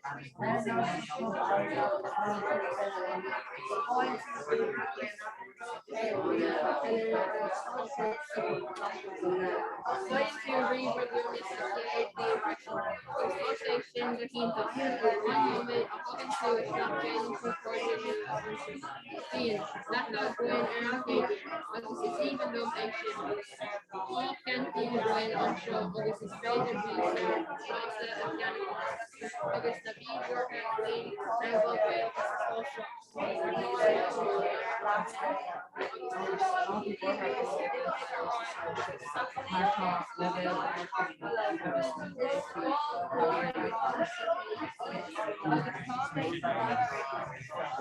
Faigheann tú ríomhaire glúine sa chéad bhliain freisin, agus tá sé sin go hiontach. An nóiméad a thagann tú isteach déanann tú cairde nua. Bíonn, leaca againn ar an Chéadaoin, agus is aoibhinn liom é sin. Tá ceaintín againn anseo agus is féidir bia blasta a cheannach ann. Agus ná bí buartha faoin leibhéal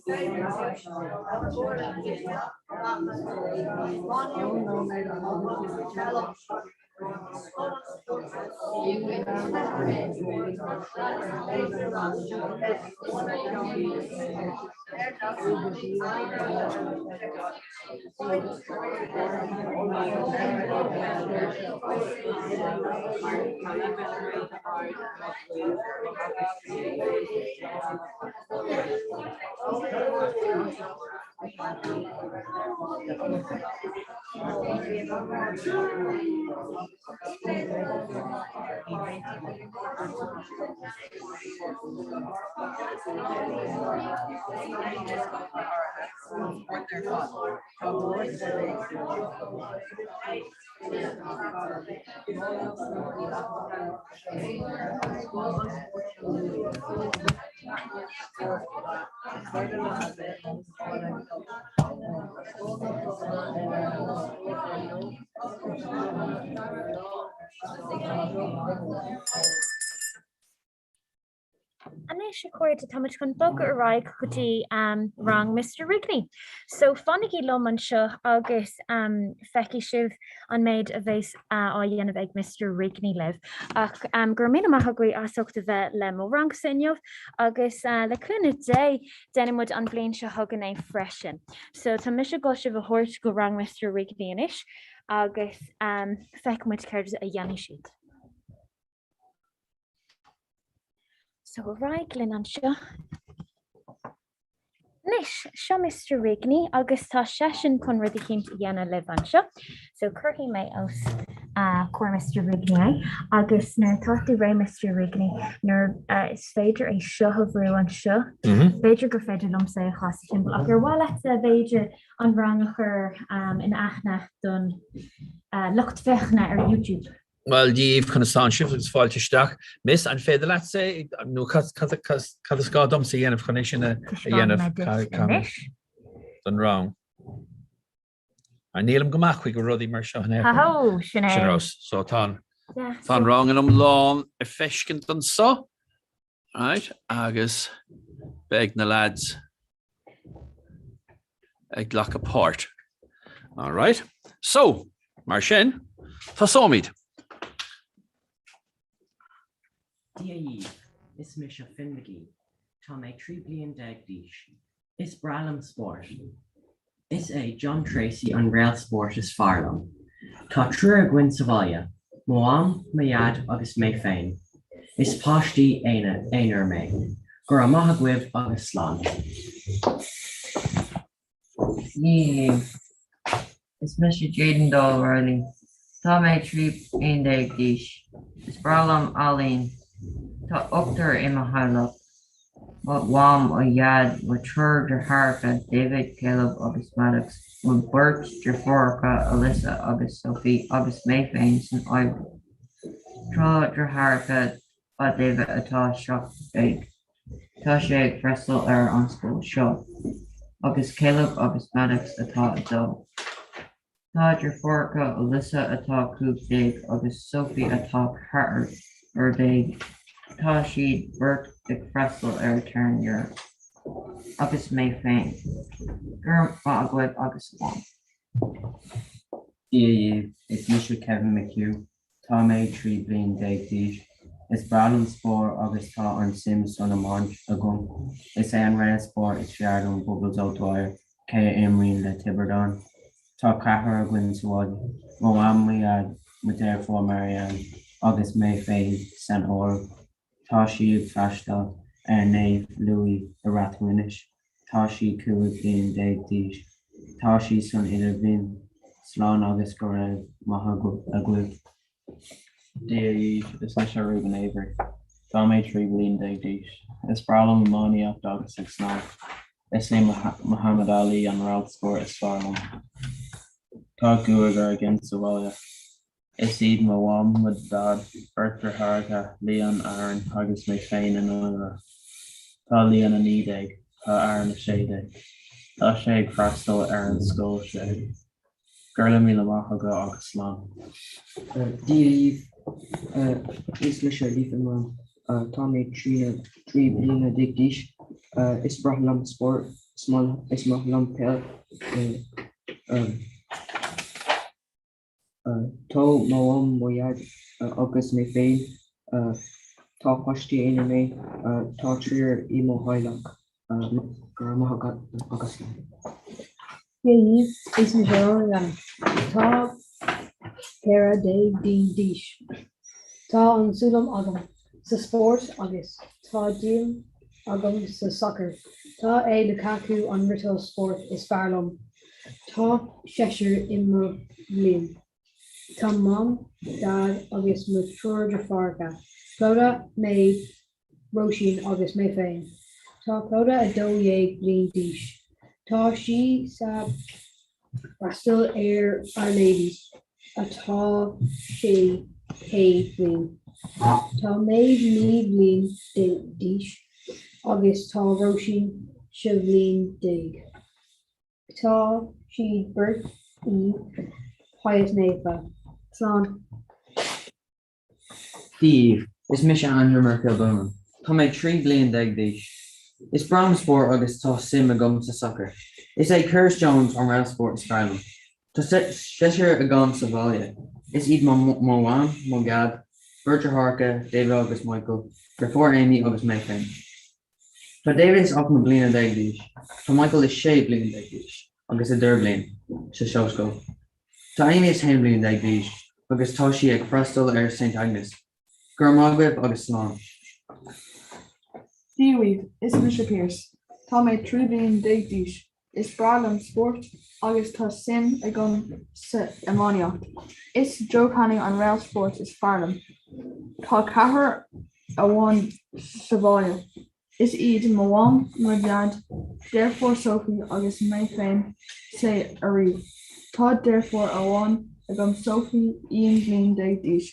Gaeilge sa scoil seo, mar tá Iontach. Anois, a chairde, táimid chun bogadh ar aghaidh go dtí rang Mr Rigney. So, fanaigí liom anseo agus feicfidh sibh an méid a bheas á dhéanamh ag Mr Rigney libh. Ach go raibh míle maith agaibh as ucht a bheith le mo rangsa inniu agus le cúnamh Dé déanfaidh muid an bhliain seo chugainn é freisin. So tá mise ag dul sibh a thabhairt go rang Mr Rigney anois agus feicfidh muid céard a dhéanfaidh siad. So ar aghaidh linn anseo. Anois, seo Mr Rigney agus tá seisean chun rud eicínt a dhéanamh libh anseo. So cuirfidh mé os comhair Mr Rigney é agus nuair atá tú réidh Mr Rigney, nuair is féidir é seo a bhrú anseo, b'fhéidir gur féidir liomsa é a chasadh timpeall ach ar mhaith leatsa b'fhéidir an rang a chur in aithne don lucht féachana ar YouTube? Bhuel, Dia daoibh, conas tánn sibh agus fáilte isteach. Miss, an féidir leatsa nó cad is gá domsa a dhéanamh chun é sin a dhéanamh don rang? Nílim go maith chuig rudaí mar seo in aon chor. Sin é. So tá an rang ina iomlán ar feiscint anso. Right, agus beidh na lads ag glacadh páirt. All right. So, mar sin, tosóimid. Dia dhaoibh, is mise Finn McGee. Tá mé 13 bliain d'aois. Is breá liom spórt. Is é John Treacy an réalt spóirt is fearr liom. Tá triúr againn sa bhaile, mo mham, mo dhaid agus mé féin. Is páistí aonair mé. Go raibh maith agaibh agus slán. Dia dhaoibh. Is mise Jaden Doyle Reilly. Tá mé 13 bliain d'aois. Is breá liom ealaín. Tá ochtar i mo theaghlach, mo mham, mo dhaid, mo thriúr deartháireacha, David, Caleb agus Maddox, mo bheirt deirfiúracha, Alyssa agus Sophie, agus mé féin san áireamh. Tá deartháir ag David atá 17. Tá sé ag freastal ar an scoil seo. Agus Caleb agus Maddox atá 2. Tá deirfiúracha Alyssa atá 15 agus Sophie atá 14. Tá siad beirt ag freastal ar Terenure. Agus mé féin. Go raibh maith agaibh agus slán. Dia dhaoibh, is mise Kevin McHugh. Tá mé 13 bliain d'aois. Is breá liom spórt agus tá an-suim san iomáint agam. Is é an réalt spóirt is fearr liom Bubbles O'Dwyer, cé a imríonn le Tiobraid Árann. Tá ceathrar againn sa bhaile, mo mham, mo dhaid, mo dheirfiúr Marianne agus mé féin san áireamh. Tá sí ag freastal ar Naomh Louis i Rath Maonais. Tá sí 15 bliain d'aois. Tá sí san idirbhliain. Slán agus go raibh maith agaibh. Dia dhaoibh, is mise Reuben Avery. Tá mé 13 bliain d'aois. Is breá liom iománaíocht agus ag snámh. Is é Muhammad Ali an réalt spóirt is fearr liom. Tá cúigear againn sa bhaile. Is iad mo mham, mo dhaid, beirt deartháireacha, Leon, Aaron agus mé féin in áireamh. Tá Leon 19, tá Aaron 16. Tá sé ag freastal ar an scoil seo. Go raibh míle maith agat agus slán. Dia dhaoibh, is mise Aoife Mann. Tá mé 13 bliana d'aois. Is breá liom spórt, is maith liom peil. Tá mo mham, mo dhaid agus mé féin. Tá páistí aonair mé. Tá triúr i mo theaghlach. Go raibh maith agat agus slán. Dia dhaoibh, is mise Rory Gannon. Tá 14 bliain d'aois. Tá an-suim agam sa spórt agus tá suim agam sa sacar. Tá é Lukaku an réalt spóirt is fearr liom. Tá seisear i mo bhliain. Tá Mam, Daid agus mo thriúr deartháireacha, Clodagh, Maeve, Róisín agus mé féin. Tá Clodagh 12 bliain d'aois. Tá sí sa freastal ar Our Lady's atá sé chéad bliain. Tá Maeve 9 bliain d'aois agus tá Róisín 16 bhliain. Tá siad beirt i Pius Naofa. Slán. Dia dhaoibh, is mise Andrew Murphy Ó Buanáin. Tá mé 13 bliain d'aois. Is breá liom spórt agus tá suim agam sa sacar. Is é Curtis Jones an réalt spóirt is fearr liom. Tá seisear agam sa bhaile. Is iad mo mham, mo dhaid, beirt deartháireacha, David agus Michael, deirfiúr Amy agus mé féin. Tá David is 18 mbliana d'aois. Tá Michael is 16 bliain d'aois agus idirbhliain sa seomscoil. Tá Amy is 11 bliain d'aois agus tá sí ag freastal ar St Agnes. Go raibh maith agaibh agus slán. Dia dhaoibh, is mise Pearse. Tá mé 13 bliain d'aois. Is breá liom spórt agus tá suim agam sa iománaíocht. Is Joe Canning an réalt spóirt is fearr liom. Tá ceathrar amháin sa bhaile. Is iad mo mham, mo dhaid, deirfiúr Sophie agus mé féin san áireamh. Tá deirfiúr amháin agam Sophie 11 bliain d'aois.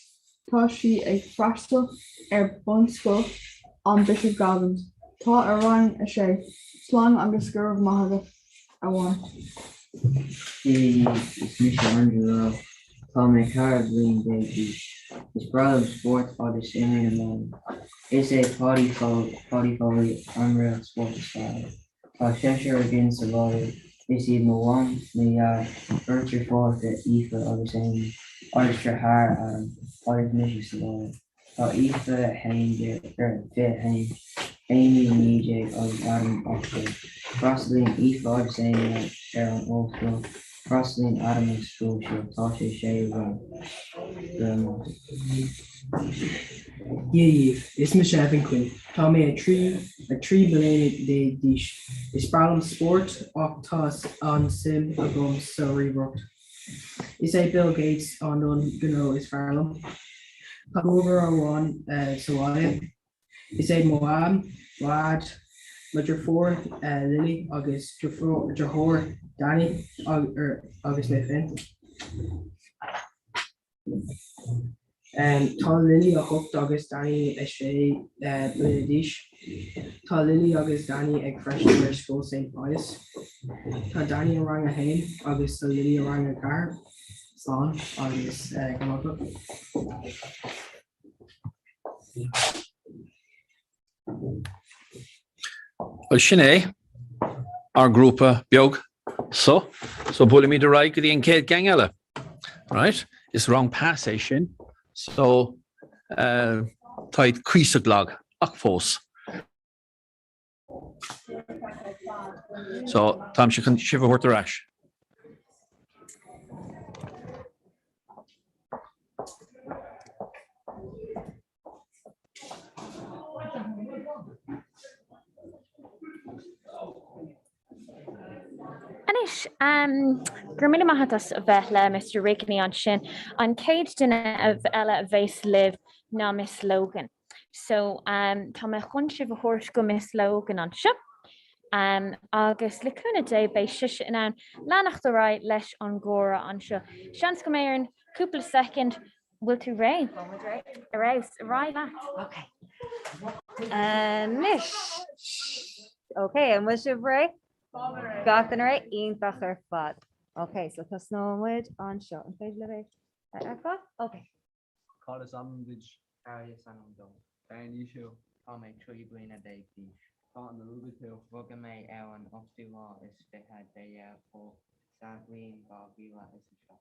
Tá sí ag freastal ar Bunscoil an Bishop Galvins. Tá i rang a sé. Slán agus go raibh maith agat, a Mham. Dia daoibh, is mise Andrew Rowe. Tá mé 14 bliain d'aois. Is breá liom spórt agus imrím iomána. Is é Paudie Foley an réalt spóirt is fearr liom. Tá seisear againn sa bhaile, is iad mo mham, mo dhaid, beirt deirfiúracha, Aoife agus Amy, agus deartháir Adam, agus mise sa bhaile. Tá Aoife 11, er, 21, Amy 19 agus Adam 18. Freastalaíonn Aoife agus Amy ar an ollscoil, freastalaíonn Adam an scoil seo, tá sé séú rang. Go raibh maith. Dia dhaoibh, is mise Evan Quinn. Tá mé 3 3 bliana déag d'aois. Is breá liom spórt ach tá an-suim agam sa ríomhaireacht. Is é Bill Gates an duine gnó is fearr liom. Tá cúigear againn sa bhaile. Is é mo mham, mo dhaid, mo dheirfiúr Lily agus deartháir Danny agus mé féin. Tá Lily 8 agus Danny 6 bliana d'aois. Tá Lily agus Danny ag freastal ar Scoil St Pius. Tá Danny i rang a haon agus tá Lily i rang a ceathair. Slán agus go raibh maith agat. Bhuel, sin é ár ngrúpa beag so. So buailfimid ar aghaidh go dtí an chéad gang eile. Right? Is rang PAS é sin. So uh, táid cuíosach lag ach fós. So táimse chun sibh a thabhairt ar ais. Anois, go raibh míle maith agat as a bheith le Mr Rigney ansin. An chéad duine eile a bheas libh ná Miss Logan. So tá mé chun sibh a thabhairt go Miss Logan anseo. Agus le cúnamh Dé beidh sise in ann leanacht ar aghaidh leis an gcomhrá anseo. Seans go mbeidh orainn cúpla soicind Bhfuil tú réidh? Tá muid réidh. Ar fheabhas, ar aghaidh leat. Ok. Anois. Ok, an bhfuil sibh réidh? Gach duine réidh? Iontach ar fad. Ok, so tosnóidh muid anseo. An féidir libh é a fheiceáil? Ok. Cad is ainm duit? Harry is ainm dom. Cén aois thú? Tá mé 13 bliana d'aois. Cathain a rugadh tú? Rugadh mé ar an ochtú lá is fiche de Dheireadh Fómhair sa bhliain 2007.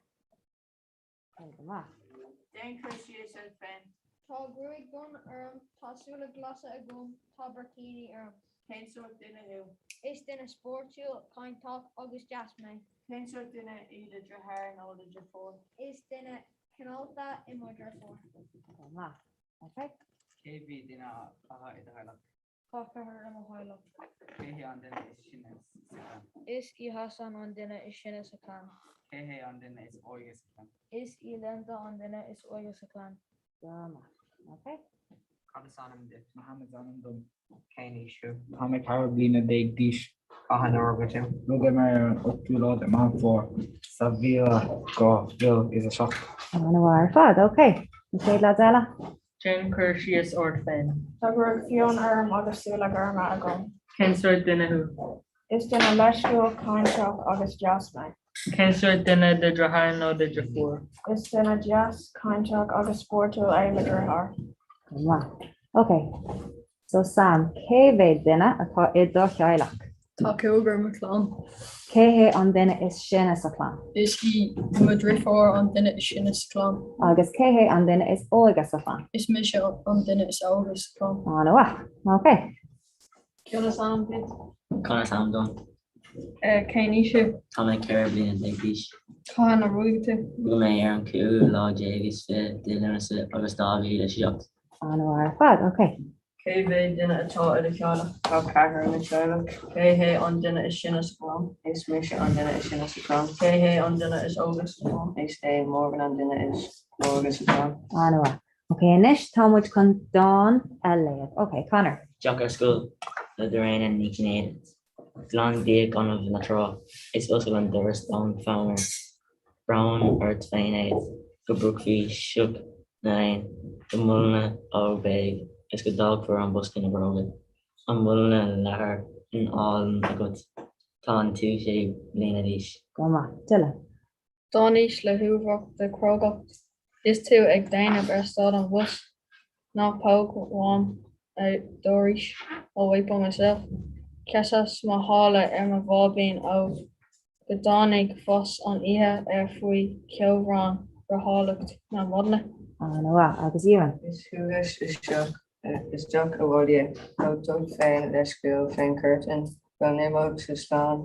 Go maith. Déan cur síos ort féin. Tá gruaig dhonn orm, tá súile glasa agam, tá bricíní orm. Cén sórt duine thú? Is duine spórtúil, cainteach agus deas mé. Cén sórt duine í do dheartháir nó do dheirfiúr? Is duine cineálta í mo dheirfiúr. Go maith. Ok. Cé mhéad duine atá i do theaghlach? Tá ceathrar i mo theaghlach. Cé hé an duine is sine sa chlann? Is í Hassan an duine is sine sa chlann. Cé hé an duine is óige sa chlann? Is í Linda an duine is óige sa chlann. Go maith. Ok. Cad is ainm duit? Mohammed is ainm dom. Cén aois thú? Tá mé 14 bliana d'aois. Cathain a rugadh tú? Rugadh mé ar an 8ú lá de Meán Fómhair sa bhliain 2007. An-mhaith ar fad. Ok. An chéad leaid eile? Déan cur síos ort féin. Tá gruaig fhionn orm agus súile gorma agam. Cén sórt duine thú? Is duine leisciúil, cainteach agus deas mé. Cén sórt duine do dheartháir nó do dheirfiúr? Is duine deas, cainteach agus spórtúil é mo dheartháir. Go maith. Ok. So Sam, cé mhéad duine atá i do theaghlach? Tá cúigear i mo chlann. Cé hé an duine is sine sa chlann? Is í mo dheirfiúr an duine is sine sa chlann. Agus cé hé an duine is óige sa chlann? Is mise an duine is óige sa chlann. An-mhaith. Ok. Cad is ainm duit? Conor is ainm dom. Cén aois thú? Tá mé 14 bliana d'aois. Cathain a rugadh tú? Rugadh mé ar an cúigiú lá déag is fiche de Lúnasa agus 2007. An-mhaith ar fad. Ok. Cé mhéad duine atá i do theaghlach? Tá ceathrar i mo theaghlach. Cé hé an duine is sine sa chlann? Is mise an duine is sine sa chlann. Cé hé an duine is óige sa chlann? Is é Morgan an duine is óige sa chlann. An-mhaith. Ok, anois tá muid chun dán a léamh. Ok, Conor. Teach ar Scoil le Doireanna Ní Chinnéide. Glan bia gaineamh na trá, is oscail an doras gan fonn air. Brón ort féin é, go bpriocfaí sioc. Na léinn, Go muileanna óg beidh is go dtógfar an bosca na bróga. An muileanna leathair in álainn agat. Tá an tú sé bliana d'aois. Go maith. Dylan. Dánaís le huamhracht de chrógacht, Is tú ag déanamh ar stad an bhus, Ná póg uaim a d'fhoraois, I'll wait by myself. Sheasas mo shála ar mo bháibín óg, Go dtáinig fós an oíche ar faoi cheobhrán breáthálacht na maidne. An-mhaith. Agus Ewan? Is chugas isteach isteach abhaile go dtug féin leithscéal fén curtain go n-imeodh sa slán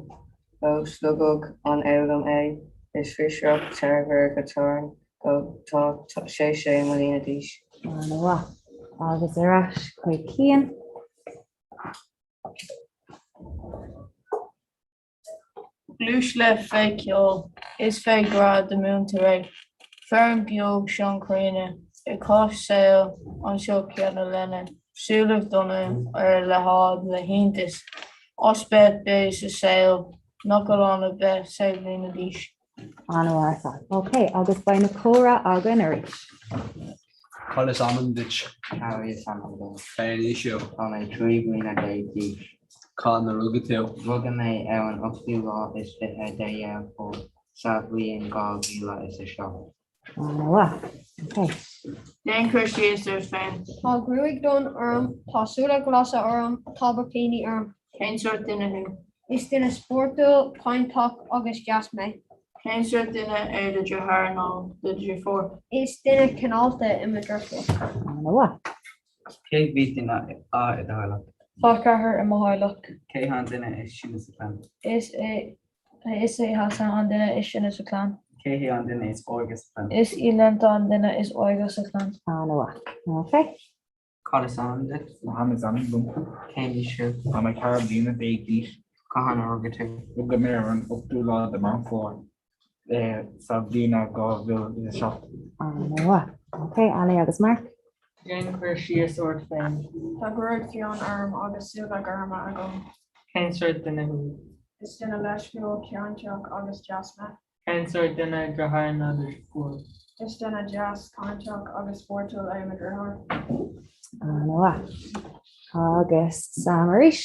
go slogadh an fhoghlaim é is fiosrach tearmhar go torann go tá sé sé mbliana d'aois. An-mhaith. Agus ar ais chuig Cian. Gluais leat fé cheol, is fé ghrá do múintear é. Fearann beag seanchríonna ag caitheamh saoil anseo cheana lena súilibh donna ar leathadh le hiontas, as beith beo sa saol nach a lán a bheith sé bliana d'aois. An-mhaith ar fad. Ok, agus beidh na comhrá againn arís. Cad is ainm duit? Harry is ainm dom. Cén aois thú? Tá mé 13 bliana d'aois. Cathain a rugadh tú? Rugadh mé ar an ochtú lá is fiche de Dheireadh Fómhair sa bhliain 2007. An-mhaith. Ok. Déan cur síos ort féin. Tá gruaig donn orm, tá súile glasa orm, tá boicíní orm. Cén sórt duine thú? Is duine spórtúil, cainteach agus deas mé. Cén sórt duine é do dheartháir nó do dheirfiúr? Is duine cineálta í mo dheirfiúr. An-mhaith. Cé mhéad duine atá i do theaghlach? Tá ceathrar i mo theaghlach. Cé hé an duine is sine sa chlann? Is é Is é Hassan an duine is sine sa chlann. Cé hé an duine is óige sa chlann? Is í Lenta an duine is óige sa chlann. An-mhaith. Ok. Cad is ainm duit? Mohammed is ainm dom. Cén aois thú? Tá mé 14 bliana d'aois. Cathain a rugadh tú? Rugadh mé ar an 8ú lá de Meán Fómhair sa bhliain 2007. An-mhaith. Ok, Ali agus Mark. Déan cur síos ort féin. Tá gruaig fhionn orm agus súile gorma agam. Cén sórt duine thú? Is duine leisciúil, cainteach agus deas mé. Cén sórt duine deartháir nó deirfiúr? Is duine deas, cainteach agus spórtúil é mo dheartháir. An-mhaith. Agus Sam arís,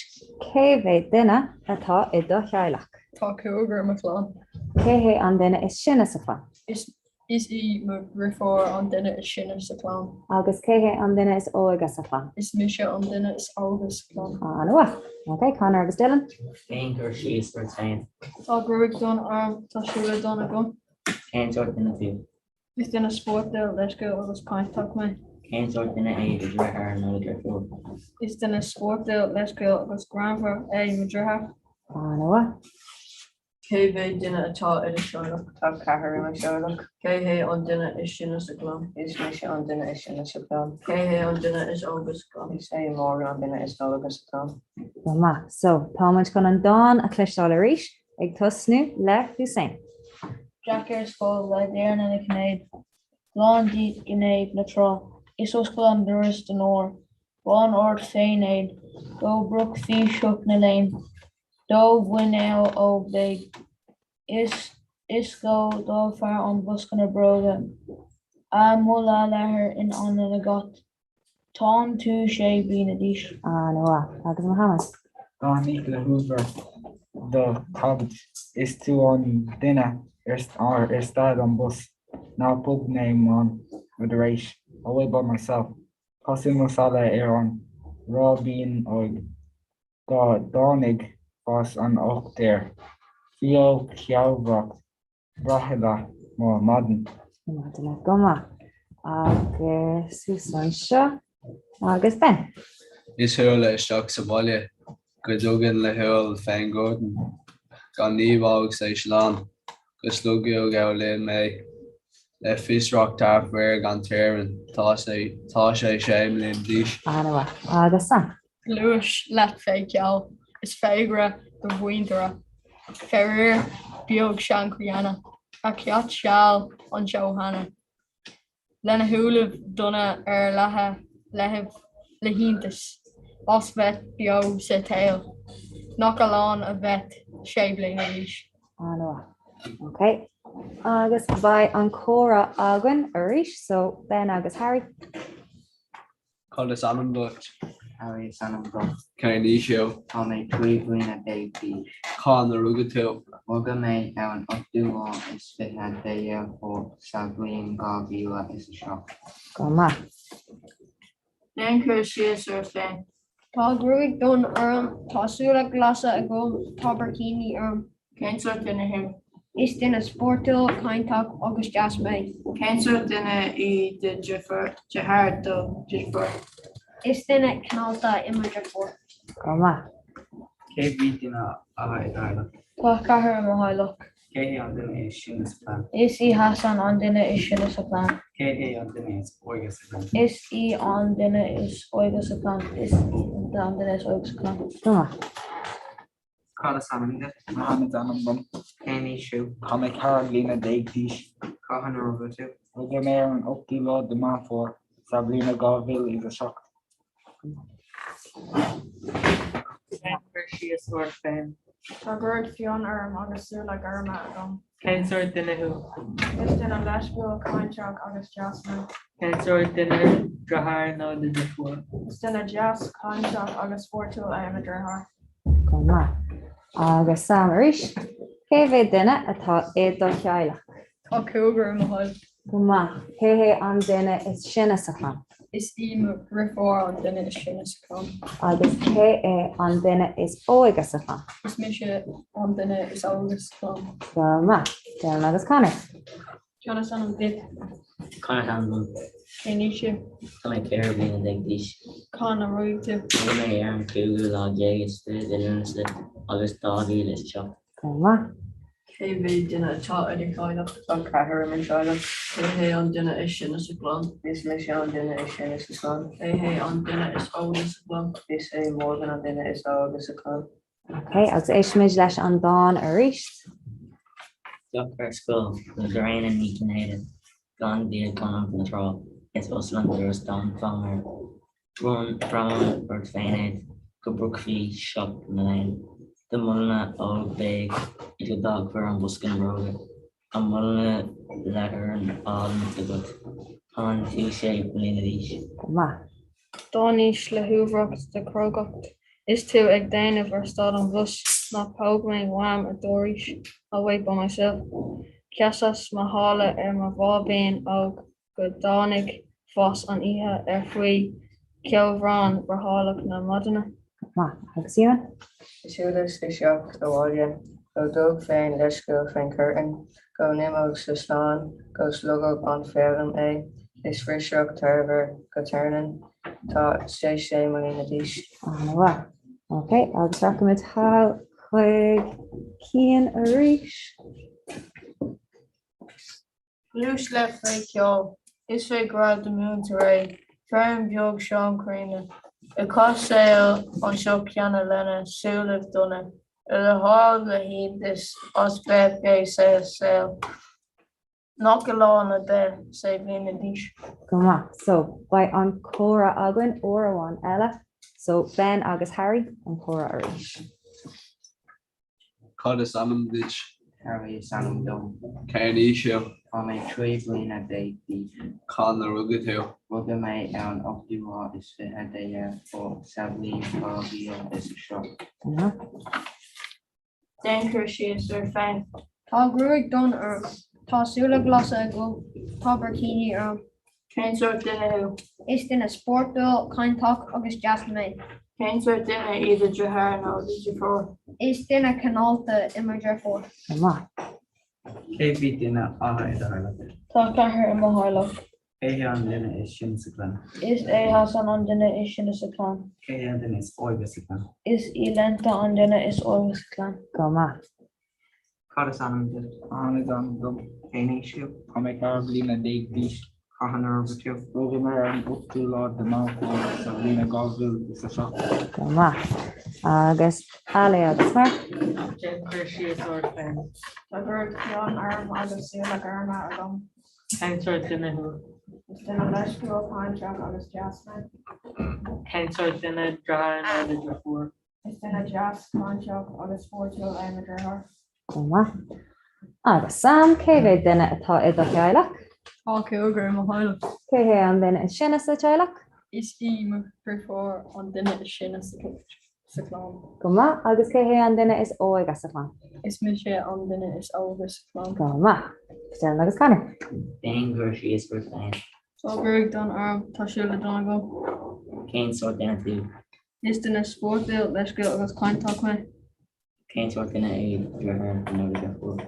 cé mhéad duine atá i do theaghlach? Tá cúigear i mo chlann. Cé hé an duine is sine sa chlann? Is Is í mo dheirfiúr an duine is sine sa chlann. Agus cé hé an duine is óige sa chlann? Is mise an duine is óige sa chlann. An-mhaith. Ok, Conor agus Dylan. Déan cur síos ort féin. Tá gruaig donn orm, tá súile donna agam. Cén sórt duine thú? Is duine spórtúil, leisciúil agus cainteach mé. Cén sórt duine é do dheartháir nó do dheirfiúr? Is duine spórtúil, leisciúil agus greannmhar é mo dheartháir. An-mhaith. Cé mhéad duine atá i do theaghlach? Tá ceathrar i mo theaghlach. Cé hé an duine is sine sa chlann? Is mise an duine is sine sa chlann. Cé hé an duine is óige sa chlann? Is é Morgan an duine is óige sa chlann. Go maith. So, tá muid chun an dán a chloisteáil arís, ag tosnú le Hussein. Jack ar scoil le Diarna Nic Cinnéide, Glan díot gnéad na trá, Is oscail an doras don ór, Bain ort féin éad, Go broc físeach na léan, Do mhuineál óg bheag, Is is go dtógfar an bosca na bróga, A mulla leathair in anlann agat, Tánn tú sé bliana d'aois. An-mhaith. Agus Mohammed. Dánaigh le huabhar do chaibid, Is tú an duine ar stad an bus, Ná póg mé uaim a d'fhoraois, I'll wait by myself. Tá suim mo sála ar an ráibín óig Go dtáinig fás an uachtair, Fial ceallbhrat braithile mo maidin. Maidine go maith. Agus thuas anseo. Agus Ben. Is chuala isteach sa bhaile go dtugann le húll fén gcurtain, gan ní bhfág sé slán, go slogadh linn mé le fiosracht tarfar gan teorainn, tá sé tá sé sé mbliana d'aois. An-mhaith. Agus Sam. Gluais leat fé cheol, is fé ghrá do mhuintire, Faraor beag seanchríonna, a chaith seal anseo cheana, Lena shúilibh donna ar leathadh leithimh le hiontas, As bheith beo sa tsaol, nach a lán a bheith sé bliana d'aois. An-mhaith. Ok. Agus beidh an comhrá againn arís, so Ben agus Harry. Cad is ainm duit? Harry is ainm dom. Cén aois thú? Tá mé 13 bliana d'aois. Cathain a rugadh tú? Rugadh mé ar an ochtú lá is fiche de Dheireadh Fómhair sa bhliain 2007. Go maith. Déan cur síos ort féin. Tá gruaig donn orm, tá súile glasa agam, tá bricíní orm. Cén sórt duine thú? Is duine spórtúil, cainteach agus deas mé. Cén sórt duine í do dheartháir do dheirfiúr? Is duine cineálta í mo dheirfiúr. Go maith. Cé mhéad duine atá i do theaghlach? Tá ceathrar i mo theaghlach. Cé hé an duine is sine sa chlann? Is í Hassan an duine is sine sa chlann. Cé hé an duine is óige sa chlann? Is í an duine is óige sa chlann. Is í an duine is óige sa chlann. Go maith. Cad is ainm duit? Mohammed is ainm dom. Cén aois thú? Tá mé 14 bliana d'aois. Cathain a rugadh tú? Rugadh mé ar an ochtú lá de Meán Fómhair sa bhliain 2007. Déan cur síos ort féin. Tá gruaig fionn orm agus súile gorma agam. Cén sórt duine thú? Is duine leisciúil, cainteach agus deas mé. Cén sórt duine deartháir nó do dheirfiúr? Is duine deas, cainteach agus spórtúil é mo dheartháir. Go maith. Agus Sam arís. Cé mhéad duine atá i do theaghlach? Tá cúigear i mo theaghlach. Go maith. Cé hé an duine is sine sa chlann? Is í mo dheirfiúr an duine is sine sa chlann. Agus cé é an duine is óige sa chlann? Is mise an duine is óige sa chlann. Go maith. Dylan agus Conor. Cad is ainm duit? Conor is ainm dom. Cén aois thú? Tá mé 14 bliana d'aois. Cathain a rugadh tú? Rugadh mé ar an cúigiú lá déag is fiche de Lúnasa agus 2007. Go maith. Cé mhéad duine atá i do theaghlach? Tá ceathrar i mo theaghlach. Cé hé an duine is sine sa chlann? Is mise an duine is sine sa chlann. Cé hé an duine is óige sa chlann? Is é Morgan an duine is óige sa chlann. Ok, agus éistfimid leis an dán arís. Deoch ar scoil le Grainne Ní Chinnéide Gan bia gan na trá is oscail an doras gan fonn Brón brón ort féin é go brúchfaí sioc na léan. Do mhuilinne óg bhéag is go dtógfar an bosca na bróga. An muilinne leathair álainn agat. Tánn tú sé bliana d'aois. Go maith. Dán aois le humhracht do chrógacht Is tú ag déanamh ar stad an bhus Ná póg mé uaim i d'fhoraois I'll wait by myself Sheasas mo shála ar mo bháibín óg go dtáinig fós an oíche ar faoi cheobhrán brothallach na maidine. Maith. Agus Eoin? Shiúlas isteach abhaile, go dtug féin leithscéal fén curtain, go n-imeodh-sa slán, go slogfadh an foghlaim é, is fiosrach tarbhar go tirneann, tá sé sé mbliana d'aois. An-mhaith. Ok, agus rachaimid thall chuig Cian arís. Gluais le fé cheol, is fé ghrá do múintear é, Fearín beag Seán críonna, A chaith seal anseo cheana lena súilibh donna, A thál le hiontas as bheith fé sa saol, Nach galánta bheith sé bliana d'aois. Go maith. So, beidh an comhrá againn uair amháin eile. So, Ben agus Harry, an comhrá arís. Cad is ainm duit? Harry is ainm dom. Cén aois thú? Tá mé 13 bliana d'aois. Cathain a rugadh tú? Rugadh mé ar an ochtú lá is fiche de Dheireadh Fómhair sa bhliain 2007. Déan cur síos ort féin. Tá gruaig donn orm. Tá súile glasa agam. Tá bricíní orm. Cén sórt duine thú? Is duine spórtúil, cainteach agus deas mé. Cén sórt duine í do dheartháir nó do dheirfiúr? Is duine cineálta í mo dheirfiúr. Go maith. Cé mhéad duine atá i do theaghlach? Tá ceathrar i mo theaghlach. Cé hé an duine is sine sa chlann? Is é Hassan an duine is sine sa chlann. Cé hé an duine is óige sa chlann? Is í Lenta an duine is óige sa chlann. Go maith. Cad is ainm duit? Mohammed is ainm dom. Cén aois thú? Tá mé 14 bliana d'aois. Cathain a rugadh tú? Rugadh mé ar an ochtú lá de Meán Fómhair sa bhliain 2007. Go maith. Agus Ale agus Mark? Déan cur síos ort féin. Tá gruaig fhionn orm agus súile gorma agam. Cén sórt duine thú? Is duine leisciúil, cainteach agus deas mé. Cén sórt duine deartháir nó do dheirfiúr? Is duine deas, cainteach agus spórtúil é mo dheartháir. Go maith. Agus Sam, cé mhéad duine atá i do theaghlach? Tá cúigear i mo theaghlach. Cé hé an duine is sine sa teaghlach? Is í mo dheirfiúr an duine is sine sa chlann. Go maith. Agus cé hé an duine is óige sa chlann? Is mise an duine is óige sa chlann. Go maith. Dylan agus Conor. Déan cur síos ort féin. Tá gruaig donn orm, tá súile donna agam. Cén sórt duine tú? Is duine spórtúil, leisciúil agus cainteach mé. Cén sórt duine é do dheartháir nó do dheirfiúr?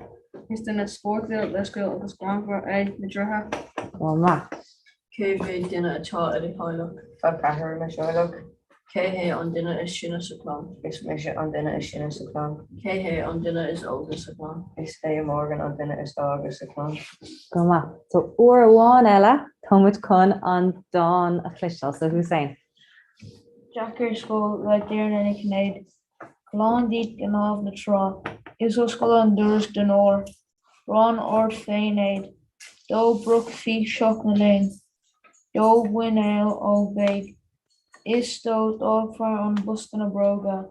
Is duine spórtúil, leisciúil agus greannmhar é mo dheartháir. Go maith. Cé mhéad duine atá i do theaghlach? Tá ceathrar i mo theaghlach. Cé hé an duine is sine sa chlann? Is mise an duine is sine sa chlann. Cé hé an duine is óige sa chlann? Is é Morgan an duine is óige sa chlann. Go maith. So uair amháin eile tá muid chun an dán a chloisteáil. So Hussein. Jack ar scoil le Doireann Ní Chinnéide. Glan díot gnámh na trá, Is oscail an doras don ór, Brón ort féin éad, Do broc físeach na léan, Do mhuineál ó mhéid, Is dó d'fhágfar an bosca na bróga,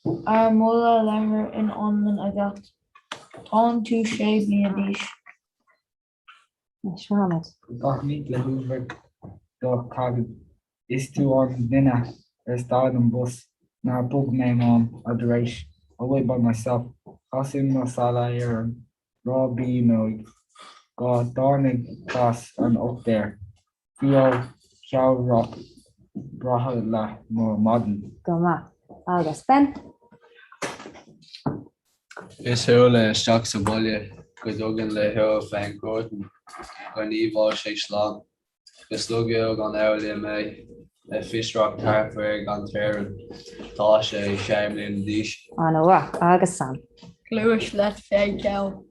Ár mbuille leathair in anlann agat, Tánn tú sé bliana d'aois. Anois, Mohammed. Gach ní le huabhar do chaidimh. Is tú an duine ar stad an bus nár bhog mé mám a tar éis away by myself. Casaim mo sála ar an ráth bíonóig go dtáinig cleas an uachtair. Fial ceallrach braiche le mo maidin. Go maith. Agus Ben? Is shúile isteach sa bhaile go dtugann le húll féin Gordon go ndíobháil sé slán, go slogadh an amhlaidh mé le fiosracht thart faoi gan teorainn. Tá sé sé mbliana d'aois. An-mhaith. Agus Sam? Gluais leat fé cheal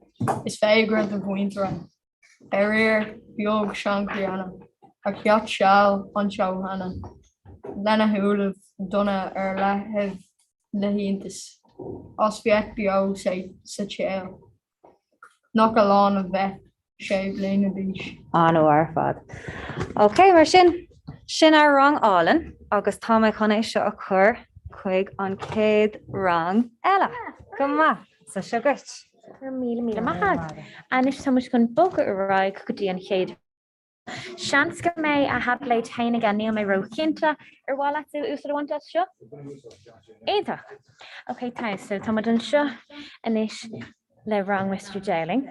is féagra do mhuintire. Ar fhear beag seanchríonna a chaith seal anseo cheana, lena shúilibh donna ar leathaibh le hiontas, as bheith beo sa tsaol, nach alleáin a bheith sé bliana d'aois. An-mhaith ar fad. Ok, mar sin, sin ár rang álainn agus tá mé chun é seo a chur chuig an chéad rang eile. Go maith. So seo dhuit. Go raibh míle míle maith agat. Anois tá muid chun bogadh ar aghaidh go dtí an chéad. Seans go mbeidh a tháibléad féin aige, níl mé róchinnte. Ar mhaith leat úsáid a bhaint as seo? Iontach! Ok, tá, so tá muid anseo anois le rang Mr Dowling.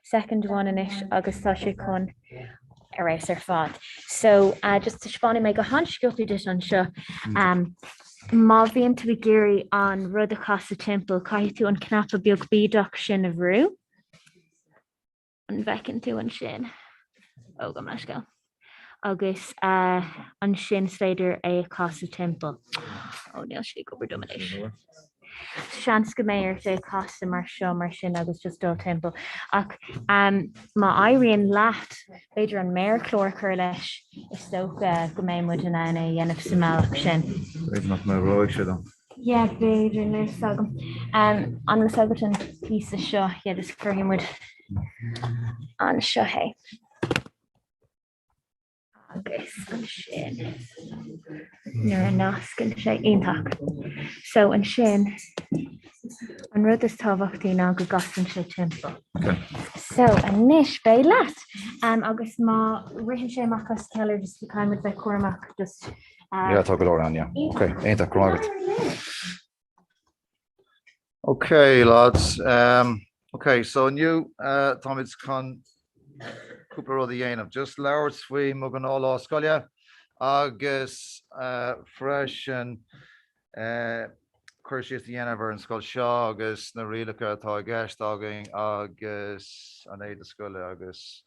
Second one anois agus tá sé chun ar fheabhas ar fad. So uh, just taispeánfaidh mé go han-sciobtha duit anseo. Um, má bhíonn tú ag iarraidh an rud a chasadh timpeall, caithfidh tú an cnaipe beag bídeach sin a bhrú. An bhfeiceann tú ansin? Ó, gabh mo leithscéal. Agus uh, ansin is féidir é a chasadh timpeall. Ó, níl sé ag obair dom anois. Seans go mbeidh ort é a chasadh mar seo mar sin agus just dul timpeall. Ach um, má éiríonn leat, b'fhéidir an méarchlár a chur leis, is dócha go mbeidh muid in ann é a dhéanamh sa mbealach sin. B'fhéidir nach mbeidh sé dom. Yeah, b'fhéidir, níl fhios agam. Um, an bhfuil agat an píosa seo, yeah, just cuirfidh muid anseo é. Agus ansin nuair a nascann sé iontach. So ansin an rud is tábhachtaí ná go gcasann sé timpeall. So anois beidh leat. Um, agus má ritheann sé amach as ceallra just caithfidh muid bheith cúramach just uh, Yeah, tá go leor ann, yeah. Ok, iontach, go raibh maith agat. Ok, lads. Um, ok, so inniu uh, táimid chun cúpla rud a dhéanamh. Just labhairt faoi mo ghnáthlá scoile agus uh, freisin uh, cur síos a dhéanamh ar an scoil seo agus na rialacha atá i gceist againn agus an éide scoile agus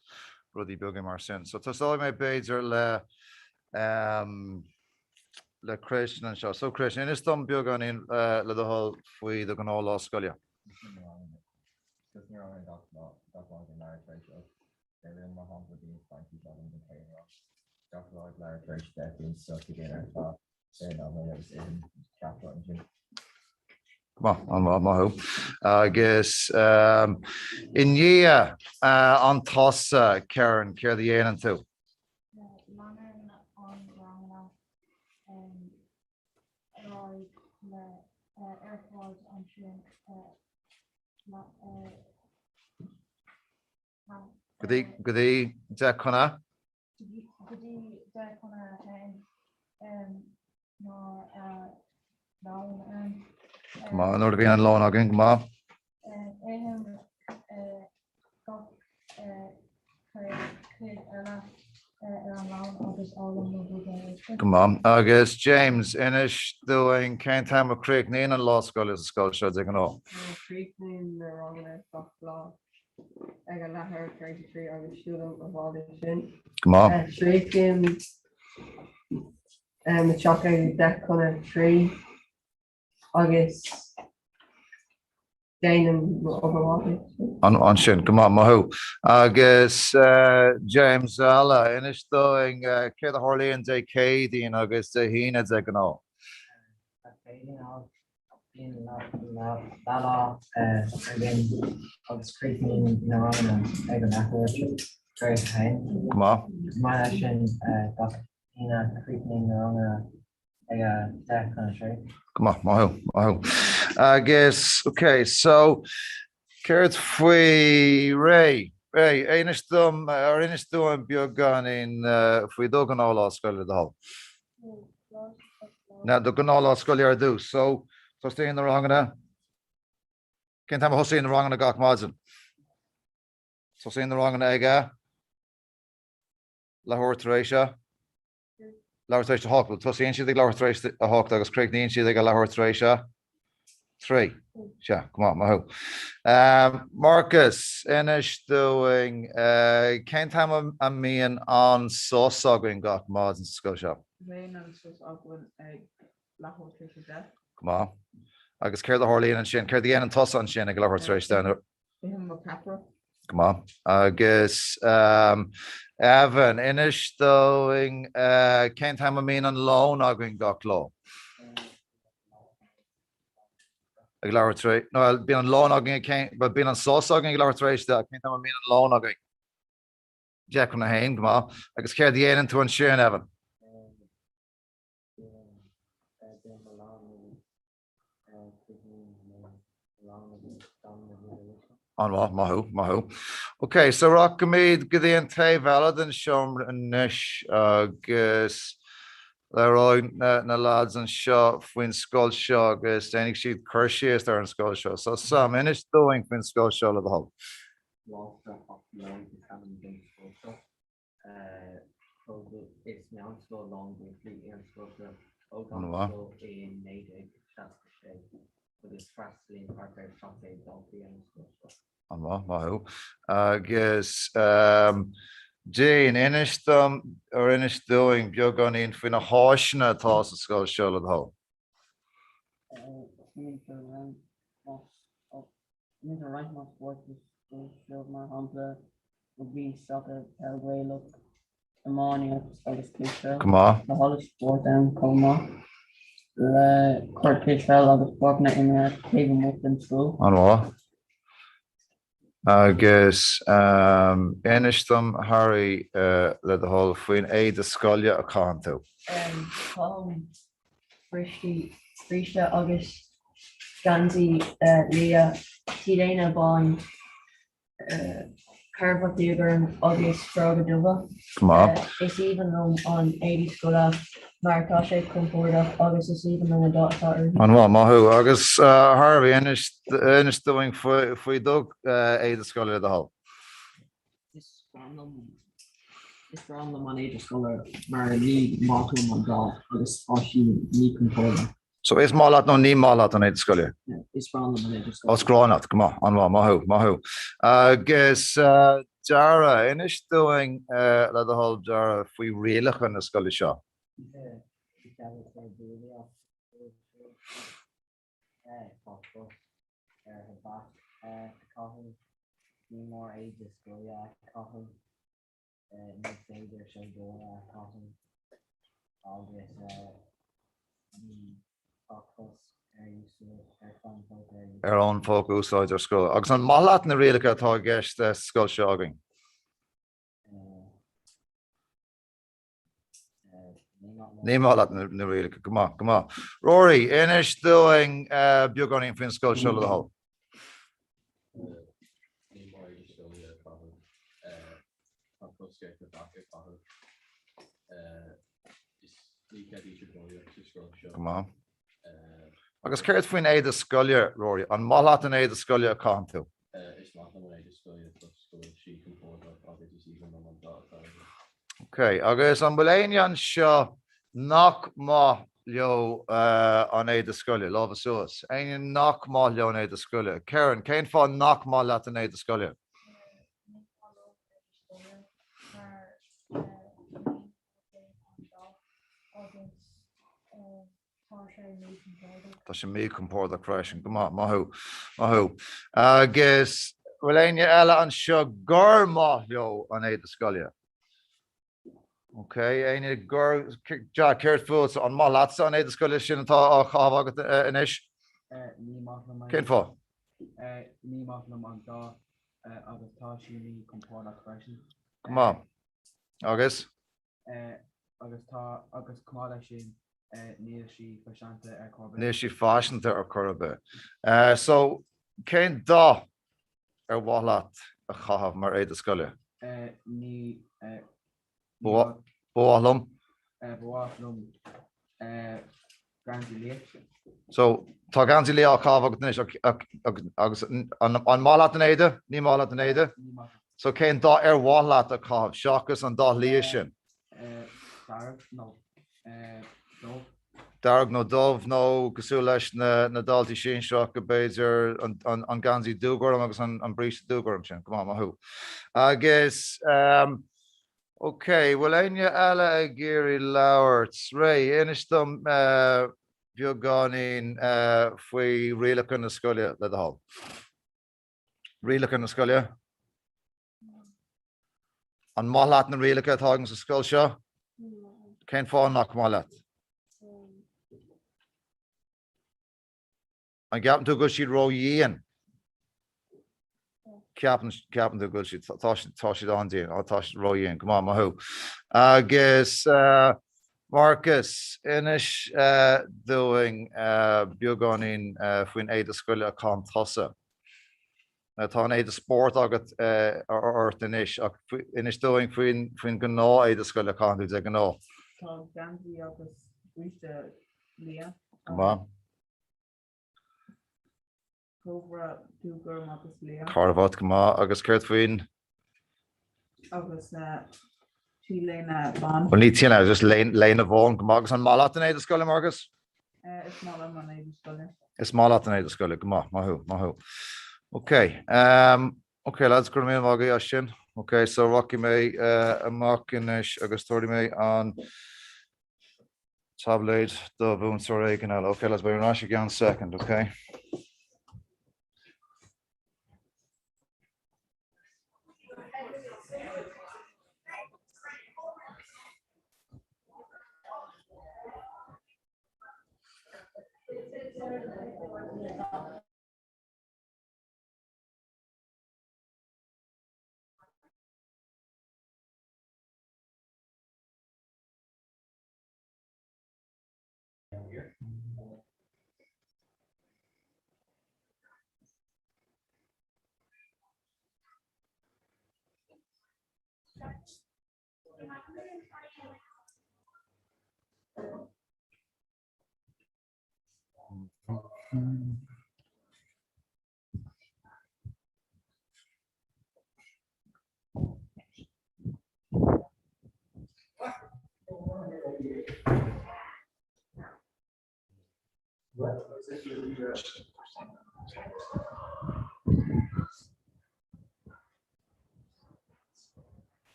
rudaí beaga mar sin. So tosóidh mé b'fhéidir le um, le Christian anseo. So Christian, inis dom beagáinín le do thoil faoi do ghnáthlá scoile. Go maith, an-mhaith, maith thú. Agus i ndiaidh an tsosa, Karen, céard a dhéanann tú? Leanann an ranganna ar aghaidh le ar fad ansin. Go dtí, go dtí 10 chun a? Go dtí 10 chun a 1 nuair a lón ann. Go maith, nuair a bhíonn an lón againn, go maith. Ithim gach cuid eile ar an lón agus ólaim mo bhuidéal uisce. Go maith. Agus James, inis dúinn cén t-am a chríochnaíonn an lá scoile sa scoil seo de ghnáth? Críochnaíonn na ranganna gach lá ag a leathuair tar éis a 3 agus siúlaim abhaile ansin. Go maith. Sroichim mo teach ag 10 chun a 3 agus déanaim m'obair bhaile. Ansin, go maith, maith thú. Agus James eile, inis dúinn céard a tharlaíonn Dé Céadaoin agus Dé hAoine de ghnáth? Bíonn leathlá againn agus críochnaíonn na ranganna ag an leathuair tar éis a haon. Go maith. Chomh maith leis sin, gach Aoine críochnaíonn na ranganna ag a 10 chun a 3. Go maith, maith thú, maith thú. Agus, ok, so, céard faoi Ray? Ray, inis dom, or inis dúinn beagáinín faoi do ghnáthlá scoile, le do thoil. Now, do ghnáthlá scoile ar dtús. So, tosaíonn na ranganna. Cén t-am a thosaíonn na ranganna gach maidin? Tosaíonn na ranganna ag a? Leathuair tar éis a? Leathuair tar éis a hocht. Bhuel, tosaíonn siad ag leathuair tar éis a hocht agus críochnaíonn siad ag a leathuair tar éis a 3. Sea, go maith, maith thú. Marcus, inis dúinn cén t-am a mbíonn an sos againn gach maidin sa scoil seo? Bíonn an sos againn ag leathuair tar éis a deich. Go maith. Agus céard a tharlaíonn ansin? Céard a dhéanann tusa ansin ag leathuair tar éis a deich? Ithim mo ceapaire. Go maith. Agus Evan, inis dúinn cén t-am a mbíonn an lón againn gach lá? Ag leathuair tar éis, nó bíonn an lón againn ag cén, bhuel bíonn an sos againn ag leathuair tar éis a deich, cén t-am a mbíonn an lón againn? 10 chun a haon, go maith. Agus céard a dhéanann tú ansin, Evan? An-mhaith, maith thú, maith thú. Ok, so rachaimid go dtí an taobh eile den seomra anois agus labhróidh na lads anseo faoin scoil seo agus déanfaidh siad cur síos ar an scoil seo. So Sam, inis dúinn faoin scoil seo le do thoil. Lásra Hockey is ainm don scoil seo. Is meánscoil lán-bhuachaillí í an scoil seo. Tógadh an scoil i 1966 agus freastalaíonn thart ar 700 daltaí ar an scoil seo. An-mhaith, maith thú. Agus Dean, inis dom, or inis dúinn beagáinín faoi na háiseanna atá sa scoil seo le do thoil. Imrítear roinnt mhaith spóirt sa scoil seo, mar shampla, rugbaí, sacar, peil Ghaelach, iománaíocht agus cispheil. Go maith. Tá halla spóirt ann chomh maith le cúirt cispheil agus páirceanna imeartha taobh amuigh den scoil. An-mhaith. Agus inis dom, Harry, le do thoil, faoin éide scoile a chaitheann tú. Caithim brístí, bríste agus geansaí liath, t-léine bán, carbhat gorm agus bróga dubha. Go maith. Is aoibhinn liom an éadaí scoile mar tá sé compordach agus is aoibhinn liom an dath atá uirthi. An-mhaith, maith thú. Agus Harvey, inis, inis dúinn faoi, faoi do éide scoile le do thoil. Is breá liom Is breá liom an éide scoile mar ní maith liom an dath agus tá sí míchompordach. So is maith leat nó ní maith leat an éide scoile? Is breá liom an éide scoile. Is grá leat, go maith, an-mhaith, maith thú, maith thú. Agus Dara, inis dúinn le do thoil Dara faoi rialacha na scoile seo. Tá cosc ar thobac a chaitheamh, ní mór éide scoile a chaitheamh, ní féidir seodóra a chaitheamh agus ní tá cosc ar ar fón póca a úsáid. Ar fhón póca a úsáid ar scoil. Agus an maith leat na rialacha atá i gceist sa scoil seo againn? Ní maith leat na rialacha. Go maith, go maith. Rory, inis dúinn beagáinín faoin scoil seo le do thoil. Cosc ar tobac a chaitheamh. Is ní cheadaítear bulaíocht sa scoil seo. Go maith. Agus céard faoin éide scoile, Rory? An maith leat an éide scoile a chaitheann tú? Is maith liom an éide scoile toisc go bhfuil sí compordach agus is aoibhinn liom an dath atá uirthi. Ok, agus an bhfuil éinne anseo nach maith leo an éide scoile? Lámha suas. Éinne nach maith leo an éide scoile? Karen, cén fáth nach maith leat an éide scoile? Tá sé míchompordach freisin. Go maith, maith thú, maith thú. Agus bhfuil éinne eile anseo gur maith leo an éide scoile? Ok, éinne gur, Jack, céard fútsa, an maith leatsa an éide scoile sin atá á chaitheamh agat anois? Ní maith liom é. Cén fáth? Ní maith liom an dath agus tá sí míchompordach freisin. Go maith. Agus? Agus tá, agus chomh maith leis sin, níl sí faiseanta ar chor ar bith. Níl sí faiseanta ar chor ar bith. So, cén dath ar mhaith leat a chaitheamh mar éide scoile? Ní, Ba mhaith liom. Ba mhaith liom geansaí liath. So, tá geansaí liath á chaitheamh agat anois agus an maith leat an éide? Ní maith leat an éide? Ní maith. So cén dath ar mhaith leat a chaitheamh seachas an dath liath sin? Dearg nó dubh. Dearg nó dubh nó cosúil leis na daltaí sinsearacha b'fhéidir an geansaí dúghorm agus an bríste dúghorm sin. Go maith, maith thú. Agus Ok, bhfuil éinne eile ag iarraidh labhairt? Ray, inis dom beagáinín faoi rialacha na scoile, le do thoil. Rialacha na scoile? An maith leat na rialacha atá againn sa scoil seo? Cén fáth nach maith leat? An gceapann tú go bhfuil siad ró-dhian? Ceapann, ceapann tú go bhfuil siad, tá siad, tá siad an-dian, tá siad ró-dhian, go maith, maith thú. Agus Marcus, inis dúinn beagáinín faoin éide scoile a chaitheann tusa. Tá an éide spóirt agat ort anois ach inis dúinn faoin, faoin gnáth éide scoile a chaitheann tú de ghnáth. Tá geansaí agus bríste liath. Go maith. Cófra dúghorm agus liath. Carbhat go maith agus céard faoin? Agus t-léine bán. Bhuel ní t-léine, just léine bhán go maith. Agus an maith leat an éide scoile, Marcus? Is maith liom an éide scoile. Is maith leat an éide scoile, go maith, maith thú, maith thú. Ok, um, ok lads, go raibh míle maith agaibh as sin. Ok, so rachaidh mé amach anois agus tabharfaidh mé an Táibléad do mhúinteoir éigin eile. Ok, lads, beidh mé ar ais i gceann soicind, ok?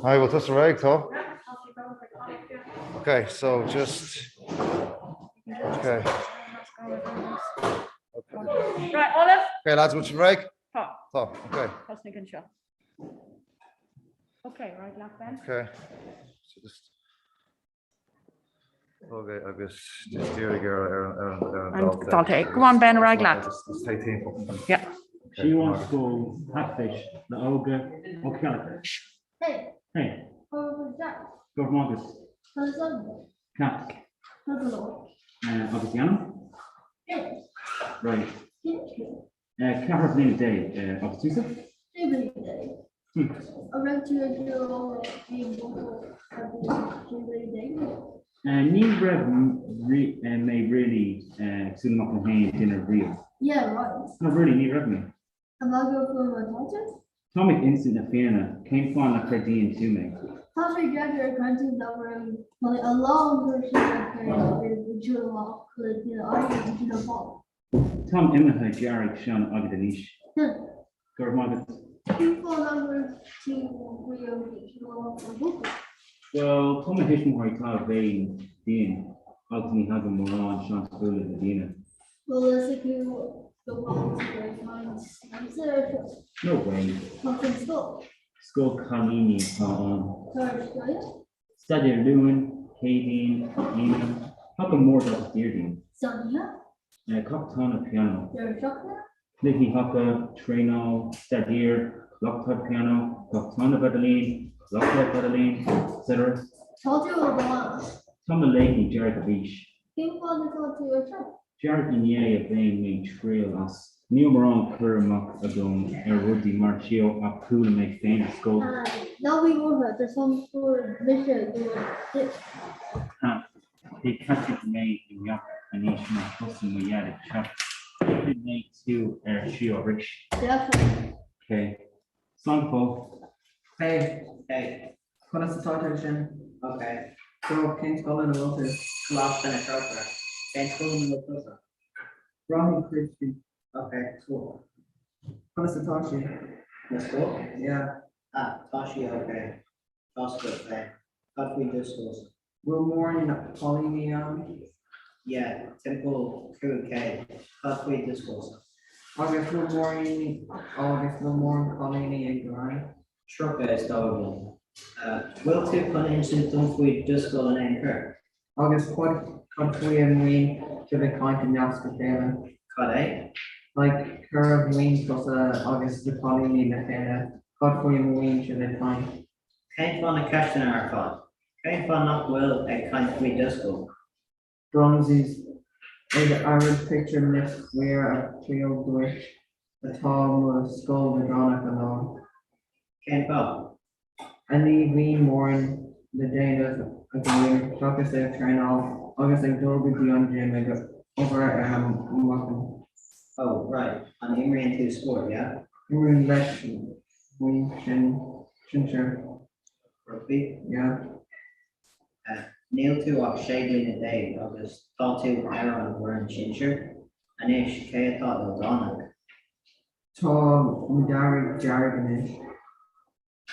Hi, bhfuil tusa réidh, tá? Ok, so just ok. Right, Olive. Ok, lads, bhfuil sibh réidh? Tá. Tá, ok. Tosnaigh anseo. Ok, right, leat Ben. Ok. So just Ok, agus just dírigh ar ar ar an ar an An dalta é. Go on Ben, ar aghaidh leat. Just téigh timpeall. Yeah. She wants to go catfish le Óga Ó Ceallaigh. Hey. Hey. Go raibh maith agat. Cat. Agus dhéanam? Right. Cén scoil? 14 bliana agus tusa? 16 bliana. An raibh tú ag dul le haon bhuachaill a bhí 16 bliana agat? Ní raibh mé really ag siúl amach le haon duine riamh. Yeah, right. No, really, ní raibh mé. An maith go bhfuil mo tailte? Táim ag insint na fírinne, cén fáth nach gcreideann tú mé? Tá sé deacair a chreidiúint nach raibh a lán cur síos ar ag siúl amach le duine áirithe i gCill Chainnigh. Táim imithe d'éirigh sean agat anois. Go raibh maith agat. Cén fáth nach raibh tú riamh ag siúl amach le buachaill? Bhuel, tá mo thuismitheoirí thar a bheith dian agus ní thagann mórán seans bualadh le daoine. Bhfuil fhios acu go bhfuil tú ag caint liomsa ar seo? No way. Cad faoin scoil? Scoil cailíní atá ann. Cad ar scoil? Staidéar Luan, Céadaoin, Aoine, Haca Máirt agus Déardaoin. San oíche? Ceachtanna pianó. Deireadh seachtaine? Cluichí haca, traenáil, staidéar, cleachtadh pianó, ceachtanna veidhlín, cleachtadh veidhlín, etc. Tá tú ildánach. Tá mo léitheoir dearg arís. Cén fáth atá tú anseo? Dearg inné a bhain mé triail as. Níl mórán cur amach agam ar rudaí mar seo ach chuala mé féin ar scoil. Ná bí buartha, tá some fuair mise go bhfuil duit. Ha, cé caitfidh mé imeacht anois mar thosaigh mo dhaid ag teacht. Feicfidh mé tú ar seo arís. Definitely. Ok. Slán go fóill. Hey. Hey. Conas atá tú ansin? Ok. So, cén scoil ina bhfuil tú? Coláiste na Trócaire. Cén scoil ina bhfuil tusa? Bráithre Críostaí. Ok, cool. Conas atá sí? Na scoil? Yeah. Ah, tá sí ok. Tá scoil ok. Cad faoi do scoilsa? Bhfuil mórán cailíní ann? Yeah, timpeall 500. Cad faoi do scoilsa? Agus bhfuil mórán agus bhfuil mórán cailíní ag do rang? 30 is dóigh liom. Bhfuil tú chun insint dom faoi do scoil in aon chor? Agus cad cad faoi a mbíonn sibh ag caint i ndeasc a chéile? Cad é? Like cur a mbíonn tusa agus na cailíní le chéile, cad faoi a mbíonn sibh ag caint? Cén fáth na ceisteanna ar fad? Cén fáth nach bhfuil ag caint faoi do scoil? Bronzies Ag amharc pictiúr níos faoir a triail duit atá mo scoil go gránach an lá. Cén fáth? A ní bhíonn mórán le déanamh againn seachas ag traenáil agus ag dul go dtí an gym ag obair ar na meáchain. Oh, right, an imríonn tú spórt, yeah? Imrím leis an sinsir. Rugby? Yeah. Níl tú ach 16 bliana agus tá tú ar an bhfoireann sinsir? Anois, cé atá ildánach? Tá mo dheartháir dearg anois.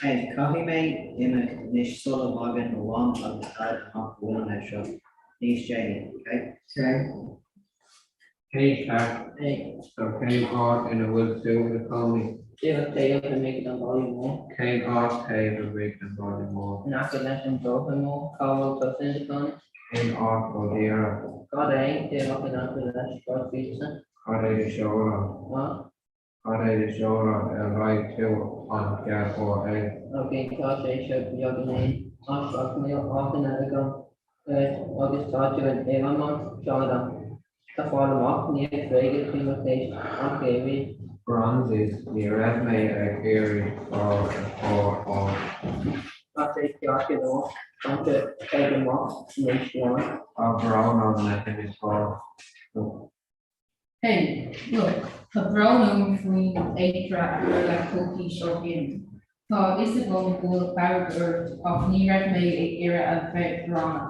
Hey, caithfidh mé imeacht anois sula bhfaigheann mo mham agus daid amach go bhfuil mé anseo. Níos déanaí, ok? Ok. Hey Cat. Hey. So cén áit ina bhfuil tú i do chónaí? Díreach taobh amuigh den bhaile mór. Cén áit taobh amuigh den bhaile mór? In aice leis an bóthar mór. Cá bhfuil tusa i do chónaí? Cén áit ó dhíreach? Cad é? Díreach in aice leis Sráid Peterson. Cad é do sheoladh? What? Cad é do sheoladh? Ar leig tú an cead uair é? Ok, tá sé seo beagáinín aisteach, níl aithne agam ort agus tá tú in Eirmont, Ceanada. Tá fáil amach, níor thréig tú mo cheist ach oiread. Bronzies, ní raibh mé ag iarraidh fáil a chur ort. Tá sé ceart go leor, táimse ag imeacht anois slán. Tá brón orm na hiriseoirí. Hey, look, tá brón orm faoin eachtra a tharla coicís ó shin. Tá a fhios agam go bhfuil fearg ort ach ní raibh mé ag iarraidh a bheith gránna.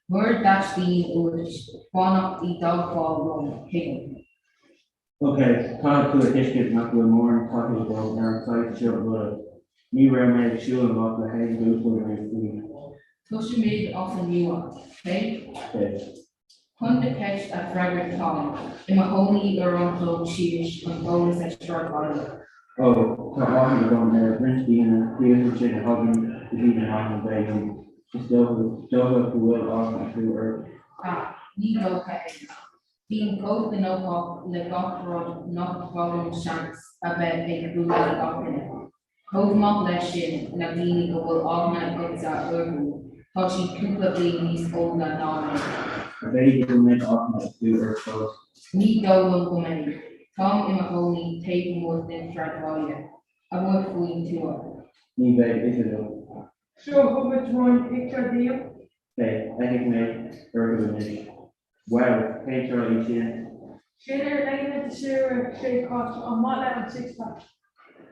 Mura dteastaíonn uait fanacht i dteagmháil liom, tuigim. Ok, caithfidh tú a thuiscint nach bhfuil mórán taithí agam ar an saghas seo ruda. Ní raibh mé ag siúl amach le haon bhuachaill riamh faoi. Tosaímid as an nua, ok? Ok. Chun do cheist a fhreagairt táim i mo chónaí ar an chlog síos an eolas ar Sráid Bhaile. Ó, tá aithne agam ar roinnt daoine, thíos ansin a thagann go dtí na ranganna béilí. Is dócha go bhfuil aithne acu ort. Ah, ní dócha é. Bím chomh gnóthach le gach rud nach bhfaighim seans a bheith ag bualadh le gach duine. Chomh maith leis sin, na daoine go bhfuil aithne agatsa orthu, tá siad cúpla bliain níos óige ná mé. B'fhéidir go mbeidh aithne acu ort fós. Ní dóigh liom go mbeidh. Táim i mo chónaí taobh amuigh den sráidbhaile, amuigh faoin tuath. Ní bheidh a fhios agam. Seo chugat roinnt pictiúr díom. Beidh, feicfidh mé orthu anois. Wow, cén treo í sin? Sin ar laethanta saoire sé caite, an maith leat an six pack?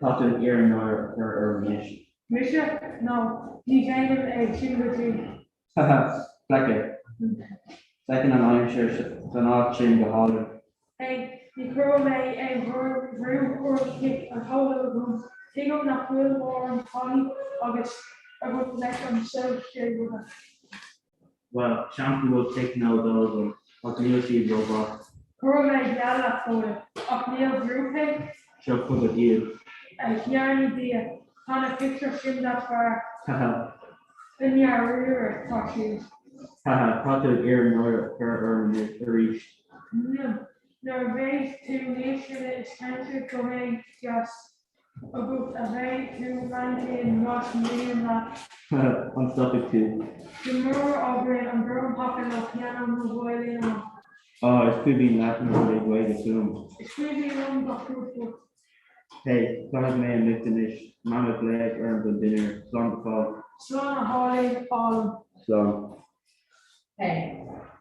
Tá tú ag iarraidh náire a chur orm anois. Mise? No, ní dhéanaim é sin go dtí. Haha, pleidhce. Feiceann an aimsir san áit sin go hálainn. Hey, ní chuirfidh mé aon bhrú ort cic a thógáil agam. Tuigim nach bhfuil mórán taithí agus agat leis an saghas sin ruda. Bhuel, seans go bhfuil cic nó dhó agam, ach níl siad rómhaith. Cuirfidh mé geall leat, Fódhla, ach níl brú pé. Seo chugat iad. A Thiarna Dia, tá na pictiúir sin leat fear. Haha. I ndáiríre, tá siad. Haha, tá tú ag iarraidh náire a chur orm arís. Níl. Nuair a bheidh tú níos sine is cinnte go mbeidh deis agat a bheidh tú leantain más mian leat. Haha, an stopfaidh tú? Go mór oibríonn an gorm paca nó pianó mo veidhlín amach. Á, is cuimhin leat an rud é Gaeilge fúm. Is cuimhin liom gach rud fút. Hey, caithfidh mé imeacht anois, Mam ag glaoch orm don dinnéar. Slán go fóill. Slán a Sháilín álainn. Slán. Hey.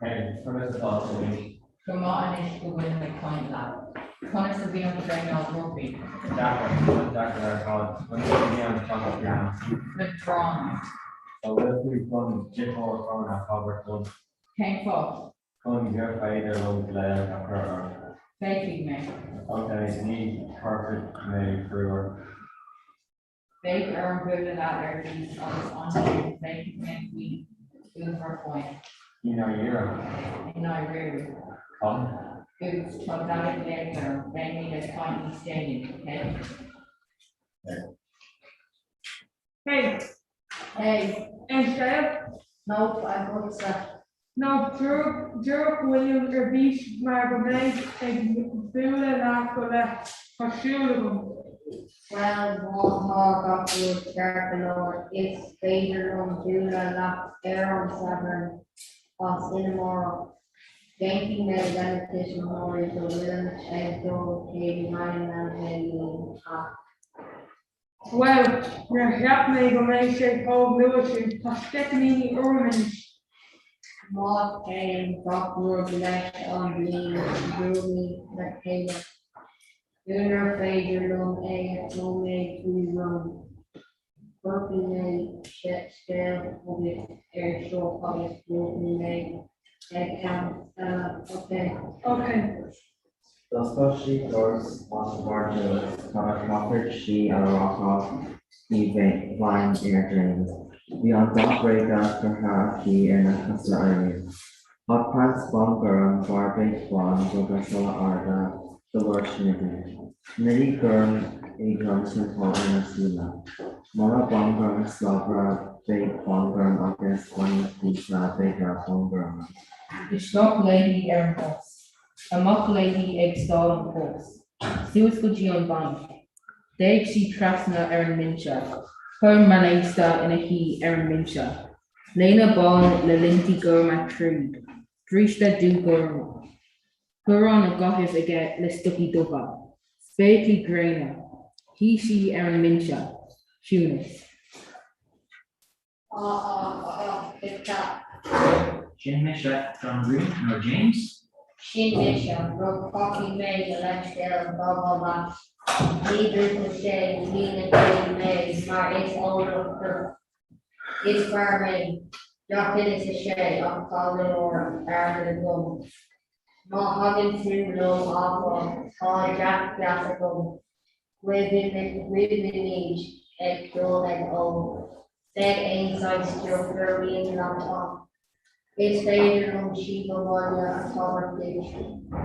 Hey, conas atá tú anois? Go maith anois go bhfuilim ag caint leat. Conas a bhí an traenáil rugbaí? Deacair, an-deacair ar fad. Conas a bhí an teagasc reatha? Leadránach. An bhfuil tú chun difear fón a thabhairt dom? Cén fáth? Chun gur féidir liom glaoch a chur ort. Féadfaidh mé. Ok, ní chuirfidh mé brú ort. Beidh orm bualadh leat ar dtús agus ansin féachfaidh mé faoin uimhir fóin. I ndáiríre? I ndáiríre. Cathain? Úps, tá Daid ag glaoch orm, beimid ag caint níos déanaí, ok? Hey. Hey. Aon scéal? Nope, agatsa. Ná díreach William ar bís mar go mbeidh ag bualadh leath go leith, tá súil agam. Bhuel, má tá gach rud ceart go leor, is féidir liom bualadh leat ar an Satharn as sin amárach. Déanfaidh mé le mo thuismitheoirí go bhfuilim ag dul chuig rang na veidhlín a. Bhuel, níor cheap mé go mbeadh sé chomh luath sin, tá sceitimíní orm anois. Má théann gach rud leis an bplean, buailfimid le chéile. Munar féidir liom é tá mé faoi rún. Cuirfidh mé scéal chugat ar seo agus buailfidh mé ag am eile, ok? Ok. D'oscail sí doras an bhairdil agus chonaic sí a rocáil i bhfeidhm ar James. Bhí an dath bréige curtha aici ar na cosa araon. Hot pants bánghorm, bairbéid bhán, bogha sála arda, go leor smididh. Smididh gorm éadrom timpeall ar na súile. Mála bánghorm slabhra béag bánghorm agus bonnán píosa béara bánghorma. Isteach léi ar an bhus. Amach léi ag stad an bhus. Suas go dtí an banc. D'fhéach sí trasna ar an mbinse. Fear meánaosta ina shuí ar an mbinse. Léine bán le lintí gorma tríd. Bríste dúghorm. Biorán á gcaitheamh aige le stocaí dubha. Spéaclaí gréine. Shuigh sí ar an mbinse. Ciúnas. Sin mise, John Breen, nó James. Sin mise, Rud Caithfidh mé mo leithscéal a ghabháil leat. Ní 36 bliana mé mar is eol duit. Is fear mé, 46 ach tá go leor airgid agam. Má thagann tú liom áfach, tá teach deas agam. Beimid ag dul ag ól. Beidh aon saghas deoch gur mian leat ann. Is féidir liom slí abhaile a thabhairt duit.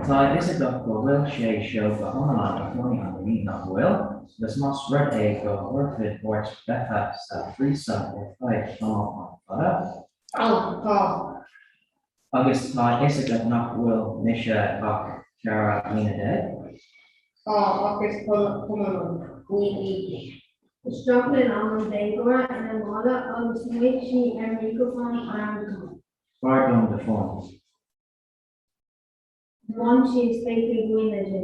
Tá a fhios agat go bhfuil sé seo go hiomlán i gcónaí an nach bhfuil? Agus más rud é go gcuirfead ort beatha sa phríosún ar feadh tamall an-fhada? Ó, tá. Agus tá a fhios agat nach bhfuil mise ach 14 bliana? Tá, ach is cuma liom faoin aois. Isteach linn an béalra ina mála agus shuigh sí ar mhicreafón an fhón. B'fhearr dom do fón. Bhain sí spéaclaí buí di.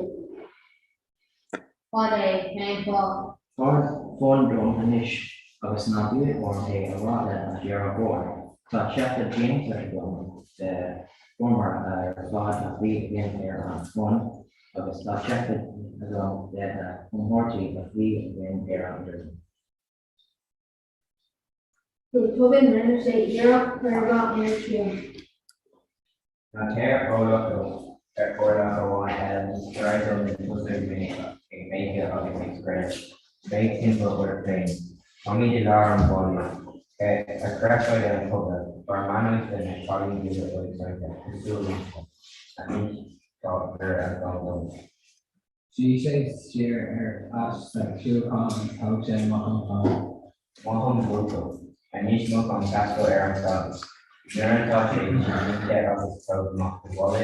Cad é? Cén fáth? Tabhair fón dom anois agus ná iarr orm é a rá le an deartháir. Tá taifead déanta agam de fuaimeanna ar fad a bhí againn ar an bhfón agus tá taifead agam de na comórtaí a bhí againn ar an idirlíon. Go tobann rinne sé iarracht cur ina triail. Ná tabhair orlach orlach amháin eile níos fearr dom ná tusa go minic ag béiceadh agus ag scread. Béic timpeall ort féin. Táimid i lár an bhaile. Ar chreachadh an phobail, bár mbeannacht do na cailíní beaga ag rince, cosúil liomsa. Anois tá gur an dán dom. Shuigh sé siar ar ais sa suíochán agus thóg sé amach an fón. Maith an buachaill. Anois mo chun freastal ar an stádas. Nuair atá sé sínte agus tóg amach do bhalla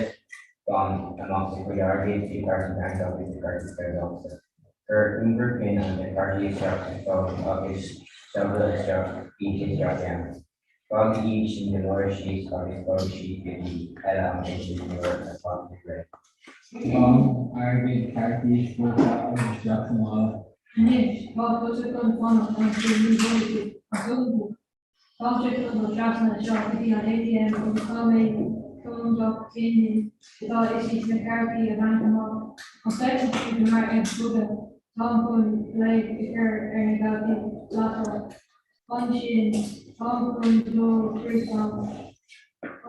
gan amach do chuid airgid i gcártaí bainc agus i gcártaí creidmheasa. Cuir uimhir pin an na cártaí isteach sa fón agus seoladh isteach iad isteach ann. Fág iad sin go léir síos agus bog síos go dtí eile an fhoinse nuair atá tú réidh. Am, airgead, cártaí, spóca agus isteach sa mhála. Anois, tá tusa chun fanacht ansin ní bhogfaidh tú, an dtuigeann tú? Táimse chun dul trasna anseo go dtí an ATM agus tá mé chun gach pingin atá istigh sna cártaí a bhaint amach. An bhfeiceann tú go mear ag bogadh? Táim chun glaoch a chur ar na Gardaí láithreach. Ansin, táim chun dul tríd an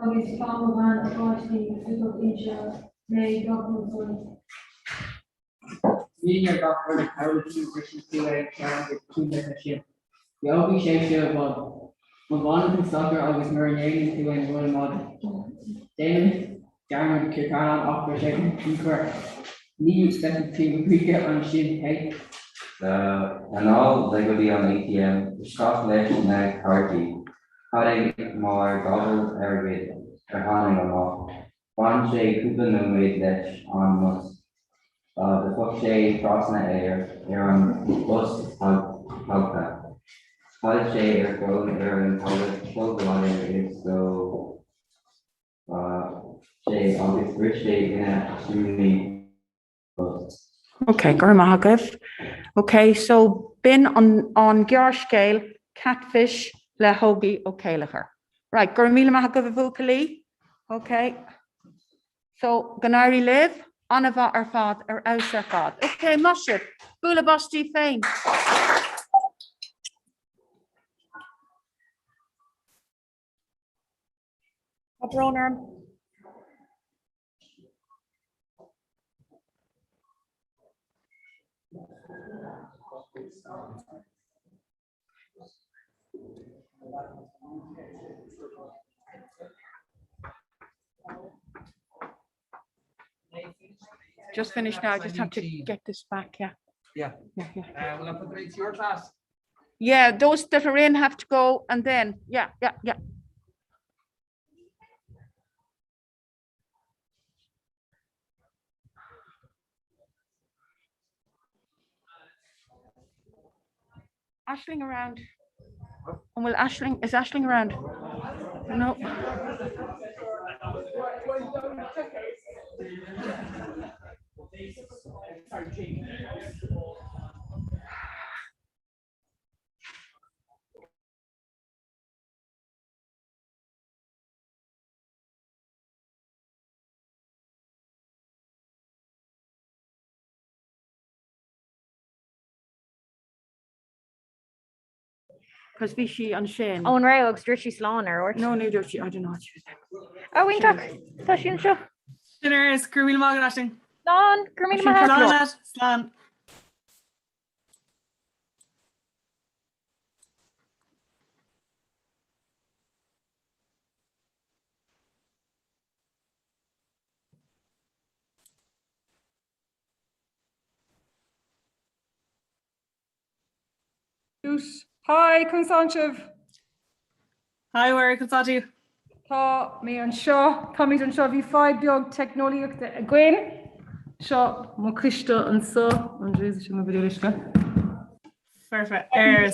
agus tá mo bhean is páistí ag inse mé gach rud dóibh. Smaoinigh ar gach rud a shamhlaigh tú briseann tú é ceann de chúlaithe sin. Gheobhaidh sé seo i bhfad. An mbaineann tú sacar agus mura ndéanann tú aon rud i maidin. Déanaim dearmad ciorclán ach beidh sé tionchar. Ní feicfidh tú choíche ansin, hé? Anall le go dtí an ATM, isteach leis na cártaí. Cad é mar gabhal airgid a tháinig amach. Bhain sé cúpla nóiméad leis an mbus. Do phioc sé trasna ar ar an bus tagtha. Chaill sé ar fón ar an talamh chomh láidir is go raibh sé agus bhris sé ina srúnaí bus. Ok, go raibh maith agaibh. Ok, so b'in an an gearrscéal Catfish le hÓgie Ó Céilleachair. Right, go raibh míle maith agaibh a bhuachaillí. Ok. So, go n-éirí libh, an-mhaith ar fad, ar fheabhas ar fad. Ok, maith sibh. Bualadh bos daoibh féin. Tá brón orm. Just finished now, I just have to get this back, yeah. Yeah. Yeah, yeah. Uh, will I put them into your class? Yeah, those that are in have to go and then, yeah, yeah, yeah. Ashling around. An bhfuil Ashling, is Ashling around? No. Cos bhí sí ansin. Ó an raibh agus dúirt sí slán ar No ní dúirt sí I don't know what she was saying. Ó iontach tá sí anseo. Sin ar is go raibh míle maith agat Aisling. Slán go raibh míle maith Slán leat, slán. Hi, conas tánn sibh? Hi, Mhairi, conas tá tú? Tá mé anseo, táimid anseo, bhí fadhb beag teicneolaíochta againn. Seo mo choiste anseo, an dtús sin mo bhidéal Foirfe, ar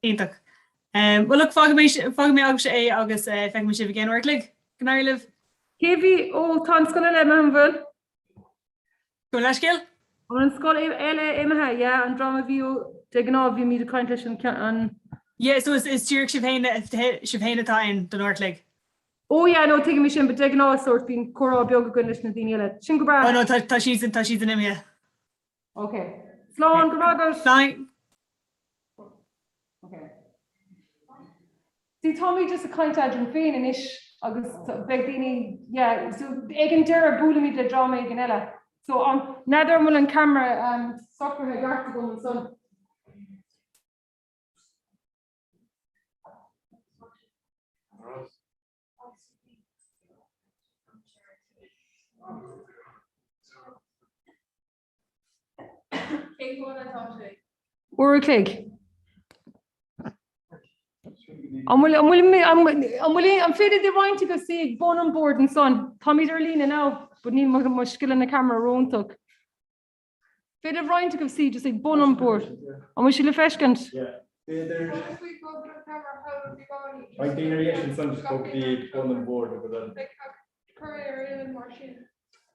Iontach. Well look, fágfaidh mé fágfaidh mé agaibhse é agus feicfidh mé sibh again uair a chloig. Go n-éirí libh. Cé bhí, ó tá an scoil eile imithe an bhfuil? Gabh mo leithscéal? An bhfuil an scoil eile imithe, yeah, an dream a bhí ó, de ghnáth bhímid ag caint leis an, an. Yeah, so is is díreach sibh féin sibh féin atá ann don uair a chloig. Oh yeah, no, tuigim é sin, but de ghnáth sórt bíonn comhrá beag againn leis na daoine eile. Sin go breá. Oh no, tá tá siadsan tá siadsan imithe. Ok. Slán, go raibh maith agat. Slán. Ok. See, táimid just ag caint eadrainn féin anois agus beidh daoine, yeah, so ag an deireadh buailimid le dream éigin eile. So um, n'fheadar an bhfuil an camera um, socraithe i gceart agam ansan. Cén fad atá sé? Uair a chloig. An bhfuil, an bhfuil, an bhfuil, an féidir le roinnt agaibh suí ag bun an bord ansan? Táimid ar líne now, but níl mo, mo scileanna camera ró-iontach. Féidir roinnt agaibh suí just ag bun an bord. An bhfuil sé le feiscint? Beidh daoine ar dheis ansan just bog dtí bun an bhord agus an.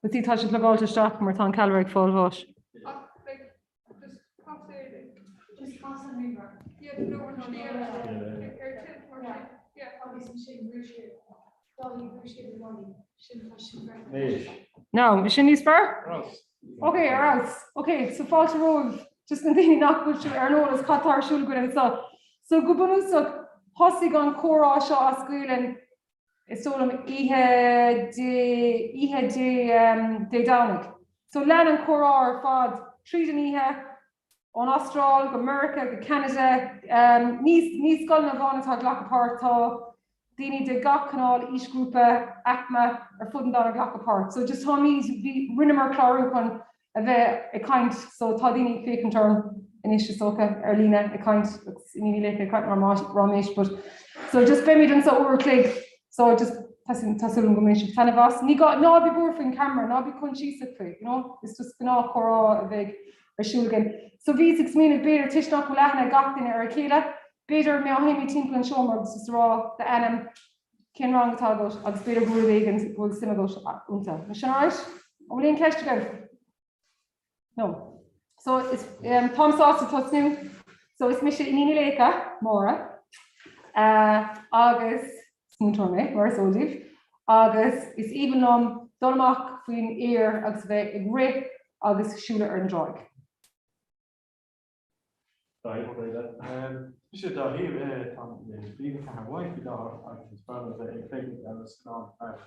But see, tá sé plugáilte isteach mar tá an ceallra ag fáil bháis. Now, sin níos fearr? Ok, ar fheabhas. Ok, so fáilte romhaibh just na daoine nach bhfuil sibh ar an eolas cad tá ar siúl againn anseo. So go bunúsach, thosaigh an comhrá seo as Gaelainn is dóigh liom oíche Dé, oíche Dé, Dé Domhnaigh. So lean an comhrá ar fad tríd an oíche, ón Astráil go Meiriceá go Ceanada. Ní, ní scoileanna amháin atá ag glacadh páirt, tá daoine de gach cineál aoisghrúpa, aicme ar fud an domhain ag glacadh páirt. So just táimid, bhí, rinneamar clárú chun a bheith ag caint so tá daoine ag féachaint orm anois is dócha ar líne ag caint agus ní ní ag caint mar ráiméis but so just beimid anseo uair a chloig so just tá súil agam go mbainfidh sibh taitneamh as. Ní gá ná bí buartha faoin camera, ná bí coinsiasach faoi, you know, is just gnáth comhrá a bheidh ar siúl againn. So bhíos ag smaoineamh b'fhéidir toisc nach bhfuil aithne ag gach duine ar a chéile, b'fhéidir má théimid timpeall an seomra agus just a rá d'ainm, cén rang atá agat agus b'fhéidir go bhfuil rud éigin go bhfuil suim agat iontu. An sin alright? An bhfuil aon ceist agaibh? No. So is um, táim sásta tosnú. So is mise Iníon Uí Laocha, Máire, uh, agus is múinteoir mé, mar is eol daoibh, agus is aoibhinn liom dul amach faoin aer agus a bheith ag rith agus siúl ar an dtráigh. Mise Dáithí, táim i mbliain 4 Y faoi láthair agus is breá liom a bheith ag féachaint ar na scannáin faire.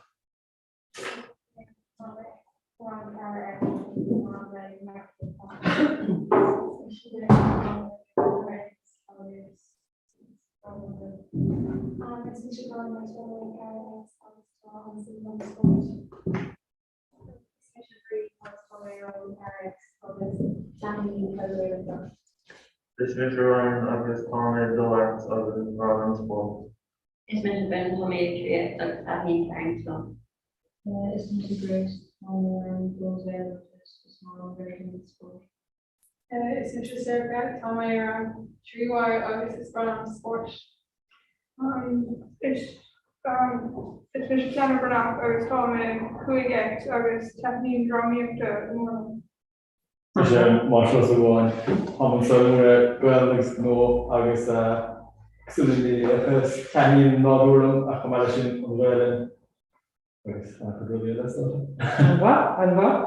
Is mise Ryan agus tá mé 2X agus is breá liom spórt. Is mise Ben, tá mé 3X agus taitníonn tarraingt liom. Is mise Grace, tá mé ar an 2Z agus is maith liom bheith ag spórt. Is mise Sorcha, tá mé ar an 3Y agus is breá liom spórt. Is is mise Clíona Breathnach agus tá mé 5X agus taitníonn drámaíocht go mór liom. Mise Máirseáil Ó Súilleabháin, táim anseo ag múineadh Gaelainn agus Gnó agus cosúil le Ní Laocha, taitníonn nádúr liom ach chomh maith leis sin an Ghaelainn. Agus an-chuid rudaí eile is dócha. An-mhaith, an-mhaith.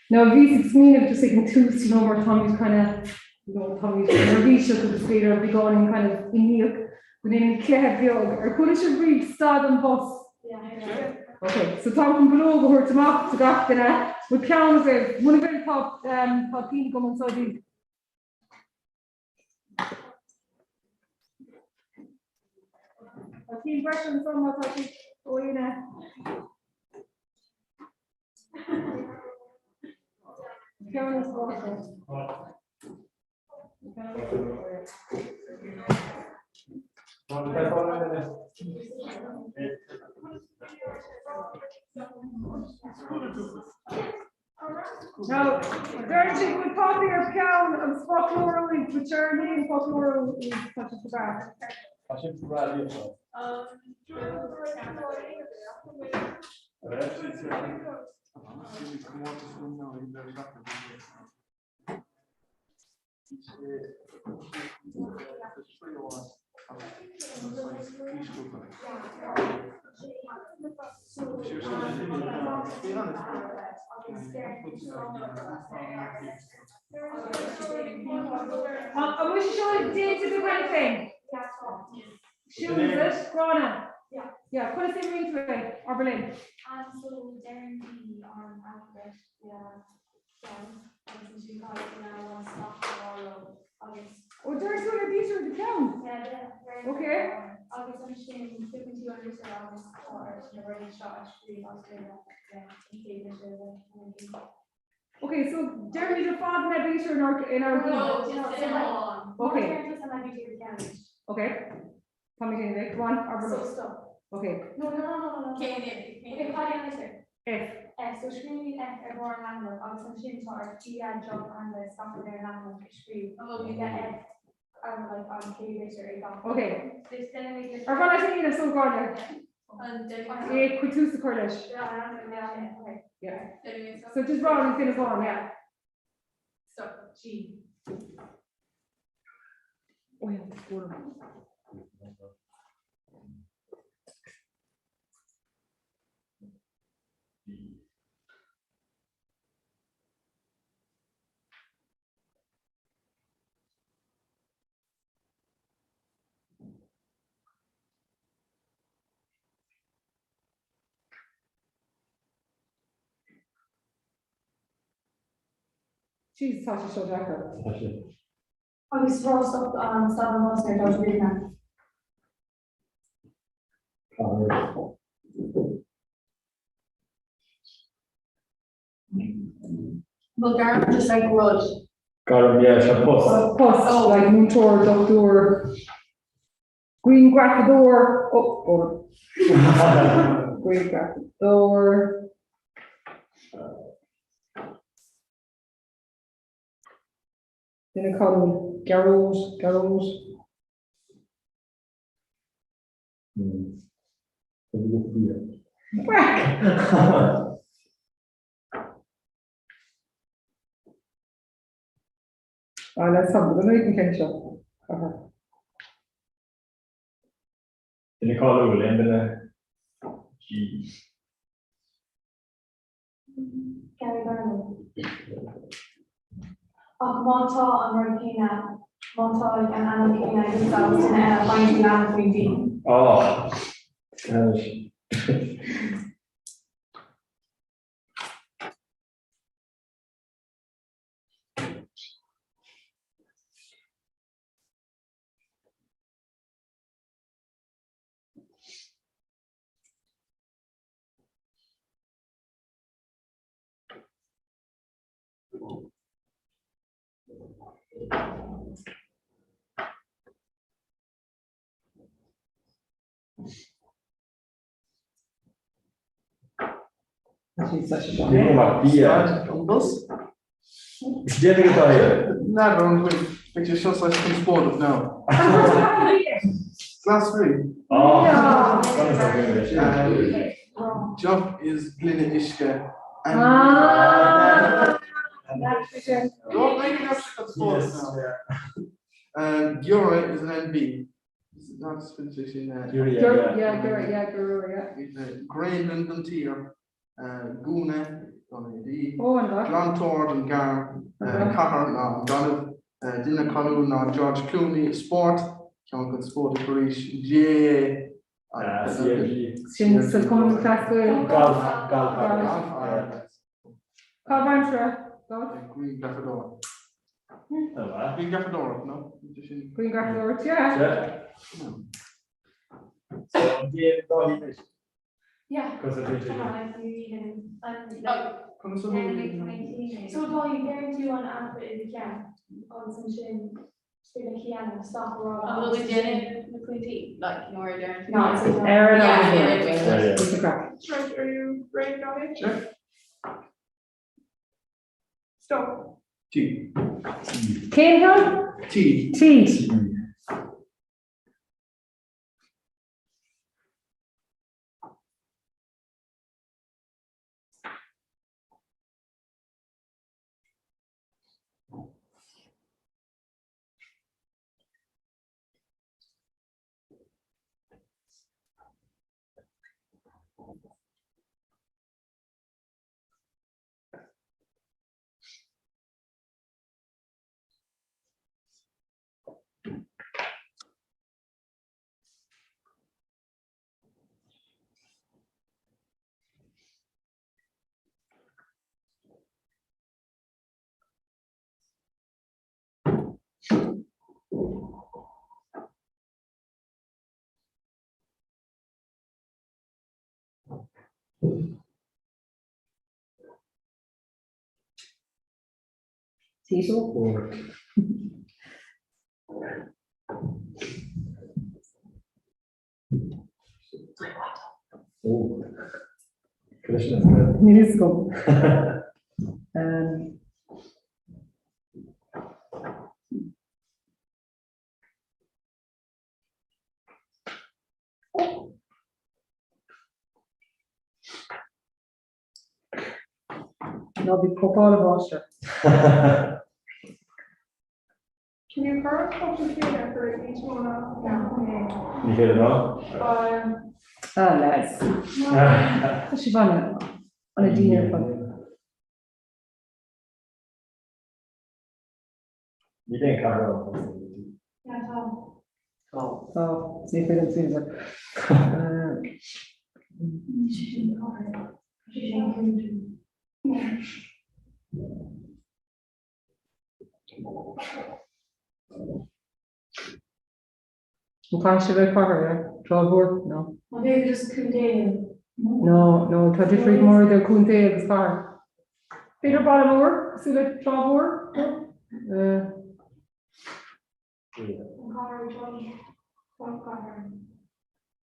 Now bhíos ag smaoineamh just ag an tús, you know, mar táimid kind of, you know, táimid neirbhíseach agus b'fhéidir beagáinín kind of imníoch, go ndéanfainn cluiche beag. Ar chuala sibh riamh stad an bhus? Ok, so táim chun bileog a thabhairt amach do gach duine. Bhfuil peann agaibh? Muna bhfuil tá, um, tá pinn agam anseo daoibh. Tá cinn breise ansan má tá siad ó aoinne. Ceann is fáilte. Now, deir siad go bhfuil páipéar, peann agus foclóir uainn, but sure níl aon foclóir uainn, tá sé go breá. Tá sin go breá líofa. An bhfuil sé seo déanta agat cheana féin? Siúl, is it? Gráinne? Yeah, conas a imríonn tú é? Abair linn. So deireann daoine an alphabet ceann agus ansin caithfidh tú an stop a rá leo agus. Ó deir tú le bítear do ceann? Ok. Agus ansin piocann tú an litir agus tá ort na rudaí seo a scríobh as Gaeilge an chéad litir a bheith an Ok, so deirimid ar fad an aibítir inár inár Ok. Ok. Tá mé déanamh, go on, abair So stop. Ok. No, no, no, no, no, no. Cén Ok, cad é an litir? F. F, so scríobhaimid F ar bharr an leathanach agus ansin tá ort bia, job, ainmhithe, scafall ar an leathanach a scríobh le F an like an chéad litir ag gach. Ok. Ar mhaith leat é a dhéanamh so Gráinne? É chun tús a chur leis. Yeah. So just rá an duine amháin, yeah. Stop. G. Oh yeah, that's good. Jeez, tá sé seo deacair. Tá sé. Agus rá stop an stad an bhus ar dá bhliana. Cathair. Well gairm just like rud. Gairm, yeah, sé post. Post, like múinteoir, dochtúir, grianghrafadóir, oh, oh. Grianghrafadóir. Duine cáiliúil, Gearóid, Gearóid. Craic! Ah, let's have a look an ceann seo. Duine cáiliúil, aon duine G. Gary Burnham. Ach má tá an rud céanna, má tá an ainm céanna agat agus duine eile, faigheann tú leathphointí. Oh, anois. N'fheadar an bhfuil beidh sé seo saghas conspóideach now. Glasraí. Deoch is gloine uisce. Giorria is an ainmhí. Graonlainn don tír, Gúna don éadaí, Glantóir don gcarr, Cathair ná an Ghaillimh, Duine cáiliúil ná George Clooney, Spórt, ceann conspóideach arís, GAA. Sin sa Cumann Lúthchleas Gael. Golf, golf. Caitheamh aimsire, golf. Grianghrafadóir. Grianghrafadóireacht, no? Grianghrafadóireacht, yeah. So, an dé dá hínis? Yeah. Cos a bhí sé. Conas a bhí? So tá deireann tú an alphabet i do cheann agus ansin Bhí Cian stop a rá. An bhfuil muid déanamh na pointí? Like, nuair a deireann tú. No, it's okay. Ar an Yeah, It's a crack. Right, are you ready, Dáithí? Sure. Stop. T. Cén ceann? T. T. Tito? Níl fhios agam. Ná bí ag cóipeáil a mháistir. Can you cur an focal céanna for níos mó ná Ní féidir ná? Ah, lads. Tá sibh ana ana dian ar fad. Ní bheidh cathair ann. Tá. Tá, ní féidir an tSuíomh. An caithfidh sé bheith cathair, yeah? Trá Mhór? No. An féidir just contae? No, no, tá difríocht mór idir contae agus cathair. B'fhéidir baile mór, cosúil le Trá Mhór? No? Uh. An cathair Tralee. Tá cathair.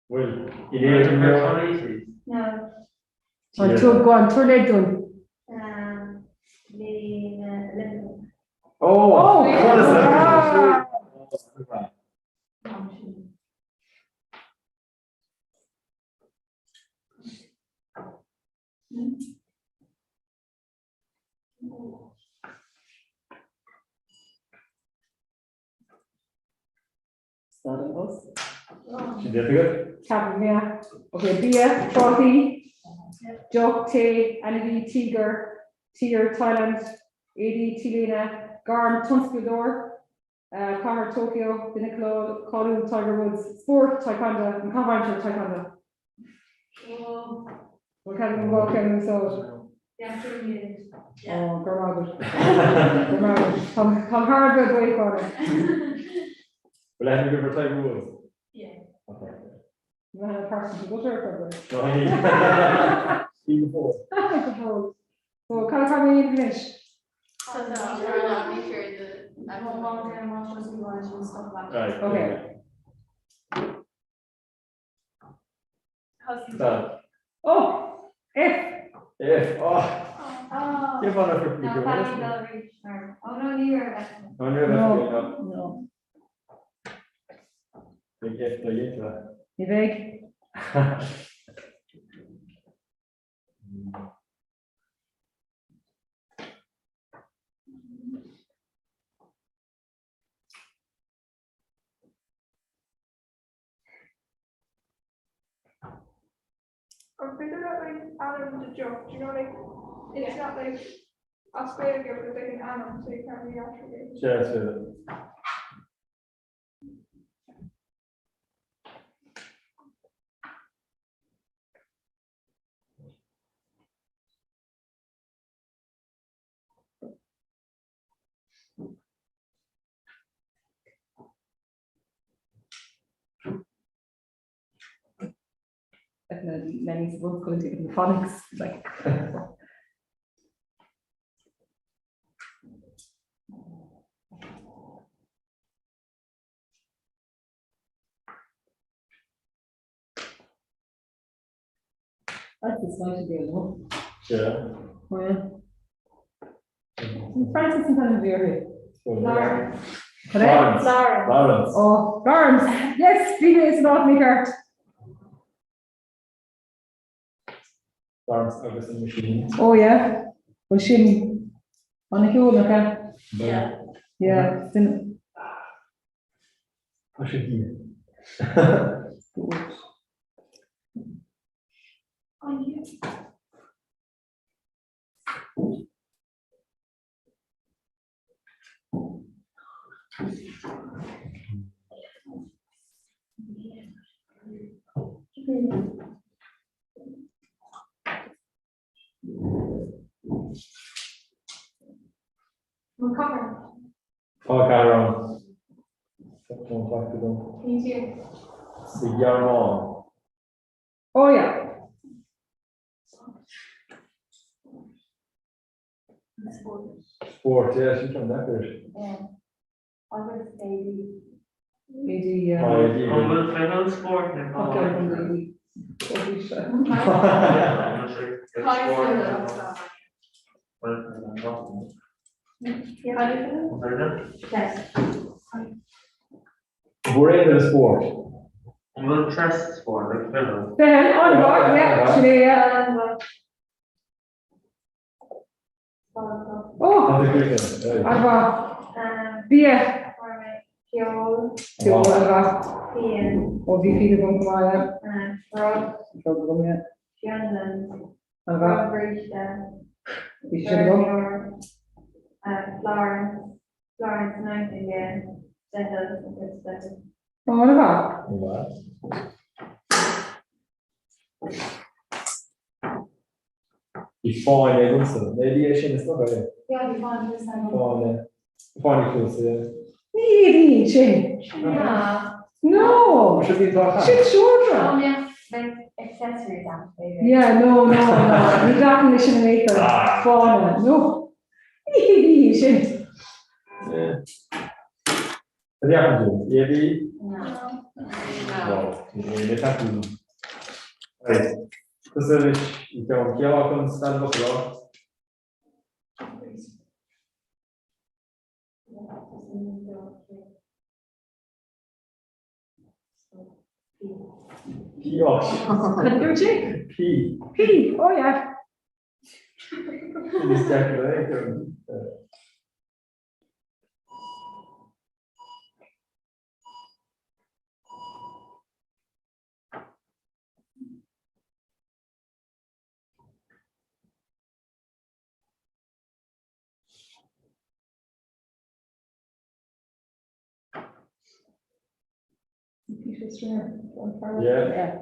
Bhfuil, in Éirinn No. An tú go an tú le dún. Um, bhí na Olympic. Oh! Oh! Stad an bus. Sin déanta agat? Ceapaim, yeah. Ok, bia, trátaí, deoch, tae, ainmhí, tíogar, tír, Thailand, éadaí, T-léine, gairm, tionscladóir, cathair, Tokyo, duine cáiliúil, Tiger Woods, spórt, taekwondo, an caitheamh aimsire, taekwondo. Bhuel, ceapaim go bhfuil ceann úsáid. Ó, go raibh maith agat. Go raibh maith agat. Táim thar a bheith buíoch oraibh. Bhfuil aithne agaibh ar Tiger Woods? Yeah. Okay. Ní bheidh an person go bhfuil ar fad. No, ní. Ní go fóill. Go fóill. So, cad atá mé a dhéanamh anois? Right. Okay. Stad. Oh! F! F! Oh! Cén fáth nach raibh No, Oh no, ní raibh. No, ní raibh No, no. Big F do dhéanta. Ní bheidh. An féidir leat like ainm de deoch, do you know like it's not like as Gaeilge but it's like an ainm so you can't really actually. Sea, is féidir. Na leanaí sa bhunscoil ag na phonics like. That's the slight deal, no? Sea. Oh yeah. Francis an t-ainm a bhí uirthi. Lawrence. Lawrence. Lawrence. Oh, Lawrence. Yes, bhí mé san áit mícheart. Lawrence agus an Machine. Oh yeah. Well sin an-cheol nach ea? Yeah. Yeah, sin. Tá sé bhí. An cathair. Tá cathair ann. Tá an faighte agam. Cén tír? Sa Ghearmáin. Oh yeah. Spórt, yeah, sin ceann deacair. Agus AD. AD, yeah. Tá AD. An bhfuil ficheall spórt nó Tá ceann agam AD. Ó bhí sé. Bhfuair aon duine spórt? An bhfuil chess spórt like ficheall? Ficheall, an-mhaith, yeah, sin é, yeah. Ó! An-mhaith. Bia. Ceol. Ceol, an-mhaith. Fíon. Ó, bhí fíon agam chomh maith, yeah. Rud. Rud agam, yeah. Fionlainn. An-mhaith. Bríste. Bhí sin agam. Florence. Florence Nightingale. Doicheall agus doicheall. Ó, an-mhaith. An-mhaith. Bhí fáinne agamsa. Maybe é sin is dócha é. Yeah, bhí fáinne cluasa agam. Fáinne. Fáinne cluasa, yeah. Ní éadaí sin. No! Sin bhí tá Sin seodra. Oh, yeah. Like accessories actually. Yeah, no, no, no. Ní ghlacann leis sin in aon chor. Fáinne. No. Ní héadaí sin. Yeah. Cad é acu dúinn? Éadaí? No. No. Ní tacaím. Right. Tusa anois, i gceann céal acu an stad bus a rá. P. Oh. Cad a dúirt sé? P. P. Oh yeah. Is deacair é. Peter Stringer. Yeah. Yeah.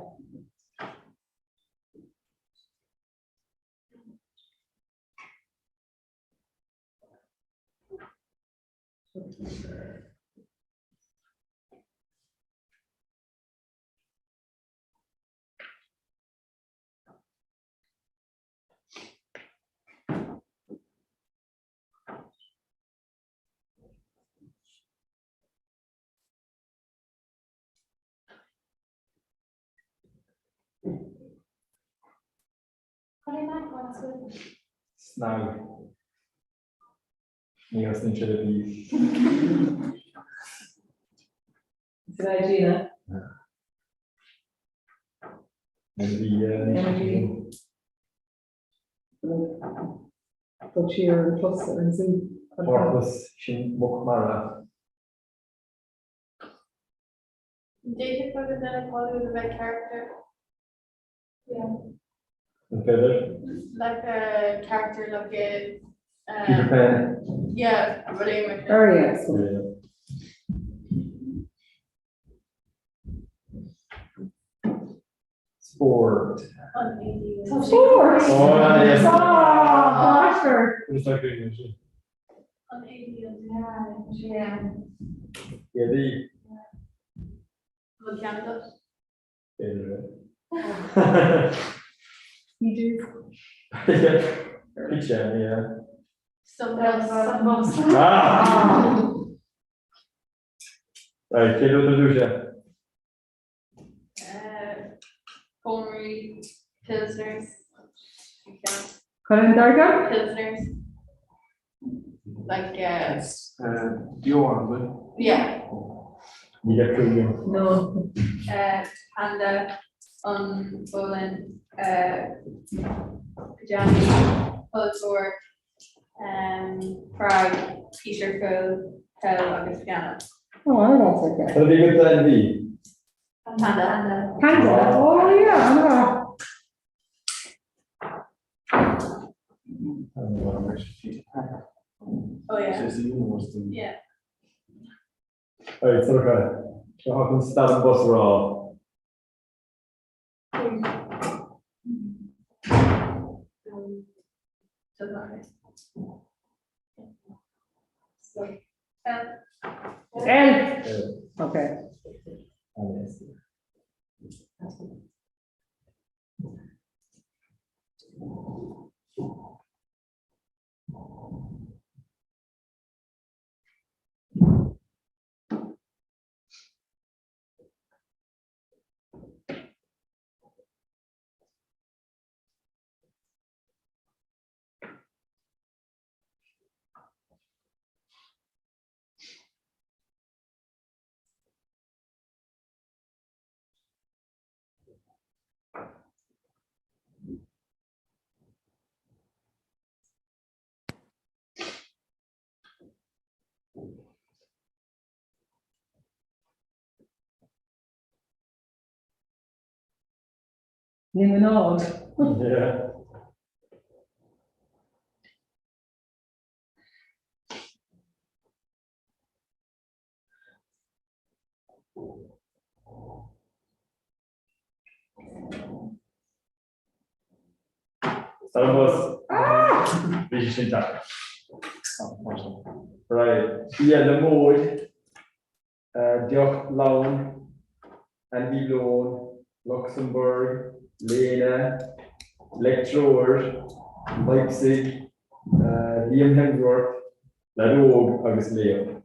Snag. Ní thosnaíonn sé le B. Sin é Gina. M G. Dul siar ar an plus ar an zoo. Porpoise sin muc mara. D'fhéadfadh an duine cáiliúil a bheith character. Yeah. An féidir? Like a character like a um, Peter Pan. Yeah, rud éigin mar sin. Oh yes. Yeah. Sport. Sport! Oh, yes. Ah, sure. It's like doing it. An AD yeah. Yeah, the. Bhfuil ceann agat? B'fhéidir. PJs. Picture, yeah. Some Ah! Right, cé dúirt an dúise? Cónraí, Pilsners. Cad é an dara ceann? Pilsners. Like uh, Dior, an bhfuil? Yeah. Ní le cúigear. No. Uh, panda, an bowling, uh, pajamaí, polaiteoir, um, Prague, Peter Quill, peil agus piano. Oh, I that's okay. Cad a bhí agat den bhí? Panda. Panda. Oh yeah, an-mhaith. Oh yeah. Is the universe thing. Yeah. Right, sorcha. Seo chugainn stad an bus a rá. Doesn't matter. So, L. L. Okay. Líomanáid. Yeah. Stad an bus. Bhí sé sin deacair. Right. Bia liomóid, deoch lann, ainmhí leon, Lucsamburg, léine, leictreoir, Leipzig, Liam Hemsworth, leaid óg agus léamh.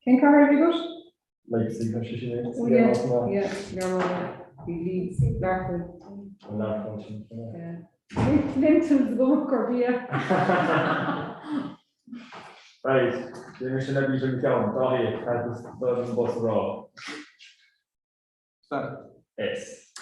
Cén cathair a bhí agat? Leipzig, tá sé sin é. Oh yeah, yeah, Gearmáin, bhí Leeds, Learpholl. An Learpholl sin. Yeah. Lentils agam gur bia. Right, déanfaidh sin le bís an ceann, Dáithí, cad stad an bus a rá? Stad. S.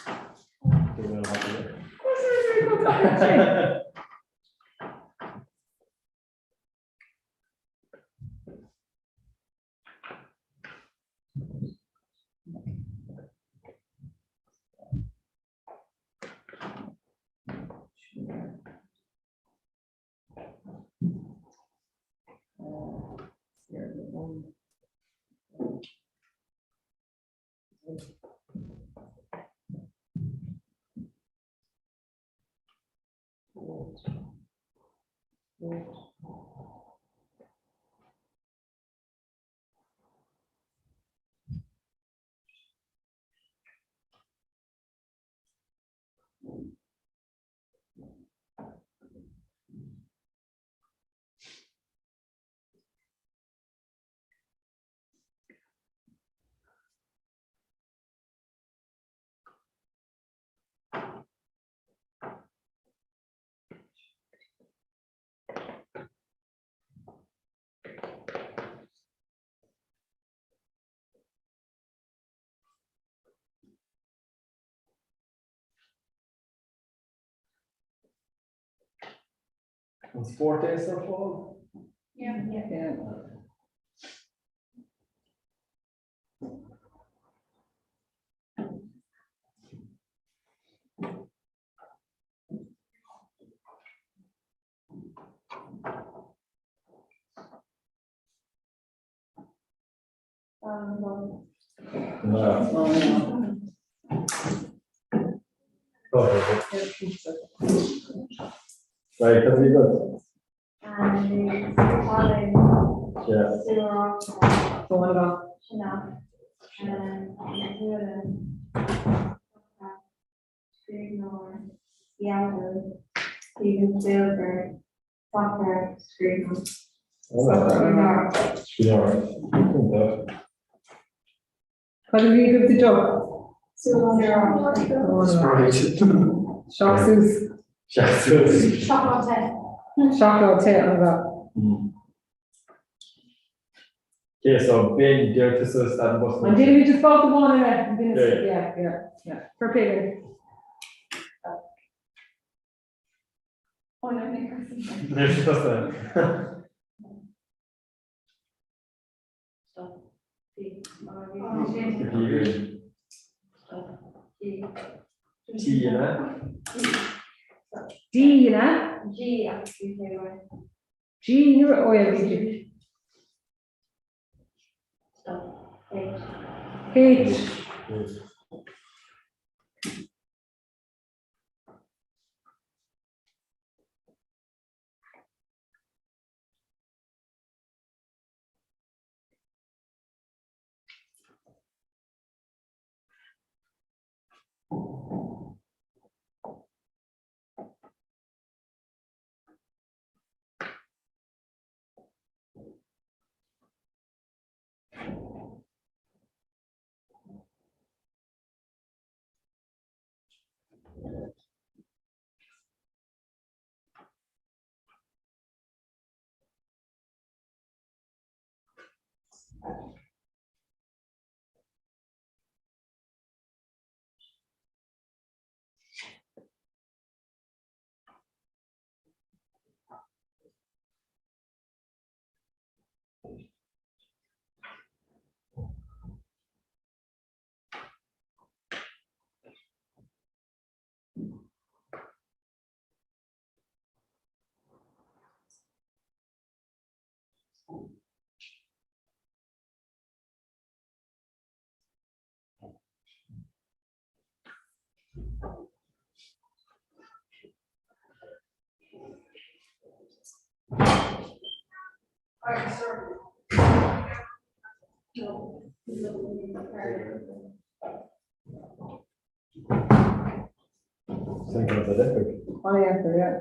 An spórt é surfáil? Yeah. Yeah. Right, that's really good. Yeah. Scríbhneoir, Gealbhan, Steven Spielberg, Sacar, Scríbhneoir. Scríbhneoir. Cad a bhí agaibh do deoch? Sprite. Seach suas. Seach suas. Seacláid te. Seacláid te an-mhaith. Okay, so b'in deir tusa stad an bus. An déanfaimid just babhta amháin eile? An duine yeah, yeah, yeah. Fair play then. Oh, no, ní Níl sé tusa. T ina. D ina. G agus G K Y. G nuair ó yeah, bhí G. H. H. Sin go deifir. An-deifir, yeah.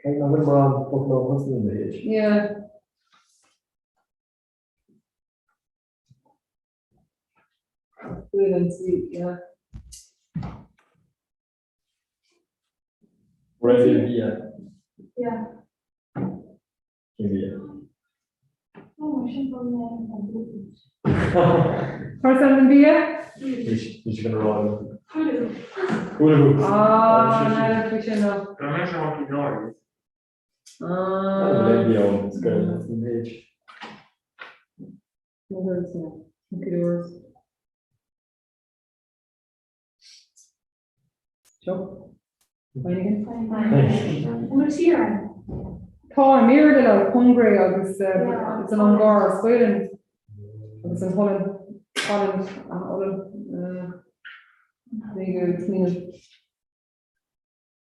Cé nach bhfuil mórán foclóir thosnaíonn le H. Yeah. Yeah. Raibh bia. Yeah. Cén bia? Oh, sin an Cad é an bia? Bhí sé gonna rá. Hula hoops. Ah, faoi sin nó. Can I mention monkey noise? Ah. Bhí ann, scoil, an H. Hunky doors. Seo. Heineken. An bhfuil tír ann? Tá i mBéarla le Hungary agus is an Ungáir as Gaelainn agus an Holland, Holland, an Ollainn. Ní go smaoineamh.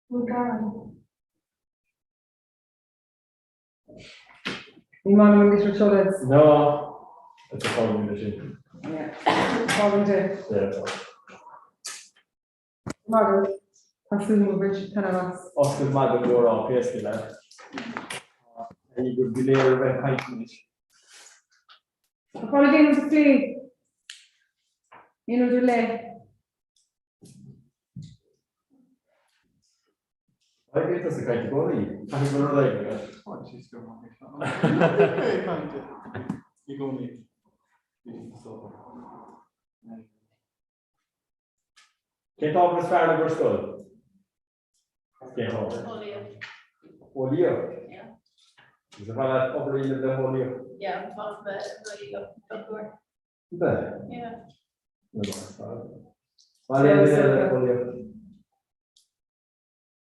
Bhfuil gar ann? Ní maith liom an litir seo leis. No, it's a problem leis sin. Yeah. Problem de. Yeah. Mar tá súil mo bhris taitneamh as. Oscailt maith don gcomhrá pé scéal é. Tá go go léir a bheith ag caint anois. Tá fáil ag déanamh sa phlé. Aon rud ar leith. Bhí tusa ag caint i gcónaí. Caithfidh go bhfuil rud éigin agat. I gcónaí. Cén t-ábhar is fearr libh ar scoil? Cén t-ábhar? Eolaíocht. Eolaíocht? Yeah. Is ar mhaith leat obair a dhéanamh le heolaíocht? Yeah, tá mé dochtúir. Bheith? Yeah. Maith le heolaíocht.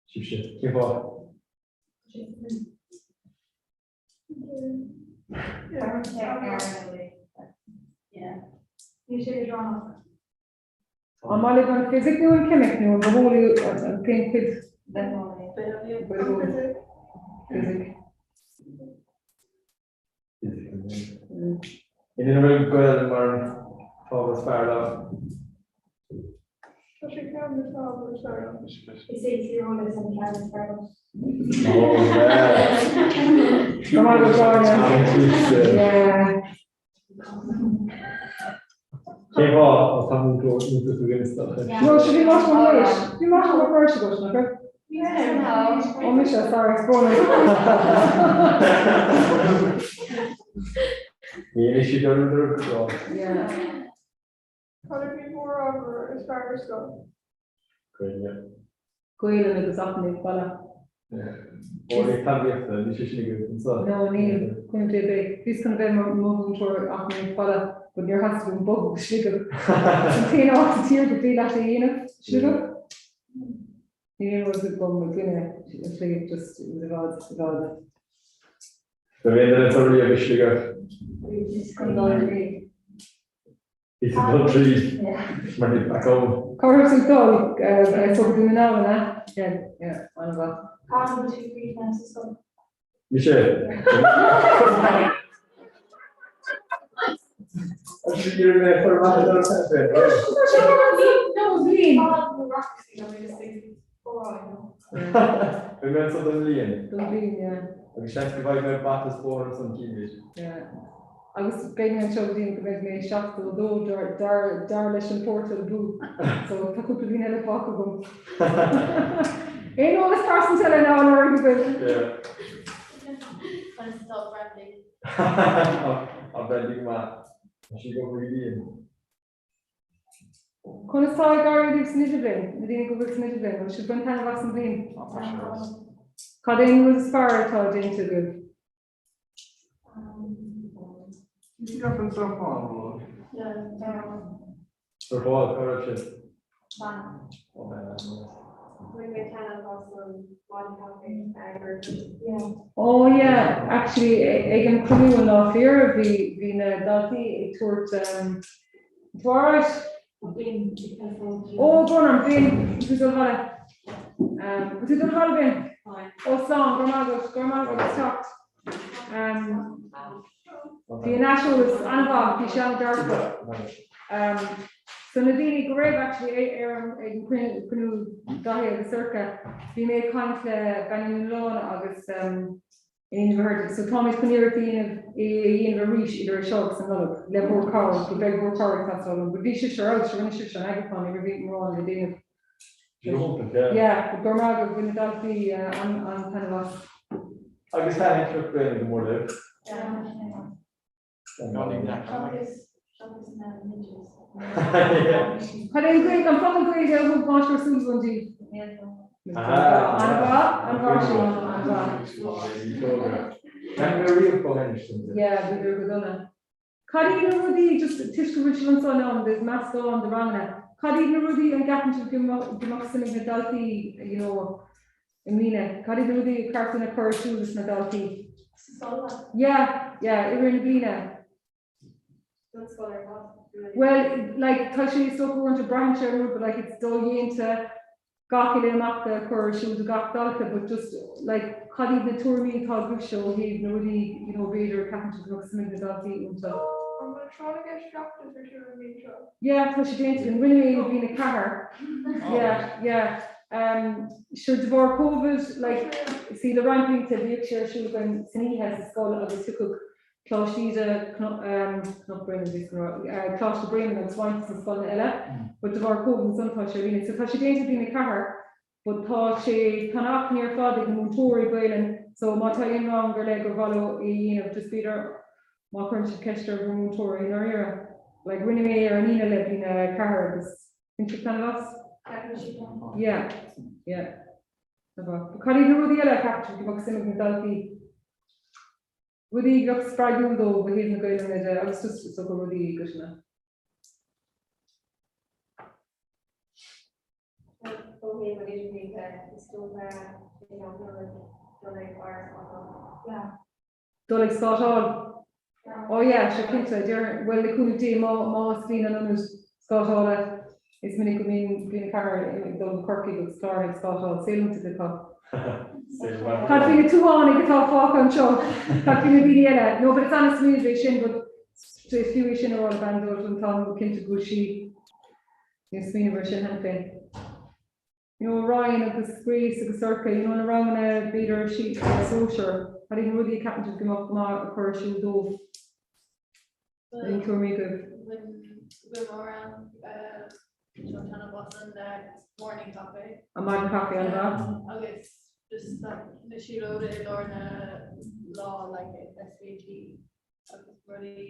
Sibhse, cén fáth? Níl sé go drámach. An maith libh an fisic nó an ceimic nó an bitheolaí an cén chuid? Bitheolaí. Fisic. Ina bhfuil Gaelainn mar an t-ábhar is fearr leo. Tá sé ceann na t-ábhar is fearr liom. Is é tíreolas an ceann is fearr liom. Go maith go Yeah. Cén fáth ó tá múinteoir iontach againn is dócha. No, sé bhí maith go leis. Bhí maith go first agat, nach raibh? Ó mise, sorry, brón. Ní anois i dtoradh go go. Yeah. Cad é an mórábhar is fearr ar scoil? Gaeilge. Gaelainn agus eacnamaíocht baile. Eolaíocht talmhaíochta, níl sé sin agaibh anseo. No, níl, Cuimhnigh é, bhíos chun a bheith mar mo mhúinteoir eacnamaíocht baile, but níor theastaigh uaim bogadh go Sligeach. An t-aon áit sa tír gur féidir leat é a dhéanamh, Sligeach. Níl aon rud agam i gcoinne Sligeach, just it was i bhfad, i bhfad. Ba mhéad duine atá riamh i Sligeach. Bhíos chun dul tríd. Bhí tú dul tríd mar bhí back home. Cá raibh tú ag dul? So go Dún na nGall, an ea? Yeah, yeah, an-mhaith. Cá bhfuil tú críochnaithe sa scoil? Mise. Iarraidh mé a chur amach ar an teilifís. Bliain. Bhí mé anso don mbliain. Don bhliain, yeah. Agus seans go bhfaighidh mé bata is bóthar ansan címid. Yeah. Agus beidh mé anseo go dtí go mbeidh mé 72 dar, dar, dar leis an portal boo. So tá cúpla bliain eile fágtha agam. Aon eolas pearsanta eile ná an org agaibh? Yeah. Conas atá Brendan? Tá Brendan go maith. Tá sí ag obair go dian. Conas tá ag éirí libh san idirbhliain? Na daoine go bhfuil san idirbhliain, bhfuil sibh ag baint taitneamh as an bhliain? Cad é an rud is fearr atá déanta agaibh? Ar ball, cá raibh sibh? Oh yeah, actually ag an cruinniú an lá féire bhí bhí na daltaí ag tabhairt um, tuairisc. Ó brón orm, Binn, tú dul abhaile. Um, tú dul abhaile Binn? Ó slán, go raibh maith agat, go raibh maith agat as teacht. Um, bhí an aiseolas an-mhaith, bhí sé an-dearfach. Um, so na daoine go raibh actually ar an ag an cruinniú Daithí agus Sorcha, bhí mé ag caint le Bean Uí Nualláin agus um, Iníon Mhic Mhuircheartaigh. So táimid chun iarracht a dhéanamh é a dhéanamh arís idir é seo agus an Nollaig, le bhur cabhair, go beidh bhur cabhair ag teastáil uaim. But bhí sibhse ar fheabhas, rinne sibhse an eagrúchán, ní raibh mórán le déanamh. Iontach, yeah. Yeah, go raibh maith agaibh, bhain na daltaí an-taitneamh as. Agus thaitin Cnoc Bréanainn go mór libh? Cad é an Gaeilge, an focal Gaeilge a thug Máistir Sullivan daoibh? An-mhaith, an-mhaith Siobhán, an-mhaith. Yeah, bhíodar go dona. Cad iad na rudaí, just toisc go bhfuil sibh anseo now, there's meascán de ranganna, cad iad na rudaí an gceapann sibh go mbeadh suim ag na daltaí, you know, i mbliana? Cad iad na rudaí ar cheart dúinn a chur ar siúl leis na daltaí? Yeah, yeah, i rith na bliana. Well, like, tá sé is dócha uaireanta braitheann sé ar an rud, but like it's dodhéanta gach uile imeachta a chur ar siúl do gach dalta, but just like cad iad na tuairimí atá agaibhse ó thaobh na rudaí, you know, b'fhéidir a ceapann sibh go mbeadh suim ag na daltaí iontu? An bhfuil tráth na gceist feachtas ar siúl an bhliain seo? Yeah, tá sé déanta againn. Rinne mé é i mbliain a ceathair. Yeah, yeah. Um, sure, de bharr Covid, like, see, le roinnt blianta bhíodh sé ar siúl againn san oíche sa scoil agus thiocfadh Coláiste Íde, Cnoc Bréanainn, Coláiste Bréanainn agus roinnt de na scoileanna eile, but de bharr Covid ansan tá sé ar líne. So tá sé déanta i mbliain a ceathair, but tá sé, tá an acmhainn ar fad ag na múinteoirí Gaelainn, so má tá aon rang ar leith gur mhaith leo é a dhéanamh, just b'fhéidir má chuireann sibh ceist ar bhur múinteoirí i ndáiríre. Like rinne mé é ar an Aoine le bliain a ceathair agus bhain sibh taitneamh as? Yeah, yeah. Cad iad na rudaí eile a cheapann sibh go mbeadh suim ag na daltaí? Rudaí a bheadh spreagúil dóibh ó thaobh na Gaelainne de agus just is dócha rudaí i gcoitinne. Ó thaobh an idirlín de, is dócha é an dul ag scátáil. Dul ag scátáil? Oh yeah, sure cinnte, dear, bhuel le cúnamh Dé má má osclaíonn an ionad scátála is minic go mbíonn bliain a ceathair ag dul go Corcaigh agus cláraithe ag scátáil, saol iontach acu. Cad faoi na tuathánaigh atá fágtha anseo? Cad faoi na daoine eile? No, but it's an-smaoineamh é sin, but is fiú é sin a rá le Bean Dalton, táim cinnte go bhfuil sí ag smaoineamh ar sin cheana féin. You know, Ryan agus Grace agus Sorcha, you know, na ranganna b'fhéidir sóisear, cad iad na rudaí a ceapann sibh go mbeadh go maith a chur ar siúl dóibh? Aon tuairimí agaibh? Bhí mórán morning caife. An maidin caife an-mhaith. Agus just like na siúlóide i lár na lá like SVT agus rudaí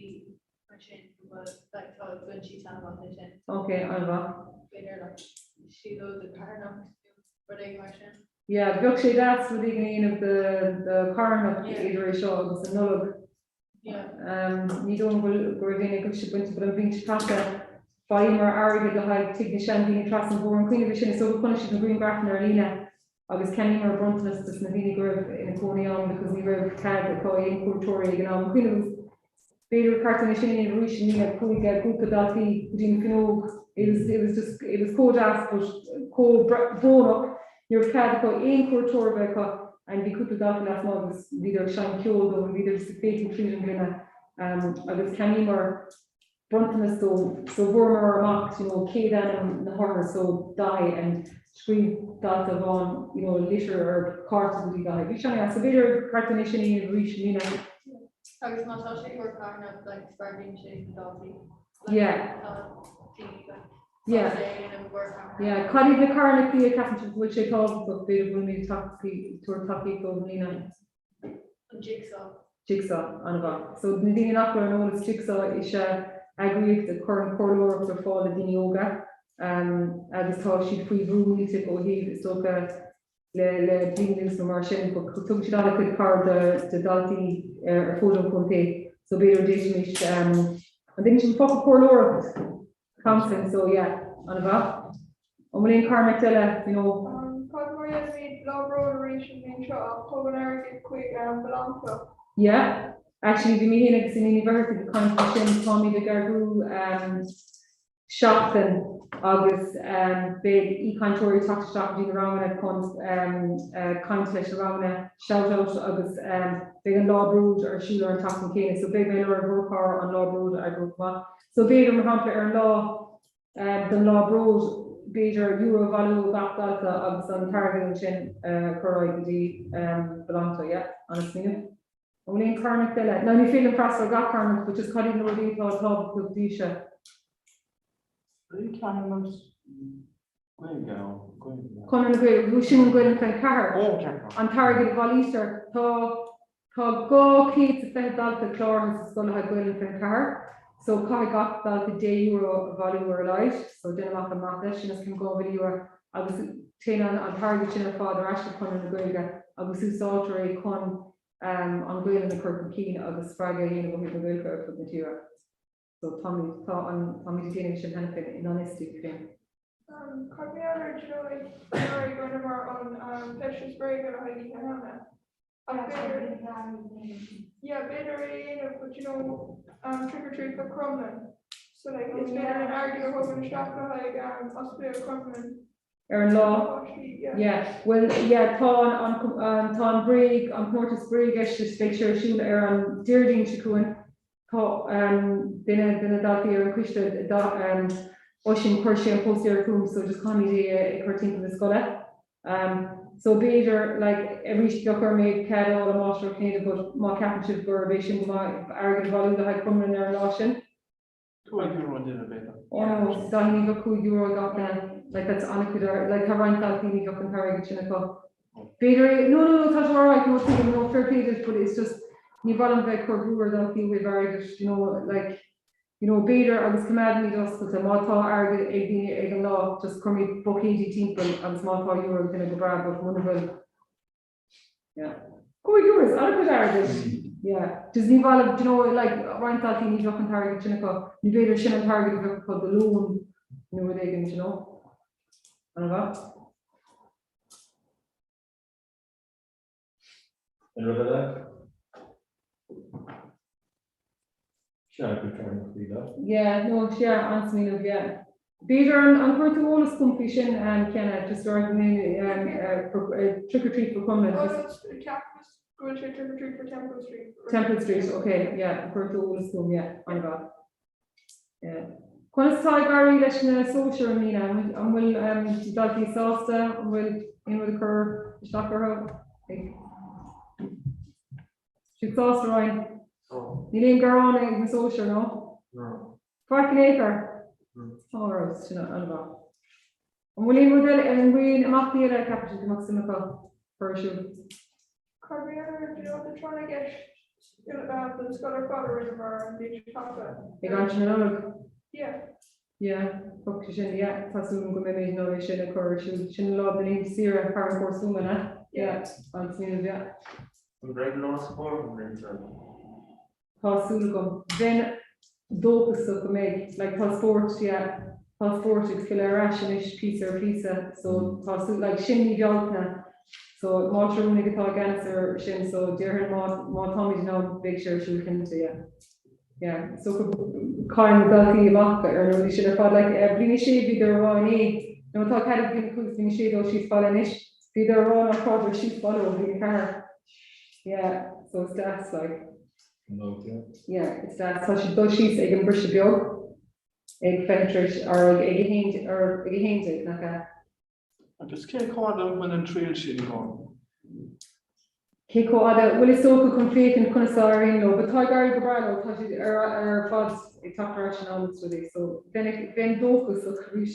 mar sin go bhfuil like tá bhain siad taitneamh as sin. Ok, an-mhaith. B'fhéidir like siúlóid de carthanacht nó rudaí mar sin. Yeah, bheadh sé deas rud éigin a dhéanamh do do carthanacht idir é seo agus an Nollaig. Ní dóigh liom go raibh aon agaibhse bainte but an bhliain seo caite bhailíomar airgead le haghaidh Tigh na Seandaoine Trasna an Bhóthair. An cuimhin libh é sin? Is dócha go chonaic sibh na grianghrafanna ar líne agus cheannaíomar bronntanas dos na daoine go raibh ina cónaí ann because ní raibh cead acu aon cuairteoirí ag an am. An cuimhin libh? B'fhéidir gur ceart dúinn é sin a dhéanamh arís i mbliana. Chuaigh grúpa daltaí go dtí na fuinneog. It was, it was just, it was chomh deas but chomh brónach. Ní raibh cead acu aon cuairteoir a bheith acu and bhí cúpla dalta lasmuigh agus bhíodar ag seinm ceoil dóibh and bhíodar just ag féachaint tríd an ghloine agus cheannaíomar bronntanas dóibh so bhfuaireamar amach you know céad ainm na hothar so Daithí and scríobh dalta amháin you know litir ar cárta go dtí Daithí. Bhí sé an-deas. So b'fhéidir gur ceart dúinn é sin a dhéanamh arís i mbliana. Agus má tá sé gur carthanacht like spreagann sé na daltaí. Yeah. Tá daoine like Yeah. Yeah. Cad iad na carthanachtaí a ceapann sibh go bhfuil sé tábhachtach b'fhéidir go bhfuilimid ag tabhairt tacaíocht dóibh i mbliana? An Jigsaw. Jigsaw, an-mhaith. So na daoine nach bhfuil ar an eolas, Jigsaw is ea eagraíocht a chuireann comhairleoireacht ar fáil le daoine óga agus tá siad faoi bhrú millteach ó thaobh, is dócha, le le bliain anuas nó mar sin but tugann siad an-chuid cabhair do daltaí ar fud an chontae so b'fhéidir d'fhéadfaimis an dtuigeann sibh an focal comhairleoireacht? Counselling so yeah an-mhaith. An bhfuil aon carthanacht eile you know? Cad mar dhéanfaimid Lá Bróid arís an bhliain seo ach thug an airgead chuig BeLonG To. Yeah actually bhí mé féin agus Iníon Ní Mhuircheartaigh ag caint faoi sin táimid ag eagrú seachtain agus beidh aoichainteoirí ag teacht isteach go dtí na ranganna chun caint leis na ranganna, shout out agus beidh an Lá Bróid ar siúl ar an tseachtain chéanna so beidh mé ag lorg bhur cabhair an Lá Bróid a eagrú chomh maith. So b'fhéidir mar shampla ar an lá don Lá Bróid b'fhéidir euro a bhailiú ó gach dalta agus an t-airgead ansin a chur ar aghaidh go dtí BeLonG To, yeah, an-smaoineamh. An bhfuil aon carthanacht eile? Now ní féidir liom freastal ar gach carthanacht but just cad iad na rudaí atá tábhachtach daoibhse? Aon carthanacht Gaeilge ann? Gaeilge. Conradh na Gaeilge, bhuel sin an Gaeilge 24. Ó, ceart. An t-airgead a bhailítear, tá tá 220 dalta cláraithe sa scoil le haghaidh Gaeilge 24 so caithfidh gach dalta €10 a bhailiú ar a laghad, so déan amach an mata, sin os cionn €2,000 agus téann an t-airgead sin ar fad ar ais go Conradh na Gaeilge agus úsáidtear é chun an Ghaelainn a chur chun cinn agus spreagadh a dhéanamh ó thaobh na Gaeilge ar fud na tíre. So táimid, tá an, táimid ag déanamh sin cheana féin i ngan fhios daoibh féin. Cad mar gheall ar do you know like anuraidh rinneamar an feisteas bréige le haghaidh Oíche Shamhna. Ach b'fhéidir, yeah b'fhéidir é a dhéanamh but you know trick or treat for Crumlin. So like is féidir an airgead a thugann isteach le haghaidh Ospidéal Crumlin Ar an lá? Yeah. Bhuel, yeah, tá an, an, tá an bréag, an comórtas bréagfheistis, beidh sé ar siúl ar an Déardaoin seo chugainn. Tá duine de na daltaí ar an choiste, Oisín, chuir sé an póstaer chugam so just caithfimid é a chur timpeall na scoile. So b'fhéidir, like, arís bheadh orm é cead a fháil ó Mháistir Ó Cinnéide but má ceapann sibh gurb é sin go maith airgead a bhailiú le haghaidh Crumlin ar an lá sin. €5 an duine, b'fhéidir. Oh no, Dáithí ní bheadh €5 ag gach duine, like that's an-chuid airgid, like tá roinnt daltaí ní bheadh an t-airgead sin acu. B'fhéidir é, no, no, no, tá tú alright, no, tuigim, no, fair play duit, but it's just, ní mhaith liom bheith ag cur brú ar dhaltaí ó thaobh airgid, you know, like, you know, b'fhéidir agus coimeádfaimid oscailte, má tá airgead ag daoine ag an lá, just cuirfimid buicéidí timpeall agus má tá euro ag duine go breá, but muna bhfuil, Yeah. €5 is an-chuid airgid. Yeah. Just ní mhaith liom, do you know, like, roinnt daltaí ní bheadh an t-airgead sin acu, nó b'fhéidir sin an t-airgead a bheadh acu do lón nó rud éigin, do you know. An-mhaith. Aon rud eile? Sea, go cearnach faoi leith. Yeah, no, sea, an-smaoineamh, yeah. B'fhéidir an an chuir tú eolas chugam faoi sin, Kenna, just ar an trick or treat for Crumlin, Oh, just. no, ceapaim go bhfuil sé trick or treat for Temple Street. Temple Street, okay, yeah, chuir tú eolas chugam, yeah, an-mhaith. Yeah. Conas atá ag éirí leis na sóisir i mbliana? An bhfuil an bhfuil daltaí sásta? An bhfuil aon rud ag cur isteach orthu? Ag siad sásta, Ryan? Níl aon gearán ag na sóisir, no? No. Faic in aon chor? Tá rud, sin an-mhaith. An bhfuil aon rud eile, an bhfuil aon imeachtaí eile a ceapann sibh go mbeadh suim acu cur ar siúl? Cad mar gheall ar do you know the tráth na gceist don scoil ar fad a rinneamar an bhliain seo caite? Ag aimsir na Nollag? Yeah. Yeah, thug sé sin, yeah, tá súil agam go mbeimid in ann é sin a chur ar siúl. Sin an lá na laethanta saoire thar an gcóras fuaime, an ea? Yeah, an-smaoineamh, yeah. An mbeidh lá spóirt an bhliain seo? Tá súil agam. Bheinn dóchasach go mbeidh. Like tá spórt, yeah, tá spórt ag filleadh ar ais anois píosa ar phíosa so tá súil, like sin mí Bealtaine so Máistir Ó Maonaigh atá i gceannas ar sin so déarfainn má, má táimid in ann beidh sé ar siúl cinnte, yeah. Yeah, so caithfidh na daltaí amach ar na rudaí sin ar fad. Like eh, bliain a sé bhíodar ag rá inné, nó tá cead ag bliain a 5 bliain a sé dul síos baile anois, bhíodar ag rá nach rabhadar síos baile ó bhliain a 4. Yeah, so it's deas like. No, yeah. Yeah, it's deas. Tá siad dul síos ag an briseadh beag ag fiche tar éis or ag ag a haon or ag a haon déag, nach ea? Agus cé chomh fada a bhfuil an triail sin ann? Cé chomh fada? Bhuel is dócha chun féachaint conas a éiríonn leo, but tá ag éirí go breá leo, tá siad ar ar fad ag teacht ar ais in am agus rudaí, so bheinn bheinn dóchasach arís,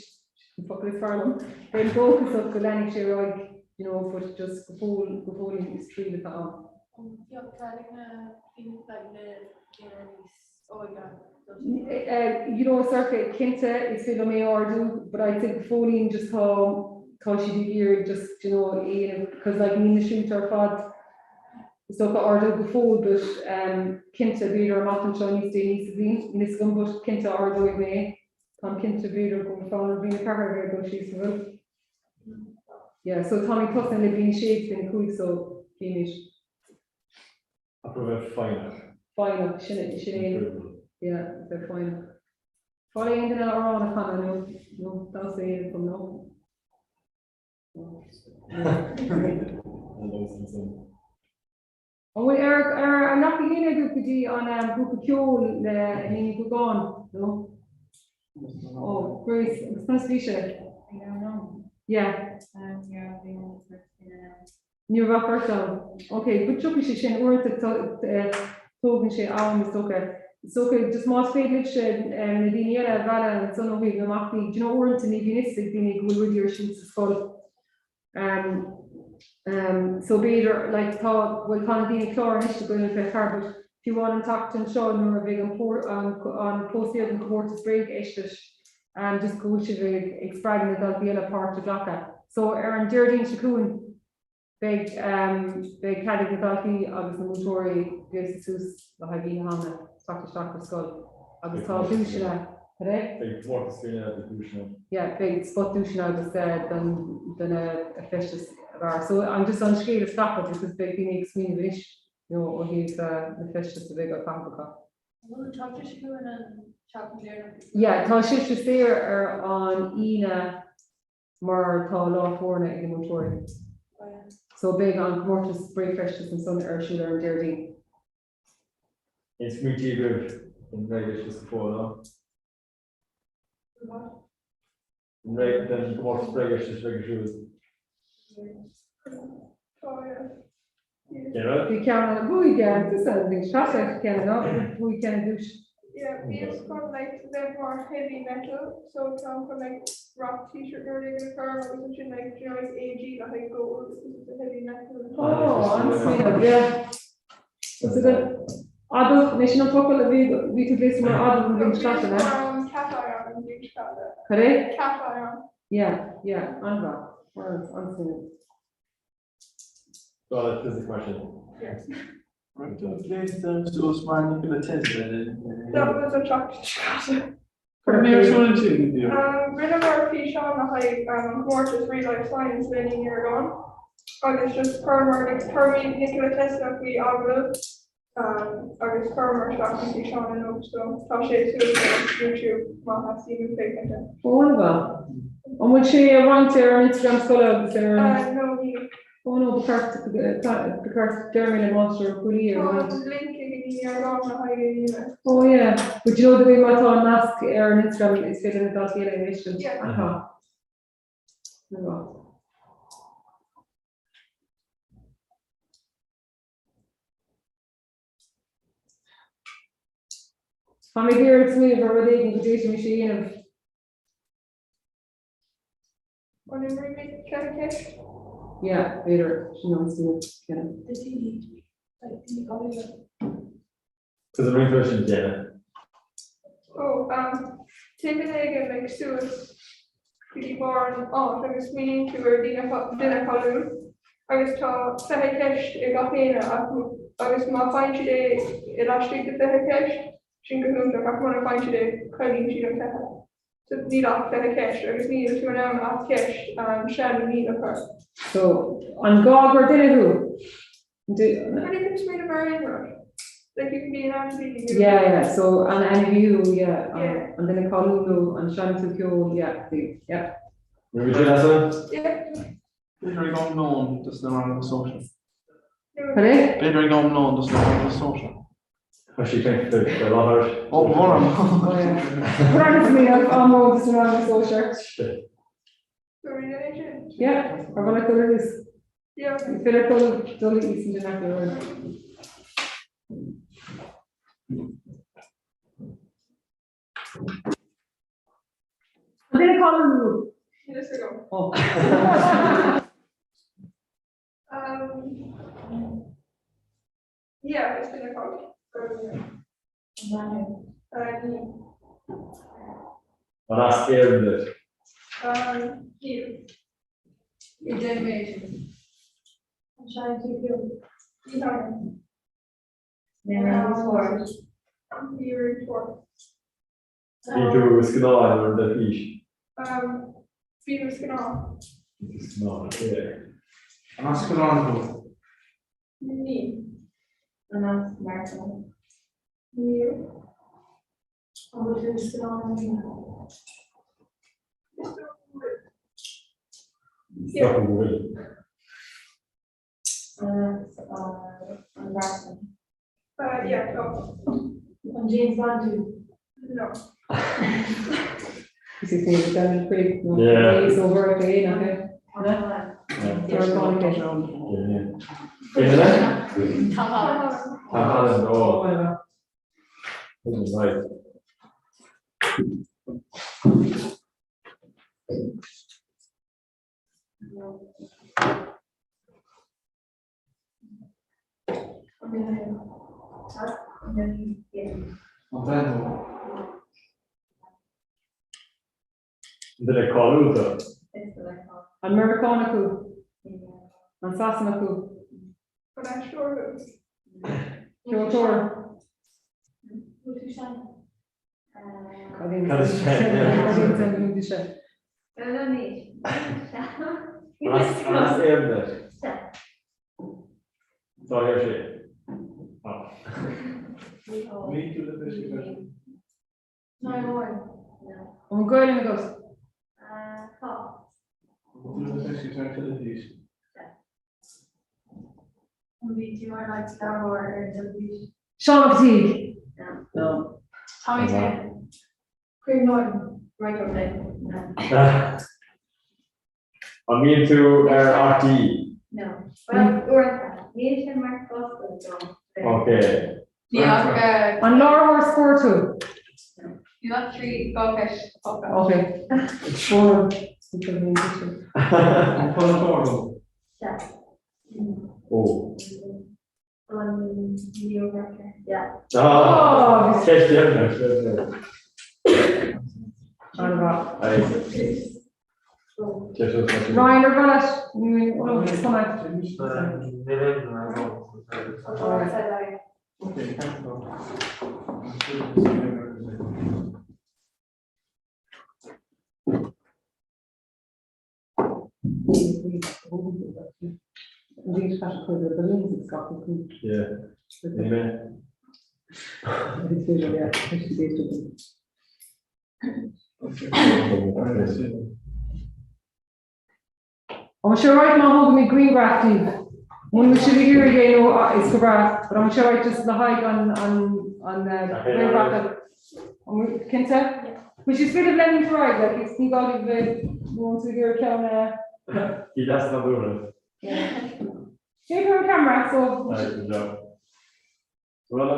an focal is fearr liom, bheinn dóchasach go leanfaidh sé ar aghaidh, you know, but just go fóill go fóillín is triail atá ann. Bheadh cead ag na daoine like na daoine níos óige You know, Sorcha, cinnte is féidir liom é a ordú, but I'd say go fóillín just tá. tá siad ag iarraidh just you know é a dhéanamh because like níl na srianta ar fad is dócha ardaithe go fóill but um cinnte b'fhéidir amach anseo níos déanaí sa bhliain, níl fhios agam but cinnte ardóidh mé é. Táim cinnte b'fhéidir go bhfuil fonn ar bhliain 4 a bheith ag dul síos an bhfuil? Yeah so táimid tosaithe le bliain 6 agus bliain 5 so cífimid. Ach a bheith foighneach. Foighneach, sin é, sin é, yeah, bheith foighneach. Fáil aon duine amhrán a chanadh nó, nó damhsa a dhéanamh dom, nó? An bhfuil ar, ar, an ndeachaigh éinne agaibh go dtí an grúpa ceoil le Iníon Ní Dhúgáin, nó? Oh, Grace, agus conas a bhí sé? Yeah. Ní raibh ach beirt ann. Ok, but tiocfaidh sé sin, uaireanta tógann sé am is dócha. Is dócha just más féidir libhse na daoine eile a mhealladh ansan ó thaobh na imeachtaí, do you know uaireanta ní bhíonn fhios ag daoine go bhfuil rudaí ar siúl sa scoil. Um, um, so b'fhéidir, like tá, bhuel tá na daoine cláraithe anois do Gael Linn 24 but fiú amháin an tseachtain seo nuair a bheidh an, an, an póstaer don chomórtas bréagfheistis, um, just go bhfuil sibh ag, ag spreagadh na daltaí eile páirt a ghlacadh. So ar an Déardaoin seo chugainn, Beidh beidh cead ag na daltaí agus na múinteoirí gléasadh suas le haghaidh Oíche Shamhna, teacht isteach ar scoil agus tá duaiseanna, cad é? Beidh comórtas faoina beidh duaiseanna. Yeah, beidh spot duaiseanna agus don do na feistis ab fhearr. So an just an scéal a scaipeadh because beidh daoine ag smaoineamh anois you know ó thaobh na feistis a bheidh á caitheamh acu. An bhfuil an tseachtain seo chugainn an tseachtain dheireanach? Yeah, tá sibhse saor ar an Aoine mar tá lá foirne ag na múinteoirí. So beidh an comórtas bréagfheistis ansan ar siúl ar an Déardaoin. Aon smaointí agaibh don bhréagfheisteas go fóill, no? Don gcomórtas bréagfheistis a bheidh ar siúl. Bhí ceann ann, bhuaigh tusa an duais, tá ceann ann, bhuaigh ceann an duais. Yeah, bhíos chun like bheith mar heavy metal, so táim chun like rock t-shirt nó rud éigin a chur agus ansin like do you know like AG le haghaidh gold because it's a heavy metal. Oh, an-smaoineamh, yeah. That's a good. Adamh, nó sin an focal a bhí bhí tú gléasta mar adamh an bhliain seo caite, ne? Cat eye on an bhliain seo caite. Cad é? Cat eye on. Yeah, yeah, an-mhaith. An-smaoineamh. Well, physics mar sin. Raibh tú gléasta suas mar Nikola Tesla? That was a tseachtain seo caite. Cad a bhí ar siúl ansin? Rinneamar físeán le haghaidh an comórtas Real Life Science le Ní Riordáin agus just chuireamar chuir Nikola Tesla faoi agallamh agus chuireamar isteach an físeán inniu so tá sé suas ar YouTube má theastaíonn uait féachaint air. Ó an-mhaith. An bhfuil sé roinnte ar an Instagram scoile agus ar an. No níl. Ó no, ba cheart ba cheart deir mé le Máistir Ó Cuailí ar Tá an link ag Ní Riordáin le haghaidh a líne. Oh yeah, but you know the way má tá an nasc ar an Instagram is féidir na daltaí eile a fheiscint. Yeah. Aha. An-mhaith. Tá mé ag iarraidh smaoineamh ar rud éigin go bhféadfaimis a dhéanamh. An imreoidh cluiche ceist? Yeah, b'fhéidir, sin an smaoineamh céanna. Cos an rinceoir sin déanamh. Oh, um, téann duine éigin like suas go dtí barr an áit agus smaoiníonn tú ar duine duine cáiliúil agus tá 20 ceist ag gach éinne ach agus má faigheann siad é i laistigh de 20 ceist, sin go hiontach ach muna faigheann siad é cailleann siad an cluiche. So níl ach 20 ceist agus níl tú in ann ach ceist um, sea nó níl a chur. So, an gá gur duine thú? Can you smaoineamh ar aon rud? Like you can be an ainmhí. Yeah, yeah, so an ainmhí thú, yeah, an duine cáiliúil nó an seinneann tú ceol, yeah, bhí, yeah. Rinne tú leasa? Yeah. B'fhéidir ag am lóin dos na ranganna sóisir. Cad é? B'fhéidir ag am lóin dos na ranganna sóisir. Tá sí féin faoi láthair. Ó, mhór. Rang mé am lóin dos na ranganna sóisir. Yeah, ar bhfuil dul arís? Yeah. Is féidir dul dul í san den acu. An duine cáiliúil thú? Níl fhios agam. Oh. Um, yeah, is duine cáiliúil. Uh, níl. An as Éirinn duit? Um, níl. Déanfaidh mé é sin. An seineann tú ceol? Ní sheinnim. Ní raibh spórt. Ní raibh spórt. Bhí tú i scannáin ar an dteilifís. Bhí mé i scannán. Bhí tú i scannán, ok. An as scannáin thú? Níl. An as Meiriceá? Níl. An bhfuil tú i scannán i mbliana? Is dócha go bhfuil. Is dócha go bhfuil. An as an Bhreatain? Yeah, tá. An James Bond tú? No. Is é sin an pretty Yeah. is over at the end, okay? Yeah. Tom Holland. Tom Holland, oh. Right. An bhean thú? An duine cáiliúil tú? An Meiriceánach thú? An Sasanach thú? An aisteoir thú? Ceoltóir? Bhfuil tú sean? Cad is sé? An as Éirinn duit? Tá ar sé. An Gaelainn agat? Tá. An bhí tú mar like láithreoir ar an teilifís? Seán Mac Tígh? No. Tommy Taylor. Graham Norton. Right or left? An mbíonn tú ar RTÉ? No. Well, uaireanta. Níl sé mar chustom dom. Ok. An láithreoir spóirt thú? Níl ach 3 cheist fágtha. Ok. Bóthar. An polaiteoir thú? Sea. Ó. An Leo Varadkar? Yeah. Ah! Ceist deireanach, ceist deireanach. An-mhaith. Aye. Ryan ar mhaith leat? An bhfuil sé alright má thógaimid grianghraf díbh? Muna bhfuil sibh ag iarraidh é nó is go breá, but an bhfuil sé alright just le haghaidh an an an grianghraf An bhfuil cinnte? Which is féidir leanúint ar aghaidh, like, is ní gá daoibh bheith nó an tú ag iarraidh ceann a Bhí deas nádúrtha. Féach ar an camera, so. Right, good job. Rolla,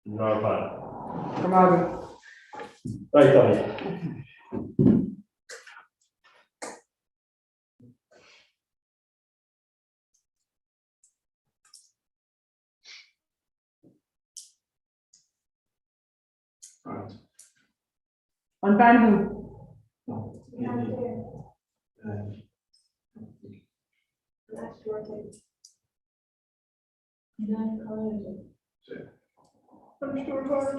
Ná fan. Go maith agat. Right, Tommy. Right. An bean thú? No. An stiúrthóir tú?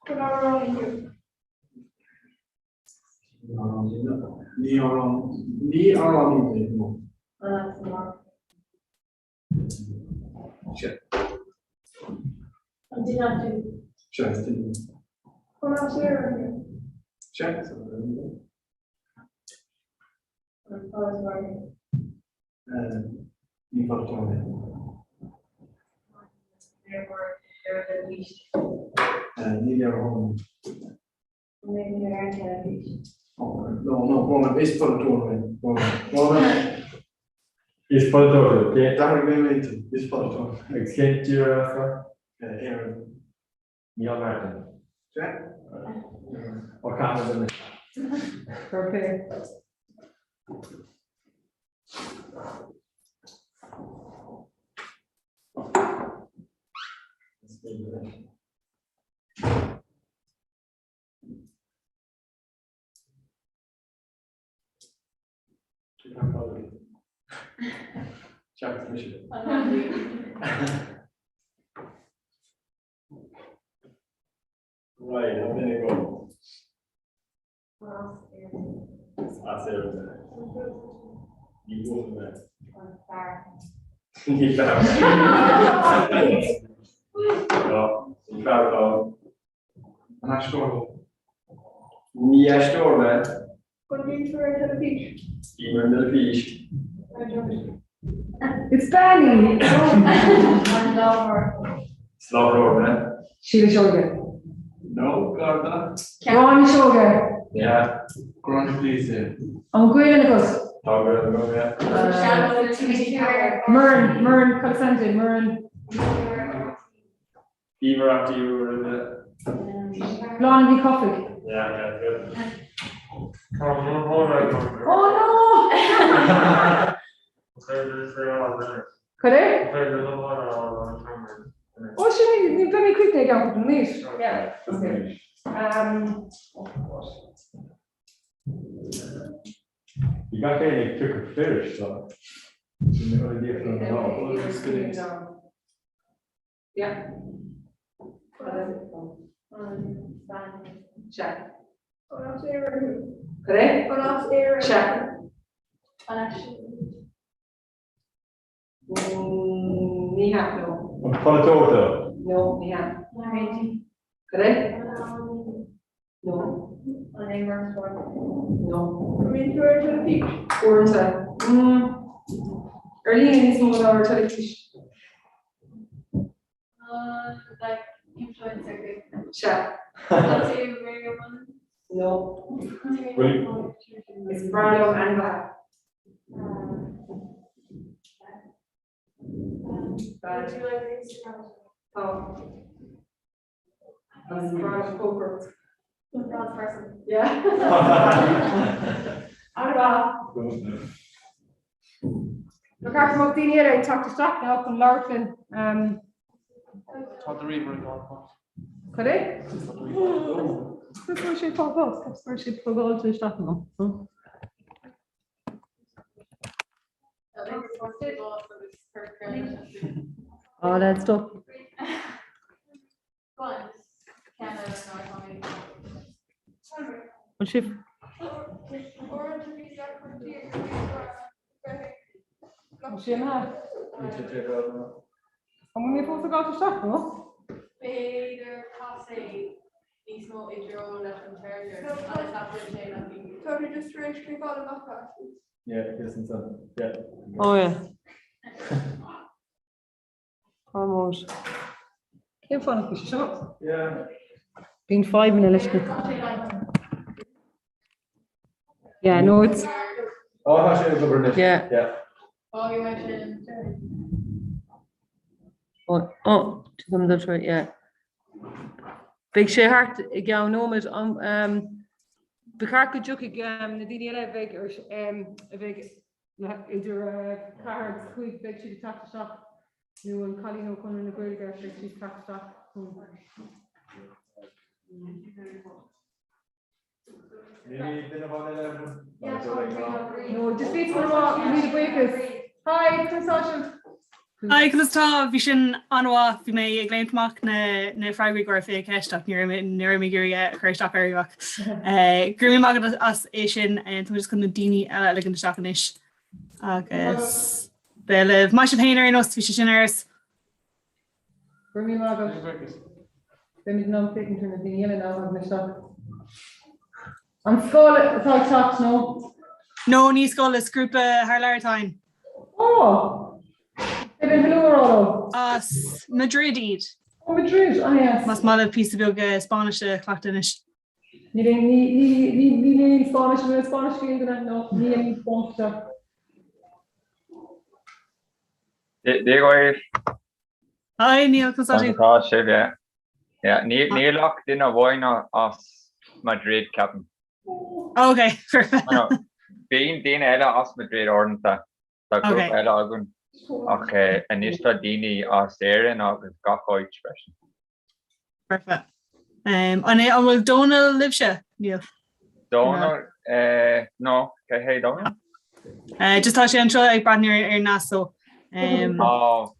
An amhránaí thú? Ní ní amhránaí mé, no. Sea. An duine tú? Sea, is duine mé. An as Éirinn thú? Sea, is as Éirinn mé. An polaiteoir thú? Ní polaiteoir mé. An léiritheoir ar an teilifís? Ní léiritheoir mé. An léiritheoir ar an teilifís? No, no, brón, is polaiteoir mé. Brón, brón. Is polaiteoir thú, cén. D'athraigh mé m'intinn, is polaiteoir. Agus cén tír as tú? Éirinn. Micheál Martin. Sea. Ó Cathain duine. Okay. Right, I'm gonna go. As Éirinn mé. Ní buachaill mé. Ní fear. No, ní fear atá ann. An aisteoir thú? Ní aisteoir mé. An mbíonn tú ar an teilifís? Bím ar an dteilifís. Is bean í! An láithreoir. Is láithreoir mé. Síle Seoige. No, gar do. Gráinne Seoige. Yeah. Gráinne please. An Gaelainn agat? Tá Gaelainn agam, yeah. Muireann, Muireann, cad is ainm di? Muireann. Bím ar RTÉ uaireanta. Bláthnaid Ní Chofaigh. Yeah, yeah, good. Oh no! Cad é? Ó sin ní beidh mé críochnaithe ag am cúpla nóiméad. Yeah, okay. Um, oh God. Bhí gach éinne ag piocadh fir, so. Sin na ionadaíocht na mná. Yeah. Sea. An as Éirinn thú? Cad é? An as Éirinn? Sea. An aisteoir thú? Ní hea, no. An polaiteoir tú? No, ní hea. Cad é? No. An imreoir spóirt? No. An mbíonn tú ar an teilifís? Uaireanta. Ar líne níos mó ná ar teilifís. Like influencer thú? Sea. An tú Miriam Mullins? No. Is breá liom ainmhithe. Tá. Is breá liom cócaireacht. Yeah. An-mhaith. Ba cheart go mbeadh daoine eile ag teacht isteach now chun labhairt linn. Tá do ríomhaire ag gabháil. Cad é? Cad é sé fágáil? Cad é sé plugáilte isteach agam? Oh, let's stop. An sibh? An sin ha? An bhfuil mé fós ag gabháil isteach, nó? B'fhéidir cas é níos mó i dtreo leis an charger agus nach bhfuil sé le Tá tú just tar éis cliceáil amach as. Yeah, yes, and so, yeah. Oh yeah. Tá Cén fáth nach bhfuil sé seo? Yeah. Bíonn fadhbanna leis na. Yeah, no, it's. Oh, tá sé ag obair anois. Yeah. Yeah. Fágfaidh mé sin. Oh, oh, tugaim dul tríd, yeah. Beidh sé thart i gceann nóiméad. Ba cheart go dtiocfaidh na daoine eile a bheidh a bheidh idir 4 agus 5, beidh siad ag teacht isteach, nó an cailín ó Chonradh na Gaeilge, beidh siad ag teacht isteach. No, just bhí rá míle buíochas. Hi, conas tá sibh? Hi, conas tá? Bhí sin an-mhaith. Bhí mé ag léimt amach na na freagraí go raibh 20 ceist ach ní raibh mé ní raibh mé ag iarraidh é a chur isteach oraibh ach go raibh míle maith agat as é sin. Tá muid just chun na daoine eile a ligean isteach anois agus beidh libh. Maith sibh féin ar aon nós, bhí sé sin ar fheabhas. Go raibh míle maith agat. Beimid in ann féachaint ar na daoine eile now thagann isteach. An scoil atá ag teacht nó? No, ní scoil, is grúpa thar lear atá ann. Ó! B'fhéidir hello a rá leo. As Madrid iad. Ó Madrid, ah yes. Más maith libh píosa beag Spáinnise a chleachtadh anois. Níl aon, ní, ní, ní, níl aon Spáinnis, an bhfuil Spáinnis ag aon duine? No, níl aon Spáinnis. Dia dhaoibh. Hi Neil, conas tá tú? Tá sibh, yeah. Yeah, níl ach duine amháin as Madrid, ceapaim. Ok, Bíonn daoine eile as Madrid uaireanta, tá grúpa eile againn, ach anois tá daoine as Éirinn agus gach áit freisin. Perfect. Um, an é an bhfuil Dónal libhse? Níl. Dónal, eh, no, cé hé Dónal? Eh, just tá sé anseo ag breathnú ar ar nasc so. Um, Oh,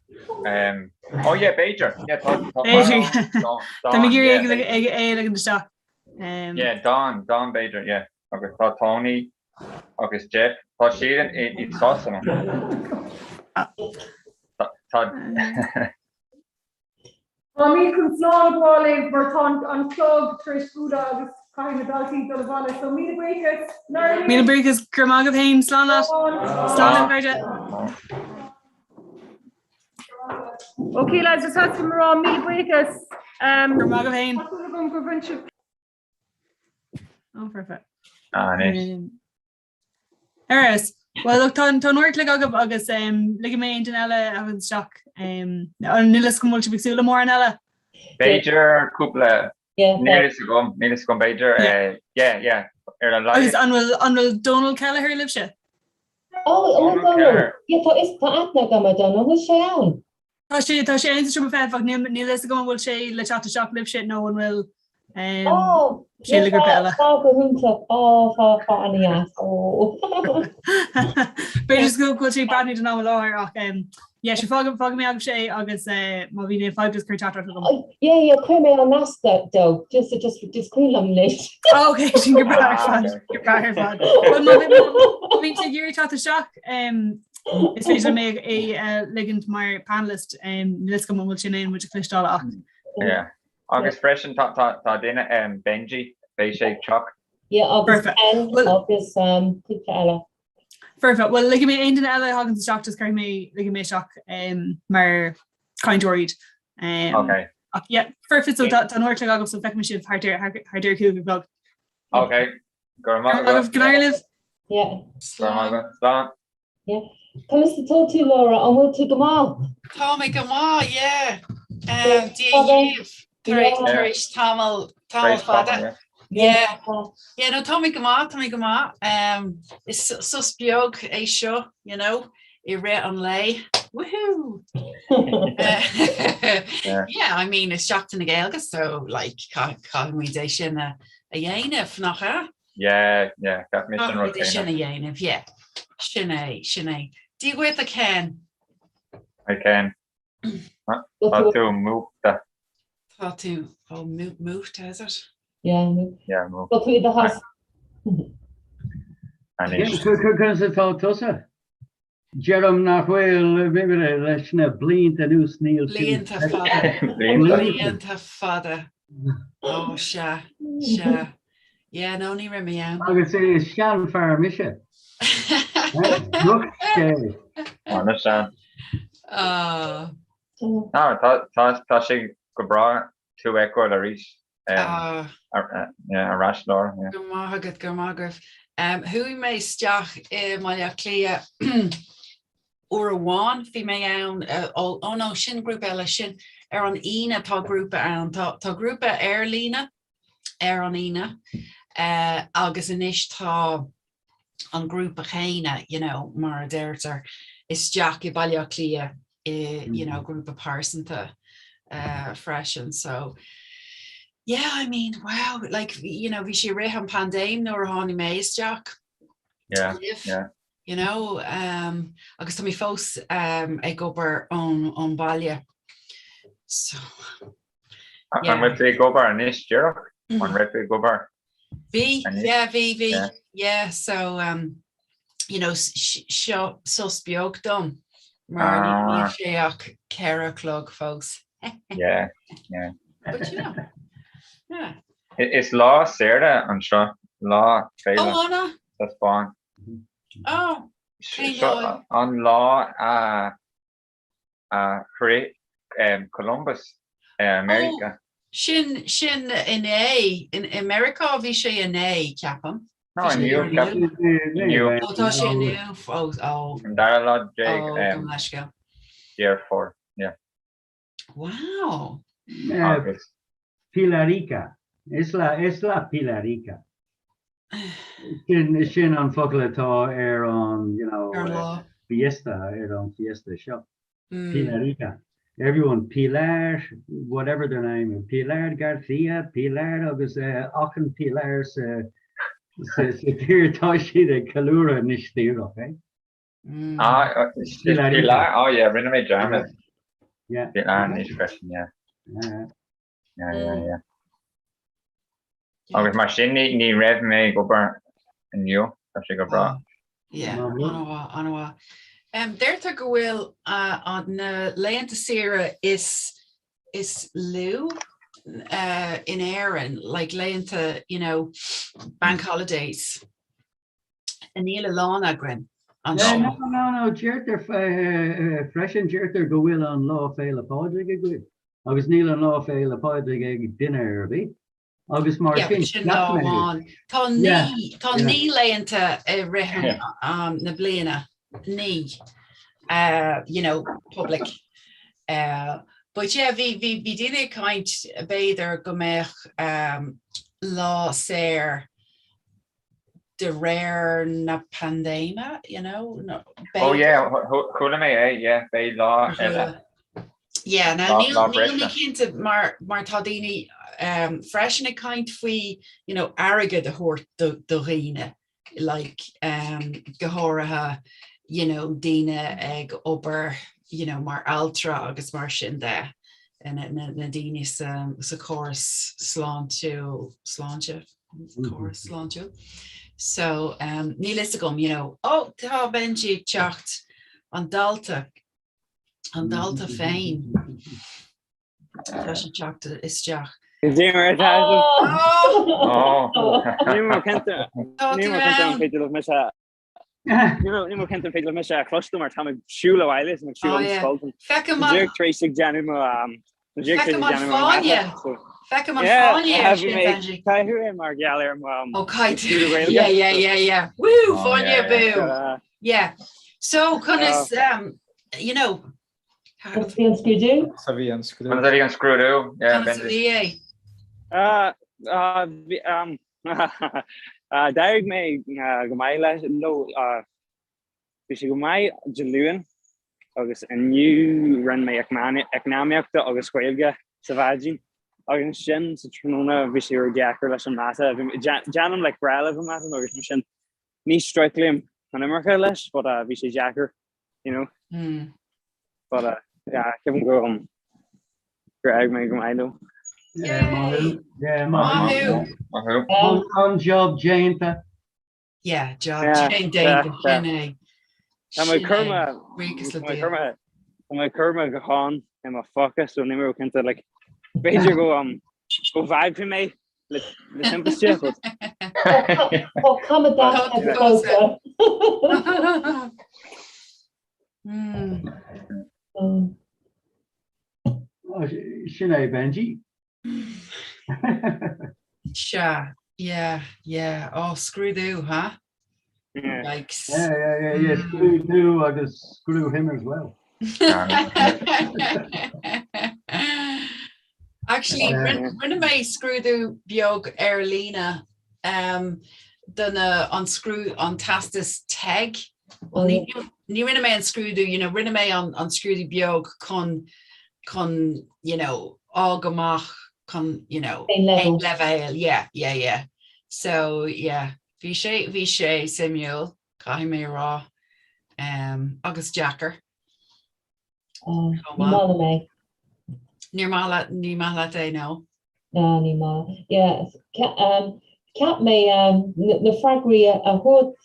um, oh yeah, b'fhéidir. Yeah, tá tá B'fhéidir. Tá Tá mé ag iarraidh ag ag é a ligean isteach. Um, Yeah, Don, Don b'fhéidir, yeah. Agus tá Tony agus Jeff, tá siad i i Sasana. Tá tá Táimid chun slán a fhágáil libh mar tá an clog tar éis bualadh agus caithfidh na daltaí dul abhaile. So míle buíochas. Míle buíochas go raibh maith agaibh féin. Slán leat. Slán libh a chairde. Ok lads, just theastaigh uaim a rá míle buíochas. Go raibh maith agaibh féin. Tá súil agam gur bhain sibh. Oh, perfect. Ah, anois. Ar fheabhas. Well, look, tá an uair an chloig agaibh agus um, ligfidh mé aon duine eile a thagann isteach. Um, an níl fhios agam an bhfuil sibh ag súil le mórán eile? B'fhéidir cúpla, níl fhios agam, níl fhios agam, b'fhéidir, eh, yeah, yeah, ar a laghad. Agus an bhfuil an bhfuil Donal Kelleher libhse? Oh, an bhfuil Donal? Yeah, tá is tá aithne agam ar Donal, an bhfuil sé ann? Tá sé tá sé ann sa seomra feithimh ach níl níl fhios agam an bhfuil sé le teacht isteach libhse nó an bhfuil Oh, sé le grúpa eile. Tá go hiontach. Oh, tá tá an-deas. Oh. B'fhéidir go bhfuil sé ag breathnú don am i láthair ach yeah, sure fágfaidh fágfaidh mé agaibhse é agus má bhíonn aon fadhb just cuir teachtaireacht chugam. Yeah, yeah, cuir mé an nasc dó. Just just just cuimhin liom anois. Oh, okay, sin go breá ar fad, go breá ar fad. Well, má bhíonn tú ag iarraidh teacht isteach, Is féidir liom é a ligint mar panelist, níl fhios agam an bhfuil sin aon muid a chloisteáil ach. Yeah. Agus freisin tá tá duine Benji, beidh sé ag teacht. Yeah, agus Ken agus cúpla eile. Foirfe. Well, ligfidh mé aon duine eile a thagann isteach just cuirfidh mé ligfidh mé isteach mar cainteoir iad. Okay. Ach yeah, foirfe so tá an uair an chloig agaibh so feicfidh mé sibh thart ar thart ar 5 a chlog. Okay. Go raibh maith agat. Go n-éirí libh. Yeah. Go raibh maith agat. Slán. Yeah. Conas atá tú, Laura? An bhfuil tú go maith? Tá mé go maith, yeah. Um, Dia dhaoibh tar éis tar éis tamall tamall fada. Yeah. Yeah, no, tá mé go maith, tá mé go maith. Um, is sos beag é seo, you know, i rith an lae. Woohoo! Yeah, I mean, is Seachtain na Gaeilge, so like caithfimid é sin a a dhéanamh, nach ea? Yeah, yeah, cheap mise an rud Caithfimid é sin a dhéanamh, yeah. Sin é, sin é. Dia dhuit, a Ken. Hi Ken. Tá tú múchta. Tá tú, oh, múchta, is it? Yeah, Yeah, múchta. Tá tú i do sheasamh. Anois. Conas atá tusa? Deirim nach bhfuil leis na blianta anuas níl tú. Blianta fada. Blianta fada. Ó sea, sea. Yeah, no, ní raibh mé ann. Agus is seanfhear mise. Drochscéal. Ana-shean. Ah. Tá sé go breá tú a fheiceáil arís. Ar ais, Laura. Go raibh maith agat, go raibh maith agaibh. Chuaigh mé isteach i mBaile Átha Cliath uair amháin, bhí mé ann, oh no, sin grúpa eile, sin ar an Aoine tá grúpa ann, tá tá grúpa ar líne ar an Aoine agus anois tá an grúpa céanna, you know, mar a deirtear, isteach i Baile Átha Cliath i, you know, grúpa pearsanta uh, freisin. So, yeah, I mean, wow, like, you know, bhí sé i rith an paindéim nuair a tháinig mé isteach. Yeah, yeah. You know, um, agus tá mé fós um, ag obair ón, ón baile. So, An bhfuil tú ag obair anois díreach? An raibh tú ag obair? Bhí, yeah, bhí, bhí, yeah, so, um, you know, seo sos beag dom mar níl sé ach 4 a chlog fós. Yeah, yeah. But you know, yeah. Is lá saoire anseo, lá féile Oh, an ea? sa Spáinn. Oh, cén lá? An lá a a shroich Columbus Meiriceá. Ó, sin, sin inné, i Meiriceá bhí sé inné, ceapaim. No, inniu, ceapaim. Inniu. Ó, tá sé inniu, ó, ó. An dara lá déag. Ó, gabh mo leithscéal. Deireadh Fómhair, yeah. Wow. Agus. Pilarica. Is lá, is lá Pilarica. Sin, sin an focal atá ar an, you know, Ar lá. fiesta, ar an fiesta seo. Pilarica. Everyone, Pilar, whatever their name, Pilar Garcia, Pilar agus achan Pilar sa tír tá siad ag ceiliúradh anois díreach, eh? Ah, Pilar, oh yeah, rinne mé dearmad. Yeah. Pilar anois freisin, yeah. Yeah, yeah, yeah. Agus mar sin ní raibh mé ag obair inniu, tá sé go breá. Yeah, an-mhaith, an-mhaith. Deirtear go bhfuil na laethanta saoire is is lú in Éirinn, like laethanta, you know, bank holidays. Níl a lán againn anseo. No, no, no, deirtear freisin, deirtear go bhfuil an Lá Féile Pádraig againn agus níl an Lá Féile Pádraig ag duine ar bith agus mar sin, sin lá amháin. Tá naoi, tá naoi laethanta i rith na bliana, naoi, you know, public. But yeah, bhí, bhí, bhí daoine ag caint b'fhéidir go mbeadh lá saor de réir na paindéime, you know, no, Oh yeah, chuala mé é, yeah, beidh lá eile. Yeah, now níl níl mé cinnte mar mar tá daoine um, freisin ag caint faoi you know, airgead a thabhairt do, do dhaoine like, um, go háirithe you know, daoine ag obair you know, mar altra agus mar sin de na, na, na daoine sa, sa chóras sláintiúil sláinte. córas sláintiúil. So um, níl fhios agam, you know, oh, tá Benji ag teacht an dalta, an dalta féin. Tá sé teacht isteach. Ní mar Oh! Ní mar cinnte ní mar cinnte an féidir libh mise Ní mé cinnte an féidir libh mise a chloisteáil mar táim ag siúl abhaile is ag siúl an scoil. Feicim an Díreach tar éis ag déanamh mo Feicim an fáinne. Feicim an fáinne ar sin Benji. Caitheadh é mar gheall ar mo Ó caithfidh. Yeah, yeah, yeah, yeah. Woo, fáinne bú. Yeah. So conas um, you know, Conas a bhí an scrúdú? Conas a bhí an scrúdú? Conas a bhí an scrúdú? Yeah, Conas a bhí é? Uh, uh, um, D'éirigh mé go maith leis nó bhí sé go maith Dé Luain agus inniu rinne mé eacnamaíochta agus Gaeilge sa mhaidin agus ansin sa tráthnóna bhí sé deacair leis an mata. Déanaim like breá leis an mata agus mar sin ní strugglaím an iomarca leis but bhí sé deacair you know. But uh, yeah, ceapaim go um, gur éirigh mé go maith leo. Yeah, maith thú. Yeah, maith thú. Maith thú. An job déanta. Yeah, job déanta sin é. Tá mé cur mo Tá mé cur mo ghuthán i mo phóca so ní mé cinnte like b'fhéidir go um go bhfágfaidh mé le le timpiste but Tá cuma deas ar do phóca. Sin é Benji. Sea, yeah, yeah. Ó, scrúdú, ha? Yikes. Yeah, yeah, yeah, yeah. Scrúdú agus screw him as well. Actually, rinne mé scrúdú beag ar líne um, do na an scrú an teastas TEG. Well, ní, ní rinne mé an scrúdú, you know, rinne mé an, an scrúdú beag chun chun, you know, fháil amach chun, you know, Cén level. leibhéal, yeah, yeah, yeah. So, yeah, bhí sé, bhí sé suimiúil, caithfidh mé a rá, um, agus deacair. Oh, ní maith liom é. Níor maith leat, ní maith leat é, no. No, ní maith. Yeah, um, ceap mé um, na freagraí a thabhairt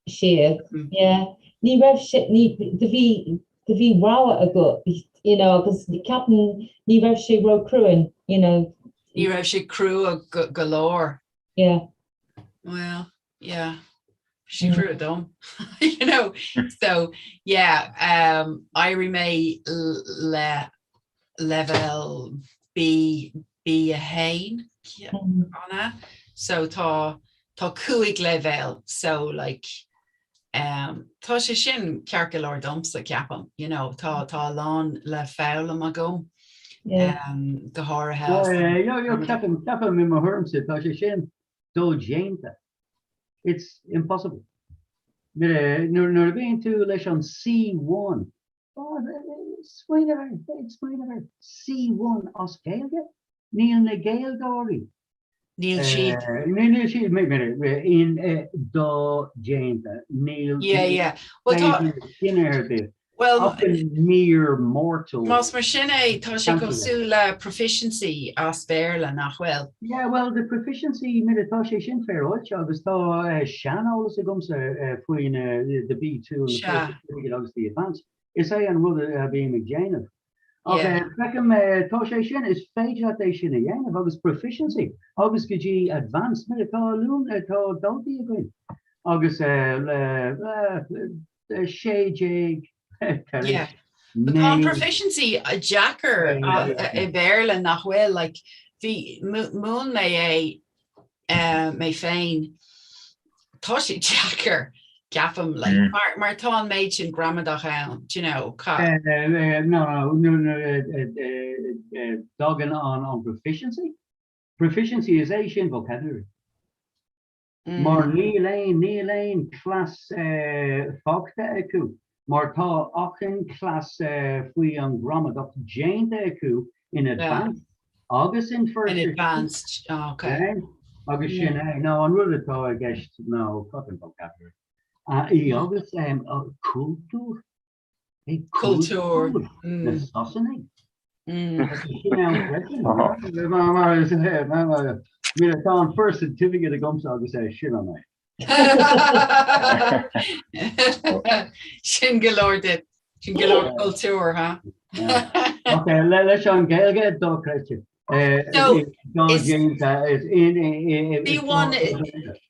siad, yeah, ní raibh sé, ní, do bhí, do bhí rogha agat, you know, agus ceapaim ní raibh sé ró-chruinn, you know. Ní raibh sé crua go, go leor. Yeah. Well, yeah. Bhí sé crua dom, you know. So, yeah, um, d'éirigh mé le leibhéal B, B1, an ea? So tá, tá 5 leibhéal, so like, um, tá sé sin ceart go leor domsa, ceapaim, you know, tá, tá a lán le foghlaim agam, um, go háirithe. Yeah, yeah, ceapaim, ceapaim i mo thuairimse, tá sé sin dodhéanta. It's impossible. Nuair a bhíonn tú leis an C1, Smaoineamh air, ag smaoineamh air, C1 as Gaeilge? Níl na Gaeilgeoirí. Níl siad. Níl siad, do-déanta. Níl. Yeah, yeah. Well, tá. Duine ar bith. Well, Achan mere mortal. Más mar sin é, tá sé cosúil le proficiency as Béarla, nach bhfuil? Yeah, well, the proficiency, mire, tá sé sin féaráilte agus tá seaneolas agamsa faoin the B2 and the First Certificate agus the Advanced. Is é an rud a bhím ag déanamh. Ach feicim, tá sé sin, is féidir leat é sin a dhéanamh agus proficiency agus go dtí advanced, mire, tá alumni, tá daltaí againn agus le 16 tar éis But tá an proficiency deacair i Béarla nach bhfuil, like, bhí, mhúin mé é mé féin, tá sé deacair, ceapaim, like, mar, mar tá an méid sin gramadach ann, do you know, ca. No, no, no, tagann an an proficiency, proficiency is é sin vocabulary. Mar níl aon, níl aon cleas fágtha acu, mar tá achan cleas faoi an gramadach déanta acu in advanced agus in first. In advanced, oh, okay. Agus sin é, no, an rud atá i gceist ná fucking vocabulary. Í agus cultúr. Cultúr. Na Sasanaigh. Mire tá an first certificate agamsa agus é sin an é. Sin go leor duit. Sin go leor cultúr, ha? Ok, leis an Gaeilge dochreidte. B1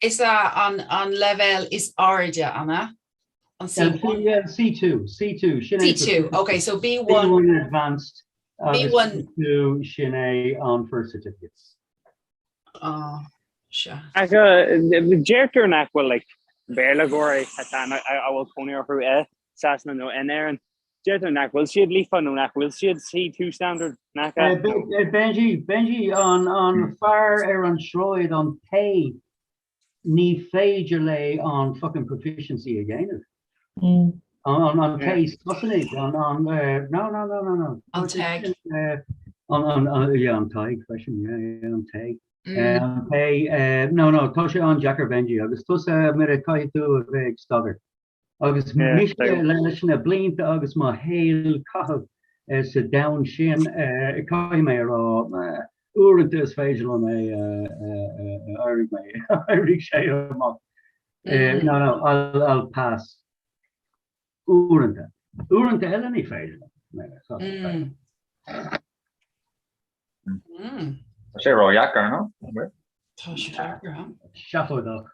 is ea an leibhéal is airde, an ea? An C1? C2, C2, sin é. C2, ok, so B1. B1 advanced agus B1. C2 sin é an first certificate. Oh, sea. Ach deirtear nach bhfuil like Béarlagóirí atá a bhfuil cónaí orthu i Sasana nó in Éirinn, deirtear nach bhfuil siad líofa nó nach bhfuil siad C2 standard, nach ea? Benji, Benji, an an fear ar an sráid an té ní féidir léi an fucking proficiency a dhéanamh. An an té Sasanaigh, an an no no no no no. An Tadhg. An an an yeah an Tadhg freisin yeah yeah an Tadhg. An té no no tá sé an-deacair Benji agus tusa mire caithfidh tú a bheith ag staidéar. Agus mise leis na blianta agus mo shaol caitheamh sa domhan sin, caithfidh mé a rá, uaireanta is féidir liom é éirigh mé, éirigh sé amach. No, no, I'll, I'll pass. Uaireanta. Uaireanta eile ní féidir liom. Tá sé ródheacair, nó? Tá sé deacair, ha? Seafóideach.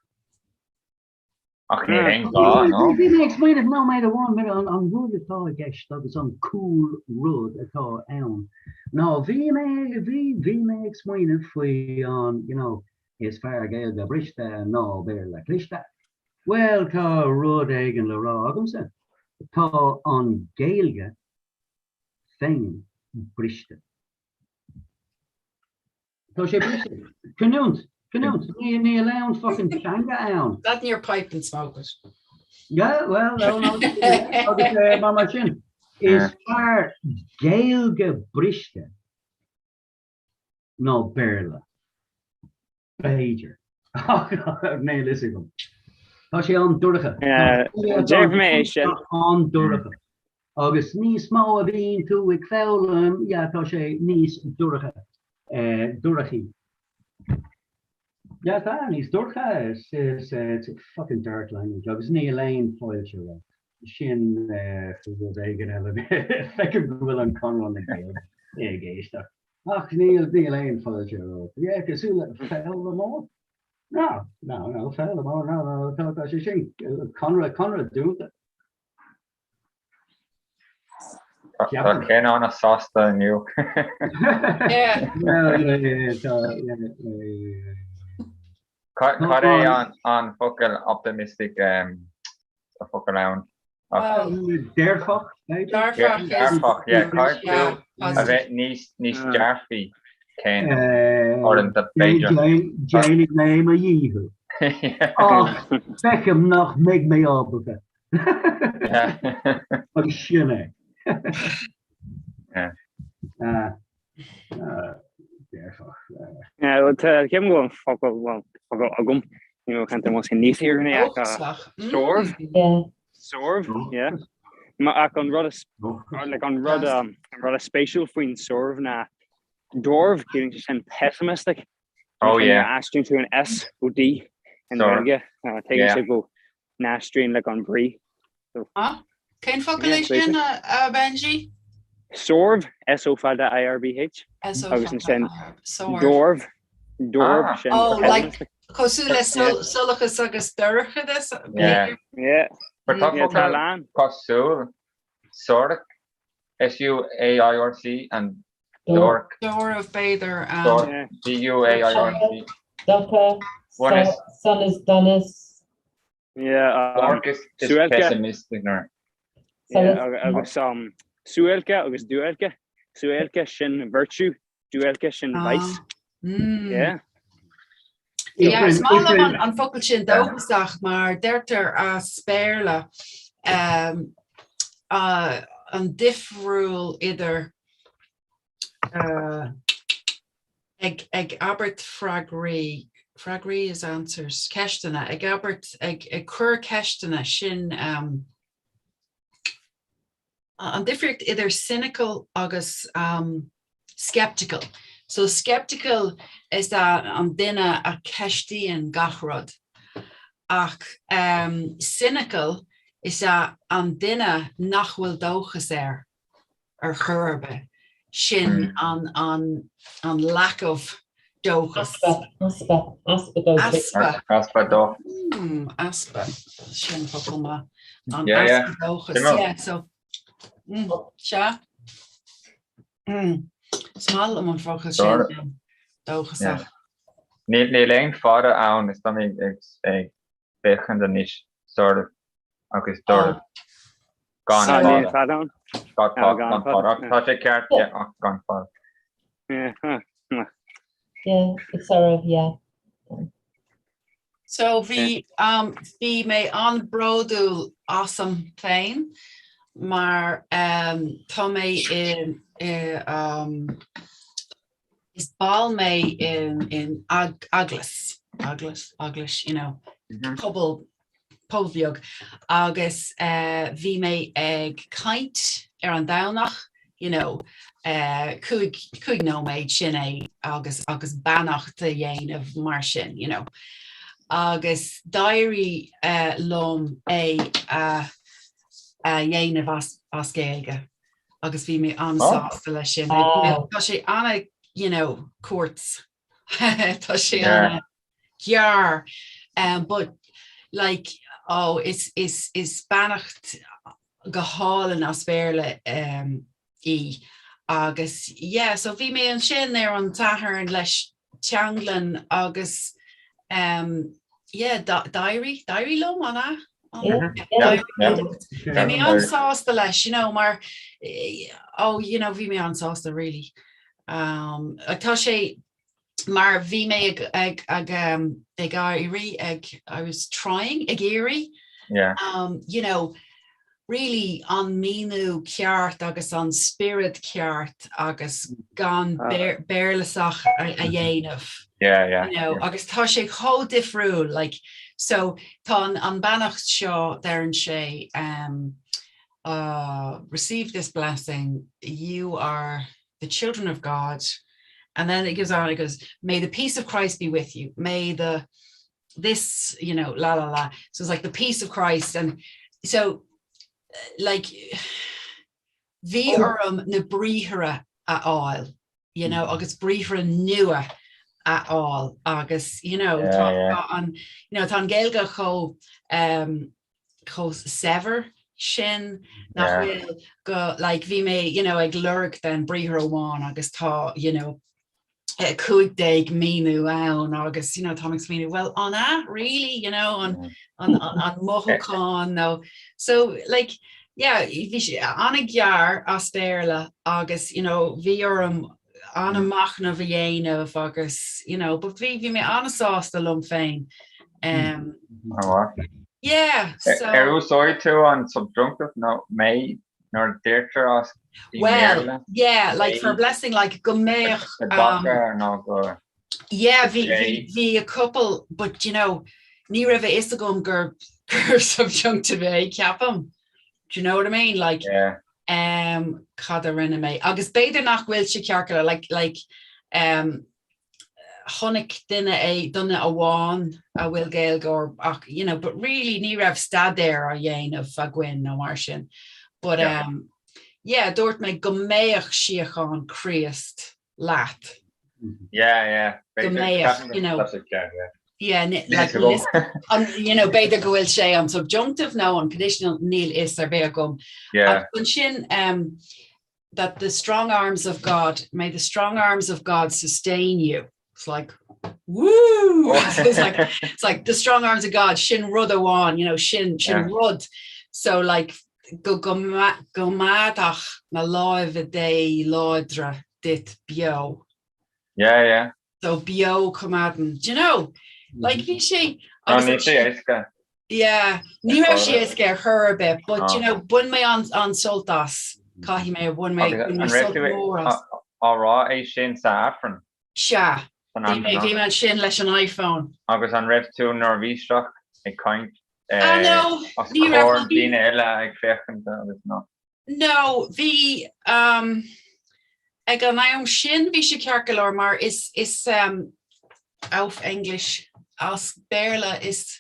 Ach níl aon ghá, nó? Bhí mé ag smaoineamh nóiméad amháin, mire, an rud atá i gceist agus an cool rud atá ann ná bhí mé, bhí, bhí mé ag smaoineamh faoi an, you know, is fearr Gaeilge briste ná Béarla cliste. Bhuel, tá rud éigin le rá agamsa. Tá an Ghaeilge féin briste. Tá sé briste. Canúint, canúint. Níl aon fucking teanga ann. That in your pipe and smoke it. Yeah, well, no, no. Agus eh, mar mar sin, is fearr Gaeilge briste ná Béarla. B'fhéidir. Ach níl fhios agam. Tá sé an-dorcha. Déarfaidh mé é sin. An-dorcha. Agus níos mó a bhíonn tú ag foghlaim, yeah, tá sé níos dorcha. Dorchaí. Yeah, tá níos dorcha. It's, it's, it's a fucking dark language. Agus níl aon fáilte roimh. Sin rud éigin eile. Feicim go bhfuil an Conradh na Gaeilge ag éisteacht. Ach níl, níl aon fáilte romhat. Yeah, cosúil le foghlaimeoir? No, no, no, foghlaimeoir, no, no, tá, tá sé sin, Conradh, Conradh dúnta. Tá Ken an-sásta inniu. Yeah. Well, yeah, yeah, tá, yeah, yeah. Cad é an focal optimistic tá focal ann? Dearfach, b'fhéidir? Dearfach, yeah. Caithfidh tú a bheith níos níos dearfaí Ken uaireanta b'fhéidir. Déanfaidh mé mo dhícheall. Ach feicim nach mbeidh mé ábalta. Agus sin é. Dearfach. Ceapaim go bhfuil an focal well focal agam you know can't sé níos fírinne ach soirbh soirbh yeah ach an rud is like an rud um, an rud is spéisiúil faoin soirbh ná duairc ciallaíonn sé sin pessimistic Oh yeah. Aistríonn tú an S go D in Gaeilge tuigeann sé go n-aistríonn like an brí. Ah, cén focal é sin a Benji? Soirbh, S O fada I R B H. Agus ansin duairc, duairc sin. Oh, like cosúil le solas agus dorchadas? Yeah. Yeah. But tá focal cosúil suairc, S U A I R C and duairc. Duairc b'fhéidir. Duairc, D U A I R C. Docha, sonas, donas. Yeah, Duairc is pessimistic nuair. Agus suáilce agus duáilce, suáilce sin virtue, duáilce sin vice. Yeah. Yeah, is maith liom an focal sin dóchasach mar deirtear as Béarla um, uh, an difriúil idir uh, ag, ag abairt freagraí, freagraí is answers, ceisteanna, ag abairt, ag, ag cur ceisteanna sin um, an difríocht idir cynical agus um, skeptical. So skeptical is ea an duine a ceistíonn gach rud. Ach um, cynical is ea an duine nach bhfuil dóchas air ar chor ar bith. Sin an, an, an lack of dóchas. Easpa, easpa dóchais. Easpa. Easpa dóchais. Mm, easpa. Sin focal maith. An easpa dóchas. Yeah, so, mm, sea. Mm. Is maith liom an focal sin, dóchasach. Níl aon fada ann is tá mé ag féachaint anois soirbh agus duairc. Gan fada. Gan fada. Tá sé ceart ach gan fada. Yeah, it's soirbh, yeah. So bhí um, bhí mé an-bhródúil asam féin mar um, tá mé i, i um, is ball mé in, in ag, eaglais, eaglais, eaglais, you know, mm -hmm. pobal pobal beag agus uh, bhí mé ag caint ar an Domhnach you know, 5 nóiméad, sin é agus agus beannacht a dhéanamh mar sin, you know. Agus d'éirigh liom é a a dhéanamh as as Gaeilge agus bhí mé an-sásta leis sin. Tá sé ana, you know, cúirt Tá sé ana gearr um, but like oh is is is beannacht go hálainn as Béarla um, í agus yeah so bhí mé ansin ar an Satharn leis teanglann agus um, yeah d'éirigh d'éirigh liom an ea? Bhí mé an-sásta leis you know mar oh you know bhí mé an-sásta really. Um, tá sé mar bhí mé ag ag ag um, ag éirí ag I was trying ag iarraidh yeah. um, you know really an míniú ceart agus an spiorad ceart agus gan ah. Béarlasach a, a dhéanamh. Yeah, yeah, you know, yeah. agus tá sé chomh difriúil like so tá an, an beannacht seo deireann sé um, uh, receive this blessing you are the children of God and then it goes on it goes may the peace of Christ be with you may the this you know la la la so it's like the peace of Christ and so like bhí orm na briathra a fháil you know agus briathra nua a fháil agus you know yeah, tá, yeah. tá an you know tá an Ghaeilge chomh um, chomh saibhir sin nach bhfuil go like bhí mé you know ag lorg den briathar amháin agus tá you know 15 míniú ann agus you know tá ag smaoineamh well an ea really you know an an an mothúchán nó so like yeah bhí sé an-ghearr as Béarla agus you know bhí orm an-machnamh a dhéanamh agus you know but bhí bhí mé an-sásta liom féin um, yeah so Ar úsáid tú an subjunctive nó may? Nuair a deirtear as i Well, mBéarla. yeah, like for a blessing, like go mbeadh Go um, nó go Yeah, bhí bhí bhí a couple, but you know, ní raibh a fhios agam gur gur subjunctive é, ceapaim. Do you know what I mean? Like, yeah. um, cad a rinne mé? Agus b'fhéidir nach bhfuil sé ceart go leor, like, like, um, chonaic duine é, duine amháin a bhfuil Gaeilge or ach, you know, but really ní raibh staidéar á dhéanamh againn nó mar sin. But, Yeah. um, yeah, dúirt mé go mbeadh síocháin Chríost leat. Yeah, yeah. Go mbeadh, you know. That's it, yeah, yeah. Yeah, like, an, you know, b'fhéidir go bhfuil sé an subjunctive nó an conditional níl fhios ar bith agam. Yeah. Ansin um, that the strong arms of God, may the strong arms of God sustain you. It's like, woo! it's like it's like the strong arms of God, sin rud amháin, you know, sin sin Yeah. rud. So like go go go gcoimeádfadh na láimhe Dé láidre duit beo. Yeah, yeah. So beo coimeádann. Do you know? Like bhí sé No, níl sé éasca. Yeah, ní raibh sé éasca ar chor ar bith, but you Ah. know, bhain mé an an sult as caithfidh mé bhain mé Agus bhain mé an raibh sult tú mór as. á rá é sin sa Aifreann? Sea, San bhí mé Aifreann, bhí mé ansin leis an iPhone. Agus an raibh tú neirbhíseach ag caint Ah no, os ní raibh comhair daoine eile ag féachaint agus no? No, bhí um, ag an am sin bhí sé ceart go leor mar is is um, auf English as Béarla is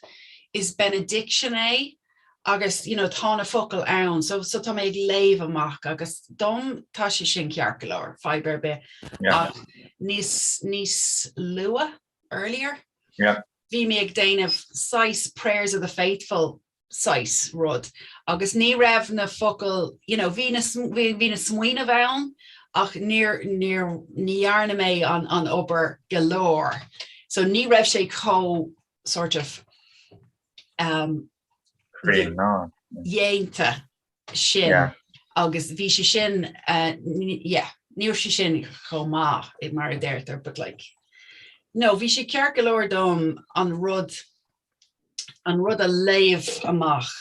is benediction é agus you know, tá na focail ann so so tá mé ag léamh amach agus dom tá sé sin ceart go leor fadhb ar bith Yeah. ach níos níos luath earlier Yeah. bhí mé ag déanamh saghas prayers of the faithful saghas rud agus ní raibh na focail you know bhí na bhí na smaoineamh ann ach níor níor ní dhearna mé an an obair go leor so ní raibh sé chomh sort of um Cruinn ná. dhéanta sin Yeah. agus bhí sé sin uh, yeah ní raibh sé sin chomh maith mar a deirtear but like no bhí sé ceart go leor dom an rud an rud a léamh amach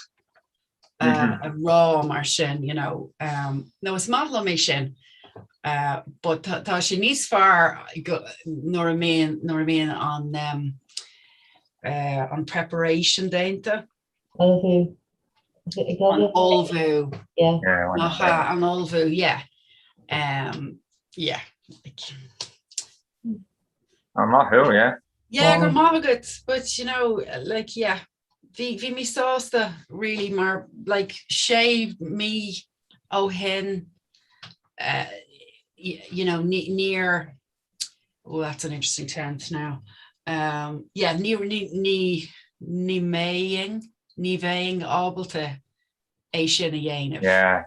uh, a rá mar sin you know um, no is maith liom é sin uh, but tá tá sé níos fearr go- nuair a mbíonn nuair a mbíonn an um, uh, an preparation déanta. Ullmhú. An ullmhú. Yeah. Aha, an ullmhú, yeah. Um, yeah. Like, Ah, maith thú, yeah. Yeah, go maith agat, but you know, like, yeah, bhí bhí mé sásta really mar like sé mí ó shin uh, you know, ní níor oh, that's an interesting tense now. Um, yeah, ní ní ní ní mbeinn ní bheinn ábalta é sin a dhéanamh. Yeah.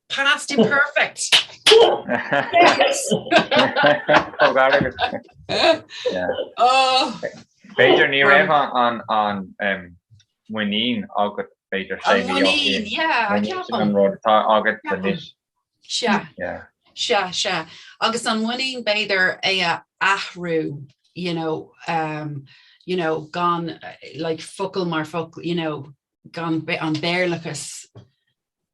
Past imperfect. Yes. Oh. B'fhéidir ní raibh an an an muinín agat b'fhéidir sé An muinín, yeah, Sin an rud atá agat anois. Sea. Yeah. Sea, sea. Agus an muinín b'fhéidir é a athrú, you know, um, you know, gan like focal mar focal, you know, gan an Béarlachas.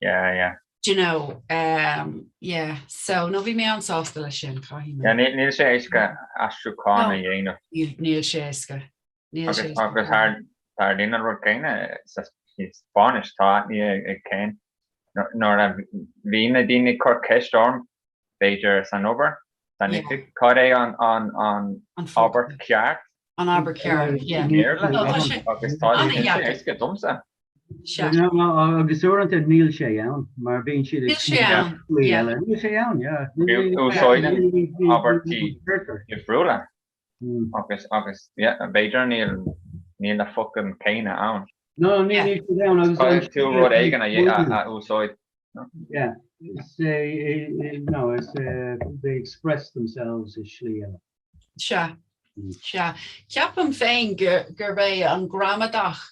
Yeah, yeah. Do you know, um, yeah, so no bhí mé an-sásta leis sin, caithfidh mé. Yeah, níl sé éasca aistriúchán a dhéanamh. Níl sé éasca. Níl sé éasca. Agus tarlaíonn an rud céanna sa Spáinnis, tá aithne ag Ken nuair a bhí na daoine ag cur ceist orm, b'fhéidir san obair, san oifig, cad é an abairt ceart? An abairt ceart, yeah. I mBéarla, agus tá sé éasca domsa. Sea. Agus uaireanta níl sé ann, mar bíonn siad ag Níl sé ann, yeah. Níl sé ann, yeah. Úsáideann abairtí difriúla agus agus yeah, b'fhéidir níl níl na focail céanna ann. No, níl níl siad ann agus Caithfidh tú rud éigin a úsáid. Yeah, it's a, no, it's a, they express themselves i slí eile. Sea, sea. Ceapaim féin gurb é an gramadach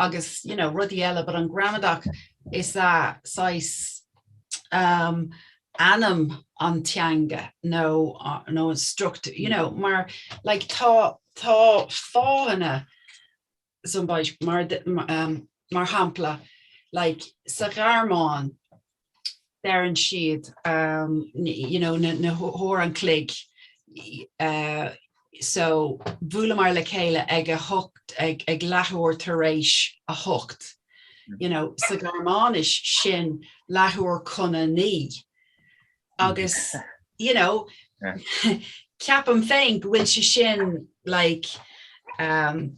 agus, you know, rudaí eile, but an gramadach is ea saghas um, anam an teanga nó, nó an struchtúr, you know, mar like tá, tá fáthanna zum Beispiel, mar, um, mar shampla, like sa Ghearmáin. deireann siad um, you know, na, na huair an chloig uh, so bhuaileamar le chéile ag a hocht ag, ag leathuair tar éis a hocht. You know, sa Ghearmáinis sin leathuair chun a naoi. Agus you know, ceapaim féin go bhfuil sé sin like um,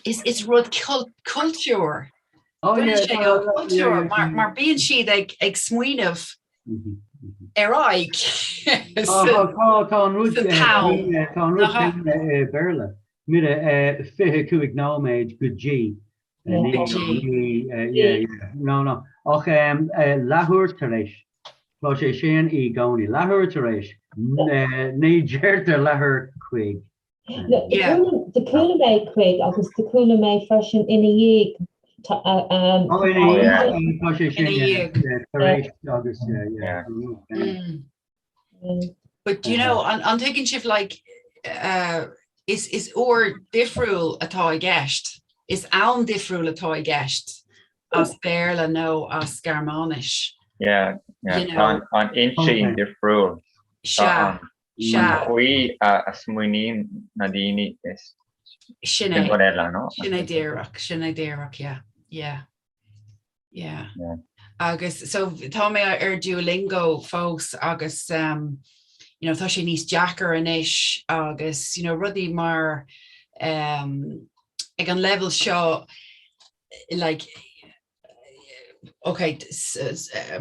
is, is rud cultúr. Oh, yeah, sé ó cultúr mar, mar bíonn siad ag, ag smaoineamh ar aghaidh. Tá an rud tá an rud céanna i Béarla. Mire 25 nóiméad go dtí No no ach leathuair tar éis Tá sé sin i gcónaí leathuair tar éis ní deirtear leathuair chuig. Do chuala mé chuig agus do chuala mé freisin ina dhiaidh. Ó ina dhiaidh tá sé sin tar éis agus yeah. But you know an an tuigeann sibh like uh, is is uair difriúil atá i gceist, is am difriúil atá i gceist as Béarla nó as Gearmáinis. Yeah, yeah. You know, an intinn difriúil. Sea, sea. An chaoi a smaoiníonn na daoine is sin é. Rud eile, no? Sin é díreach, sin é díreach, yeah, yeah. Yeah. Yeah. Agus so tá mé ar Duolingo fós agus um, you know, tá sé níos deacair anois agus you know, rudaí mar um, ag an level seo like okay,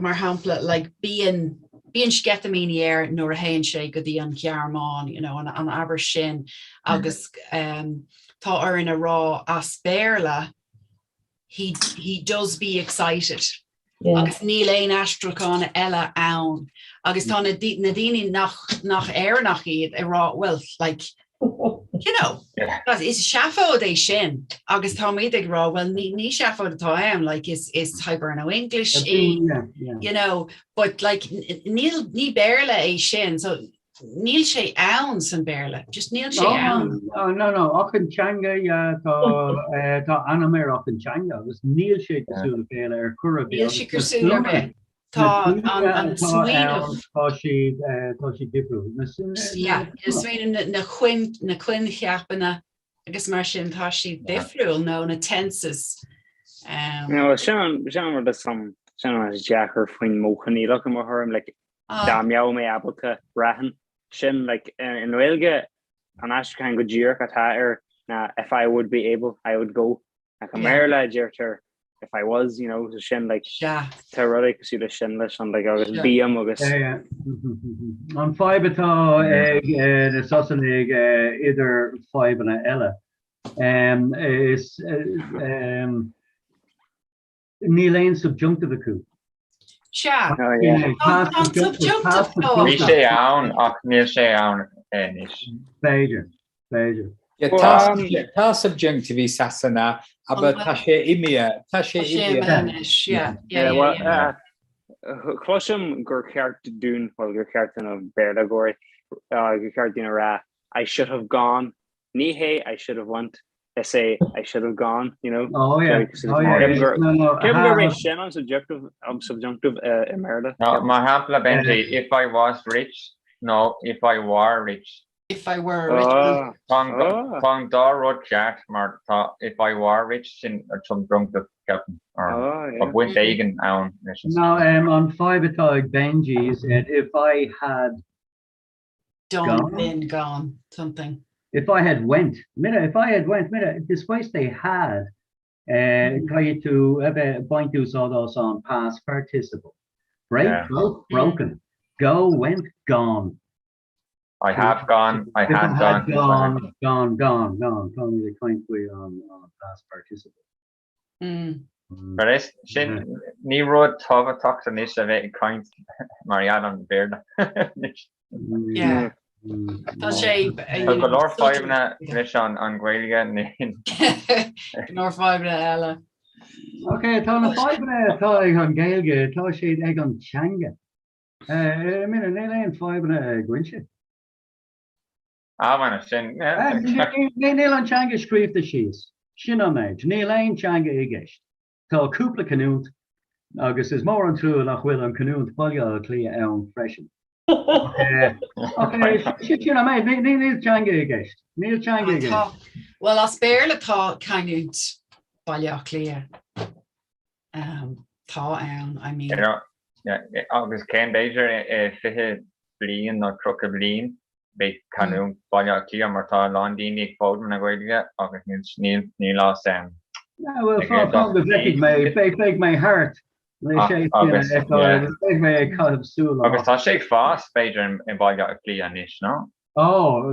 mar shampla like bíonn bíonn sceitimíní air nuair a théann sé go dtí an Ghearmáin, you know, an, an abairt sin agus um, tá orainn a rá as Béarla he, he does be excited. Yeah. Agus níl aon aistriúchán eile ann. Agus tá na, na daoine nach, nach Éireannach iad ag rá well like you know, yeah. is seafóid é sin agus táimid ag rá well ní, ní seafóid atá ann like is, is Hiberno English é, yeah, yeah. you know, but like níl ní Béarla é sin so níl sé ann san Béarla, just níl sé ann. No, no, no, achan teanga yeah, tá eh, tá ainm ar achan teanga agus níl sé cosúil le chéile ar chor ar bith. Níl sé cosúil ar bith. Tá an smaoineamh. Tá siad eh, tá siad difriúil. Yeah, na smaoineamh na coin na coincheapanna agus mar sin tá siad difriúil nó na tenses. Um, no, sin an sin an rud is um, sin an is deacair faoin modh coinníollach i mo thuairim like, ah. dá mbeadh mé ábalta rachainn sin like, i nGaeilge an aistriúchán go díreach atá air ná if I would be able I would go ach i mBéarla deirtear if I was you know so sin like tá rudaí cosúil leis sin leis an like agus bím agus An fadhb atá ag eh, na Sasanaigh eh, idir fadhbanna eile is eh, Níl aon subjunctive acu. Sea. Tá an subjunctive Bhí sé ann ach níl sé ann anois. B'fhéidir, b'fhéidir. Tá subjunctive i Sasana aber tá sé imithe, tá sé imithe. anois, yeah, yeah, yeah, yeah. Cloisim gur cheart dúinn, well gur cheart do na Béarlóirí, gur cheart dúinn a rá I should have gone Ní hé I should have went, is é I should have gone, you know. Oh yeah. Oh yeah. Ceapaim gurb é sin an subjective an subjunctive i mBéarla. No, mar shampla Benji, if I was rich nó if I were rich. If I were rich. Ah. Tá an dá rud ceart mar tá if I were rich sin an subjunctive ceapaim or tá baint éigin ann leis an. No, an fadhb atá ag Benji is that if I had Done, gone, been gone, something. If I had went, mire, if I had went, mire, this they had, uh, caithfidh tú a bheith ag baint úsáid as an past participle. Break, yeah. broke, broken. Go, went, gone. I have gone, I had gone. Gone, gone, gone, gone. Tá mé ag caint faoi an past participle. Mar is sin ní rud tábhachtach anois a bheith ag caint mar gheall an Bhéarla anois. Yeah. Tá sé Tá go leor fadhbanna leis an an Ghaeilge ní. Go leor fadhbanna eile. Ok, tá na fadhbanna atá ag an Ghaeilge, tá siad ag an teanga. I mean, níl aon fadhbanna againne. Ah, mar sin. Níl an teanga scríofa síos. Sin an méid. Níl aon teanga i gceist. Tá cúpla canúint. Agus is mór an trua nach bhfuil an canúint Baile Átha Cliath ann freisin. Ach sin an méid, níl teanga i gceist. Níl teanga i gceist. Bhuel, as Béarla tá canúint Baile Átha Cliath. Tá ann, I mean. Agus cén b'fhéidir i 20 bliain nó 30 bliain beidh canúint Baile Átha Cliath mar tá a lán daoine ag foghlaim na Gaeilge agus níl níl as um, Bhuel fan go bhfeicfidh mé, beidh mé thart le sé sin a fheiceáil agus beidh mé ag caitheamh súil Agus tá sé ag fás b'fhéidir i Baile Átha Cliath anois, no? Ó,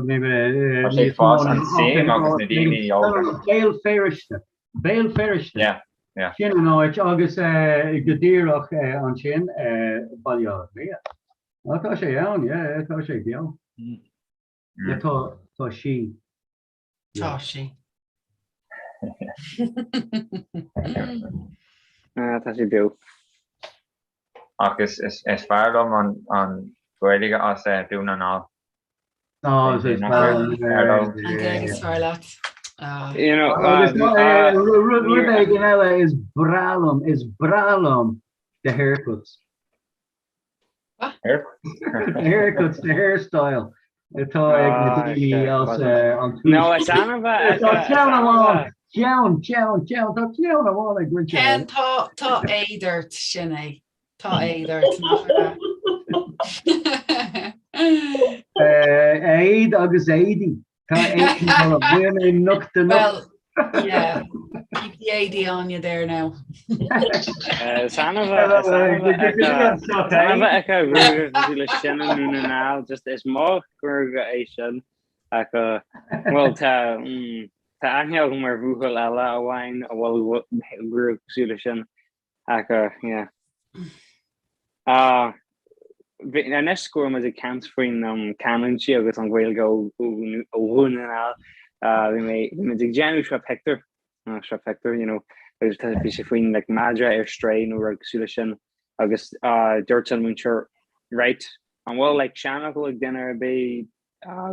ní Tá sé ag fás an suim agus na daoine óga. Béal Feirste, Béal Feirste. Yeah, yeah. Sin an áit agus go díreach ansin Baile Átha Cliath. Á, tá sé ann, yeah, yeah, tá sé beo. Yeah, tá, tá sí. Tá sí. Ah, tá sí beo. Ach is, is, is fearr liom an, an Ghaeilge as Dún na nGall. Tá, is fearr An Ghaeilge is fearr leat. Ah. You know, Agus uh, uh, rud rud éigin eile is breá liom, is breá liom the haircuts. Haircuts, the hairstyle atá ag na daoine as an No, is annamh a Tá ceann amháin, ceann, ceann, ceann, tá ceann amháin ag roinnt. Ken, tá tá éad ort, sin é. Tá éad ort, nach ea? Éad agus éadaí. Tá éadaí mar a bhfuil mé nochta Well, yeah, keep the éadaí on you there now. Is annamh a is annamh a fheiceáil a fheiceáil gruaig cosúil le sin i nDún na nGall, just is maith gruaig é sin ach bhuel tá mm, tá aithne agam ar bhuachaill eile amháin a bhfuil gruaig cosúil le sin Ach, yeah. Anois go bhfuil muid ag caint faoin canúintí agus an Ghaeilge ó Dhún na nGall, bhí mé, bhí muid ag déanamh sraith pictiúr, sraith pictiúr, you know, agus bhí sé faoin like madra ar strae nó rud cosúil leis sin agus dúirt an múinteoir, right, an bhfuil like seanfhocal ag duine ar bith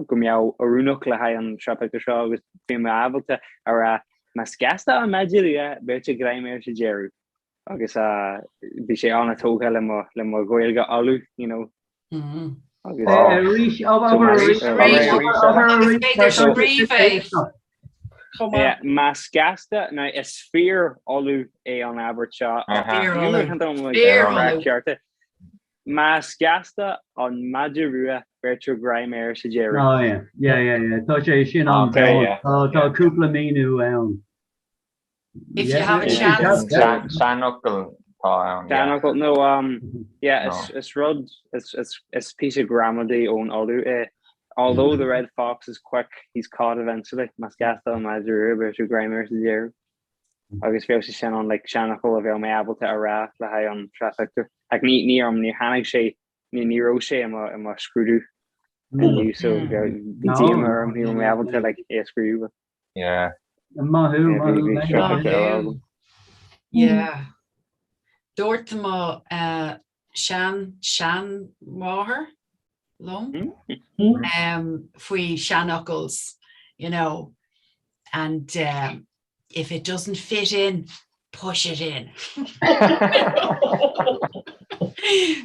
go mbeadh oiriúnach le haghaidh an sraith pictiúr seo agus bhí mé ábalta a rá más gasta an maide rua beirtear greim air sa deireadh agus bhí sé an-tógtha le mo le mo Ghaeilge Uladh you know agus Arís, abair arís, abair arís. Yeah, más gasta now is fíor Uladh é an abairt seo Fíor Uladh. Fíor Uladh. Más gasta an maide rua beirtear greim air sa deireadh. Oh yeah, yeah, yeah, yeah. Tá sé sin an Okay, yeah. Tá tá cúpla míniú ann. If you have a chance. Seanfhocal atá ann, yeah. Seanfhocal, no, um, yeah, is, is rud, is, is, is píosa gramadaí ón Uladh é. Although the red fox is quick, he's caught eventually. Más gasta an maide rua beirtear greim air sa deireadh. Agus bheadh sé sin an like seanfhocal a bheadh mé ábalta a rá le haghaidh an tsraith phictiúr. Ach ní ní um ní tháinig sé ní ní raibh sé i mo i mo scrúdú inniu so bhí díoma orm ní raibh mé ábalta like é a scríobh. Yeah. Maith thú, maith thú, maith thú. Yeah. Dúirt mo uh, sean seanmháthair liom um, faoi seanfhocals, you know, and um, if it doesn't fit in, push it in.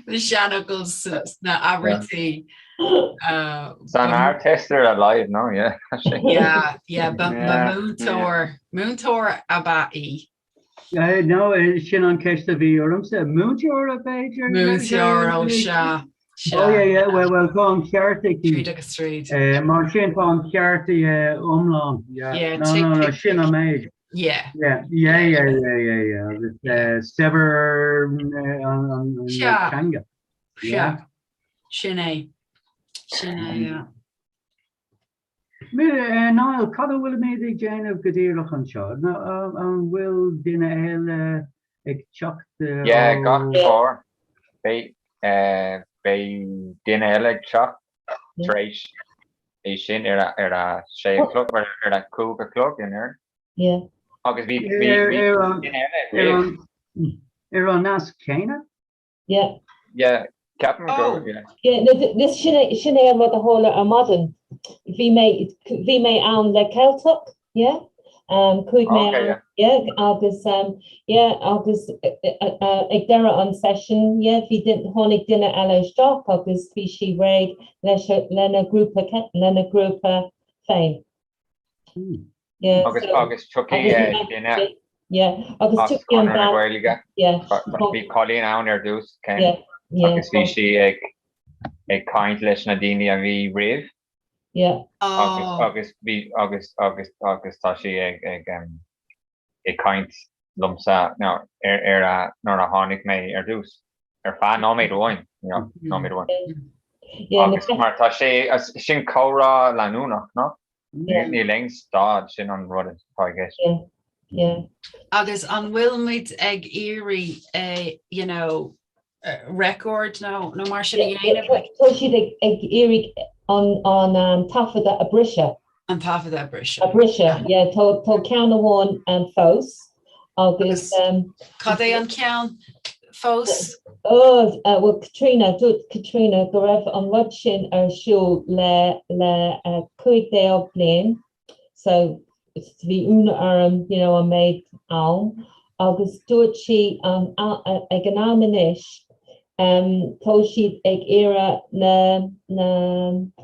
Na seanfhocail sna abairtí. Uh, San Ardteist ar a laghad, no, yeah. Yeah, yeah, ba múinteoir, múinteoir ab ea í. No, sin an ceist a bhí ormsa. Múinteoir a b'fhéidir? Múinteoir, ó sea, sea. Oh yeah, yeah, well, well, tá an ceart aici. Tríd agus tríd. Mar sin tá an ceart iomlán. Yeah, No, no, no, sin an méid. Yeah. Yeah, yeah, yeah, yeah, yeah, yeah. Agus saibhir an teanga. Sea. Sin é. Sin é, yeah. Niall, cad a bhfuilimid ag déanamh go díreach anseo? An bhfuil duine eile ag teacht ó. Yeah, gach uair. Beidh duine eile ag teacht tar éis é sin ar a ar a sé a chlog, ar a cúig a chlog in Éirinn. Yeah. Agus bhí duine eile roimh. Ar an nasc céanna? Yeah. Yeah, ceapaim go, yeah. Yeah, no, this, sin é, sin é an rud a tharla ar maidin. Bhí mé, bhí mé ann le Ceilteach, yeah? Chuaigh mé ann, yeah, agus yeah, agus ag deireadh an session, yeah, bhí tháinig duine eile isteach agus bhí sí réidh leis lena grúpa lena grúpa féin. Yeah, Agus agus tiocfaidh duine yeah, agus as tiocfaidh an Conradh na bean Gaeilge. yeah, Bhí Colleen ann ar dtús, Ken, yeah, yeah, agus bhí sí ag ag caint leis na daoine a bhí roimh. Yeah. Agus agus bhí agus agus agus tá sí ag ag um, ag caint liomsa no, ar ar a nuair a tháinig mé ar dtús ar feadh nóiméad amháin you know, nóiméad amháin. Yeah, Agus mar tá sé as- sin comhrá leanúnach no? Yeah. Níl aon stad sin an rud atá i gceist. Yeah. Yeah. Agus an bhfuil muid ag iarraidh eh, you know, record nó nó mar sin a dhéanamh? Tá siad ag iarraidh an taifeadadh a briseadh. An taifeadadh a briseadh. A briseadh, yeah. Tá tá ceann amháin fós agus. Cad é an ceann fós? Oh, well Katrina, dúirt Katrina go raibh an rud sin ar siúl le le 15 bliain. So bhí ionadh orm you know an méid am agus dúirt sí an ag an am anois um tá siad ag iarraidh na na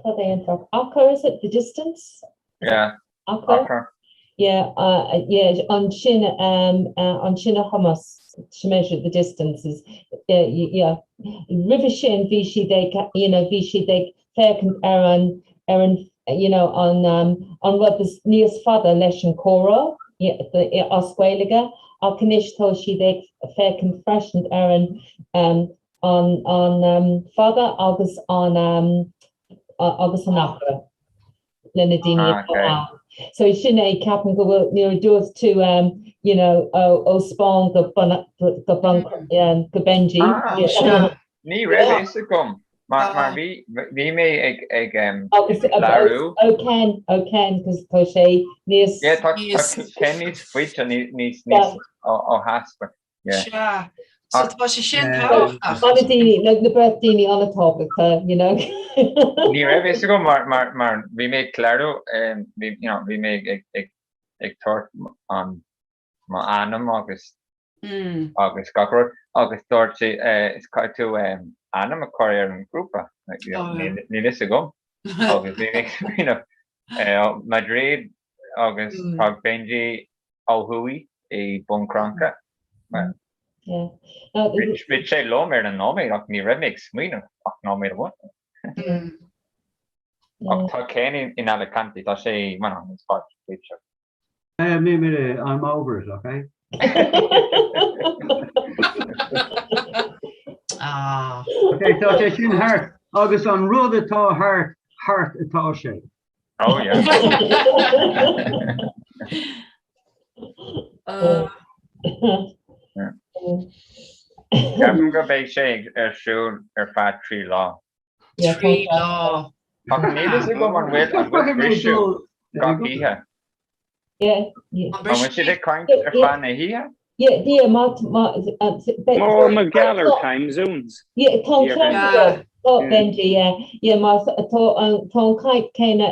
cad é an focal achar is it the distance? Yeah, achar? Achar. Yeah, uh, yeah, ansin um, uh, ansin a thomhas to measure the distances. Yeah, yeah. Roimhe sin bhí siad ag you know bhí siad ag féachaint ar an, ar an, you know, an, an rud is níos fada leis an chomhrá as Gaeilge ach anois tá siad ag féachaint freisin ar an, an, an fada agus an, agus an achar le na daoine atá ann. So sin é, ceapaim go bhfuil, nuair a dúirt tú, you know, ó Spáinn go, go, go Benji. Ní raibh fhios agam. Mar mar bhí bhí mé ag ag em Agus clárú. ó Ken ó Ken cos tá sé níos Yeah tá tá Ken níos faide níos níos níos ó ó theas but yeah. Sea. So tá sé sin tábhachtach. Ana daoine like na beirt daoine an-tábhachtach you know. Ní raibh fhios agam mar mar mar bhí mé ag clárú em bhí you know bhí mé ag ag ag tabhairt an m'ainm agus agus gach rud agus dúirt sí is caithfidh tú ainm a chur ar an ghrúpa níl fhios agam agus bhí mé ag smaoineamh Madrid agus tá Benji ó thuaidh i Bun Cranncha. Rith sé liom ar an nóiméad ach ní raibh mé ag smaoineamh ach nóiméad amháin. Ach tá Ken in Alicante, tá sé bueno, níos faide. Me me I'm over it, okay? Ah. Okay, tá sé sin thart agus an rud atá thart, thart atá sé. Oh yeah. Ceapaim go mbeidh sé ar siúl ar feadh 3 lá. 3 lá. Ach níl fhios agam an bhfuil an bhfuil briseadh gach oíche. An bhfuil siad ag caint ar feadh na hoíche? Yeah, yeah, má, má, Ó, mar gheall ar time zones. Yeah, tá an ceart agat, tá Benji, yeah, yeah, má tá an tá an caint céanna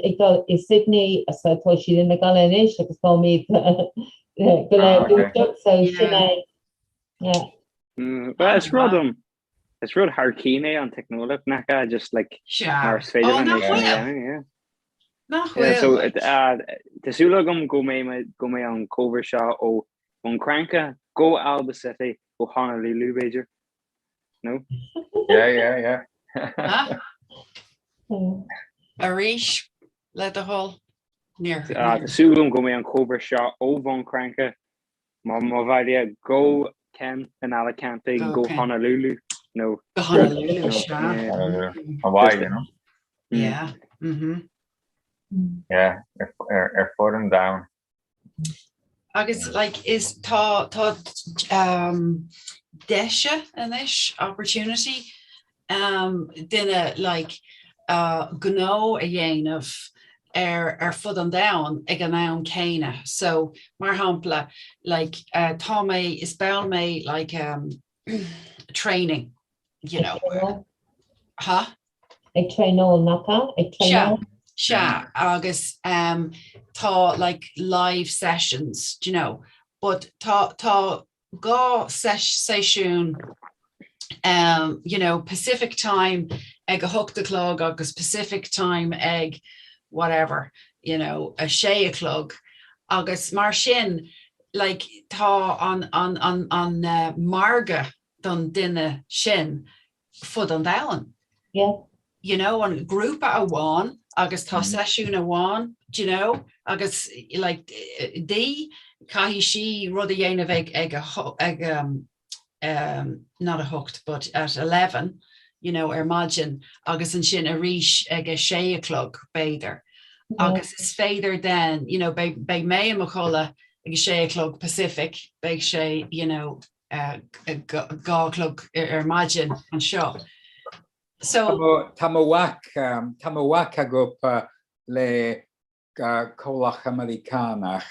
ag dul i Sydney, so tá siad ina gcodladh anois agus táimid go léir dúiseach, so sin é, yeah. Well, is rud um Is rud thar cinn é an teicneolaíocht nach ea? Just like Sea. mar is féidir Ó, linn nach é sin a bhfuil? dhéanamh, yeah. Nach Yeah, so bhfuil? it, uh, tá súil agam go mbeidh mé- go mbeidh an comhrá seo ó Bhun Cranncha go Albacete go Honolulu b'fhéidir. No? Yeah, yeah, yeah. Ah. Arís, le do thoil. Níor. Uh, tá súil agam go mbeidh an comhrá seo ó Bhun Cranncha Mo mo bhaile go Ken in Alicante Go go Ken. Honolulu nó Go Honolulu, sea. Honolulu. Hawaii, you know? Yeah. Mhm. Yeah, ar ar ar fud an domhain. Agus like is tá tá um, deis anois opportunity um, duine like uh, gnó a dhéanamh ar ar fud an domhain ag an am céanna. So mar shampla like uh, tá mé is ball mé like um, training you know. Ha? Ag traenáil nach ea? Ag Sea, traenáil? Sea, agus um, tá like live sessions, do you know, but tá tá 2 seisiún um, you know, Pacific time ag a hocht a chlog agus Pacific time ag whatever, you know, a sé a chlog agus mar sin like tá an an an an uh, margadh don duine sin fud an domhain. Yeah. You know, an grúpa amháin agus tá seisiún amháin, do you know, agus like di caithfidh sí rud a dhéanamh ag ag a ag um, um, not a hocht but at 11, you know, ar maidin agus ansin arís ag a sé a chlog b'fhéidir. Agus is féidir then, you know, beidh beidh mé i mo chodladh ag a sé a chlog Pacific, beidh sé, you know, 2 a chlog ar maidin anseo. So. Tá mo mhac, tá mo mhac ag obair le comhlacht Meiriceánach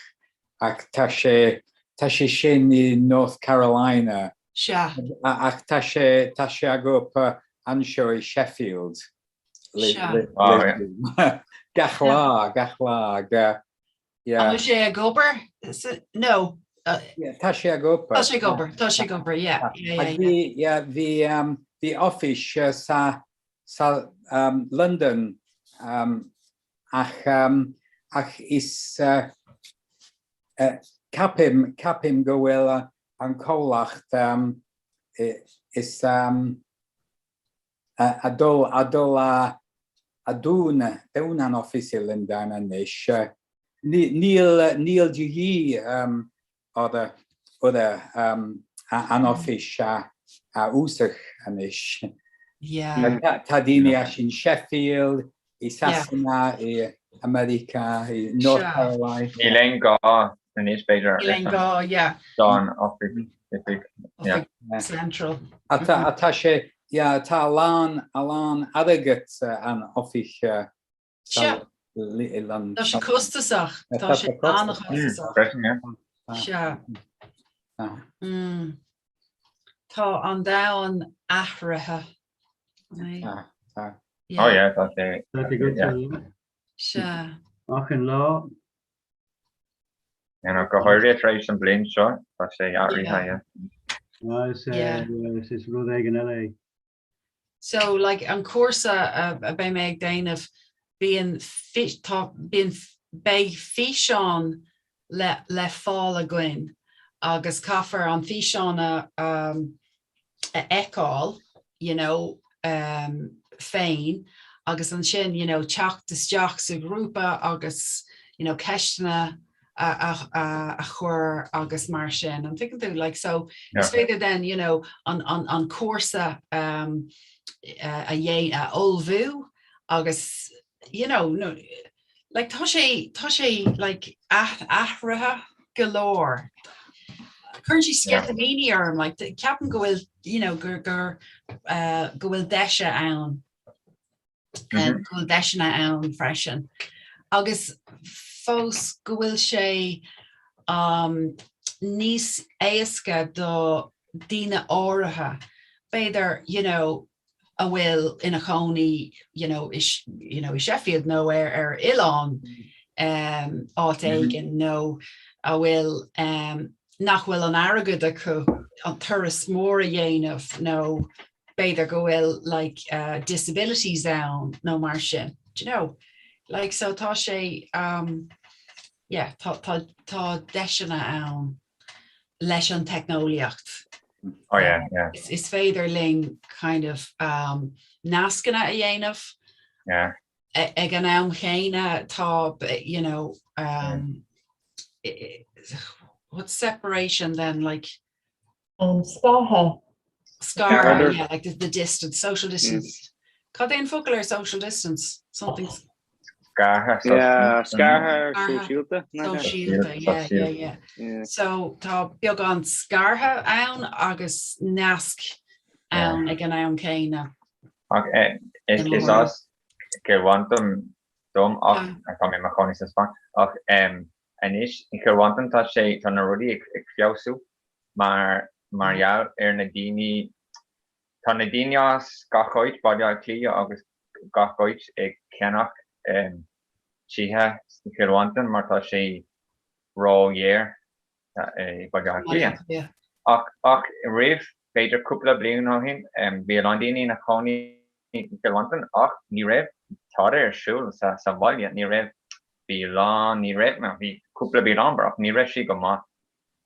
ach tá sé, tá sé sin i North Carolina. Sea. Ach tá sé, tá sé ag obair anseo i Sheffield. Sea. Gach lá, gach lá. Yeah. An bhfuil sé ag obair? No. Tá sé ag obair. Tá sé ag obair, tá sé ag obair, yeah. Yeah, yeah, yeah. Yeah, bhí um, bhí office uh, sa, sa um, London um, ach, um, ach is uh, uh, ceapaim, ceapaim go bhfuil uh, an comhlacht um, is um, ag dul ag dul a dúnadh dúnadh an office i Londain anois. Níl níl de dhíth orthu orthu an office a a úsáid anois. Tá daoine as in Sheffield, i Sasana, i America, i North Carolina. Níl aon gá anois b'fhéidir. Níl aon gá, yeah. Don oifig, oifig, yeah. Central. Tá sé, yeah, tá a lán, a lán airgead an oifig Sea. Tá sé costasach, tá sé an-chostasach. Freisin, yeah. Sea. Tá an domhan athraithe. Tá, tá. Oh yeah, tá sé. Tá sé go yeah. Sea. Achan lá. You know, go háirithe tar éis an bliain seo, tá sé athraithe, yeah. Ah, is, Yeah. is, is rud éigin eile é. So, like, an cúrsa a, a beidh mé ag déanamh, bíonn fi, tá, bíonn, beidh físeán le, le fáil againn agus caithfear an físeán a, um, a fheiceáil, you know, um, féin agus ansin, you know, teacht isteach sa ghrúpa agus, you know, ceisteanna a, a, a, a chur agus mar sin. An dtuigeann tú? Like, so, is féidir then, you know, an, an, an cúrsa um, a, a, a ullmhú agus, you know, no, like tá sé tá sé like athraithe go leor. Cuireann sé sceitimíní orm like ceapaim go bhfuil you know gur gur uh, go bhfuil deis ann mm -hmm. go bhfuil deiseanna ann freisin. Agus fós go bhfuil sé um, níos éasca do daoine áirithe b'fhéidir you know, a bhfuil ina chónaí you know, i, you know, i Sheffield nó ar, ar oileán um, áit éigin nó a bhfuil um, nach bhfuil an airgead acu an turas mór a dhéanamh nó b'fhéidir go bhfuil like, uh, disabilities ann nó mar sin. Do you know? Like, so tá sé um, yeah, tá, tá, tá deiseanna ann. leis an teicneolaíocht. Oh yeah, yeah. Is, is féidir linn kind of um, nascanna a dhéanamh. Yeah. Ag an am chéanna tá you know um, yeah. what's separation then like um, scartha scartha yeah, like the, the distance social distance mm. Cad é an focal ar social distance something Scartha Yeah, scartha sóisialta. Sóisialta, yeah, yeah, yeah. So tá beagán scartha ann agus nasc ann ag an am céanna. Ach is as Cill Mhantáin dom ach tá mé i mo chónaí sa Spáinn ach anois i Cill Mhantáin tá sé tá na rudaí ag feabhsú mar mar gheall ar na daoine Tá na daoine as gach áit, Baile Átha Cliath agus gach áit ag ceannach. tithe sna Cill Mhantáin mar tá sé ródhaor i Baile Átha Cliath. Ach ach roimh b'fhéidir cúpla bliain ó shin bhí a lán daoine ina chónaí i gCill Mhantáin ach ní raibh tada ar siúl sa sa bhaile, ní raibh bialann, ní raibh, nó bhí cúpla bialann ach ní raibh sí go maith.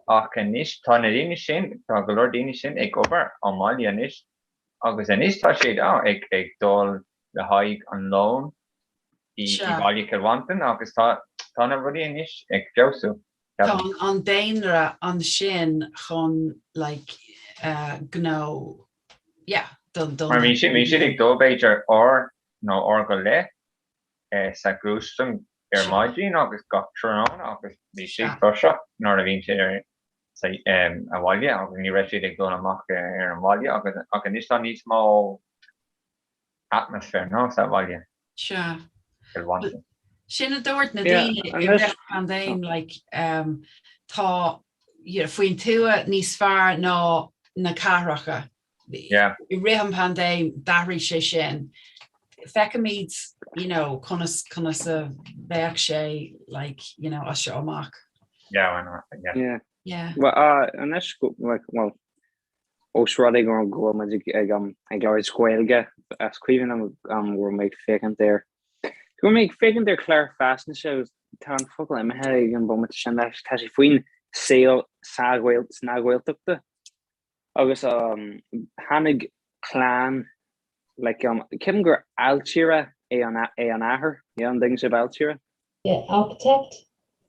Ach anois tá na daoine sin, tá go leor daoine sin ag obair ón mbaile anois agus anois tá siad ag ag dul le haghaidh an lón i bhaile Chill Mhantáin agus tá tá na rudaí anois ag feabhsú. Tá an daonra ansin chun like gnó yeah don don. Mar bhí siad bhí siad ag dul b'fhéidir uair nó uair go leith sa ghluaisteán ar maidin agus gach tráthnóna agus bhí siad tuirseach nuair a bhíonn siad ar sa bhaile agus ní raibh siad ag dul amach ar an bhaile agus ach anois tá níos mó atmaisféar nó sa bhaile. Sea. Sin a dúirt na daoine i rith an phaindéim like um, tá you know, faoin tuath níos fearr ná na cathracha. Yeah. I rith an phaindéim d'athraigh sé sin. Feicfimid you know, conas conas a bheadh sé like, you know, as seo amach. Yeah, why not? Yeah. Yeah. Yeah. Well, uh, anois like, well, Ós rud é go bhfuil muid ag ag labhairt Gaeilge, is cuimhin liom go raibh mé ag féachaint ar go raibh mé ag féachaint ar chlár faisnéise agus tá an focal imithe ag an bomaite sin leis, tá sé faoin saol sa Ghael sna Gaeltachta agus tháinig clann like ceapaim gur ailtire é an é an athair, yeah, an dtuigeann sibh ailtire? Yeah, architect.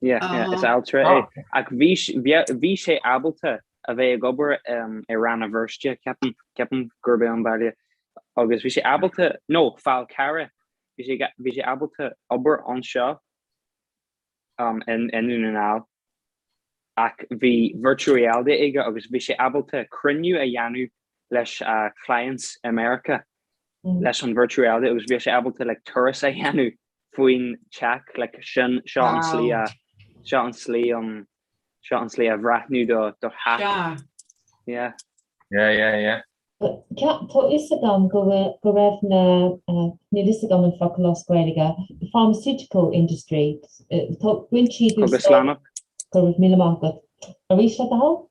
Yeah, yeah, is ailtire é. Ach bhí bhí sé ábalta a bheith ag obair i Rann na Feirste, ceapaim, ceapaim gurb é an baile. Agus bhí sé ábalta, no, Fál Carrach, bhí sé bhí sé ábalta obair anseo in i nDún na nGall. Ach bhí virtual reality aige agus bhí sé ábalta cruinniú a dhéanamh leis a clients i Meiriceá leis an virtual reality agus bhí sé ábalta like turas a dhéanamh faoin teach like sin seo an slí a seo an slí um seo an slí a bhreathnú do do theach. Yeah. Yeah, yeah, yeah. Tá fhios agam go go raibh na níl fhios agam an focal as Gaeilge, the pharmaceutical industry, tá baint siad Cógaslannach. Go raibh míle maith agat. Arís le do thoil?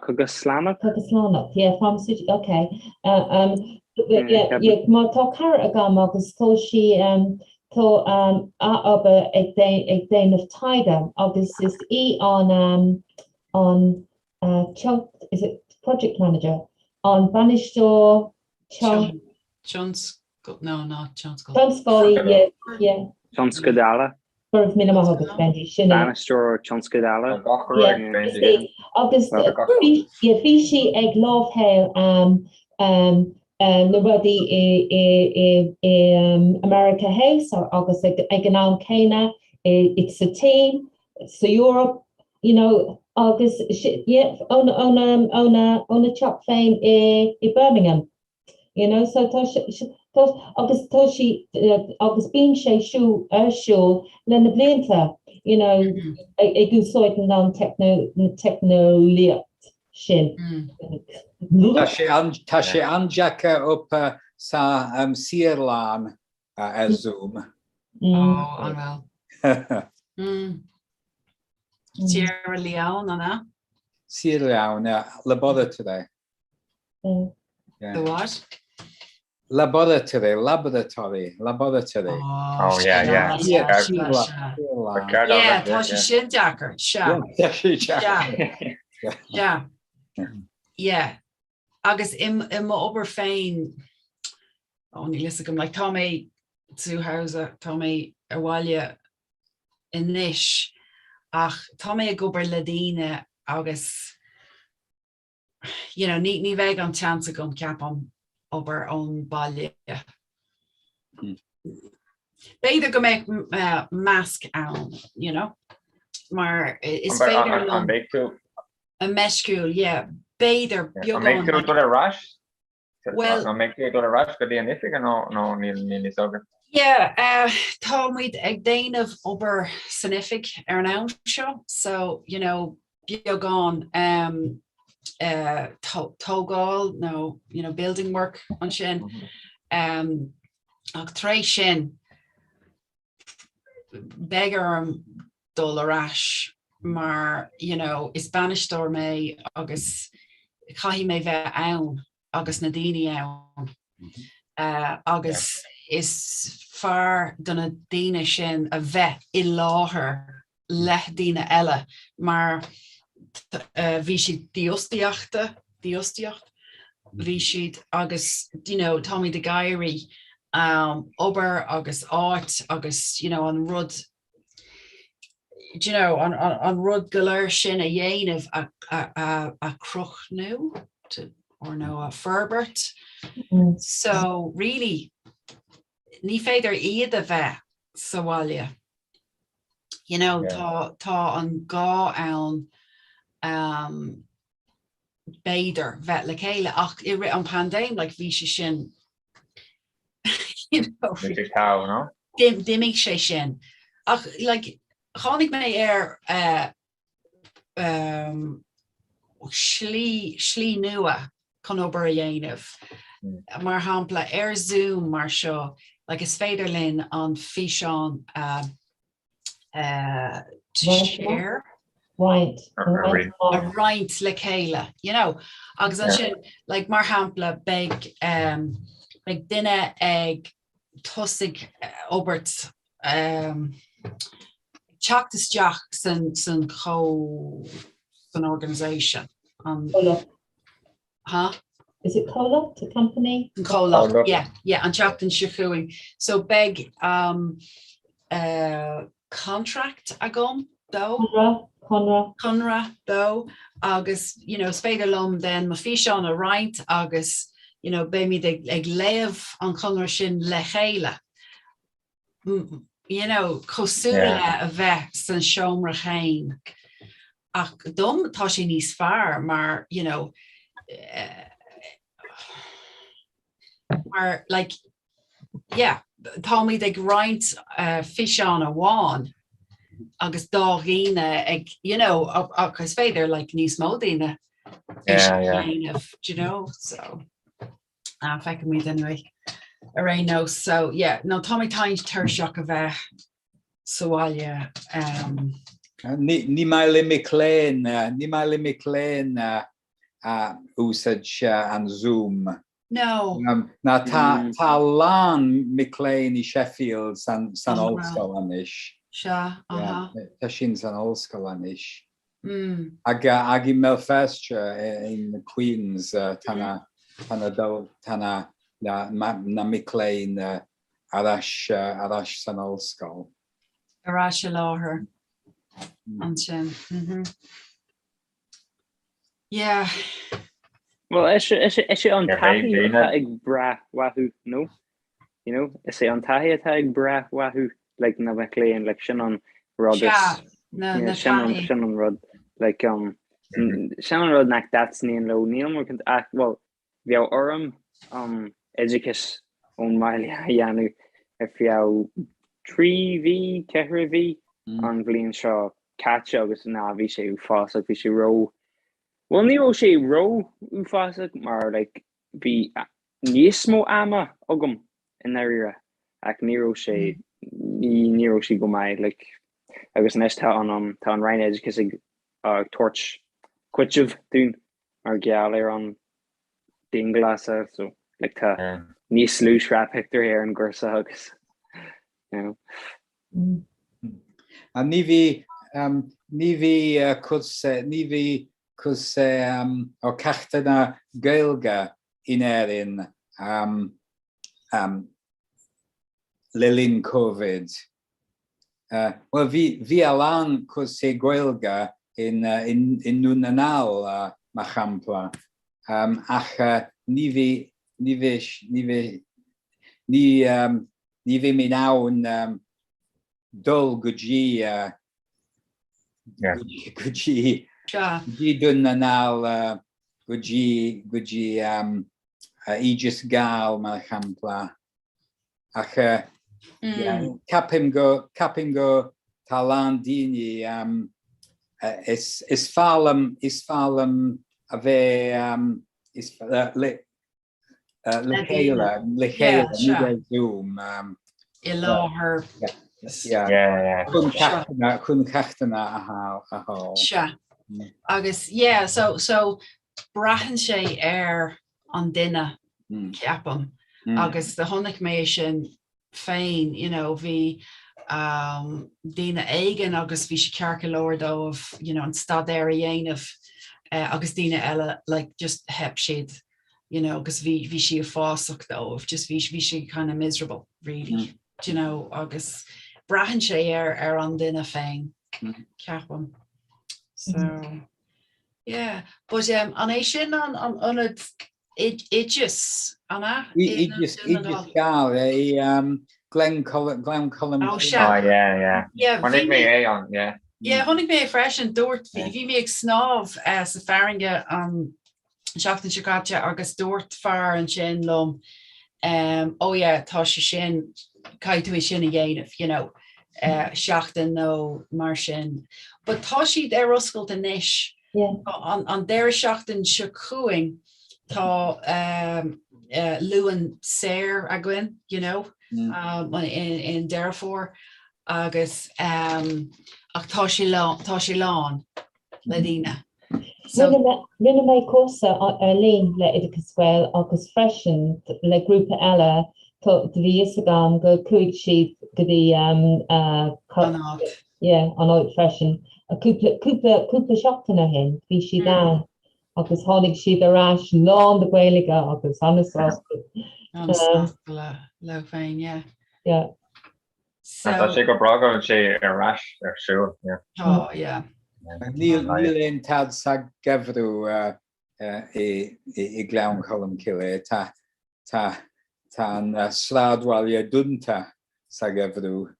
Cógaslannach? Cógaslannach, yeah, pharmaceutical, okay. Um, yeah, yeah, má tá cara agam agus tá sí um, tá um, a obair ag ag déanamh taighde agus is í an um, an uh, is it project manager an bainisteoir Tionscal, no, not tionscal. Tionscalaí, yeah, yeah. Tionscadala. Go raibh míle maith agat, Benji, sin é. Bainisteoir tionscadala. Yeah, is é. Agus bhí yeah, bhí sí ag láimhseáil um, um, uh, na rudaí i, i, i, i um, America Theas agus ag, ag an am céanna i, i, sa tSín, sa Europe, you know, agus yeah, óna, óna, óna, óna teach féin i, i Birmingham. You know, so tá tá agus tá sí agus bíonn sé siú ar siúl le na blianta, you know, ag úsáid an teicneolaíocht sin. Tá sé an tá sé an-deacair obair sa um, Saotharlann ar Zoom. Oh, an bhfuil. Mm. Sierra Leone, an ea? Sierra Leone, laboratory. The what? Laboratory, laboratory, laboratory. Oh, yeah, yeah. Yeah, yeah, tá sé sin deacair, sea. Tá sé deacair. Yeah. Yeah. Agus i m'obair féin, ó níl fhios agam, like tá mé zu Hause, tá mé abhaile anois, ach tá mé ag obair le daoine agus you know, ní, ní bheidh an chance agam ceapaim obair ón baile. Hmm. B'fhéidir go mbeidh uh, measc ann, you know, mar is féidir liom a meisciúil, yeah, b'fhéidir beagán. An mbeidh tú dul ar ais? Well, an mbeidh tú ag dul ar ais go dtí an oifig nó nó níl níl fhios agat? Yeah, uh, tá muid ag déanamh obair san oifig ar an am seo, so, you know, beagán um, uh, tógáil nó you know, building work ansin. Mm -hmm. um, ach tar éis sin. beidh orm dul ar ais mar you know is bainisteoir mé agus caithfidh mé bheith ann agus na daoine ann agus is fearr do na daoine sin a bheith i láthair le daoine eile mar bhí siad dífhostaíochta, dífhostaíocht, bhí siad agus you know táimid ag éirí obair agus áit agus you know an rud do you know an an rud go léir sin a dhéanamh a a a chruthnú or no a forbairt. So really ní féidir iad a bheith sa bhaile. You know, tá tá an gá ann um, b'fhéidir bheith le chéile ach i rith an paindéim like bhí sé sin you know, Bhí sé togha, no? D'imigh sé sin. Ach like tháinig mé ar uh, um, slí, slí nua chun obair a dhéanamh. Mar shampla ar Zoom mar seo, like is féidir linn an físeán uh, uh, to share. Roinnt. A roinnt le chéile, you know. Agus ansin, like mar shampla, beidh um, beidh duine ag tosaigh obair um, teacht isteach san san cho san organisation. An, Comhlacht. Huh? Is it comhlacht, a company? An comhlacht, yeah, yeah, an tseachtain seo chugainn. So beidh um, uh, contract agam dó. Conradh, conradh. Conradh dó agus you know, is féidir liom then mo físeán a roinnt agus you know, beimid ag, ag léamh an chonradh sin le chéile. You know, cosúil le a bheith san seomra féin. Ach dom tá sé níos fearr mar, you know, eh, mar like, yeah, táimid ag roinnt uh, físeán amháin agus dá dhaoine ag, you know, ach is féidir like níos mó daoine é sin a dhéanamh, do you know, so ah, feicfimid anyway ar aon nós. So yeah, no tá mé táint tuirseach a bheith sa bhaile. Um, Ní ní maith le mic léinn, ní maith le mic léinn a úsáid an Zoom. No. Ná tá tá a lán mic léinn i Sheffield san san ollscoil anois. Sea, aha. Tá sin san ollscoil anois. Ag ag i mBéal Feirste in Queens tá na tá na tá na na na mic léinn ar ais ar ais san ollscoil. Ar ais i láthair ansin. Mhm. Yeah. Well, is é an taithí atá ag brath uathu, no? You know, is é an taithí atá ag brath uathu, like, na mic léinn, like, sin an rud is, sin an, sin an rud, like, um, sin an rud nach dtaitníonn leo, níl mé cinnte ach, well, bheadh orm um oideachas ón mbaile a dhéanamh ar feadh 3 mhí, 4 mhí an bhliain seo caite agus ná bhí sé uafásach, bhí sé ró, bhuel ní raibh sé ró uafásach mar like bhí níos mó ama agam i ndáiríre ach ní raibh sé, ní ní raibh sé go maith like agus anois tá an um tá an Roinn Oideachais ag ag tabhairt cúiteamh dúinn mar gheall ar an dianghlasáil so like tá níos lú sraith pictiúr ar an gcúrsa agus you know. An ní bhí um, ní bhí uh, cúrsa ní bhí cúrsa um, ó ceachtanna Gaeilge in Éirinn um, um, le linn Covid. Bhuel, bhí, bhí a lán cúrsaí Gaeilge in, in, i nDún na nGall, mar shampla, ach ní bhí, ní bhí, ní bhí, ní, ní bhí mé in ann dul go dtí, go dtí, go dtí Dún na nGall, go dtí, go dtí Oideas Gael, mar shampla. Ach ceapaim go, ceapaim go tá a lán daoine, is, is fearr liom, is fearr liom a bheith, is, le, le chéile, le chéile, ní ar Zoom. I láthair. Yeah. Chun ceachtanna, chun ceachtanna a fháil. Sea. Agus yeah, so, so braitheann sé ar an duine, ceapaim. Agus do chonaic mé sin féin, you know, bhí um, daoine éigin agus bhí sé ceart go leor dóibh, you know, an staidéar a dhéanamh uh, agus daoine eile, like, just theip siad, you know, agus bhí, bhí sé uafásach dóibh, just bhí, bhí sé kind of miserable, really, mm. do you know, agus braitheann sé ar, ar an duine féin, mm. ceapaim. So, mm. yeah, but um, an é sin an, an ionad Oideas, an ea? Oideas, Oideas Gael, é Glen Gleann Cholm Ó, sea. Oh, yeah, yeah. Yeah, bhí Chonaic mé mé, é ann, yeah. yeah, chonaic mé é freisin, dúirt, bhí, bhí mé ag snámh sa farraige an seachtain seo caite agus dúirt fear ansin liom, um, oh yeah, tá sé sin, caithfidh tú é sin a dhéanamh, you know, seachtain nó mar sin. But tá siad ar oscailt anois An deireadh seachtain seo chugainn tá Luan saor againn, you know, in Deireadh Fómhair agus ach tá sé tá sé lán le daoine. Rinne mé cúrsa ar líne le Oideachas Gael agus freisin le grúpa eile do bhí fhios agam go chuaigh siad go dtí an áit. Yeah, an áit freisin. Cúpla, cúpla, cúpla seachtain ó shin, bhí siad ann agus tháinig siad ar ais lán de Ghaeilge agus an-sásta. An-sásta le, leo féin, yeah. Yeah. So. Tá sé go breá go bhfuil sé ar ais ar siúl, yeah. Tá, yeah. Níl, níl aon tada sa gheimhreadh i, i, i Gleann Cholm Cille. Tá, tá, tá an sráidbhaile dúnta sa gheimhreadh.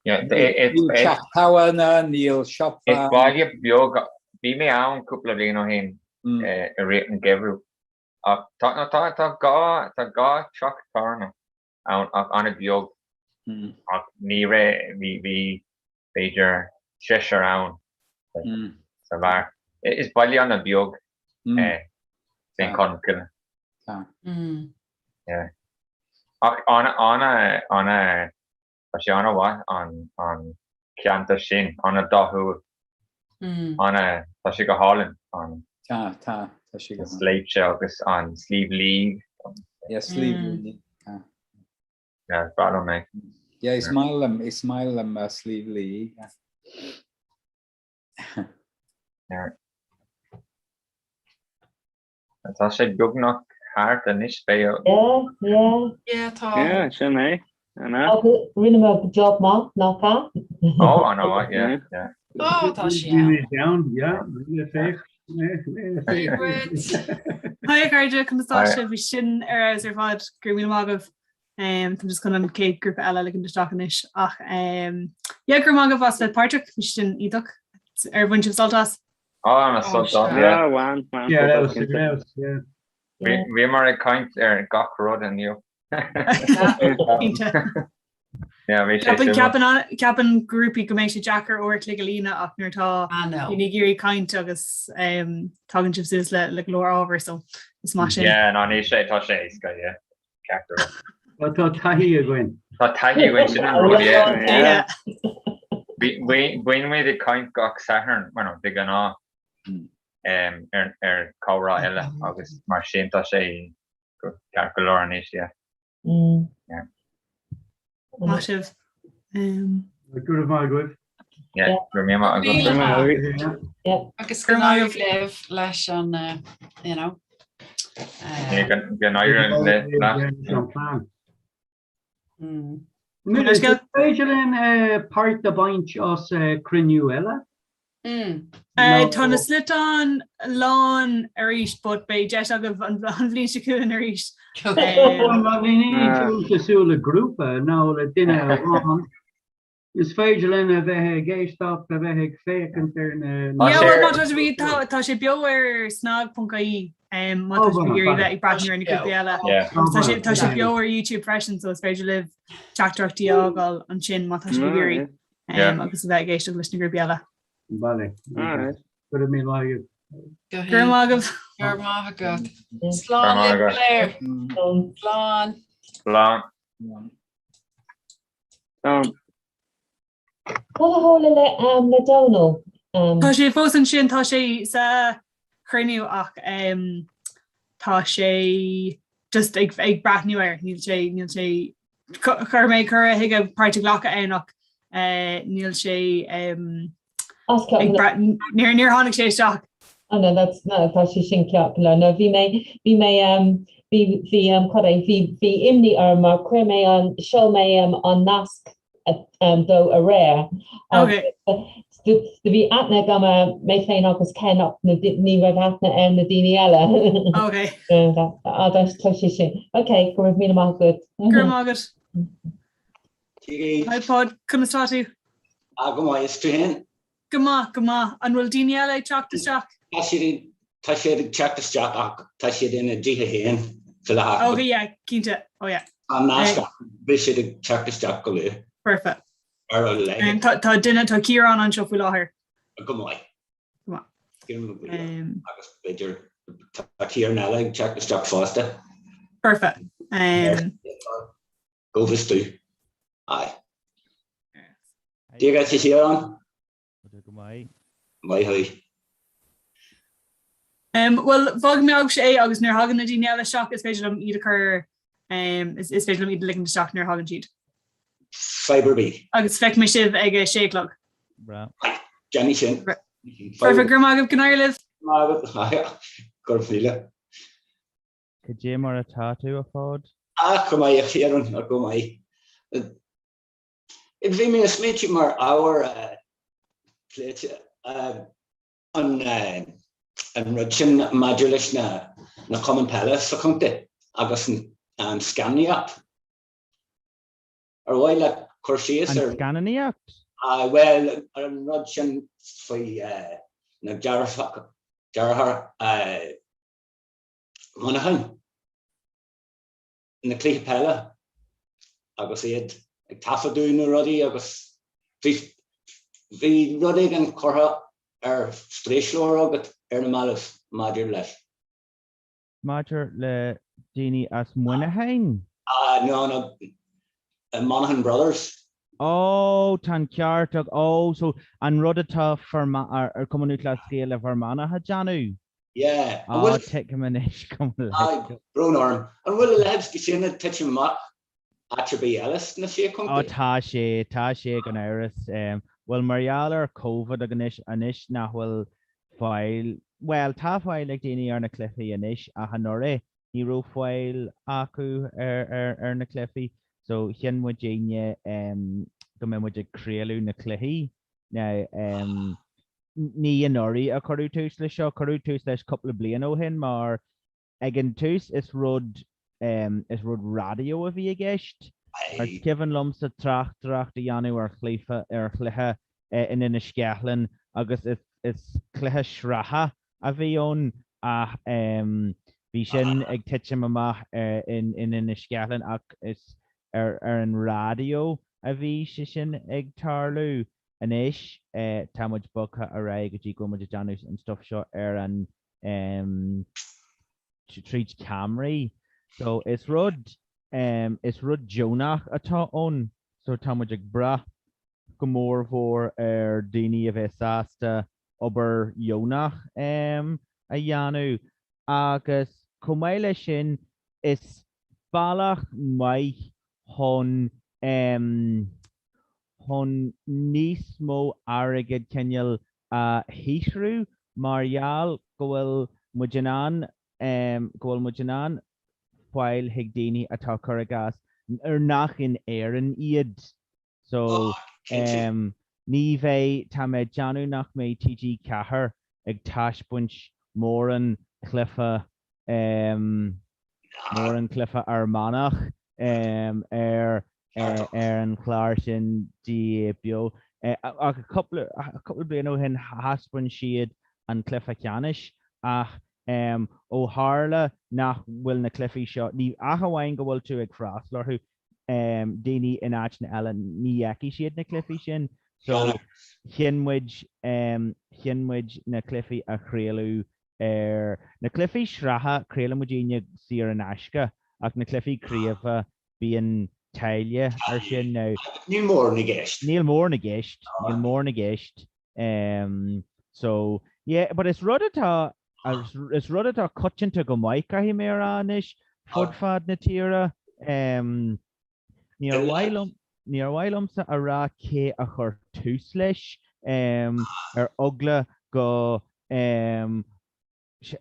Níl teach tábhairne, níl siopa. Is baile beag, bhí mé ann cúpla bliain ó shin i rith an gheimhridh ach tá tá tá dhá tá dhá teach tábhairne ann ach an-bheag ach ní raibh bhí bhí b'fhéidir seisear ann sa bheár. Is baile an-bheag é Saint Colmcille. Yeah. Ach ana, ana, ana, tá sé ana-mhaith an, an ceantar sin, ana-dathúil, ana, tá sé go hálainn, an. Tá, tá, tá sé go hálainn. Sléibhte agus an Sliabh Liag. Yeah, Sliabh Liag, tá. Yeah, is breá liom é. Yeah, is maith liom, is maith liom Sliabh Liag. Yeah. Tá sé beagnach thart anois, beidh. Yeah, yeah. Yeah, tá. Yeah, sin é. An ea? Agus rinneamar job maith, nach ea? Ó, an-mhaith, yeah, yeah. Ó, tá sé ann. Bhí mé ann, yeah, mé féach, mé féach. Hi a chairde, conas tá sibh? Bhí sin ar fheabhas ar fad, go raibh míle maith agaibh. Táim just chun an chéad grúpa eile a ligean isteach anois ach yeah, go raibh maith agaibh as bheith páirteach, bhí sin iontach. Ar bhain sibh sult as? Ah, ana sult as, yeah. Ah, bhain, bhain. Yeah, that was the grouse, yeah. Bhíomar ag caint ar gach rud inniu. Cinnte. Yeah, bhí sé Ceapann, suimiúil. ceapann, ceapann grúpaí go mbeidh sé deacair uair a chloig a líonadh ach nuair atá Ah, no. daoine ag iarraidh caint agus um, tagann sibh suas le, le go leor ábhar, so is maith sin. Yeah, no, ní sé, tá sé éasca, yeah. Ceart go leor. Well, tá taithí againn. Tá taithí againn sin an rud, yeah. Yeah. Bíonn muid ag caint gach Satharn, bueno, de ghnáth, um, ar, ar comhrá eile agus mar sin tá sé ceart go leor anois, yeah. Yeah. Maith sibh. Um, Go raibh maith agaibh. Yeah, go raibh míle maith agat. Yeah. Agus go n-éirí libh leis an, uh, you know, uh, Yeah, go go n-éirí le leat. An plan. mm. Is féidir linn eh, páirt a bhaint as eh, cruinniú eile? Mm. Uh, tá na sliotáin lán arís, but beidh deis agaibh an, an bhliain seo chugainn arís. Ní cosúil le grúpa nó le duine amháin. Is féidir linn a bheith ag éisteacht, a bheith ag féachaint ar na. Yeah, well, má tá sé tá tá sé beo ar snag.ie um, má tá sibh ag iarraidh bheith ag breathnú ar na grúpaí eile. Agus tá sé tá sé beo ar YouTube freisin, so is féidir libh teachtaireachtaí a fhágáil ansin má tá sibh ag iarraidh um, agus a bheith ag éisteacht leis na grúpaí eile. Vale. Go raibh míle maith agat. Go raibh maith agaibh. Go raibh maith agat. Slán libh go léir. Slán. Slán. Um. Cad a tharla le um, le Donal? Um, Tá sé fós ansin, tá sé sa chruinniú ach um, tá sé just ag, ag breathnú air, níl sé, níl sé, chuir mé cuireadh chuige páirt a ghlacadh ann ach uh, níl sé um, ag níor, níor tháinig sé isteach. Oh no, that's, no, tá sé sin ceart go leor. No, bhí mé, bhí mé, um, bhí, bhí, um, cad é, bhí, bhí imní orm mar chuir mé an, sheol mé um, an nasc dó aréir. Do bhí aithne agam ar mé féin agus Ken ach ní raibh aithne ar na daoine eile. Ok. Tá sé sin. Ok, go raibh míle maith agat. Go raibh maith agat. Hi Pod, conas tá tú? Ah, go maith, is tú féin? Go maith, go maith. An bhfuil daoine eile ag teacht isteach? Tá siad tá siad ag teacht isteach ach tá siad ina dtithe féin faoi láthair. Ok, yeah, cinnte. Oh yeah. Tá nasc acu, beidh siad ag teacht isteach go luath. Perfect. Ar a laghad. Tá tá duine, tá Ciarán anseo faoi láthair. Go maith. Go maith. Ciarán Mac Uidhir agus b'fhéidir tá Ciarán eile ag teacht isteach fosta. Perfect. Go bhfios domh. Aye. Dia dhuit, a Chiaráin. Go maith. Maith thú. Bhuel, fágfaidh mé agaibhse é agus nuair a thagann na daoine eile isteach is féidir liom iad a chur, is féidir liom iad a ligint isteach nuair a thagann siad. Fadhb ar bith. Agus feicfidh mé sibh ag a sé a chlog. Breá. Déanfaidh sin. Perfect, go raibh maith agaibh, go n-éirí libh. Maith agat, go raibh míle. Cad é mar atá tú, a Phod? Ah, go maith, a Chiaráin, go maith. Bhí mé ag smaointiú mar ábhar pléite an an rud sin maidir leis na na cumainn peile sa chontae agus an scannánaíocht. Ar mhaith leat cur síos ar. An scannánaíocht? Bhuel, an rud sin faoi na deartháireacha Mhuineacháin, na cluichí peile agus iad ag taifeadadh na rudaí agus bhí bhí rud éigin curtha ar spréisleabhar agat ar na mallaibh maidir leis. Maidir le daoine as Muineachán? Ah, no, no, Monaghan Brothers. Ó, tá an ceart ag, ó, so an rud atá ar Cumann Lúthchleas Gael i bhFear Manach a déanamh? Yeah. An bhfuil. Á, tuigim anois, gabh mo leithscéal. Brón orm. An bhfuil a leithéid sin ag titim amach áit ar bith eile sna Sé Chontae? Ó, tá sé, tá sé gan amhras. Bhuel, mar gheall ar Covid agus anois, anois nach bhfuil fáil, bhuel, tá fáil ag daoine ar na cluichí anois ach anuraidh ní raibh fáil acu ar, ar, ar na cluichí. So, chinn muidinne go mbeadh muid ag craoladh na cluichí. Now, ní anuraidh a cuireadh tús leis seo, cuireadh tús leis cúpla bliain ó shin mar ag an tús is rud is rud raidió a bhí i gceist. Mar is cuimhin liomsa tráchtaireacht a dhéanamh ar chluiche ar chluiche in Inis Ceithleann agus is is cluiche sraithe a bhí ann ach bhí sin ag titim amach in in Inis Ceithleann ach is ar ar an raidió a bhí sé sin ag tarlú. Anois tá muid bogtha ar aghaidh go dtí go bhfuil muid ag déanamh an stuff seo ar an tríd ceamaraí. So is rud is rud deonach atá ann so tá muid ag brath go mór mhór ar daoine a bheith sásta obair dheonach a dhéanamh agus chomh maith leis sin is bealach maith chun chun níos mó airgid cineál a shaothrú mar gheall go bhfuil muid in ann go bhfuil muid in ann fáil chuig daoine atá cuir i gcás ar nach in Éirinn iad. So ní bheidh, tá mé ag déanamh nach mbeidh TG4 ag taispeáint mórán cluiche mórán cluiche Fhear Manach ar ar an chlár sin GAA Beo. Ach cúpla cúpla bliain ó shin thaispeáin siad an cluiche ceannais ach ó tharla nach bhfuil na cluichí seo, ní ach amháin go bhfuil tú ag freastal orthu, daoine in áiteanna eile ní fheicfidh siad na cluichí sin so chinn muid chinn muid na cluichí a chraoladh ar na cluichí sraithe craolann muidinne saor in aisce ach na cluichí craoibhe bíonn. táille ar sin now. Níl mórán i gceist. Níl mórán i gceist, níl mórán i gceist. Um, so, yeah, but is rud atá, is rud atá coitianta go maith, caithfidh mé a rá anois, fud fad na tíre. Um, níor mhaith liom, níor mhaith liomsa a rá cé a chuir tús leis, um, ar eagla go, um,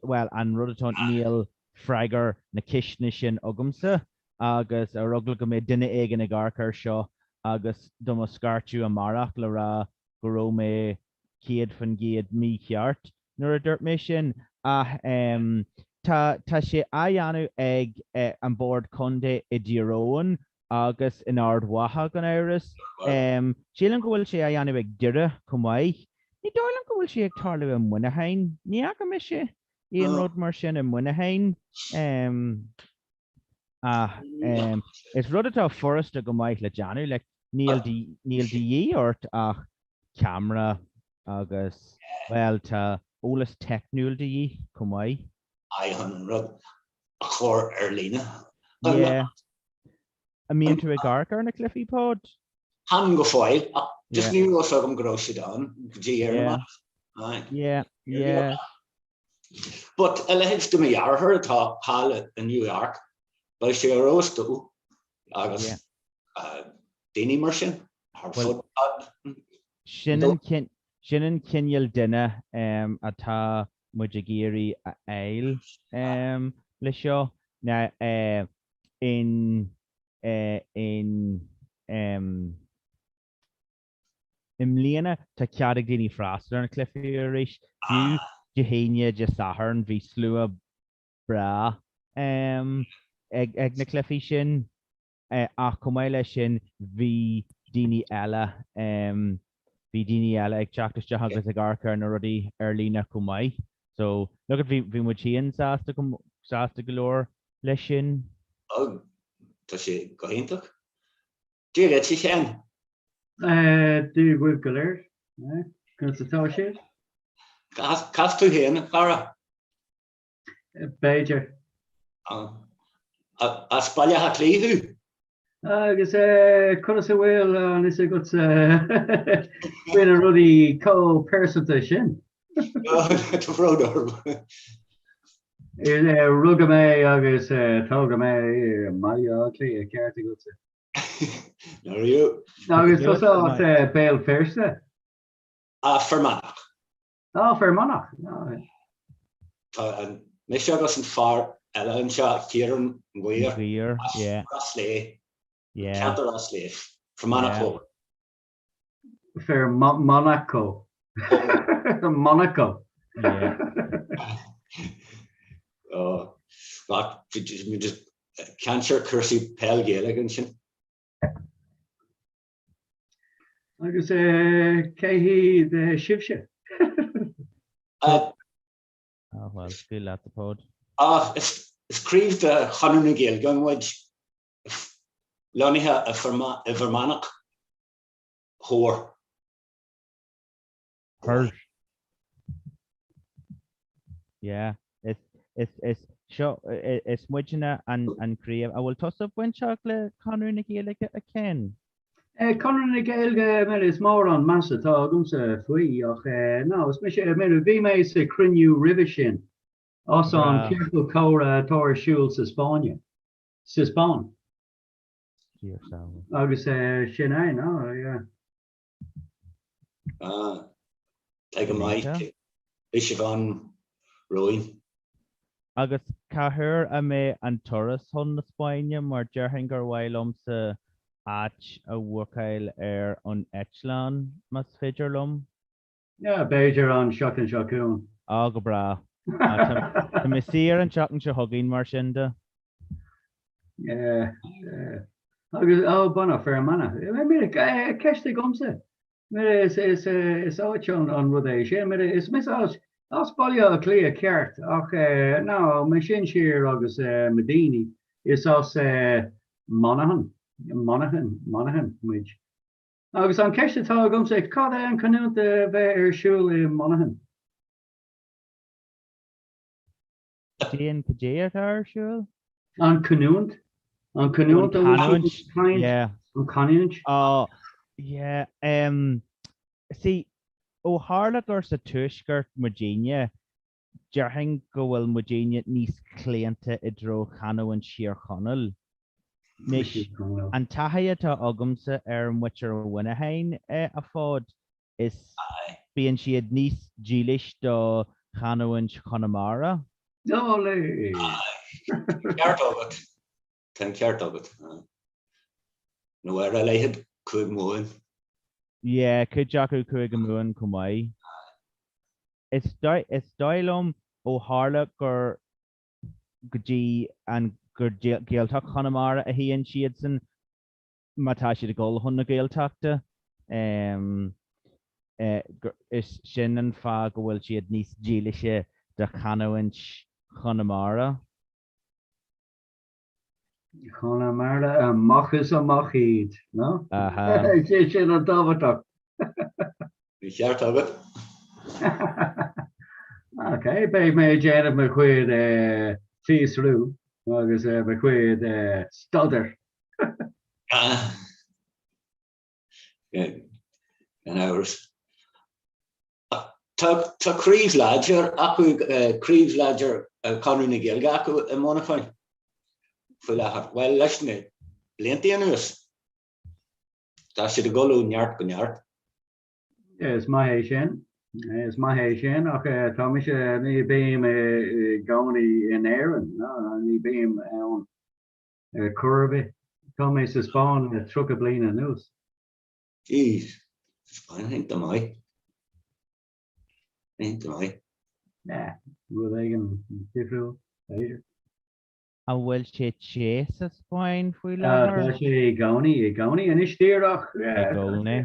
bhuel, an rud atá ann, níl freagra na ceisteanna sin agamsa agus ar eagla go mbeidh duine éigin ag amharc air seo agus do mo scairteadh amárach le rá go raibh mé 100% mícheart nuair a dúirt mé sin. Ach tá, tá sé á dhéanamh ag an Bord Contae i dTír Eoghain agus in Ard Mhacha gan amhras. Sílim go bhfuil sé á dhéanamh ag Doire chomh maith. Ní dóigh liom go bhfuil sé ag tarlú i Muineachán. Ní fhaca mise aon rud mar sin i Muineachán. Ach is rud atá furasta go maith le déanamh. Like, níl de níl de dhíth ort ach ceamara agus, bhuel, tá eolas teicniúil de dhíth chomh maith. Aye, chun an rud a chur ar líne. Yeah. An mbíonn tú ag amharc ar na cluichí, Pod? Chan go fóill, ach just ní raibh fhios agam go raibh siad ann go dtí ar na Aye. Yeah, yeah. But a leithéid de mo dheartháir atá thall i New York, beidh sé ar fheabhas dó agus daoine mar sin thar fud fad Sin an sin an cineál duine atá muid ag iarraidh a fháil le seo ná in in i mbliana tá cead ag daoine freastal ar na cluichí arís. Fiú Dé hAoine, Dé Sathairn bhí slua breá ag na cluichí sin. Ach chomh maith leis sin bhí daoine eile, bhí daoine eile ag teacht isteach agus ag amharc ar na rudaí ar líne chomh maith. So, look at, bhí, bhí muid féin sásta go, sásta go leor leis sin. Oh, tá sé go hiontach. Dia duit, a Sheáin. Dia dhaoibh go léir. Conas atá sibh? Cas tú féin, a chara? B'fhéidir. As Baile Átha Cliath thú? Agus conas a bhfuil an fhios agatsa faoi na rudaí chomh pearsanta sin? Tá bród orm. Rugadh mé agus tógadh mé i mBaile Átha Cliath, ceart agatsa. Agus tusa as Béal Feirste? Fear Manach. Á, Fear Manach. Tá mise agus an fear eile anseo, Ciarán Maguire, as Roslea, ceantar Roslea, Fermanagh Thoir. Fear Monaco. Monaco. Caint ar cúrsaí peil Ghaeilge ansin. Agus cé hiad sibhse? Ah bhuel, scaoil leat a Phod. Ah, is craobh de Chonradh na Gaeilge muid, lonnaithe i bhFear Manach Thoir. Thoir. Yeah. Is, is, is, seo, is muidne an, an craobh. An bhfuil tusa bainteach le Conradh na Gaeilge, a Ken? Conradh na Gaeilge, I mean, is mór an meas atá agamsa faoi ach no, is mise, I mean, bhí mé sa chruinniú roimhe sin as an ciorcal comhrá atá ar siúl sa Spáinne, sa Spáinn. Agus sin é, no, yeah. Ah, tá go maith. Beidh sibh ann romhainn. Agus cá huair a mbeidh an turas chun na Spáinne mar déarfainn gur mhaith liomsa áit a bhúcáil ar an eitleán más féidir liom. Yeah, b'fhéidir an seachtain seo chugainn. Á, go breá. Tá mé saor an tseachtain seo chugainn mar sin de. Yeah, yeah. Agus, ó, bana, Fear Manach. Ceist agamsa. Is, is, is áit an, an rud é sin. Is mise as, as Baile Átha Cliath ceart ach no, mo shinsir agus mo daoine is as Monaghan, Monaghan, Monaghan muid. Agus an ceist atá agamsa, cad é an canúint a bheith ar siúl i Monaghan? Déan cad é atá ar siúl? An canúint? An canúint An canúint, yeah. An canúint? Oh, yeah. Um, see, ó tharla gur sa tuaisceart muidinne, déarfainn go bhfuil muidinne níos claonta i dtreo chanúint Thír Chonaill. Anois, an taithí atá agamsa ar mhuintir Mhuineacháin a Pháid, is bíonn siad níos dílis do chanúint Chonamara. Olé! Ceart agat. Tá an ceart agat. Nó ar a laghad Cúige Mumhan. Yeah, cuid acu Cúige Mumhan chomh maith. Is dóigh liom ó tharla gur go dtí an gur Gaeltacht Chonamara a théann siadsan, má tá siad ag dul chun na Gaeltachta, is sin an fáth go bhfuil siad níos dílise do chanúint Chonamara. Chonamara amach is amach iad, no? Aha. Is é sin an tábhachtach. Bhí ceart agat. Ok, beidh mé ag déanamh mo chuid fiosrú agus mo chuid staidéir. Gan amhras. Tá craobh láidir acu, craobh láidir Conradh na Gaeilge acu i Muineachán faoi láthair. Bhuel, leis na blianta anuas, tá siad ag dul ó neart go neart. Is maith é sin. Is maith é sin, ach tá mise, ní bím i gcónaí in Éirinn, ní bím ann chor ar bith. Tá mé sa Spáinn le 30 bliain anuas. Jeez, sa Spáinn, iontach maith. Iontach maith. Yeah, rud éigin difriúil, b'fhéidir. An bhfuil sé te sa Spáinn faoi láthair? Tá sé i gcónaí, i gcónaí. Anois díreach. I gcónaí.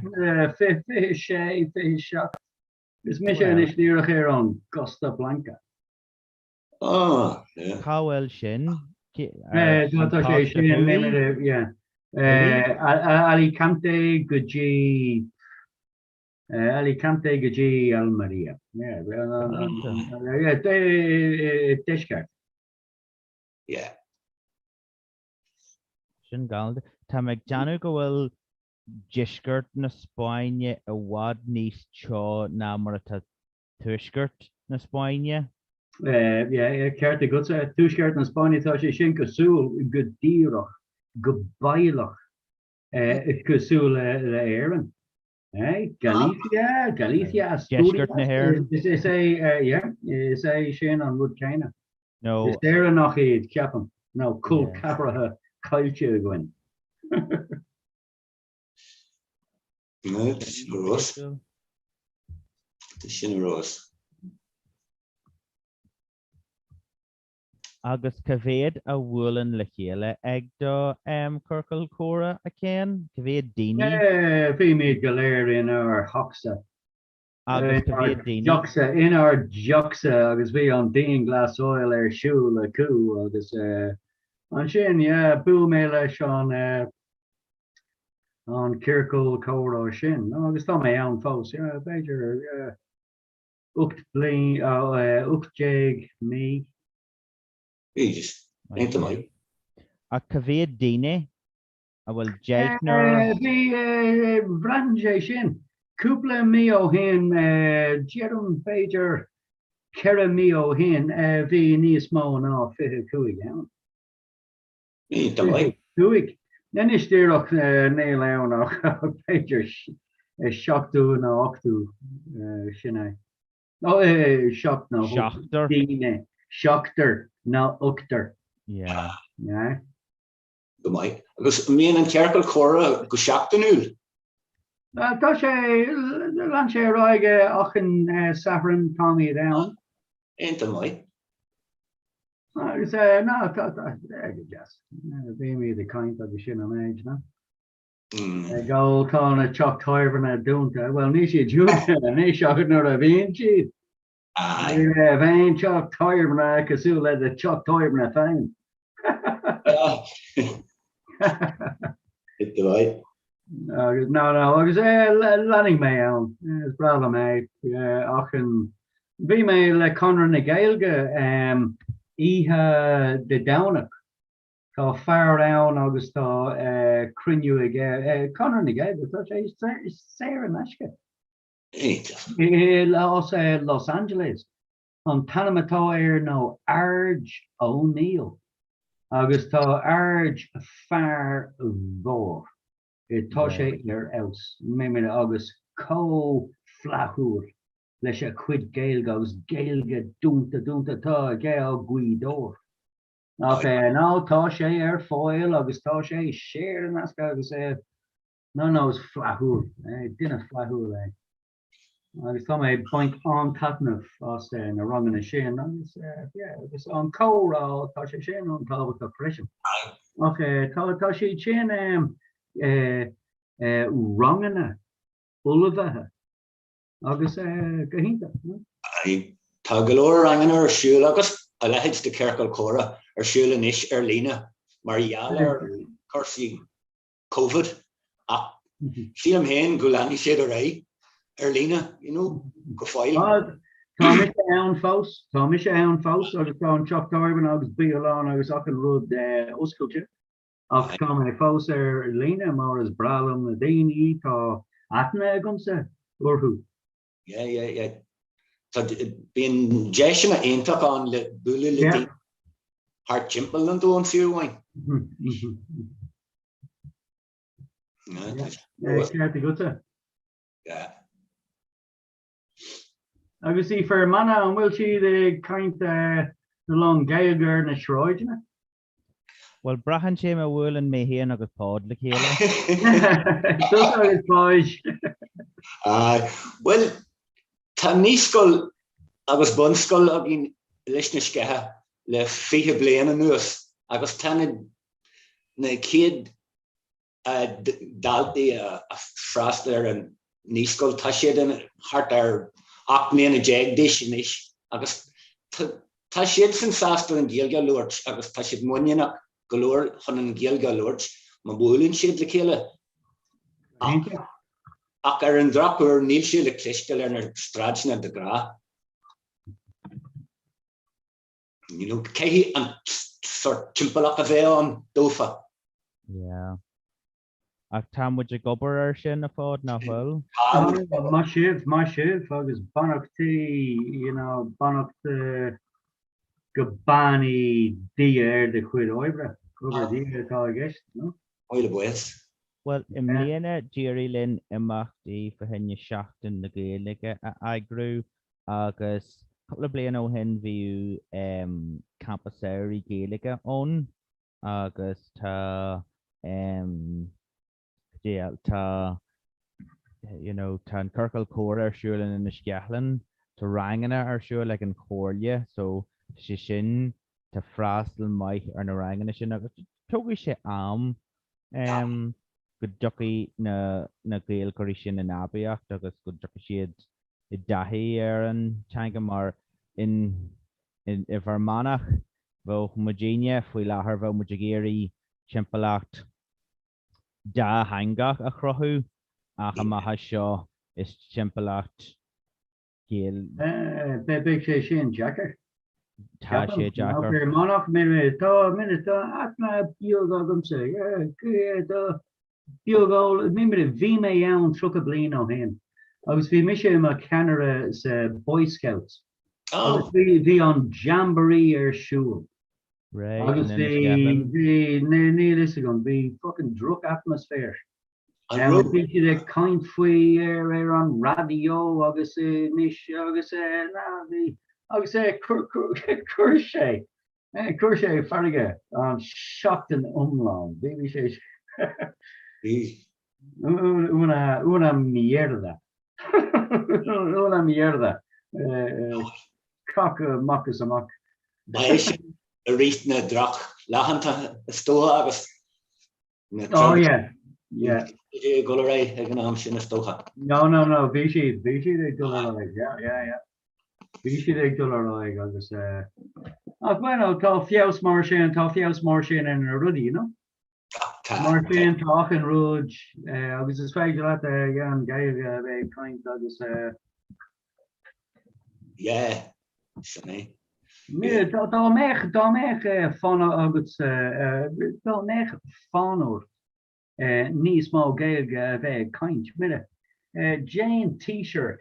26, 27. Is mise anois díreach ar an gCosta Blanca. Ah, yeah. Cá bhfuil sin? Tá sé sin, yeah. Alicante go dtí Alicante go dtí Almería. Yeah, deisceart. Yeah. Sin galánta. Tá mé ag déanamh go bhfuil deisceart na Spáinne i bhfad níos teo ná mar atá tuaisceart na Spáinne. Yeah, ceart agatsa. Tuaisceart na Spáinne, tá sé sin cosúil go díreach, go baileach, cosúil le Éirinn. Galicia, Galicia, Asturias. Deisceart na hÉireann. Is é, yeah, is é sin an rud céanna. No. Is Éireannach iad, ceapaim, nó col ceathracha caillte againn. Sin rós. Agus cá mhéad a bhuaileann le chéile ag do chiorcal comhrá, a Ken? Cá mhéad daoine? Bímid go léir inár theachsa. Agus cá mhéad daoine? Deocsa, inár dteachsa agus bhí an dianghlasáil ar siúl acu agus ansin, yeah, bhuail mé leis an an ciorcal comhrá sin agus tá mé ann fós, yeah, b'fhéidir, yeah, 18 bliain, 18 mí. Jesus, iontach maith. Ach cá mhéad daoine? An bhfuil deichniúr? Bhí, braitheann sé sin. Cúpla mí ó shin, deirim b'fhéidir 4 mí ó shin, bhí níos mó ná 25 ann. Iontach maith. 25. Anois díreach níl ann ach b'fhéidir 70 nó 80, sin é. Nó 7 nó 8 daoine. Seachtar nó ochtar. Yeah. Yeah. Go maith. Agus an mbíonn an ciorcal comhrá go seachtainiúil? Tá sé, lean sé ar aghaidh achan Satharn táimid ann. Iontach maith. Agus ná, tá, tá, go deas. Bímid ag caint agus sin an méid, ná? Ag ól, tá na teach tábhairne dúnta. Bhuel, níl siad dúnta anois ach nuair a bhíonn siad. Ní raibh aon teach tábhairne cosúil le do teach tábhairne féin. Agus no, no, agus leanfaidh mé ann. Is breá liom é. Achan, bhí mé le Conradh na Gaeilge oíche Dé Domhnach. Tá fear ann agus tá cruinniú aige, Conradh na Gaeilge, tá sé saor in aisce. As Los Angeles. An t-ainm atá air ná Arj O'Neill agus tá Arj fear mhór. Tá sé ar fheabhas, agus chomh flaithiúil leis a chuid Gaeilge agus Gaeilge dúnta dúnta atá aige ó Ghaoth Dobhair. Ach no, tá sé ar fáil agus tá sé saor in aisce agus no, no, is flaithiúil, duine flaithiúil é. Agus tá mé ag baint an-taitneamh as na ranganna sin agus yeah, agus an comhrá, tá sé sin an-tábhachtach freisin. Ach tá tá siad sin ranganna ullmhaithe agus go hiontach. Aye. Tá go leor ranganna ar siúl agus a leithéid de ciorcal comhrá ar siúl anois ar líne mar gheall ar chúrsaí Covid ach sílim féin go leanfaidh siad ar aghaidh ar líne, you know, go fóill. Tá mise ann fós, tá mise ann fós agus tá an teach tábhairne agus bialann agus achan rud oscailte ach tá mé fós ar líne mar is breá liom na daoine, tá aithne agamsa orthu. Yeah, yeah, yeah. Tá, bíonn deiseanna iontach ann le bualadh le daoine thart timpeall an domhain fiú amháin. Ceart agatsa. Yeah. Agus i Fear Manach, an bhfuil siad ag caint na lán Gaeilge ar na sráideanna? Bhuel, braitheann sé má bhuaileann mé féin agus Páid le chéile. Tusa agus Páid. Aye. Bhuel, tá naíscoil agus bunscoil againn i Lios na Sceiche le 20 bliain anuas agus tá na na chéad daltaí a freastal ar an naíscoil, tá siad thart ar 18 mbliana d'aois anois agus tá siadsan sásta an Ghaeilge a labhairt agus tá siad muiníneach go leor chun an Ghaeilge a labhairt má bhuaileann siad le chéile. Ach ar an drochuair níl sé le cloisteáil ar na sráideanna de ghnáth. You know, caithfidh an sort timpeallacht a bheith ann dófa. Yeah. Ach tá muid ag obair air sin, a Pháid, nach bhfuil? Tá, maith sibh, maith sibh, agus beannachtaí, you know, beannacht go beannaí Dia ar do chuid oibre, obair Dia atá i gceist, no? Míle buíochas. Bhuel, i mbliana d'éirigh linn imeachtaí fá choinne Seachtain na Gaeilge a eagrú agus cúpla bliain ó shin bhíodh campa samhraidh Gaeilge ann agus tá tá you know tá an ciorcal comhrá ar siúl in Inis Ceithleann, tá ranganna ar siúl ag an Chomhairle so tá sé sin, tá freastal maith ar na ranganna sin agus tógfaidh sé am go dtiocfaidh na na Gaeilgeoirí sin in aibíocht agus go dtiocfaidh siad i dtaithí ar an teanga mar in i bhFear Manach bheadh muidinne faoi láthair bheadh muid ag iarraidh timpeallacht dátheangach a chruthú ach amach anseo is timpeallacht Gael. Beidh sé sin deacair. Tá sé deacair. Fear Manach, tá tá aithne beag agamsa. Tá beag eol, bhí mé ann 30 bliain ó shin agus bhí mise i mo cheannaire sa Boy Scouts agus bhí an Jamboree ar siúl. Agus bhí, bhí, níl fhios agam, bhí fucking droch atmaisféar. Bhí siad ag caint faoi ar ar an raidió agus anois agus na bhí agus chuir sé chuir sé farraige an seachtain iomlán. Bhí sé una una mierda una mierda cac amach is amach. Ba é sin i rith na drochlaethanta is dócha agus Oh yeah, yeah. Ag dul ar aghaidh ag an am sin is dócha. No, no, no, bhí siad, bhí siad ag dul ar aghaidh, yeah, yeah, yeah. Bhí siad ag dul ar aghaidh agus eh, ach bueno, tá feabhas mar sin, tá feabhas mar sin ar na rudaí, you know? Mar sin tá achan rud eh, agus is féidir leat eh, yeah, an Ghaeilge a bheith ag caint agus eh, Yeah, sin é. Dá mbeadh, dá mbeadh fonn agatsa, dá mbeadh fonn ort níos mó Gaeilge a bheith ag caint, Mire, déan t-shirt.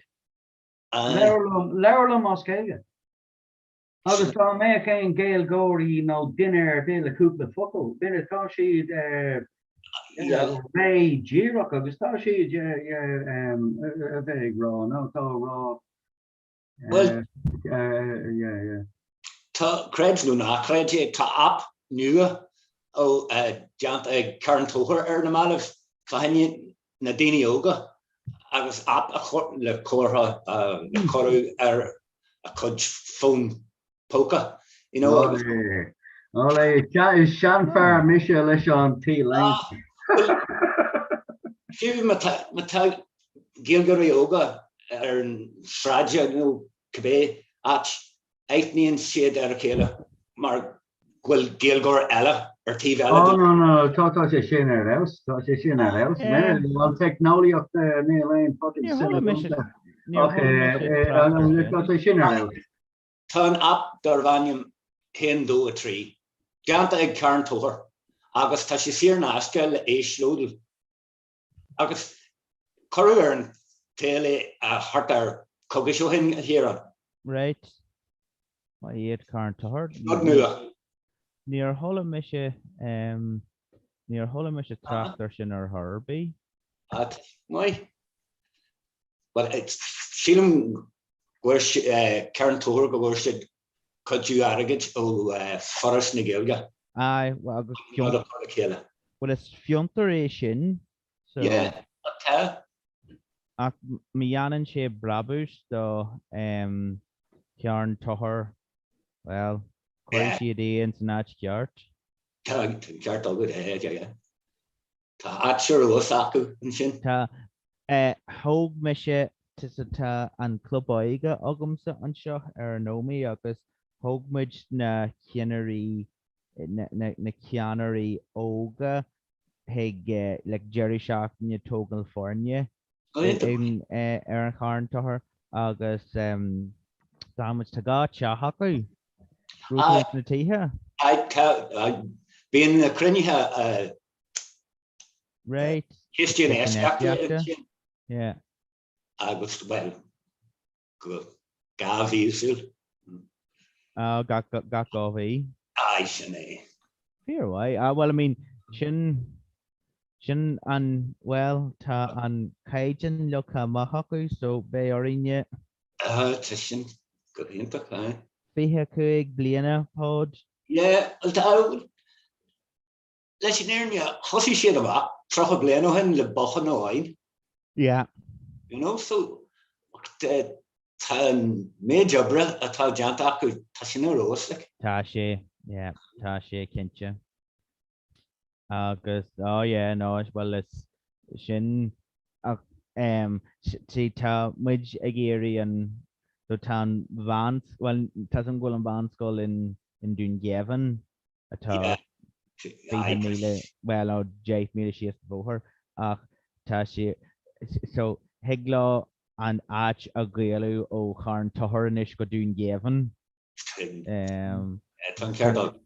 Labhair liom, labhair liom as Gaeilge. Agus dá mbeadh aon Gaeilgeoirí nó duine ar bith le cúpla focal, Mire, tá siad réidh díreach agus tá siad a bheith ag rá, nó tá a rá, Bhuel, yeah, yeah. Tá, creid nó ná creid é, tá aip nua déanta ag Carn Tóchair ar na mallaibh fá choinne na daoine óga agus aip a chur le comhartha le cuireadh ar a cuid fón póca, you know, agus. Olé, is seanfhear mise leis an t-léine. Fiú má tá Gaeilgeoirí óga ar an sráid nó cibé áit, aithníonn siad ar a chéile mar go bhfuil Gaeilgeoir eile ar taobh eile den. No, no, tá tá sé sin ar fheabhas, tá sé sin ar fheabhas. An teicneolaíocht níl aon fucking suim agamsa ach tá sé sin ar fheabhas. Tá an aip darb ainm 1 2 3 déanta ag Carn Tóchair agus tá sé saor in aisce le íoslódáil. Agus cuireadh ar an tsaol é thart ar coicís ó shin, a Chiaráin. Right. Maith iad Carn Tóchair. Rud nua. Níor chuala mise, níor chuala mise trácht ar sin ar chor ar bith. At, maith. Well, sílim go bhfuair Carn Tóchair go bhfuair siad cuidiú airgid ó Foras na Gaeilge. Aye, well agus Rud a chur le chéile. Well is fiontar é sin, so. Yeah, tá. Ach má dhéanann sé brabús do Charn Tóchair, well, cuirfidh siad é ins an áit cheart. Tá an ceart agat, yeah, yeah, yeah. Tá áit ar fheabhas acu ansin. Tá. Thóg mise, tá an club óige agamsa anseo ar an Ómaigh agus thóg muid na ceannairí, na ceannairí óga chuig like deireadh seachtaine tógáil foirne ar an Charn Tóchair agus d'fhan muid, tá dhá teach acu, raibh tú ins na tithe? Tá, bíonn na cruinnithe Right. Ciste Infheistíochta. Yeah. Agus, well, go gach míosúil. Oh, gach gach mhí. Aye, sin é. Fíor mhaith. Ah, well, I mean, sin, sin an, well, tá an caighdeán leagtha amach acu, so beidh orainne. Ah, tá sin go hiontach, aye. 25 bliana, pod. Yeah, well, tá, Leis an fhírinne, thosaigh siad amach 30 bliain ó shin le bothán amháin. Yeah. You know, so tá an méid oibre atá déanta acu, tá sin ar fheabhas, like. Tá sé, yeah, tá sé cinnte. Agus, oh yeah, no, well is sin, ach em, see tá muid ag iarraidh an, so tá an mheán, well tá 'fhios a'm go bhfuil an mheánscoil in, in Dún Geimhin atá 20 míle, bhuel nó 10 míle síos an bóthar ach tá sé, so thig leo an áit a ghaelú ó Charn Tóchair anois go Dún Geimhin. Tá an ceart agat.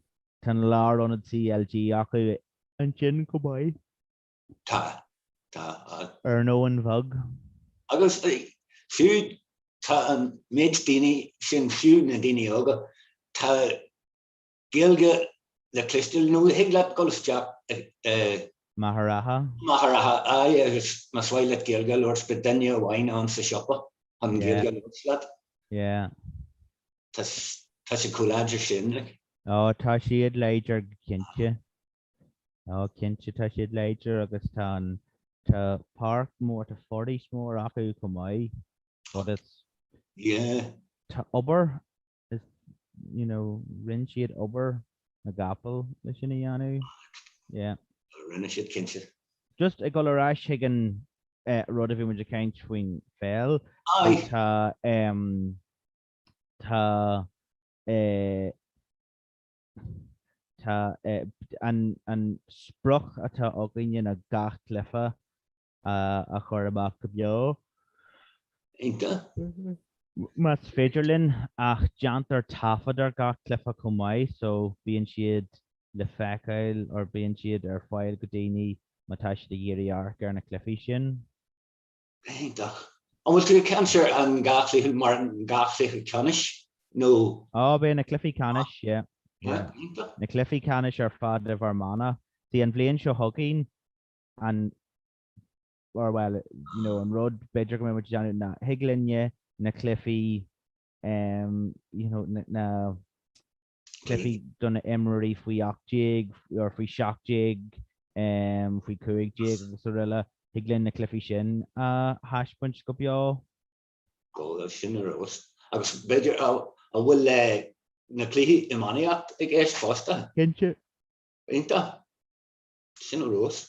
Tá an lárionad CLG acu ansin chomh maith. Tá, tá. Ar an Abhainn Bheag. Agus fiú tá an méid daoine sin, fiú na daoine óga, tá Gaeilge le cloisteáil nó thig leat dul isteach i. Machaire Rátha. Machaire Rátha, aye, agus más mhaith leat Gaeilge a labhairt beidh duine amháin ann sa siopa chun Gaeilge a labhairt leat. Yeah. Tá tá siad chomh láidir sin, like. Ó, tá siad láidir go cinnte. Ó, cinnte tá siad láidir agus tá an, tá páirc mór, tá foraois mór acu chomh maith. But it's. Yeah. Tá obair Is, you know, rinne siad obair na gcapall le sin a dhéanamh. Yeah. Rinne siad cinnte. Just ag dul ar ais chuig an rud a bhí muid ag caint faoin pheil. Aye. Tá, em, tá, eh, tá, eh, an, an sprioc atá againne ná gach cluiche a chur amach go beo. Iontach. Más féidir linn, ach déantar taifead ar gach cluiche chomh maith so bíonn siad le feiceáil or bíonn siad ar fáil go daoine má tá siad ag iarraidh amharc ar na cluichí sin. Iontach. An bhfuil tú ag caint ar an dhá chluiche mar an dhá chluiche ceannais nó? Á, beidh na cluichí ceannais, yeah. Yeah. Iontach. Na cluichí ceannais ar fad i bhFear Manach. See an bhliain seo chugainn an or well, you know, an rud b'fhéidir go mbeidh muid ag déanamh ná thig linne na cluichí um, you know, na, na cluichí do na imreoirí faoi 18 or faoi 17, um, faoi 15 agus araile, thig linn na cluichí sin a thaispeáint go beo. Go sin ar fheabhas. Agus b'fhéidir an bhfuil na cluichí iománaíocht i gceist fosta? Cinnte. Iontach. Sin ar fheabhas.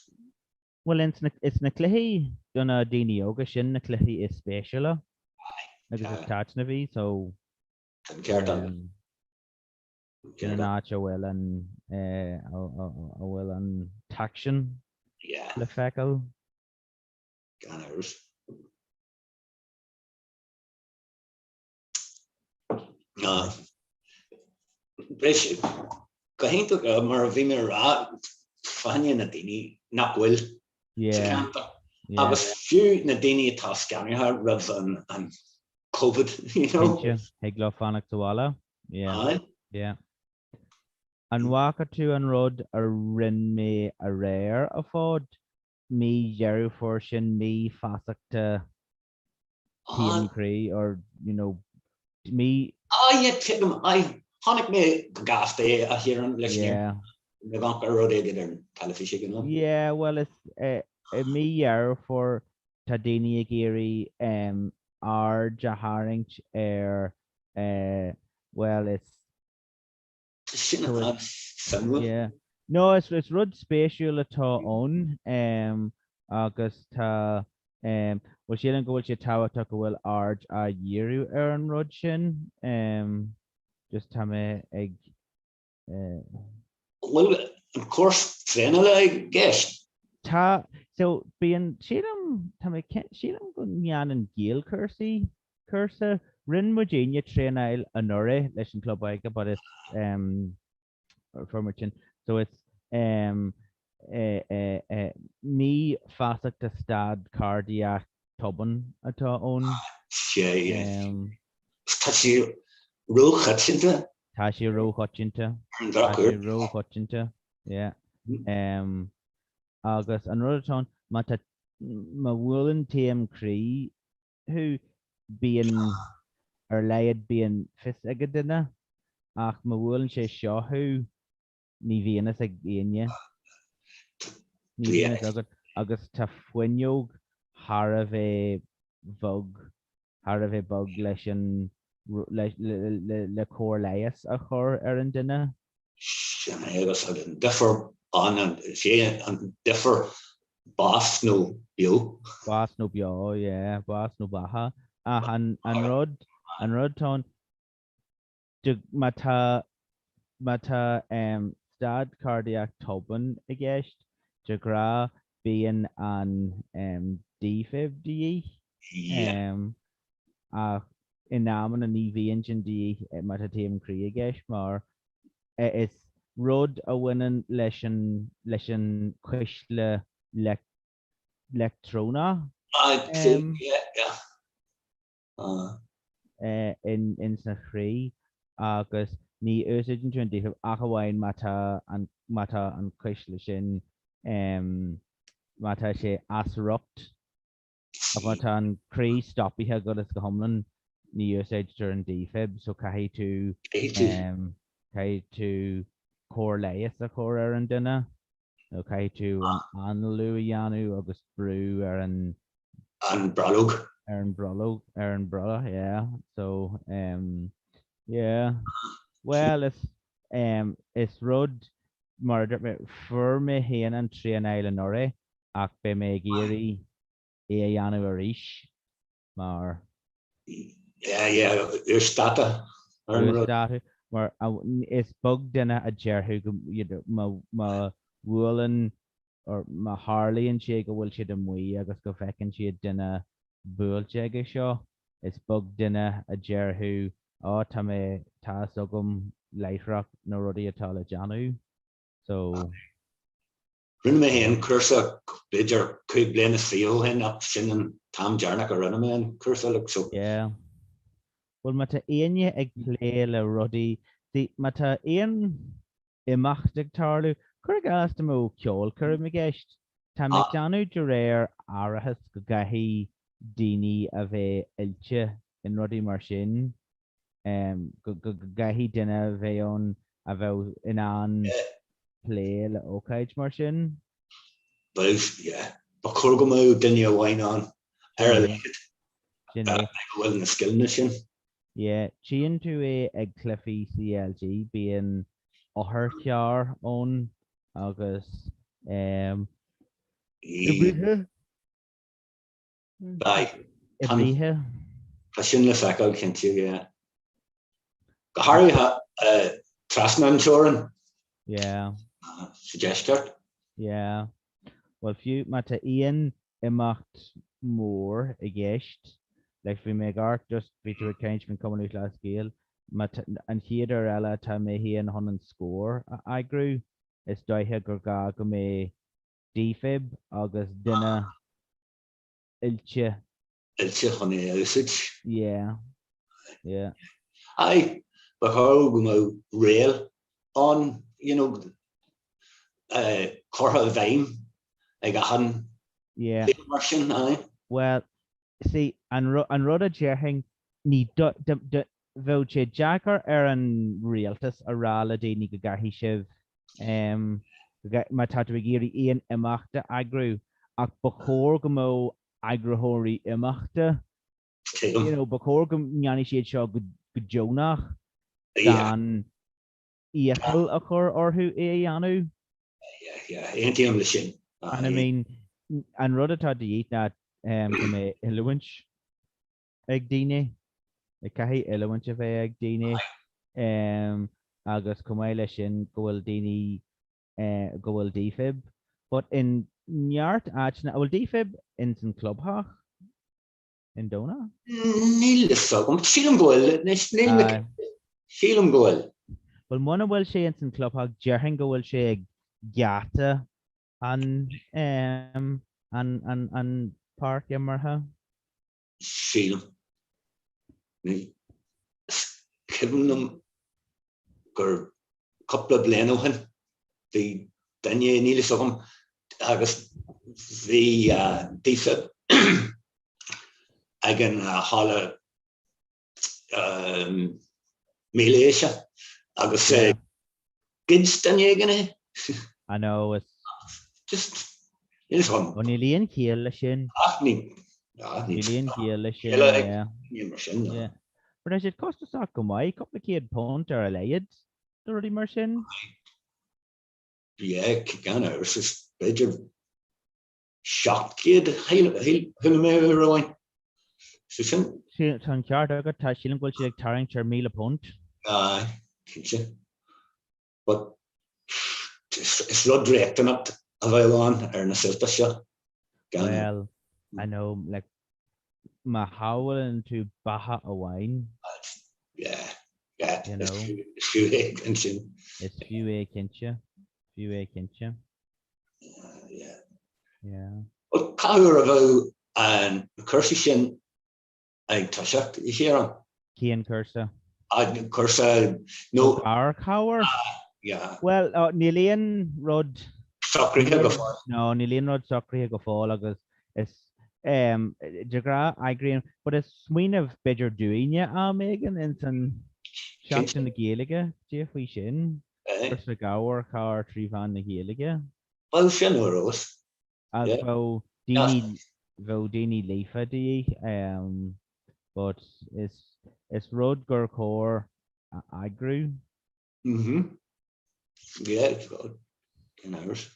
Bhuel, ins na, is na cluichí do na daoine óga, sin na cluichí is spéisiúla agus is taitneamhaí, so Tá an ceart agat. sin an áit a bhfuil an, a bhfuil an t-aicsean le feiceáil. Gan amhras. Go hiontach mar a bhí mé a rá, fá choinne na daoine nach bhfuil sa cheantar agus fiú na daoine atá scanraithe roimh an Covid, you know. Cinnte, thig leo fanacht sa bhaile. Yeah. Yeah. An bhfaca tú an rud a rinne mé aréir, a Phóid? Mí Dheireadh Fómhair sin mí feasachta taom croí or you know mí. Ah yeah tuigim, aye. Chonaic mé go gasta é a Chiaráin leis Yeah. na gach ar rud éigin ar an teilifís ag an am. Yeah, well is i mí Dheireadh Fómhair tá daoine ag iarraidh aird a tharraingt ar well is Sin an-suimiúil. Yeah. No, is is rud spéisiúil atá ann um, agus tá um, well sílim go bhfuil sé tábhachtach go bhfuil aird á dhíriú ar an rud sin. Um, just tá mé ag uh, Bhfuil an cúrsa traenála i gceist? Tá, so bíonn, sílim, tá mé, sílim go ndéanann Gaelchúrsaí cúrsa. Rinne muidinne traenáil anuraidh leis an Club Óige but is um fuair muid sin so it's um eh eh eh mí feasachta stad cairdiach tobann atá ann. Sea, um tá sé róchoitianta. Tá sé róchoitianta. Tá sé róchoitianta, yeah. Um agus an rud atá ann má tá má bhuaileann taom croí thú, bíonn, ar a laghad bíonn fios ag an duine, ach má bhuaileann sé seo thú, ní bhíonn fhios ag éinne. Ní bhíonn fhios agat agus tá fuinneog thar a bheith bheag, thar a bheith beag leis an, le, le, le cóir leighis a chur ar an duine. Sin é agus an difear ann, is é an difear bás nó beo. Bás nó beo, yeah, bás nó beatha. Ach an, an rud, an rud atá ann, de, má tá, má tá em, stad cardiac tobann i gceist, de ghnáth bíonn an em, defib de dhíth. Yeah. Em, ach in amanna ní bhíonn sin de dhíth má tá taom croí i gceist mar is rud a bhaineann leis an leis an cuisle leictreonach in sa chroí agus ní úsáideann tú an defib ach amháin má tá an má tá an cuisle sin má tá sé as riocht. Ach má tá an croí stoptha go is go hiomlán ní úsáidtear an defib so caithfidh tú caithfidh tú cóir leighis a chur ar an duine nó caithfidh tú an análú a dhéanamh agus brú ar an an brollóg. ar an brollóg ar an brollach yeah so um yeah well is um is rud mar a dúirt mé fuair mé féin an traenáil anuraidh ach beidh mé ag iarraidh é a dhéanamh arís mar. Yeah, yeah, uasdátú ar an rud. Uasdátú, mar is beag duine a déarfadh go, you know, má, má bhuaileann or má tharlaíonn sé go bhfuil siad amuigh agus go bhfeiceann siad duine buailte aige seo. Is beag duine a déarfadh, 'Á, tá mé, tá fhios agam láithreach na rudaí atá le déanamh. So. Rinne mé féin cúrsa b'fhéidir 25 bliana ó shin ach sin an t-am deireanach a rinne mé an cúrsa like so. Yeah. Bhuel má tá éinne ag plé le rudaí, see, má tá aon imeacht ag tarlú, cuir i gcás dá mbeadh ceolchoirm i gceist, tá mé ag déanamh de réir aireachais go gcaithfidh daoine a bheith oilte in rudaí mar sin. go gcaithfidh duine a bheith ann a bheadh in ann plé le ócáid mar sin. Bheadh, yeah. Ba chóir go mbeadh duine amháin ann ar a laghad a bhfuil na scileanna sin. Yeah, tchíonn tú é ag cluichí CLG, bíonn otharcharr ann agus oibrithe. Aye. Oibrithe. Tá sin le feiceáil cinnte, yeah. Go háirithe trasna an teorainn. Yeah. Sa deisceart. Yeah. Bhuel fiú má tá aon imeacht mór i gceist, like bhí mé ag amharc just bhí tú ag caint faoin Cumann Lúthchleas Gael, má tá an chéad uair eile atá mé féin chun an Scór a eagrú, is dóiche gur gá go mbeidh defib agus duine oilte. Oilte chun é a úsáid. Yeah. Yeah. Aye, ba chóir go mbeadh riail ann, you know, curtha i bhfeidhm ag achan Yeah. mar sin, aye. Well, see, an rud a déarfainn, ní bheadh sé deacair ar an rialtas a rá le daoine go gcaithfidh sibh, má tá tú ag iarraidh aon imeacht a eagrú, ach ba chóir go mbeadh eagraitheoirí imeachta, you know, ba chóir go ndéanfaidh siad seo go deonach gan iachall a chur orthu é a dhéanamh. Yeah, yeah, aontaím leis sin. And I mean, an rud atá de dhíth ná go mbeidh oiliúint ag daoine, caithfidh oiliúint a bheith ag daoine agus chomh maith leis sin go bhfuil daoine, go bhfuil defib. But in neart áiteanna, an bhfuil defib ins an clubtheach? I nDomhnach? Níl fhios agam. Sílim go bhfuil. Anois, níl mé cinnte. Sílim go bhfuil. Bhuel, muna bhfuil sé ins an clubtheach, déarfainn go bhfuil sé ag geata an, an, an, an páirc imeartha. Sílim. Is cuimhin liom gur cúpla bliain ó shin bhí duine, níl fhios agam, agus bhí defib ag an halla mílaoise agus ghoid duine éigin é. I know, it's. Just, níl fhios agam. Ó níl aon chiall leis sin. Ach ní, níl aon chiall leis sin, yeah. Níl mar sin, no. Yeah. But tá siad costasach go maith, cúpla £100 ar a laghad do rudaí mar sin. Yeah, gan amhras, is b'fhéidir 700 chuala mé uair amháin. So sin. Tá an ceart agat, tá, sílim go bhfuil siad ag tarraingt ar £1,000. Aye, cinnte. But is rud riachtanach a bheadh ann ar na saolta seo. Gan. Well, I know, like, má shábhálann tú beatha amháin. Yeah, yeah, you know, is fiú é ansin. Is fiú é cinnte, fiú é cinnte. Yeah. Yeah. Well, cá huair a bheadh an cúrsaí sin ag toiseacht, a Chiaráin? Cén cúrsa? An cúrsa nó. Garchabhair? Yeah. Bhuel, níl aon rud. Socraithe go fóill. No, níl aon rud socraithe go fóill agus is de ghnáth eagraíonn, but is smaoineamh b'fhéidir dúinne am éigin ins an Seachtain na Gaeilge, cad é faoi sin, cúrsa garchabhair trí mheán na Gaeilge. Bhuel, sin ar fheabhas. Agus bheadh daoine, bheadh daoine líofa de dhíth, but is, is rud gur chóir a eagrú. Mhm. Yeah, gan amhras.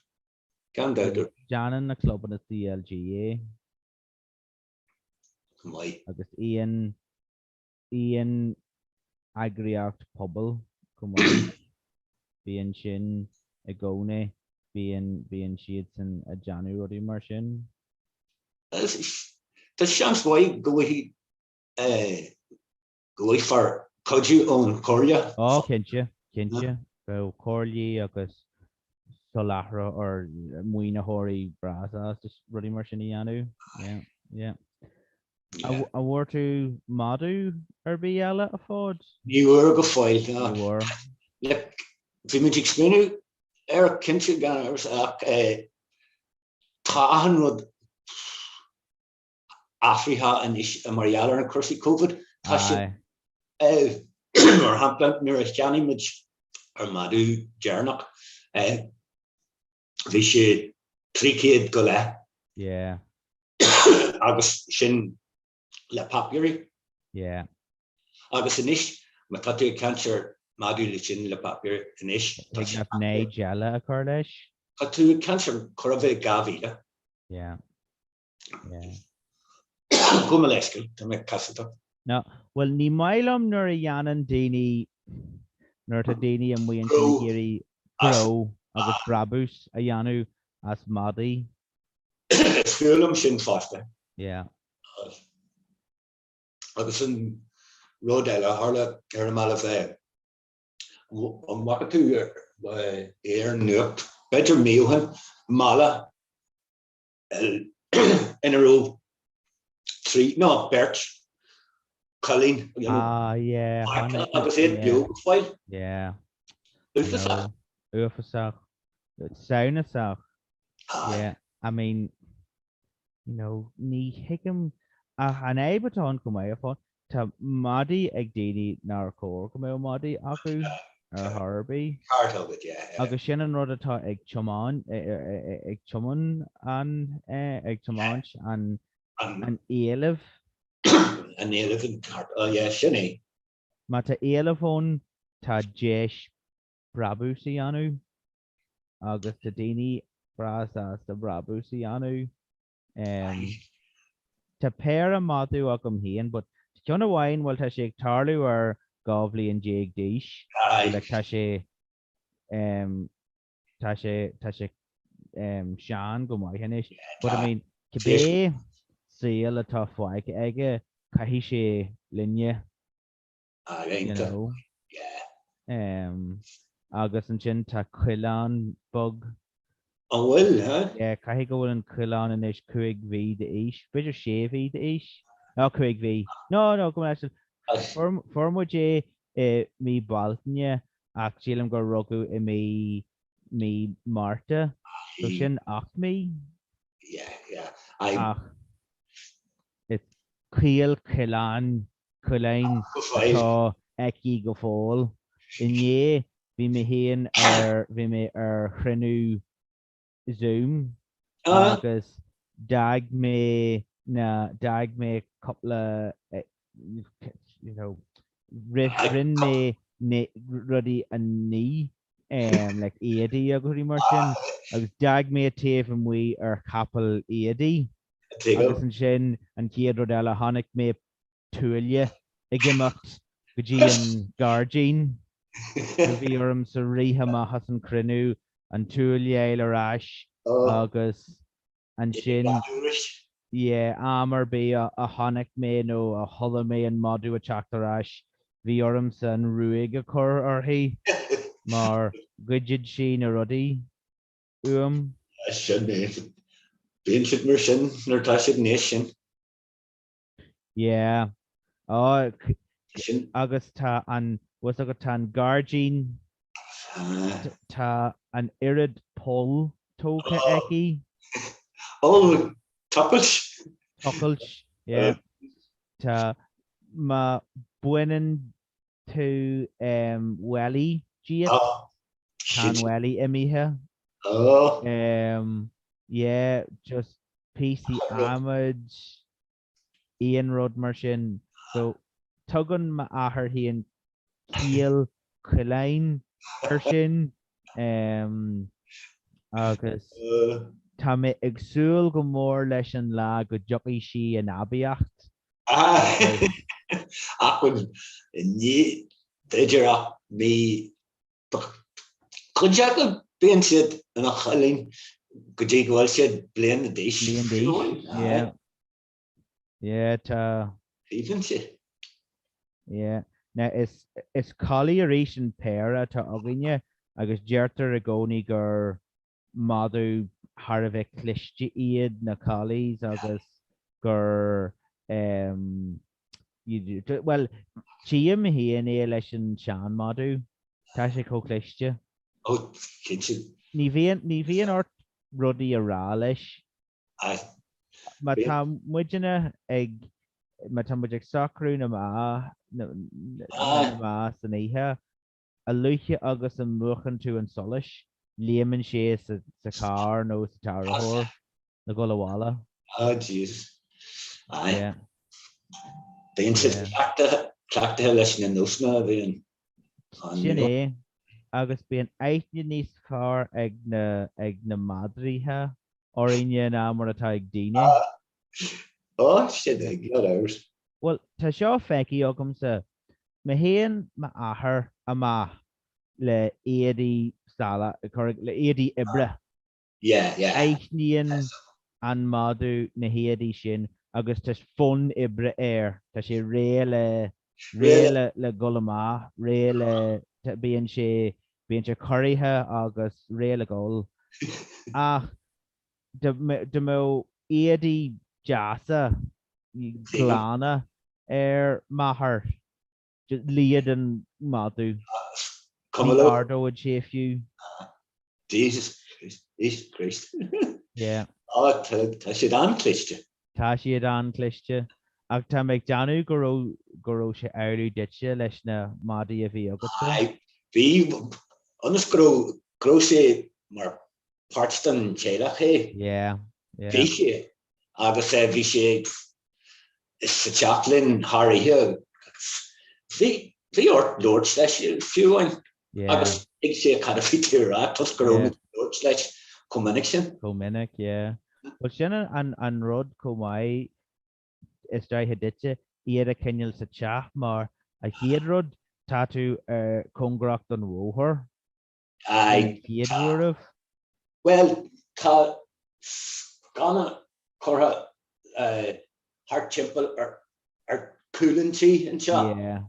Gan dabht ar. Déanann na clubanna CLG é. Go maith. Agus aon, aon eagraíocht pobail chomh maith. Bíonn sin i gcónaí, bíonn, bíonn siadsan ag déanamh rudaí mar sin. Tá seans mhaith go bhfaighidh. Go bhfaighfear cuidiú ón chomhairle. Ó, cinnte, cinnte. Bheadh comhairlí agus soláthraithe or maoinitheoirí breá sásta rudaí mar sin a dhéanamh. Yeah, yeah. An bhfuair tú madadh ar bith eile, a Pháid? Ní bhfuair go fóill, no. Ní bhfuair. Like, bhí muid ag smaoineamh air cinnte gan amhras ach tá achan rud athraithe anois mar gheall ar an cúrsaí Covid. Tá sé mar shampla nuair a cheannaigh muid ár madadh deireanach bhí sé 300 go leith. Yeah. Agus sin le páipéirí. Yeah. Agus anois má tá tú ag caint ar madadh le sin le páipéir anois tá sé naid eile a chur leis. Tá tú ag caint ar chóir a bheith 2000. Yeah. Gabh mo leithscéal, tá mé casatach. No, bhuel ní maith liom nuair a dhéanann daoine, nuair atá daoine amuigh ansin ag iarraidh gnó agus brabús a dhéanamh as madaí. Is fuath liom sin fosta. Yeah. Agus an rud eile a tharla ar na mallaibh, an bhfaca tú ar an nuacht, b'fhéidir mí ó shin, mala ina raibh trí, nó beirt coileáin Ah, yeah, chonaic agus iad beo go fóill. Yeah. Uafásach. Uafásach. Samhnasach. Yeah, I mean, you know, ní thuigim ach an fhadhb atá ann chomh maith, a Pháid, Tá madaí ag daoine nár chóir go mbeadh madaí acu ar chor ar bith. Ceart agat, yeah, yeah. Agus sin an rud atá ag tiomáint, ag tiomáint an, ag tiomáint an, an éileamh. An éileamh an ceart, oh yeah, sin é. Má tá éileamh ann, tá deis brabús a dhéanamh agus tá daoine breá sásta brabús a dhéanamh. Tá péire madadh agam féin but ceann amháin, bhuel tá sé ag tarlú ar 12 bhliain d'aois, so like tá sé tá sé tá sé sean go maith anois but I mean cibé saol atá fágtha aige caithfidh sé linne. you know. Agus ansin tá coileán beag. An bhfuil, huh? Yeah, caithfidh go bhfuil an coileán anois 5 mhí d'aois, b'fhéidir 6 mhí d'aois. No, 5 mhí. No, no, go leis. Fuair muid é i mí Bealtaine ach sílim gur rugadh i mí mí Márta. So sin 8 mí. Yeah, yeah. Ach is caol coileáin coileáin atá aici go fóill. Inné bhí mé féin ar, bhí mé ar chruinniú Zoom agus d'fhág mé na, d'fhág mé cúpla, you know, rinn mé na rudaí a ní, like éadaí agus rudaí mar sin agus d'fhág mé taobh amuigh ar chapall éadaí agus ansin an chéad rud eile chonaic mé tuaille ag imeacht go dtí an gairdín. So bhí ormsa rith amach as an chruinniú, an tuaille a fháil ar ais agus ansin, yeah, am ar bith a chonaic mé nó a chuala mé an madadh ag teacht ar ais, bhí ormsa an ruaig a chur uirthi mar ghoideadh sí na rudaí uaim. Sin é. Bíonn siad mar sin nuair atá siad an aois sin. Yeah. Oh, agus tá an, bhfuil fhios agat, tá an gairdín, tá an oiread poll tógtha aici. Oh, tochailt. Tochailt, yeah. Tá, má bhaineann tú welly díot, tá an welly imithe. Oh. Yeah, just píosaí adhmaid, aon rud mar sin. So, tugann m'athair féin caol coileáin air sin agus tá mé ag súil go mór leis an lá go dtiocfaidh sí in aibíocht. Ach ní b'fhéidir ach mí Cuid acu bíonn siad ina choileáin go dtí go bhfuil siad bliain d'aois. Bliain d'aois, yeah. Yeah, tá. Aoibhinn sé. Yeah. Now is is collie arís an péire atá againne agus deirtear i gcónaí gur madadh thar a bheith cliste iad na collies agus gur em bhuel tchím féin é leis an seanmhadadh, tá sé chomh cliste. Oh, cinnte. Ní bhíonn ní bhíonn ort rudaí a rá leis. Aye. Má tá muidne ag má tá muid ag socrú na mba na mba san oíche, a luaithe agus a mhúchann tú an solas, léimeann sé sa charr nó sa tarraitheoir le dhul abhaile. Oh Jesus. Aye. Bíonn siad cleachtaithe leis na nósanna a bhíonn Sin é. Agus bíonn aithne níos fearr ag na ag na madraithe orainne ná mar atá ag daoine. Ó, sin é, gan amhras. Bhuel, tá seo feicthe agamsa. Má théann m'athair amach le éadaí salach, le éadaí oibre. Yeah, yeah. Aithníonn an madadh na héadaí sin agus tá fonn oibre air. Tá sé réidh le, réidh le, le dhul amach, réidh le, bíonn sé, bíonn sé cóirithe agus réidh le dhul. Ach dá mbeadh éadaí deasa, glana ar m'athair, Luífeadh an madadh. Ní ardóidh sé fiú. Jesus Christ. Jesus Christ. Yeah. Á, tá siad an-chliste. Tá siad an-chliste. Ach tá mé ag déanamh go raibh go raibh sé amhlaidh duitse leis na madaí a bhí agatsa. Aye, bhí, ionas go raibh, go raibh sé mar páirt den teaghlach é. Yeah, yeah. Bhí sé, agus bhí sé sa teach linn thar oíche agus bhí, bhí ort labhairt leis fiú amháin agus thuig sé cad a bhí tú a rá toisc go raibh muid ag labhairt leis chomh minic sin. Chomh minic, yeah. Bhuel sin an, an rud chomh maith is dóiche duitse iad a choinneáil sa teach mar an chéad rud tá tú ar cóngarach don bhóthar. Aye, chéad uair. Bhuel, tá sconna curtha thart timpeall ar chúl an tí anseo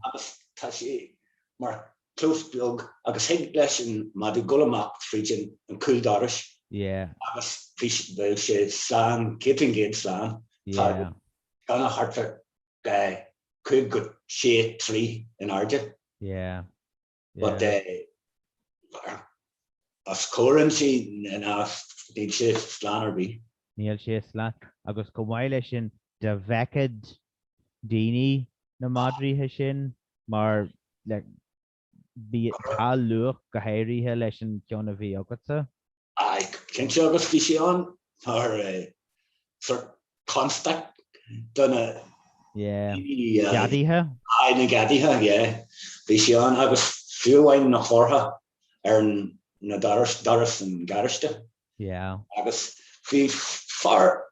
agus tá sé mar chlós beag agus thig leis an madadh dul amach fríd an cúl dorais agus bheadh sé slán, 100% slán. Tá sconna thart ar 5 go 6 troigh in airde. But os comhair an tí ná níl sé slán ar bith. Níl sé slán. Agus chomh maith leis sin, dá bhfeicfeadh daoine na madraithe sin mar like bhí, tá luach go háirithe leis an ceann a bhí agatsa. Aye, cinnte agus bhí sé ann mar sort constaic do na gadaithe. Aye, na gadaithe, yeah. Bhí sé ann agus fiú amháin ina chomhartha ar na doras, doras an gharáiste. Yeah. Agus bhí fear,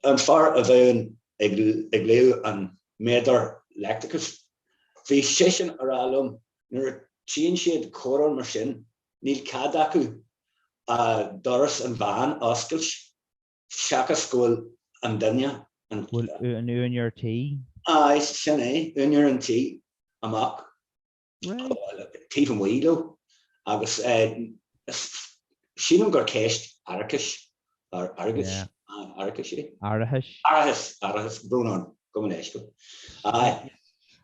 an fear a bheadh ag ag léamh an méadar leictreachais, bhí seisean a rá liom nuair a tchíonn siad comhartha mar sin, níl cead acu doras an veain a oscailt seachas go bhfuil an duine, an. Bhfuil an úinéir tí? Aye, sin é, úinéir an tí amach taobh amuigh leo agus sílim gur ceist árachais, árachais, árachais é? Árachais. Árachas, árachas, brón orm, gabh mo leithscéal. Aye.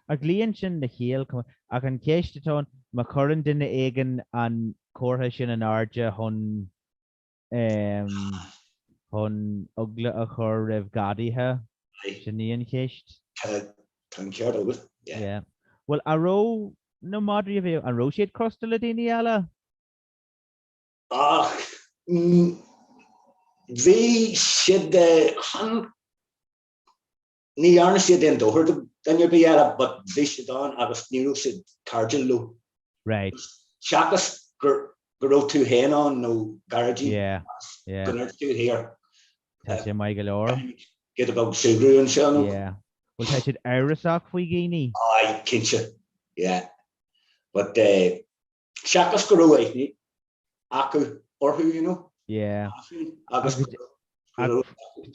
Ach luíonn sin le ciall, ach an cheist atá ann, má chuireann duine éigin an comhartha sin in airde chun chun eagla a chur roimh gadaithe, sin í an cheist. Tá an ceart agat, yeah. Yeah. Bhuel, an raibh na madraí a bhí, an raibh siad crosta le daoine eile? Ach bhí siad chan, Ní dhearna siad aon dochar do dhuine ar bith eile but bhí siad ann agus ní raibh siad cairdiúil leo. Right. Seachas go raibh tú féin ann nó gairdín Yeah, yeah. go ndúirt tú here. Tá sé maith go leor. Giota beag súgradh anseo nó. Yeah. Bhuel tá siad amhrasach faoi dhaoine. Aye, cinnte. Yeah. But eh, seachas go raibh aithne acu orthu, you know. Yeah. Agus Cad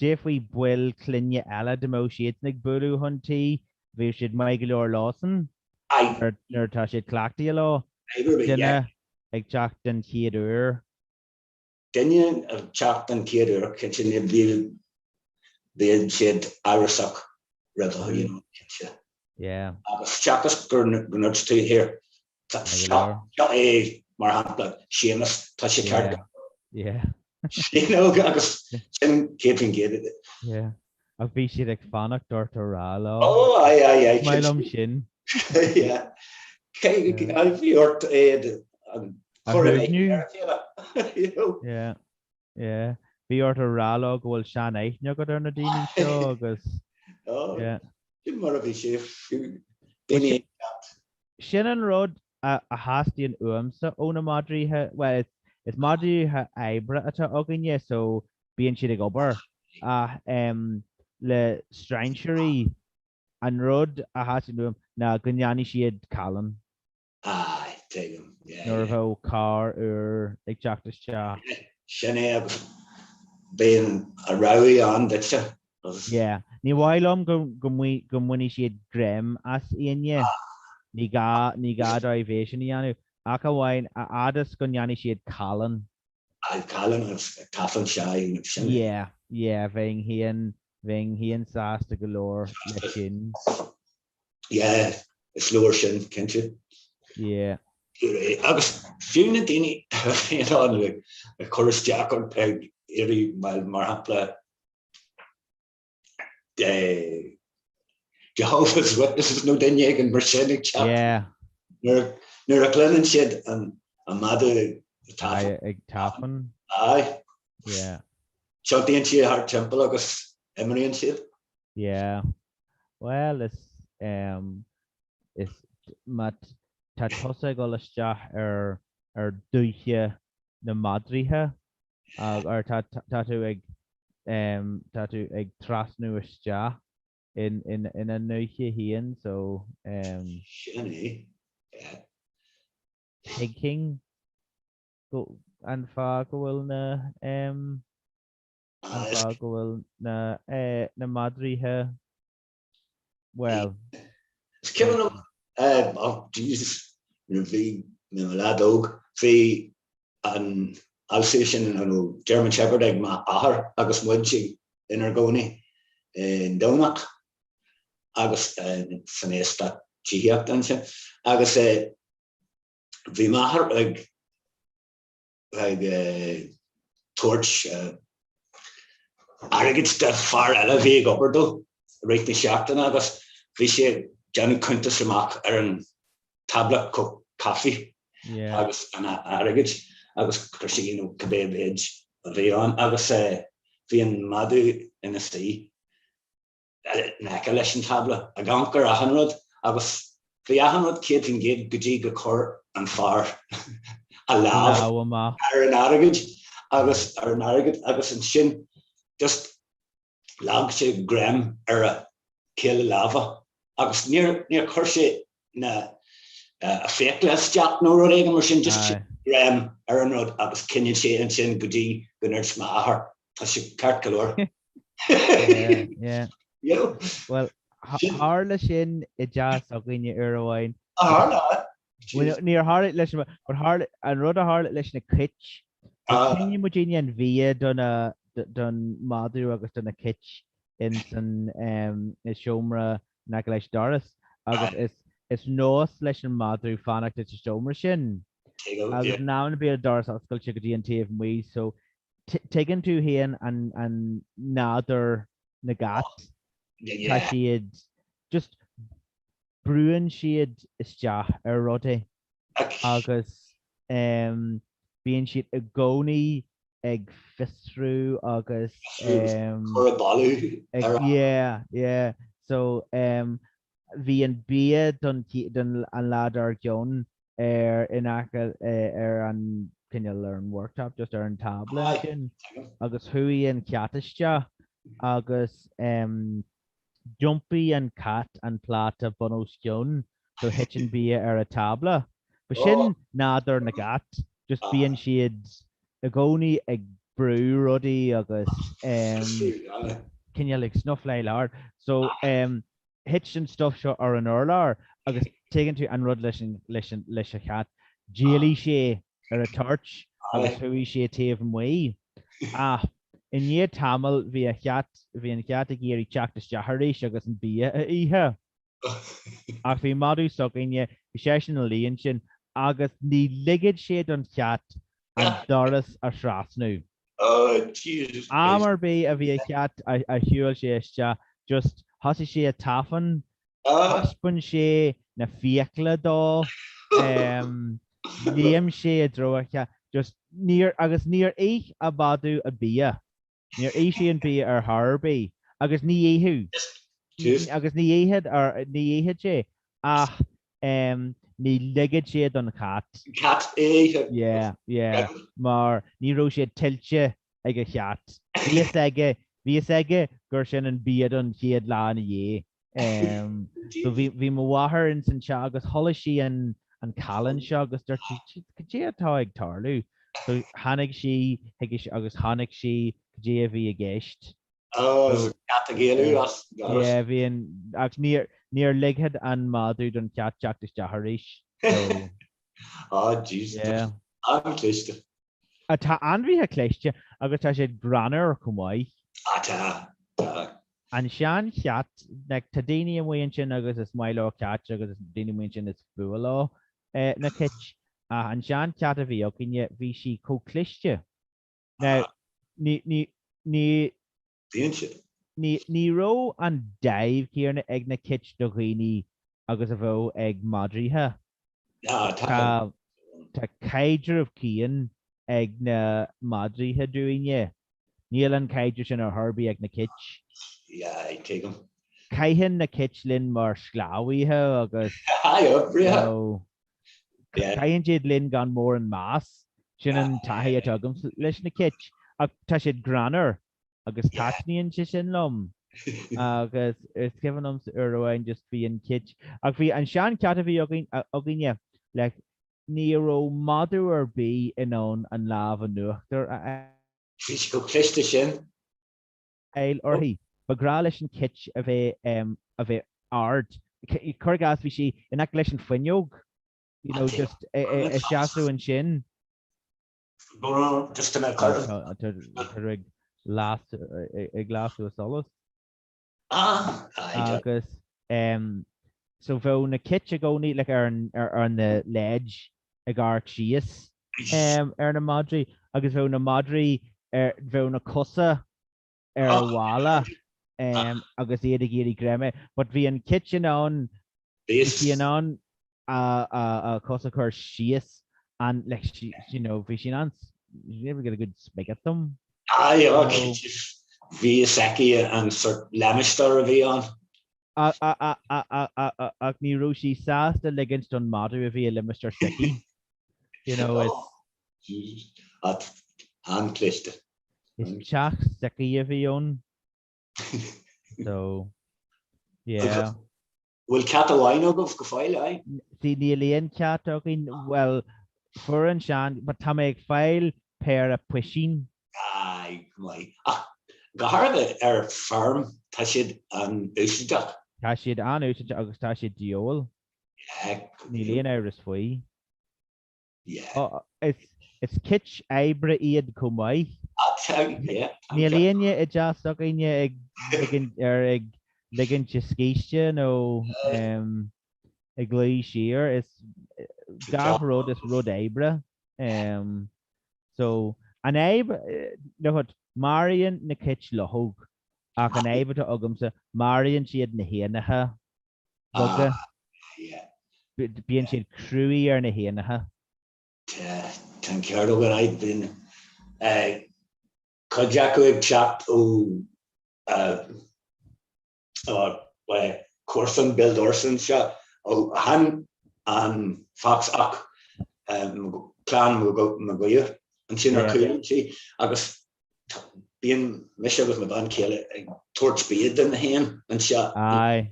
é faoi baill clainne eile dá mbeadh siadsan ag bualadh chun tí? Bhí siad maith go leor leosan nuair atá siad cleachtaithe leo. Duine ag teacht den chéad uair. Duine ag teacht den chéad uair, cinnte, ní bhíonn siad amhrasach roimhe, you know, cinnte. Yeah. Agus seachas go ndúirt tú here, seo é, mar shampla, Séamus, tá sé ceart. Yeah. You know, agus sin 100%. Yeah. Ach bhí siad ag fanacht ort a rá leo. Oh, aye, aye, aye. Maith liom sin. Yeah. Bhí ort é an chur in aghaidh a chéile. You know? Yeah. Yeah. Bhí ort a rá leo go bhfuil sean-aithne agat ar na daoine seo agus. Oh. Yeah. Sin mar a bhí sé. Daoine ag teacht. Sin an rud a theastaíonn uaimse ó na madraithe, bhuel, is madraithe oibre atá againne so bíonn siad ag obair ach le strainséirí an rud a theastaíonn uaim ná go ndéanfaidh siad callán. Aye, tuigim, yeah, Nuair a bheadh carr úr ag teacht isteach. Sin é agus bíonn a rabhadh ann duitse agus. Yeah. Ní mhaith liom go go mbainfidh siad greim as éinne. Ní gá ní gá dóibh é sin a dhéanamh. Ach amháin a fhad is go ndéanfaidh siad callán. Aye, callán agus tafann sé sin. Yeah, yeah, bheinn féin bheinn féin sásta go leor leis sin. Yeah, is leor sin, cinnte. Yeah. Agus fiú na daoine a bhíonn ann ag cur isteach ort ag iarraidh, mar shampla, Jehovah's Witnesses nó duine éigin mar sin ag teacht. Yeah. Nuair a chluineann siad an madadh ag tafann. Aye. Yeah. Tiontaíonn siad thart timpeall agus imíonn siad. Yeah. Bhuel, is, em, is, má tá tusa ag dul isteach ar, ar dúiche na madraithe, or tá, tá tú ag, em, tá tú ag trasnú isteach in, in, ina ndúiche féin, so, em. Sin é, yeah. Tuigfinn go, an fáth go bhfuil na, em. An fáth go bhfuil na na madraithe, bhuel. Is cuimhin liom, oh Jesus, nuair a bhí mé i mo leaid óg, bhí an Alsatian nó German Shepherd ag m'athair agus muid inár gcónaí i nDomhnach agus san eastát tithíochta ansin agus bhí m'athair ag ag tabhairt airgid do fear eile a bhí ag obair dó i rith na seachtaine agus bhí sé ag déanamh cuntas amach ar an tábla caife agus an airgid agus chuir sé you know cibé mhéid a bhí ann agus bhí an madadh ina suí in aice leis an tábla, ag amharc ar achan rud agus bhí achan rud 100% go dtí gur chuir an fear a lámh ar an airgead agus ar an airgead agus ansin just leag sé greim ar a chaol láimhe agus níor níor chuir sé na a fiacla isteach nó rud éigin mar sin just greim ar an rud agus choinnigh sé ansin go dtí go ndúirt m'athair Tá sé ceart go leor. Yeah. You know? Well, tharla sin i dteach s'againne uair amháin. Tharla? Níor tharla leis an but tharla an rud a tharla leis na cait. Choinnigh muidinne an bia don don madadh agus do na cait in san i seomra in aice leis doras agus is is nós leis an madadh fanacht sa seomra sin. Agus in amanna bíonn an doras oscailte go dtí an taobh amuigh so Tuigeann tú féin an nádúr na gcat. Tá siad just brúann siad isteach ar rudaí agus bíonn siad i gcónaí ag fiosrú agus cur bailiú yeah yeah so bhí an bia don don an lá dár gcionn ar in aice ar an cineál ar an worktop just ar an tábla ansin agus chuaigh an cat isteach agus d'iompaigh an cat an pláta bun os cionn so thit an bia ar an tábla. But sin nádúr na gcat, just bíonn siad i gcónaí ag brú rudaí agus cineál ag snuffláil thart. So. Thit an stuff seo ar an urlár agus tuigeann tú an rud leis an, leis an, leis an chat, d'éalaigh sé ar an toirt agus chuaigh sé taobh amuigh. Ach i ndiaidh tamaill bhí a chat, bhí an chat ag iarraidh teacht isteach arís agus an bia a ithe. Ach bhí madadh s'againne, bhí seisean ina luí ansin agus ní ligeann sé don chat an doras a thrasnú. Oh Jesus Christ. Am ar bith a bhí a chat a shiúil sé isteach just thosaigh sé ag tafann, thaispeáin sé na fiacla dó, léim sé i dtreo a chat, just níor, agus níor ith an madadh an bia. Níor ith sé an bia ar chor ar bith agus ní itheadh agus ní itheadh ar ní itheadh sé ach ní ligeadh sé don chat. Cat é a ithe. Yeah, yeah, mar ní raibh sé tuillte ag an chat. Bhí fhios aige, bhí fhios aige gur sin an bia don chéad lá ina dhiaidh. So bhí, bhí mo mháthair ins an teach agus chuala sí an, an callán seo agus dúirt sí, cad é atá ag tarlú? So tháinig sí chuige agus chonaic sí cad é a bhí i gceist. Oh, so cat ag éalú as an doras. Yeah, bhí an, ach níor, níor ligfeadh an madadh don chat teacht isteach arís. So. Oh, jeez. Yeah. An-chliste. Tá ainmhithe cliste agus tá siad greannmhar chomh maith. Ah tá, tá. An sean chat, like tá daoine amuigh ansin agus is maith leo cait agus is daoine amuigh ansin is fuath leo na cait ach an sean chat a bhí againne bhí sí chomh cliste. Now ní, ní, ní. Bíonn siad. Ní, ní raibh an dáimh chéanna ag na cait do dhaoine agus a bheadh ag madraithe. Tá. Tá caidreamh cian ag na madraithe dúinne. Níl an caidreamh sin ar chor ar bith ag na cait. Yeah, tuigim. Caitheann na cait linn mar sclábhaithe agus you know, caitheann siad linn gan mórán meas. Sin an taithí atá agam leis na cait. Ach tá siad greannmhar. agus taitníonn sé sin liom agus is cuimhin liomsa uair amháin just bhí an cit ach bhí an sean cat a bhí againn againne like ní raibh madadh ar bith in ann an lámh in uachtar a Bhí sí chomh cliste sin. fháil uirthi. Ba ghnách leis an cit a bheith a bheith ard. Cuir i gcás bhí sí in aice leis an fuinneog you know just ag seasamh ansin. Just to cur. Tá ag lasadh a solas. Ah, Agus so bheadh na cait i gcónaí like ar an ar na ledge ag amharc síos ar na madraí agus bheadh na madraí ar bheadh na cosa ar an bhalla agus iad ag iarraidh greim but bhí an cit in ann bhí sí in ann a cos a chur síos and like she you know bhí sí in ann she never get a good smig at them. Aye, bhí fhios aici an sort limistéar a bhí ann. Ach ní raibh sí sásta ligint don madadh a bhí i limistéar s'aici. You know, it's. An-chliste. Is teach s'aici a bhí ann. So, yeah. Bhfuil cat amháin agaibh go fóill, aye? See, níl aon cat againn. Bhuel, fuair an sean, but tá mé ag fáil péire puisín. Aye, go maith. Ach go háirithe ar feirm, tá siad an-úsáideach. Tá siad an-úsáideach agus tá siad de dhíobháil. Yeah. Níl aon amhras faoi. Yeah. Is cit oibre iad chomh maith. Yeah. Níl éinne i dteach s'againne ag ligint ar ag ligint a scíste nó ag luí siar. Is gach rud is rud oibre. So an fhadhb, look, maraíonn na cait luchóg ach an fhadhb atá agamsa, maraíonn siad na héanacha. beaga. Bíonn siad cruaidh ar na héanacha. Tá an ceart agat, bíonn cuid acu ag teacht ó comharsan béal dorais anseo ó chan an fox ach clann Maguire ansin ar chúl an tí agus bíonn mise agus mo bhean chéile ag tabhairt bia do na héin anseo Aye.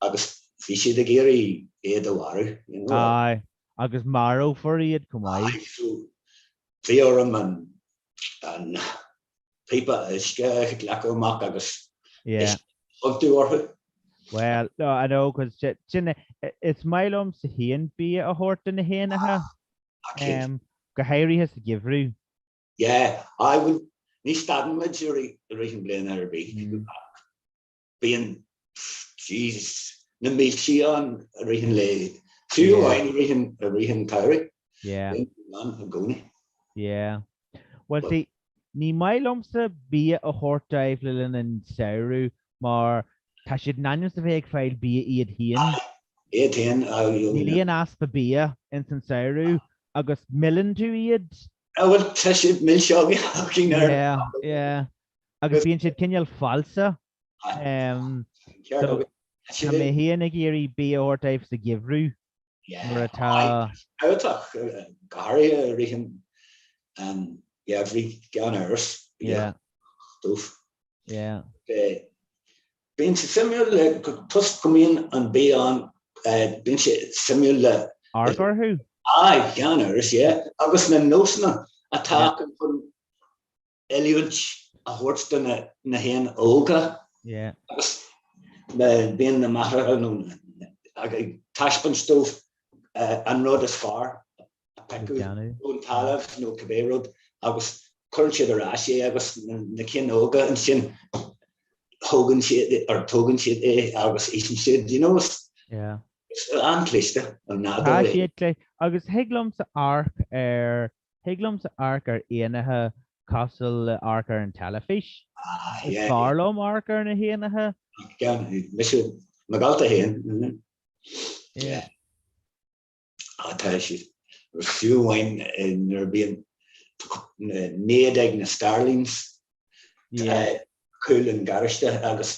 agus bhí siad ag iarraidh iad a mharú, you know. Aye, agus marófar iad chomh maith. Aye, so bhí orm an an píopa uisce a ghlacadh amach agus Yeah. uisce a thiontú orthu. Well, no, I know, cos sin, is maith liomsa féin bia a thabhairt do na héanacha, go háirithe sa gheimhreadh. Yeah, I would, ní stadann muid i rith an bliana ar bith. Bíonn, Jesus, na mílte ann i rith an lae, fiú amháin i rith an, i rith an tsamhraidh. Yeah. Bíonn ann i gcónaí. Yeah. Well, see, ní maith liomsa bia a thabhairt dóibh le linn an samhradh mar tá siad in ainm is a bheith ag fáil bia iad féin. Iad féin, aye. Níl aon easpa bia ins an samhradh agus milleann tú iad. Ah, bhuel, tá siad milseogaí againn ar. Yeah, yeah. Agus bíonn siad cineál falsa. Um, so, tá mé féin ag iarraidh bia a thabhairt dóibh sa gheimhreadh nuair atá. Tábhachtach, go háirithe i rith an gheimhridh gan amhras. Yeah. Dóibh. Yeah. Bíonn sé suimiúil le toisc go mbíonn an bia ann, bíonn sé suimiúil le. Amharc orthu. Aye, gan amhras, yeah. Agus na nósanna atá acu chun oiliúint a thabhairt do na héin óga. Yeah. Agus bíonn na máithreacha nó ag taispeáint dóibh an rud is fearr a piocadh ón talamh nó cibé rud agus cuireann siad ar ais é agus na cinn óga ansin thógann siad or tógann siad é agus itheann siad, you know, is Yeah. is an-chliste an Tá nádúr é. siad cliste agus thig liomsa amharc ar thig liomsa amharc ar éanacha cosúil le amharc ar an teilifís. Ah, Is yeah. fearr liom amharc ar na héanacha. Gan, mise, mo dhalta féin. Yeah. Tá siad fiú amháin nuair a bhíonn nead ag na starlings cúl an gharáiste agus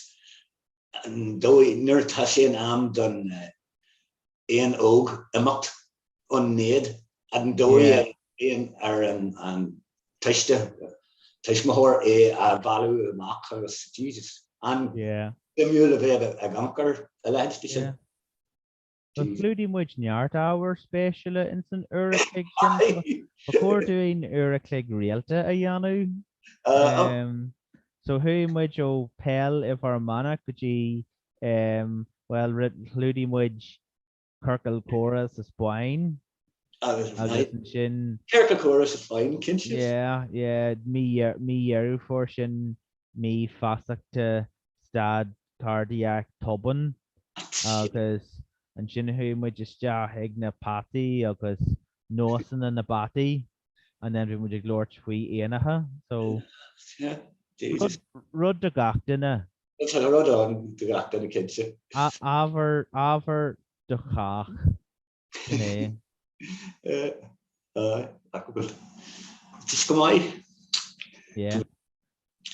an dóigh nuair atá sé in am don éan óg imeacht ón nead an dóigh a bhíonn ar an tuiste, tuismitheoir é a mhealladh amach agus Jesus, an-suimiúil a bheith ag amharc ar a leithéid de sin. Bhuel, chlúdaigh muid neart ábhair spéisiúla ins an uair a chloig sin. Ba chóir dúinn uair a chloig rialta a dhéanamh. So chuaigh muid ó peil i bhFear Manach go dtí, bhuel, chlúdaigh muid ciorcal comhrá sa Spáinn agus ansin. Ciorcal comhrá sa Spáinn, cinnte. Yeah, yeah, mí Dheireadh Fómhair sin mí feasachta stad cairdiach tobann agus ansin chuaigh muid isteach ag na peataí agus nósanna na bpeataí and then bhí muid ag labhairt faoi éanacha so rud, rud do gach duine. Tá rud ann do gach duine cinnte. Ábhar, ábhar do chách. Sin é. Tá sé go maith. Yeah.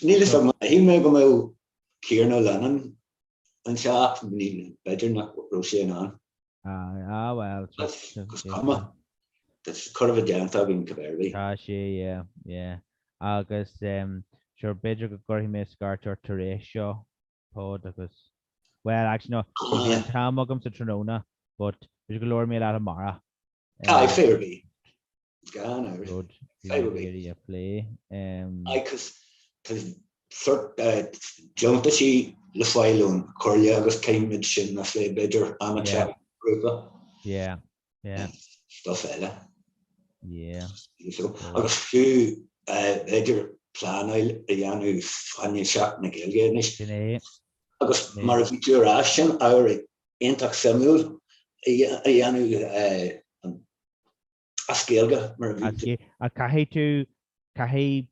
Níl fhios agam, shíl mé go mbeadh Kieran O'Lennon anseo ach b'fhéidir nach raibh sé in ann. Ah, well. Is cuma. Chóir a bheith déanta againn cibé ar bith. Tá sé, yeah, yeah. Agus, sure, b'fhéidir go gcuirfidh mé scairt ort tar éis seo. pod agus, well actually no, ní bhíonn an t-am agam sa tráthnóna but b'fhéidir go labhróidh mé leat amárach. Aye, fadhb ar bith. Gan amhras. Rud Fadhb ar bith. iarraidh a phlé. Aye, cos tá sort deontaisí le fáil ón Chomhairle agus caithfimid sin a phlé b'fhéidir am Yeah. inteacht grúpa. Yeah, yeah. Stuff eile. Yeah. So, agus fiú b'fhéidir pleanáil a dhéanamh fá choinne Seachtain na Gaeilge anois. Sin é. Agus mar a bhí tú a rá, sin ábhar iontach suimiúil a dhéanamh as Gaeilge mar a bhí tú. Ach caithfidh tú, caithfidh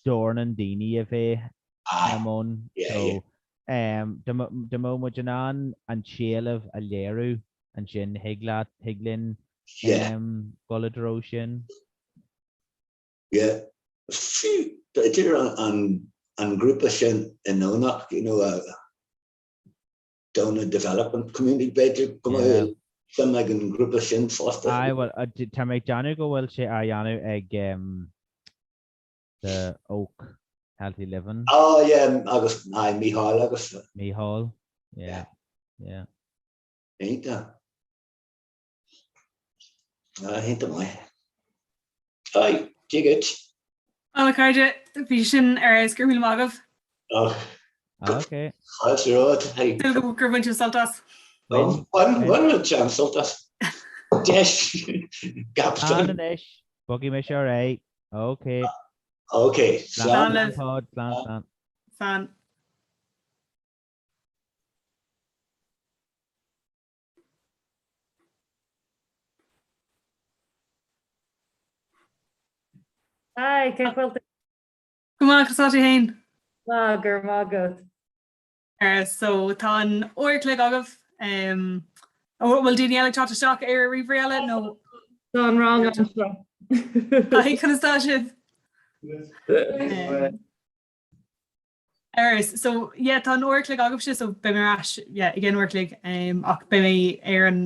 dornán daoine a bheith i mbun. So, dá mbeadh muid in ann an t-éileamh a léiriú ansin, thig leat, thig linn dul i dtreo sin. Yeah. Fiú, b'fhéidir an grúpa sin i nDomhnach, you know, Donagh Development Community, b'fhéidir go mbeadh suim ag an ngrúpa sin fosta. Aye, well, tá mé ag déanamh go bhfuil sé á dhéanamh ag The Oak Healthy Living. Oh yeah, agus aye, Mícheál agus. Mícheál, yeah, yeah. Iontach. Ah, iontach maith. Aye, Dia dhuit. Bhuel a chairde, bhí sin ar fheabhas, go raibh míle maith agaibh. Och. Ok. Fáilte romhat. Súil gur bhain tú sult as. Bhain muid an-sult as. Deis. Slán anois. Bogfaidh mise ar aghaidh. Ok. Ok. Slán libh. Slán, slán. Slán. Hi, cén chaoi a bhfuil tú? Go maith, conas tá tú féin? Maith, go raibh maith agat. So tá an uair a chloig agaibh. An bhfuil daoine eile ag teacht isteach ar ríomhairí eile nó? Tá an rang anseo. Hi, conas tá sibh? Ar so yeah tá an uair a chloig agaibhse so beidh mé ar ais yeah i gceann uair a chloig ach beidh mé ar an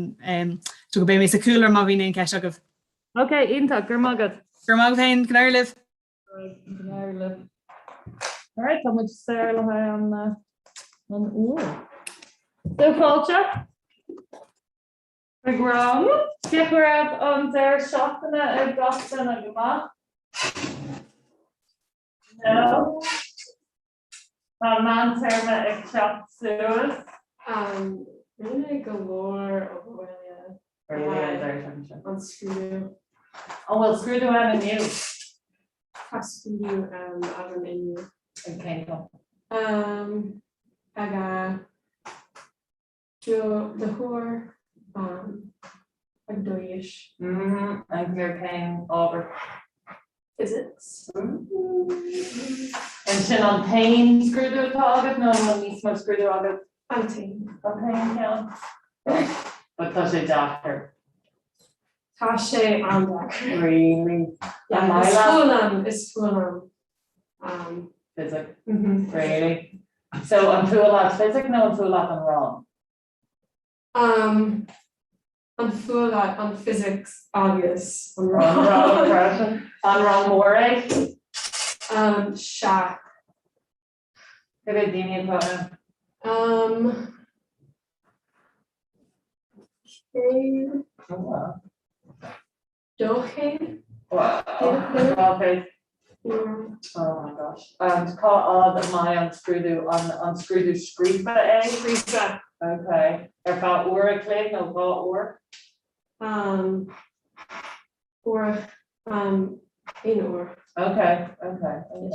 so go beidh mé sa chúlra má bhíonn aon cheist agaibh. Ok, iontach, go raibh maith agat. Go raibh maith agat féin, go n-éirí libh. Go n-éirí libh. Alright, tá muid saor le haghaidh an an uair. So fáilte. Chuig rang. Cén chaoi a raibh an deireadh seachtaine ag gach duine go maith? No. Tá an meántéarma ag teacht suas. Rinne mé go leor obair bhaile Really, an deireadh seachtaine seo. An scrúdú. An bhfuil scrúdú ann inniu? Tá scrúdú agam inniu. Ag cén am? Ag a Do leathuair ag dó théis. Agus ar cén ábhar? Physics. An sin an t-aon scrúdú atá agat nó an bhfuil níos mó scrúdú agat? An t-aon. An t-aon ceann. But tá sé deacair. Tá sé an-deacair. Really? An maith leat? Is fuath liom, is fuath liom. Um, Physic. Really? So an fuath leat physic nó an fuath leat an rang? Um, an fuath leat an physics agus an rang. An rang freisin. An rang mór é? Um, sea. Cé mhéad daoine atá ann? Um, 100. Oh, wow. 200? Wow. 200. Oh my gosh. And cá fhad a mbeidh an scrúdú, an an scrúdú scríofa é? Scríofa. Ok. Ar feadh uair a chloig nó dhá uair? Um, uair, um, aon uair. Ok, ok, ok.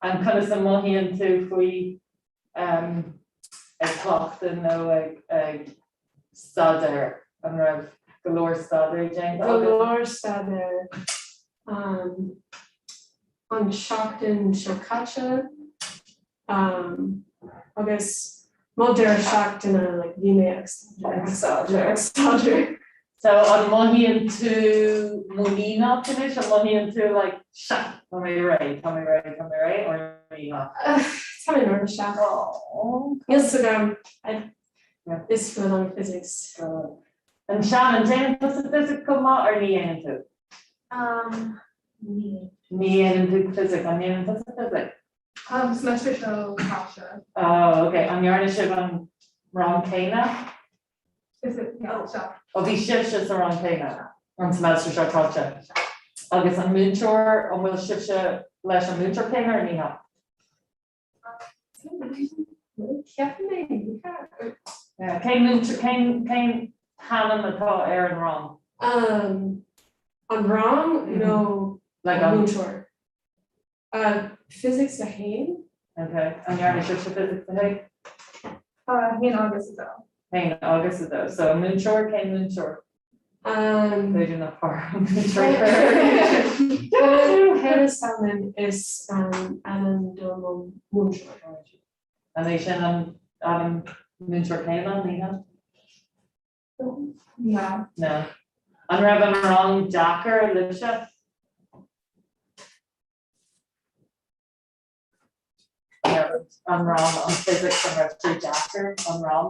And conas a mothaíonn tú faoi um, ag cleachtadh nó ag ag staidéar? An raibh go leor staidéir déanta Go agat? leor staidéir um, an seachtain seo caite um, agus mo deireadh seachtaine like, bhí mé ag staidéar, ag staidéar, ag staidéar. So an mothaíonn tú muiníneach anois? An mothaíonn tú like, sea, tá mé réidh, tá mé réidh, tá mé réidh, or ní hea? Tá mé neirbhíseach. Oh. Níl 's agam. Is fuath liom physics. And Shannon, déanann tusa physics go maith or ní dhéanann tú? Um, ní. Ní dhéanann tú physics, an ndéanann tusa physics? Um, semester seo caite. Oh, okay. An ndearna sibh an rang céanna? Is it, yeah, seo. Ó bhí sibhse sa rang céanna an semester seo caite. Agus an múinteoir, an bhfuil sibhse leis an múinteoir céanna or ní hea? Cén múinteoir, cén, cén t-ainm atá ar an rang? An rang nó Like an an- múinteoir? Physics 1. Ok, an ndearna sibhse Physics 1? 1 agus 2. 1 agus 2. So an múinteoir, cén múinteoir? B'fhéidir nach fearr an múinteoir. Hannah Salmon is ainm do mo mhúinteoir. An é sin an ainm múinteoir céanna, ní hea? No. No. An raibh an rang deacair libhse? An rang an physics an raibh sé deacair an rang?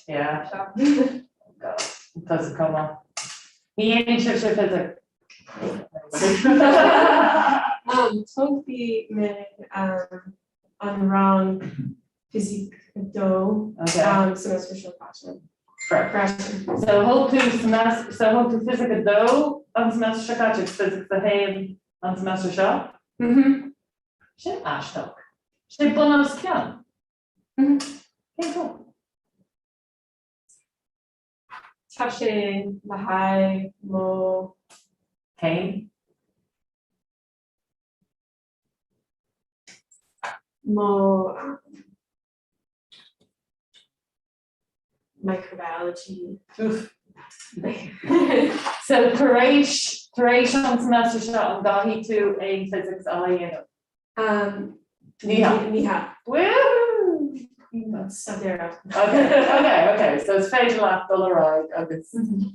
Yeah. Oh God. Tá sa cuma. Ní dhéanann sibhse physics. Um, tógfaidh mé um, an rang Physics 2 Okay. um, semester seo caite. Freisin. So thóg tú semester, so thóg tú Physics 2 an semester seo caite agus Physics 1 an semester seo? Mhm. Sin aisteach. Sé bun os cionn. Cén fáth? Tá sé le haghaidh mo. Céim? Mo microbiology. So tar éis, tar éis an semester seo an gcaithfidh tú aon physics eile a dhéanamh? Um, Ní hea. Ní hea. Woohoo! Sa deireadh. Okay, okay, okay. So is féidir leat dul ar aghaidh agus sin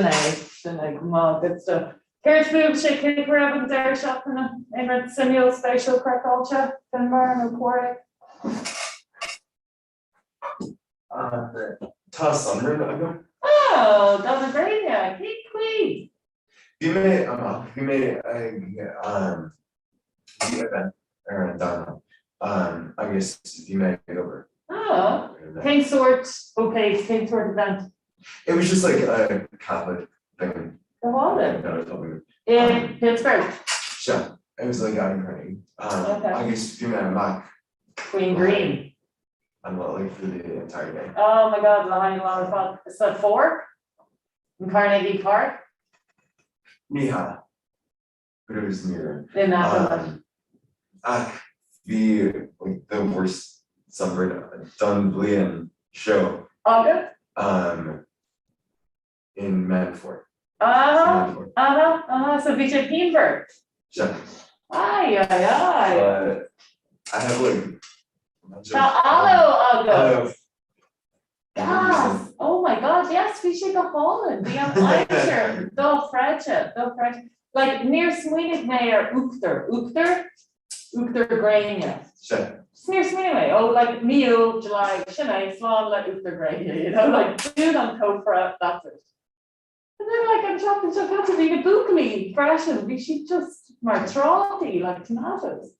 é, sin é, go maith, good stuff. Céard fúibhse, cén chaoi a raibh an deireadh seachtaine? Aon rud suimiúil, spéisiúil, craiceáilte, Finbar nó Pádraig? Tá sunburn agam. Oh, dath na gréine, cén chaoi? Bhí mé amach, bhí mé ag, bhí event ar an Domhnach agus bhí mé ag obair. Oh, cén sórt ócáid, cén sórt event? It was just like a Catholic thing. Go hálainn. That I was helping with. In Pittsburgh? Sure. It was like out in Carnegie. Okay. Agus bhí mé amach. Faoin ngrian. I'm not like for the entire day. Oh my God, le haghaidh an lá ar fad. Sa pháirc? In Carnegie Park? Ní hea. But it was near. In aice leis. Um, ach bhí like the worst sunburn don bhliain seo. Agat? Um, in Meán Fómhair. Aha, aha, aha, so bhí sé pianmhar. Sea. Ai, ai, ai. But I have like Tá aloe agat. Aloe. Gas! Oh my God, yes, bhí sé go hálainn. Bhí an aimsir dochreidte, dochreidte. Like, níor smaoinigh mé ar uachtar, uachtar? Uachtar gréine. Sea. Just níor smaoinigh mé, oh, like, mí Iúil, July, sin é, slán le uachtar gréine, you know, like, dún an cófra, that's it. And then, like, an tseachtain seo caite, bhí na buachaillí freisin, bhí siad just mar trátaí, like tomatoes.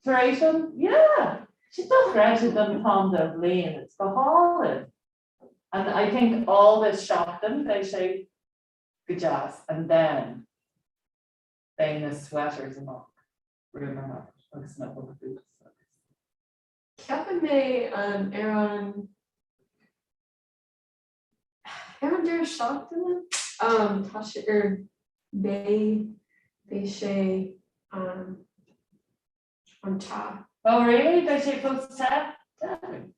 Tar éis an, yeah, sé dochreidte don t-am den bhliain, it's go hálainn. And I think all this seachtain, beidh sé go deas, and then beidh na sweaters amach, rumour amach, agus na Ugg boots agus. Ceapann mé um, ar an ar an deireadh seachtaine um, tá sé ar beidh beidh sé um, an-te. Oh really? Beidh sé fós te? Definitely.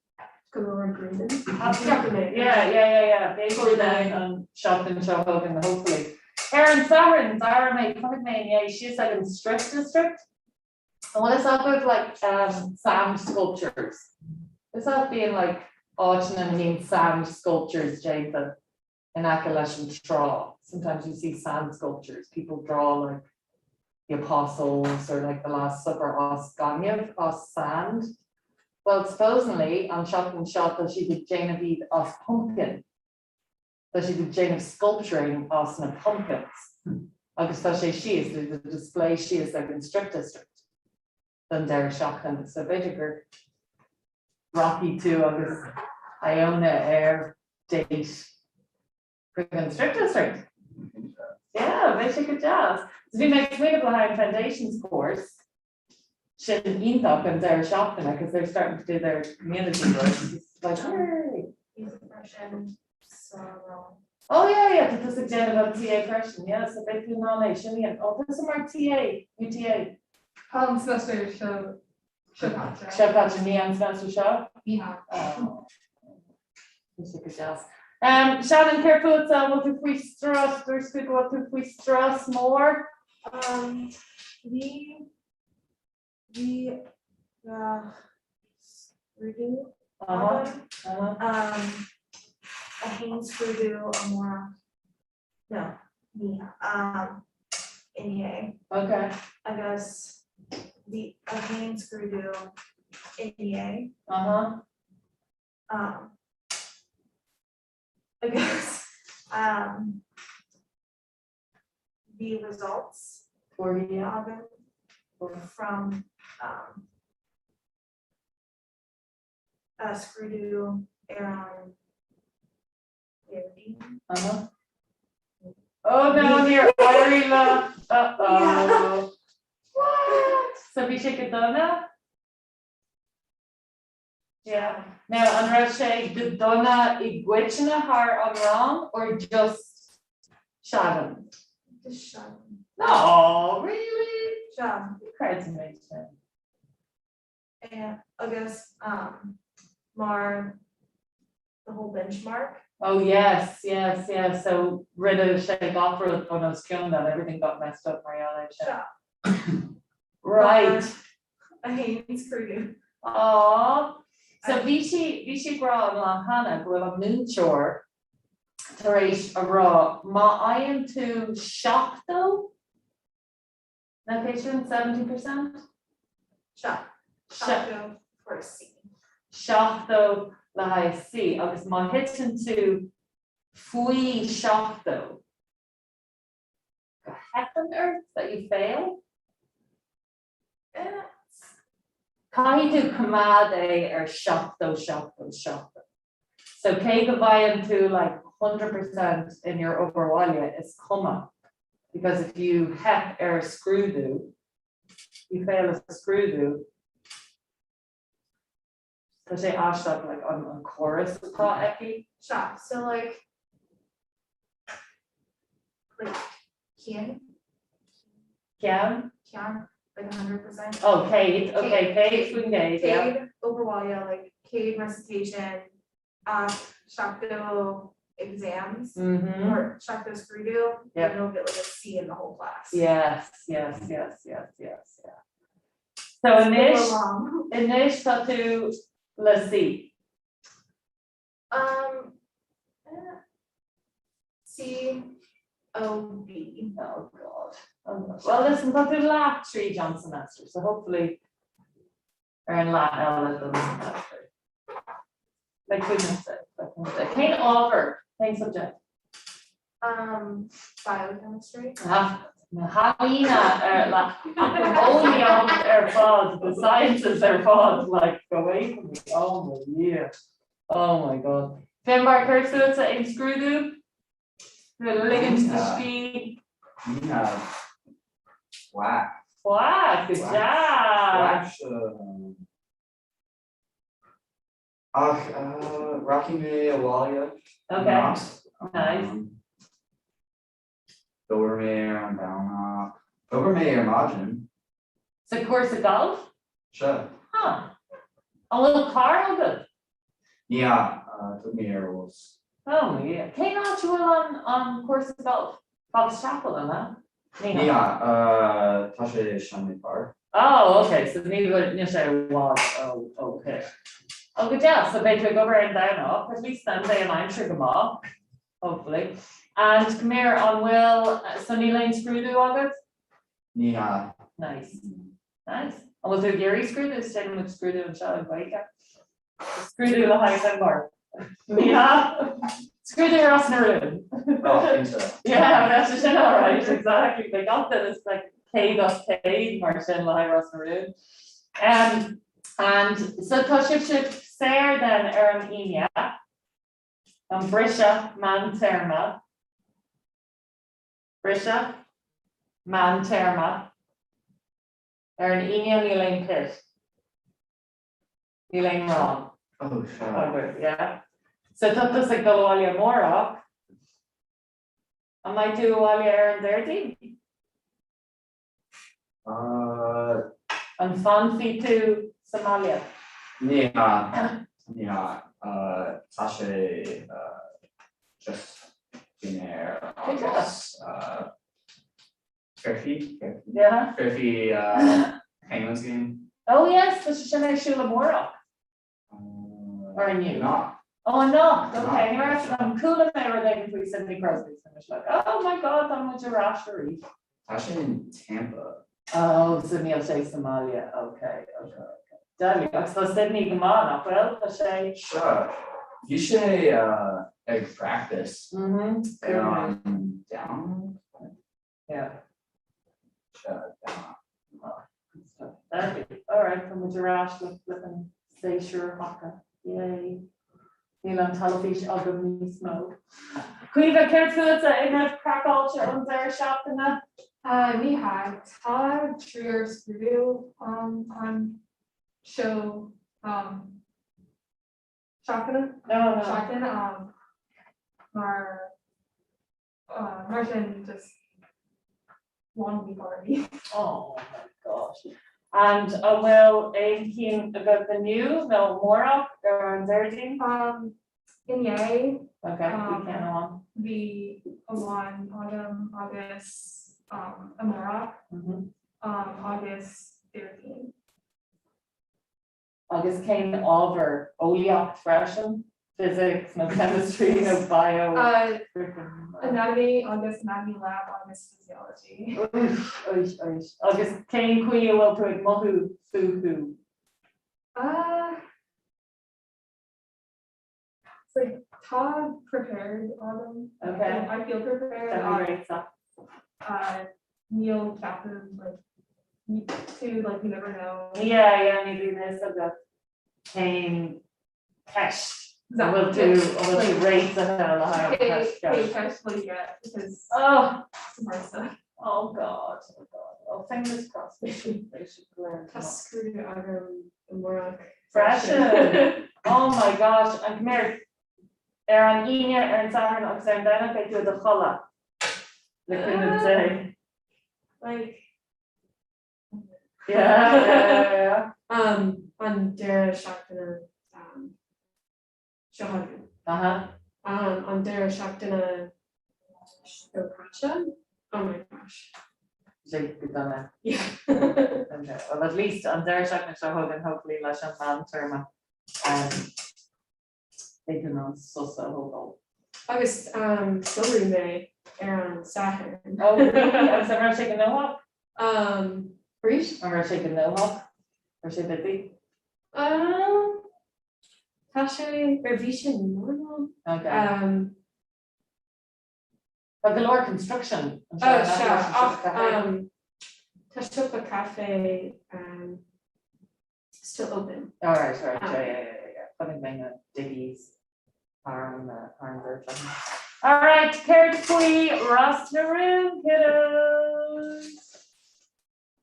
Go leor gréine. Ceapann mé. Yeah, yeah, yeah, yeah. Beidh sé then an seachtain seo chugainn, hopefully. Ar an Satharn, d'éirigh mé, chonaic mé inné síos ag an Strip District. An bhfuil fhios agaibh like um, sand sculptures? Is that bíonn like áiteanna ina mbíonn sand sculptures déanta in aice leis an trá. Sometimes you see sand sculptures, people draw like the apostles or like the Last Supper as gaineamh, as sand. Well, supposedly an tseachtain seo tá siad ag déanamh iad as pumpkin. Tá siad ag déanamh sculpturing as na pumpkins agus tá sé síos, there's a display síos ag an Strip District don deireadh seachtaine so b'fhéidir go rachaidh tú agus Iona ar date chuig an Strip District. Yeah, beidh sé go deas. So bhí mé ag smaoineamh le haghaidh an Foundations course sin iontach an deireadh seachtaine because they're starting to do their community work. It's like, hooray! Freisin sa rang. Oh yeah, yeah, tá tusa ag déanamh an TA freisin, yeah, so beidh tú in ann é sin a dhéanamh. Oh, tusa mar TA, UTA. Tá an semester seo seo caite. Seo caite, ní an semester seo? Ní hea. Oh. Tá sé go deas. Um, Shannon, céard fútsa, bhfuil tú faoi strus, dúirt tú go bhfuil tú faoi strus mór? Um, bhí bhí uh, scrúdú Aha, aha. Um, a haon scrúdú amárach. No, ní hea. Um, inné. Okay. Agus bhí a haon scrúdú inné. Aha. Um, agus um, bhí results Torthaí againn from um, a scrúdú ar an Déardaoin. Uh-huh. Oh no, níor éirigh leat. Uh-oh. What? So bhí sé go dona? Yeah. Now, an raibh sé go dona i gcoitinne thar an rang or just s'againn? Just s'againn. No, really? Sea. Ní chreidim é sin. Yeah, agus um, mar the whole benchmark. Oh yes, yes, yes, so rinne sé gach rud bun os cionn that everything got messed up mar gheall air sin. Sea. Right. A haon scrúdú. Aww. So bhí sí, bhí sí ag rá an lá cheana go bhfuil an múinteoir tar éis a rá má fhaigheann tú 70, Nach é sin 70%? Sea. 70 for C. 70 le haghaidh C. Agus má thiteann tú faoi 70, go theipeann ort, that you fail? Caithfidh tú coimeád é ar 70, 70, 70. So cé go bhfaigheann tú like 100% in your obair bhaile, is cuma because if you theip ar scrúdú, you fail a scrúdú, tá sé aisteach like an an córas atá aici. Sea, so like like ceann? Ceann? Ceann, like 100%. Oh, 100, okay, 100%, yeah. 100 obair bhaile, like 100 recitation, ach 70 exams, or 70 scrúdú, then you'll get like a C in the whole class. Yes, yes, yes, yes, yes, yeah. So anois, anois tá tú le C. Um, C O B. Oh God. Oh, God. Well, listen, tá tú leath tríd an semester, so hopefully ar an leath eile den semester. Like goodness sake, like goodness sake. Cén ábhar? Cén subject? Um, biochemistry. Ah, na healaíona ar like eolaíocht ar fad, the sciences ar fad, like go away from me. Oh my Dhia. Oh my God. Finbar, céard fútsa aon scrúdú? Tú ag ligint do scíth? Ní hea. Faic. Faic, go deas. Faic. Ach rachaidh mé abhaile anocht. Nice. D'obair mé ar an Domhnach. D'obair mé ar maidin. Sa cúrsa gailf? Sea. Huh. An bhfuil carr agat? Ní hea, thug mé ar bhus. Oh yeah. Cén áit a bhfuil an cúrsa gailf? Fox Chapel, an ea? Ní hea, tá sé i Schenley Park. Oh, ok, so ní bhfuil, níl sé i bhfad ó, ó shin. Oh, go deas, so beidh tú ag obair ar an Domhnach, at least then beidh an aimsir go maith, hopefully. And come here, an bhfuil, so níl aon scrúdú agat? Ní hea. Nice. Nice. An bhfuil tú ag iarraidh scrúdú? Is déanann muid scrúdú anseo i nGaeilge. Scrúdú le haghaidh Finbar. Ní hea? Scrúdú ar Ros na Rún. Oh, cinnte. Yeah, bheadh sé sin alright, exactly. Beidh gach duine is like 100 as 100 mar sin le haghaidh Ros na Rún. Um, and so tá sibhse saor then ar an Aoine, an briseadh meántéarma. Briseadh meántéarma. Ar an Aoine níl aon pit. Níl aon rang. Oh, sea. Agaibh, yeah. So tá tusa ag dul abhaile amárach. An mbeidh tú abhaile ar an Déardaoin? Uh. An bhfanfaidh tú sa mbaile? Ní hea, ní hea. Uh, tá sé uh, just dinnéar agus uh, Foirfe, Yeah. Foirfe uh, Penguins game. Oh yes, tá sé sin ar siúl amárach. Or inniu. Anocht. Oh, anocht, okay. Ní raibh an chuala mé rud éigin faoi Sidney Crosby so I was like, oh my god, tá muid ar ais arís. Tá sé in Tampa. Oh, so níl sé sa mbaile, okay, okay, okay. Deadly. Agus tá Sidney go maith, nach bhfuil? Tá sé. Sure. Bhí sé uh, ag practice Mhm. ar an Domhnach. Yeah. Seo Deadly. All right, tá muid ar ais le flippin séasúr haca. Yay. Níl an teilifís agam níos mó. Caoimhe, céard fútsa an raibh craiceáilte an deireadh seachtaine? Ní hea, tá triúr scrúdú anseo. Seachtaine? No, no. Seachtain um, mar uh, mar sin just one week already. Oh my gosh. And an bhfuil aon cheann agat inniu nó amárach ar an Déardaoin? Um, inné. Okay, bhí ceann amháin. Bhí amháin agam agus um, amárach um, agus Déardaoin. Agus cén ábhar? Eolaíocht freisin? Physics nó chemistry nó bio? Anatomy agus anatomy lab agus physiology. Úis, úis, úis. Agus cén chaoi a bhfuil tú ag mothú fúthu? It's like tá prepared agam. Okay. I feel prepared. Tá mé réitithe. Uh, níl ceapaim like to like you never know. Yeah, yeah, ní bhíonn a fhios agat cén ceist an bhfuil tú an bhfuil tú réitithe le haghaidh an cheist Cé ceist will you get because Oh some hard stuff. Oh God, oh God. Well, fingers crossed they should they should learn. Tá scrúdú agam amárach freisin. Oh my gosh, and come here. Ar an Aoine, ar an Satharn agus ar an Domhnach beidh tú i do chodladh. Le cúnamh Dé. Like Yeah, yeah, yeah. Um, an deireadh seachtaine um, seo chugainn. Aha. Um, an deireadh seachtaine seo caite. Oh my gosh. Sé go dona. Yeah. Okay. Well, at least an deireadh seachtaine seo chugainn hopefully leis an meántéarma um, beidh tú in ann sos a thógáil. Agus um, scoilfidh mé ar an Satharn. Oh, really? Agus an raibh sé gnóthach? Um, arís? An raibh sé gnóthach? Raibh sé busy? Um, Tá sé ar bhí sé normal. Okay. Um, Tá go leor construction Oh, sea, ach um, tá siopa caife um, still open. All right, all right, yeah, yeah, yeah, yeah. Chonaic mé na diggies thar an thar an dtoirt. All right, céard faoi Ros na Rún, kiddos?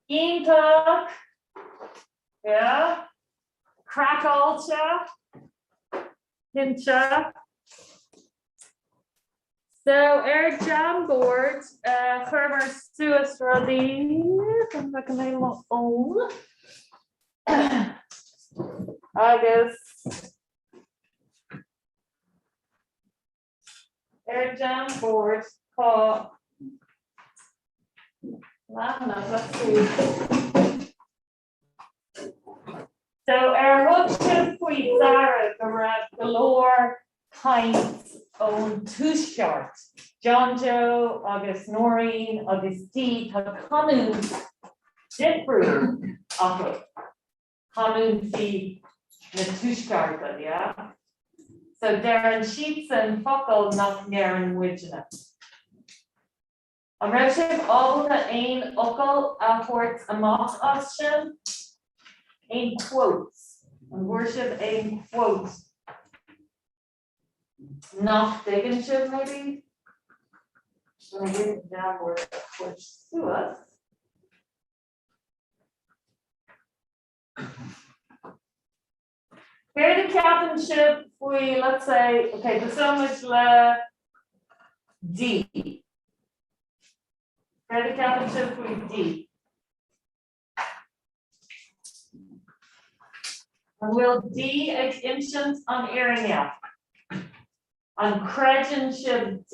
Iontach! Yeah. Craiceáilte. Cinnte. So ar Jamboard chuireamar suas rudaí chun bheith go mbeidh mo fhón. Agus Ar Jamboard tá leathanach, let's see. So ar thug sibh faoi deara go raibh go leor caint ón tuaisceart, John Joe agus Noreen agus Dee, tá canúint difriúil acu. canúintí na tuaiscearta, yeah? So deireann siadsan focail nach ndeireann muidne. An raibh sibh ábalta aon fhocal a thabhairt amach as sin? Aon quotes? An bhfuair sibh aon quote nach dtuigeann sibh maybe? Gonna give Jamboard a thabhairt suas. Céard a cheapann sibh faoi, let's say, ok, tosóidh muid le D. Céard a cheapann sibh faoi D? An bhfuil D ag insint an fhírinne? An creideann sibh D?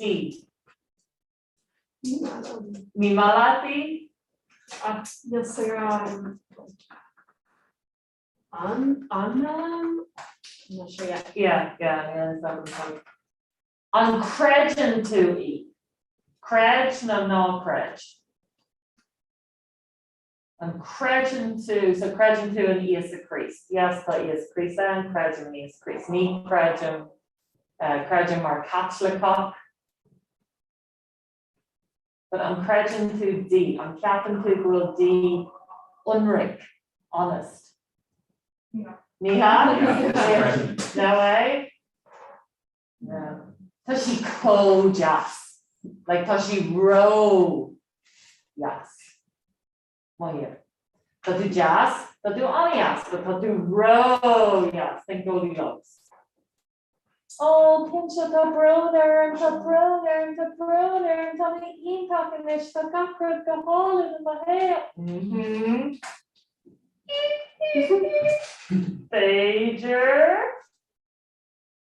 Ní maith leat í? Ach níl saorán an an I'm not sure yet. Yeah, yeah, níl a fhios agam. An creideann tú í? Creid nó ná creid? An creideann tú, so creideann tú in Íosa Críost? Yes, tá Íosa Críost ann, creidim in Íosa Críost. Ní chreidim, creidim mar Caitliceach. But an creideann tú Dee? An ceapann tú go bhfuil Dee ionraic, honest? No. Ní hea? No way? No. Tá sí chomh deas. Like tá sí ró dheas. Mo Tá tú deas, tá tú an-deas, but tá tú ró dheas. Think Goldilocks. Ó, cinnte, tá brón orm, tá brón orm, tá brón orm, tá mé iontach anois, tá gach rud go hálainn i mo shaol. Mm-hmm. B'fhéidir.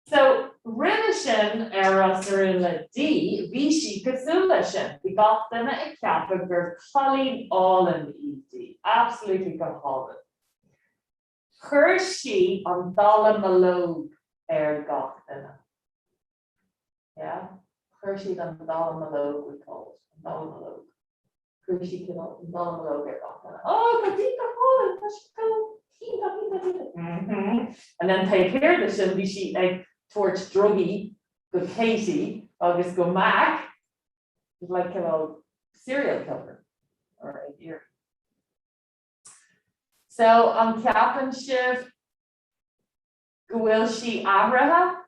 So, roimhe sin, ar Ros na Rún le Dee, bhí sí cosúil leis sin. Bhí gach duine ag ceapadh gur cailín álainn í Dee. Absolutely go hálainn. Chuir sí an dallamullóg ar gach duine. Yeah? Chuir siad an dallamullóg, we call it, an dallamullóg. Chuir sí cineál an dallamullóg ar gach duine. Oh, tá Dee go hálainn, tá sí go hiontach, iontach, iontach. Mm-hmm. And then taobh thiar de sin, bhí sí ag tabhairt drugaí go Katie agus go Mac, like cineál serial killer, or ag iarraidh. So, an ceapann sibh go bhfuil sí athraithe?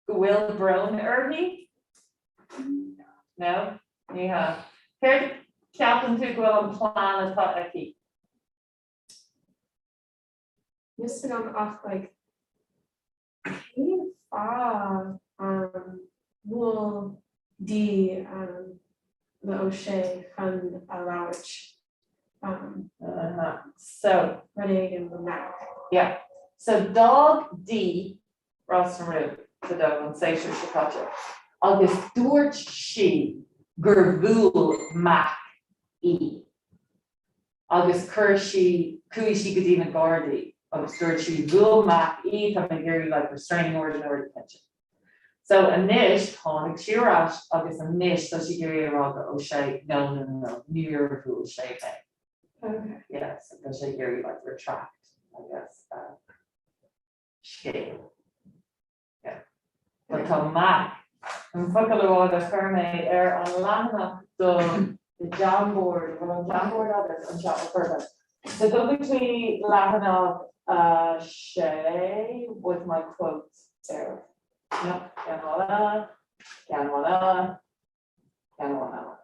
Go bhfuil brón uirthi? No? Ní hea. Céard ceapann tú go bhfuil an plean atá aici? Níl a fhios agam ach like Cén fáth bhuail Dee le O'Shea chun a labhairt So. Rud éigin le Mac. Yeah. So d'fhág Dee Ros na Rún sa dóigh an séasúr seo caite agus dúirt sí gur bhuail Mac í. agus chuir sí, chuaigh sí go dtí na Gardaí agus dúirt sí, bhuail Mac í, tá mé ag iarraidh like restraining order nó rud éicint. So anois tháinig sí ar ais agus anois tá sí ag iarraidh a rá go O'Shea, no, no, no, no, níor bhuail sé mé. Okay. Yeah, so tá sé ag iarraidh like retract, I guess, uh, scéal. Yeah. But tá Mac, an focal amháin a chuir mé ar an leathanach do the Jamboard, bhfuil an Jamboard agat anseo ó perfect. So go dtí leathanach 6 with my quotes there. No, ceann amháin eile, ceann amháin eile, ceann amháin eile.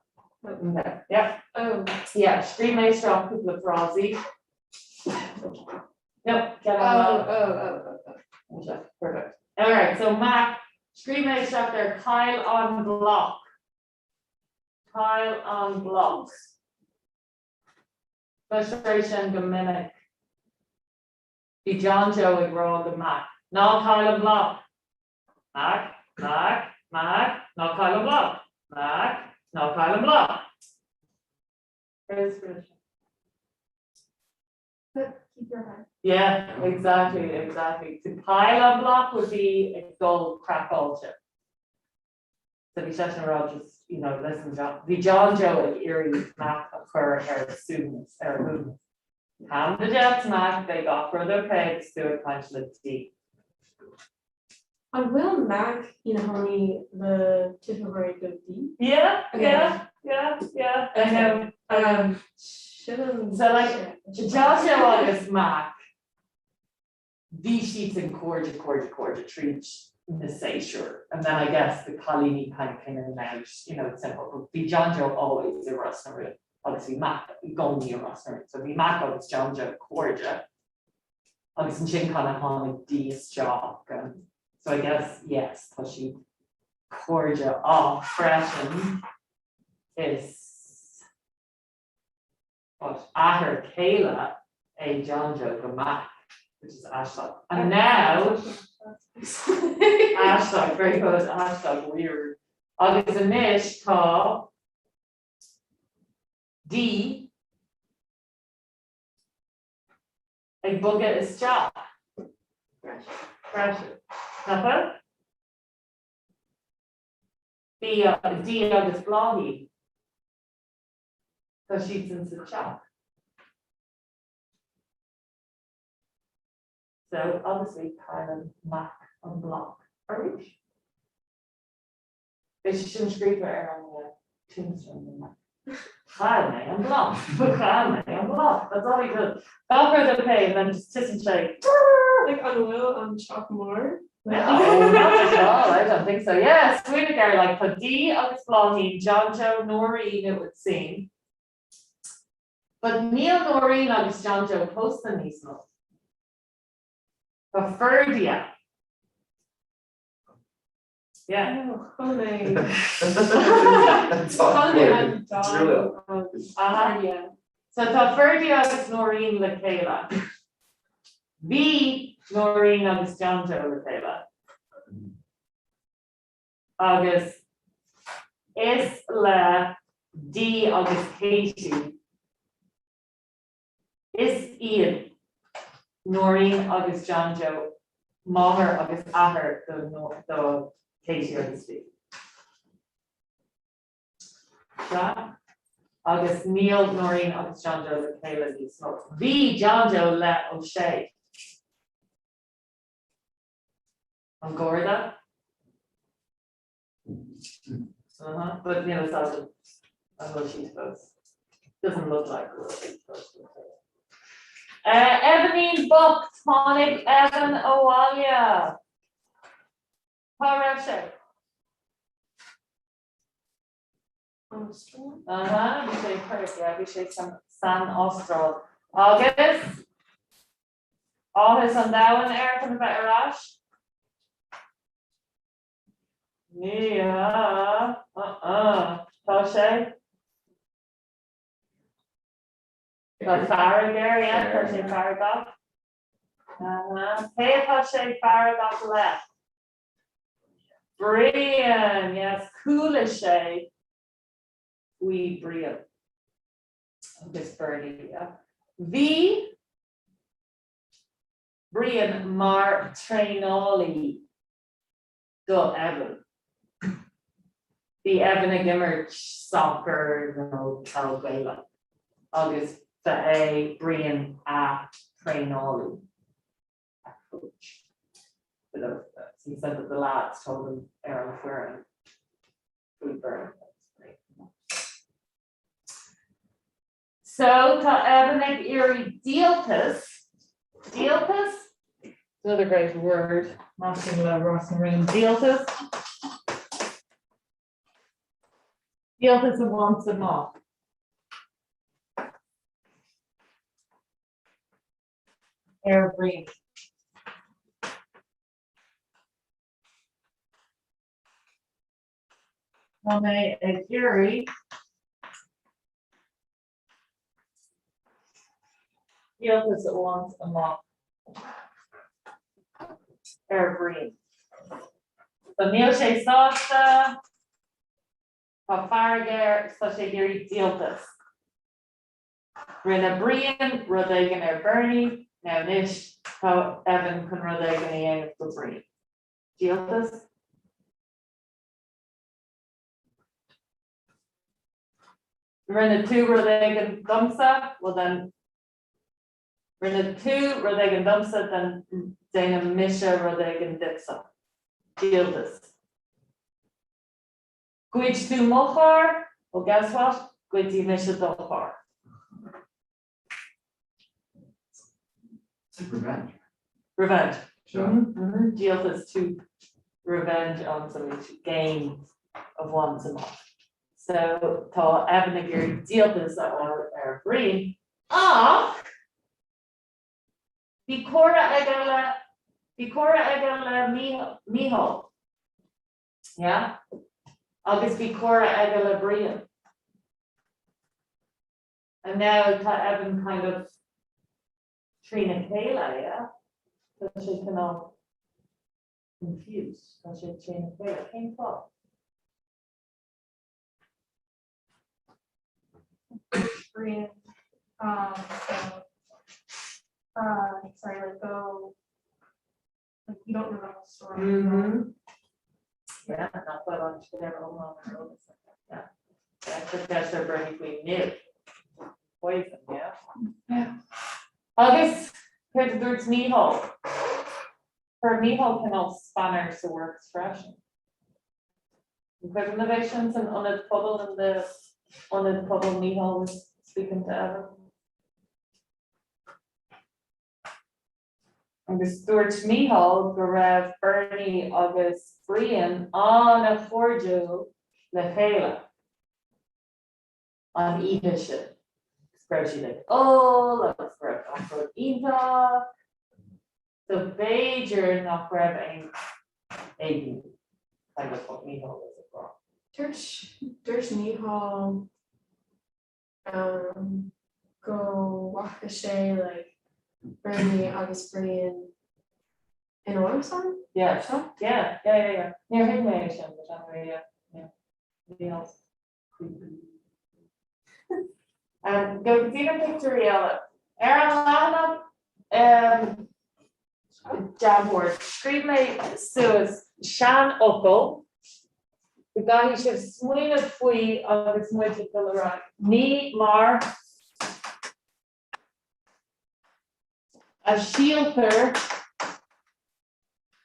Okay, yeah. Oh. Yeah, scríobh mé isteach cúpla frásaí. No, ceann amháin Oh, oh, oh, oh, oh. Perfect. All right, so Mac, scríobh mé isteach there chaill an bloc. Chaill an bloc. Cloistear é sin go minic. Bhí John Joe ag rá go Mac. Ná caill an bloc! Mac, Mac, Mac, ná caill an bloc! Mac, ná caill an bloc! Keep your head. Yeah, exactly, exactly. To pile an bloc would be ag dul craiceáilte. So bhí seisean ag rá just, you know, listen John, bhí John Joe ag iarraidh Mac a chur ar a suaimhneas, ar a shuaimhneas. Calm the jets, Mac, beidh gach rud okay agus tú ag caint le Dee. An bhfuil Mac ina chónaí le tuismitheoirí go Dee? Yeah, yeah, yeah, yeah, I know. Um, Sílim. So like, John Joe agus Mac, bhí siadsan cairde, cairde, cairde tríd na séasúir and then I guess the cailíní kind of came in and out, you know, simple, but bhí John Joe always i Ros na Rún agus bhí Mac i gcónaí i Ros na Rún. So bhí Mac agus John Joe cairde agus ansin kind of tháinig Dee isteach and so I guess, yes, tá siad cairde ach freisin is But athair céile é John Joe go Mac, which is aisteach. And now, aisteach, very good, aisteach, weird. Agus anois tá Dee ag bogadh isteach. Freisin. Nach bhfuil? Dee agus Bláithín. Tá siadsan sa teach. So, obviously, cailleann Mac an bloc arís. Beidh sé sin scríofa ar an tombstone do Mac. Chaill mé an bloc. Chaill mé an bloc. That's all he does. Gach rud okay, and then just titeann sé. Like an bhfuil an teach mór? No, not at all, I don't think so. Yeah, smaoinigh air, like tá Dee agus Bláithín, John Joe, Nóirín, it would seem. But níl Nóirín agus John Joe pósta níos mó. Tá Ferdia. Yeah. So tá Ferdia agus Nóirín le chéile. Bhí Nóirín agus John Joe le chéile. Agus is le Dee agus Katie. Is iad Nóirín agus John Joe máthair agus athair do Katie agus Dee. Sea. Agus níl Nóirín agus John Joe le chéile níos mó. Bhí John Joe le O'Shea. An Garda? Uh-huh, but níl a fhios agam an bhfuil siad fós. Doesn't look like go bhfuil siad fós le chéile. Uh, Evanín bocht, tháinig Evan abhaile. Cá raibh sé? Uh-huh, bhí sé Perth, yeah, bhí sé san, san Astráil. Agus áthas an domhain air chun a bheith ar ais? Ní, uh-uh, tá sé. Tá fearg air, yeah, tá sé feargach. Uh-huh. Cé atá sé feargach le? Brian, yes, chuala sé faoi Brian. Agus Bernie, yeah. Bhí Brian mar traenálaí do Evan. Bhí Evan ag imirt soccer nó peil Gaelach agus ba é Brian a thraenálaí, a coach. He said that the lads told him ar an foireann faoi Brian. So tá Evan ag iarraidh díoltas, díoltas? Another great word, matching le Ros na Rún, díoltas. Díoltas a bhaint amach. Ar Bhrian. Tá mé ag iarraidh díoltas a bhaint amach ar Bhrian. So níl sé sásta, tá fearg air, tá sé ag iarraidh díoltas. Rinne Brian rud éigin ar Bernie, now anois tá Evan chun rud éigin a dhéanamh do Brian. Díoltas? Rinne tú rud éigin domsa, well then, rinne tú rud éigin domsa, then déanfaidh mise rud éigin duitse. Díoltas. Ghoid tú mo charr, well guess what, goidfidh mise do charr. It's like revenge. Revenge. Sure. Mm -hmm. Díoltas to revenge on somebody to gain a bhaint amach. So tá Evan ag iarraidh díoltas a fháil ar Brian ach bhí comhrá aige le bhí comhrá aige le Mícheál. Yeah? Agus bhí comhrá aige le Brian. And now tá Evan kind of trína chéile, yeah? Tá sé cineál confused, tá sé trína chéile. Cén fáth? Brian, um, so, uh, sorry, like go, like you don't know the whole story. Mm -hmm. Yeah, nach bhfuil an scéal iomlán ar eolas aige. Yeah. Yeah, chuir ceist ar Bernie faoi nimh. Poison, yeah? Yeah. Agus céard a dúirt Mícheál? Chuir Mícheál cineál spanner sa works freisin. An cuimhin libh é sin san ionad pobail in the ionad pobail Mícheál was speaking to Evan. Agus dúirt Mícheál go raibh Bernie agus Brian an-chairdiúil le chéile an oíche sin. go raibh siad ag ól agus go raibh gach rud iontach. So b'fhéidir nach raibh aon éigniú, kind of what Mícheál was ag rá. Dúirt, dúirt Mícheál um, go bhfaca sé like Bernie agus Brian in árasán? Yeah, yeah, yeah, yeah, yeah. Níor thuig mé é sin, but anyway, yeah, yeah. Mícheál's creepy. Um, go dtí na pictiúirí eile. Ar an leathanach um, Jamboard, scríobh mé suas seanfhocal go gcaithfidh sibh smaoineamh faoi agus muid ag dul ar aghaidh. Ní mar a síltear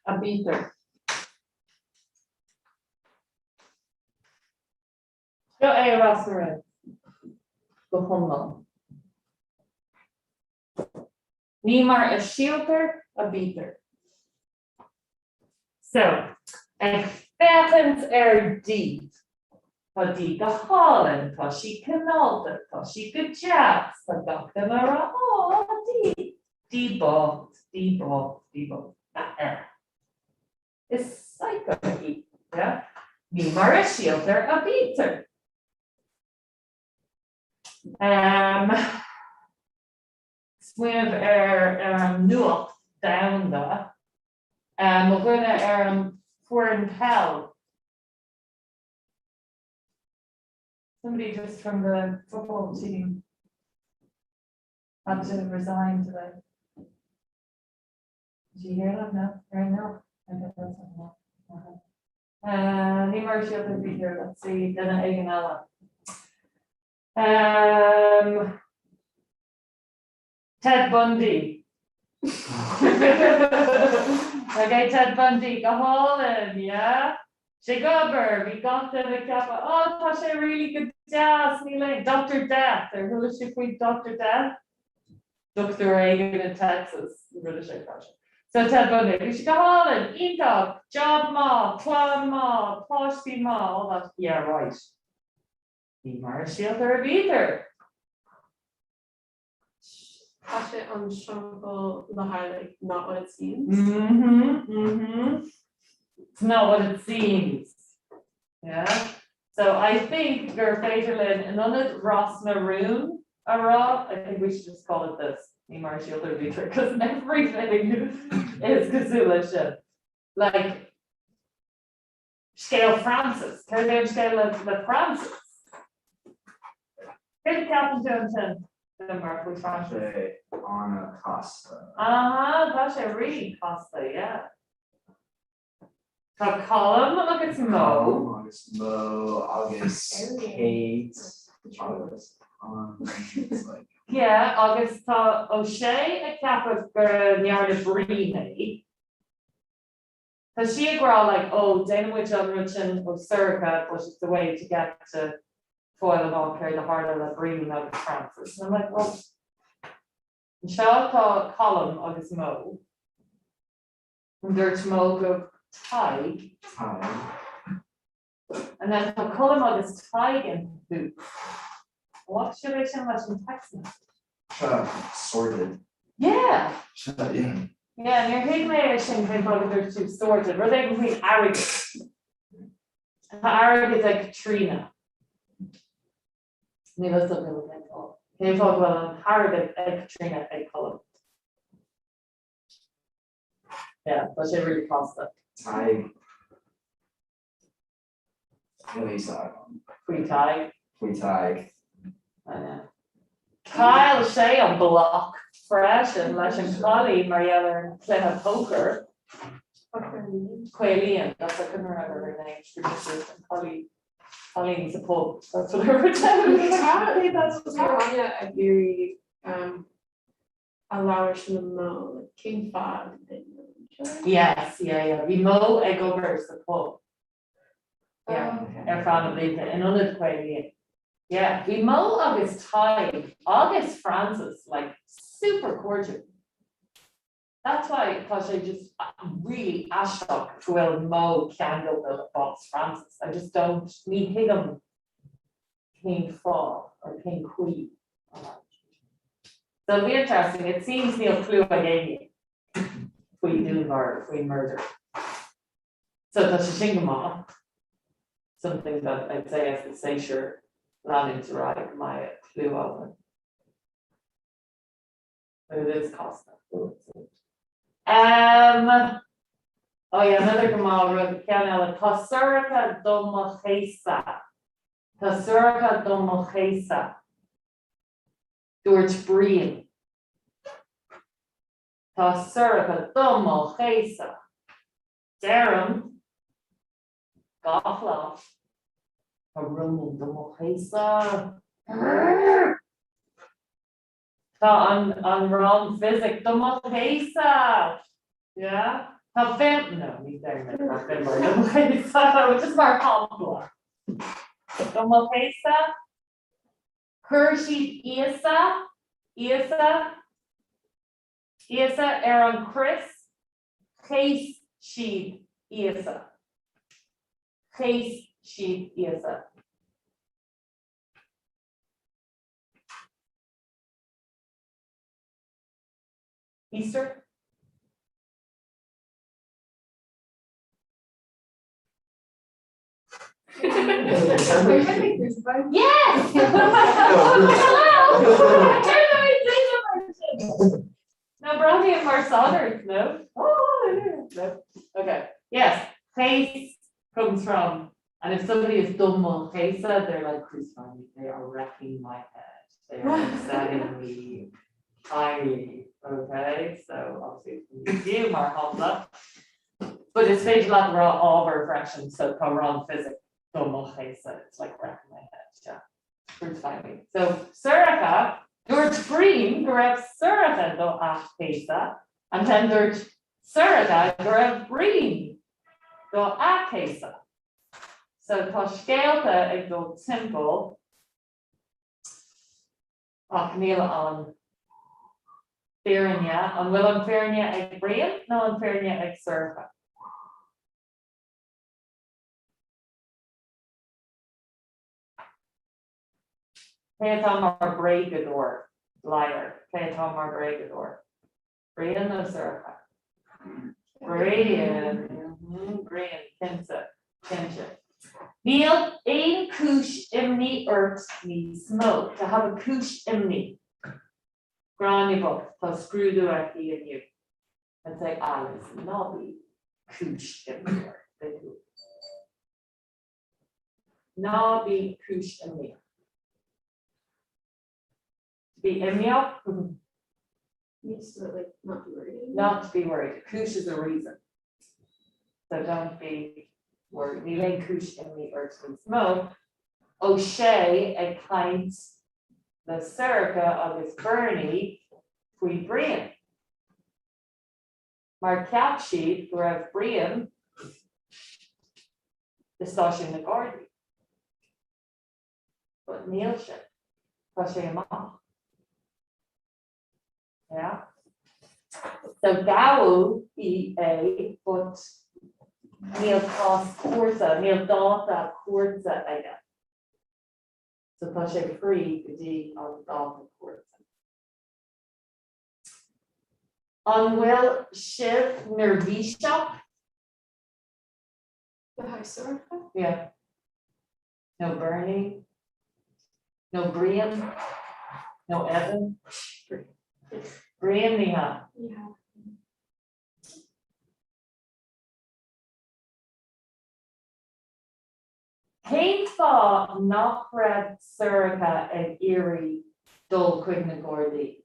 a bítear. Seo é Ros na Rún go hiomlán. Ní mar a síltear a bítear. So, ag féachaint ar Dee. Tá Dee go hálainn, tá sí cineálta, tá sí go deas, tá gach duine ag rá, Aw, Dee! Dee bocht, Dee bocht, Dee bocht. Uh-uh. Is psycho í, yeah? Ní mar a síltear a bítear. Um, smaoineamh ar ar an nuacht domhanda. Um, mo dhuine ar an foireann peil. Somebody just from the football team had to resign today. Did you hear that? No? Right now? Okay, that's not okay. Uh, ní mar a síltear a bítear, let's see, duine éigin eile. Um, Ted Bundy. Okay, Ted Bundy, go hálainn, yeah? Sé ag obair, bhí gach duine ag ceapadh, oh, tá sé really go deas, níl aon, Doctor Death, ar chuala sibh faoi Doctor Death? Dochtúir éigin in Texas, rinne sé freisin. So Ted Bundy, bhí sé go hálainn, iontach, job maith, clann maith, páistí maith, all that, yeah right. Ní mar a síltear a bítear. Tá sé an seanfhocal le haghaidh like not what it seems. Mhm, mhm. It's not what it seems. Yeah. So I think gur féidir linn in ionad Ros na Rún a rá, I think we should just call it this, ní mar a síltear a bítear, because everything is cosúil leis sin. Like, scéal Francis, céard é an scéal le, le Francis? Céard a ceapann tú ansin, mar faoi Francis? Sé an-chasta. Aha, tá sé really casta, yeah. Tá Colm agus Mo. Colm agus Mo agus Kate agus an like. Yeah, agus tá O'Shea ag ceapadh go ndearna Brian é. Tá sí ag rá like oh déanann muid an rud sin ó Sorcha but it's a way to get to fáil amach céard a tharla le Brian agus Francis. And I'm like well anseo tá Colm agus Mo. An dúirt Mo go Tadhg? Tadhg. And then tá Colm agus Tadhg in cahoots. What should I sin leis an text message? Sea, sordid. Yeah! Sea, yeah. Yeah, níor thuig mé é sin cén fáth go dúirt tú sordid. Rud éigin faoin airgead. Tá airgead ag Caitríona. Níl a fhios agam cén fáth. Cén fáth go bhfuil an t-airgead ag Caitríona ag Colm? Yeah, tá sé really casta. Tadhg. Níl a fhios agam. Faoi Tadhg. Faoi Tadhg. I know. Chaill sé an block freisin leis an cailín mar gheall ar an cluiche poker. Caolín, that's I couldn't remember her name. She was an cailín. Cailín sa pub. That's what I wrote down. That's what Tá Áine ag iarraidh a labhairt le Mo, like cén fáth did they know each other? Yes, yeah, yeah. Bhí Mo ag obair sa pub. Yeah, Oh, okay. ar feadh na blianta in ionad Caolín. Yeah, bhí Mo agus Tadhg agus Francis like super cordial. That's why tá sé just really aisteach go bhfuil Mo ceangailte le bás Francis. I just don't, ní thuigim cén fáth or cén chaoi. So it'll be interesting. It seems níl clue ag éinne faoi dúnmharú, faoin murder. So tá sé sin go maith. Something that I'd say as the séasúr leanúint ar aghaidh go mbeidh clue againn. But it is casta. Um, oh yeah, another go maith rud ceann eile, tá Sorcha do mo chéasadh. Tá Sorcha do mo chéasadh. Dúirt Brian. Tá Sorcha do mo chéasadh. Deirim gach lá. Tá Ronan do mo chéasadh. Tá an an rang fisic do mo chéasadh! Yeah? Tá Finn, no, ní deirim é, tá Finbar do mo chéasadh, just mar shampla. Do mo chéasadh, chuir siad Íosa, Íosa, Íosa ar an chrois, chéas siad Íosa. Chéas siad Íosa. Easter? Yes! Now, Brandy mar sagart, no? Oh, no. Okay. Yes, chéas comes from And if somebody is do mo chéasadh, they're like crucify me, they are wrecking my head, they are upsetting me highly, okay? So obviously it's you mar shampla. But is féidir leat rá ábhar freisin, so tá rang fisic do mo chéasadh, it's like wrecking my head, yeah. Crucify me. So Sorcha, dúirt Brian go raibh Sorcha do a chéasadh, and then dúirt Sorcha go raibh Brian do a chéasadh. So tá scéalta ag dul timpeall ach níl an fírinne, an bhfuil an fírinne ag Brian nó an fírinne ag Sorcha? Cé atá mar bréagadóir, liar? Cé atá mar bréagadóir? Brian nó Sorcha? Brian. Brian, cinnte, cinnte. Níl aon cúis imní ort níos mó. To have a cúis imní. Gráinne bocht, tá scrúdú aici inniu. I'd say, ah, listen, ná bí cúis imní ort. Beidh tú. Ná bí cúis imní. To be imníoch? Means to like not be worried. Not to be worried. Cúis is a reason. So don't be worried. Níl aon cúis imní ort níos mó. Ó sé ag caint le Sorcha agus Bernie faoi Brian. Mar cheap siad go raibh Brian i stáisiún na Gardaí. But níl sé. Tá sé amach. Yeah. So gabhadh í é but níl cás cúirte, níl dáta cúirte aige. So tá sé free go dtí an dáta cúirte. An bhfuil sibh neirbhíseach? Le haghaidh Sorcha? Yeah. Nó Bernie? Nó Brian? Nó Evan? Brian ní hea. Ní hea. Cén fáth nach raibh Sorcha ag iarraidh dul chuig na Gardaí?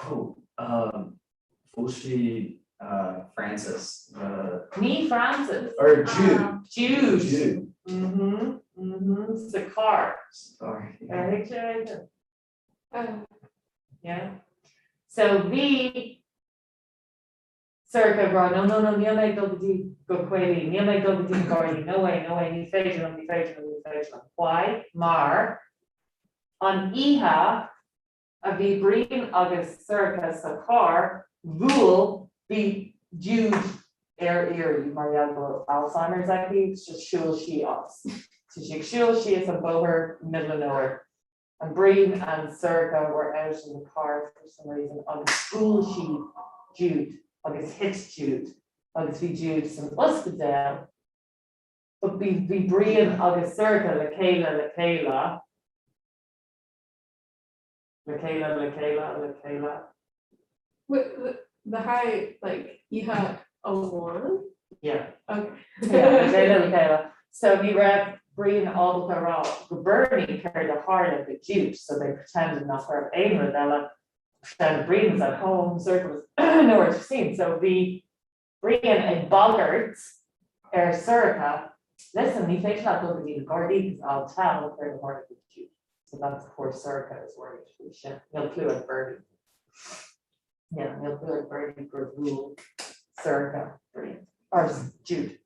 Oh, um, phós sí uh, Francis. Uh, Ní Francis. Or Jude. Jude. Jude. Mhm, mhm, sa carr. Sorry. Ar thuig sé é? Oh. Yeah. So bhí Sorcha ag rá, no, no, no, níl mé ag dul go dtí go Caolín, níl mé ag dul go dtí na Gardaí, no way, no way, ní féidir liom, ní féidir liom, ní féidir liom. Why? Mar an oíche a bhí Brian agus Sorcha sa charr, bhuail bhí Jude ar iarraidh mar gheall go raibh Alzheimer's aici, just siúil sí as. So sí ag siúl síos an bóthar, middle of nowhere. And Brian and Sorcha were out in the car for some reason agus bhuail sí Jude agus thit Jude agus bhí Jude san ospidéal but bhí bhí Brian agus Sorcha le chéile le chéile le chéile le chéile le chéile. Wait, le haghaidh like oíche amháin? Yeah. Okay. Yeah, le chéile le chéile. So ní raibh Brian ábalta a rá go Bernie céard a tharla go Jude, so they pretended nach raibh aon rud eile. Pretended Brian was at home, Sorcha was nowhere to be seen. So bhí Brian ag bagairt ar Sorcha, listen, ní féidir leat dul go dtí na Gardaí because I'll tell céard a tharla go Jude. So that's poor Sorcha is worried faoi sin. Níl clue ag Bernie. Yeah, níl clue ag Bernie gur bhuail Sorcha Brian or Jude.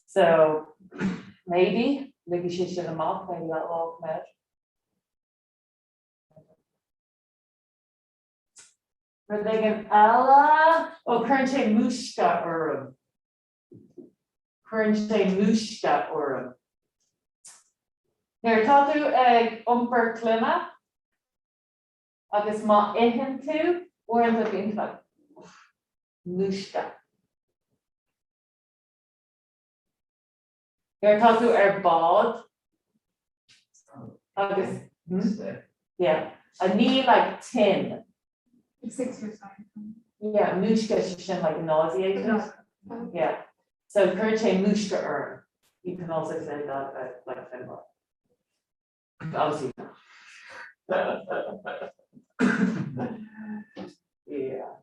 So maybe ligfidh sé sin amach, maybe that will all come out. Rud éigin eile? Ó, cuireann sé múisce orm. Cuireann sé múisce orm. Nuair atá tú ag iompar clainne agus má itheann tú, uaireanta bíonn tú like, múisce. Nuair atá tú ar bád agus yeah a ní like tinn. Yeah, múisce sé sin like nauseated. Yeah. So cuireann sé múisce orm. You can also say that about like Finbar. Obviously not. Yeah.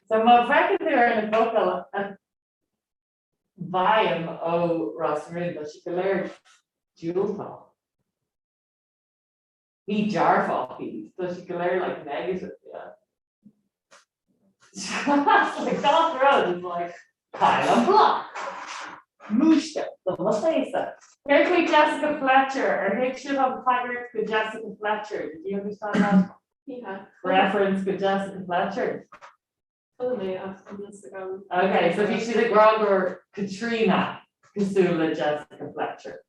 So má bhreacann tú ar na focail a bhfaighim ó Ros na Rún, tá siad go léir diúltach. Ní dearfach iad, tá siad go léir like negative, yeah. Like gach rud is like caill an bloc. Múisce do mo chéasadh. Céard faoi Jessica Fletcher? Ar thuig sibh an tagairt go Jessica Fletcher? Did you understand that? Yeah. Reference go Jessica Fletcher? Chuala mé ach níl fhios agam. Ok, so bhí siad ag rá go raibh Caitríona cosúil le Jessica Fletcher.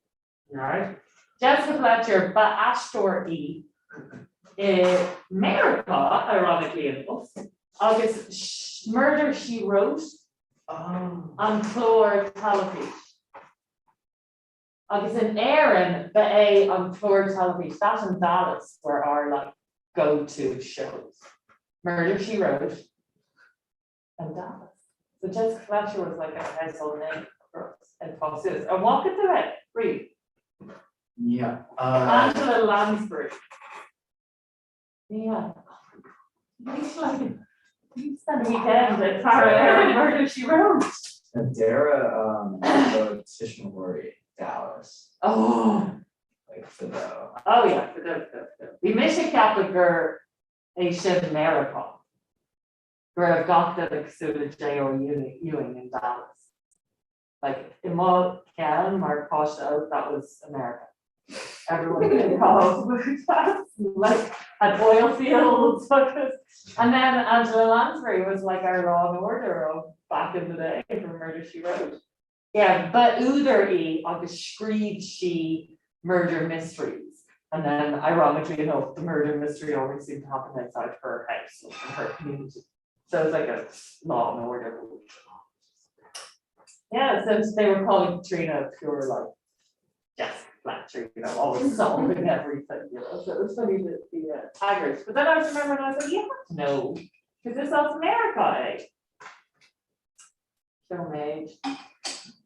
Alright. Jessica Fletcher, ba aisteoir í i Meiriceá, ironically enough, agus Murder, She Wrote an clár teilifís. Agus in Éirinn, ba é an clár teilifís, that and Dallas were our like go-to shows. Murder, She Wrote and Dallas. So Jessica Fletcher was like a household name for us ag fás suas. An bhfaca tú é? Bríd? Yeah. Uh, Angela Lansbury. Yeah. He's like, you spend a weekend at faire ar Murder, She Wrote. Dara um, the Tishmahori, Dallas. Oh. Like for the. Oh yeah, for the, for the. Bhí mise ag ceapadh gur é sin Meiriceá. Go raibh gach duine cosúil le J.R. Ewing in Dallas. Like, i mo cheann mar pháiste óg, that was America. Everyone in college like had oil fields agus and then Angela Lansbury was like our Law and Order of back in the day from Murder She Wrote. Yeah, ba údar í agus scríobh sí murder mysteries and then ironically enough the murder mystery always seemed to happen outside her house like in her community. So it's like a Law and Order. Yeah, so they were calling Katrina pure like Jessica Fletcher, you know, always solving everything, you know. So it was funny that the uh, taggers. But then I was remembering, I was like, you have to know, because this is America, eh? Show made.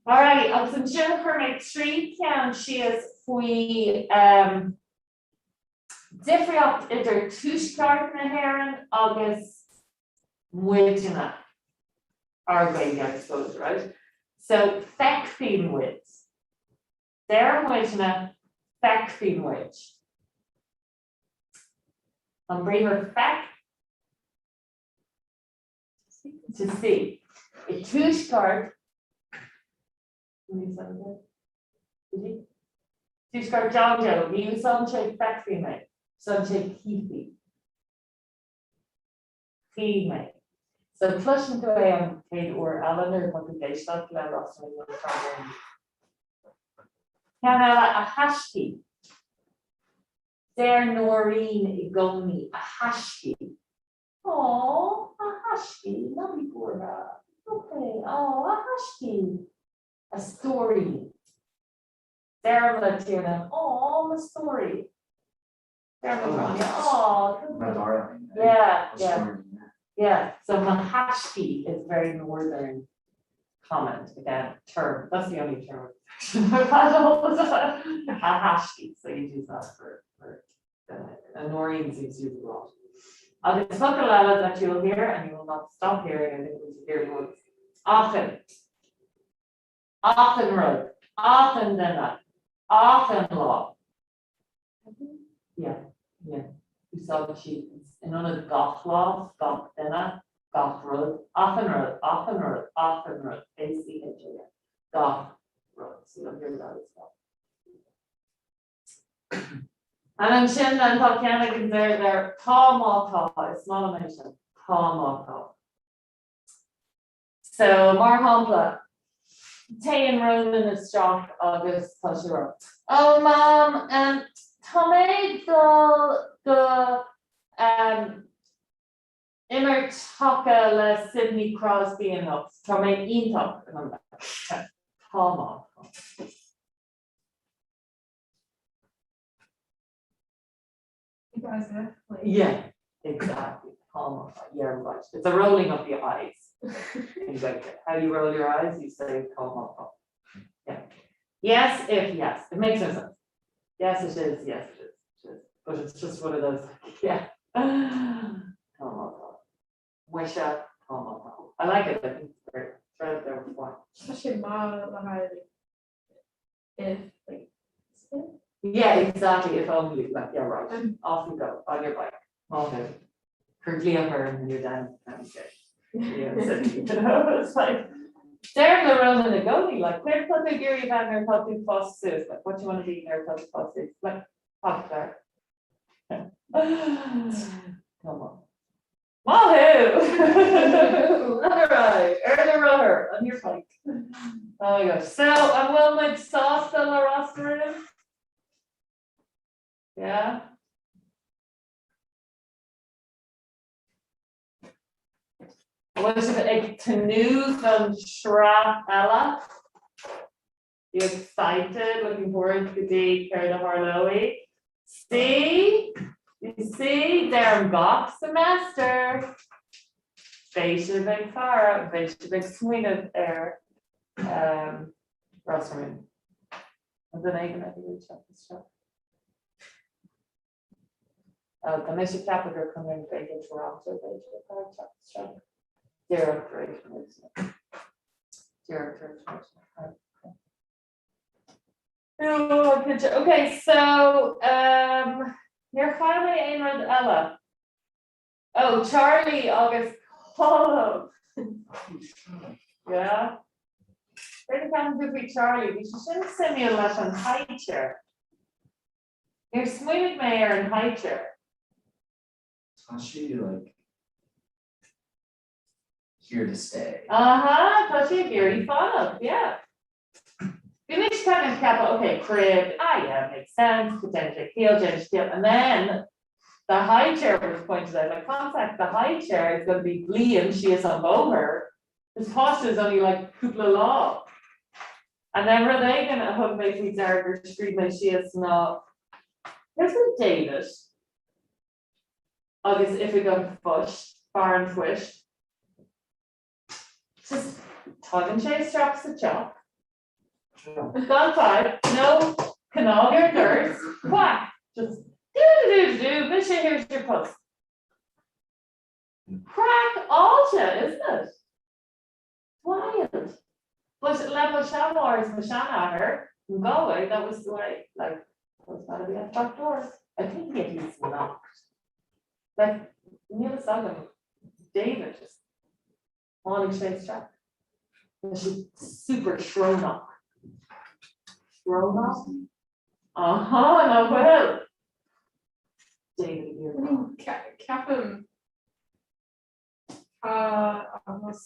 All right, agus ansin chuir mé 3 ceann síos faoi um, difríocht idir tuaisceart na hÉireann agus muidne, ár Gaeilge, I suppose, right? So, feicfidh muid. Deir muidne feicfidh muid. An briathar feic to see. I tuaisceart Tuaisceart John Joe, ní úsáideann sé feicfidh mé, úsáideann sé chífidh. Chífidh mé. So cloiseann tú é an chéad uair eile nuair atá tú ag éisteacht le Ros na Rún. Ceann eile, a thaiscí. Deir Nóirín i gcónaí, a thaiscí. Aww, a thaiscí, ná bí buartha. Ok, aww, a thaiscí. A stóirín. Deirim le Tiarnán, aww, mo stóirín. Deirim le Gráinne, aww. My darling. Yeah, yeah. Yeah, so mo thaiscí is very northern comment, again, term. That's the only term I've had all the time. A thaiscí, so you'd use that for, for uh, Noreen seems to use it a lot. Agus focal eile that you'll hear, and you will not stop hearing, I think once you hear it once. Achan. Achan rud. Achan duine. Achan lá. Yeah, yeah. Úsáideann siad in ionad gach lá, gach duine, gach rud, achan rud, achan rud, achan rud, A-C-H-A-N, gach rud. So you'll hear that as well. And ansin then tá ceann ag an deireadh there, tá má tá, is maith liom é sin, tá má tá. So, mar shampla, téann Ronan isteach agus tá sé ag rá, Oh Mam, um, tá mé ag dul go um, imirt haca le Sidney Crosby anocht, tá mé iontach. And I'm like, tá má tá. As if, like. Yeah, exactly. Tá má tá. Yeah, right. It's a rolling of the eyes. Exactly. How you roll your eyes, you say tá má tá. Yeah. Yes, if yes. It makes no sense. Yes, it is. Yes, it is. It is. But it's just one of those, like, yeah. Tá má tá. Muise, tá má tá. I like it. I think it's great. It's right up there with wine. Tá sé maith le haghaidh if like Yeah, exactly, if only, like, yeah, right, off you go, on your bike, off it. Cuir glaoch orm when you're down downstairs. Yeah, so, you know, it's like, Deirim le Ronan i gcónaí, like, céard atá tú ag iarraidh a bheith nuair atá tú ag fás suas, like, what do you want to be nuair atá tú ag fás suas, like, popular. Come on. Maith thú! Alright, ar na rothair, on your bike. Oh my gosh. So, an bhfuil muid sásta le Ros na Rún? Yeah? An bhfuil sibh ag tnúth don sraith eile? You excited? Looking forward go dtí céard a tharlóidh? See? You see? Deirim gach semester! Beidh sibh ag faire, beidh sibh ag smaoineamh ar Ros na Rún. An duine éigin ag iarraidh teacht isteach? Oh, tá mise ag ceapadh gur Conradh na Gaeilge Toronto b'fhéidir atá ag teacht isteach. Díreach tar éis mo Díreach tar éis mo Oh, cinnte. Okay, so um, níor chaill mé aon rud eile. Oh, Charlie agus Colm. Yeah. Céard a cheapann tú faoi Charlie? Bhí sé sin suimiúil leis an high chair. Níor smaoinigh mé ar an high chair. Tá sí like here to stay. Aha, tá sí ag iarraidh fanacht, yeah. Bhí mise kind of ceapadh, okay, crib, ah yeah, makes sense, go déanann sé ciall, déanann sé ciall, and then the high chair was pointed out, like contact, the high chair is going to be bliain síos an bóthar, this páiste is only like cúpla lá. And then rud éigin a thug mé faoi deara gur scríobh mé síos ná, Céard faoi David agus oifig an phoist, fear an phoist? Just tagann sé isteach sa teach, gan fadhb, no cnag ar doras, quack, just do do do do do, mise here's your post. Craiceáilte, isn't it? Wild. But le mo sheanmháthair is mo sheanathair in Galway, that was the way, like, was gotta be at the back door. I think he at least knocked. Like, níl fhios agam, David just tháinig sé isteach. Tá sé super srónach. Srónach? Aha, nach bhfuil? David I mean, ceapaim Tá eagnas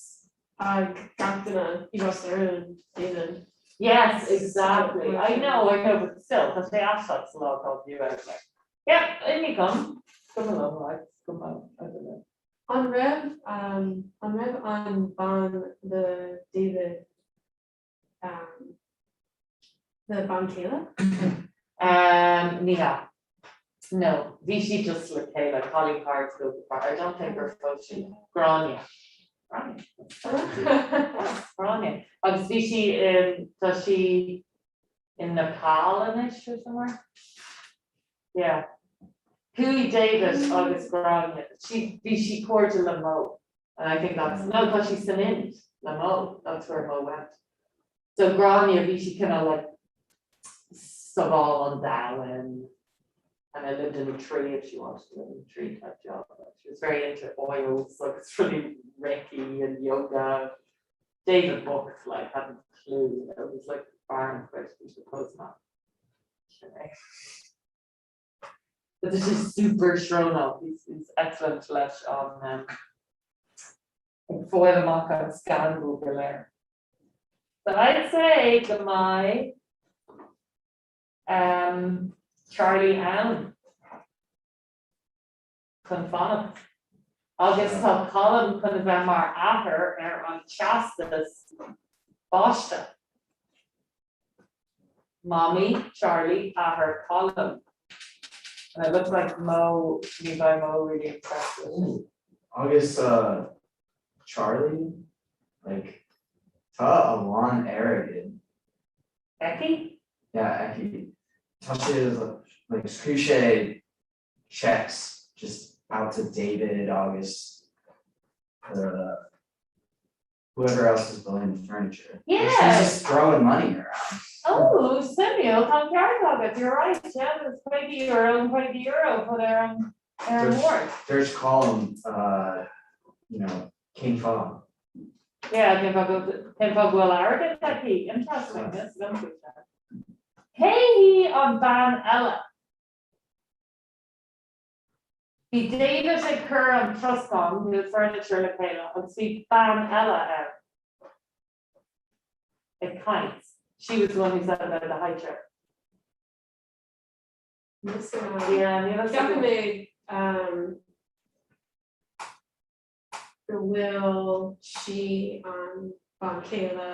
ag gach duine i Ros na Rún, déanaim. Yes, exactly. I know, I know, but still, tá sé aisteach sa lá atá inniu ann. Like, yeah, imní gom. Go maith liom, like, go maith, I don't know. An raibh, um, an raibh an bean le David, um, le bean chéile? Um, ní hea. No, bhí sí just le chéile, cailín cairdiúil go I don't think gur phós sí. Gráinne. Gráinne. Gráinne. Agus bhí sí in, tá sí in Nepal anois or somewhere? Yeah. Chuaigh David agus Gráinne, she, bhí sí cairde le Mo. And I think that's, no, tá sí san Ind le Mo, that's where Mo went. So Gráinne, bhí sí kind of like sábháil an domhain and I lived in a tree if she wanted to live in a tree type job. But she was very into oils, like it's really Reiki and yoga. David bocht like hadn't a clue, you know, it was like Baron basically the postman. But this is super srónach, he's, he's excellent leis an um, ag fáil amach an scandal go léir. So I'd say go mbeidh um, Charlie ann chun fanacht. Agus tá Colm chun a bheith mar athair ar an teastas baiste. Mamaí, Charlie, athair Colm. And it looks like Mo, ní bheidh Mo really impressed with it. Agus uh, Charlie, like, tá a lán airgid. Aici? Yeah, aici. Tá sé like scríobh sé checks just out to David agus the whoever else is building the furniture. Yeah. She's just throwing money around. Oh, suimiúil, tá an ceart agat, you're right, yeah, there's €50 and €50 for their um, ar an mbord. Dúirt Colm, uh, you know, cén fáth. Yeah, cén fáth go cén fáth go bhfuil airgead aici, interesting, yes, Cé hí an bean eile? Bhí David ag cur an troscán nó furniture le chéile agus bhí bean eile ann ag caint. She was the one who said about the high chair. Yeah, níl a fhios Ceapaim mé go bhfuil sí an bean chéile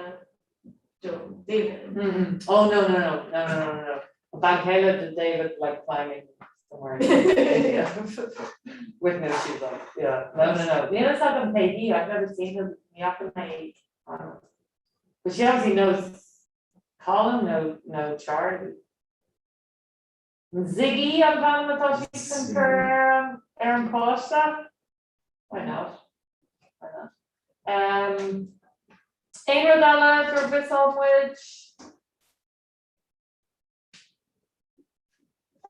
do David. Oh no no no no no no no. Bean chéile do David like climbing somewhere in with no shoes on. Yeah. No no no. Níl a fhios agam cé hí, I've never seen her, ní fhaca mé í. But she obviously knows Colm nó nó Charlie. Ziggy an t-ainm atá sí chun cur ar an ar an pháiste? Why not? Why not? Um, aon rud eile gur mhiossáil muid?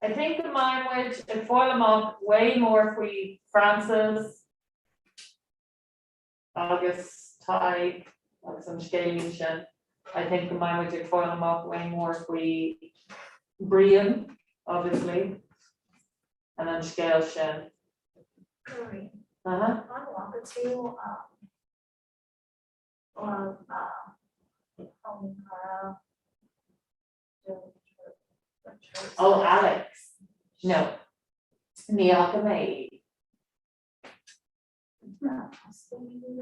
I think go mbeidh muid ag fáil amach way more faoi Francis agus Tadhg agus an scéilín sin. I think go mbeidh muid ag fáil amach way more faoi Brian, obviously, and an scéal sin. Maureen, Uh-huh. an bhfaca tú um, uh, Colleen Cara? Oh, Alex. No. Ní fhaca mé í.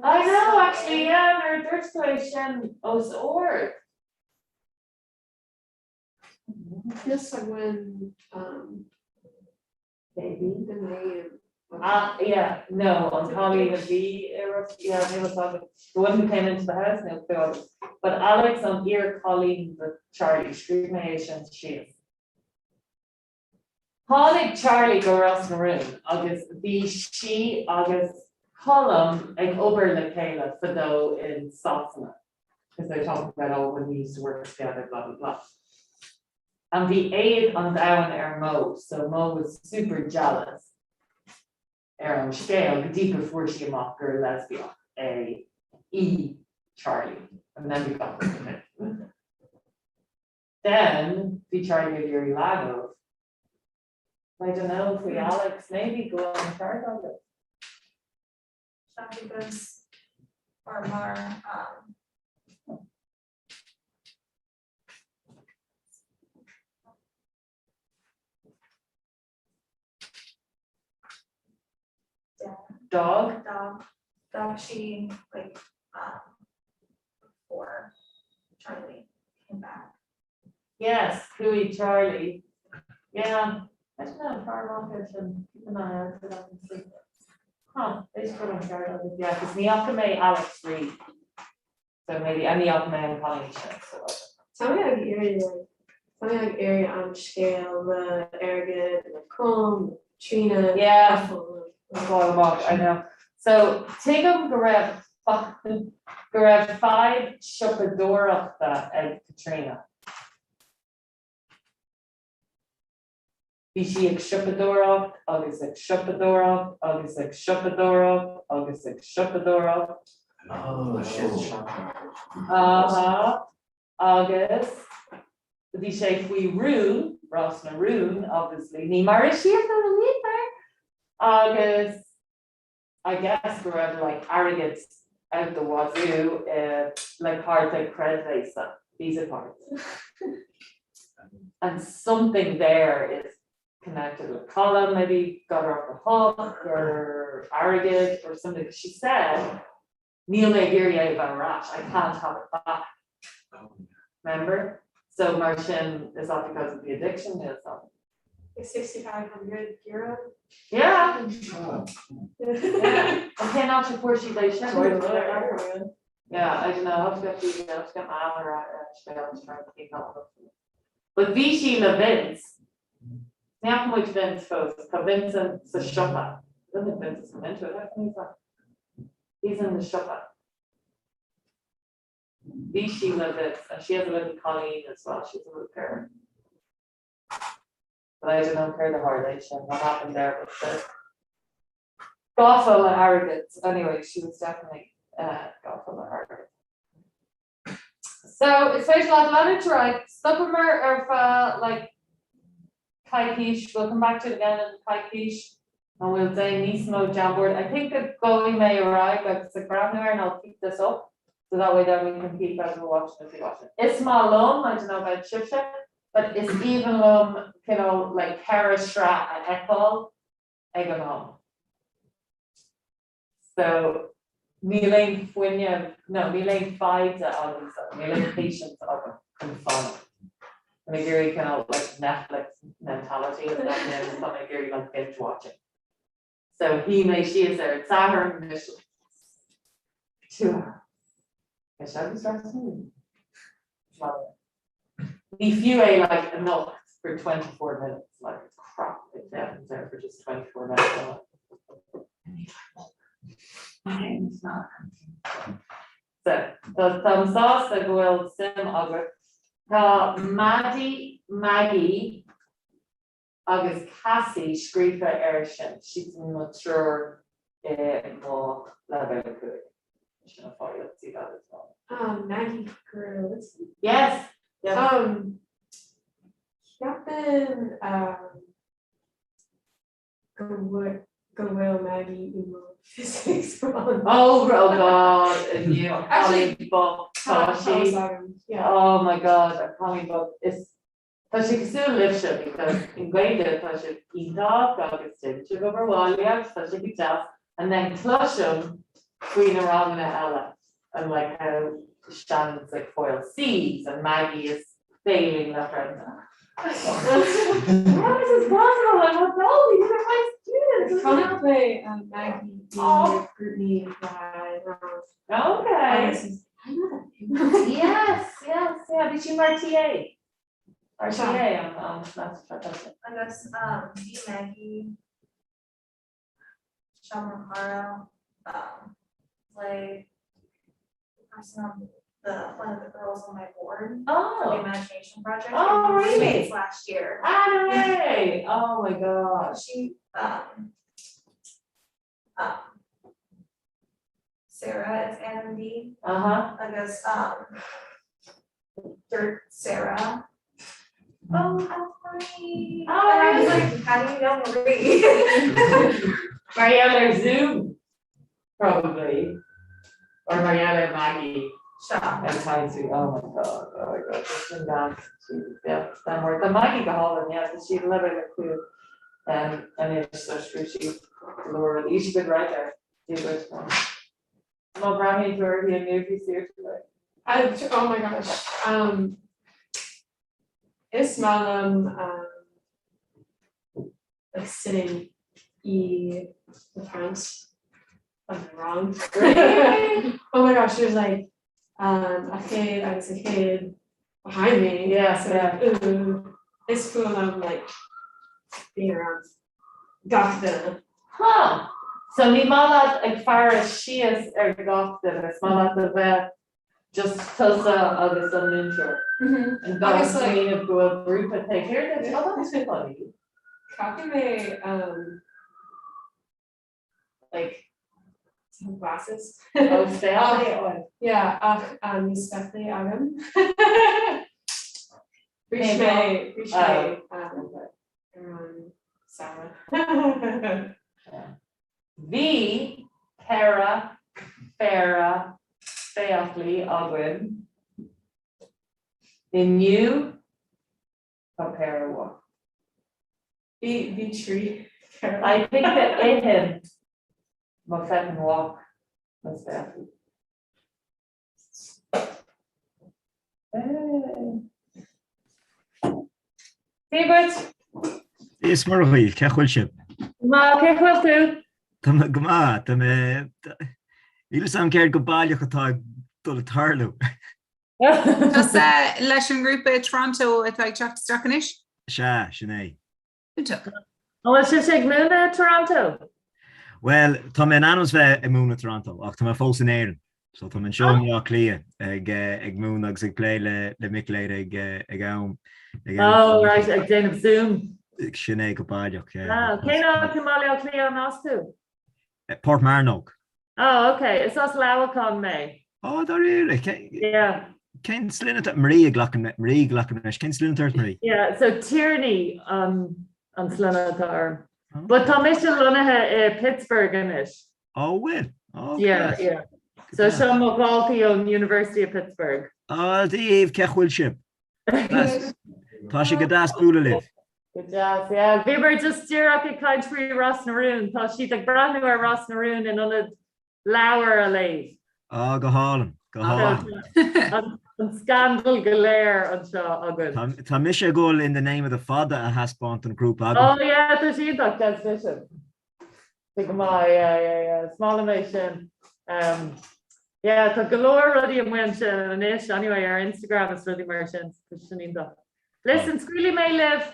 I know actually, yeah, nuair a dúirt tú é sin os ard. Yes, I when um, Baby. the name. Ah, yeah, no, an cailín a bhí ar yeah, níl a fhios agam. The one who came into the house, níl clue agam. But Alex an iar-chailín do Charlie, scríobh mé é sin síos. Tháinig Charlie go Ros na Rún agus bhí sí agus Colm ag obair le chéile fadó in Sasana, because they're talking about oh when we used to work together blah blah blah. And bhí éad an domhain ar Mo, so Mo was super jealous ar an scéal go dtí gur fuair sí amach gur leisbiach é í Charlie and then we got rid of it. Then bhí Charlie ag iarraidh leanbh. I don't know faoi Alex, maybe go bhfuil an ceart agat. Because or mar um, Dog? Dog. D'fhág sí like um before Charlie came back. Yes, chuaigh Charlie. Yeah, I don't know, far amach é sin, keep an eye out for that and see. Huh, is go an ceart agat, yeah, 'cause ní fhaca mé Alex Reid. So maybe ní fhaca mé an cailín sin, so I Tá mé ag iarraidh like tá mé ag iarraidh an scéal le airgead le Colm le Tríona Yeah, fáil amach, I know. So tuigim go raibh go raibh fadhb siopadóireachta ag Caitríona. Bhí sí ag siopadóireacht agus ag siopadóireacht agus ag siopadóireacht agus ag siopadóireacht. Oh, she has a shopping cart. Aha. Agus bhí sé faoi rún, Ros na Rún, obviously, ní mar is síofa a bhítear! Agus I guess go raibh like airgead out the wazoo i le cárta creidmheasa, Visa card. And something there is connected with Colm, maybe got her off the hook or airgead or something, 'cause she said, Níl mé ag iarraidh é a bheith ar ais, I can't have it back. Remember? So mar sin, is that because of the addiction? Is that? Like 6,500 euro? Yeah. Yeah. And cén áit a fuair siad é sin? Yeah, I don't know, I'll have to get the, I'll have to get my arm around it, I'll try and think that one up. But bhí sí le Vince. Ní fhaca muid Vince fós, tá Vincent sa siopa. I don't think Vince has come into it, how can he He's in the siopa. Bhí sí le Vince, and she has a little cailín as well, she's a little girl. But I don't know céard a tharla sin, what happened there with the gafa le airgead. Anyway, she was definitely uh, gafa le airgead. So, is féidir leat leanúint ar aghaidh, stopamar ar feadh like coicís, we'll come back to it again in coicís, and we'll déan níos mó Jamboard. I think go gabhfaidh mé ar aghaidh agus ag breathnú air and I'll keep this up, so that way then we can keep as we're watching as we watch it. Is maith liom, I don't know about sibhse, but is aoibhinn liom cineál like 4 sraith a fheiceáil ag an am. So, níl aon fuinneamh, no, níl aon foighde agamsa, níl aon patience agam chun fanacht. Tá mé ag iarraidh cineál like Netflix mentality is that now, tá mé ag iarraidh like binge watching. So, shuigh mé síos ar an Satharn anois like two hours. Is that stressing? Ní fiú é like anocht for 24 minutes, like it's crap, it happens there for just 24 minutes. So, táim sásta go bhfuil suim agat. Tá Maddie, Maggie agus Cassie scríofa air sin, siadsan mo triúr i mo leibhéal 5. Sin an fáth you'll see that as well. Um, Maggie Guralitsky? Yes! Yes. Um, ceapaim um, go bhfuil go bhfuil Maggie i mo physics rang. Oh, oh God, inniu an Actually, cailín bocht tá tá sí. fhios agam, yeah. Oh my God, an cailín bocht. Is Tá sé cosúil libhse because i nGaeilge tá sibh iontach agus déanann sibh obair bhaile agus tá sé go deas and then cloisim faoi na ranganna eile and like how Shannon's ag fáil C's and Maggie is failing left right and center. How is this possible? I'm a dolly, these are my students. Chonaic mé Maggie i grúpa rang. Okay. Agus I know that name. Yes, yes, yeah, bhí sí mar TA. Mar TA an an semester seo caite. Agus bhí Maggie Shamahara um, play the person on the one of the girls on my board oh. for the Imagination Project. Oh, really? Last year. Ah, no way! Oh my gosh. She um, um, Sarah is Andy. Uh-huh. Agus um, Dirt Sarah. Oh, that's Marie. Oh, and I was really? like, how do you know Marie? Marielle ar Zoom, probably. Or Marielle ar Maggie. Seo. And Tansy, oh my god, oh my god, sin gas, Jesus, yeah, tá mar tá Maggie go hálainn, yeah, tá sí leibhéal 5 um, anois so scríobh sí go leor rudaí, she's a good writer. Dia duit, Mom. Má bhreathnaíonn tú uirthi inniu bhí saoirse léi. I, oh my gosh. Um, is maith liom um, like sitting i the front of the rang. Really? oh my gosh, there's like um, a chéad agus a chéad behind me. Yeah, so yeah. Ooh, is fuath liom like being around gach duine. Huh. So ní maith leat ag faire síos ar gach duine, is maith leat a bheith just tusa agus an múinteoir. Mhm. And gan Agus, like- smaoineamh go bhfuil grúpa taobh thiar duit. Oh, that's too funny. Caithfidh mé um, like some glasses. Oh, spéaclaí a fháil. Yeah, ach um, níl spéaclaí agam. Bhris mé, bhris mé um, ar an samhradh. Bhí ceithre phéire spéaclaí againn inniu tá péire amháin. Bhí, bhí 3 péire. I think that itheann mo feckin mhac na spéaclaí. Dia dhuit! Dia is Muire dhaoibh, cén chaoi a bhfuil sibh? Maith, cén chaoi a bhfuil tú? Tá mé go maith, tá mé, níl fhios agam céard go baileach atá ag dul ag tarlú. Tusa leis an ngrúpa i Toronto atá ag teacht isteach anois? Sea, sin é. Iontach. An bhfuil sibhse ag múineadh i Toronto? Bhuel, tá mé in ainm is bheith ag múineadh i Toronto, ach tá mé fós in Éirinn. So tá mé anseo i mBaile Átha Cliath ag ag múineadh agus ag plé le le mic léinn ag ag am ag am. Oh right, ag déanamh Zoom. Sin é go baileach, yeah. Ah, cén áit i mBaile Átha Cliath an as tú? Port Mearnóg. Oh, ok. Is as Leamhcán mé. Oh, dáiríre? Yeah. Cén sloinne atá, Marie a ghlacann, Marie a ghlacann leis. Cén sloinne atá ort, Marie? Yeah, so Tierney an an sloinne atá orm. But tá mise lonnaithe i Pittsburgh anois. Oh, bhfuil? Oh, Yeah, class. yeah. So seo mo dhaltaí ón University of Pittsburgh. Oh, Dia dhaoibh, cén chaoi a bhfuil sibh? Class. Tá sé go deas bualadh libh. Go deas, yeah. Bhíomar just díreach ag caint faoi Ros na Rún. Tá siad ag breathnú ar Ros na Rún in ionad leabhar a léamh. Á, go hálainn, go hálainn. An scandal go léir anseo againn. Tá mise ag dul In the Name of the Fada a thaispeáint don ghrúpa agam. Oh yeah, tá sé iontach, Des Bishop. Tá go maith, yeah, yeah, yeah. Is maith liom é sin. Um, yeah, tá go leor rudaí amuigh ansin anois, anyway, ar Instagram is rudaí mar sin, tá sin iontach. Listen, scaoilfidh mé libh.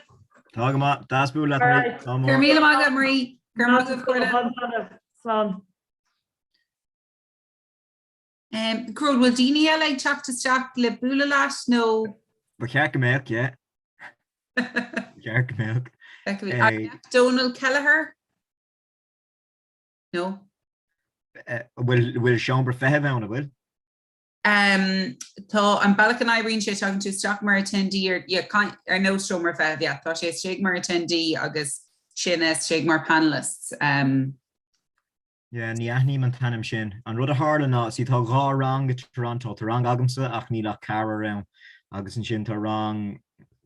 Tá go maith, deas bualadh leat, Marie. Go raibh míle maith agat, Marie. Go raibh maith agat, Orla. Slán. Um, Gearóid, bhfuil daoine eile ag teacht isteach le bualadh leat nó? Ba cheart go mbeadh, yeah. Ba cheart go mbeadh. Eh, Donal Kelleher? No? Eh, bhfuil bhfuil seomra feithimh ann, an bhfuil? Um, tá an bealach a n-oibríonn sé tagann tú isteach mar attendee ar, yeah, ar nós seomra feithimh, yeah, tá sé istigh mar attendee agus sinne istigh mar panelists. Um, Yeah, ní aithním an t-ainm sin. An rud a tharla ná, see, tá dhá rang i Toronto, tá rang agamsa ach níl ach ceathrar ann, agus ansin tá rang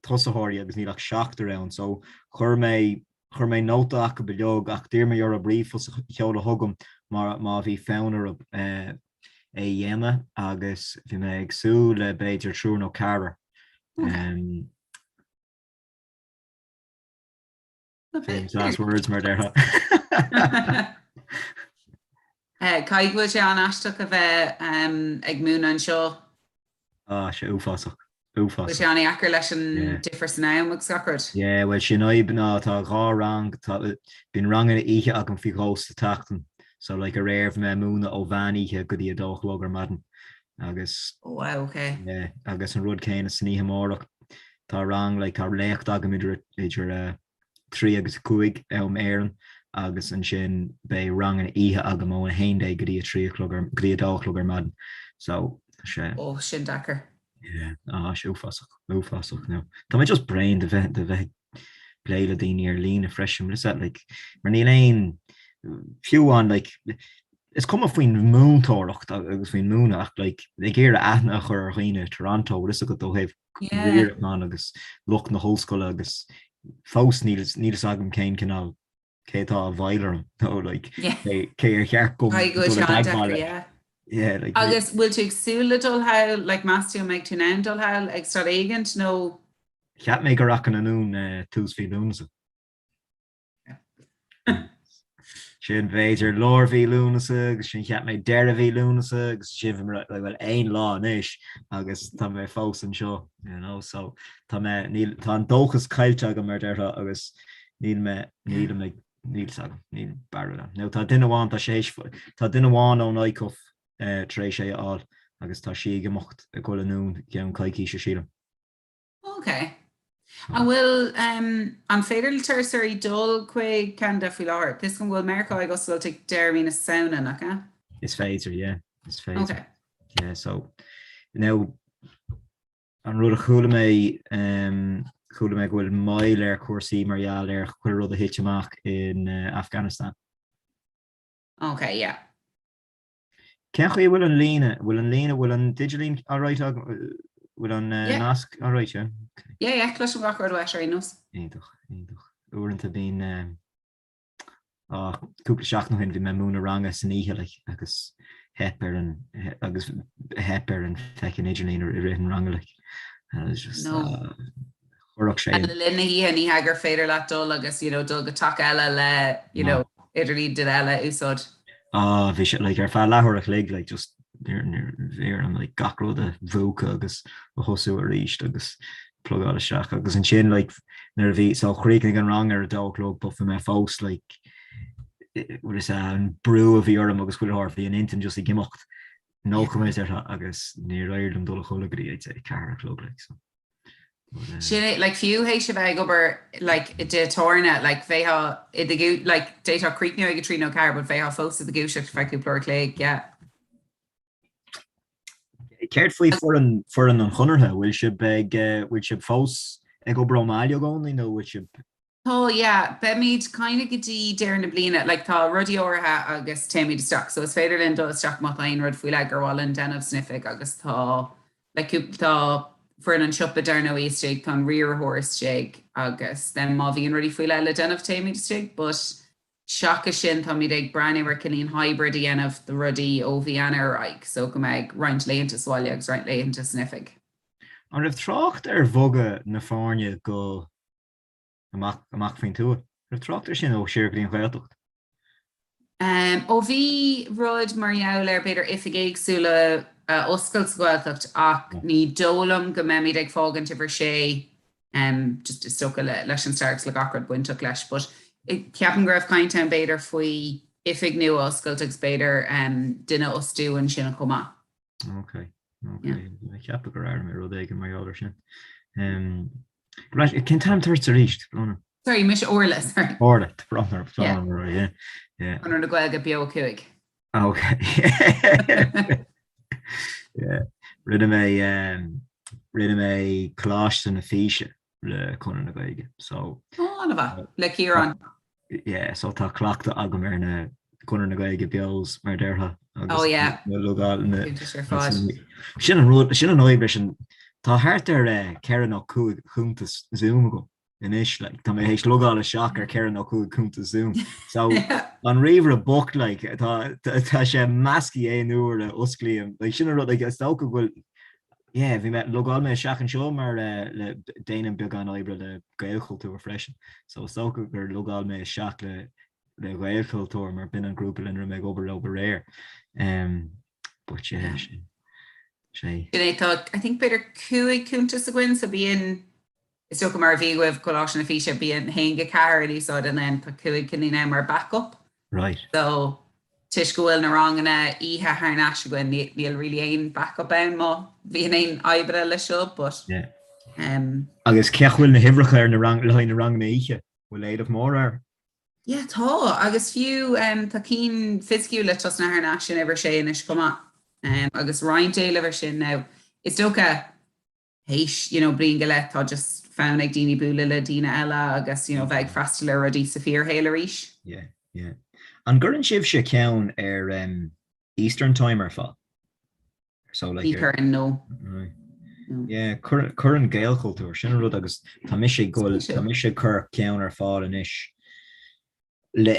tosaitheoirí agus níl ach seachtar ann, so chuir mé, chuir mé nóta acu uilig ach d'iarr mé orthu ríomhphost a sheoladh chugam má, má bhí fonn orthu é a dhéanamh agus bhí mé ag súil le b'fhéidir triúr nó ceathrar. Um, Famous last words mar déarfá. Caithfidh go bhfuil sé an-aisteach a bheith ag múineadh anseo. Ah, sé uafásach. Uafásach. Bhfuil sé an-dheacair leis an difear san am agus gach rud. Yeah, bhuel sin fhadhb ná tá dhá rang, tá, bíonn ranganna oíche agam faoi dhó sa tseachtain. So like aréir bhí mé ag múineadh ó mheán oíche go dtí a dó a chlog ar maidin. Agus Oh wow, okay. Yeah, agus an rud céanna san oíche amárach, tá rang, like tá léacht agam idir idir a 3 agus 5 am Éireann agus ansin beidh ranganna oíche agam ó 11 go dtí 3 a chlog ar go dtí 2 a chlog ar maidin. So tá sé. Ó, sin deacair. Yeah, ah, sé uafásach, uafásach now. Tá mé just bréan de bheith de bheith ag plé le daoine ar líne freisin, is that like mar níl aon fiú an like is cuma faoin múinteoireacht agus faoin múineadh ach like ag iarraidh aithne a chur ar dhaoine i Toronto, bhfuil fhios agat ó thaobh riaracháin agus lucht na hollscoile agus fós níl níl fhios agam cén cineál. cé atá i bhfeighil orm nó like cé ar cheart dom dul i dteagmháil leis. Yeah, like, Agus bhfuil tú ag súil le dul thall, like meas tú an mbeidh tú in ann dul thall ag staid éigint nó? Cheap mé go rachainn anonn tús mhí Lúnasa. Sin b'fhéidir lár mhí Lúnasa agus sin cheap mé deireadh mhí Lúnasa agus sin bhí mé like bhuel aon lá anois agus tá mé fós anseo, you know, so tá mé, níl, tá an dóchas caillte agam mar déarfá agus níl mé, nílim ag, níl 's agam, níl barúil agam. Now tá duine amháin, tá sé, tá duine amháin ón ICUF tar éis é a fháil agus tá sí ag imeacht ag dul anonn i gceann coicíse sílim. Ok. An bhfuil, an féidir le turasóirí dul chuig Ceanada faoi láthair? Tá 'fhios agam go bhfuil Meiriceá ag oscailt ag deireadh mí na Samhna, nach ea? Is féidir, yeah. Is féidir. Ok. Yeah, so, now, an rud a chuala mé, chuala mé go bhfuil moill ar chúrsaí mar gheall ar chuile rud a thit amach in Afghanistan. Ok, yeah. Cén chaoi a bhfuil an líne, bhfuil an líne, bhfuil an idirlíon alright agam, bhfuil an nasc alright, yeah? Okay. Yeah, yeah, cloisim gach rud uait ar aon nós. Iontach, iontach. Uaireanta bíonn, cúpla seachtain ó shin bhí mé ag múineadh ranga san oíche like agus theip ar an, agus theip ar an feckin idirlíon i rith an ranga like. And it was just, No. Chuirfeadh sé an. Le linn na hoíche ní hea gur féidir leat dul agus you know dul go teach eile le you know idirlíon duine eile a úsáid. Ah bhí sé like ar feadh leathuair a chloig like just bhí orm like gach rud a mhúchadh agus a thosú arís agus plugáil isteach agus ansin like nuair a bhí so chríochnaigh an rang ar a dó a chlog but bhí mé fós like bhfuil fhios a'd an brú a bhí orm agus chuile shórt bhí an intinn just ag imeacht 90 mé déarfá agus níor éirigh liom dul a chodladh go dtí I'd say 4 a chlog like so. Sin é, like, fiú théis a bheith ag obair, like, i dtithe tábhairne, like, bheifeá i do dhú, like, d'fhéadfá críochnú ag a trí nó 4, but bheifeá fós i do dhúiseacht ar feadh cúpla uair a chloig, yeah. Céard faoi foireann, foireann an Chonartha? Bhfuil sibh ag, bhfuil sibh fós ag obair ón mbaile i gcónaí nó bhfuil sibh? Tá, yeah. Beimid kind of go dtí deireadh na bliana. Like, tá rudaí áirithe agus téimid isteach. So is féidir linn dul isteach má tá aon rud faoi leith gur mhaith linn déanamh san oifig agus tá, like, tá foireann an tsiopa dar ndóigh istigh, tá an riarthóir istigh agus then má bhíonn rudaí faoi leith le déanamh téimid istigh. But seachas sin táimid ag breathnú ar cineál hybrid a dhéanamh de rudaí ó mhí Eanáir ar aghaidh so go mbeidh roinnt laethanta sa bhaile agus roinnt laethanta san oifig. An raibh trácht ar bhogadh na foirne go amach, amach faoin tuath. Raibh trácht air sin ó siar go dtí an Ghaeltacht? Ó bhí rud mar gheall ar b'fhéidir oifig éagsúla a oscailt sa Ghaeltacht ach ní dóigh liom go mbeimid ag fágaint uimhir sé just is dócha leis an stair agus le gach rud bainteach leis but ceapaim go raibh caint ann b'fhéidir faoi oifig nua a oscailt agus b'fhéidir duine a fhostú ansin chomh maith. Ok, ok. Mé ag ceapadh gur airigh mé rud éigin mar gheall air sin. Um, right, cén t-ainm atá ort arís? Brón. Sorry, mise Orla, sorry. Orla, brón orm, brón orm, yeah. Yeah, yeah. Conradh na Gaeilge Beo 5. Ok. yeah. Rinne mé um, rinne mé Coláiste na Físe le Conradh na Gaeilge. So Ó, an-mhaith, le Ciarán. Yeah, so tá cleachtadh agam ar na Conradh na Gaeilge Beos mar déarfá agus Oh yeah. na logáil na Cuntais ar fad. Sin an rud, sin an fhadhb leis an tá thart ar eh, 4 nó 5 chuntas Zoom agam anois like, tá mé théis logáil isteach ar 4 nó 5 cuntas Zoom. So an ríomhaire bocht like, tá tá tá sé measctha aon uair a osclaím like, sin an rud like, is dócha go bhfuil Yeah, bhí mé, logáil mé isteach anseo mar le, déanaim beagán oibre le Gaelchultúr freisin. So is dócha gur logáil mé isteach le le Gaelchultúr mar b'in an grúpa lena raibh mé ag obair leo aréir. Um, but yeah, sin, sé. Sin é, tá, I think b'fhéidir 5 cuntas againn, so bíonn Is dócha mar a bhí agaibh Coláiste na Físe, bíonn 1-4 in úsáid and then tá 5 cinn ann mar backup. Right. So toisc go bhfuil na ranganna oíche thar n-ais againn níl really aon backup ann má bhíonn aon fhadhbanna leis seo but Yeah. Um, Agus cén chaoi a bhfuil na huimhreacha ar na rang, le haghaidh na ranganna oíche? Bhfuil éileamh mór air? Yeah, tá, agus fiú um, tá cinn fisiciúil le tosnú thar n-ais in uimhir 6 anois chomh maith. Um, agus roinnt éileamh ar sin now. Is dócha théis you know bliain go leith tá just fonn ag daoine bualadh le daoine eile agus you know bheith ag freastal ar rudaí sa fíorshaol arís. Yeah, yeah. An gcuireann sibhse ceann ar um, Eastern Time ar fáil? So like Ní chuireann, no. Right. No. Yeah, cuireann Gaelchultúr, sin an rud agus tá mise ag tá mise ag cur ceann ar fáil anois. Le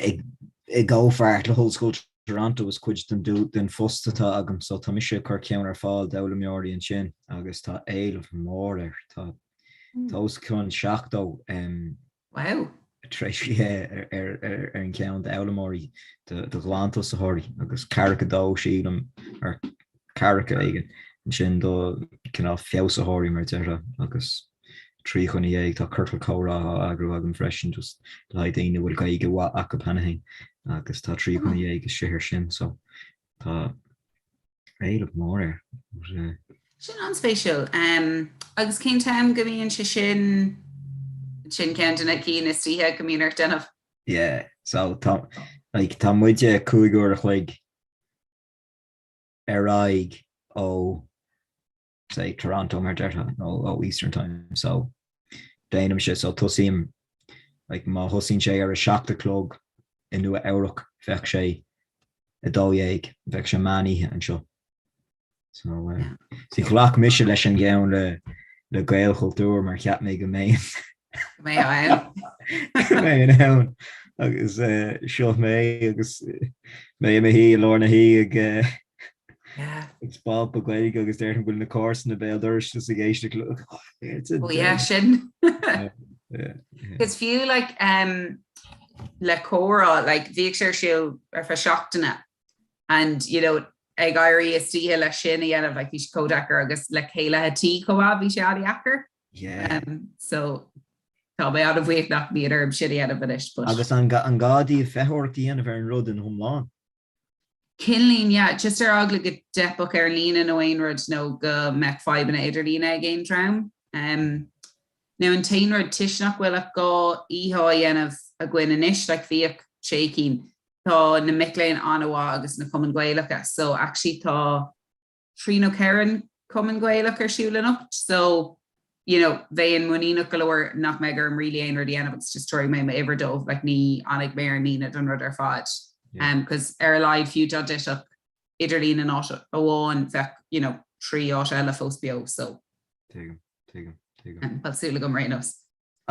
i gcomhpháirt le hOllscoil Toronto is cuid den den phost atá agam so tá mise ag cur ceann ar fáil d'fhoghlaimeoirí ansin agus tá éileamh mór air. Tá tá os cionn 70 Wow. tar éis yeah ar ar ar an gceann d'fhoghlaimeoirí do ghlantosaitheoirí agus ceathracha dó sílim ar ceathracha éigin ansin do cineál feabhsaitheoirí mar a déarfá agus 13 tá ciorcal comhrá á eagrú agam freisin just le haghaidh daoine a bhfuil Gaeilge mhaith acu cheana féin agus tá 13 istigh air sin so tá éileamh mór air. Sin an-spéisiúil. Agus cén t-am go mbíonn sé sin sin ceann de na cinn istoíche go mbíonn ort déanamh? Yeah, so tá like tá muide 5 uair a chloig ar aghaidh ó say Toronto mar déarfá nó ó Eastern Time so déanaimse so tosaím like má thosaíonn sé ar a 7 a chlog i Nua Eabhrac bheadh sé 12 bheadh sé meán oíche anseo. So uh, see ghlac mise leis an gceann le le Gaelchultúr mar cheap mé go mbeinn Go mbeinn ann agus uh, seo mé agus uh, mé i mo shuí i lár na hoíche ag uh, ag spalpadh Gaeilge agus déarfainn go bhfuil na comharsana béal dorais just ag éisteacht le Oh yeah, sin. Because fiú like um, le comhrá like bhíodh sé ar siúl ar feadh seachtaine and you know ag éirí istoíche le sin a dhéanamh like bhí sé chomh deacair agus le céilithe tí chomh maith bhí sé an-deacair. Yeah. Um, so tá mé an-bhuíoch nach mbíonn orm sin a dhéanamh anois. But... Agus an gá daoibh feitheoireacht a dhéanamh ar an rud ina hiomlán? Cineáilín, yeah, just ar eagla go dteipfeadh ar an líne nó aon rud nó go mbeadh fadhbanna idirlíne ag aon dream. Um, now an t-aon rud toisc nach bhfuil ach 2 oíche á dhéanamh againn anois, like bhíodh sé cinn, tá na mic léinn an-mhaith agus na cumainn Ghaelacha, so actually tá 3 nó 4 cumann Gaelach ar siúl anocht so you know bheinn muiníneach go leor nach mbeidh orm really aon rud a dhéanamh agus just tabharfaidh mé m'uimhir dóibh like ní fhanfaidh mé ar an líne don rud ar fad um cos ar a laghad fiú dá dtitfeadh idirlíon in áit amháin bheadh you know 3 áit eile fós beo so Tuigim, tuigim, tuigim. Um, tá súil agam ar aon nós.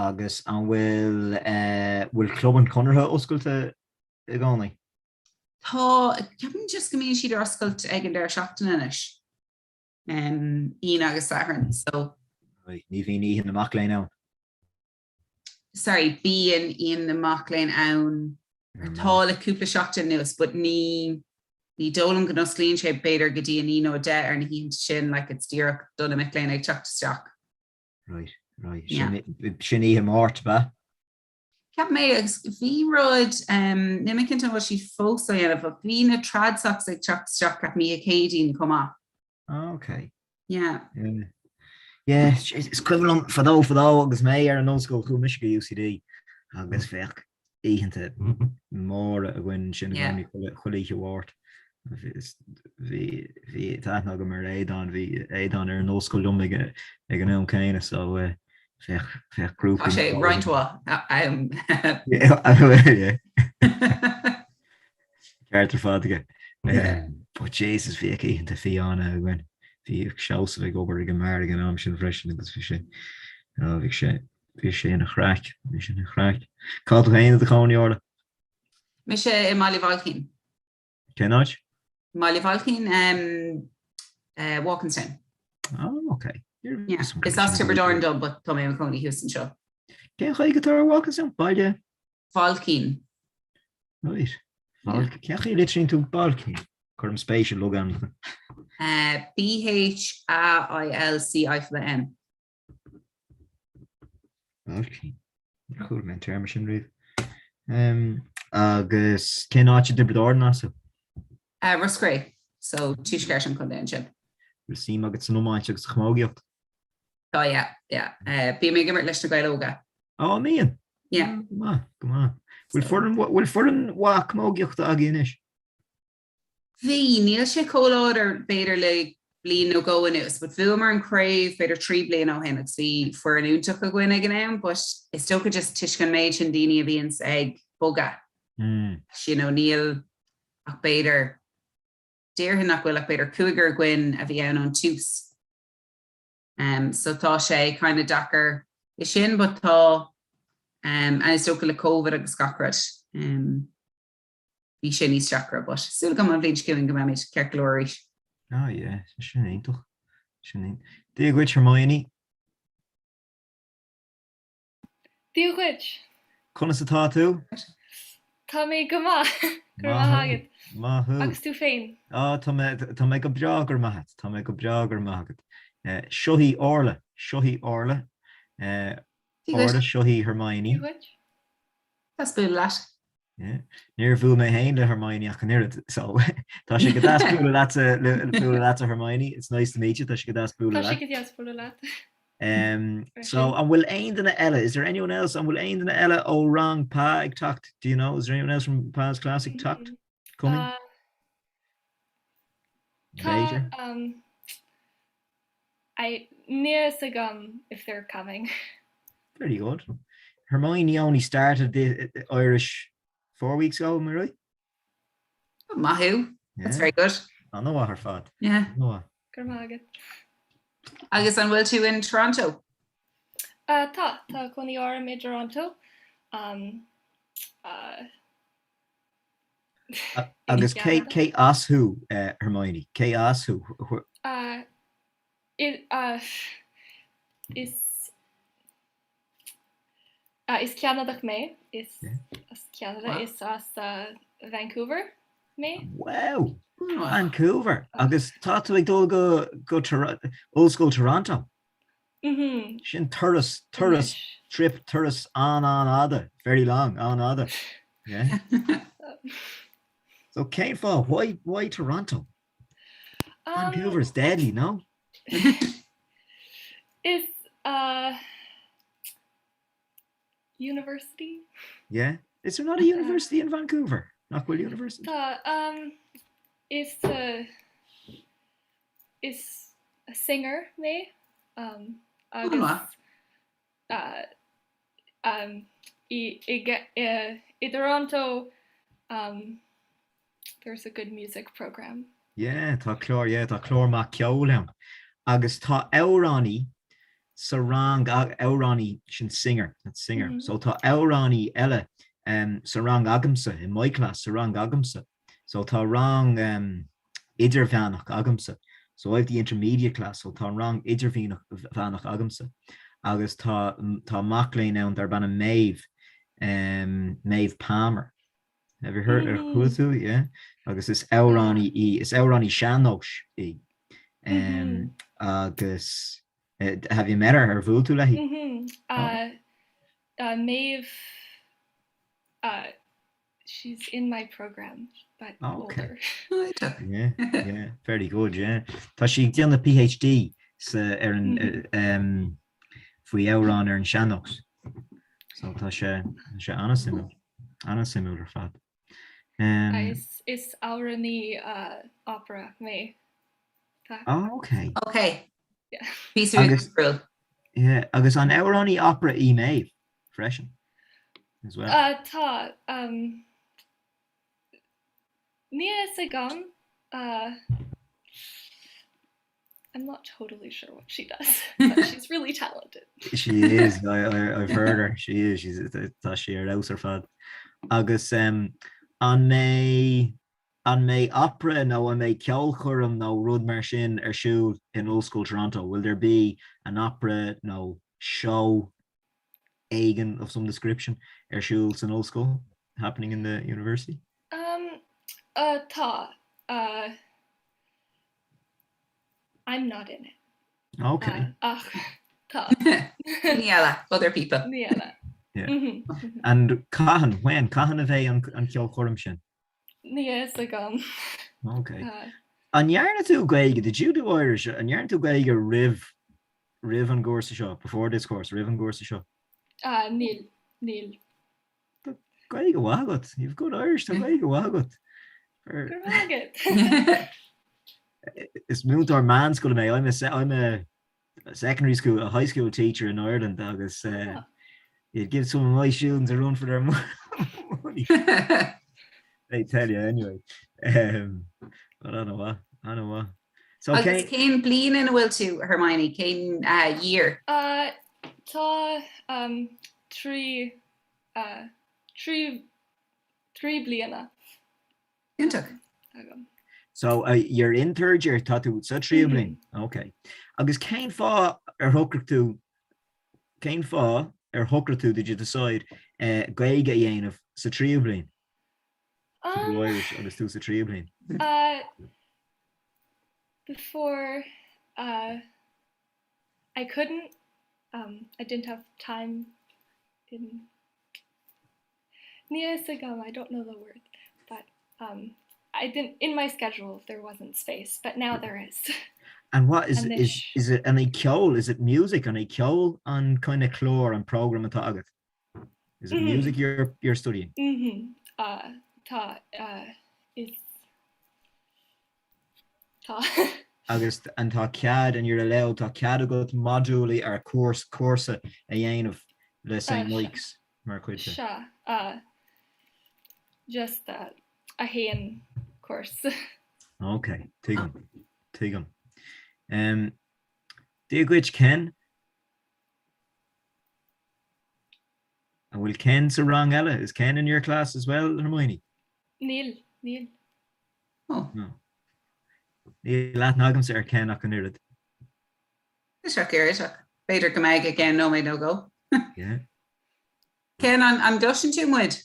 Agus an bhfuil eh, bhfuil Club an Chonartha oscailte i gcónaí? Tá, ceapaim just go mbíonn siad ar oscailt ag an deireadh seachtaine anois. Um, Aoine agus Satharn, so. Right, ní bhíonn Oíche na Mac Léinn ann. Sorry, bíonn Oíche na Mac Léinn ann. Tá le cúpla seachtain anuas, but ní ní dóigh liom go n-osclaíonn sé b'fhéidir go dtí a 9 nó 10 ar na hoícheanta sin, like it's díreach do na mic léinn ag teacht isteach. Right, right. Sin, sin oíche Máirt, ba? Cheap mé agus bhí rud, níl mé cinnte an bhfuil siad fós á dhéanamh, ach bhí na Trad Socs ag teacht isteach ceapaim oíche Céadaoin chomh maith. Ah, ok. Yeah. Yeah. Yeah, is cuimhin liom fadó fadó agus mé ar an ollscoil chuaigh mise go UCD agus bheadh oícheanta móra againn ansin i gcónaí chuile oíche Mháirt. Bhí bhí tá aithne agam ar Aodán, bhí Aodán ar an ollscoil liom ag ag an am céanna so eh, Bheadh bheadh grúpaí. Tá sé roinnt mhaith am. Ceart ar fad aige. But Jesus bhíodh oícheanta fiáine againn. Bhíodh Seosamh ag obair ag an mbeár ag an am sin freisin agus bhí sé bhí sé bhí sé ina chraic, bhí sé ina chraic. Cá bhfuil tú féin i do chónaí Orla? Mise i mBaile Bhailcín. Cén áit? Baile Bhailcín, Walkinstown. Oh, ok. Yeah. Is as Tiobraid Árann dom, but tá mé i mo chónaí thuas anseo. Cén chaoi go tar Walkinstown? Baile? Bhailcín. Right. Cén chaoi a litríonn tú Bailcín? Cuirim spéis i logainmneacha. B-H-A-I-L-C-I fada N. Bailcín. Níor chuala mé an téarma sin riamh. Agus cén áit i dTiobraid Árann as thú? Ros Cré, so tuaisceart an chontae ansin. Bhfuil suim agat san iomáint agus sa chamógaíocht? Tá, yeah, yeah. Bím ag imirt leis na Gaeil Óga. Ó, an mbíonn? Yeah. Go maith, go maith. Bhfuil foireann, bhfuil foireann mhaith camógaíochta agaibh anois? Bhí, níl sé chomh láidir b'fhéidir le bliain nó dhó anuas, but bhuamar an craobh b'fhéidir 3 bliana ó shin agus bhí foireann iontach againn ag an am, but is dócha just toisc an méid sin daoine a bhíonns ag bogadh, you know, níl ach b'fhéidir, déarfainn nach bhfuil ach b'fhéidir cúigear againn a bhí ann ón tús. Um, so tá sé kind of deacair é sin, but tá, um, and is dócha le Covid agus gach rud. Um, bhí sé níos deacra, but súil agam an bhliain seo chugainn go mbeimid ceart go leor arís. Ah yeah, sin iontach. Sin iontach. Dia dhuit Hermione. Dia dhuit. Conas atá tú? Tá mé go maith. Go raibh maith agat. Maith thú. Agus tú féin? Ah, tá mé, tá mé go breá, go raibh maith agat. Tá mé go breá, go raibh maith agat. Eh, seo í Orla, seo í Orla. Eh, Dia dhuit. Orla, seo í Hermione. Dia dhuit. Deas bualadh leat. Yeah. Níor bhuail mé féin le Hermione ach an oiread, so tá sé go deas bualadh leatsa bualadh leatsa Hermione. It's nice to meet you. Tá sé go deas bualadh Tá sé leat. go deas bualadh leat. Um, so an bhfuil aon duine eile? Is there anyone else? An bhfuil aon duine eile ó rang Pa ag teacht? Do you know? Is there anyone else from Pa's class ag teacht? Coming? Uh, Tá B'fhéidir. um, I níl a fhios agam if they're coming. Very good. Hermione only started the Irish four weeks ago, am I right? Maith thú. That's very good. An-mhaith ar fad. Yeah. An-mhaith. Go raibh maith agat. Agus an bhfuil tú in Toronto? Uh, tá, tá cónaí orm i dToronto. Um, uh, Agus cé cé as thú, eh, Hermione? Cé as thú? Uh, uh, is uh, is Ceanadach mé, is as Ceanada, is as uh, Vancouver mé. Wow! Vancouver! Agus tá tú ag dul go go Ollscoil Toronto? Mhm. Sin turas, turas, trip, turas an-an-fhada, very long, an-fhada. Yeah. So cén fáth, why, why Toronto? Um, Vancouver is deadly, no? Is uh, university? Yeah. Is there not a university in Vancouver? Nach bhfuil university? Tá, um, is uh, is singer mé um, agus uh, um, i, i, i, i Toronto um, there's a good music program. Yeah, tá clár, yeah, tá clár maith ceoil ann. Agus tá amhránaí sa rang, amhránaí sin singer, that's singer. Mm -hmm. So tá amhránaí eile um, sa rang agamsa, in my class, sa rang agamsa. So tá rang um, idirmheánach agamsa. So I've the intermediate class, so tá an rang idirmheánach agamsa. Agus tá, tá mac léinn ann darb ainm Maeve, um, Maeve Palmer. Have you heard ar chuala tú? Yeah. Agus is amhránaí í, is amhránaí sean-nóis í. Um, agus uh, have you met her? Ar bhuail tú léi? Mm -hmm. uh, uh, Maeve, uh, she's in my program, but oh, okay. older. yeah, yeah, very good, yeah. Tá sí ag déanamh PhD sa ar an mm -hmm. um, faoi amhráin ar an sean-nós. So tá sé tá sé an-suimiúil an-suimiúil ar fad. Um, is is amhránaí uh, opera mé. Oh, okay. Okay. Yeah. Agus, yeah, agus an amhránaí opera í Maeve freisin as well. Uh, tá um, níl a fhios agam uh, I'm not totally sure what she does, but she's really talented. She is I, I, I've heard her. She is she's tá sí ar fheabhas ar fad. Agus um, an mbeidh an mbeidh opera nó an mbeidh ceolchoirm nó rud mar sin ar siúl in Ollscoil Toronto? Will there be an opera nó show éigin of some description ar siúl san ollscoil happening in the university? Um, uh, tá. Uh, I'm not in it. Okay. Uh, ach tá. Daoine eile, other people. Daoine eile. Yeah. Mm -hmm. And cathain, when, cathain a bheidh an, an ceolchoirm sin? Níl a fhios agam. Okay. Uh, An ndearna tú Gaeilge, did you do Irish? An ndearna tú Gaeilge roimh roimh an gcúrsa seo, before this course, roimh an gcúrsa seo? Uh, níl, níl. Tá Gaeilge mhaith agat. You've good Irish, tá Gaeilge mhaith agat. Go raibh maith agat. Is múinteoir meánscoile mé, I'm a, I'm a secondary school, a high school teacher in Ireland agus uh, you'd give some of my students a run for their money. They tell you anyway. Um, but I know what, I know what. So Agus cén bliain ina bhfuil tú, Hermione, cén uh, year? Uh, tá um, trí uh, trí 3 bliana. Iontach. Agam. So uh, you're in third year, tá tú sa tríú bliain. Ok. Agus cén fáth ar shocraigh tú cén fáth ar shocraigh tú did you decide uh, Gaeilge a dhéanamh sa tríú bliain? To do Um, Irish agus tú sa tríú bliain. uh, before uh, I couldn't um, I didn't have time in Níl a fhios agam, I don't know the word, but um, I didn't in my schedule there wasn't space, but now there is. And what is is is it an é ceol? Is it music? An é ceol an kind of clár an program atá agat? Is it mm -hmm. music you're you're studying? Mm -hmm. uh, tá uh, is Tá. Agus an tá cead and you're allowed tá cead agat modúlaí ar cúrs cúrsa a dhéanamh le St Mike's mar chuid de. Sea, uh, just uh, a haon course. Ok, tuigim, tuigim. Um, Dia dhuit Ken? An bhfuil Ken sa rang eile? Is Ken in your class as well, Hermione? Níl, níl. Oh. No. Níl aithne agamsa ar Ken ach an oiread. Iseach ar iseach. B'fhéidir go mbeidh i gceann nóiméad nó dhó. Yeah. Ken an an gcloiseann tú muid?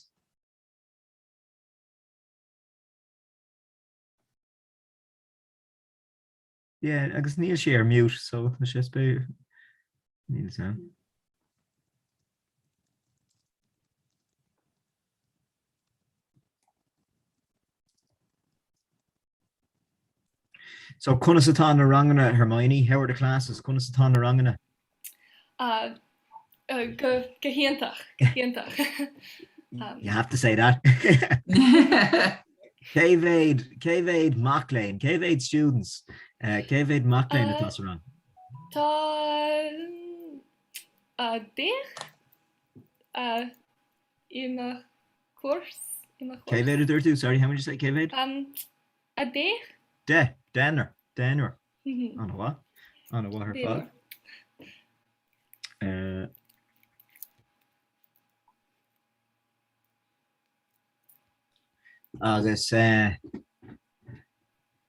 Yeah, agus níl sé ar mute, so tá sé spé níl sam. So conas atá na ranganna Hermione, how are the classes? Conas atá na ranganna? Uh, uh, go go hiontach, go hiontach. Um, You have to say that. Cé mhéad cé mhéad mac léinn, cé mhéad students, uh, cé mhéad mac léinn atá sa rang? Tá uh, deich uh, i mo chúrs i mo Cé mhéad a dúirt tú? Sorry, how many did you say? Cé mhéad? Um, 10? Deich, deichniúr, deichniúr. Mhm. An-mhaith, an-mhaith ar fad. Uh, agus uh,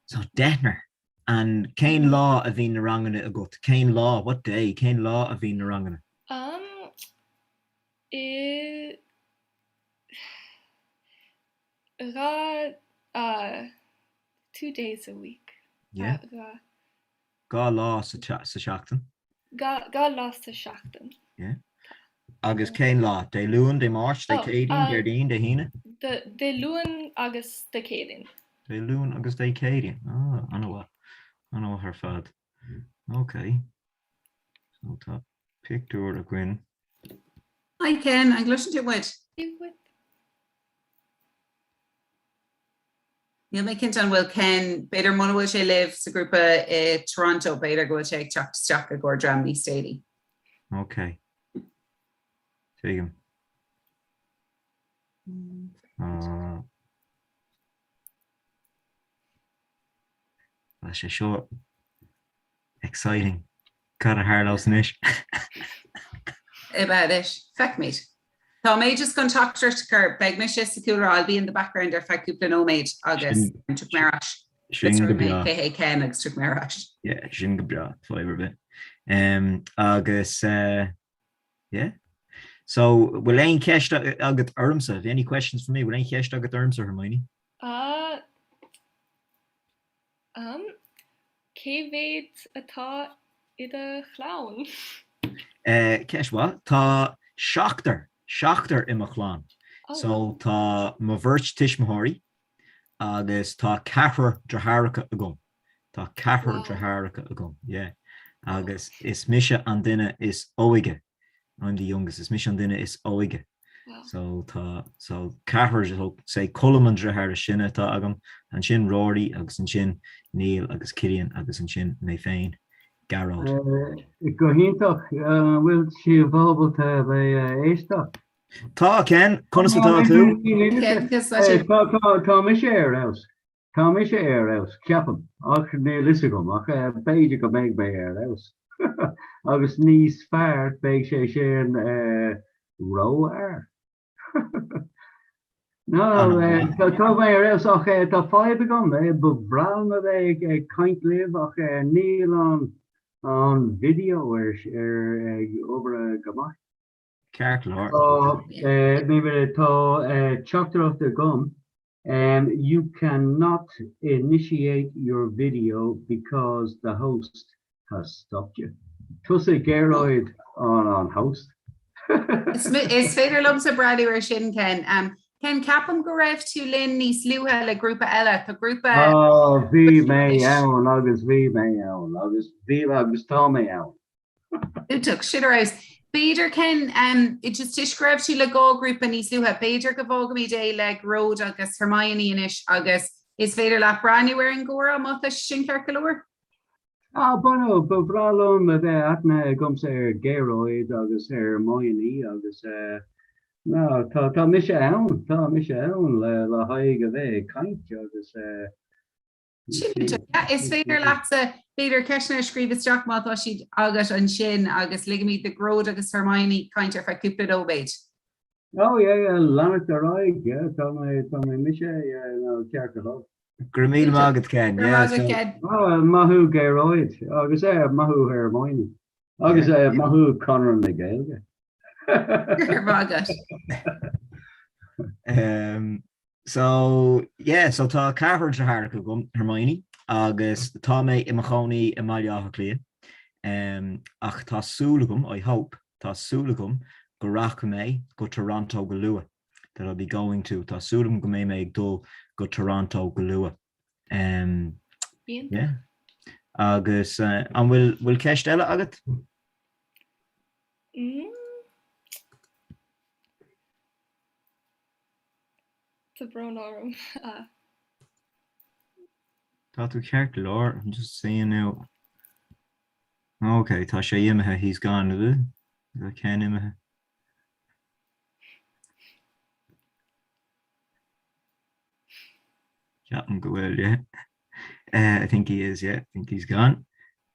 so deichniúr. And cén lá a bhíonn na ranganna agat? Cén lá, what day, cén lá a bhíonn na ranganna? Um, i dhá, uh, two days a week. Yeah. Dhá. Dhá lá sa seachtain. Dhá, dhá lá sa seachtain. Yeah. Agus cén lá? Dé Luain, Dé Máirt, Dé Oh, Céadaoin, uh, Déardaoin, Dé hAoine? Dé Luain agus Dé Céadaoin. Dé Luain agus Dé Céadaoin. Ah, an-mhaith. An-mhaith ar fad. Ok. So tá pictiúr againn. Hi Ken, an gcloiseann tú muid? Níl mé cinnte an bhfuil Ken, b'fhéidir muna bhfuil sé libh sa ghrúpa i Toronto, b'fhéidir go bhfuil sé ag teacht isteach i gcomhair dream níos déanaí. Ok. Tuigim. Uh, Tá sé seo exciting. Cad a tharlós anois? Ab ea anois? Feicfimid. Tá mé just chun teachtaireacht a chur, beidh mise sa chúlra, I'll be in the background ar feadh cúpla nóiméad agus tiocfaidh mé ar ais. Sin go breá. Cé hé Ken agus tiocfaidh mé ar ais. Yeah, sin go breá, fadhb ar bith. Um, agus uh, yeah. So, bhfuil aon cheist agat ormsa? Have you any questions for me? Bhfuil aon cheist agat ormsa, Hermione? Uh, Um, cé mhéad atá i do chlann? Eh, ceist mhaith. Tá seachtar, seachtar i mo chlann. Oh. So tá mo bheirt tuismitheoirí agus tá ceathrar deartháireacha agam. Tá ceathrar Wow. deartháireacha agam, yeah. Agus is mise an duine is óige. I'm the youngest, is mise an duine is óige. Wow. So tá so ceathrar so say Colm an deartháir is sine atá agam, ansin Rory agus ansin Neil agus Cillian agus ansin mé féin, Gearóid. Go hiontach, an bhfuil sibh ábalta a bheith ag éisteacht? Tá, Ken, conas atá tú? Ken, cos tá sé- Tá tá tá mise ar fheabhas. Tá mise ar fheabhas, ceapaim, ach níl fhios agam, ach b'fhéidir go mbeidh mé ar fheabhas. Agus níos fearr, beidh sé sin rófhearr. No, tá mé ar fheabhas ach tá fadhb agam, ba bhreá liom a bheith ag caint libh ach níl an an video ar ag obair go maith. Ceart go leor. Tá teachtaireacht agam You cannot initiate your video because the host has stopped you. Tusa Gearóid an an host. Is féidir liomsa breathnú ar sin, Ken. Ken, ceapaim go raibh tú linn níos luaithe le grúpa eile. Tá grúpa. Ó, bhí mé ann agus bhí mé ann agus bhí agus tá mé ann. Iontach, sin ar fheabhas. B'fhéidir, Ken, just toisc go raibh tú le 2 grúpa níos luaithe, b'fhéidir go bhfágfaimid é le Gearóid agus Hermione anois agus is féidir leat breathnú ar an gcomhrá má tá sé sin ceart go leor? Ah, bueno, ba bhreá liom a bheith aithne agamsa ar Ghearóid agus ar Hermione agus eh, no, tá, tá mise ann, tá mise ann le, le haghaidh a bheith ag caint agus eh, Is féidir leatsa b'fhéidir ceisteanna a scríobh isteach má tá siad agat ansin agus ligfimid do Ghearóid agus Hermione caint ar feadh cúpla nóiméad. Oh yeah, yeah, leanacht ar aghaidh, yeah, tá mé, tá mé mise, yeah, no, ceart go leor. Go raibh míle maith agat, Ken. Go raibh maith agat, Ken. Oh, maith thú Gearóid agus eh, maith thú Hermione agus eh, maith thú Conradh na Gaeilge. Go raibh maith agat. Um, So, yeah, so tá ceathrar deartháireacha agam, Hermione, agus tá mé i mo chónaí i mBaile Átha Cliath. Um, ach tá súil agam, I hope, tá súil agam go rachaidh mé go Toronto go luath. That I'll be going to. Tá súil agam go mbeidh mé ag dul go Toronto go luath. Um, yeah. Agus uh, an bhfuil bhfuil ceist eile agat? Mm. Tá brón orm. Tá tú ceart go leor, I'm just seeing now. Ok, tá sé imithe, he's gone, is it? Tá Ken imithe. Ceapaim go bhfuil, yeah. Uh, I think he is, yeah. I think he's gone.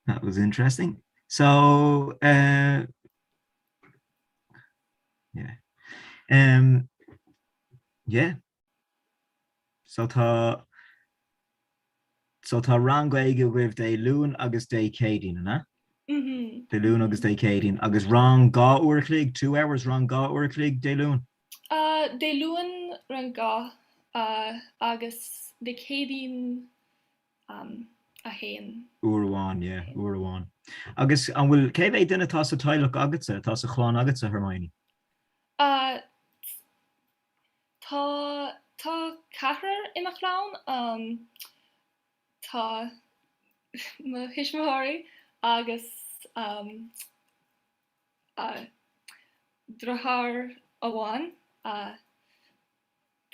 That was interesting. So, uh, Yeah. Um, yeah. So tá So tá rang Gaeilge agaibh Dé Luain agus Dé Céadaoin, an ea? Mhm. Dé Luain agus Dé Céadaoin agus rang 2 uair a chloig, 2 hours, rang 2 uair a chloig Dé Luain? Uh, Dé Luain rang 2 uh, agus Dé Céadaoin 1. Uair amháin, yeah, uair amháin. Agus an bhfuil, cé mhéad duine atá sa teaghlach agatsa, atá sa chlann agatsa, Hermione? Tá, tá ceathrar i mo chlann. Tá mo thuismitheoirí agus deartháir amháin.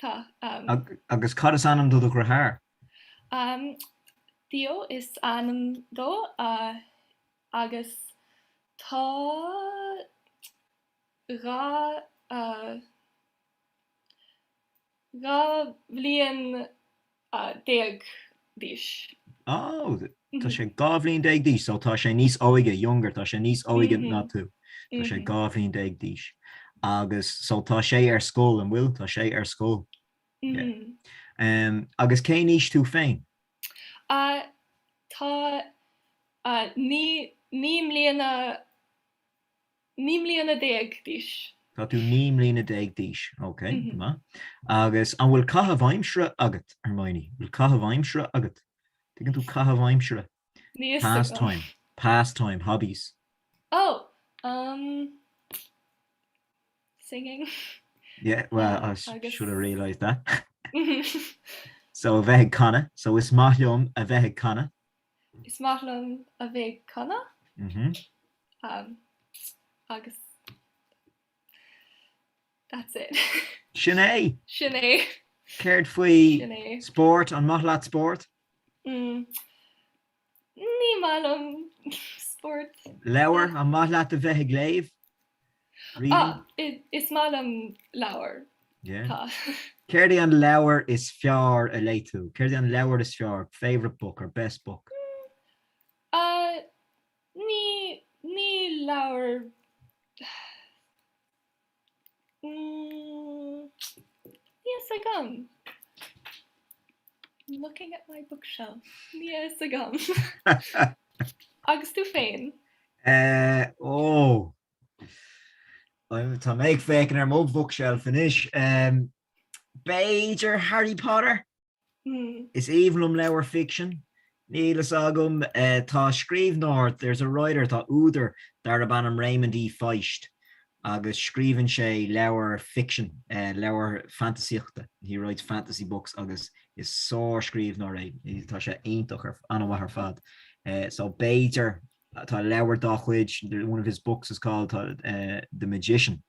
Tá. Agus cad is ainm do do dheartháir? Theo is ainm dó agus tá 2 2 bhliain d'aois. Oh, tá sé 12 bhliain d'aois, so tá sé níos óige, younger, tá sé níos óige ná tú. Tá sé 12 bhliain d'aois. Agus so tá sé ar scoil, an bhfuil? Tá sé ar scoil. Yeah. Um, agus cén aois tú féin? Uh, tá uh, 9 mbliana 19 mbliana d'aois. Tá tú 19 mbliana d'aois, ok, go maith. Agus an bhfuil caitheamh aimsire agat, Hermione? Bhfuil caitheamh aimsire agat? Tuigeann tú caitheamh aimsire? Níl a fhios agam. Pastime, pastime, hobbies. Oh, um, singing. Yeah, well, I should have realised that. So a bheith ag canadh, so is maith liom a bheith ag canadh. Is maith liom a bheith ag canadh. Um, agus that's it. Sin é! Sin é. Céard faoi Sin é. spórt? An maith leat spórt? Mm. Ní maith liom spórt. Leabhar? An maith leat a bheith ag léamh? Reading? Ah, is maith liom leabhar. Yeah. Tá. Céard é an leabhar is fearr a léigh tú? Céard é an leabhar is fearr, favourite book or best book? Uh, ní, ní leabhar mm, níl a fhios. agam. Looking at my bookshelf. Níl a fhios agam. Agus tú féin? Eh, ó. Tá mé ag féachaint ar mo bookshelf anois. B'fhéidir Harry Potter? Is aoibhinn liom leabhair ficsin. Níl fhios agam. Tá scríbhneoir, there's a writer, tá údar darb ainm Raymond E. Feist agus scríobhann sé leabhair ficsin, leabhair fantasaíochta, he writes fantasy books agus is sár-scríbhneoir é. Tá sé iontach, an-mhaith ar fad. So b'fhéidir, tá leabhar dá chuid, one of his books is called The Magician,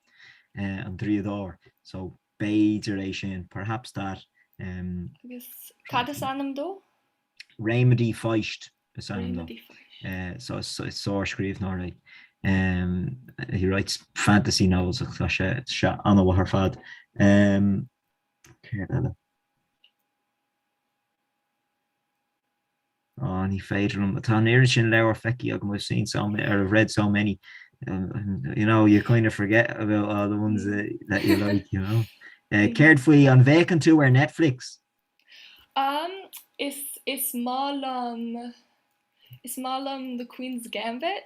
An Draíodóir. So B'fhéidir é sin, perhaps that. Agus cad is ainm dó? Raymond E. Feist is ainm dó. Raymond E. Feist. So is sár-scríbhneoir é. He writes fantasy novels ach tá sé sé an-mhaith ar fad. Céard eile? Á, ní féidir liom. Tá an oiread sin leabhar feicthe agam, I've seen so many, or I've read so many. You know, you kind of forget about all the ones that, that you like, you know. Uh, céard faoi an bhféachann tú ar Netflix? Um, is, is maith liom, is maith liom The Queen's Gambit,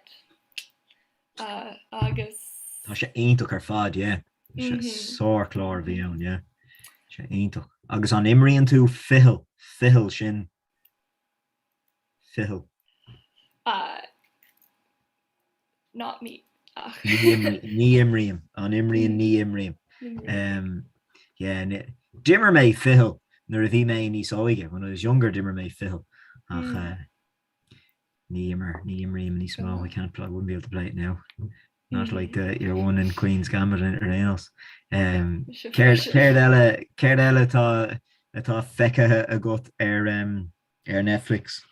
uh, agus. Tá sé iontach ar fad, yeah. Tá sé sárchlár a bhí ann, yeah. Tá sé iontach. Agus an imríonn tú ficheall, ficheall sin Ficheall. Uh, not me. Ach. Ní imrím, an imríonn ní imrím. Um, yeah, D'imir mé ficheall nuair a bhí mé níos óige, when I was younger d'imir mé ficheall ach mm. uh, ní imir ní imrím níos mó, I can't play, I wouldn't be able to play it now. Not mm. like the your one in Queen's Gambit ar aon nós. Um, Céard eile céard eile atá atá feicthe agat ar um, ar Netflix?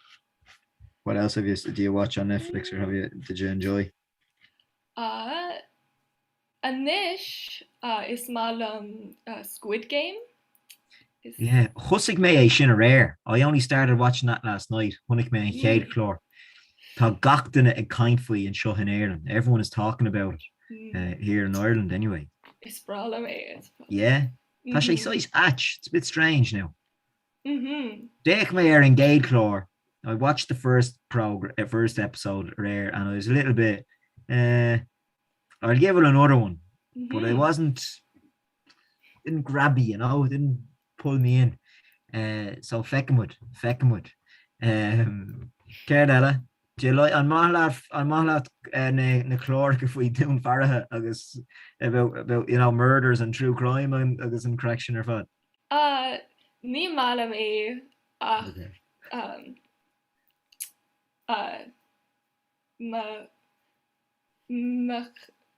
What else have you do you watch on Netflix or have you did you enjoy? Uh, anois uh, is maith liom uh, Squid Game. Yeah, thosaigh mé é sin aréir. I only started watching that last night. Chonaic mé an chéad mm. chlár. Tá gach duine ag caint faoi anseo in Éirinn. Everyone is talking about it mm. uh, here in Ireland anyway. Is breá liom é. Yeah. Tá sé mm-hmm. saghas ait. It's a bit strange now. Mm-hmm. D'fhéach mé ar an gcéad chlár. I watched the first progr uh, first episode aréir and I was a little bit uh, I'll give it another one, mm -hmm. but I mm-hmm. wasn't didn't grab me, you know, didn't pull me in. Uh, so feicfimid, feicfimid. Um, Céard eile? An maith leat an maith leat uh, na, na cláracha faoi dúnmharuithe agus about, about you know, murders and true crime and, agus an craic sin ar fad? Uh, ní maith liom é ach okay. um, uh, mo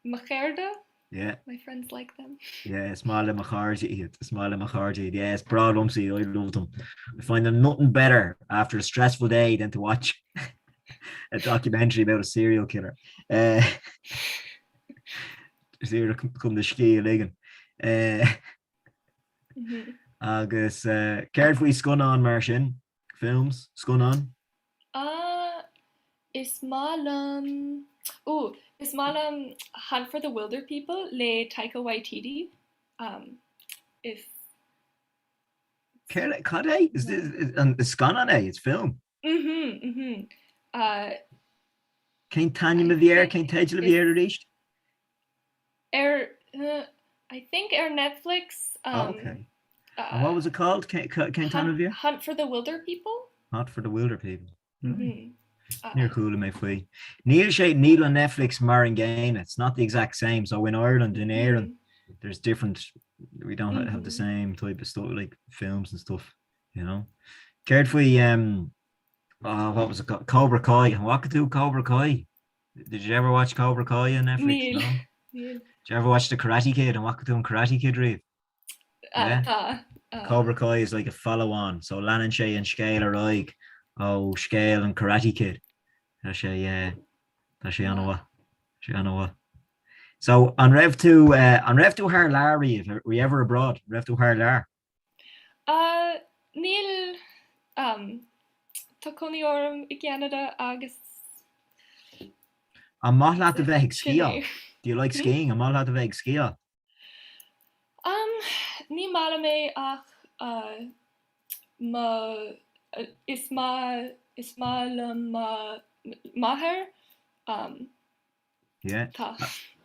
Mo chairde? Yeah. My friends like them. Yeah, is maith le mo chairde iad. Is maith le mo chairde iad. Yeah, is breá liomsa iad. I love them. I find them nothing better after a stressful day than to watch a documentary about a serial killer. Uh, is iarracht chun do scíth a ligean. Uh, mm-hmm. Agus uh, céard faoi scannán mar sin? Films? Scannán? Ah, is maith liom, ooh, is maith liom Hunt for the Wilderpeople le Taika Waititi. Um, is. Céard, cad é? Is, is, is, an, is scannán é? It's film. Mhm, mhm. Uh, Cén t-ainm a bhí air? Cén teideal a bhí air arís? Ar, uh, I think ar Netflix. Um, oh, okay. Uh, And what was it called? Cén t-ainm a bhí air? Hunt for the Wilderpeople. Hunt for the Wilderpeople. Mm -hmm. uh, Níor chuala mé faoi. Níl sé níl an Netflix mar an gcéanna. It's not the exact same. So in Ireland, in Éirinn, mm -hmm. there's different we don't mm -hmm. have the same type of stuff like films and stuff, you know. Céard faoi um oh, what was it called? Cobra Kai. An bhfaca tú Cobra Kai? Did you ever watch Cobra Kai on Netflix? Níl. No? Níl. Did you ever watch The Karate Kid? An bhfaca tú an Karate Kid riamh? Uh, yeah. Tá. Uh. Cobra Kai is like a follow-on, so leanann sé an scéal ar aghaidh ó scéal an Karate Kid. Tá sé uh, tá sé an-mhaith. Sé an-mhaith. So an raibh tú uh, an raibh tú thar lear riamh? Were you ever abroad? Raibh tú thar lear? Uh, níl um, tá cónaí orm i gCeanada agus An maith leat a bheith ag sciáil? Do you like skiing? An maith leat a bheith ag sciáil? Um, Ní maith liom é ach mo is maith is maith liom mo m'athair. Yeah. Tá.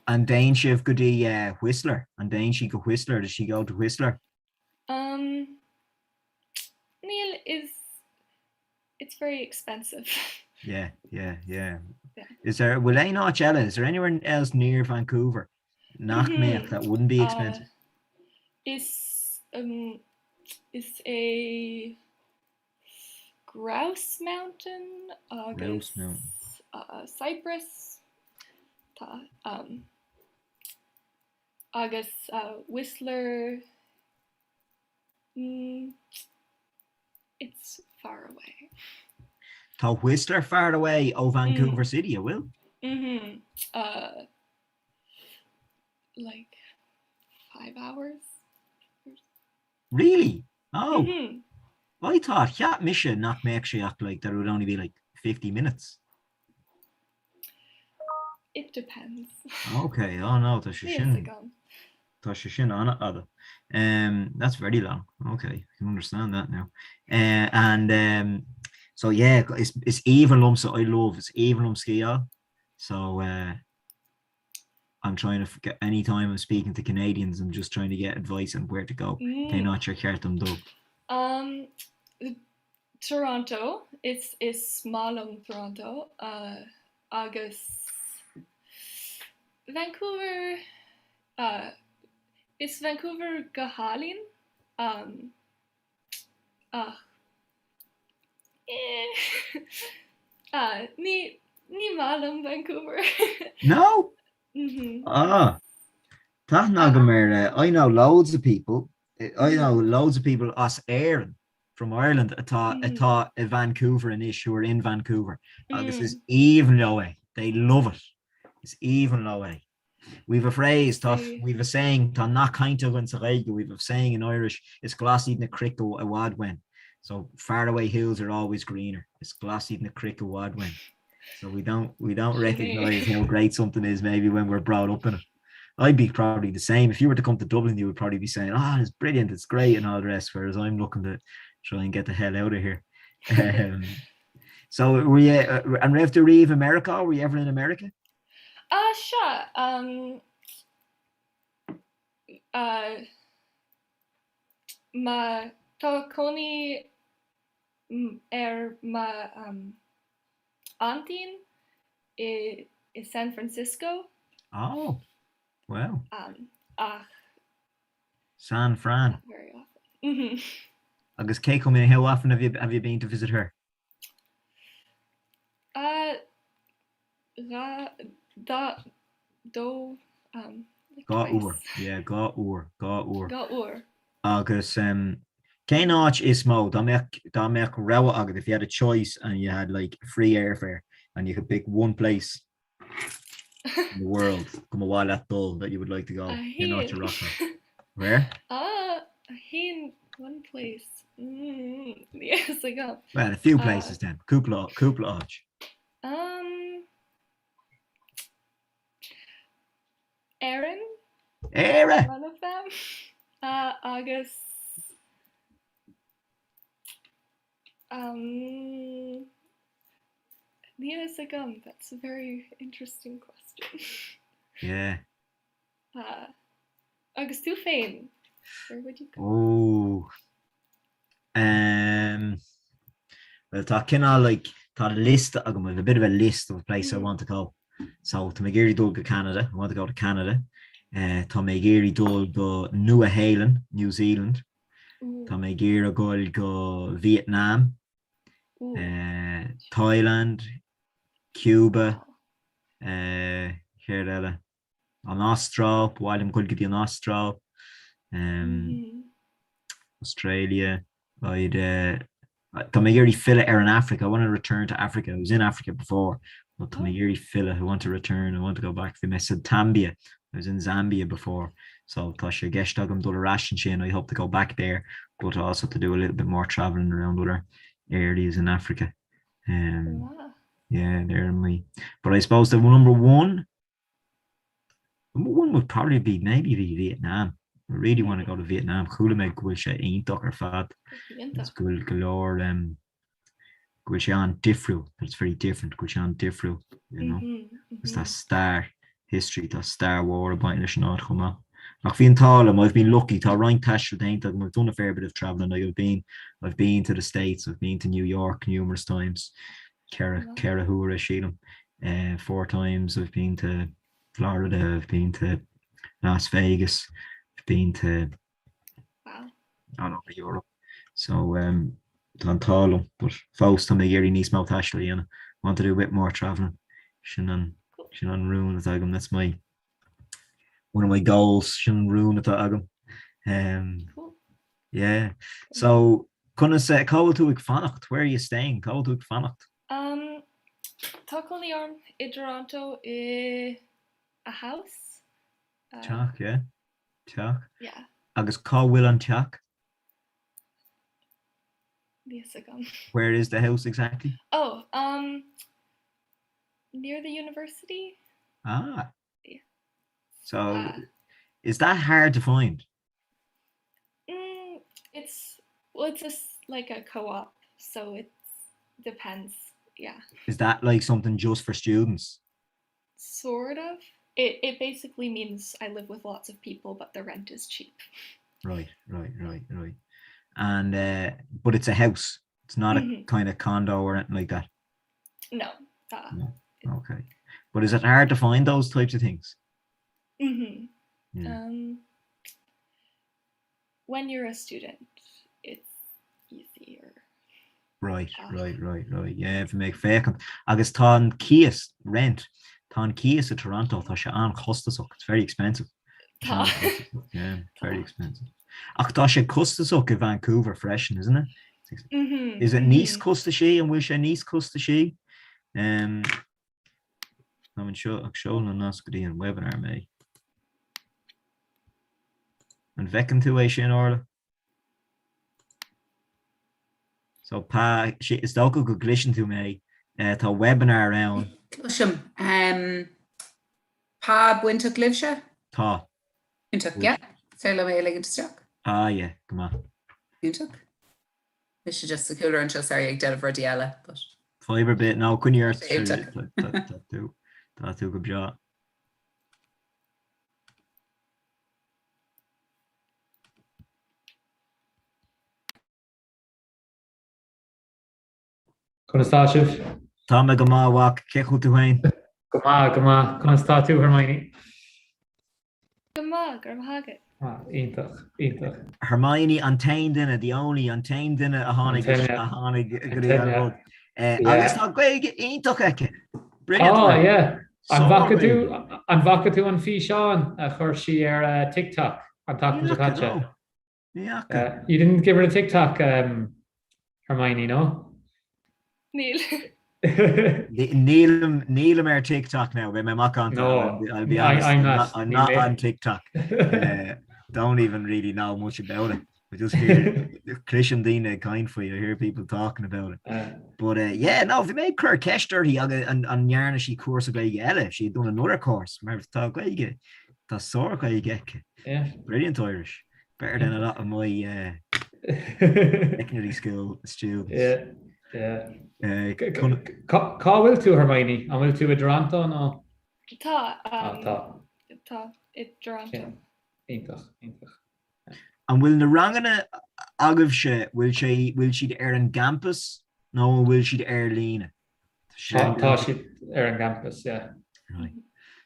An dtéann sibh go dtí Whistler? An dtéann sí go Whistler? Does she go to Whistler? Um, níl is it's very expensive. Yeah, yeah, yeah. Yeah. Is there bhfuil aon áit eile? Is there anywhere else near Vancouver nach mbeadh that wouldn't be expensive? Is um, is é Grouse Mountain agus Grouse Mountain. uh, Cypress tá um, agus uh, Whistler mm, it's far away. Tá Whistler far away ó Vancouver City, an bhfuil? Mhm. Uh, like 5 hours. Really? Oh. Mhm. I thought cheap mise nach mbeadh sé ach like that it would only be like 50 minutes. It depends. Okay, oh no, tá sé Níl sin agam. tá sé sin an-fhada. Um, that's very long. Okay, I can understand that now. Uh, and um, so yeah, is is aoibhinn liomsa I love is aoibhinn liom sciáil. So uh, I'm trying to get any time I'm speaking to Canadians, I'm just trying to get advice on where to go. Cén áit ar cheart dom dul? Um, Toronto, is is maith liom Toronto uh, agus Vancouver uh, is Vancouver go hálainn um, ach eh, ah, ní ní maith liom Vancouver. No? Mhm. Ah. Tá aithne agam ar uh, I know loads of people I know loads of people as Éirinn from Ireland atá atá i Vancouver anois who are in Vancouver agus is aoibhinn leo é. They love it. Is aoibhinn leo é. We've a phrase tá we've a saying tá nath cainte againn sa Ghaeilge we've a saying in Irish is glas iad na cnoic i bhfad uainn. So far away hills are always greener. Is glas iad na cnoic i bhfad uainn. So we don't we don't recognize how great something is maybe when we're brought up in it. I'd be probably the same. If you were to come to Dublin, you would probably be saying, "Ah, oh, it's brilliant, it's great," and all the rest. Whereas I'm looking to try and get the hell out of here. Um, so were you uh, an raibh tú riamh i Meiriceá? Were you ever in America? Ah, sea, um, uh, má tá cónaí ar mo um, aintín i i San Francisco. Oh, wow. Um, ach San Fran. Not very often. Mhm. Agus cé chomh minic, how often have you, have you been to visit her? Uh, dhá, dá, dó, um, like Dhá twice. uair, yeah, dhá uair, dhá uair. Dhá uair. Agus um, cén áit is mó, dá mbeadh, dá mbeadh rogha agat, if you had a choice and you had like free airfare and you could pick one place in the world go mba mhaith leat dul that you would like to go, cén áit a rachfá? Where? Ah, a haon, one place. Mm, níl a fhios agam. Well, a few places then, cúpla, cúpla áit. Um, Éirinn. Éire! One of them. Uh, agus um, níl a fhios agam, that's a very interesting question. Yeah. Uh, agus tú féin, where would you go? Oh. Um, well, tá cineál like, tá liosta agam, I've a bit of a list of a place I want to go. So tá mé ag iarraidh dul go Canada, I want to go to Canada. Uh, tá mé ag iarraidh dul go Nua-Shéalainn, New Zealand. Tá mé ag iarraidh dul go Vietnam, uh, Thailand, Cuba, uh, céard eile? An Astráil, ba mhaith liom dul go dtí an Astráil, Australia, I'd uh, tá mé ag iarraidh filleadh ar an Afraic, I want to return to Africa, I was in Africa before, but tá mé ag iarraidh filleadh, I want to return, I want to go back, bhí mé sa tSaimbia, I was in Zambia before, so tá sé i gceist agam dul ar ais ansin, I hope to go back there, but also to do a little bit more travelling around other areas in Africa. Um, yeah, there my, but I suppose the number one, Number one would probably be maybe be Vietnam. I really want to go to Vietnam. Chuala mé go bhfuil sé iontach ar fad. Iontach. Go bhfuil go leor um, go bhfuil sé an-difriúil, that it's very different, go bhfuil sé an-difriúil, you know. Agus tá stair, history, tá stair mhór ag baint leis an áit chomh maith. Ach bhí an t-ádh liom, I've been lucky, tá roinnt taistil déanta agam, I've done a fair bit of travelling, I've been, I've been to the States, I've been to New York numerous times, ceithre, ceithre huaire sílim, uh, four times, I've been to Florida, I've been to Las Vegas, I've been to Wow. all over Europe. So um, tá an t-ádh liom, but fós tá mé ag iarraidh níos mó taistil a dhéanamh. Want to do a bit more travelling. Sin an, sin an rún atá agam, that's my, one of my goals, sin an rún atá agam. Um, cool. Yeah. So, conas, eh, cá bhfuil tú ag fanacht? Where are you staying? Cá bhfuil tú ag fanacht? Um, tá cónaí orm i dToronto i a house. Uh, Teach, yeah. Teach. Yeah. Agus cá bhfuil an teach? Níl a fhios agam. Where is the house exactly? Oh, um, near the university. Ah. Yeah. So, uh, is that hard to find? Mm, it's well, it's just like a co-op, so it depends. Yeah. Is that like something just for students? Sort of. It it basically means I live with lots of people, but the rent is cheap. Right, right, right, right. And uh, but it's a house. It's not mm -hmm. a mm-hmm. kind of condo or anything like that. No. Uh, no. Okay. But is it hard to find those types of things? Mm -hmm. Yeah. Um, when you're a student, it's easier. Right, right, right, right. Yeah, bhí mé ag féachaint. Agus tá an cíos, rent, tá an cíos i Toronto, tá sé an-chostasach. It's very expensive. Tá. Yeah, very expensive. Ach tá sé costasach i Vancouver freisin, isn't it? Mm -hmm. Is it níos costasaí an bhfuil sé níos costasaí? Um, Tá anseo ag seoladh nasc go dtí an webinar mé. An bhfeiceann tú é sin, Orla? So pa, is dócha go gcloiseann tú mé, eh, tá webinar ann. Cloisim. Um, pa bainteach libhse? Tá. Iontach, yeah. Is féidir liom é a ligint isteach? Ah, yeah, go maith. Iontach. Mise just sa chúlra anseo, sorry, ag déanamh rudaí eile, but. Fadhb ar bith, no, coinnigh ort. Iontach. Tá tú, tá tú go breá. Conas tá sibh? Tá mé go maith, a mhac. Cén chaoi a bhfuil tú féin? Go maith, go maith. Conas tá tú, Hermione? Go maith, go raibh maith agat. Ah, iontach, iontach. Hermione an t-aon duine, the only, an t-aon duine a tháinig a tháinig go dtí an rud. Agus tá Gaeilge iontach aici. Brilliant. Oh, yeah. An bhfaca tú an bhfaca tú an físeán a chuir sí ar TikTok an tseachtain seo caite? Ní fhaca. You didn't give her a TikTok, um, Hermione, no? Níl. Nílim nílim ar TikTok now, beidh mé macánta. No, I'll be I, honest, I'm I'm not. not, I'm Níl not mé. on TikTok. Uh, don't even really know much about it. I just hear cloisim daoine ag caint faoi, I hear people talking about it. Uh, But uh, yeah, no, bhí mé ag cur ceist uirthi agus an, an ndearna sí cúrsa Gaeilge eile, she had done another course, mar tá Gaeilge, tá sár-Ghaeilge aici. yeah. Brilliant Irish. Better than a lot of my uh, secondary school students. Yeah, yeah. Uh, Cá bhfuil tú Hermione? An bhfuil tú i dToronto nó? Tá, Ah, um, tá. tá i dToronto. Iontach, iontach. An bhfuil na ranganna agaibhse, bhfuil sé, bhfuil siad ar an gcampas nó an bhfuil siad ar líne? Tá tá siad ar an gcampas, yeah. Right.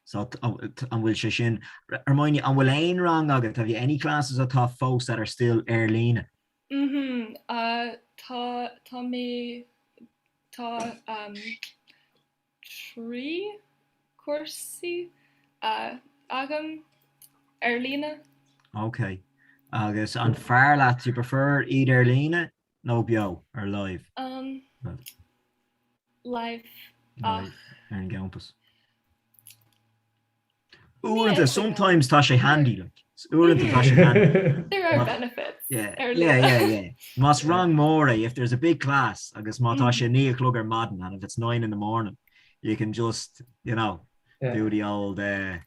So an bhfuil sé sin, Hermione, an bhfuil aon rang agat, have you any classes atá fós that are still ar líne? Mhm, uh, tá tá mé tá um, 3 cúrsaí uh, agam ar líne. Ok. Agus an fearr leat, do you prefer iad ar líne nó beo, or live? Um, live ach. Live ar an gcampas. Uaireanta, sometimes tá sé handy, like. Uaireanta tá sé handy. There are benefits. Yeah, ar yeah, líne. yeah, yeah. Más rang mór é, if there's a big class, agus má tá sé 9 a chlog ar maidin, and if it's 9 in the morning, you can just, you know, Yeah. do the old uh...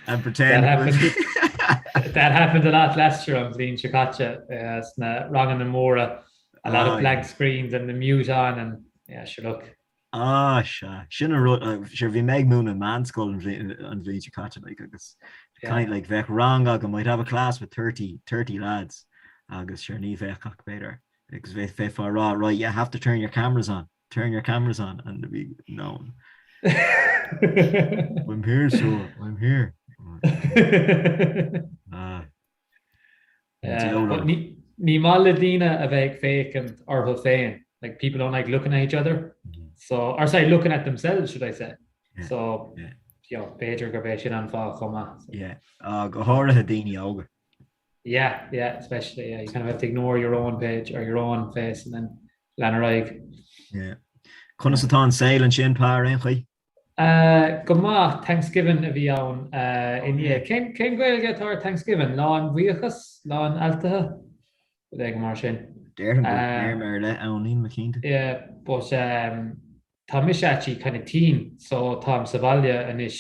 And pretend That happened, that happened a lot last year an bhliain seo caite sna ranganna móra, a lot of blank screens and the mute on and yeah, sure look. Ah, sea, sin an rud, sure bhí mé ag múineadh meánscoil an bhliain seo caite like agus kind like bheadh rang agam, I'd have a class with 30, 30 lads agus sure ní bheadh ach b'fhéidir agus bheifeá ag rá right, you have to turn your cameras on. Turn your cameras on and be no. I'm here so I'm here. Ah. Uh, ní ní maith le daoine a bheith ag féachaint orthu féin. Like people don't like looking at each other. Mm. So or sorry, looking at themselves should I say. Yeah. So yeah. you know, b'fhéidir gurb é sin an fáth chomh maith. So. Yeah. Uh, go háirithe daoine óga. Yeah, yeah, especially yeah, you kind of have to ignore your own page or your own face and then lean ar aghaidh. Yeah. Conas atá an saol ansin, Pa, ar aon chaoi? Uh, go maith, Thanksgiving a bhí ann uh, inné. Cén, cén Gaeilge atá ar Thanksgiving? Lá an Bhuíochais? Lá an Fháiltithe? Rud éigin mar sin. Déarfainn go bhfuil téarma ar leith ann, níl mé cinnte. Yeah, but um, Tá mise actually kind of tinn so táim sa bhaile anois.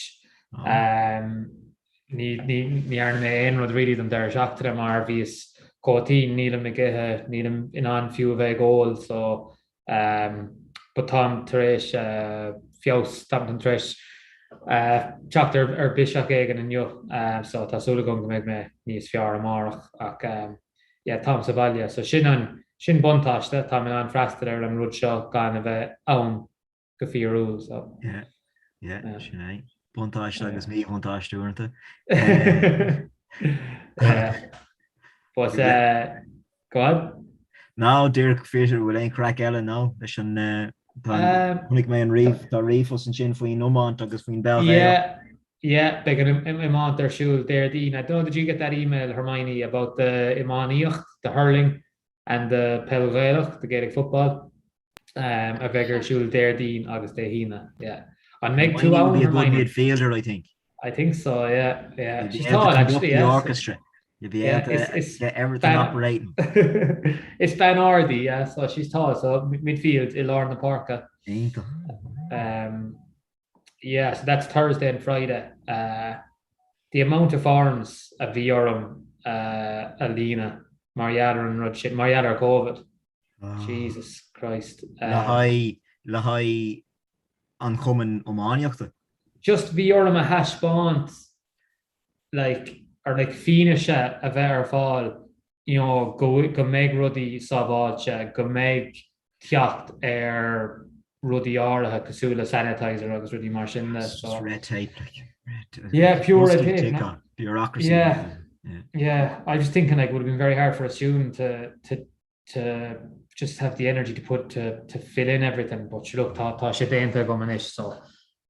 Ní dhearna mé aon rud really don deireadh seachtaine mar bhíos chomh tinn, nílim ag ithe, nílim in ann fiú a bheith ag ól so but táim tar éis feabhas, táim tar éis teacht ar biseach éigin inniu so tá súil agam go mbeidh mé níos fearr amárach ach yeah táim sa bhaile so sin an, sin buntáiste, táim in ann freastal ar an rud seo gan a bheith ann go fíorúil so. Yeah, yeah, sin é. Buntáiste agus míbhuntáiste uaireanta. Yeah. But uh, go ahead. No, díreach fiú bhfuil aon chraic eile nó leis an chonaic mé an ríomh tá ríomhphost ansin faoin iomáint agus faoin bpeil Ghaelach. Yeah, Yeah, beidh an iomáint ar siúl Déardaoin. I don't know, did you get that email, Hermione, about the iománaíocht, the hurling and the peil Ghaelach, the Gaelic football, um, a bheidh ar siúl Déardaoin agus Dé hAoine. Yeah. An mbeidh tú ann, Hermione? Be a good midfielder, I think. I think so, yeah. Yeah. She's tall, actually, yeah. The orchestra. You'll be able to get everything operating. Is bean ard í, yeah, so she's tall, so midfield i lár na páirce. Iontach. Um, Yeah, so that's Thursday and Friday. Uh, the amount of forms a bhí orm uh, a líonadh mar gheall ar an rud sin, mar gheall ar Covid. Oh. Jesus Christ. Uh, le haghaidh le haghaidh an chumann iománaíochta. Just bhí orm a thaispeáint like, or like fianaise a bheith ar fáil you know, go, go mbeidh rudaí sábháilte, go mbeidh teacht ar rudaí áirithe cosúil le sanitizer agus rudaí mar sin de. Just red tape like. Red, yeah, pure red tape. No? Bureaucracy. Yeah. Yeah. yeah. I was thinking like it would have been very hard for a student to to to just have the energy to put to to fill in everything but sure look tá tá sé déanta agam anois so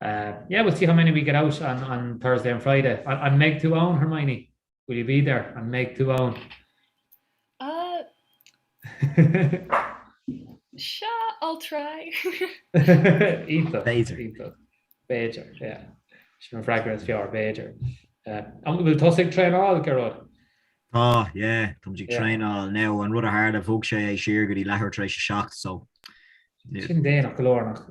uh, yeah we'll see how many we get out on on Thursday and Friday. An, an mbeidh tú ann Hermione? Will you be there? An mbeidh tú ann? Uh, sea, I'll try. Iontach. B'fhéidir. Iontach. B'fhéidir, yeah. Sin an freagra is fearr, b'fhéidir. An bhfuil tusa ag traenáil, Gearóid? Tá, yeah. Táimid ag traenáil. Now, an rud a tharla, bhog sé é siar go dtí leathuair tar éis a 7, so. Sin déanach go leor, nach?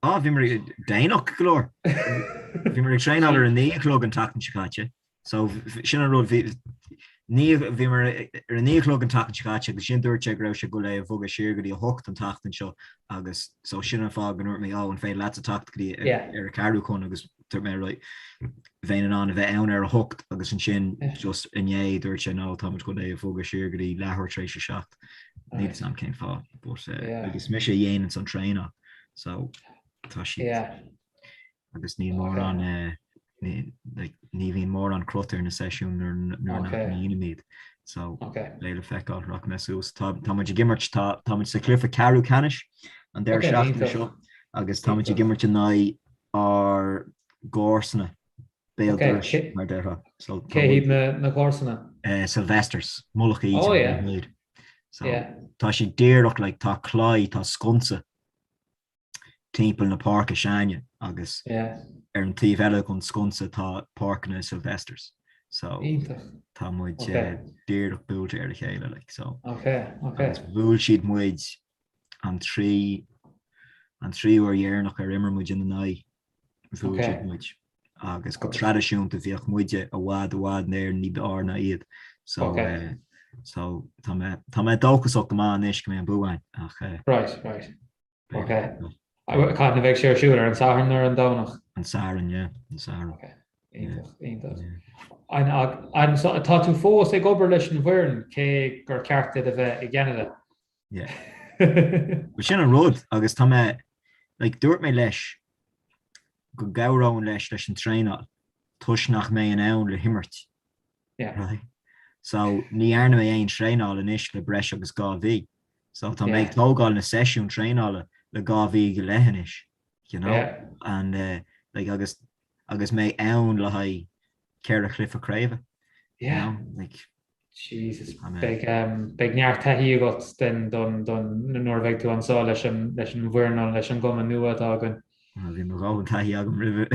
Á, bhíomar déanach go leor. Bhíomar ag traenáil ar a 9 a chlog an tseachtain seo caite. So sin an rud, bhí, ní, bhíomar ar a 9 a chlog an tseachtain seo caite agus sin dúirt sé go raibh sé ag dul é a bhogadh siar go dtí a 8 an tseachtain seo agus so sin an fáth go ndúirt mé, ó, an féidir leatsa teacht go dtí ar a ceathrú chun agus dúirt mé, right, bheinn in ann a bheith ann ar a 8 agus ansin just inné dúirt sé, no, táimid chun é a bhogadh siar go dtí leathuair tar éis a 7. Níl a fhios agam cén fáth, but agus mise a dhéananns an traenáil so tá siad agus níl mórán ní bhíonn mórán crot ar na seisiúin nuair nach ndéanaim iad. So beidh le feiceáil, rachaidh mé suas. Tá tá muid ag imirt tá tá muid sa chluiche ceathrú ceannais an deireadh seachtaine seo agus tá muid ag imirt in aghaidh ár gcomharsana béal dorais mar déarfá. So Cé hiad na na comharsana? Eh, Sylvesters, Mullach Íde oh, yeah. So yeah. tá sé díreach like, tá claí tá sconsa timpeall na páirce s'againne agus yeah. ar an taobh eile den sconsa tá páirceanna Sylvesters. So Iontach. tá muid okay. uh, díreach buailte ar a chéile like, so okay, okay. agus bhuail siad muid an trí an trí uair dheireanach ar imir muid ina n-aghaidh. Bhuaigh siad muid. Agus go traidisiúnta bhíodh muide i bhfad i bhfad in Éirinn ní b'fhearr ná iad. So so tá mé tá mé dóchasach go maith anois go mbeidh an bua againn ach Right, right. Ok. Cathain a bheidh sé ar siúl? Ar an Satharn nó ar an Domhnach? An Satharn, yeah, an Satharn. Ok. Iontach, iontach. An so tá tú fós ag obair leis an bhfoireann cé gur ceart duit a bheith i gCeanada? Yeah. Well sin an rud agus tá mé like dúirt mé leis go gcabhróinn leis leis an traenáil toisc nach mbeinn in ann le himirt. Yeah. Right? So ní dhearna mé aon traenáil anois le breis agus 2 mhí. So tá mé ag tógáil na seisiún traenála le 2 mhí go leith anois, you know? Yeah. And uh, like agus agus mé ann le haghaidh ceithre chluiche craoibhe. Yeah. You know? Like Jesus, beidh beidh neart taithí agat den don don nuair a bheidh tú anseo leis an leis an bhfoireann nó leis an gcumann nua atá againn. Bhí mo dhóthain taithí agam roimhe.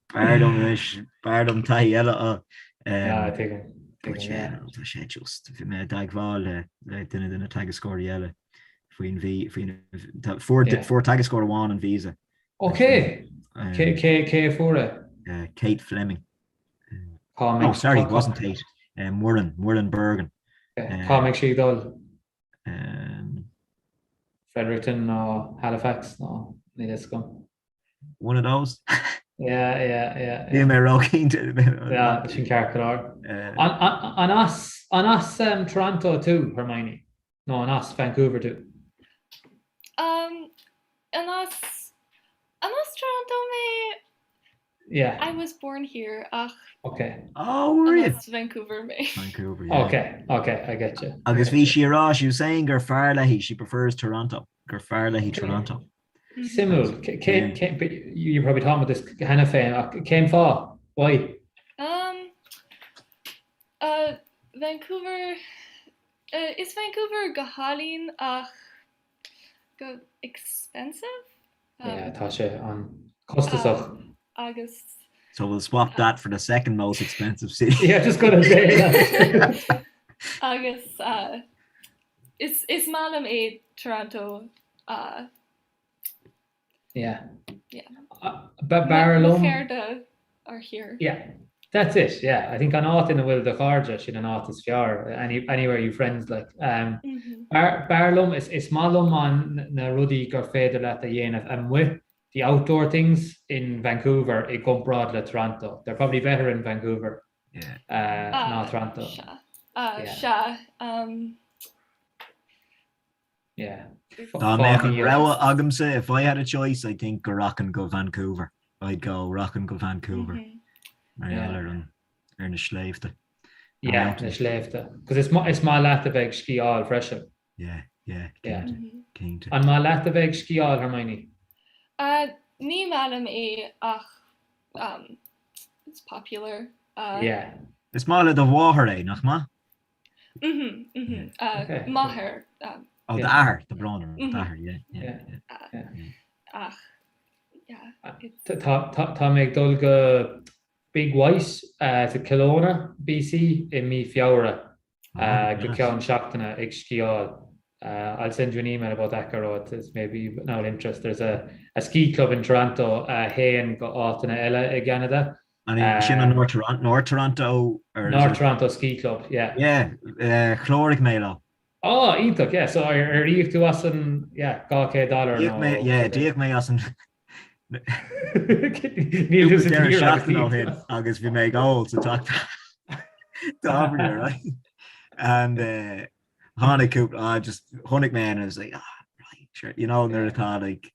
B'fhearr liom anois, b'fhearr liom taithí eile a Ah, tuigim, But tuigim, yeah, yeah. tá sé just, bhí mé i dteagmháil le le duine de na teagascóirí eile faoin bhí faoin tá fuair Yeah. fuair teagascóir amháin an visa. Ok, cé cé cé a fuair é? Kate Fleming. Cá Oh, mbeidh sorry, cá it wasn't Kate. Muireann, Muireann Bergin. Cá mbeidh sí ag dul? Fredericton nó Halifax nó níl fhios agam. One of those? Yeah, yeah, yeah. Níl mé róchinnte. Yeah, sin ceart go leor. An as an as Toronto tú, Hermione? Nó an as Vancouver tú? Um, an as an as Toronto mé? Yeah. I was born here ach Okay. Oh, were you? An as Vancouver mé. Vancouver, yeah. Okay, okay, I get you. Agus bhí sí ag rá, she was saying gur fearr léi, she prefers Toronto, gur fearr léi Toronto. Suimiúil. Cén, cén, but you probably talking about this cheana féin, ach cén fáth? Why? Um, uh, Vancouver, uh, is Vancouver go hálainn ach go expensive? Yeah, tá sé an-chostasach. Agus. So we'll swap that for the second most expensive city. Yeah, just gonna say that. Agus uh, is, is maith liom é Toronto. Uh, Yeah. Yeah. B'fhearr liom. Mo chairde are here. Yeah. That's it, yeah. I think an áit ina bhfuil do chairde sin an áit is fearr, any, anywhere you've friends like. Um, mm -hmm. B'fhearr liom, is, is maith liom an, na rudaí gur féidir leat a dhéanamh amuigh, the outdoor things in Vancouver i gcomparáid le Toronto. They're probably better in Vancouver yeah. uh, uh, ná Toronto. Sea. Uh, yeah. Sea. Um, Yeah. Dá mbeadh an rogha agamsa, if I had a choice, I think go rachainn go Vancouver. I'd go rachainn go Vancouver. Mar gheall ar an ar na sléibhte. Yeah, na sléibhte. Cos is is maith leat a bheith ag sciáil freisin. Yeah, yeah, cinnte, cinnte. An maith leat a bheith ag sciáil, Hermione? Uh, ní maith liom é ach um, it's popular. Uh, Yeah. Is maith le do mháthair é, nach maith? Mhm, mhm. Uh, M'athair. Um, Oh, d'athair, tá brón orm, d'athair, yeah, yeah, yeah. Ach, yeah. Tá tá mé ag dul go Big White uh, sa Kelowna, BC i mí Feabhra uh, go ceann seachtaine ag sciáil. Uh, I'll send you an email about that, Gearóid, it's maybe now interest. There's a, a ski club in Toronto a théann go áiteanna eile i gCeanada. An é sin an North Toronto, North Toronto or North Toronto Ski Club, yeah. Yeah, eh, chláraigh mé leo. Oh, iontach, yeah. So ar ar íoc tú as an, yeah, $200 D'íoc mé, yeah, d'íoc mé as an Níl tú sa deireadh tír agus seachtaine ó d'íoc shin agus bhí mé ag ól sa teach tábhairne, right? And eh, tháinig cúpla, ah, just chonaic mé and I was like, ah, right, sure. You know, nuair atá like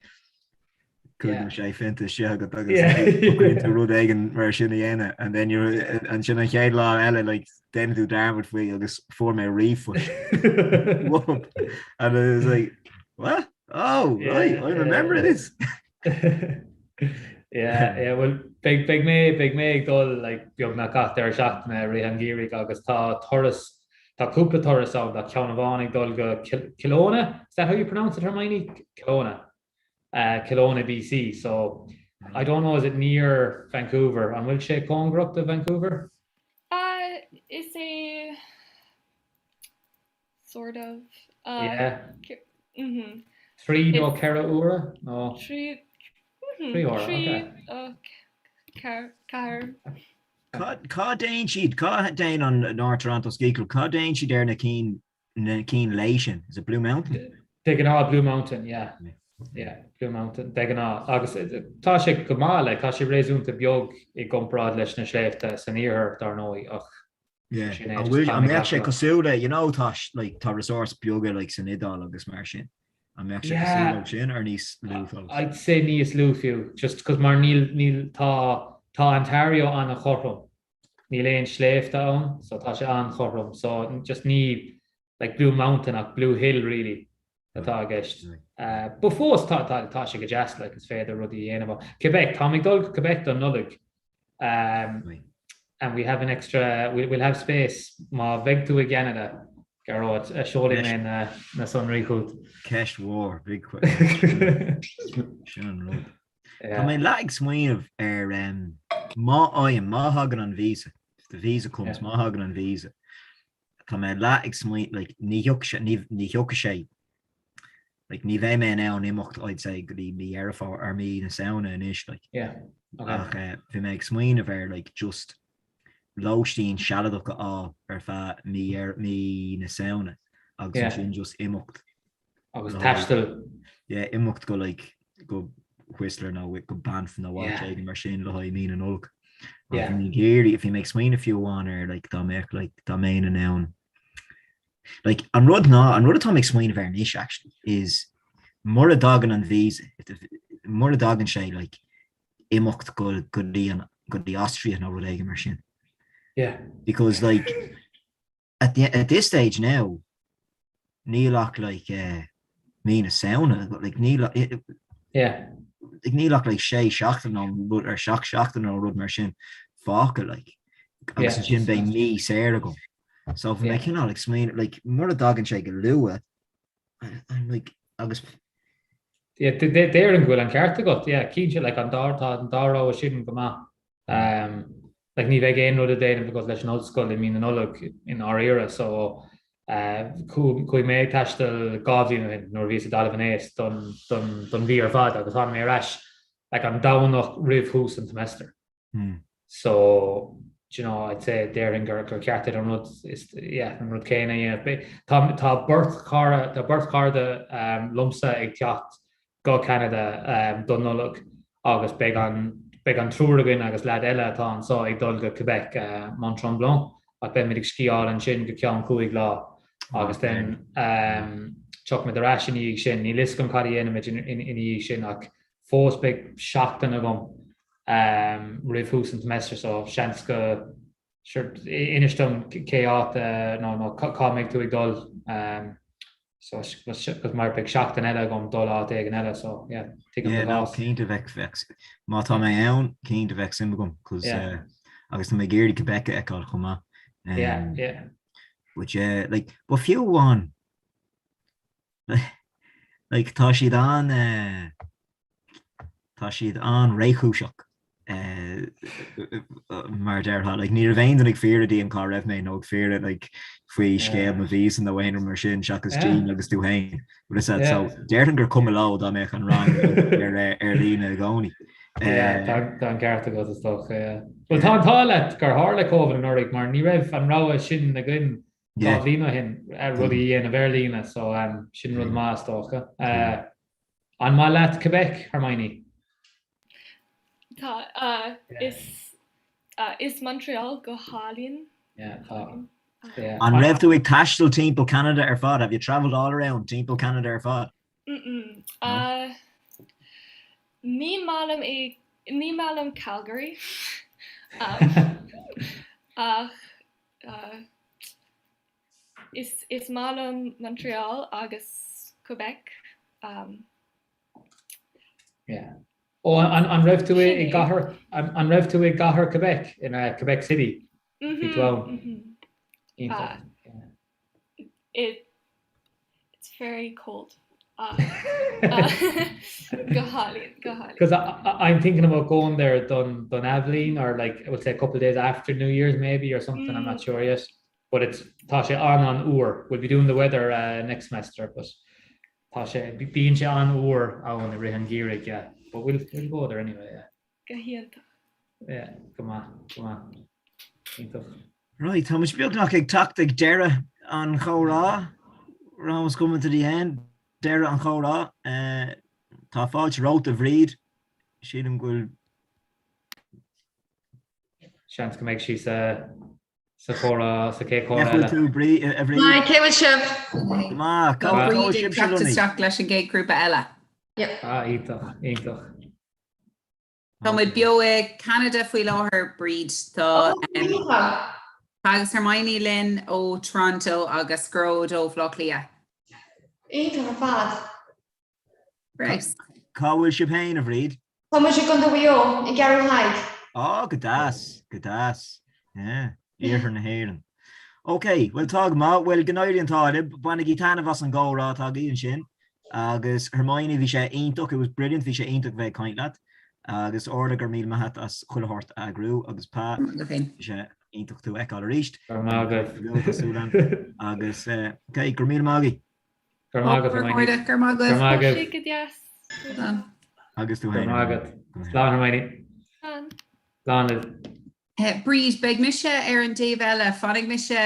cúig nó sé phionta istigh agat agus socraíonn tú rud éigin mar sin a dhéanamh and then you're ansin an chéad lá eile like déanann tú dearmad faoi agus fuair mé ríomhphost. Whoop. And I was like, what? Oh, right, I remember this. Yeah, yeah, well, beidh beidh mé beidh mé ag dul like beagnach gach deireadh seachtaine i rith an gheimhridh agus tá turas tá cúpla turas ann, tá ceann amháin ag dul go Kelowna, is that how you pronounce it Hermione? Kelowna. Kelowna BC so I don't know is it near Vancouver? An bhfuil sé cóngarach do Vancouver? Uh is é sort of uh Yeah. mhm. 3 nó 4 uaire nó? 3 3 uaire, ok. 3, 4. Cá dtéann siad, cá dtéann an North Toronto Ski Club, cá dtéann siad ar na cinn, na cinn lae sin? Is it Blue Mountain? De ghnáth Blue Mountain, yeah. Yeah, Blue Mountain, de ghnáth. Agus tá sé go maith, like, tá sé réasúnta beag i gcomparáid leis na sléibhte san iarthar, dar ndóigh, ach Yeah. Sin é, An just bhfuil, an mbeadh sé cosúil le, you know, tá, like, tá resorts beaga, like, san Iodáil agus mar sin. An mbeadh sé cosúil Yeah. leo sin or níos lú fós? I'd say níos lú fiú, just 'cause mar níl, níl, tá, tá Ontario an-chothrom. Níl aon sléibhte ann, so tá sé an-chothrom. So just ní, like, Blue Mountain ach Blue Hill really atá i gceist. But fós tá, tá, tá sé go deas, like, is féidir rudaí a dhéanamh ann. Quebec, táim ag dul go Quebec don Nollaig. Um, and we have an extra, we, we'll have space má bheidh tú i gCeanada, Gearóid, seolfaidh mé na, na sonraí chugat. Ceist mhór, big question. Sin an rud. Tá mé leath ag smaoineamh ar um, má fhaighim, má thagann an visa, if the visa comes, má thagann an visa, tá mé leath ag smaoineamh, like, ní thiocfaidh sé, ní, ní thiocfaidh sé, like, ní bheidh mé in ann imeacht, I'd say, go dtí mí Dheireadh Fómhair, or mí na Samhna anois, like. Yeah, okay. Ach eh, bhí mé ag smaoineamh ar, like, just lóistín sealadach a fháil ar feadh mí Dheireadh, mí na Samhna agus Yeah. ansin just imeacht. Agus taisteal. Yeah, imeacht go, like, go Whistler nó go Banff nó áit Yeah. éigin mar sin le haghaidh mí na Nollag. Ach Yeah. bhí mé ag iarraidh, bhí mé ag smaoineamh fiú amháin ar like dá mbeadh like dá mbeinn in ann like an rud ná, an rud atá mé ag smaoineamh air anois actually is mura dtagann an visa, if the, mura dtagann sé like imeacht go go dtí an go dtí Austria nó rud éigin mar sin. Yeah. Because like at the at this stage now níl ach like eh mí na Samhna like níl Yeah. like níl ach like sé seachtain nó rud ar seacht seachtain nó rud mar sin fágtha like agus Yeah. ansin beidh mí saor agam. So bhí mé Yeah. cineál ag smaoineamh like mura dtagann sé go luath I'm like agus Yeah, déarfainn go bhfuil an ceart agat, yeah, cinnte like an dá tá an dá rogha sin go maith. Like ní bheidh aon rud le déanamh agat leis an ollscoil i mí na Nollag i ndáiríre so chuaigh mé ag taisteal 2 bhliain ó shin nuair a bhíos i dTalamh an Éisc don don don mhí ar fad agus tháinig mé ar ais like an Domhnach roimh thús an tsemester. So do you know I'd say déarfainn gur gur ceart duit an rud is yeah an rud céanna a dhéanamh. Tá tá beirt chara tá beirt chairde liomsa ag teacht go Ceanada don Nollaig agus beidh an beidh an triúr againn agus leaid eile atá anseo ag dul go Quebec, Mont Tremblant, ach beimid ag sciáil ansin go ceann chúig lá agus then tiocfaimid ar ais ina dhiaidh sin. Níl fhios agam cad a dhéanfaimid ina dhiaidh sin ach fós beidh seachtain agam roimh thús an tsemester so seans go sure inis dom cé áit nó nó cá mbeidh tú ag dul. So cos mar beidh seachtain eile agam dul áit éigin eile so yeah tuigim Yeah do no chás. cinnte bheadh bheadh má tá mé ann cinnte bheadh suim agam cos Yeah. eh agus tá mé ag iarraidh Quebec a fheiceáil chomh maith. Yeah Um yeah. but yeah like but fiú amháin like tá siad an eh Tá siad an-réchúiseach, mar a déarfá. Like, ní raibh aon duine ag fiafraí díom cá raibh mé nó ag fiafraí like, faoi scéal mo víosa nó aon rud mar sin seachas Jean agus tú féin. But is that, so déarfainn gur cuma leo dá mbeadh an rang ar, ar líne i gcónaí. Yeah, tá an ceart agat is dócha, yeah. Well, tá an t-ádh leat gur tharla Covid anuraidh mar ní raibh an rogha sin againn 2 bhliain ó shin rudaí a dhéanamh ar líne, so sin rud maith is dócha. An maith leat Quebec, Hermione? Tá, is, is Montreal go hálainn. Yeah, tá. An raibh tú ag taisteal timpeall Ceanada ar fad? Have you travelled all around timpeall Ceanada ar fad? Mm-mm. Ní maith liom é, ní maith liom Calgary. Ach Is is maith liom Montreal agus Quebec. Yeah. Ó an an raibh tú i gcathair an raibh tú i gcathair Quebec in Quebec City? Bhí tú ann? Mhm. Iontach. It it's very cold. Ach go hálainn, go hálainn. Because I'm thinking about going there don don Athbhliain or like I would say a couple of days after New Year's maybe or something, I'm not sure yet. But it's tá sé an-an-fhuar. We'll be doing the weather uh, next semester but tá sé bíonn sé an-fhuar ann i rith an gheimhridh, yeah. But we'll, we'll go there anyway, yeah. Go hiontach. Yeah, go maith, go maith. Iontach. Right, tá muid beagnach ag teacht ag deireadh an chomhrá. We're almost coming to the end. Deireadh an chomhrá. Tá fáilte romhat, a Bhríd. Sílim go bhfuil. Seans go mbeidh sí sa sa chomhrá, sa chéad chomhrá eile. Cén chaoi a bhfuil tú, a Bhríd? Hi, cén chaoi a bhfuil sibh? Go maith. Tá Bríd ag teacht isteach leis an gcéad ghrúpa eile. Ah, iontach, iontach. Tá muid beo i Canada faoi láthair, Bríd. Tá agus Hermione linn ó Toronto agus Gearóid ó Bhaile Átha Cliath. Iontach ar fad. Right. Cá bhfuil sibh féin, a Bhríd? Tá muid i gContae Mhaigh Eo, i gCeathrú Thaidhg. Á, go deas, go deas. Yeah, iarthar na hÉireann. Ok, bhuel tá go maith, bhuel go n-éirí an t-ádh libh, bainigí taitneamh as an gcomhrá atá agaibh ansin. Agus Hermione, bhí sé iontach, it was brilliant, bhí sé iontach bheith ag caint leat. Agus Orla, go raibh míle maith agat as chuile shórt a eagrú agus Pa, bhí sé iontach tú a fheiceáil arís. Go raibh maith agat. Agus, ok, go raibh míle maith agaibh. Go raibh maith agat, Hermione. Go raibh maith agat. Go raibh maith agat. Tá sé go deas. Agus tú féin. Go raibh maith agat. Slán, Hermione. Slán. Slán libh. Bríd, beidh mise ar an dtaobh eile, fanfaidh mise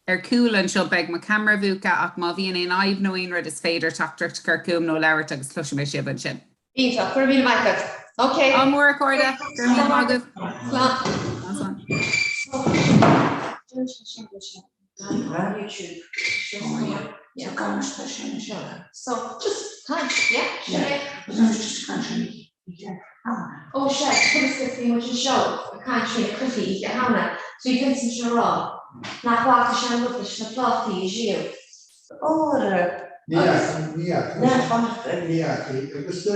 ar cúl anseo, beidh mo cheamara mhúchta ach má bhíonn aon fhadhb nó aon rud is féidir teachtaireacht a chur chugam nó labhairt agus cloisfidh mé sibh ansin. Iontach, go raibh míle maith agat. Ok. Ádh mór a chairde, go raibh míle maith agaibh. Slán. Slán. So, just caint, yeah, sin é. Ó sea, conas go bhí muid anseo ag caint faoi na cluichí Oíche Shamhna, so bhí Vincent ag rá nach bhfaca sé an rud leis na plátaí a dhíol. Óra. Ní fhaca, ní fhaca. Ní fhaca. Agus a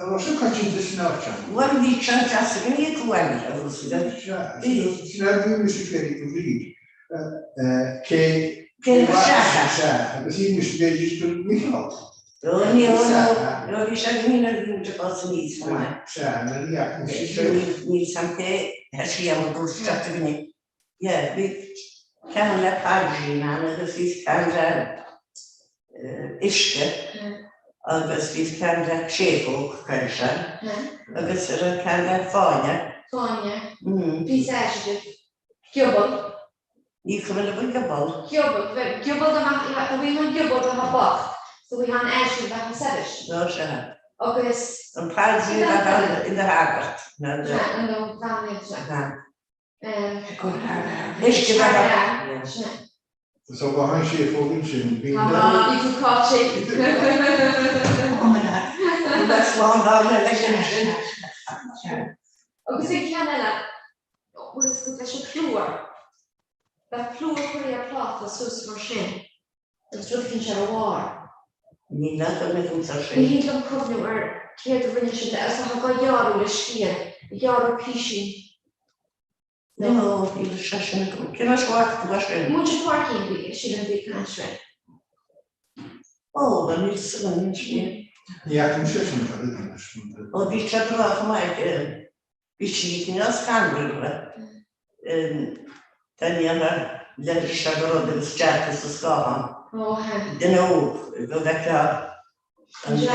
raibh sé coitianta san áit seo? Bhuel, bhí sé deas ag an iad uaim, a Lúsaide. Sea, sin é bhí mise ag iarraidh go bhfríd. Cé Cé sea, agus bhí mise ag iarraidh go Micheál. Ó, ní, ó, nó bhí sé go mín ar bhí muid ag fás aníos chomh maith. Sea, nó ní fhaca mise sé. Níl sam cé a sí am a dúirt isteach do dhuine. Yeah, bhí ceann le paidrín ann agus bhí ceann le uisce agus bhí ceann le créafóg, chuir sé, agus a raibh ceann le fáinne. Fáinne. Píosa airgid. Giobal. Ní cuimhin liom an giobal. Giobal. Giobal dá mbeadh, dá bhfuil an giobal bheifeá bocht, so bhí an airgead bheifeá saibhir. No, sea. Agus. An paidrín a bheadh ina shagart. Sea, nó bhean, sea. So ba thainn sé fógann sin bhí Agus bhí ceann eile leis an plúr. Bheadh plúr curtha ar pláta suas mar sin agus rud éicint ar a bharr. Ní leagan mé fós air sin. Ní thig liom cuimhniú ar céard a rinne siad de agus tá dhá ghearradh le scian, ag gearradh písín. No, níl sé sin agam. Cén áit a bhfaca tú é sin? Múinteoir Páircín, bhí, sílim, bhí caint air. Ó, bhuel níl fhios agam sin. Ní fhaca mise sin anois. Ó, bhí sé breá chomh maith Bhí sí cineál scanrúil. Dá ndéanfadh leithris agus rud agus dearcadh sa scáthán. Duine óg go bhfeicfeá an sé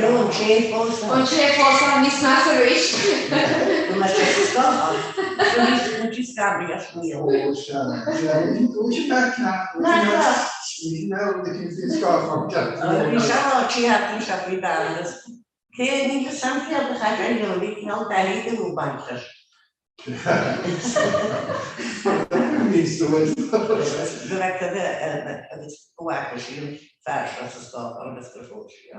nó an sé fós ann. An sé fós ann níos measa arís. Go mbeadh sé sa scáthán. Bhí sí scanraithe as an níl. Ó sea, sea. Bhí sé beag Bhí sé ráite thart anseo faoi bhean agus Cé níl fhios a'm céard a chaith sé leo, bhí cineál daithí dubh ag baint leis. Go bhfeicfeá agus go bhfaca sí an fear seo sa scáthán agus gur phós sí é.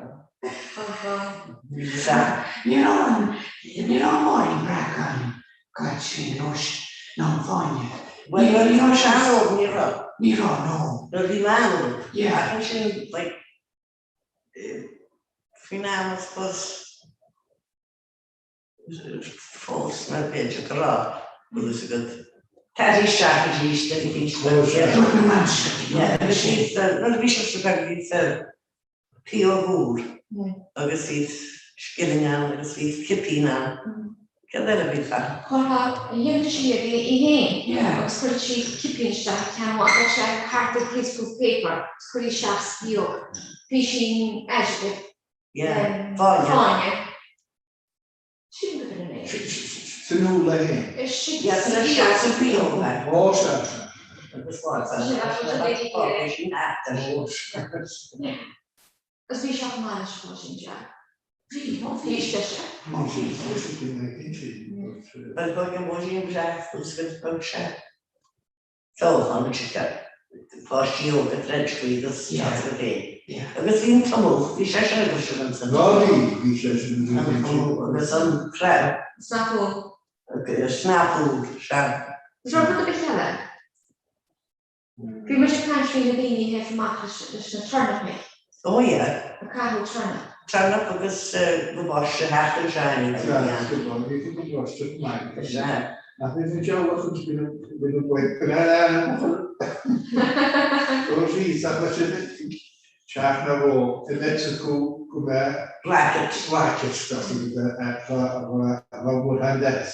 Ní raibh an, ní raibh an Máirín Breac an gcaid sin anois ná an Fáinne. Bhuel nuair a bhí mise an-óg ní raibh. Ní raibh, no. Nuair a bhí mé an-óg. Yeah. Ach ansin like Faoin am I suppose fós mar b'fhéidir go raibh bhfuil fhios agat. Tar isteach arís arís nuair a bhí sibhse beag bhí pióg úr agus bhí scilling ann agus bhí cipín ann. Céard eile a bhí ann? Chuirfeadh, dhéanadh sí iad í fhéin agus chuireadh sí cipín isteach i ceann amháin, bheadh sé thart ar greaseproof paper agus chuirí isteach sa phióg, písín airgid. Yeah, fáinne. Fáinne. Sin go bhfuil mé. Sin úll é féin. Is sin Yeah, sin é sin sa bhíog é. Ó, sea, sea. Agus fáinne. Sin é sin é sin é. Agus bhí sé chomh maith leis an sin sea. Bhí, ó bhí. Bhí sise. Bhí sí, bhí sí, bhí mé cinnte. Bhuel, thug an bóithrín breá agus thug sé feochán an sice páistí óga troid faoi agus teacht go féin. Agus bhí an t-iomú, bhí sé sin agus sin ansan. Ná bhí, bhí sé sin an t-iomú agus an cream. Snapúl. Snapúl, sea. Is rud ar bith eile. Bhí muid ag caint faoi na daoine a théadh amach leis na tornapaí. Ó yeah. Ag caitheamh tornap. Tornap agus gabáiste theach an sean. Nach bhfuil an teaghlach an bhfuil an bhaint go leor sí ach leis an teach na ró i Meicsiceo go mbeadh racket racket a bhfuil deas.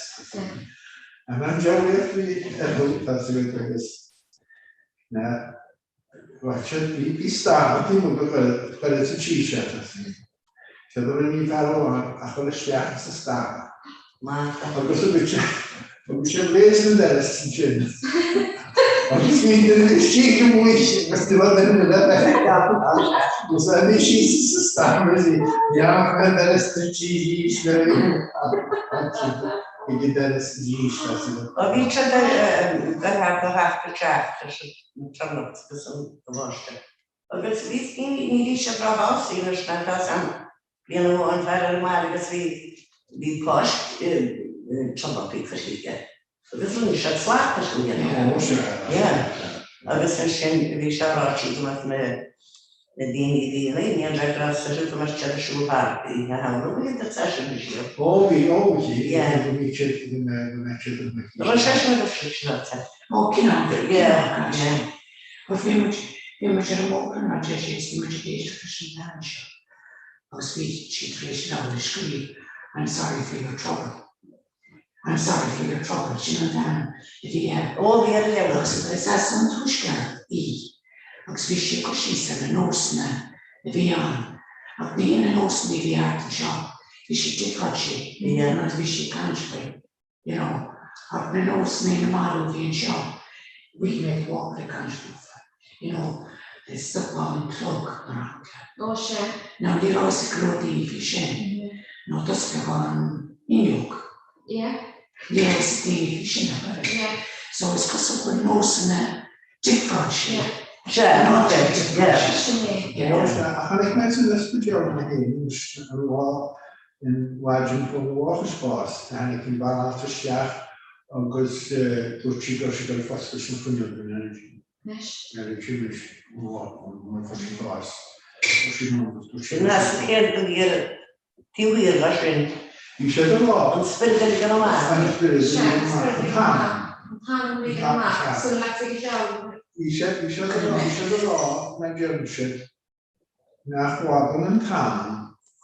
An an deabhaíocht bhí orthu tá siad agus na racket bhí stad bhí muid go chuir sa tí seo tá siad. Sé do rinne fear amháin a chur isteach sa stad. Agus a bhí sé agus sé léis an doras ansin. Agus bhí duine istigh amuigh agus ní raibh duine le bheith Agus a bhí sí sa stad mar sí dhearc an doras sa tí le ag an doras arís tá siad. Ó bhí sé de de thart ó theach go teach leis an tornap agus an gabáiste. Agus bhí ní bhí sé breá sásta leis na tá san bliain amháin fear ar an mbaile agus bhí bhí páiste tornapaí curtha aige agus rinne sé slat leis an gcineál. Ó sea. Yeah. Agus ansin bhí sé ráite go mbeadh na na daoine a bhí ina ní an raibh sé go mbeadh siad ag siúl thart i na hamhra bhí iad seisean bhí siad. Ó bhí ó bhí Yeah. bhí siad go mbeadh go mbeadh siad go mbeadh Raibh seisean agus siad. Ó cineál Yeah, yeah. But bhí muid, bhí muid ar an mbóthar an raibh sé is bhí muid ag éisteacht leis an bhean seo agus bhí sí tar éis leabhar a scríobh, I'm sorry for your trouble. I'm sorry for your trouble, sin an t-ainm a bhí air. Ó, bhí ar an leabhar. Agus is as an Tuaisceart í agus bhí sí ag cur síos ar na nósanna a bhí ann ach ní hé na nósanna a bhí thart anseo, bhí sí difreáilte, an rud a bhí sí ag caint faoi. you know, ach na nósanna na marbh a bhí anseo, bhí mé ag walk ag caint faofa, you know, stopáil an clog mar shampla. Ó sea. Now ní raibh fhios ag go leor daoine faoi sin, nó d'osclódh an fhuinneog. Yeah. Ní raibh fhios ag daoine faoi sin ach oiread. Yeah. So is cosúil go bhfuil nósanna difreáilte. Yeah. Sea, An áit yeah. difreáilte. Sin é. Yeah. Ó sea, ach chonaic mé san ospidéal mé féin anois an lá an mhaidin fuair mo mháthair bás, tháinig an bhanaltra isteach agus dúirt sí go raibh sí ag dul ag foscailt na fuinneoige nuair a d'imigh mo mháthair fuair sí bás. Dúirt sí liom agus dúirt sí Sin as an chéad go dtí ar taobh thiar de sin. Bhí sé de lá. An spiorad a ligean amach. An spiorad a ligean amach. An t-anam. An t-anam a ligean amach. Sula mbeadh sé go seol. Bhí sé bhí sé de lá bhí sé de lá mar deireann siad nach bhfágann an t-anam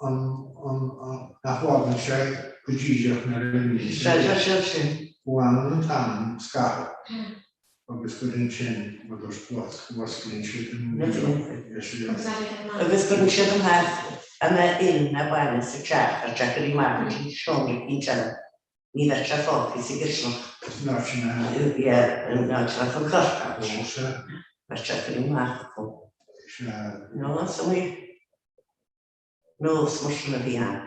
an nach bhfágann sé go díreach nuair a imíonn sé. Sea, sea, sin. Go bhfanann an t-anam scaitheamh agus gur ansin rud go bhfosclaíonn siad an Agus cuireann siad an theach ina fhuil na baile sa teach ar teach ar amach go dtí seomra eicínt eile. Ní bheadh sé fágtha sa gciseanach. San áit sin a. Yeah, an áit a raibh an corp ann. Ó, sea. Bheadh sé ag amach acu. Sea. No, so ní nós mar sin a bhí ann.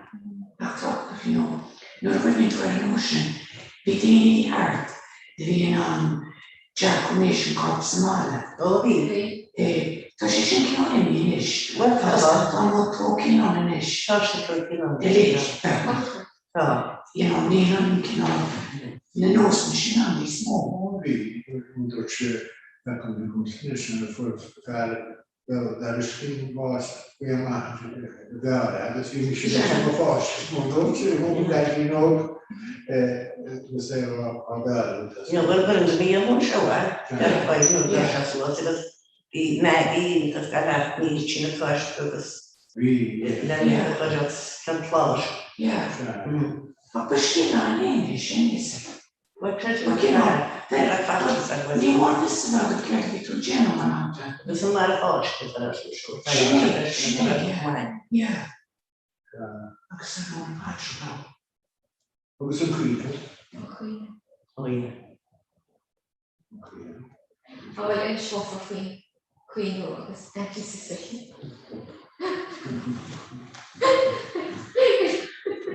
Ach tá, you know, nuair a chuimhníonn tú ar an uair sin, bhí daoine thart a bhí in ann dearcadh cremation corp sa mbaile. Ó, bhí. Bhí. Tá sé sin cineál imithe anois. Bhuel, tá. Tá an rud tógtha ann anois. Tá sé tógtha ann. Uilig. Tá. You know, níl an cineál, na nósanna sin ann níos mó. Ó bhí, dúirt sé, bheadh an anois nuair a fuair fear Lairiscín bás faoi amach i bhfear agus bhí mise leis an mo pháiste nó dúirt sé thóg an leaidín óg agus é á bhearradh. Ní bhfuil gur an bhí an seo ar fáil nó bhí sé suas agus bhí Maggie agus gan ach níl sin a cois agus Bhí. Lena chuir os cionn cláir. Yeah. Ach ba scéal an-éin é sin, is ea. Bhuel, creidim But you know, ní bhfuil fhios agat céard a bhí tú ag déanamh mar shampla. Agus an mar a fáisceadh ar ais anseo. Sin é, sin é, yeah. Yeah. Agus an raibh an paidreach ann? Agus an caoineadh. An caoineadh. Ó yeah. An caoineadh. Á bhuel inseofar faoin caoineadh agus auntie Cecily.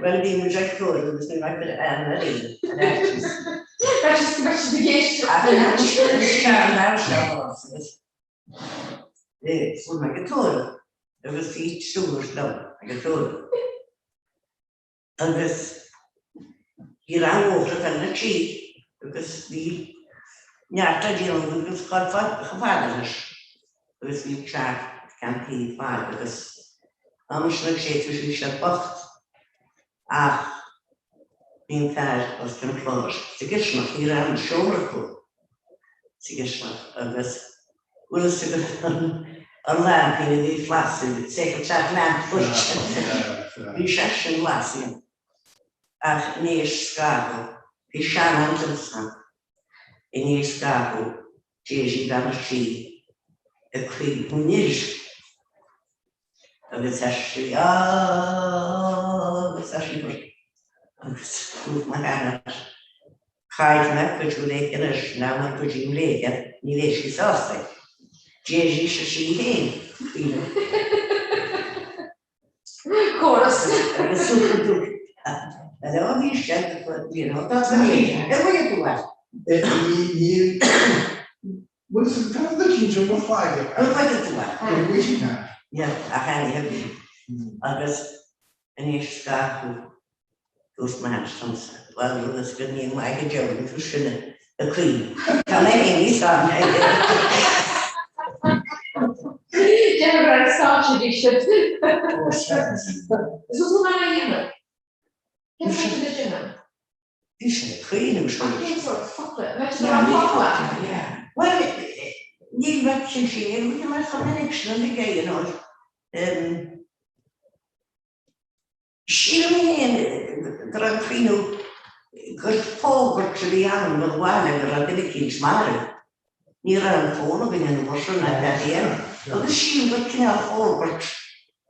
Bhuel bhí muid ag tórramh agus ní raibh an ar aon an aiteas. Raibh siad go raibh siad ag éisteacht. Ach an aiteas an aiteas Fuair mé go tórramh agus bhí triúr liom ag an tórramh. Agus bhí rang ócra ar na trí agus bhí neart le déanamh agus chomh fada leis agus bhí teach ceann taobh maith agus am sin ag séiteadh bhí siad bocht ach bhí an fear os cionn clár sa gcisteanach, ní raibh aon seomra acu sa gcisteanach agus bhfuil fhios agat an laimpín a bhí glas, teach lamp bhí sé sin glas ach in éis scagadh, bhí sean-aint ansan in éis scagadh d'éirigh bean a' tí ag caoineadh anois. Agus ar sí agus ar sí agus dúirt mo sheanathair, Caithfidh mé cuidiú léi anois, ná mura gcuidím léi ní bheidh sí sásta. D'éirigh sise í féin, caoineadh. Córas. Agus dúirt, Hello, bhí sé, you know, that's me. Ar bhfuil tú at? Níl. Bhuel, is cad a chinnte mo chloigeann? An bhfuil tú at? Go bhfuil mé. Yeah, ach anyhow, agus anois scaipeadh dúirt m'athair liomsa, bhuel, rud is go níl maith go deo tú sin a caoineadh. Tá mé féin níos fearr ná é. Déanamh ar an stáitse bhí siad. Is tú in ann a dhéanamh? Cén fáth a déanamh? Bhí sé ag caoineadh sin. Ach cén sórt focla? An mbeidh sé in ann focla? Bhuel, níl mé cinnte, níl mé chomh minic sin uilig é, you know. Sílim féin go raibh an caoineadh gur fógairt a bhí ann don bhaile go raibh duine eicínt marbh. Ní raibh an fón againn an uair sin, ná aon. Agus sílim gur cineál fógairt,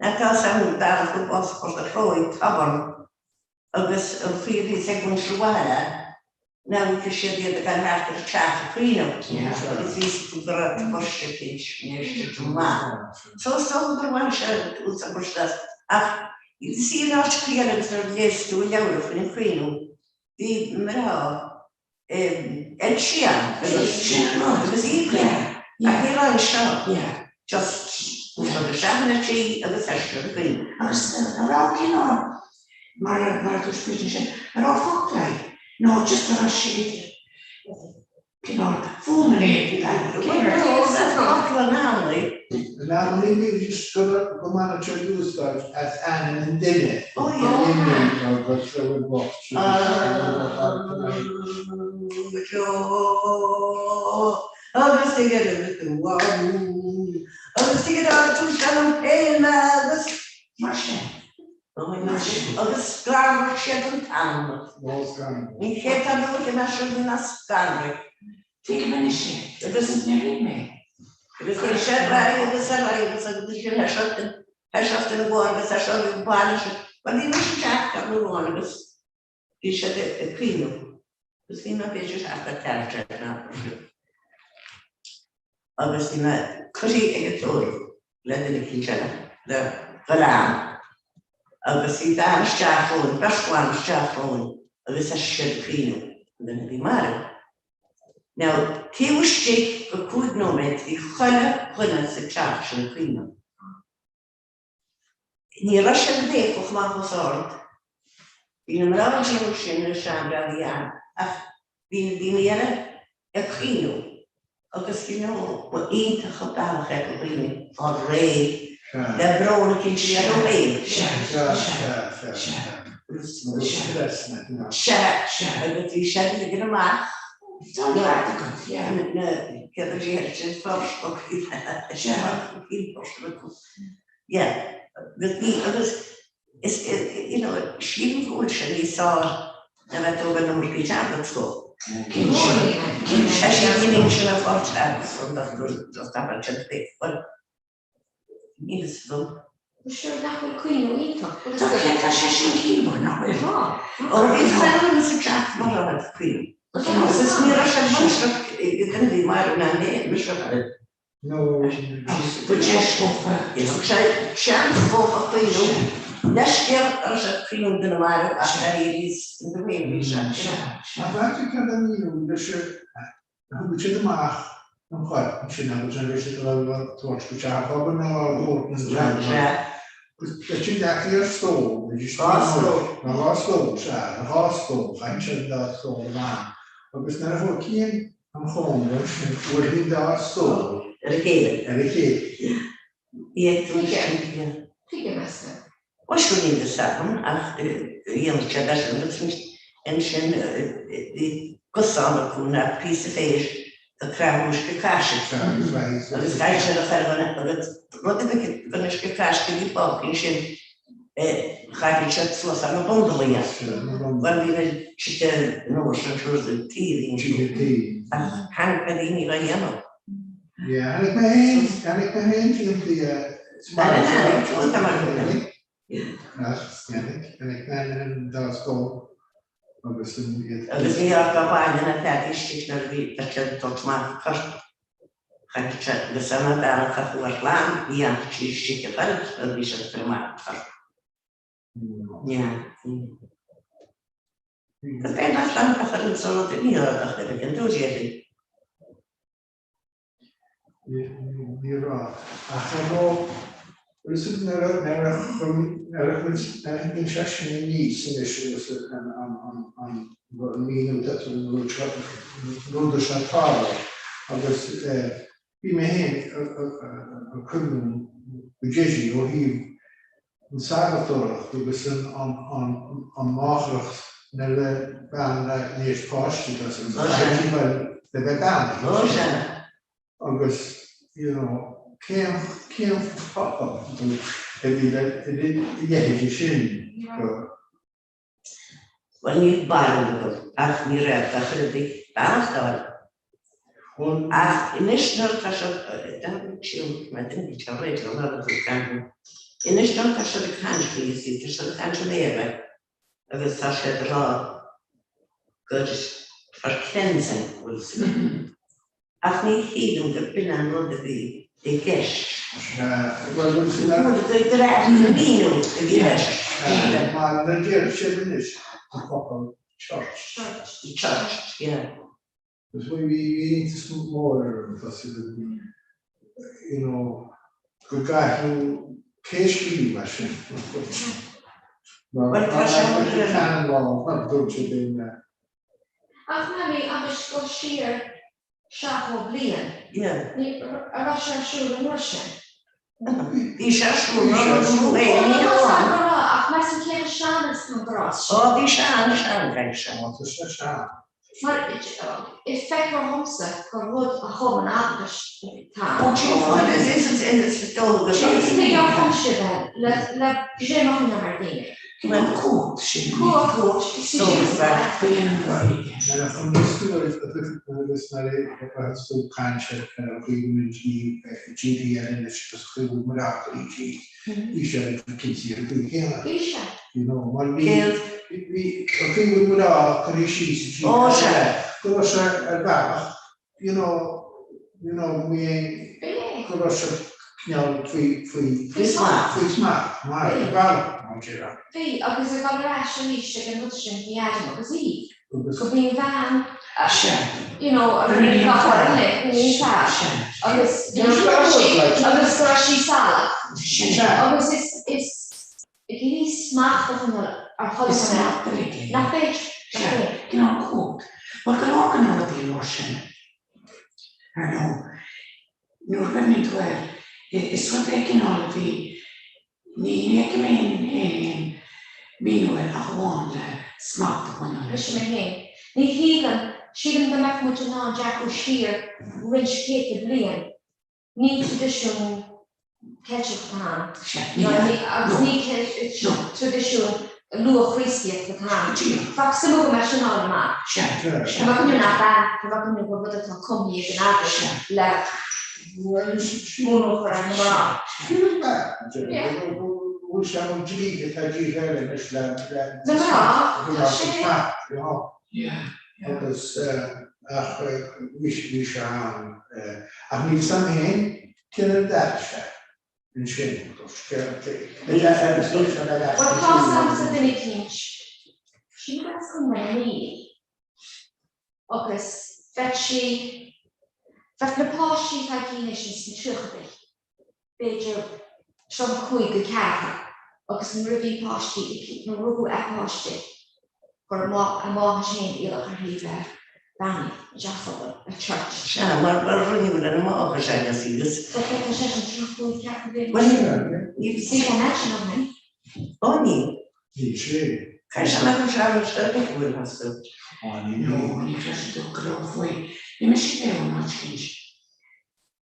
ná tá 's agam, bealach go bás Phort a' Chróigh, tobann. Agus an chaoi a bhíos ag muintir an bhaile ná bhfeiceadh siad iad ag dul thart ar an teach ag caoineadh agus bhí 'fhios acu go raibh tubaiste eicínt in éis titim amach. So is dócha gur bhain sé úsáid as ach is í an áit chaoi eile agus nuair a léas tú an leabhar faoin chaoineadh bhí mná Eilte agus agus í ach ní raibh seo just rud isteach ina tí agus eisean ag caoineadh. Agus an raibh cineál mar mar a dúirt Bríd ansin, an raibh foclaí nó just a raibh siad cineál fuaimeanna Focla na hanlaí. Na hanlaí bhí just go go mbaineadh siad úsáid as ainm an duine. Ó yeah. Agus raibh an bocht Agus ag agus ag tú sean féin agus mar sin. Agus scanraigh siad an t-anam. Ní chéad uair go mbeidh na scanraigh. Tuigim anois é. Agus níor thuig mé. Agus chuir sé ar aghaidh agus ar aghaidh agus agus sin thoiseacht ina bharr agus é seo ag baile sin. Bhuel bhí mise teacht ar an amháin agus bhí siad ag caoineadh agus bhí mé b'fhéidir thart ar 14 ná mar sin. Agus bhí mé curtha ag an tórramh le duine eicínt eile, le dhul ann. Agus bhí bean isteach romhainn, beirt bhan isteach romhainn agus thoisigh siad ag caoineadh an duine a bhí marbh. Now, taobh istigh go 5 nóiméad bhí chuile dhuine sa teach sin ag caoineadh. Ní raibh siad ag béiceadh amach os ard. Bhí na mná ag déanamh sin na seanmhná a bhí ann ach bhí na daoine eile ag caoineadh agus you know ba iontach an bealach é do dhaoine fáil réidh le brón eicínt a bhí orthu féin. Sea, sea, sea, sea. Sea, sea, agus bhí siad ag ligean amach. Tá an ceart agat, yeah. Na céad a bhí sin Yeah, agus bhí agus is you know sílim go bhfuil sé níos fearr ná bheith ag tógáil na murcaí teanga go. Cinnte. Sé sin ní sin a fáilte agus an dochtúir just abair sin Níl fhios agam. Sure nach bhfuil caoineadh iontach. Tá tá sé sin ciallmhar, nach bhfuil? Tá. Ó bhí feilm sa teach mar a raibh caoineadh. Agus is ní raibh sé mainistreach i gcoinne bhí Máire ná mé mise a raibh. No. Ba deis dófa. Thug sé seans dófa caoineadh. Leithscéal a raibh sé caoineadh duine marbh ach ar éiríos in the way a bhí sé. Ach bheadh cead a míniú leis Thug siad amach an chorp ansin agus an raibh siad ag dul á tabhairt go teach an phobail nó á thabhairt na dreamanna. Agus bheadh siad leagtha ar stól, Dhá stól. Nó dhá stól, sea, ar dhá stól, chaith siad an dá stól amach. Agus nuair a chuaigh Cian an chónra ansin, bhuail an dá stól. Ar a chéile. Ar a chéile. Tuige? Tuige, meas tú? Bhuel, sure níl fhios agam ach dhéanadh siad é sin agus ansin bhí cosán acu ná píosa féir do creathadh uisce caisil agus chaith siad a chur agus rud ar bith den uisce caisce a bhí fágtha ansin chaith siad suas ar na bundalaí é. Bhuel bhí na tithe nua sin siúd ag taobh ach tháinig na daoine á dhéanamh. Yeah, tháinig mé féin, tháinig mé féin timpeall Tháinig, tháinig mé an dá stól agus an iad. Agus ní raibh gach baile na peataí istigh nuair a bhí siad ag tabhairt amach an corp. Chaith sé agus an bean atá acu ar chlann, ní fhanfadh sí istigh a chorp nuair a bhí siad ag cur amach an corp. Yeah. Agus b'é nach raibh ach ar an saol, ní raibh ach ar an dúiche. Ní raibh. Ach ar ndóigh, bhfuil fhios agat nuair a chuireann sé sin aníos anois agus an míniú atá tú an rud seo, an rud seo tarlú agus bhí mé féin ag cuimhniú go dtí ó thaobh an sagartóireacht agus an máithreacht nuair a bean le léas páistí tá san le bheith bean agus you know cén cén fáth a bhí le leithéidí sin go Bhuel níl barúil agam ach ní raibh gach ar bith beannacht a fháil. Ach anois nuair atá siad Anois nuair atá siad ag caint faoi you see tá siad ag caint i mBéarla agus tá siad ag rá gur for cleansing bhfuil fhios agat. Ach ní shílim gur b'in an rud a bhí i gceist. Bhuel, Gur ait an míniú a bhí leis. Mar na deir siad anois an focal church. Church, yeah. Agus bhí iontas mór orm tá siad you know go gcaithfidh cé scríobh mar sin. Bhuel, tá sé lá mar dúirt siad é Ach Mamaí, anois dul siar 70 bliain, ní raibh sé ar siúl an uair sin. Bhí sé ar siúl nuair a rugadh é, ní amháin. Ach measaim cé chomh sean is an gcros. Ó, bhí sé an-sean, bheadh sé. Tá sé sean. Mar is feictear dhomsa gur rud a chum an Eaglais atá ann. Ó, bhuel, is is dócha go. Is tuige ar chum siad é le le greim a choinneáil ar dhaoine. An cumhacht sin. Cumhacht Agus nuair a bheas tú ag caint ar an chaoi go mbíonn GP anois agus an chaoi go bhfuil reachtaí bhí sé cinnte ar an gcaoi chéanna. Bhí sé. You know, mar bhí bhí an chaoi go bhfuil mná curtha síos sa GP go raibh sé ar bhealach you know, you know, bhí go raibh sé cineál faoi faoi faoi smacht. Faoi smacht, mar ar bhealach, mar déarfá. Bhí, agus ag dul ar ais arís ag an rud sin bhí Adam agus Eve. Go bhí an bhean, you know, a bhí gach ar an ní fear. Agus you know, go raibh sí, agus go raibh sí salach. Agus is, is bhí smacht a choinneáil ar chuile Is smacht a bhí aige. Nach féidir, nach Sea, féidir. cineál cumhacht. Bhuel, go leor de na rudaí an uair sin, ar ndóigh, nuair a chuimhníonn tú air, is rud é cineál a bhí, ní fheicim aon aon míniú air ach amháin le smacht a choinneáil air. Mise mé féin. Ní shílim, sílim go mbeadh muid in ann dearcadh siar roinnt céadta bliain Ní traidisiún Ceilteach atá ann, agus ní traidisiún luath-Chríostaíocht atá ann. Bheadh suim agam é sin a fháil amach. Tá mé ag cuimhneamh nach ea, tá mé ag cuimhneamh gur rud atá cumtha ag an Eaglais le brú a chur ar na mná. Bhfuil sé an dlí atá díreach eile anois le Na mná, tá sé. Agus ach bhí bhí sé ann ach níl 'fhios a'm féin cén fhad a d'fhan sé ansin. Bhuel tá 'fhios a'msa duine eicínt, sílim gur as Contae na Mí agus bheadh sí, bheadh na páistí atá aici anois ins na tríochadaí. b'fhéidir 35 go 4 agus nuair a bhí páistí aici, nuair a rugadh a páistí, chuir a máthair féin iallach uirthi bheith beannaithe i dteach phobail, a church. Sea, mar mar rinneadh lena máthair agus agus. So tá sé sin 35, 4 bliana. Bhuel, níl. Bhí sé an sin ó shin. Ó níl. Níl sé. Caithfidh sé nach raibh sé ar an bhfuil astu. Ó ní, no, ní chloiseann tú go leor faoi. Bhí mise ag léamh in áit eicínt.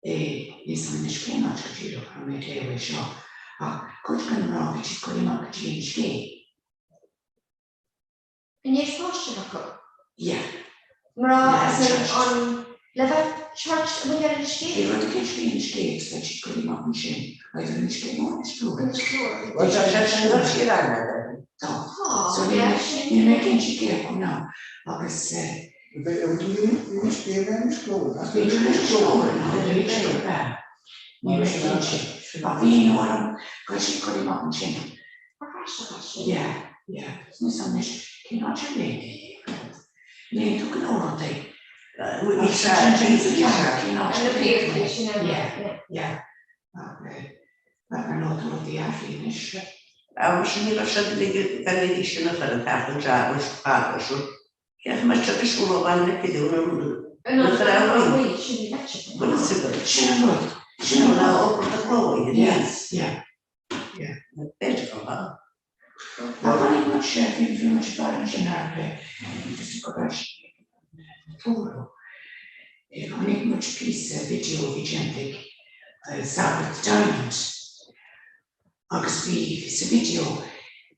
é, níl 's a'm anois cén áit go díreach a raibh mé ag léamh é seo, ach cuid de na mná bhí siad ag goil amach go dtí Inis Gé. I ndiaidh páiste a bheith acu? Yeah. Mná as in an le bheith church amuigh ar Inis Gé? Bhí rud eicínt faoi Inis Gé agus bheadh siad ag goil amach ansin, either Inis Gé nó Inis Gluaire. Inis Gluaire. Bhuel, tá sé sin ar siar agat. Tá. So níl mé, níl mé cinnte cé acu now agus eh, Cé mar seo is siúl ó bhaile na Cille nó na Creamhaí. Bhuel is ea. Sin an rud. Sin an rud. Obair do chló Yes, yeah. Yeah. B'fhéidir go maith. Ach chonaic muid sé, bhí bhí muid ag faire ansin thart le just ag cur ais Tóro. Chonaic muid píosa video a bhí déanta ag Sagart Diamond Agus bhí, sa video,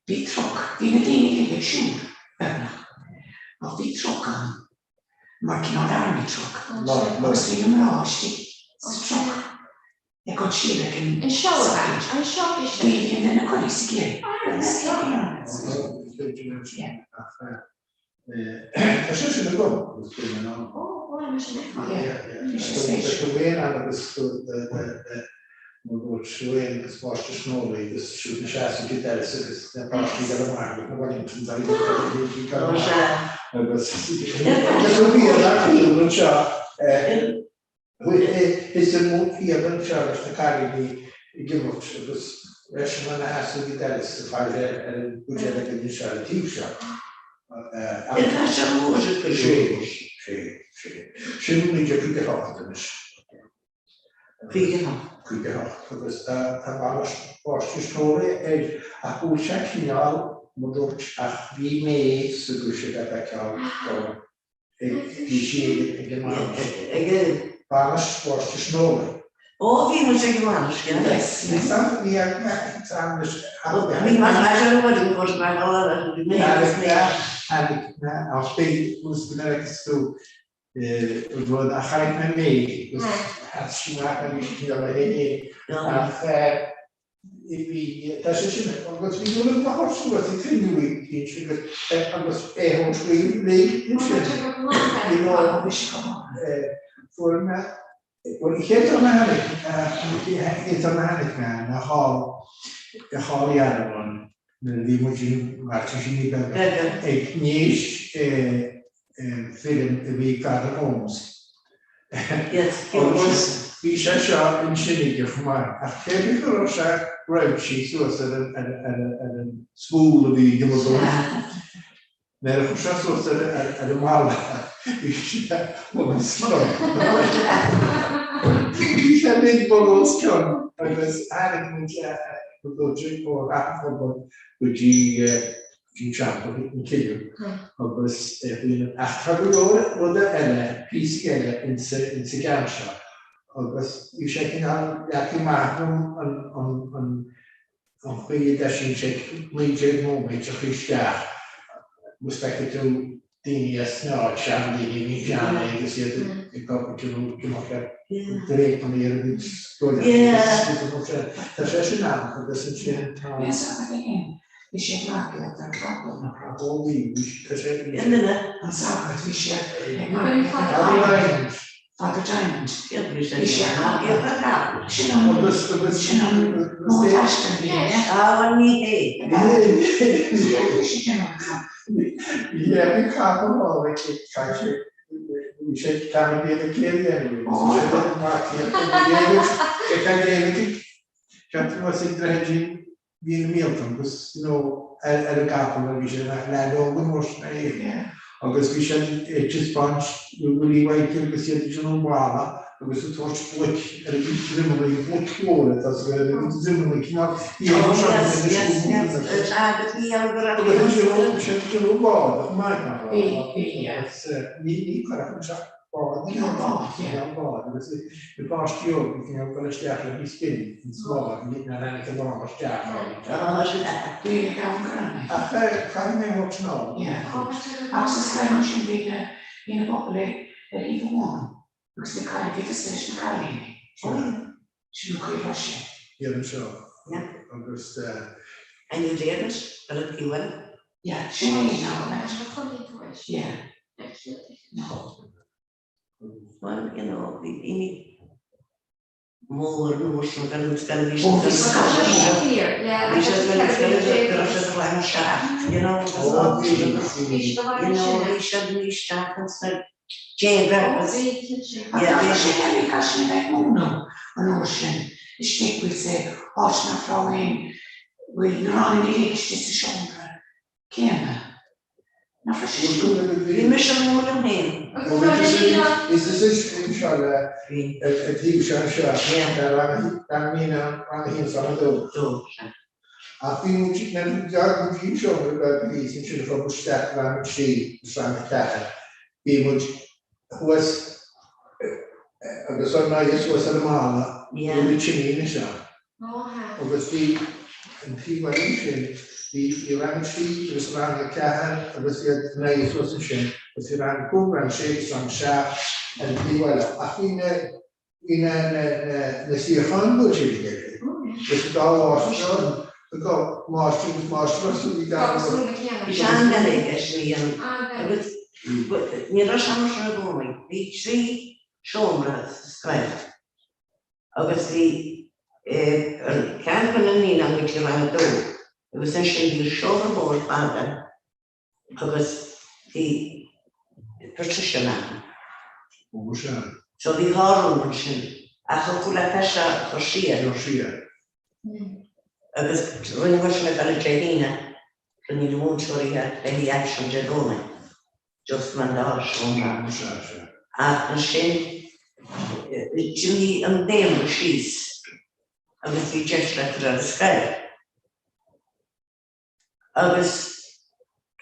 bhí truck, bhí na daoine uilig ag siúl, beagnach, ach bhí truck ann, mar cineál army truck, agus bhí na mná istigh sa truck ag dul siar ag an soicéid, bhí bhí an duine coinnithe sa gcill. Tá sé sin agam agus bhí mé in ann. Ó, bhuel, mar sin é. Tá mé in ann agus mo dúirt Siún agus Máistir Snowley agus siúd na seasamh go deireadh agus na páistí go amach agus na Wellingtons agus agus agus anseo Is an mó iad anseo leis na cailíní ag imirt agus leis an ina sheasamh i dTellis sa phaiste ar an gcuid eile den anseo ar an taobh seo. Sé, sé, sé. Sin 1958 anois. 58. 58 agus tá bainis Mháistir Snowley air ach go bhfuil sé cineál, mo dúirt, ach bhí mé sa gcúis a bheith feiceáil dom. Bhí sí ag an mbainis. Ag an. Bainis Mháistir Snowley. Ó bhí muid ag an mbainis, yeah. Yes. Ní san ní ag san leis. Bhí mar ar an bhfuil go mar bhí mé agus mé. Tháinig mé ach b'fhéidir go mbeidh agus tú rud a chonaic mé mé agus sheas sí amach arís ní raibh é ach Tá sé sin agus bhí dul ag mar suas ag cruinniú ansin agus é ó scríobh léig ansin. You know, fuair mé, bhuel, an chéad rud a tháinig, an chéad rud a tháinig mé ná thall, thall i Yerevan nuair a bhí muid i mBairtisíní beaga ag n-éis foireann a bhí gar do Homs. Agus bhí sé seo ansin aige chomh maith, ach cé bith go raibh sé, raibh sí suas ar an spúl a bhí ag imeacht dó, nuair a chuir sé suas ar an mballa, bhí sé bun os cionn. Bhí sé uilig bun os cionn agus tháinig muid go dtí ó Rath an Phobail go dtí Bhí Teampall na Cille agus bhí ach tá go leor ruda eile, píosaí eile insa gceann seo agus bhí sé cineál leagtha amach agam an an chaoi a dteisíonn sé 19 nóiméad a chur isteach agus feicfidh tú. daoine as an áit, seandaoine a bhí feannaí agus iad ag obair you know go mbeadh dréapanna ar a gcuid scoileanna agus tá sé sin ann agus ansin tá. Bhí fhios agat féin, bhí sé ag margaíocht ar chapall. Ó bhí, bhí, tá sé. Bhí an duine. An sagart, bhí sé ag margaíocht ar chapall. Father Diamond. Bhí sé ag margaíocht ar chapall. Sin an, sin an modh taistil a bhí aige. Á bhuel ní hé. Ní hé. Bhí sé ag déanamh an chapall. Yeah, bhí capall ann ag caint bhí sé ag ceann bhí na céad anyway. Bhí sé ag marcaíocht ar David, ag David, ceantar was ag droichidín bhí na míolta agus you know ar an gcapall a bhí sé ina leaid óg an uair sin é agus bhí sé ag taispeáint Willie White agus iad ag déanamh an bhalla agus ag tabhairt bloic ar a gcuid droimeanna, bloic mhóra atá sa ar a gcuid droimeanna cineál Oh yes, yes, yes, is agus ní an go raibh Agus bhí sé ag déanamh bád chomh maith nach raibh? Bhí, bhí, yeah. Agus ní ní cuireadh an teach bád ní an bád, yeah, an bád agus na páistí óga cineál dul isteach le níos spin an smáil ní na leanaí a lán isteach Bhí ag am go raibh mé. Ach caithfidh mé thabhairt anall. Yeah. Agus is scoil ansin bhí na bhí na buachaillí ar thaobh amháin agus na cailíní bhí tusa leis na cailíní. Sin an chaoi a raibh sé. Iad anseo agus. And you did it ar an taobh eile. Yeah, sin é now, right? Yeah. No. Well, you know, bhí daoine mór mór san gan scoil bhí Ó, bhí scoil Fíor, yeah. Bhí sé scoil scoil go raibh siad rang 7, you know, Ó, bhí, you know, bhí siad isteach ins na déaga agus Ach yeah, bhí bhí sé eile ag sin a bheith ag múineadh an uair sin istigh bhfuil sé áit nach raibh aon bhfuil na ranganna uilig istigh sa seomra céanna. Nach raibh sé sin? Bhí mise ag múineadh féin. Ó bhí tusa is is anseo le ag taobh seo anseo le rang rang a haon rang a haon is rang a dó. Dó, sea. Ach bhí muid na d'fhág muid an seomra beag a bhí ansin a chuir muid isteach rang a trí agus rang a ceathair. Bhí muid thuas agus ár n-aghaidh suas ar an mballa bhí na tine anois ann. Agus bhí an taobh eile ansin, bhí rang a 3 agus rang a 4 agus iad ina n-aghaidh suas ansin agus bhí rang a 5, rang a 6 agus rang a 7 ar an taobh eile. Ach bhí na, bhí na, na, na, na suíocháin buailte le chéile. Agus an dá mháistir ann, an dá mháistir agus máistreás a bhí Tá cosúil le chéile. Bhí sé an-doiligh é sin a dhéanamh agus ní raibh sé mar sin i gcónaí. Bhí trí seomra sa scoil. Agus bhí ceann de na naíonáin go dtí rang a dó agus ansin bhí seomra mór fada agus bhí partition ann. Ó sea. So bhí dhá room ansin ach thiocfadh leat é seo a chur siar. Chur siar. Agus rinne muid sin ag dul Dé hAoine, rinne na múinteoirí le haghaidh aicsean Dé Domhnaigh. Just mar dá seomra. Ach ansin d'imigh an daonra síos agus bhí deis leat a bheith ar scoil. Agus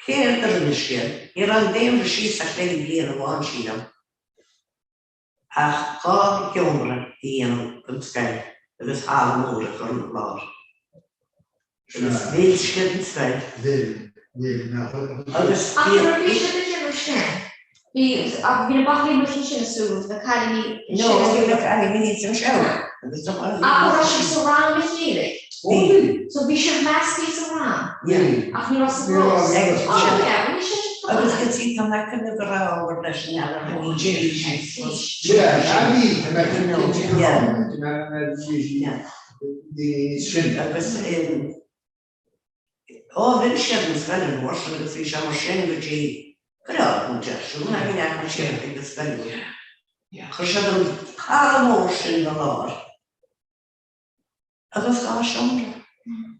céard a rinne siad? Ní raibh an daonra síos ach le haghaidh bliain amháin, sílim. Ach dhá sheomra a dhéanamh don scoil agus halla mór a chur ina lár. Agus mhill siad an scoil. Mhill, mhill, nach. Agus Ach nuair a bhí siad ag déanamh sin, bhí, ach bhí na buachaillí amuigh ansin is súil, na cailíní No, bhí na cailíní thíos anseo. Agus do Ach an raibh siad sa rang le chéile? Ó bhí. So bhí siad measctha sa rang? Yeah. Ach ní raibh sa gclós? Ag, Oh yeah, bhí siad Agus go dtí tá mé ag cuimhneamh go raibh ábhar leis an ealar a bhí Yeah, a bhí, tá mé ag cuimhneamh go raibh, bhí sin. Agus ó mhill siad an scoil an uair sin agus bhí sé mar sin go dtí go raibh an deisiú na bhí neach mar sin ag an scoil. Chuir siad an halla mór sin ina lár. Agus dhá seomra.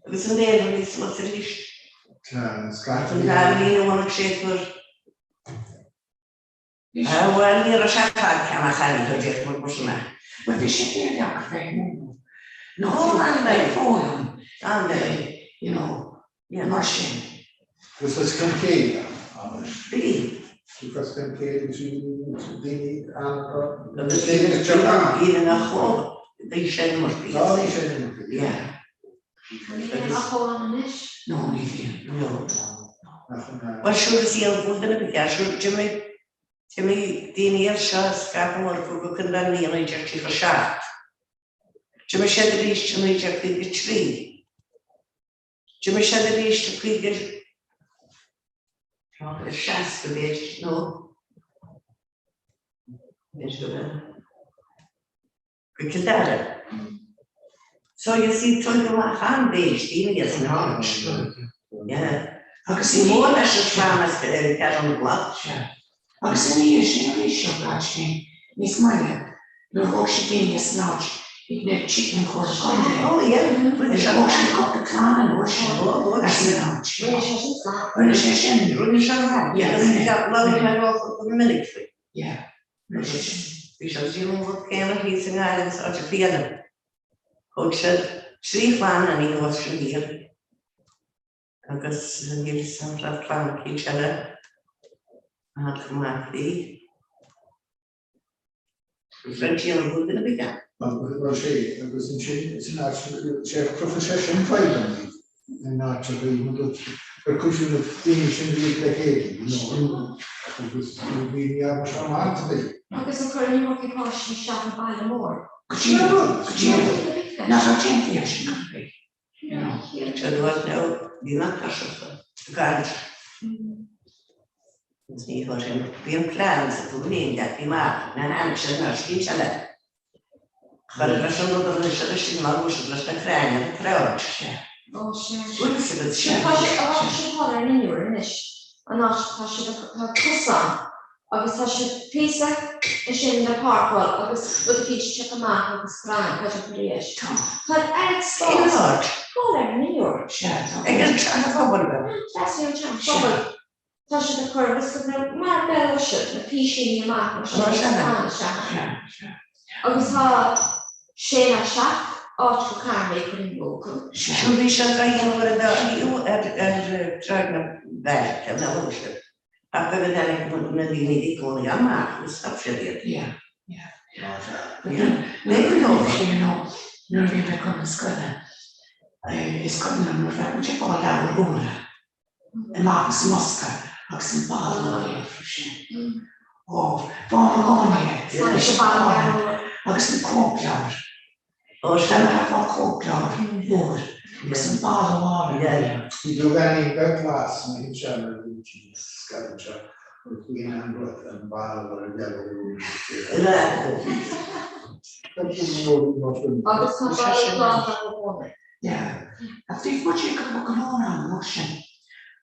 Agus an daonra níos suas arís. Tá, An dá bhliain a bhunaigh sé gur Ah, bhuel, ní raibh sé fad ceann ach airgead a d'fhéach muid mar sin é. Bhuel, bhí sé fíordheacair bheith ag múineadh. Nó Ó, an-doiligh. Foghlaim, An-doiligh. you know, mar sin. Agus os cionn céad anois. Bhí. Bhí os cionn céad agus bhí daoine an. Agus bhí ina chomh, bhí sé in imirce. Tá, bhí sé in imirce. Yeah. Ní bhíonn ach chomh ann anois. No, ní bhíonn. No. Bhuel siúd is í an bhuail duine bith siúd d'imigh d'imigh daoine as seo scaip amach go Cill Dara i 1937. D'imigh siad arís i 1953. D'imigh siad arís i 50 60 b'fhéidir nó b'fhéidir go raibh. Go Cill Dara. So you see tugadh amach an-mhéid daoine as an áit. Yeah. Agus ní mór leis an chlann as Ceathrú na gCloch. Sea. Agus ina dhiaidh sin arís seo caite níos moille nuair a thóg siad daoine as an áit ag na tigh an Chomhairle Contae. Oh yeah. Rinne sé Thóg siad cúpla clann an uair sin as an áit. Rinne sé sin slán. Rinne sé sin. Rinne sé slán. Yeah, rinne. Labhair mé leo go minic faoi. Yeah. Bhí sé ag déanamh an rud céanna thíos i nGaillimh is áiteachaí eile. Thóg siad 3 chlann aníos sin thiar agus níl 'fhios a'm raibh clann eicínt eile ann chomh maith. Bhí. Bhí an rud ina bhí ann. Bhuel sé, agus ansin san áit sé chruthaigh sé sin fadhbanna in áiteachaí gur cuid de na daoine sin a bhí le chéile, you know, agus bhí ní fheadar seo amach a bhí. Agus an cuireann an rugbaí páistí isteach an baile mór? Go díreach, go díreach. Nach raibh déanta air sin go bhí, you know. Sé dúirt leo, bhí na tairseacha ag caint. Agus ní chuir sin, bhí an plean sa tú féin leat, bhí amach, na haimsir ná scín eile. Chuir leis an rud a rinne siad istigh mar bhí siad leis na crainn ar an tsráid. Ó sea. Bhfuil fhios agat sin? Tá sé tá sé thall ar an Inniúr anois, an áit tá siad tá cosán agus tá sé píosa ansin le páirceáil agus rud eicínt ag teacht amach agus crann tá sé tar éis. Tá. Tá an oiread Cén spáis áit? thall ar an Inniúr. Sea, tá. Ag an teach pobail. Trasna an teach pobail. Tá siad ag cur agus na mar bheadh siad na písíní amach mar sin Ó, sea. tá, sea. Sea. Agus tá sé ná seacht áit go carranna ag cur in iúl. Sea. Siúd bhí sé dá dhéanamh ar an dá thaobh ar ar Sráid na Beairice na Lóise. Ach go dtáinig na daoine a bhí cónaí amach agus stop siad iad. Yeah, yeah. Ó, sea. Yeah. Nuair a bhí you know, nuair a bhí mé ag dul na scoile, is cuimhin liom nuair a bheadh muid ag fáil leabhair úra, amach as an mbosca agus an balla á léamh sin. Ó, b'ann i gcónaí é. Leis an balla. Agus na cóipleabhair. Ó, sea. Bheadh cóipleabhar úr agus an balla á léamh. Bhí beagáinín beag glas ina thaobh seo nuair a bhí siad sa scoil anseo agus bhí an rud an balla ar deireadh Agus tá balla glas i gcónaí. Yeah. Ach bhí muid ag go leor am roimh sin.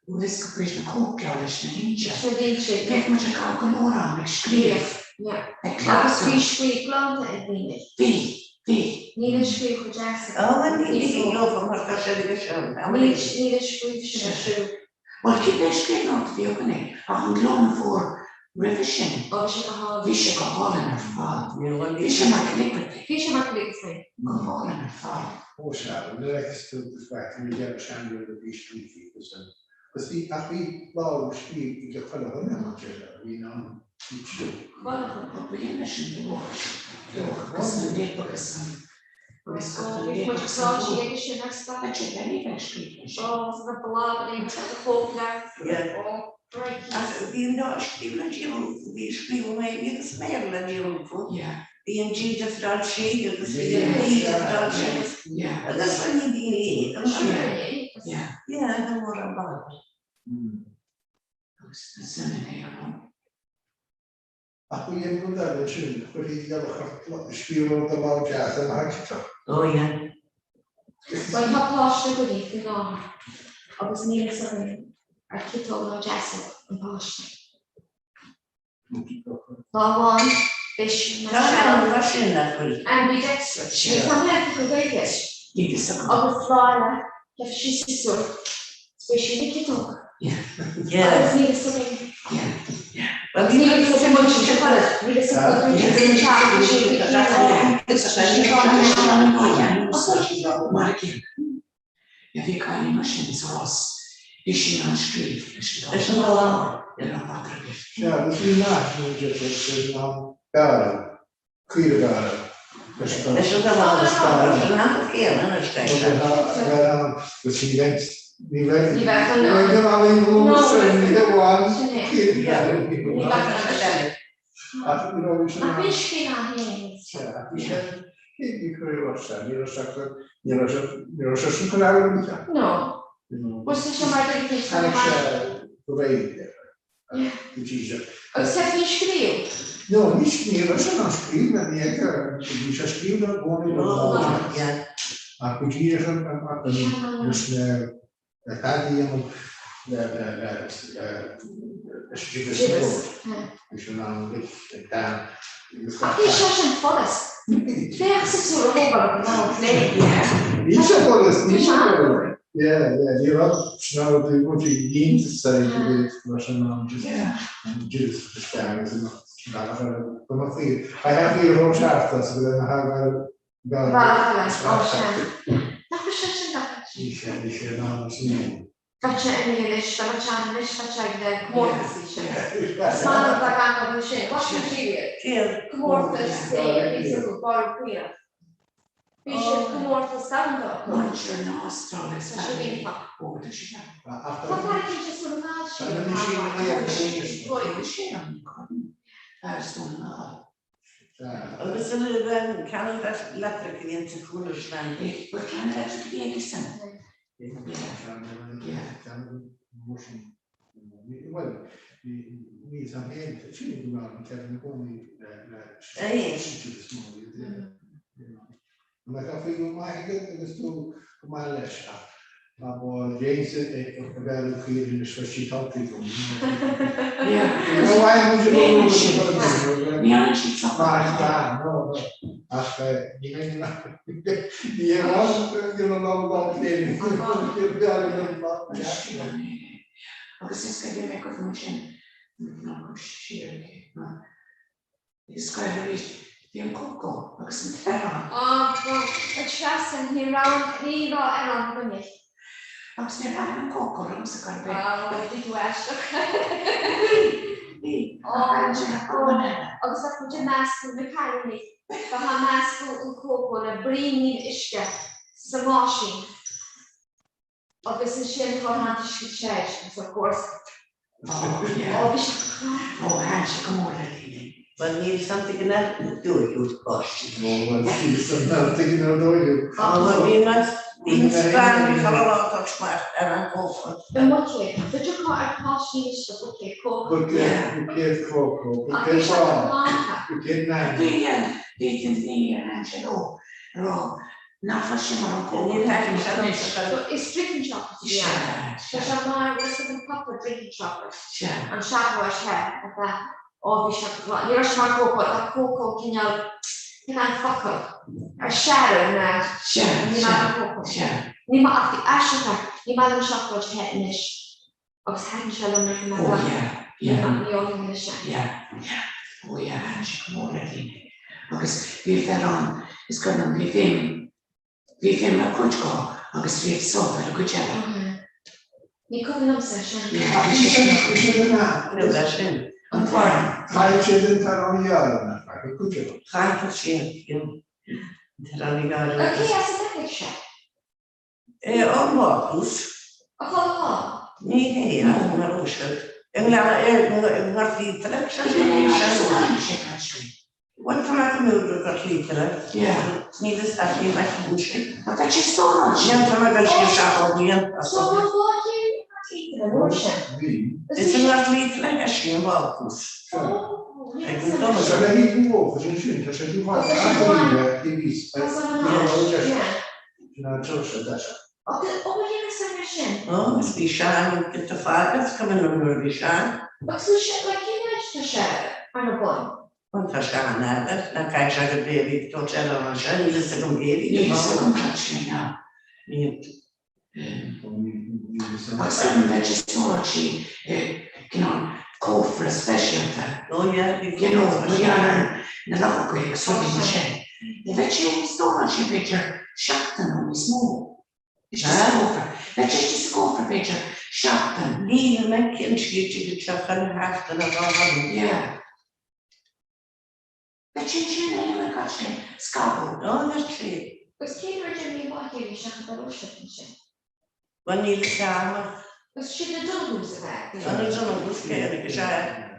Bhuel is go bhfuil na cóipleabhair leis na línte. Sna línte, yeah. Bhíodh muid ag caitheamh go leor am ag scríobh. Yeah. Ag cleachtadh. Agus bhí scríobh glanta ag daoine. Bhí, bhí. Níl an scríobh chomh deas Ó, bhuel ní thig leo mar tá siad ag siúl. Níl an scríobh sin ar siúl. Bhuel, cibé scríbhneoireacht a bhí againne, ach an glún a fuair roimhe sin, Ó, bhí sé go hálainn. bhí sé go hálainn ar fad. Bhí sé mar calligraphy. Bhí sé mar calligraphy. Go hálainn ar fad. Ó sea, nuair a fheiceas tú is breac ní deireadh sean-rud a bhí scríofa agus an, agus bhí, ach bhí lámh scríobh ag chuile dhuine mar deir, bhí in ann litriú. Chuile dhuine. Ba bhliain leis an luach, luach agus an nib agus an. Agus go Bhí muid ag sráidí aige sin ar staid. Bheadh sé Benny bheith scríofa leis. Ó, is a bheith blab in aon rud a chóipleabhar. Yeah. Ó, crikey. Ach bhí an dá scríobh le díol, bhí scríobh i nGaeilge agus i mBéarla le díol acu. Yeah. Bhí an G difreáilte agus bhí an B difreáilte agus Yeah. agus rinne daoine é. Yeah. Yeah, go mór an baile. Agus is ionann é ar an. Ach bhí an rud eile ansin, chuirfí iallach ort scríobh rud a lámh deas ar na haiteacha. Ó yeah. Bhuel tá páiste againne faoi láthair agus níl fhios againn ar ciotóg nó deasóg an páiste. Lá amháin beidh sí Tá sé ann mar sin nach bhfuil. Ambidextrous. Níl fhios agam cén focal Gaeilge. Níl fhios agam. Agus lá eile gheobhaidh sí siosúr is beidh sí ina ciotóg. Yeah. Agus níl fhios againn. Yeah. Yeah. Well bhí Níl fhios againn níl fhios againn Mar a chéile. Bhí cailín mar sin sa Ros, bhí sí in ann scríobh leis an Leis an dá lámh. Ar an bhfad ar bith. Sea, agus bhí maith nó deirtear in ann bearradh, caora bearradh leis an dá Leis an dá lámh is dá lámh. An am céanna anois, Bheith ann, agus bhí roinnt. Ní bheadh ní bheadh an ní amháin ní bheadh Ach you know bhí sé Ach bhí scéal ann féin. Sea, ach bhí sé ní raibh sé ní raibh sé ní raibh sé ní raibh sé sin chun aire a No. Bhuel tá sé mar duine Tháinig sé go réidh go dtí seo. Agus cad faoin scríobh? No, ní ní raibh sé ná scríobh na ní aige bhí sé scríobh na gcónaí le Ach go dtí an leis na le fead a dhéanamh le le le le leis an Gibus Bhí sé in ann ag bean agus Ach bhí sé sin furast. Féach sa tsúil a thógáil an am plé. Ní sé furast, ní sé furast. Yeah, yeah, ní raibh sná bhí muid iontach sa leis an am just an Gibus isteach agus an bealach ar go mba faoi. I have the whole chart as go na hagal Bealach eile, ó sea. Nach bhfuil sé sin deacair? Ní sé, ní sé in ann sin. Bheadh sé imithe anois, dá mbeadh sé ann anois, bheadh sé ag na comórtasaí sin. Is maith liom bheith gan acu sin. What can you do? Comórtas é a bhí acu, Báire Caoineach. Bhí siad comórtas domhanda acu. Muintir na hAstráile is Tá sé fearr. iontach. Ó, tá sé deacair. Tá fear cinnte sula ngall sí an Sé an fear stone na. Agus an raibh an ceann leictreach a bhí insa chúinne sin? Bhuel ceann leictreach a bhí aige san. An mbeadh faoi go maith agat agus tú go maith leis ach má ba James a bheadh le caoirigh anois bheadh sí tagtha dom. Ach ní bheinn in ann ní Agus is go mbeidh go sin ná go siar Is scoil arís. Bhí an cócó agus an t-arán. Á, bhuel, Treasa, ní raibh, ní raibh arán againne. Agus níor thaitin an cócó liomsa chor ar bith. Á, bhuel, bhí tú aisteach. Bhí, bhí. Ach thaitin sé le chuile dhuine. Agus bheadh muid ag meascadh na cailíní, bheadh ag meascadh an cócó le braoinín uisce sa mbáisín. Agus ansin chuir an t-uisce te agus of course ó bhí sé Ó thaitin sé go mór le daoine. Bhuel níl san tuige ar dóigh úd páistí. Ó bhuel níl san tuige ar dóigh úd. Á bhuel bhí na bhí na sprean bhí chur a rá tá smacht ar an gcófra. I mbuicéad. B'fhéidir cá ar páistí anois do bhuicéad cócó. Buicéad, buicéad cócó, buicéad bán, buicéad meán. Bhí bhí daoine ar thaitin sé leo a rá Nach bhfuil sé mar an gcócó anois? So is drinking chocolate a bhí ann. Tá sé mar bhfuil fhios agat an proper drinking chocolate. An seacláid the a bheith ó bhí sé go ní raibh sé mar cócó tá cócó cineál cineál an focal ar searradh na ní maith liom cócó. Ní maith ach bhí aisteach ní maith liom seacláid the anois agus thaitin sé liom nuair a bhí mé Oh yeah, yeah. Ní ólaim anois é. Yeah, yeah. Oh yeah, thaitin sé go mór le daoine. Agus bhí fear ann, is cuimhin liom, bhí féin, bhí féin ar cuid dhó agus bhí subh ar an gcuid eile. Ní cuimhin liomsa é sin. Yeah, bhí sé sin. Bhí sé in ann. Nó leis sin. An foireann. Chaith siad an t-arán gearr nach raibh cuid acu. Chaith siad an t-arán gearr. Cé as a dtagann sé? É an bácús. A chulaith. Ní hé, ach mar uaisle. I nGleann i nGort Liatroim, sé sin. Bhuel, tá mé go miúil go Gort Liatroim. Níl fhios ach níl mé cinnte. Ach tá sé stóráilte. Níl, tá mé ag dul siar 70 bliain. So bhfuil fáilte i nGort Liatroim an uair sin? Bhí. Is i nGort Liatroim a sé an bácús. Ag an doras. Tá sé le híoc go sin sin, tá sé dúshlánach a líne i bhfís. Agus bhí Seán giota fada is cuimhin liom nuair a bhí Seán. Agus bhfuil sé, like, cén áit tá sé ar na bun? Bhuel tá sé an-fhada, ná caithfidh sé go dtí bhí tóit eile ann anseo, níl fhios agam cé bhí Níl fhios agam cad sin ná. Níl. Agus ar an bheidh stóráilte i gcineál cófra speisialta. Oh yeah, bhí You know, mar gheall ar na luchógaí agus rudaí mar sin. Bheadh sé stóráilte b'fhéidir seachtain nó níos mó. Istigh sa gcófra. Bheadh sé istigh sa gcófra b'fhéidir seachtain. Níl mé cinnte go dtí chuile sheachtain a bheadh ann. Yeah. Bheadh sé ansin a dhéanamh gach sé scamhóg. Oh, bheadh sé. Agus cén rud a bhí maith aige seachadadh ansin? Bhuel níl fhios a'm ach. Is siad na Donohues ab ea? Tá na Donohues céanna is ea.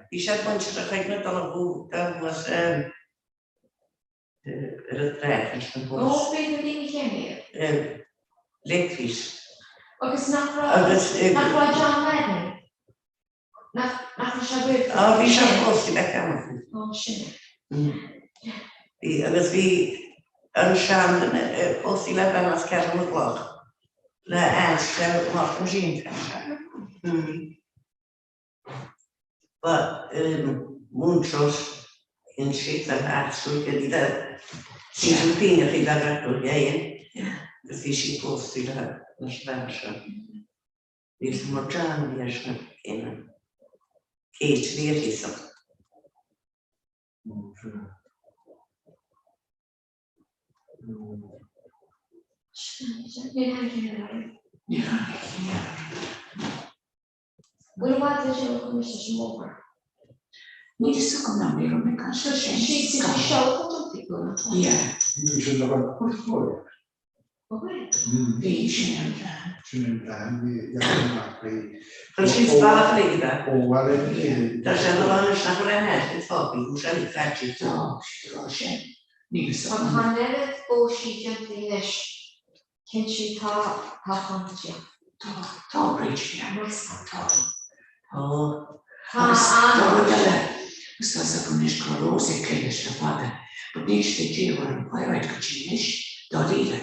Bhí siad bainteach ag na Donoghue thuas ar an trá ansin thuas. Ó b'fhéidir na daoine céanna iad. Leitris. Agus nach raibh nach raibh John Madden nach nach raibh sé roimh. Á bhí sé pósta le ceann acu. Ó sin é. Bhí agus bhí an seanduine pósta le bean as Ceathrú na gCloch le aunt le Martin Jean. Ba múinteoir inti le eachtraí le Susan Píneach í le Rachel Jane agus bhí sí pósta le leis an bhfear seo. Bhí sí mar John a bhí air sin céanna. Kate a bhí uirthi so. Níl Bhfuil i bhfad le déanamh chun leis an mbóthar? Níl fhios agam ná ní raibh mé gan sé sin. Sí sí seo go dtugtaí go na tá. Yeah. Bhí sin le bheith portfóilió. Ó bhí. Bhí sin ar an bplean. Sin an plean, bhí leagan amach bhí. Chuir sí spalpadh léi de. Ó bhaile na chéile. Tá sé ina lán anois nach bhfuil aon áit ag fágáil go sé faitíos. Tá, sí rá sin. Níl fhios agam. Tá an oiread bóithre déanta anois Cinnte tá, tá fáilte. Tá, tá Bridget, yeah. Tá. Tá. Tá Agus tá rud an. eile, agus tá fhios agam anois go raibh Rose ag plé leis le fada, but níl siad ag díriú ar an pyrite go dtí anois, dáiríre.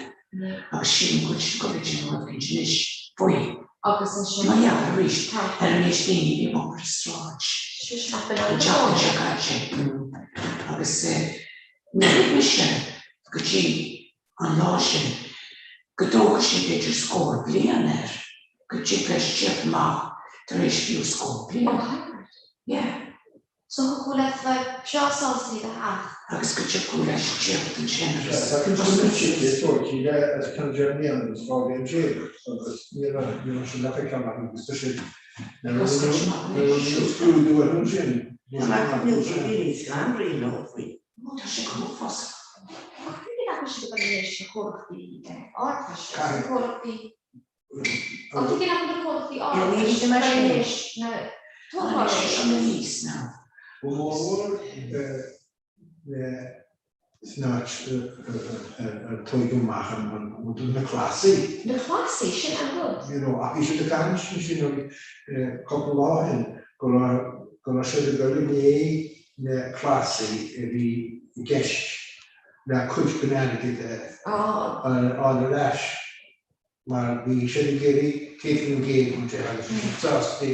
Agus sílim go bhfuil siad ag dul ag déanamh rud éicint anois faoi. Agus ansin. Mar gheall arís Tá. ar an méid daoine a bhí amuigh ar an sráid. Sin nach bhfuil An ann tseachtain seo caite. Agus níor thuig mise go dtí an lá sin go dtógfaidh sé b'fhéidir scór bliain air go dtig leis tíocht amach tar éis fiú scór bliain. Ó Hybrid? Yeah. So thiocfadh leat bheith breá sásta i do theach. Agus go dtiocfadh leis tíocht ansin agus. Tá cinn sin na tír le as ceann 10 mbliana agus 12 bliain agus ní raibh ní raibh sin le feiceáil ach agus tá siad nuair a rinneadh scrúdú orthu ansin Tá mé go faoi. Tá sé go huafásach. Ach cad é nach bhfuil siad ag dul anois na comhlachtaí árachais agus na comhlachtaí Ach tuige nach bhfuil na comhlachtaí árachais tar éis na tógálaí Go mórmhór san áit ar tóigeadh amach an na cleasaí. Na cleasaí, sin an rud. You know, ach bhí siad ag caint ansin cúpla lá ó shin go raibh go raibh siad ag dul i ndiaidh na cleasaí a bhí i gceist le cuid den airgead a fháil ar ais mar bhí siad ag iarraidh 100% nó de agus bhí siad sásta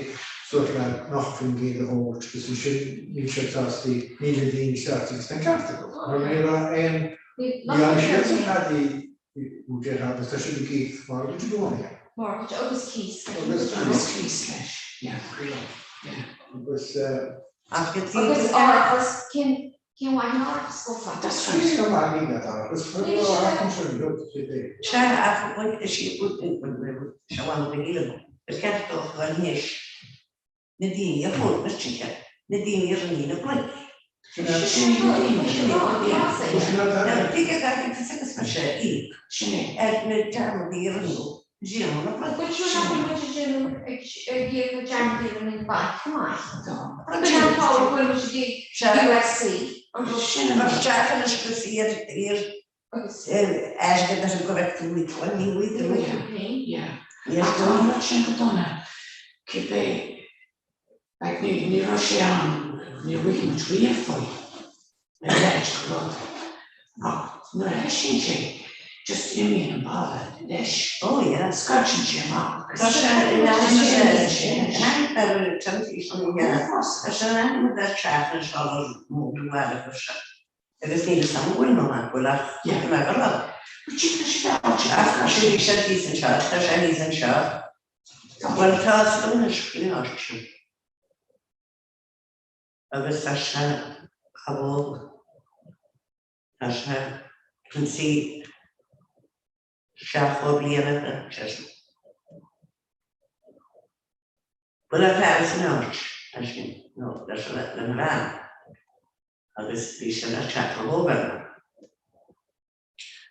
suas le 90% a thabhairt agus ansin níl siad sásta, níl na daoine sásta agus tá an ceart acu mar ní raibh aon, ní raibh siadsan tada nó de agus tá siad ag íoc mortgage i gcónaí. Mortgage agus cíos. Agus cíos leis, yeah, yeah. Agus. Agus árachas, cén cén mhaith an árachas dófa? That's right. Cén mhaith a bhí le árachas? Sea, ach is í seo an mhíle is ceart dóibh dul anois. Na daoine a thóg na tithe, na daoine a rinne na bloic. Sin é Tuige gach agus mar sé íoc. Sin é. Ar na dearmadaí a rinneadh, déanamh na bloic. But sure nach bhfuil muid ag déanamh ag íoc na dearmadaí a rinne an banc chomh maith. Sin an fáth go bhfuil muid ag íoc USC. Sin an isteach anois agus iad iad airgead ar an gcorrect ní ní Yeah. Ach tá an rud sin go dona, cibé, like ní ní raibh sé ann, níor thuig muid riamh faoi, a leithéid de rud. Ach nuair a thoisíonn sé, just imíonn an balla leis. Oh yeah. Scairteann sé amach agus Tá sé in ainm in ainm ar an teilifís an Tá sé in ainm a bheith teach anseo le mór bhaile seo. Agus níl fhios agam an bhfuil nó nach bhfuil ach go mbeadh a rud. Ach tá sé bhí sé thíos anseo, tá sé thíos anseo. Bhuel tá fhios agam anois faoin áit sin. Agus tá sé abhó, tá sé 27 bliana sé sin. Bhuel a fear san áit sin, nó leis an bhean. agus bhí sé le teacht go hóg.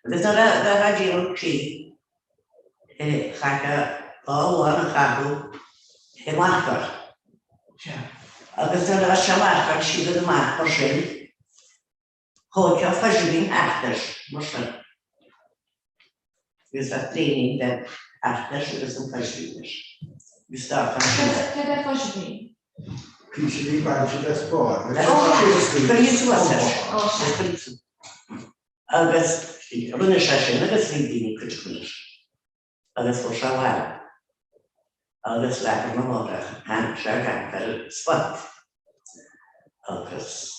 Agus nuair a bheifeá ag díol tí chaithfeá Lá amháin a caitheadh i Marcar. Agus nuair a bheas sé Marcar siad amach mar sin, thóigfeá coisibín thart air mar sin. Agus bheadh braoinín beag thart air agus an coisibín air. Agus d'fhágfá sin. Cad é coisibín? Píosa a bhí bainte de spád. Cuirí suas air. Agus rinne sé sin agus bhí daoine cuid acu leis. Agus fuair sé abhaile. Agus lá arna mhárach tháinig sé ar an spot agus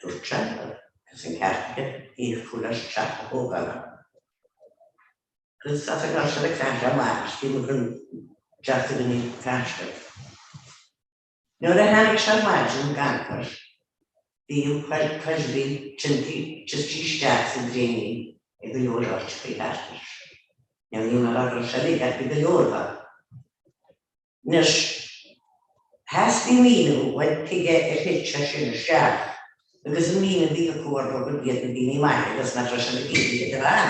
dúirt sé, agus an ceart aige, thiocfadh leis teach a thógáil ann. Agus as a raibh sé ag caint amach is bhí muid an teach a bhí caiste. Nuair a tháinig sé ar maidin gan dabht, bhí an coisibín tiontaithe isteach sa bhraoinín i go leor áiteachaí thart air. Now níl mé ag rá go raibh sé uilig ach bhí go leor dó. Anois, theastaigh míniú uaidh tuige ar thit sé sin isteach agus an míniú a bhí acu orthu gurb iad na daoine maithe agus nach raibh siad ag iarraidh iad a bheatha.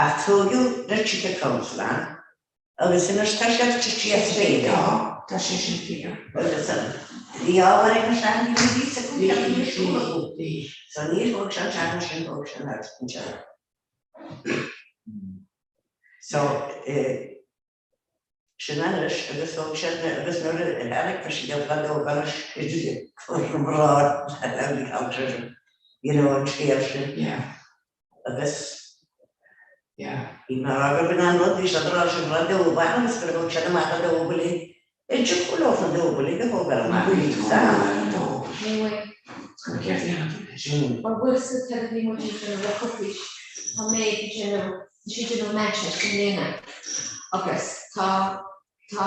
Ach tógadh na tithe council ann agus anois tá siad tite as féin. Tá, tá sé sin fíor. Agus bhí ábhar ag na seandaoine bhí fhios acu cad a bhí ar siúl acu. So níor thóg sé an teach ansin, thóg sé an áit anseo. So sin anois agus thóg sé agus nuair a tháinig tá siad ag tógáil idir mná agriculture you know an scéal sin. Yeah. Agus Yeah. bhí mé ag rá gurb in an rud, bhí siad ag rá sin rud dóibh agus gur thóg siad amach an dóib uilig. Thiocfadh leo an dóib uilig a thógáil amach. Bhí tógáil an dóib. Ní bhfuil. Gur ceart a dhéanamh anois. Mar bhfuil sa cad a bhí muid ag déanamh le coicís, tá mé ag déanamh, tá sí ag déanamh Manchester i mbliana agus tá, tá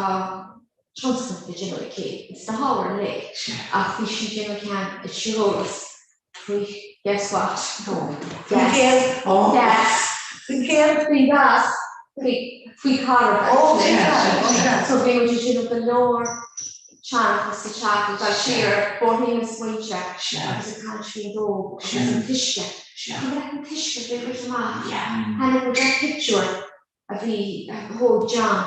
tionscnamh le déanamh aici sna hábhair uilig ach bhí sí ag déanamh ceann i síoreolas faoi guess what? Faoin gcéad? Gas. Faoin gcéad? Faoin gas. Faoi, faoi carbón actually. Ó, sea, sea. So bhí muid ag déanamh go leor seanchas sa teach ag dul siar bóithrín na smaointe agus ag caint faoin dóib agus an t-uisce. Cuimhin leat an t-uisce a bhí ag rith amach? Tháinig muid ar pictiúr a bhí, a thóg John,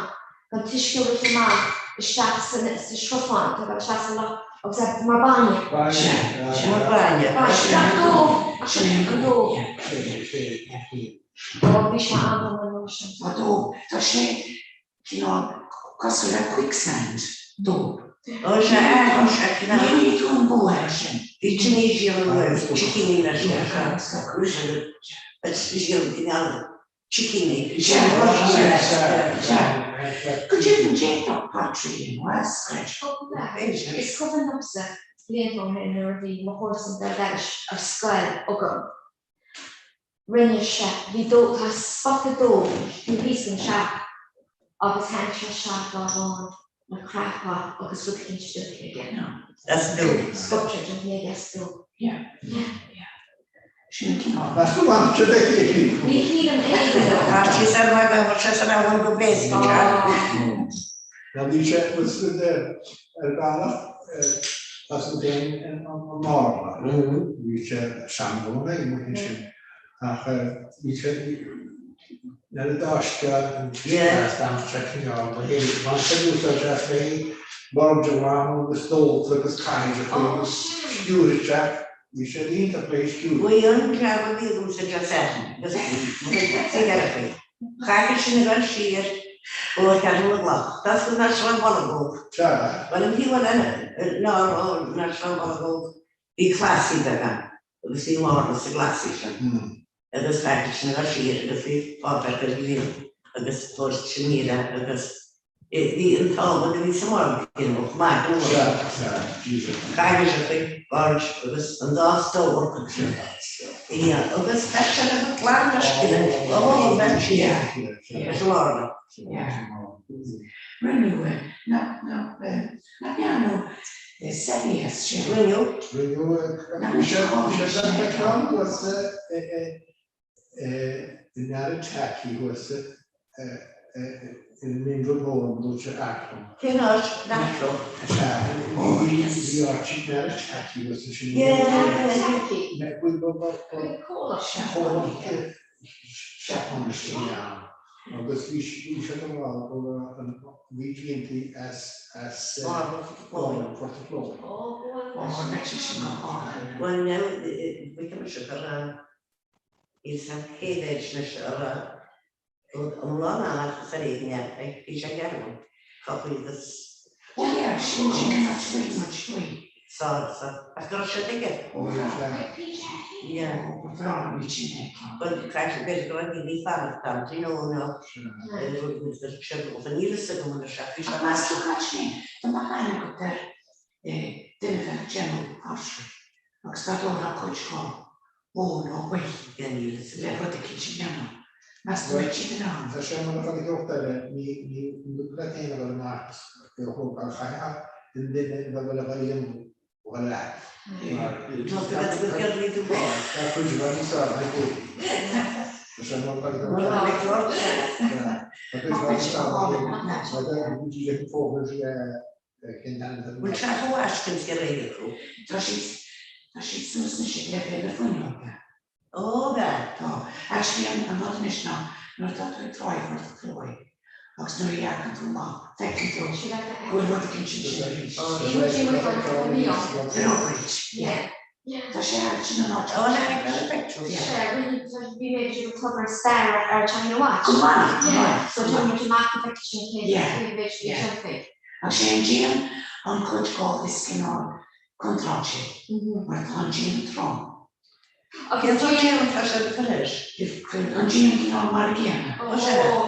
den t-uisce ag rith amach isteach sa sruthán atá ag dul isteach sa loch agus é mar bainne. Mar bainne. Nach dóib ach an dóib. Ó bhí sé an-dona an lá sin. Tá dóib. Tá sé cineál cosúil le quicksand, dóib. Ó sea, ó sea, cineál. Ní tú an bua air sin. Bhí Tunisia an uair, sicíní leis. Cineál sicíní. Sea, sea, sea. Go deimhin d'fhéadfadh pottery a mhúscailt. Is cuimhin liomsa blianta ó shin nuair a bhí mo chomharsan Béal Dorais ar scoil agam. Rinne sé, bhí dó, tá spota dó taobh thíos den teach agus tháinig sé isteach lá amháin le cnapán agus rud éicint déanta aige. As dó. Sculpture déanta aige as dó. Yeah. Yeah. Yeah. Sin an cineál. Meas tú an bhfuil sé aici? Ní shílim é go leor. Tá sí san mar go bhfuil sé san am go bhféadfaí sé. Now bhí sé ar bealach as an gcéim an marla. Bhí sé seanbhunaithe ag an sin ach bhí sé nuair a d'fháisceadh an t-uisce cineál ba théid bhain sé úsáid as le boird agus dólta agus caidreamh agus sciúradh isteach. Bhí sé iontach le sciúradh. Bhí an jab a bhí agam sa Jazz agus Chaithfeadh sin a dhul siar ó Cheathrú na gCloch. Tá san Srath Bholgóg. Bhuel an taobh eile ná na Srath Bholgóg bhí cleasaí beag ann agus bhí marla sa gclasaí sin agus chaithfeadh sin a dhul siar agus bhí páipéar ar líon agus tabhairt sin agus Bhí an t-adhmad a bhí sa mbarr céanna chomh maith go leor. Cairdeacha, boird agus an dá stór agus tá sé le go glan leis cine ó bheith siar leis an lárna. Rinneadh nach ndearnadh seilí as sin? Rinneadh. Rinneadh. Bhí sé an ceann thuas i nArataki thuas in Indreabhán nó sa Eachtrach. Cén áit? In Eachtrach? Sea, bhí áit in Arataki thuas ansin. Arataki? Comhlacht Seapáinis a bhí ann. Agus bhí siad ag rá go raibh an bhí déanta as as Phort a' Chlóidh. Ó, bheadh sé sin go hálainn. Bhuel, now, bhí mise ag rá, is a cé mhéad anois a raibh rud iomlán ach ar éigean é, bhí sé gearr, copaí agus. Ó yeah, sin sin an áit faoi muid faoi. Sa, sa, ach go raibh siad aige. Ó yeah. Yeah. Ó, ba bhreá liom iad sin a fheiceáil. Bhuel, caithfidh b'fhéidir go raibh daoine fanacht ann, do you know, nó níl a fhios agam anois ach bhí sé Ach meas tú cad sin, dá mbeadh aithne agat ar duine a bheadh ag déanamh pottery agus dá dtabharfá cuid dhó, ó nó uaidh, le rud eicínt a dhéanamh, meas tú an mbeadh siad in ann? Tá sé mar a chuid ceocht eile, ní leat féin a dhul amach is é a thógáil, chaithfeá an duine a bheith a dhéanamh a dhul leat. Tá cuid mhaith níos fearr ná céad. Tá sé mar a chuid Tá cuid mhaith níos fearr ná céad. Mar bhí sé fógra Bhfuil sé chomh aiscint go réidh acu? Tá siad, tá siad suas anois ag leibhéal na fuinneoige. Ó, bea. Tá. Actually an, an rud anois ná nuair atá tú ag drive ar do chlói agus nuair a dhearcann tú amach feiceann tú go bhfuil rud eicínt ansin arís. Ar fhorbairt, yeah. Tá sé thart sin an áit. Ó, na pictures. Bhí mé ag tobar stair ar China Watch. Go maith, go maith. So tá muid amach go bhfeicfidh sin cé Yeah, cé mhéid bhí yeah. sin faoi. Ach sé an díon an chuid dhó is cineál contráilte mar tá an díon trom. Agus cén díon atá sé ag cur air? An díon cineál mar a gcéanna. Ó,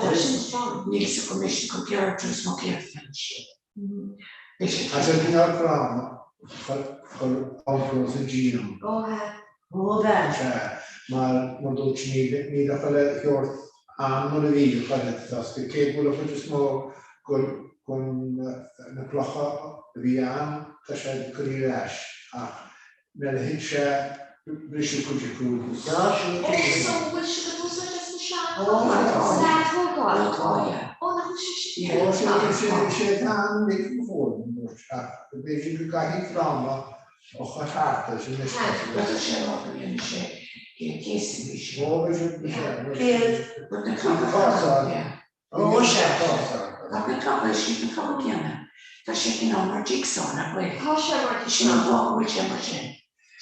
tá sin trom. Níl 's agam anois go gearr tús mo chéad sin. Tá sé cineál gránna chur iompar sa díon. Ó hea. Ó bea. Sea, mar mar dúirt sí ní ní raibh chuile shórt ann mar a bhí a chuile toisc cé go bhfuil an chuid is mó gon gon na clocha a bhí ann tá sé curtha ar ais ach nuair a thit sé briseadh cuid acu agus. Ó, so bhfuil siad ag úsáid as na sean-chlocha san atógáil? Ó, nach bhfuil sé sin Ó, sé sé sé atá ann ag an bhfód, ach b'fhéidir go gcaithfidh fráma a chur thart air sin anois. Tá sé rá go ndéanfaidh sé céad arís. Ó, b'fhéidir, b'fhéidir. Céad. But na clocha. Ó, sea. Ach na clocha, is iad na clocha céanna. Tá sé cineál mar jigsaw, nach bhfuil? Tá sé mar jigsaw. Sin an fáth go bhfuil sé mar sin.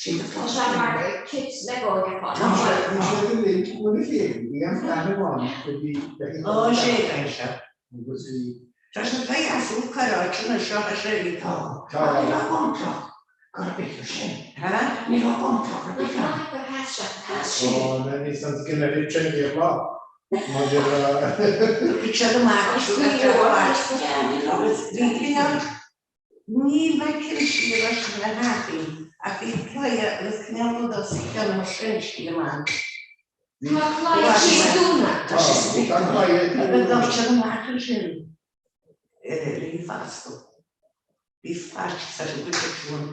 Sin na Tá clocha sé céanna. mar kit Lego a gheofá, Tá nach sé. bhfuil? Bhí sé go léir mar a chéile, bhí an plean amháin a bhí Ó, sé, tá sé. Agus bhí. Tá sé fé asú cuireáilte na seo a sé. Tá. Tá. Ach ní raibh bunchloch ar bith ar sin. Ha? Ní raibh bunchloch ar bith ann. Gur sheas sé. Sheas sé. Ó, na ní san gcineál tréimhse lá. Maidir le. Bhí siad amach agus bhí cineál, níl mé cinnte leis na hataí ach bhí claidhe agus cineál rud os a chionn mar sin sílim ann. Tá claidhe síos dúna. Tá claidhe. Agus ghabh siad amach ansin le foscadh. Bhí faitíos ar an gcuid acu an.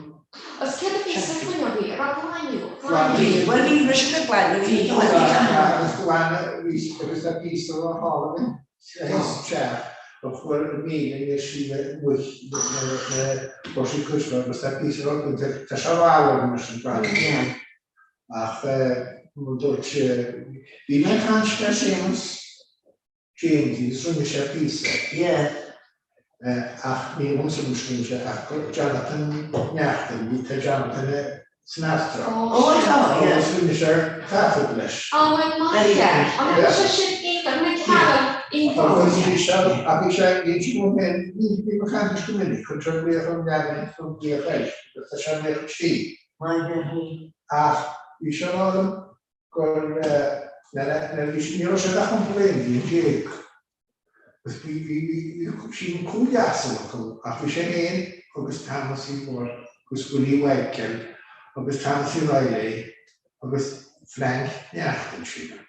Agus céard a bhí sna fuinneogaí? An raibh glanadh? Glanadh? Bhuel bhí mise ag glanadh, bhí glanadh. Agus glanadh arís agus tá píosa á thalamh isteach a chuir an míle anois í le muic le bosí cuisle agus tá píosa á tá sé ramhar anois an glanadh. Ach mar dúirt sé bhí mé ag caint le Séamus James agus rinne sé píosa. Yeah. Ach ní liomsa a rinne sé ach Jonathan Neachtain, bhí tá Jonathan san Astráil. Ó tá, yeah. Agus rinne sé taifead leis. Ó an maith é. An bhfuil sé sin iontach, na cealla iontach. Agus bhí sé, ach bhí sé, bhí sé go minic, bhí bhí mo chaint leis go minic, chun sé glaoch ar an leagan nó glaoch air, agus tá sé ag glaoch trí. Maith Ach bhí sé rá liom gur nuair a bhí ní raibh siad ach an bliain bhliain agus bhí bhí bhí sí an cúl deas acu ach bhí sé féin agus Thomasie Burke agus Willie Michael agus Thomasie Reilly agus Frank Neachtain sílim.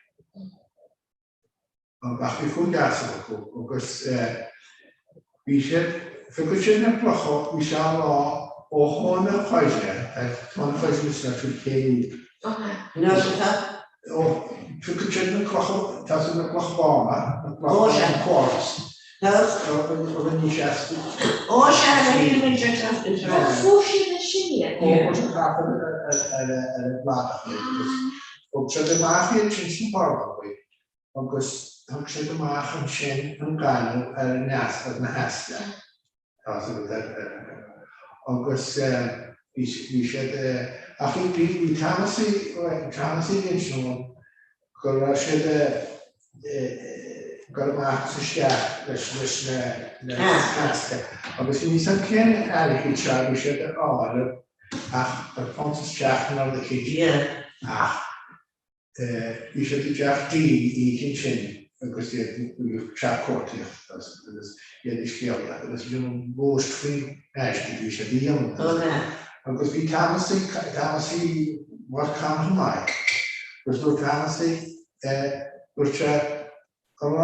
Ach bhí cúl deas acu agus bhí siad, phiocadh siad na clocha, bhí sé á rá ó thóin an choire, tóin an choire is leis an chéad Ó phiocadh siad na clocha, tá siad na clocha bána, na clocha an quartz. Rinne sé astu. Ó sea, rinne sé astu. Fuair siad ansin iad. Ó, fuair siad thart ar ar an gcladach iad agus thug siad amach iad sin sna portaigh. Agus. thug siad amach ansin an gaineamh ar an eas ar na heasla. Tá agat agus bhí siad ach bhí bhí Thomasie Thomasie ag insint dom go raibh siad ag dul amach is isteach leis leis na na heasla agus bhí níos an cén airgid seo a bhí siad a fháil ach ar punt isteach nó rud eicínt ach Bhí siad i dteach dí oíche ansin agus iad ag teach cuartaíochta agus iad ag scéalaíocht agus bhí an bhóist faoin aiste a bhí siad a dhéanamh. Agus bhí Thomasie, Thomasie was calm chomh maith agus dúirt Thomasie, dúirt sé, an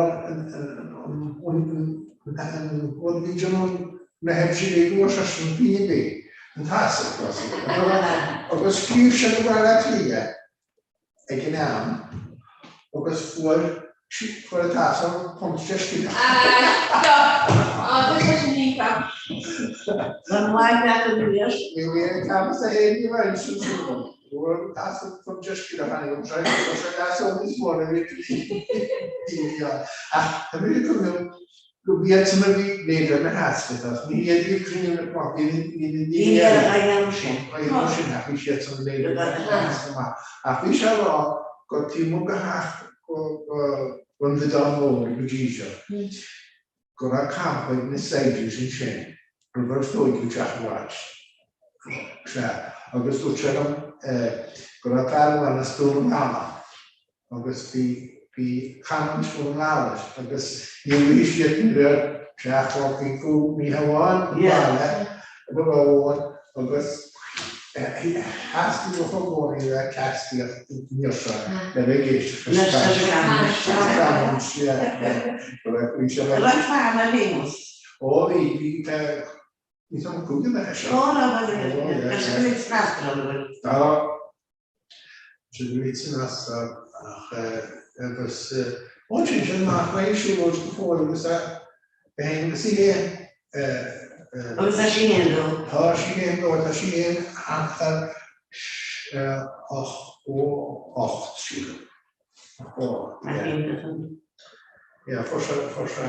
rud a bhí ag déanamh na hoibre go raibh seisean bíobí, an t-asal, agus scríobh sé go Baile Átha Cliath ag an am agus fuair fuair an t-asal punt deiscealach. An mhaith leat an riar? Ní bhíonn an t-am is a haon ní bheidh sin súil. Fuair an t-asal punt deiscealach tháinig an sé sé leasó níos mó na bhí Ach tá mé ag cuimhneamh Go iad san a bhí b'fhéidir na heaspa, ní iad a bhí cruinniú na mac, ní ní ní Ní eile a dhéanamh sin. a dhéanamh sin ach bhí siad san b'fhéidir na heaspa maith. Ach bhí sé a rá go taobh amuigh de theach go an Bhidán Mór go dtí seo go raibh campa ag na saighdiúirí ansin roimh ar tóigeadh teach Watt. Sea, agus dúirt sé liom go raibh fear amháin as Dún na nGall agus bhí bhí canúint Dhún na nGall leis agus ní bhí siad ní raibh teach Chorcaí go ní hamháin an baile go raibh agus theastaigh uathu i gcónaí a bheith ceastaíocht níor seo le bheith ag éisteacht leis an gcanúint go raibh bhí sé Raibh fear le Séamus. Ó bhí bhí bhí san cúigear leis. Ó raibh agus go bhfuil snas an bhfuil. Tá. Sé go bhfuil san Astráil ach agus ó sin sin amach mé ag siúlóid go fóill agus é féin agus í féin. Agus tá sí féin dó. Tá sí féin dó, tá sí féin thart ar 88 sílim. Yeah, fuair sé, fuair sé,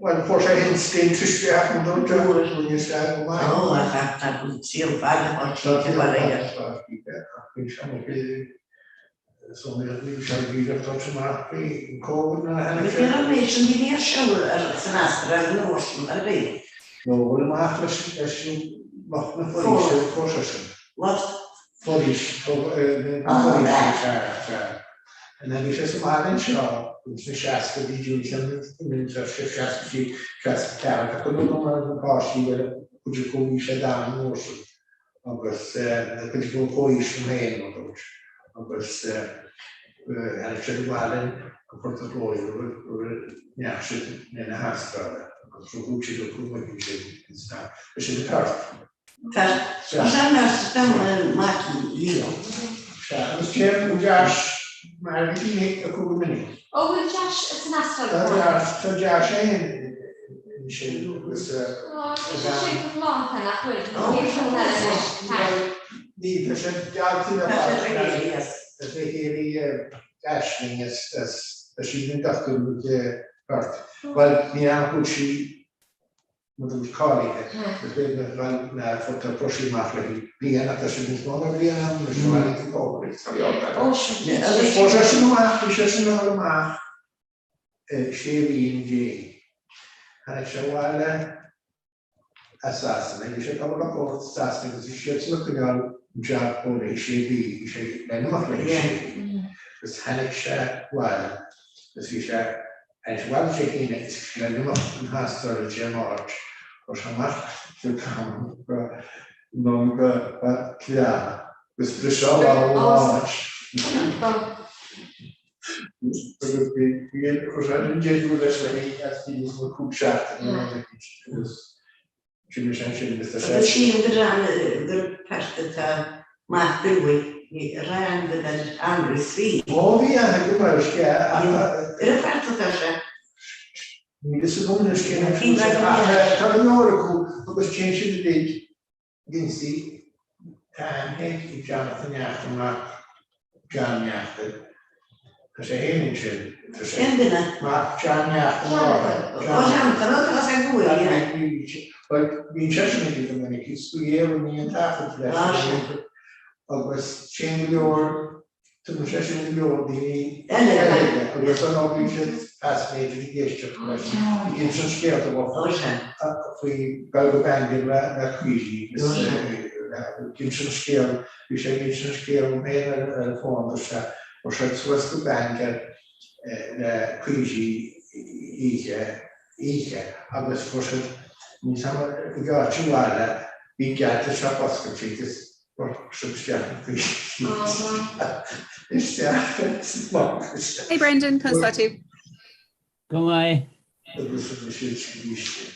bhuel, fuair sé féin skin trisceach an dúirt sé, rinne sé go maith. Ó, ach ach tá an saol fada á tríd i bhfad aige. Ach bhí sé mo so bhí sé bhí sé dul amach bhí an Covid nuair a tháinig sé. Bhí an méid sin bhí ar siúl ar san Astráil an uair sin ar bith. Nó bhfuil amach leis leis an lucht na foraoise fuair sé sin. What? Foraois, na foraoise, sea, sea. Nuair a bhí sé sa mbaile anseo ins na seascaidí, 1964, tá cuimhne agam ar na páistí bhuel cuid acu bhí siad ann an uair sin agus cuid acu comhaois liom féin mar dúirt agus tháinig siad abhaile go Port an Chláir roimh a ndeachaigh siad chun na hAstráile agus rugadh siad acu amuigh ansin ins na, bhí siad i Perth. Tá sé mar mac Leo. Sea, agus téann Josh mar a bhí acu go minic. Ó, bhfuil Josh san Astráil Tá Josh, tá Josh féin ansin agus a Ó, tá sé sin go galánta, nach bhfuil? Ó, tá sé anois. Ní, tá sé geallta le fada. Tá sé chéile Aisling is tá sí ina dochtúir i Perth. Bhuel, ní fhanfaidh sí Mar dúirt cáilithe, is féidir le bheith na fota croisí amach le bliain ach tá sé níos mó ná bliain ann anois nó eile go fóill. Fuair sé sin amach, bhí sé sin ag dul amach sé mhí ina dhiaidh. Tháinig sé abhaile as Sasana, bhí sé ag obair le comhlacht i Sasana agus bhí siadsan ag coinneáil an jab dó le sé mhí, bhí sé le n-imeacht le sé mhí. Agus tháinig sé abhaile agus bhí sé Anois abhaile Dé hAoine is le n-imeacht chun na hAstráile Dé Máirt, chuir sé amach go go anonn go Baile Átha Cliath agus briseadh a lámh amháin agus bhí chuir sé an deireadh leis le hAoine as bhí níos mó cúig seachtaine nó rud éicint agus D'imigh sé ansin agus tá sé. Agus sílim gur an gur Perth atá mac Billy ran go den Andrew C. Ó bhí aithne agam air, sea, ach. Ar an Perth atá sé. Níl fhios agam anois cén áit a bhfuil sé ach tá go leor acu agus téann siad uilig ag ionsaí Tá aithne ag Jonathan Neachtain mac John Neachtain. Tá sé fhéin ansin. Tá sé. Cén duine? Mac John Neachtain Lára. Ó John, tá sé go bhfuil, yeah. Bhuel, bíonn seisean ag go minic, is go ghéilleann ní an taifead leis agus téann go leor, tugann seisean go leor daoine eile agus ar ndóigh bíonn siad fascinated ag éisteacht leis, ag insint scéalta faoi dul go Bangor le Queasy agus ag insint scéal, bhí sé ag insint scéal dom féin ar an bhfón, dúirt sé, Chuaigh siad suas go Bangor le Queasy oíche, oíche agus fuair siad, níl 's a'm ag áit sa bhaile, bhí geata siopa oscailte agus fuair siad isteach an Queasy isteach sa mbosca sin. Hey Brendan, conas tá tú? Go maith. Agus rinne siad scríste.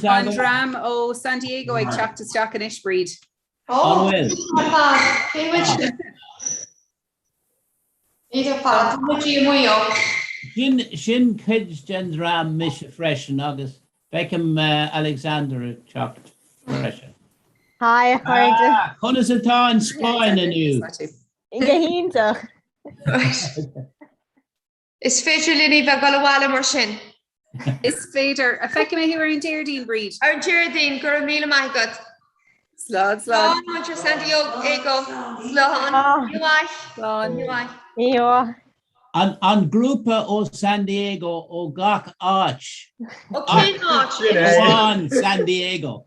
Tá an dream ó San Diego ag teacht isteach anois, Bríd. An bhfuil? Cé muid? Idir fad, tá muid i Maigh Eo. Sin, sin cuid den dream mise freisin agus feicim Alexander ag teacht freisin. Hi, a chairde. Ah, conas atá an Spáinn inniu? Go hiontach. Is féidir linn a bheith ag dul abhaile mar sin. Is féidir. Feicfidh mé thú ar an Déardaoin, Bríd. Ar an Déardaoin, go raibh míle maith agat. Slán, slán. Slán, muintir San Diego. Slán. Oíche mhaith. Slán. Oíche mhaith. An, an grúpa ó San Diego ó gach áit. Ó cén áit? Amháin San Diego.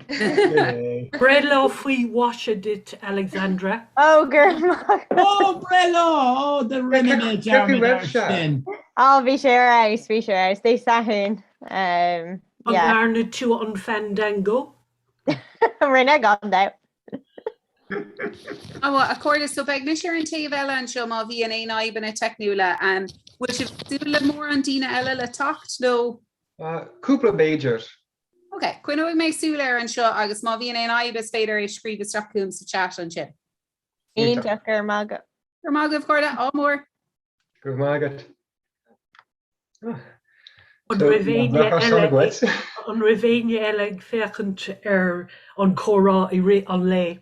Breithlá faoi mhaise duit, Alexandra. Ó, go raibh maith. Ó, breithlá! Ó, do rinne mé dearmad air sin. Ó, bhí sé ar fheabhas, bhí sé ar fheabhas. Dé Sathairn. An ndearna tú an fandango? Rinne, gan dabht. Ó, a chairde, so beidh mise ar an taobh eile anseo má bhíonn aon fhadhbanna teicniúla. Bhfuil sibh ag súil le mórán daoine eile le teacht nó? Cúpla b'fhéidir. Ok, coinneoidh mé súil air anseo agus má bhíonn aon fhadhb is féidir é scríobh isteach chugam sa chat ansin. Iontach, go raibh maith agat. Go raibh maith agaibh, a chairde, ádh mór. Go raibh maith agat. An raibh éinne eile an raibh éinne eile ag féachaint ar an comhrá i rith an lae?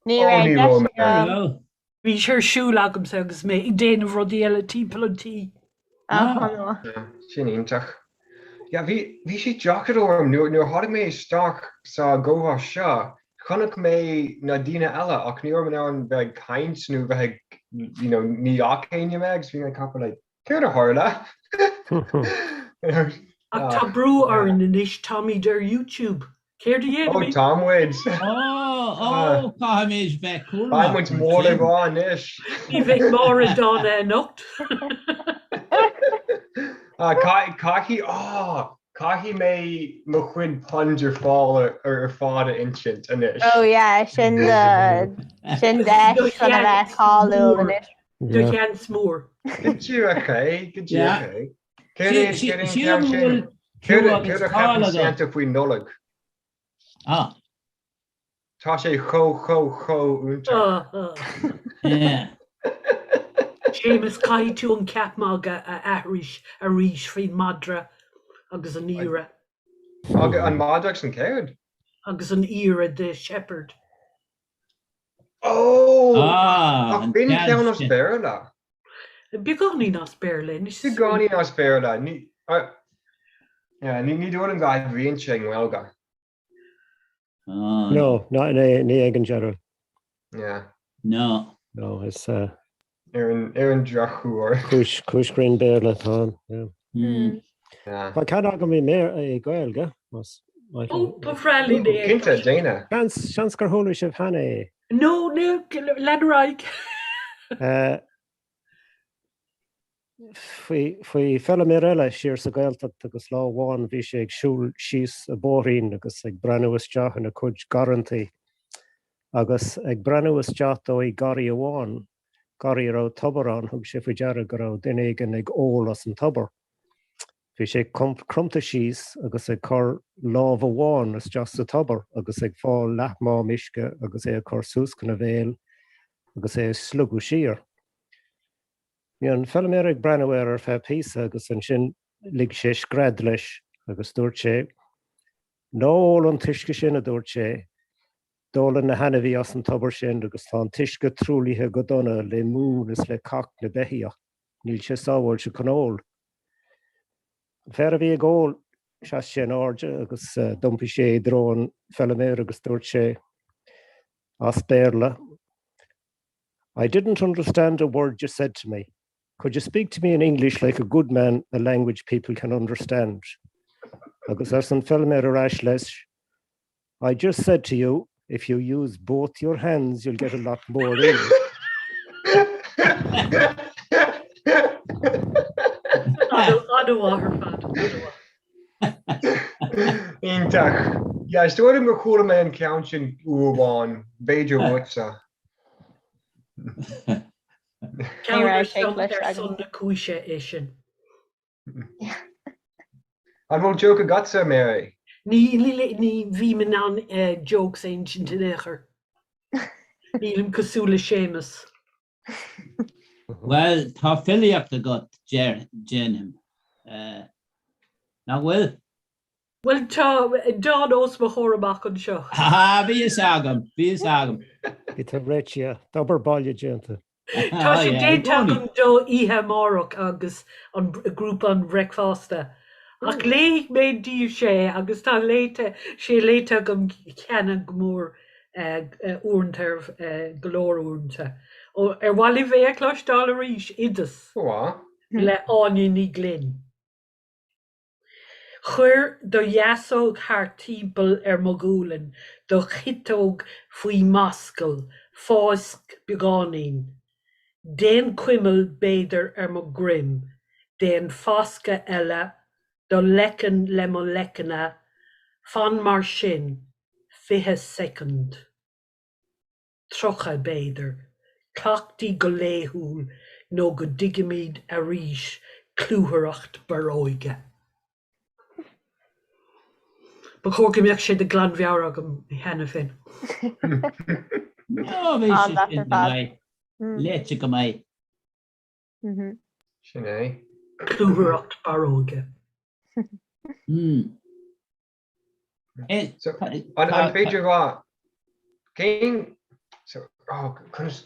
Ní raibh deis agam. Bhí sé ar siúl agamsa agus mé ag déanamh rudaí eile timpeall an tí. Sin iontach. Yeah, bhí, bhí sé deacair orm nuair, nuair a tháinig mé isteach sa gcomhrá seo, chonaic mé na daoine eile ach ní raibh mé in ann bheith ag caint nó bheith ag, you know, ní fhaca éinne mé agus bhí mé ag ceapadh like, céard a tharla? Ach tá brú orainn anois, táimid ar YouTube. Céard a dhéanfaimid? Ó, tá muid. Ó, ó, caithfimid bheith cúramach. Beidh muid mór le rá anois. Ní bheidh Máire dána anocht. Caithfidh, ó, caithfidh mé mo chuid puns ar fáil ar fad a insint anois. Oh yeah, sin sin deis chun a bheith cáiliúil anois. Do sheans mór. Go díreach é, go díreach é. Céard é céard é an Sílim ceann go sin? bhfuil Céard clú agus céard a cáil cheapann agat. Santa faoi Nollaig? Ah. Tá sé chomh chomh chomh iontach. Yeah. Séamus, caithfidh tú an ceap magaidh a aithris arís faoin madra agus an iora. Agus an madra agus an céard? Agus an iora the shepherd. Ó! Ah, Ach an b'in ceann ceann as sin. Béarla. Beagáinín as Béarla anois. Beagáinín as Béarla. Ní yeah, ní ní dóigh liom go oibríonn sé i nGaeilge. No, no, ní ní ag an deireadh. Yeah. No. No, is uh, Ar an ar an drochuair. cúis cúis grinn Béarla atá ann. Yeah. Mm. Yeah. Tá ceann agam i mBéar i Gaeilge, más maith Ó, libh. ba bhreá linn é. Cinnte, déan é. Seans seans gur chuala sibh cheana é. No, no, lean ar aghaidh. Uh, faoi faoi feilméar eile siar sa Ghaeltacht agus lá amháin bhí sé ag siúl síos an bóithrín agus ag breathnú isteach ina chuid garrantaí agus ag breathnú isteach dó i garraí amháin, garraí a raibh tobar ann, thug sé faoi deara go raibh duine éigin ag ól as an tobar. Bhí sé cromta síos agus ag cur lámh amháin isteach sa tobar agus ag fáil leathmám uisce agus é a chur suas chun a bhéil agus é a slogadh siar. Bhí an feilméar ag breathnú air ar feadh píosa agus ansin lig sé scread leis agus dúirt sé, Ná ól an t-uisce sin, a dúirt sé, d'ólann na hainmhithe as an tobar sin agus tá an t-uisce truaillithe go dona le mún is le cac na beithíoch. Níl sé sábháilte chun ól. An fear a bhí ag ól, sheas sé in airde agus d'iompaigh sé i dtreo an feiliméir agus dúirt sé as Béarla, I didn't understand a word you said to me. Could you speak to me in English like a good man, a language people can understand? Agus arsa an feiliméir ar ais leis, I just said to you, if you use both your hands you'll get a lot more in. An-mhaith ar fad. Iontach. Yeah, is dóigh liom gur chuala mé an ceann sin uair amháin, b'fhéidir uaitse. Ceann ar son ar son na cúise é sin. An bhfuil joke agatsa, Mary? Ní ní bhím in ann jokes a insint in aon chor. Nílim cosúil le Séamus. Bhuel, tá filíocht agat, déarfainn. Nach bhfuil? Bhuel, tá dán os mo chomhair amach anseo. Ha, bhí fhios agam, bhí fhios agam. Bhí tú réitithe, d'obair baile déanta. Tá sé déanta agam do oíche amárach agus an grúpa an bhricfeasta. Ach léifidh mé daoibhse é agus tá léite, sé léite agam cheana go mór uaireanta, go leor uaireanta. Ar mhaith libh é a chloisteáil arís? Oideas le Áine Ní Ghlinn. Cuir do dheasóg thart timpeall ar mo ghualainn, do chiotóg faoi m'ascaill, fáisc beagáinín. Déan cuimil b'fhéidir ar mo dhroim, déan fascadh eile, do leiceann le mo leiceanna, fan mar sin, 20 soicind. 30, b'fhéidir, cleachtaí go laethúil nó go dtuigimid arís cluthaireacht barróige. Ba chóir go mbeadh sé de ghlanmheabhair agam cheana féin. No, bhí sé sin go maith. Léite go maith. Sin é. Cluthaireacht barróige. So, an féidir rá cén so, oh, conas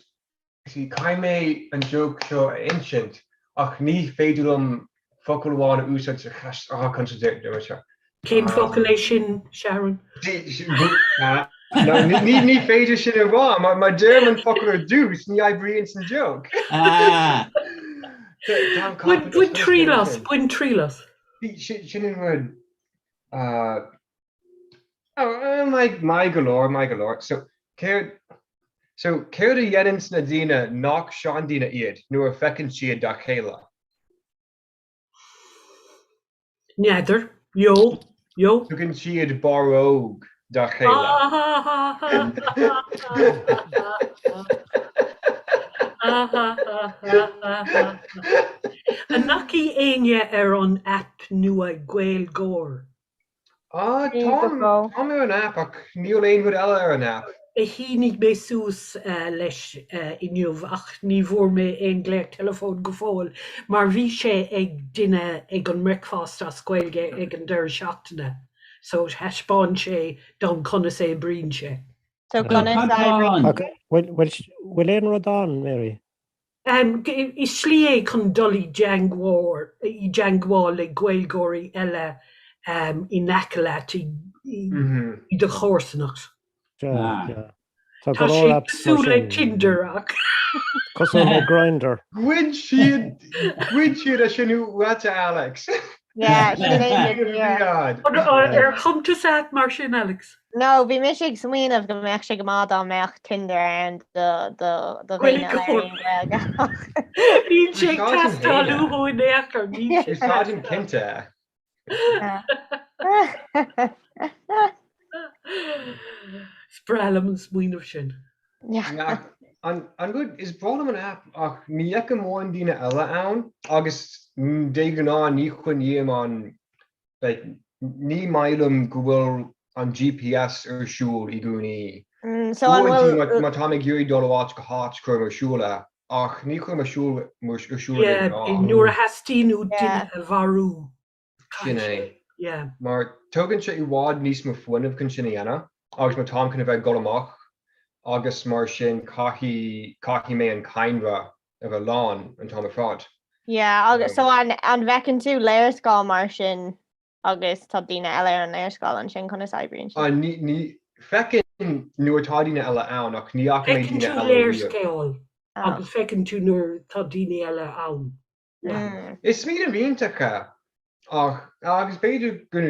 see, caithfidh mé an joke seo a insint ach ní féidir liom focal amháin a úsáid sa cheist oh, conas a deir seo. Cén focal é sin, Sharon? No, ní, ní féidir sin a rá, mar má deirim an focal ar dtús, ní oibríonn an joke. Ah. Bain bain triail as, bain triail as. Sin an rud. Maith maith go leor, maith go leor. So, céard, so, céard a dhéananns na daoine nach seandaoine iad nuair a feiceann siad dá chéile? N'fheadar. Yo. Yo. Tugann siad barróg dá chéile. An ndeachaigh éinne ar an aip nua Gaeilgeoir? Ah, táim táim ar an aip ach níl aon rud eile ar an aip. Shínigh mé suas leis inniu ach ní bhfuair mé aon ghlaoch teileafóin go fóill mar bhí sé ag duine ag an mbricfeasta as Gaeilge ag an deireadh seachtaine so thaispeáin sé dom conas a oibríonn sé. So conas a oibríonn? Bhfuil aon rud ann, Mary? Is slí é chun dul i dteangmháil i dteangmháil le Gaeilgeoirí eile in aice leat i do chomharsanacht. Tá Tá go sé leor apps mar cosúil le sin. Tinder ach. Cosúil le Grindr. Ghoid siad, ghoid siad é sin uait, a Alex. Yeah, sin é an yeah. Ar chum tusa aip mar sin, Alex? No, bhí mise ag smaoineamh go mbeadh sé go maith dá mbeadh Tinder ann do do do dhaoine a labhraíonn Gaeilge. Níl sé ag teastáil uathu in aon chor, níl sé. Úsáidim cinnte. Is breá liom an smaoineamh sin. An an rud is breá liom an aip ach ní fheicim mórán daoine eile ann agus de ghnáth ní choinním an like ní maith liom go bhfuil an GPS ar siúl i gcónaí. So an bhfuil Má táim ag iarraidh dul ó áit go háit cuirim ar siúl é ach ní chuirim ar siúl ar siúl é de Yeah, ghnáth. nuair a theastaíonn uait duine a mharú. Sin é. Yeah. Mar tógann sé i bhfad níos mó fuinnimh chun sin a dhéanamh agus má táim chun a bheith ag dul amach agus mar sin caithfidh caithfidh mé an cadhnra a bheith lán an t-am ar fad. Yeah, agus so an an bhfeiceann tú léarscáil mar sin agus tá daoine eile ar an léarscáil ansin conas oibríonn sé? Ní ní feiceann nuair atá daoine eile ann ach ní fhaca mé Feiceann daoine tú eile riamh. léarscáil agus feiceann tú nuair tá daoine eile ann. Yeah. Is smaoineamh iontach é ach agus b'fhéidir go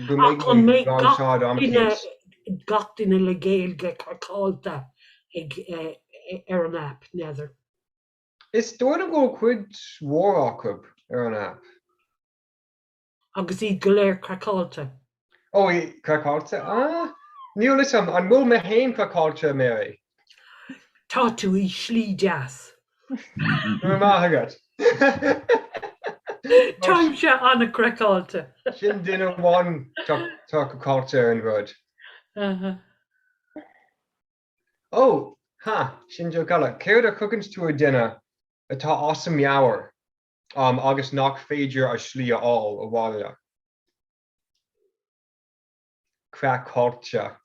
go Ach an mbeidh mbeidh mé á gach úsáid am duine eicínt. gach duine le Gaeilge craiceáilte ag ar an aip, n'fheadar. Is dóigh liom go bhfuil cuid mhór acu ar an aip. Agus iad go léir craiceáilte. Ó, craiceáilte? Ah, níl fhios a'm, an bhfuil mé féin craiceáilte, Mary? Tá tú i slí deas. Go raibh maith agat. Táimse an-craiceáilte. Sin duine amháin tá craiceáilte ar an rud. Ó! Ha! Sin joke eile. Céard a thugann tú ar duine atá as a meabhair agus nach féidir a slí a fháil abhaile? Craiceáilte.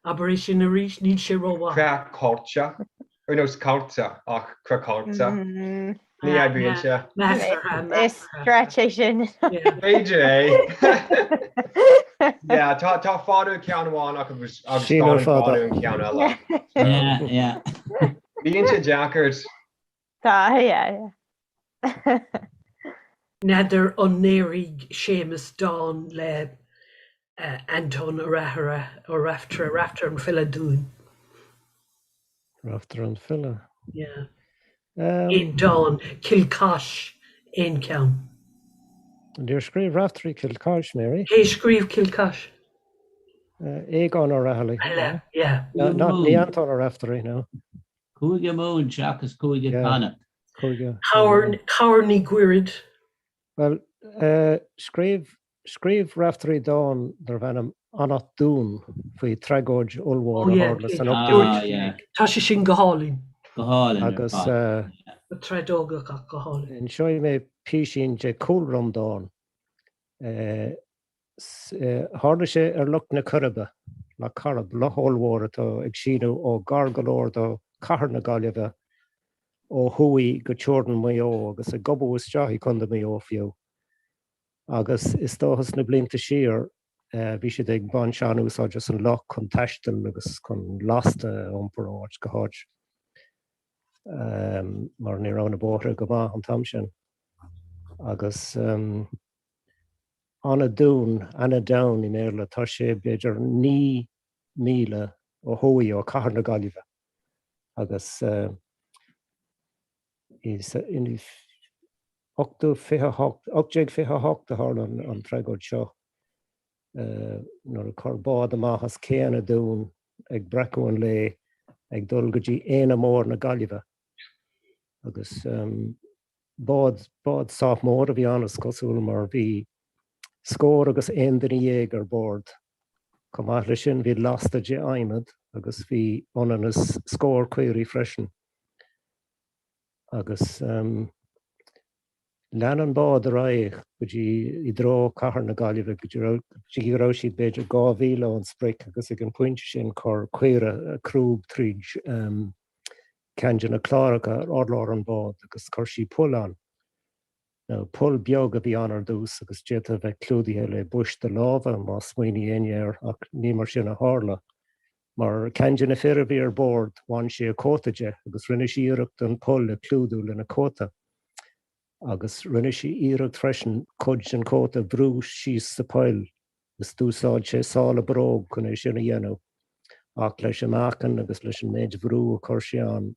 Abair é sin arís, níl sé rómhaith. Craiceáilte. Ar nós caillte ach craiceáilte. Ní oibríonn sé. Is stretch é sin. B'fhéidir é. Yeah, tá tá fada ar ceann amháin ach agus agus Síneadh gan fada. fada ar an ceann eile. Yeah, yeah. Bíonn sé deacair. Tá, yeah, yeah. N'fheadar an ndéarfaidh Séamus dán le Antóin Ó Rathara, Ó Raifteirí, Raifteirí an file dúinn. Raifteirí an file. Yeah. Aon dán, Cill Chais, aon cheann. Níor scríobh Raifteirí Cill Chais, Mary. Cé scríobh Cill Chais? Aogán Ó Raghallaigh. Eile, yeah. Ní Antóin Ó Raifteirí, no. Cúige Mumhan seachas Cúige Connacht. Cúige. Cabhair Ní Mhuiread. Bhuel, scríobh Scríobh Raiftearaí dán darbh ainm Anat Dún faoi tragóid ollmhór a tharla san 18ú Tá sé sin go hálainn. Go hálainn ar Agus fad. Tragóideach ach go hálainn. Inseoidh mé písín de chúlra an dáin. Tharla sé ar Loch na Coiribe, Loch Coirib, loch ollmhór atá ag síneadh ó gar go leor do chathair na Gaillimhe ó thuaidh go teorainn Mhaigh Eo agus ag gobadh isteach i Contae Mhaigh Eo fiú. Agus is dócha sna blianta siar bhí siad ag baint an-úsáid as an loch chun taisteal agus chun lasta a iompar ó áit go háit mar ní raibh na bóithre go maith an t-am sin. Agus Annadoon, Annaghdown i mBéarla, tá sé b'fhéidir 9 míle ó thuaidh ó cathair na Gaillimhe agus is in 1828 a tharla an tragóid seo nuair a chuir bád amach as Cé Anadún ag breacadh an lae ag dul go dtí Aonach Mór na Gaillimhe agus bád bád sách mór a bhí ann is cosúil mar bhí scór agus aon duine dhéag ar bord. Chomh maith leis sin bhí lasta de adhmad agus bhí ionann is scór caoirigh freisin. Agus lean an bád ar aghaidh go dtí i dtreo cathair na Gaillimhe go dtí go raibh siad b'fhéidir 2 mhíle ón sprioc agus ag an phointe sin chuir caora a crúb tríd ceann de na cláracha ar urlár an bhád agus chuir sí poll ann. Now, poll beag a bhí ann ar dtús agus d'fhéadfadh a bheith clúdaithe le bois do láimhe má smaoinigh éinne air ach ní mar sin a tharla. Mar ceann de na fir a bhí ar bord, bhain sé a cóta de agus rinne sé iarracht an poll a chlúdú lena chóta. Agus rinne sé iarracht freisin cuid den chóta a bhrú síos sa poll is d'úsáid sé sála bróg chun é sin a dhéanamh. Ach leis an meáchan agus leis an méid bhrú a chuir sé ann,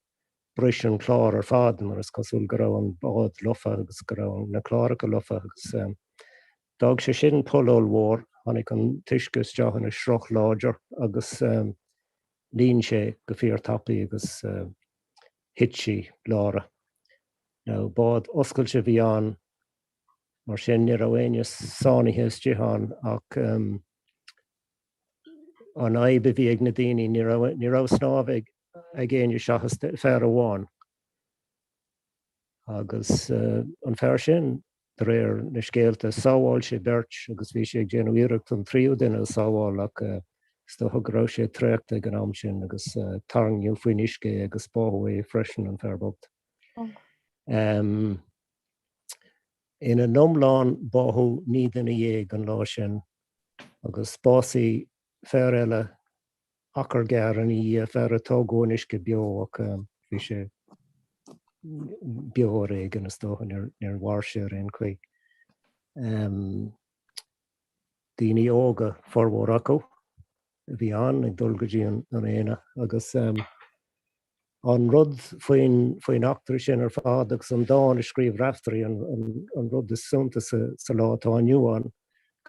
bhris an clár ar fad mar is cosúil go raibh an bád lofa agus go raibh na cláracha lofa agus d'fhág sé sin poll ollmhór. Tháinig an t-uisce isteach ina shruth láidir agus líon sé go fíor tapaidh agus thit sí, Lára. Now bád oscailte a bhí ann mar sin ní raibh éinne sáinnithe istigh ann ach an fhadhb a bhí ag na daoine, ní raibh, ní raibh snámh ag, ag éinne seachas fear amháin. Agus an fear sin, de réir na scéalta, sábháil sé beirt agus bhí sé ag déanamh iarracht an tríú duine a sábháil ach is dócha go raibh sé traochta ag an am sin agus tarraingíodh faoin uisce é agus báthadh é freisin, an fear bocht. Ina n-iomlán báthadh 19 duine an lá sin agus básaigh fear eile achar gearr ina dhiaidh, fear a tógadh in uisce beo ach bhí sé beo ar éigean is dócha, níor mhair sé ar aon chaoi. Daoine óga formhór acu a bhí ann ag dul go dtí an aonach agus an rud faoin faoin eachtra sin ar fad agus an dán a scríobh Raiftearaí an rud is suntasaí sa lá atá inniu ann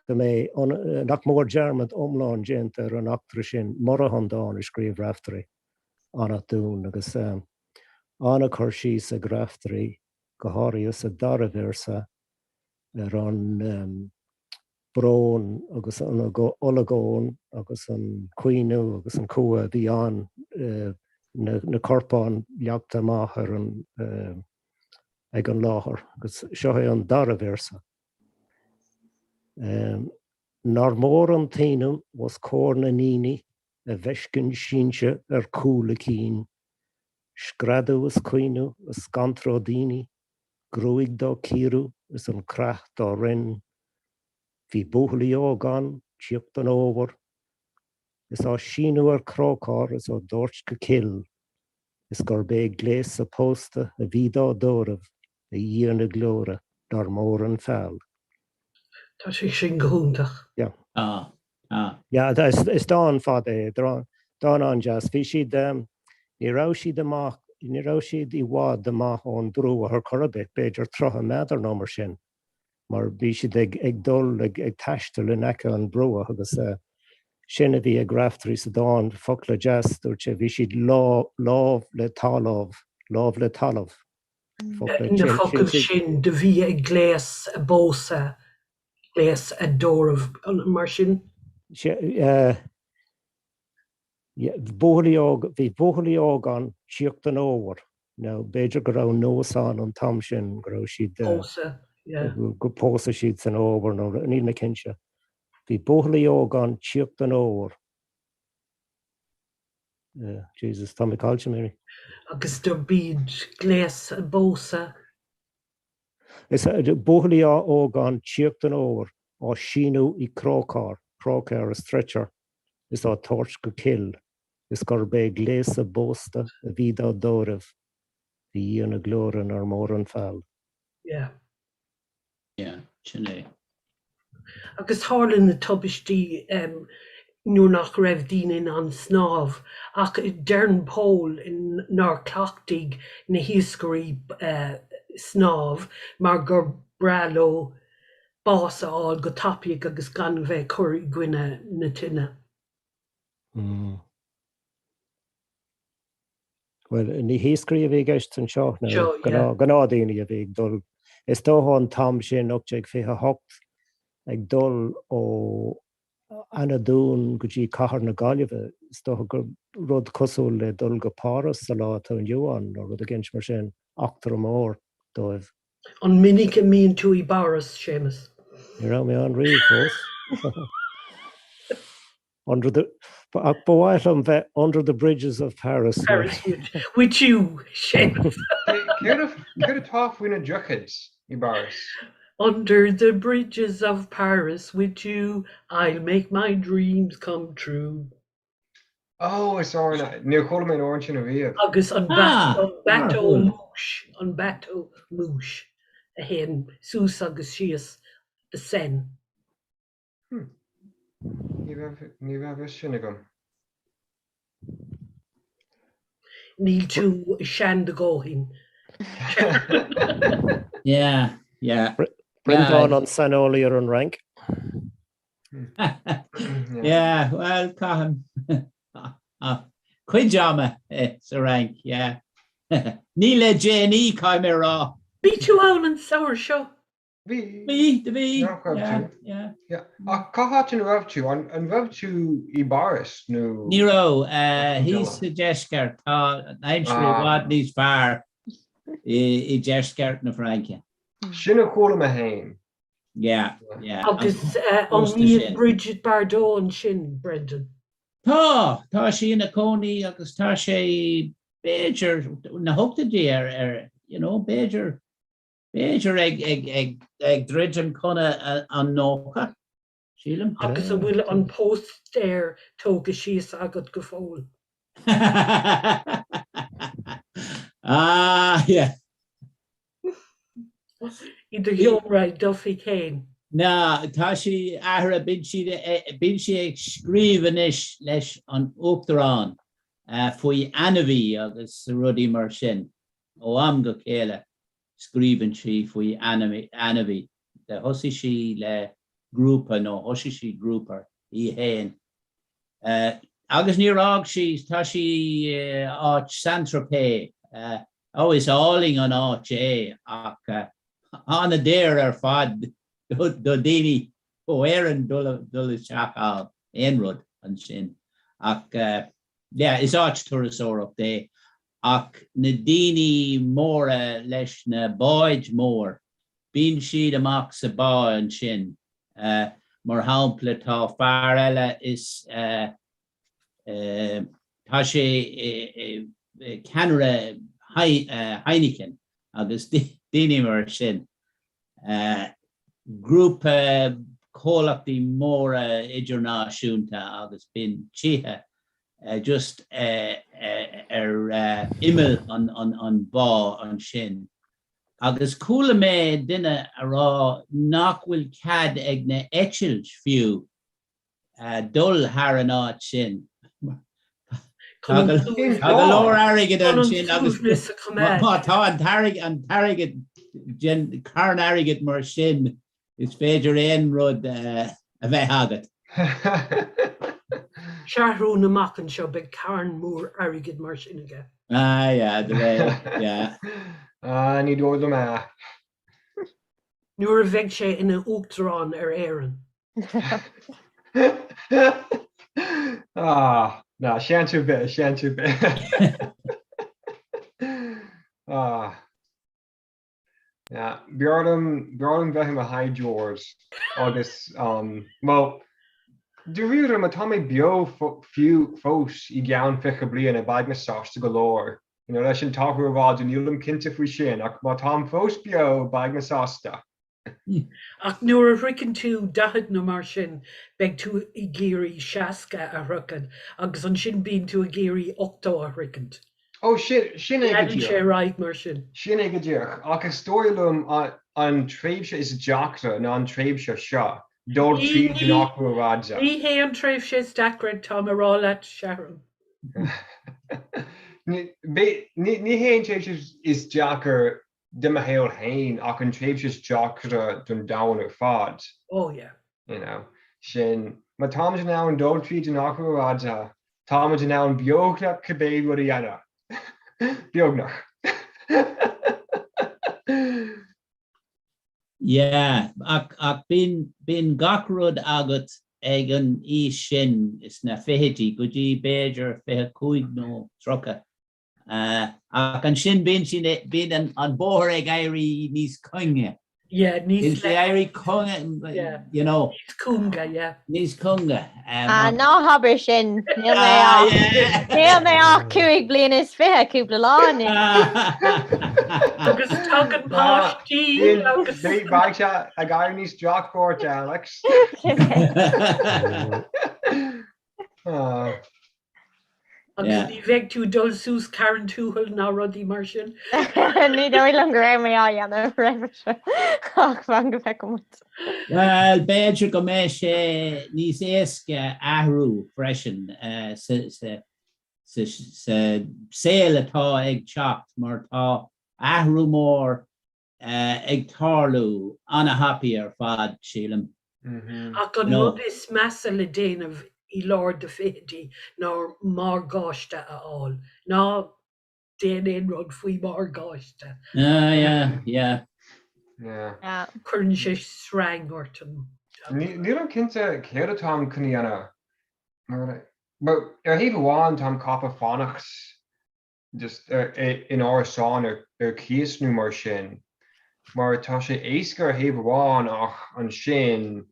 go mbeadh nach mór dearmad iomlán déanta ar an eachtra sin murach an dán a scríobh Raiftearaí, Anach Dúin agus an-chur síos ag Raiftearaí go háirithe sa dara véarsa ar an brón agus an olagón agus an caoineadh agus an cumha a bhí ann, na corpáin leagtha amach ar an, ag an láthair. Agus seo é an dara véarsa. Nár mhór an t-ionadh os comhair na ndaoine a bhfeiscint sínte ar chúl a cinn, screadadh is caoineadh is scantrú daoine, gruaig dá cíoradh is an creach dá rinn. Bhí buachaillí óg ann tíocht don fhómhar, is á síneadh ar chróchár is á dtabhairt go cill, is gurb é gléasadh pósta a bhí dá dtórramh, a Dhia na glóire, nár mhór an feall. Tá sé sin go hiontach. Yeah. Ah, ah. Yeah, is dán fada é, dán an-deas. Bhí siad, ní raibh siad amach, ní raibh siad i bhfad amach ón bruach ar chor ar bith, b'fhéidir 30 méadar nó mar sin, mar bhí siad ag, ag dul, ag, ag taisteal in aice an bruach agus sin a bhí ag Raiftearaí sa dán, focla deas, dúirt sé, bhí siad lá, lámh le talamh, lámh le talamh. Na focail sin do bhí ag gléas a bpósadh, gléas a dtórraimh, mar sin? Buachaillí óg, bhí buachaillí óg ann tíocht don fhómhar. Now b'fhéidir go raibh nós ann an t-am sin go raibh siad, Pósadh, yeah. go pósadh siad san fhómhar nó níl mé cinnte. Bhí buachaillí óg ann tíocht don fhómhar. Jesus, tá mé caillte, Mary. Agus do b'iad gléas a bpósadh. Is buachaillí óg ann tíocht don fhómhar á síneadh i cróchár, cróicéar is stretcher, is á tabhairt go cill, is gurb é gléasadh bpósta a bhí dá dtórramh, a Dhia na glóire nár mhór an feall. Yeah. Yeah, sin é. Agus tharla na tubaistí nuair nach raibh daoine in ann snámh, ach deireann Pól nár chleachtaigh na hiascairí snámh mar gur breá leo bás a fháil go tapaidh agus gan bheith ag cur i gcoinne na toinne. Bhuel, ní hiascairí a bhí i gceist anseo, nó gnáthdhaoine a bhí ag dul, is dócha an t-am sin, 1828, ag dul ó Eanach Dúin go dtí cathair na Gaillimhe, is dócha gur rud cosúil le dul go Páras sa lá atá inniu ann, nó rud éigin mar sin, eachtra mór dóibh. An minic a mbíonn tú i bPáras, Séamus? Ní raibh mé ann riamh fós. Under the, ach ba mhaith liom bheith under the bridges of Paris. Paris with you, Séamus. Céard atá faoi na droichid i bPáras? Under the bridges of Paris with you, I'll make my dreams come true. Oh, is amhrán, níor chuala mé an amhrán sin ariamh. Agus an bateau mouche, an bateau mouche a théann suas agus síos the Seine. Hmm. Ní raibh ní raibh fhios sin agam. Níl tú sean do dhóthain. Yeah, yeah. Breandán an saineolaí ar an Fhrainc. Yeah, well, caithim cuid ama sa Fhrainc, yeah. Ní le déanaí, caithfidh mé a rá. Bhí tú ann an samhradh seo. Bhí. Bhí, do bhí. Nach raibh Yeah, tú? yeah. Yeah. Ach cá háit ina raibh tú? An, an raibh tú i bPáras nó? Ní raibh. Thíos sa deisceart. Tá an aimsir i Ah. bhfad níos fearr i, i deisceart na Fraince. Sin a chuala mé féin. Yeah, yeah. Agus an Cósta mbíonn sin. Bridget Bardot ansin, Brendan? Tá, tá sí ina cónaí agus tá sé b'fhéidir na hochtóidí ar, ar, you know, b'fhéidir, b'fhéidir ag, ag, ag, ag druidim chun an 90, sílim. Agus an bhfuil an póstaer tógtha síos agat go fóill? Ah, yeah. I do sheomra i d'oifig féin. Ná, tá sí athraithe, bíonn sí, bíonn sí ag scríobh anois leis an Uachtarán faoi ainmhí agus rudaí mar sin. Ó am go chéile scríobhann sí faoi ainmhí. Thosaigh sí le grúpa nó thosaigh sí grúpa í fhéin. Agus níor fhág sí, tá sí i áit Saint-Tropez. Ó, is álainn an áit é ach an-daor ar fad do daoine ó Éirinn dul isteach ann, aon rud ansin. Ach yeah, is áit turasóireacht é. Ach na daoine móra leis na báid mór, bíonn siad amach sa bá ansin. Mar shampla, tá fear eile is. Tá sé ceannaire Heineken agus daoine mar sin. Grúpa comhlachtaí móra idirnáisiúnta agus bíonn tithe just ar imeall an bá ansin. Agus chuala mé duine a rá nach bhfuil cead ag na eitilt fiú dul thar an áit sin. Tá go leor airgid ansin agus má tá an t-airgead, carn airgid mar sin, is féidir aon rud a bheith agat. Seathrún amach anseo beidh carn mór airgid mar sin aige. Ah yeah, de réir, yeah. Ah, ní dóigh liom é. Nuair a bheidh sé ina Uachtarán ar Éirinn. Ah, ná, seans ar bith, seans ar bith. Ah. Yeah, b'fhearr liom, b'fhearr liom bheith i mo thaighdeoir agus, um, well, dáiríre má tá mé beo fiú fós i gceann 20 bliana, beidh mé sásta go leor. You know, leis an t-athrú aeráide, nílim cinnte faoi sin, ach má táim fós beo, beidh mé sásta. Ach nuair a shroicheann tú 40 nó mar sin, beidh tú ag iarraidh 60 a shroicheadh agus ansin bíonn tú ag iarraidh 80 a shroichint. Ó, sin, sin é go Leanann sé díreach. ar aghaidh mar sin. Sin é go díreach. Ach is dóigh liom an tréimhse is deacra ná an tréimhse seo, dul Ní, tríd an ní, athrú aeráide. ní hé an tréimhse is deacra, táim a rá leat, Seathrún. Ní hé an tréimhse is deacra de mo shaol féin ach an tréimhse is deacra don domhan ar fad. Oh yeah. You know, sin, má táimid in ann dul tríd an athrú aeráide, táimid in ann beagnach cibé rud a dhéanamh. Beagnach. Yeah, ach, ach bíonn, bíonn gach rud agat ag an aois sin, sna fichidí, go dtí b'fhéidir 25 nó 30. Ach ansin bíonn sin, bíonn an bóthar ag éirí níos cúinge. Yeah, níos Bíonn sé ag éirí cúnga, Yeah. you know. Níos cúnga, yeah. Níos cúnga. Ah, ná habair sin. Níl mé ach níl mé ach 25 bliana cúpla lá inniu. Agus tagann páistí agus. Beidh sé ag éirí níos deacra ort, Alex. Ah. Agus ní bheidh tú ag dul suas Carn Tuathail ná rudaí mar sin. Ní dóigh liom go raibh mé á dhéanamh roimhe seo ach fan go bhfeicfidh muid. Bhuel, b'fhéidir go mbeidh sé níos éasca athrú freisin sa saol atá ag teacht mar tá athrú mór ag tarlú ana-thapaidh ar fad, sílim. Ach an rud is measa le déanamh i lár do fichidí ná morgáiste a fháil. Ná déan aon rud faoi mhorgáiste. Ah, yeah, yeah. Yeah. Cuireann sé sreang ort an. Nílim cinnte céard atáim chun a dhéanamh. Mar ar thaobh amháin táim ceaptha fanacht just in árasán ar cíos nó mar sin, mar tá sé éasca ar thaobh amháin ach ansin,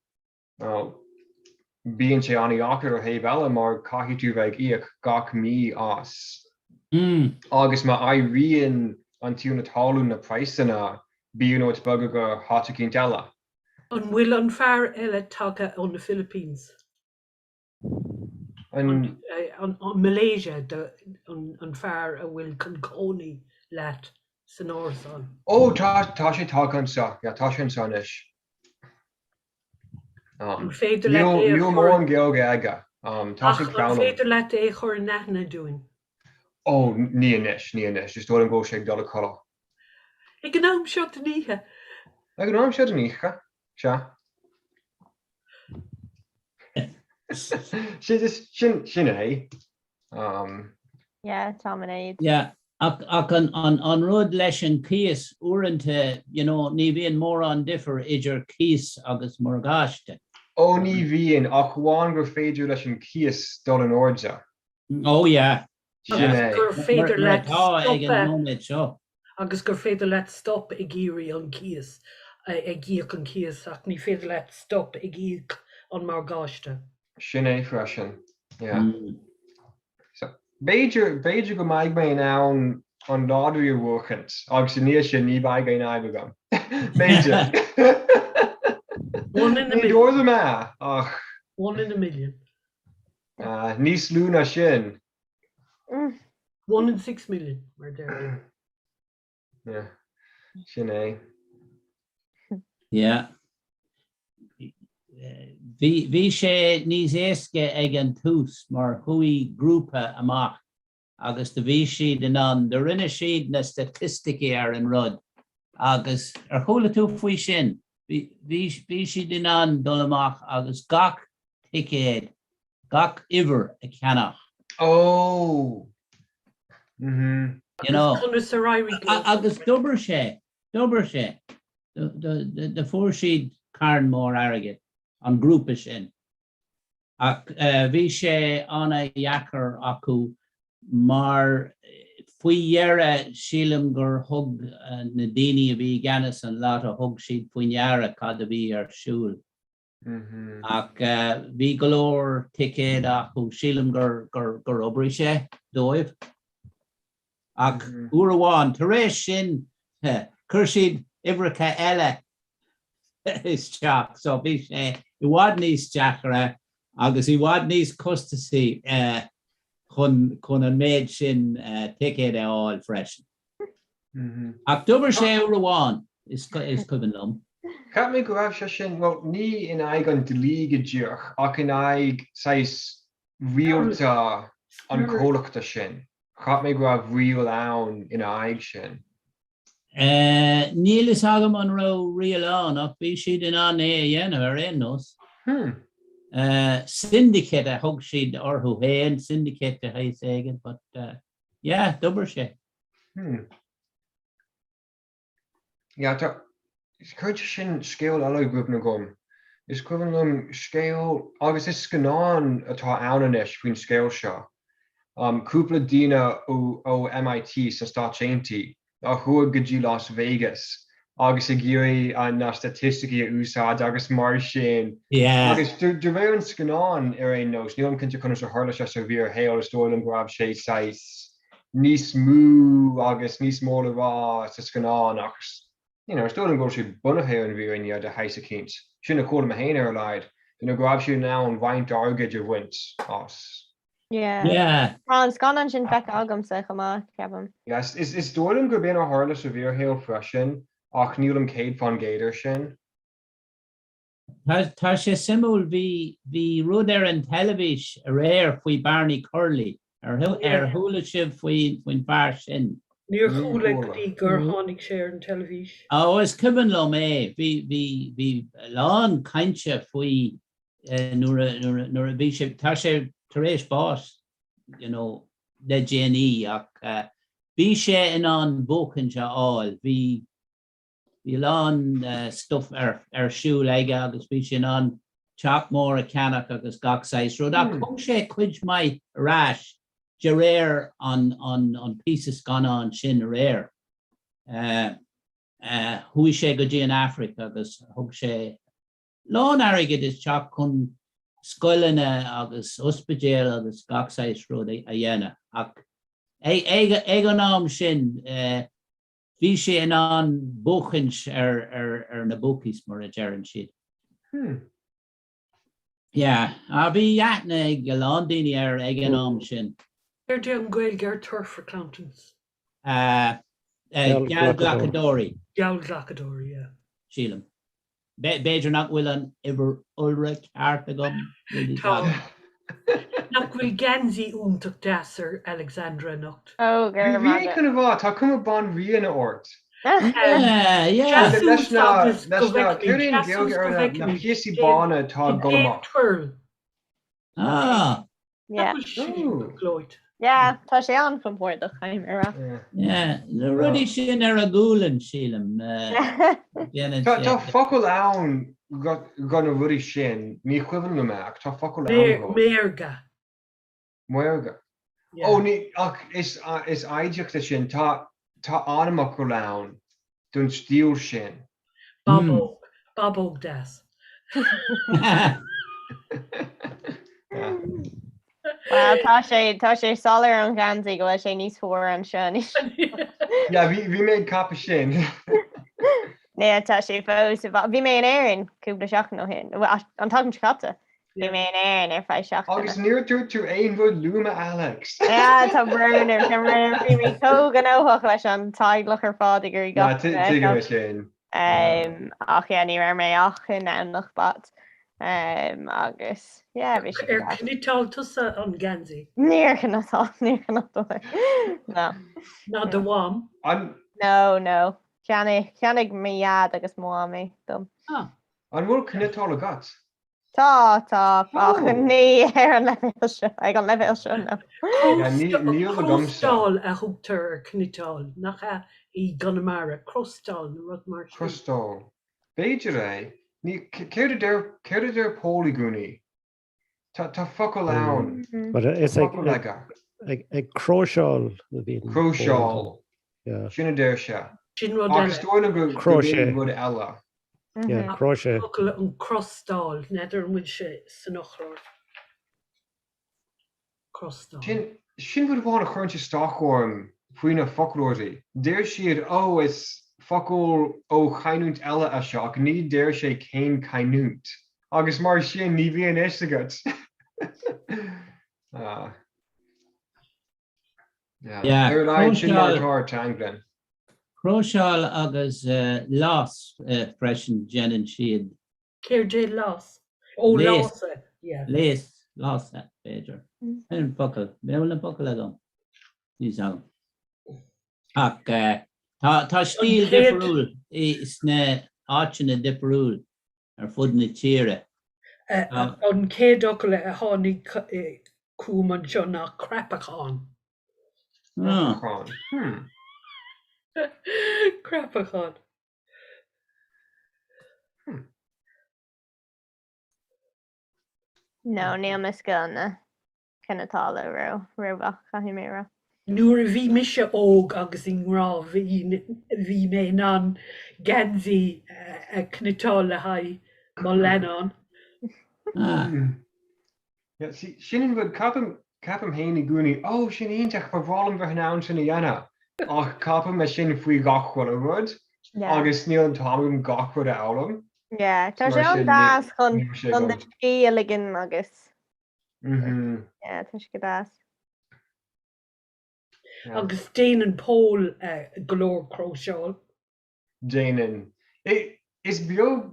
well, bíonn sé an-dheacair ar thaobh eile mar caithfidh tú bheith ag íoc gach mí as. Agus má éiríonn an tiarna talún na praghsanna, b'fhiú an áit bogadh go háit eicínt eile. An bhfuil an fear eile tagtha ó na Philippines? An. An Malaysia an fear a bhfuil chun cónaí leat san árasán? Ó tá, tá sé tagtha anseo, yeah, tá sé anseo anois. An féidir leat é a chur. Níl mórán Gaeilge aige, tá sé ag foghlaim. An féidir leat é a chur in aithne dúinn? Ó, ní anois, ní anois, is dóigh liom go bhfuil sé ag dul a chodladh. Ag an am seo den oíche? Ag an am seo den oíche, sea. Sin, sin é. Yeah, táim in éad. Yeah, ach, ach an, an, an rud leis an cíos, uaireanta, you know, ní bhíonn mórán difear idir cíos agus morgáiste. Ó ní bhíonn, ach amháin gur féidir leis an cíos dul in airde. Oh yeah. Sin é. Gur féidir leat Mar atá ag an stop a, nóiméad seo. agus gur féidir leat stop ag iarraidh an cíos, ag íoc an cíos, ach ní féidir leat stop ag íoc an morgáiste. Sin é freisin. Yeah. So, b'fhéidir, b'fhéidir go mbeidh mé in ann an lottery a bhuachaint agus i ndiaidh sin ní bheidh aon fhadhb agam. B'fhéidir. One in a Ní million. dóigh liom é, ach. One in a million. Níos lú ná sin. One in 6 million, mar deir. Yeah. Sin é. Yeah. Bhí, bhí sé níos éasca ag an tús mar chuaigh grúpa amach agus do bhí siad in ann, do rinne siad na staitisticí ar an rud agus ar chuala tú faoi sin? Bhí, bhí, bhí siad in ann dul amach agus gach ticéad, gach uimhir a cheannach. Oh! Mhm. You know. Conas ar éirigh leo? Agus d'obair sé, d'obair sé. Do fuair siad carn mór airgid, an grúpa sin. Ach bhí sé ana-dheacair acu mar faoi dheireadh sílim gur thug na daoine a bhí i gceannas an lotto, thug siad faoi ndeara cad a bhí ar siúl. Ach bhí go leor ticéad acu, sílim gur gur oibrigh sé dóibh. Ach uair amháin, tar éis sin, chuir siad uimhreacha eile isteach, so bhí sé i bhfad níos deacra agus i bhfad níos costasaí chun chun an méid sin ticéad a fháil freisin. Ach d'obair sé uair amháin, is cuimhin liom. Cheap mé go raibh sé sin, bhuel, ní in aghaidh an dlí go díreach, ach in aghaidh saghas rialta an chomhlachta sin. Cheap mé go raibh riail ann ina aghaidh sin. Níl fhios agam an raibh riail ann ach bhí siad in ann é a dhéanamh ar aon nós. Syndicate a thug siad orthu féin, syndicate de shaghas éigin, but yeah, d'obair sé. Hmm. Yeah, tá, cuireann sé sin scéal eile i gcuimhne dhom. Is cuimhin liom scéal, agus is scannán atá ann anois faoin scéal seo. Um, cúpla daoine ó, ó MIT sna Stáit Aontaithe a chuaigh go dtí Las Vegas agus ag iarraidh na staitisticí a úsáid agus mar sin. Yeah. Agus de, de réir an scannáin ar aon nós, nílim cinnte conas a tharla sé sa bhfíorshaol, is dóigh liom go raibh sé saghas níos mó agus níos mó le rá sa scannán ach you know, is dóigh liom go bhfuil sé bunaithe ar an bhfírinne de shaghas eicínt. Sin a chuala mé féin ar a laghad, you know, go raibh siad in ann roinnt airgid a bhaint as. Yeah. Yeah. Tá an scannán sin feicthe agamsa chomh maith, ceapaim. Yes, is, is dóigh liom gurb in a tharla sa bhfíorshaol freisin ach nílim 100% ar sin. Tá, tá sé suimiúil, bhí, bhí rud ar an teilifís aréir faoi Barney Curley. Ar, ar chuala sibh faoi, faoin bhfear sin? Níor chuala go dtí gur tháinig sé ar an teilifís. Ó, is cuimhin liom é. Bhí, bhí, bhí a lán cainte faoi nuair a, nuair a, nuair a bhí sé, tá sé tar éis bás, you know, le déanaí ach bhí sé in ann buachaint a fháil. Bhí, Bhí a lán stuff ar ar siúl aige agus bhí sé in ann teach mór a cheannach agus gach saghas rud ach thug sé cuid mhaith ar ais de réir an an an píosa scannáin sin aréir. Chuaigh sé go dtí an Afraic agus thug sé lán airgid isteach chun scoileanna agus ospidéal agus gach saghas rud a dhéanamh ach ag an am sin. Bhí sé in ann buachaint ar ar ar na bookies mar a deireann siad. Hmm. Yeah, bhí aithne ag a lán daoine air ag an am sin. Céard é an Ghaeilge ar turf accountants? Geallghlacadóirí. Geallghlacadóirí, yeah. Sílim. B'fhéidir nach bhfuil an uimhir iolra ceart agam. Tá. Nach bhfuil geansaí iontach deas ar Alexandra anocht? Ó, go raibh Bhí maith agat. chun a rá, tá cuma banríona ort. Yeah, yeah. Leis na, leis na, céard é an Ghaeilge ar na, na píosaí bána atá ag dul amach? Twirl. Ah. Yeah. Gleoite. Yeah, tá sé an-chompordach, caithfidh mé a rá. Yeah, na rudaí sin ar a gualainn, sílim. Déanann Tá sé. tá focal ann do na rudaí sin, ní cuimhin liom é, ach tá focal ann dhó. Maorga. Maorga. Ó, ní, ach is is aidiacht é sin, tá tá ainmfhocal ann don stíl sin. Babóg. Babóg deas. Bhuel, tá sé, tá sé soiléir ón gheansaí go bhfuil sé níos fuaire anseo anois. Yeah, bhí bhí mé ag ceapadh sin. Ní, tá sé fós i bhfad. Bhí mé in Éirinn cúpla seachtain ó shin, bhuel, an tseachtain seo caite. Bhí mé in Éirinn ar feadh seachtaine. Agus níor dúirt tú aon rud liom, a Alex. Yeah, tá brón orm, tá brón orm. Bhí mé chomh gnóthach leis an teaghlach ar fad ag iarraidh Yeah, gach duine a tuigim fheiceáil. é sin. Um, ach yeah, ní raibh mé ach i nDomhnach Bat. Um, agus yeah, bhí sé go Ar deas. chniotáil tusa an geansaí? Níor chniotáil, níor chniotáil mé. No. Ná do mham? An No, no. Cheannaigh, cheannaigh mo dhaid agus mo mham é dom. Ah. An bhfuil cniotáil agat? Tá, tá, ach ní ar an leibhéal seo, ag an leibhéal seo, no. Níl agamsa. Cróstáil a thugtar ar chniotáil, nach ea, i gConamara, cróstáil nó rud mar sin. Cróstáil. B'fhéidir é. Ní, céard a deir, céard a deir Pól i gcónaí? Tá, tá focal ann. But is Tá ag, focal aige. ag, ag cróiseáil a bhíonn Pól. Cróiseáil. Yeah. Sin a deir sé. Sin rud Ach is eile. dóigh liom go, gurb Crochet. in rud eile. Yeah, crochet. Focal an crostáil, n'fheadar an bhfuil sé san fhoclóir. Crostáil. Sin, sin rud amháin a chuireann isteach orm faoi na foclóirí. Deir siad, oh, is focal ó chanúint eile é seo, ach ní deir sé cén canúint. Agus mar sin, ní bhíonn fhios agat. Ah. Yeah, Ar a laghad sin mar cróiseáil- atá ar Teanglann. Cróiseáil agus lás freisin, déanann siad. Céard é lás? Ó, Léas. lása, yeah. Léas, lása, b'fhéidir. Sin an focal, bhfuil an focal agam? Níl fhios agam. Ach tá tá stíl An chéad- difriúil i sna áiteanna difriúil ar fud na tíre. An chéad fhocal a tháinig chugam anseo ná crapachán. Crapachán. Hmm. Crapachán. Hmm. No, níl mo scileanna cniotála rómhaith, caithfidh mé a rá. Nuair a bhí mise óg agus i ngrá bhí bhí mé in ann geansaí a chniotáil le haghaidh mo leannán. Yeah, see, sin an rud, ceapaim, ceapaim féin i gcónaí, oh, sin iontach, ba bhreá liom bheith in ann sin a dhéanamh. Ach ceapaim é sin faoi gach uile rud Yeah. agus níl an t-am agam gach rud a fhoghlaim. Yeah, tá Mar sé sin, an-deas chun níl sé chun do agam. scíth a ligean agus Mhm. yeah, tá sé go deas. Yeah. Agus déanann Pól go leor cróiseáil. Déanann. Is beag,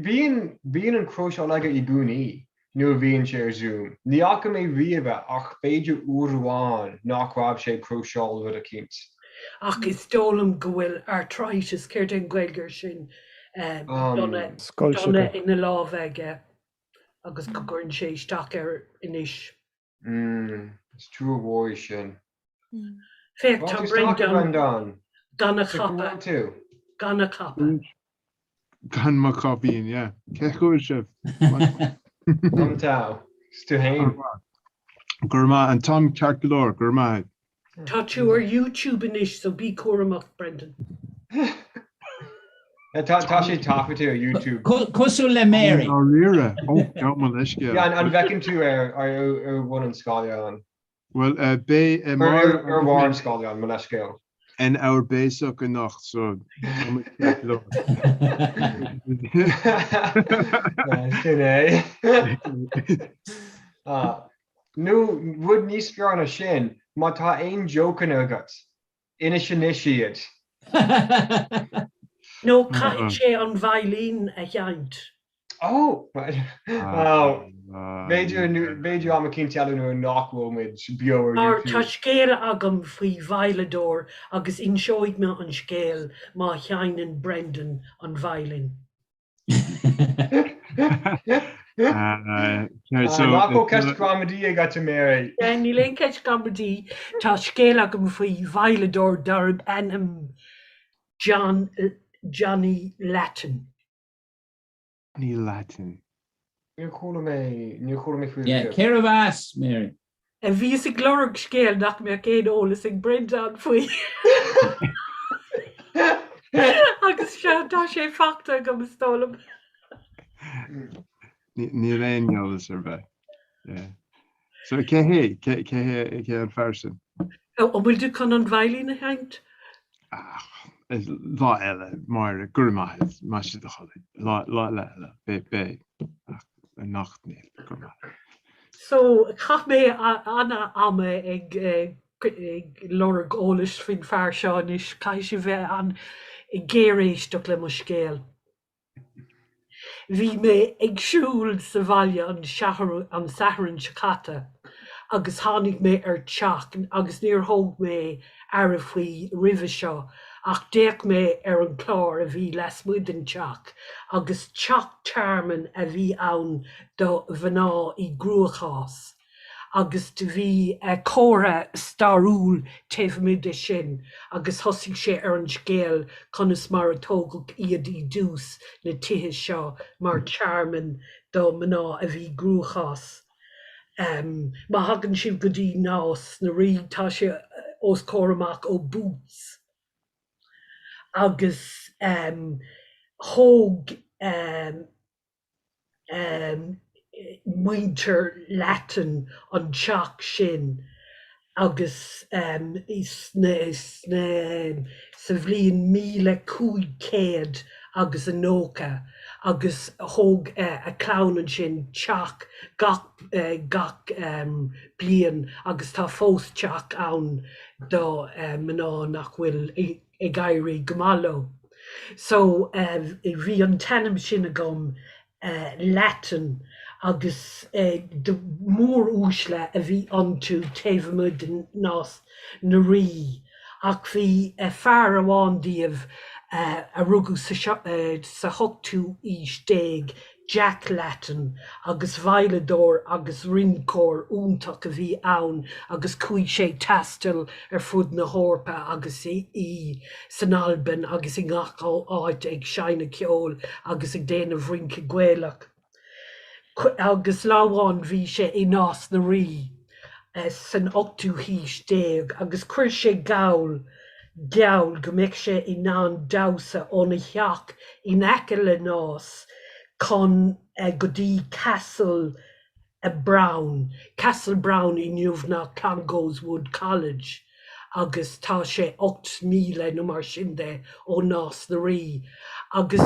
bíonn, bíonn an cróiseáil aige i gcónaí nuair a bhíonn sé ar Zoom. Ní fhaca mé riamh é ach b'fhéidir uair amháin nach raibh sé ag cróiseáil rud eicínt. Ach is dóigh liom go bhfuil arthritis, céard é an Ghaeilge air sin, dona, dona ina lámha aige agus go gcuireann sé isteach air anois. Is trua mhór é sin. Féach, tá Brendan gan a chapa. Gan a chapa. Gan mo chaipín, yeah. Cén chaoi a bhfuil sibh? An-togha. Is tú fhéin. Go raibh maith, an táim ceart go leor, go raibh maith. Tá tú ar YouTube anois so bí cúramach, Brendan. Tá tá sé taifeadta ar YouTube. Cosúil le Mary. Dáiríre? Ó, gabh mo leithscéal. Yeah, an bhfeiceann tú ar ar bhun an scáileáin? Bhuel, beidh Ar ar bharr an scáileáin, mo leithscéal. An áibhéiseach anocht so Sin é. Nó rud níos fearr ná sin, má tá aon jócanna agat, inis anois iad. Nó caithfidh sé an veidhlín a sheinnt. Ó! Bhuel, b'fhéidir am eicínt eile nuair nach bhfuil muid beo ar Mar YouTube. tá scéal agam faoi veidhleadóir agus inseoidh mé an scéal má sheinneann Brendan an veidhlín. Nach bhfuil ceist gramadaí agat, a Mary? Níl aon ceist gramadaí. Tá scéal agam faoi veidhleadóir darb ainm John, Johnny Lattin. Johnny Lattin. Níor chuala mé, níor chuala mé faoi Yeah, riamh. cérbh as, Mary? Bhíos ag lorg scéal nach mbeadh aon eolas ag Brendan faoi. Agus seo, tá sé fachta agam is dóigh liom. Níl aon eolas ar bith. Yeah. So cé hé? Cé cé hé cé an fear sin? An bhfuil tú chun an veidhlín a sheinnt? Lá eile, Máire, go raibh maith agat, maise do chodladh. Lá lá eile eile, beidh beidh ach anocht níl, go raibh maith. So, chaith mé an-ama ag ag lorg eolais faoin fear seo anois, caithfidh sibh bheith an-ghéaréisteach le mo scéal. Bhí mé ag siúl sa bhaile an Satharn seo caite agus tháinig mé ar teach agus níor thóg mé aire faoi roimhe seo ach d'fhéach mé ar an chlár a bhí lasmuigh den teach agus teach tearmainn a bhí ann do mhná i gcruachás. agus do bhí comhartha stairiúil taobh amuigh de sin agus thosaigh sé ar an scéal conas mar a tógadh iad i dtús, na tithe seo mar tearmann do mná a bhí i gcruachás. Má thagann sibh go dtí Nás na Rí tá sé os comhair amach ó Boots agus thóg muintir Lattin an teach sin agus sna sa bhliain 1500 agus a 90 agus thóg a clann ansin teach gach gach bliain agus tá fós teach ann do mná nach bhfuil ag éirí go maith leo. So bhí an t-ainm sin agam Lattin agus móruaisle a bhí iontu taobh amuigh de Nás na Rí ach bhí fear amháin díobh a rugadh sa hochtú aois déag Jack Lattin, agus veidhleadóir agus rinceoir iontach a bhí ann agus chuaigh sé ag taisteal ar fud na hEorpa agus í san Albain agus i ngach áit ag seinneadh ceoil agus ag déanamh rince Gaelach. Agus lá amháin bhí sé i Nás na Rí. san ochtú haois déag agus chuir sé geall geall go mbeadh sé in ann damhsa óna theach in aice le Nás chun go dtí Castle Brown, Castle Brown inniu ná Clongowes Wood College agus tá sé 8 míle nó mar sin de ó Nás na Rí agus i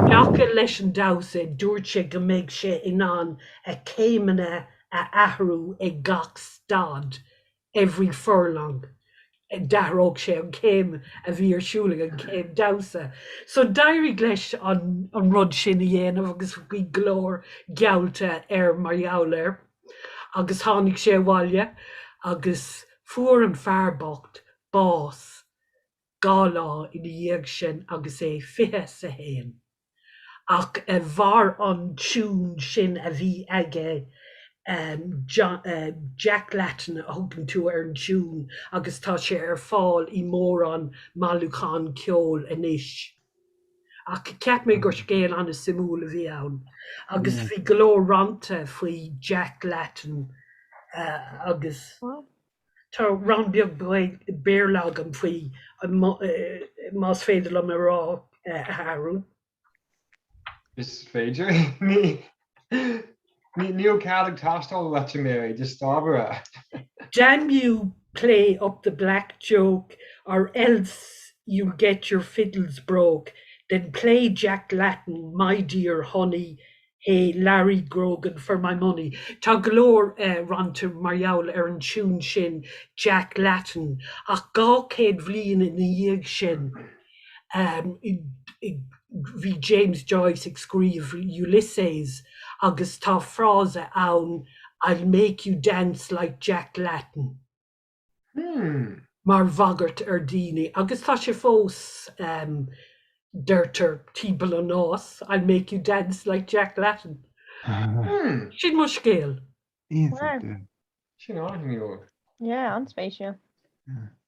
dtaca leis an damhsa dúirt sé go mbeidh sé in ann a céimeanna a athrú ag gach stad, every furlong, d'athródh sé an chéim a bhí ar siúl ag an chéim damhsa. So d'éirigh leis an an rud sin a dhéanamh agus bhí go leor geallta air mar gheall air. Agus tháinig sé abhaile agus fuair an fear bocht bás 2 lá ina dhiaidh sin agus é 21. Ach mhair an tiún sin a bhí aige, Jack Lattin a thugann tú ar an tiún agus tá sé ar fáil i mórán mbailiúchán ceoil anois. Ach cheap mé gur scéal an-suimiúil a bhí ann agus bhí go leor rannta faoi Jack Lattin agus. Tá rann beag Béarla agam faoi, más féidir liom a rá, a Shathrún. Is féidir. Níl cead ag teastáil uait, a Mary, just abair é. Damn you play up the black joke. Or else you'll get your fiddles broke, then play Jack Lattin, my dear honey, Hey Larry Grogan for my money. Tá go leor rannta mar gheall ar an tiún sin Jack Lattin ach 200 bhliain ina dhiaidh sin bhí James Joyce ag scríobh Ulysses agus tá frása ann I'll make you dance like Jack Lattin. mar bhagairt ar daoine agus tá sé fós deirtear timpeall an Nás I'll make you dance like Jack Lattin. Sin mo scéal. Sin an-shuimiúil. Yeah, an-spéisiúil.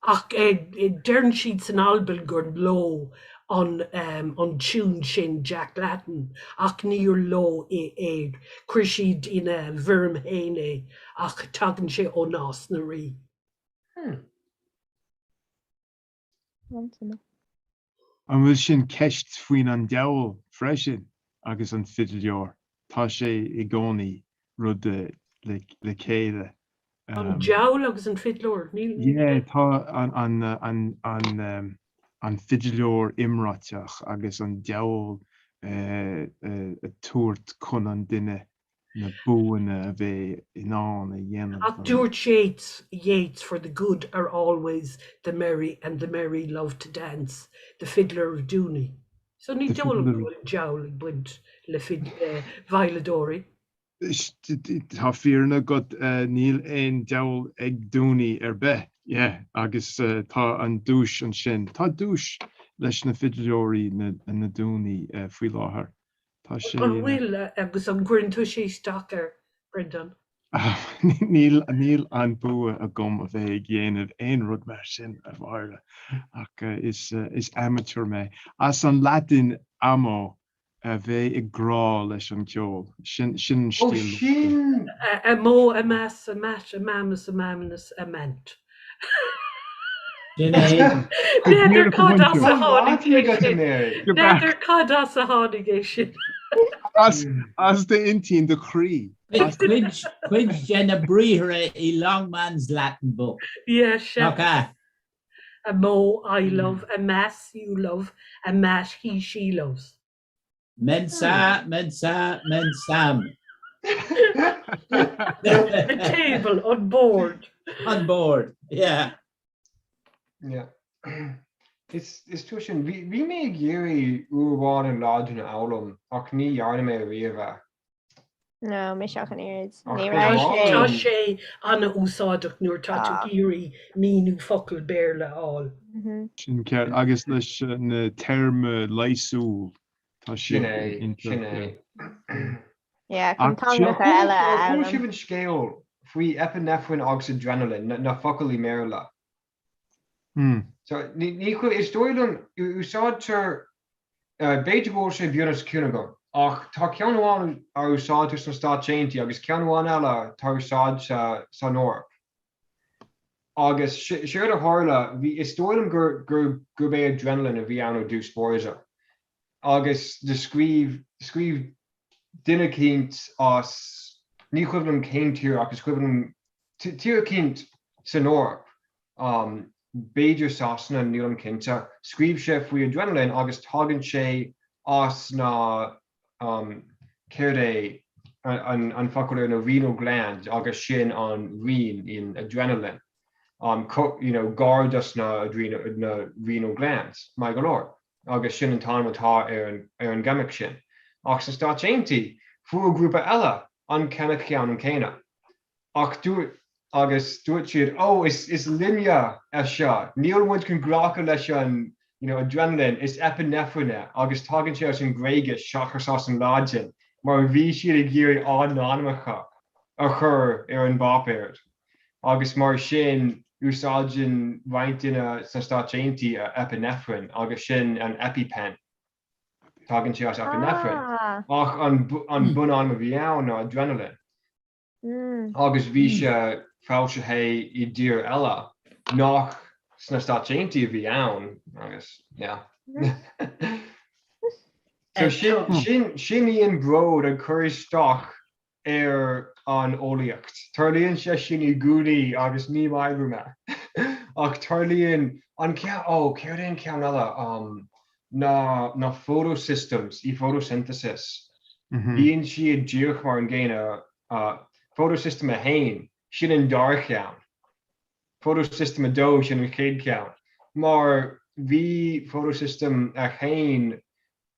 Ach deireann siad san Albain gur leo an an tiún sin Jack Lattin ach níor leo é. Chuir siad ina bhfoirm féin é ach tagann sé ó Nás na Rí. An bhfuil sin ceist faoin an diabhal freisin agus an fidléir? Tá sé i gcónaí rud le chéile. An diabhal agus an fidléir? Níl. Yeah, tá an fidléir iomráiteach agus an diabhal ag tabhairt chun an duine na buanna a bheith in ann a dhéanamh. Ach dúirt Yeats, Yeats, for the good are always the merry and the merry love to dance, the fiddler of Dooney. So ní dóigh liom go bhfuil an diabhal ag baint le veidhleadóirí. Tá fírinne agat, níl aon diabhal ag Dooney ar bith. Yeah, agus tá an duais ansin. Tá duais leis na fidléirí na Dooney faoi láthair. Tá sé. An bhfuil, agus an gcuireann tusa isteach air, Brendan? Níl, níl an bua agam a bheith ag dhéanamh aon rud mar sin, a Mháire, ach is, is amateur mé. As an Laidin amo, a bheith ag grá leis an ceol. Sin, sin an Ó, stíl. sin! Amo, amas, amat, amamus, amaminus, amant. Sin é. N'fheadar cad as a tháinig é sin. N'fheadar cad as a tháinig é sin. As, as d'intinn, do chroí. Cuid, cuid de na briathra i Longman's Latin Book. Yeah, sea. Nach ea? Amo, I love, amas, you love, amat, he, she loves. Mensa, mensa, mensam. The table, an bord. An bord, yeah. Yeah. Is, is tú sin, bhí, bhí mé ag iarraidh uair amháin an Laidin a fhoghlaim ach ní dhearna mé riamh é. No, mise ach an oiread. Ach Ní ba raibh mhaith sé. Tá liom. sé an-úsáideach nuair atá tú ag iarraidh míniú focal Béarla a fháil. Sin ceart. Agus leis na téarma leigheasúil, tá Sin siad é, sin iontach. é. Yeah, chun Ach teangacha eile a Ar chuala fhoghlaim. sibh an scéal faoi epinephrine agus adrenaline, na, na focail i mBéarla? So, ní, ní, is dóigh liom, úsáidtear B'fhéidir go bhfuil sé bun os cionn agam, ach tá ceann amháin a úsáidtear sna Stáit Aontaithe agus ceann amháin eile atá úsáidte san Eoraip. Agus séard a tharla, bhí, is dóigh liom gur, gur, gurb é adrenaline a bhí ann ó dtús báire. Agus do scríobh, scríobh duine eicínt as, ní cuimhin liom cén tír ach is cuimhin liom tír eicínt san Eoraip, b'fhéidir Sasana, nílim cinnte, scríobh sé faoi adrenaline agus tagann sé as na, céard é an focal ar na renal glands agus sin an rinn in adrenaline, you know, gar dos na na renal glands, maith go leor, agus sin an t-ainm atá ar an ar an gceimic sin. Ach sna Stáit Aontaithe, fuair grúpa eile an ceimic cheannann céanna. Ach dúirt, agus dúirt siad, oh, is, is linne é seo, níl muid chun glacadh leis an, you know, adrenaline, is epinephrine é, agus tagann sé as an Ghréigis seachas as an Laidin, mar bhí siad ag iarraidh á n-ainmneacha a chur ar an bpáipéar. Agus mar sin, úsáideann roinnt duine sna Stáit Aontaithe epinephrine, agus sin an EpiPen. Tagann sé as epinephrine. Ach an, an bunainm a bhí ann ná adrenaline. Agus bhí sé foilsithe i dtír eile nach sna Stáit Aontaithe a bhí ann agus yeah. So sin, sin, sin í an bród ag cur isteach ar an eolaíocht. Tarlaíonn sé sin i gcónaí agus ní maith liom é. Ach tarlaíonn an ceann, ó, céard é an ceann eile? Na, na photosystems i photosynthesis. Bíonn siad díreach mar an gcéanna, photosystem 1, sin an dara ceann. Photosystem 2, sin an chéad cheann. Mar bhí photosystem 1,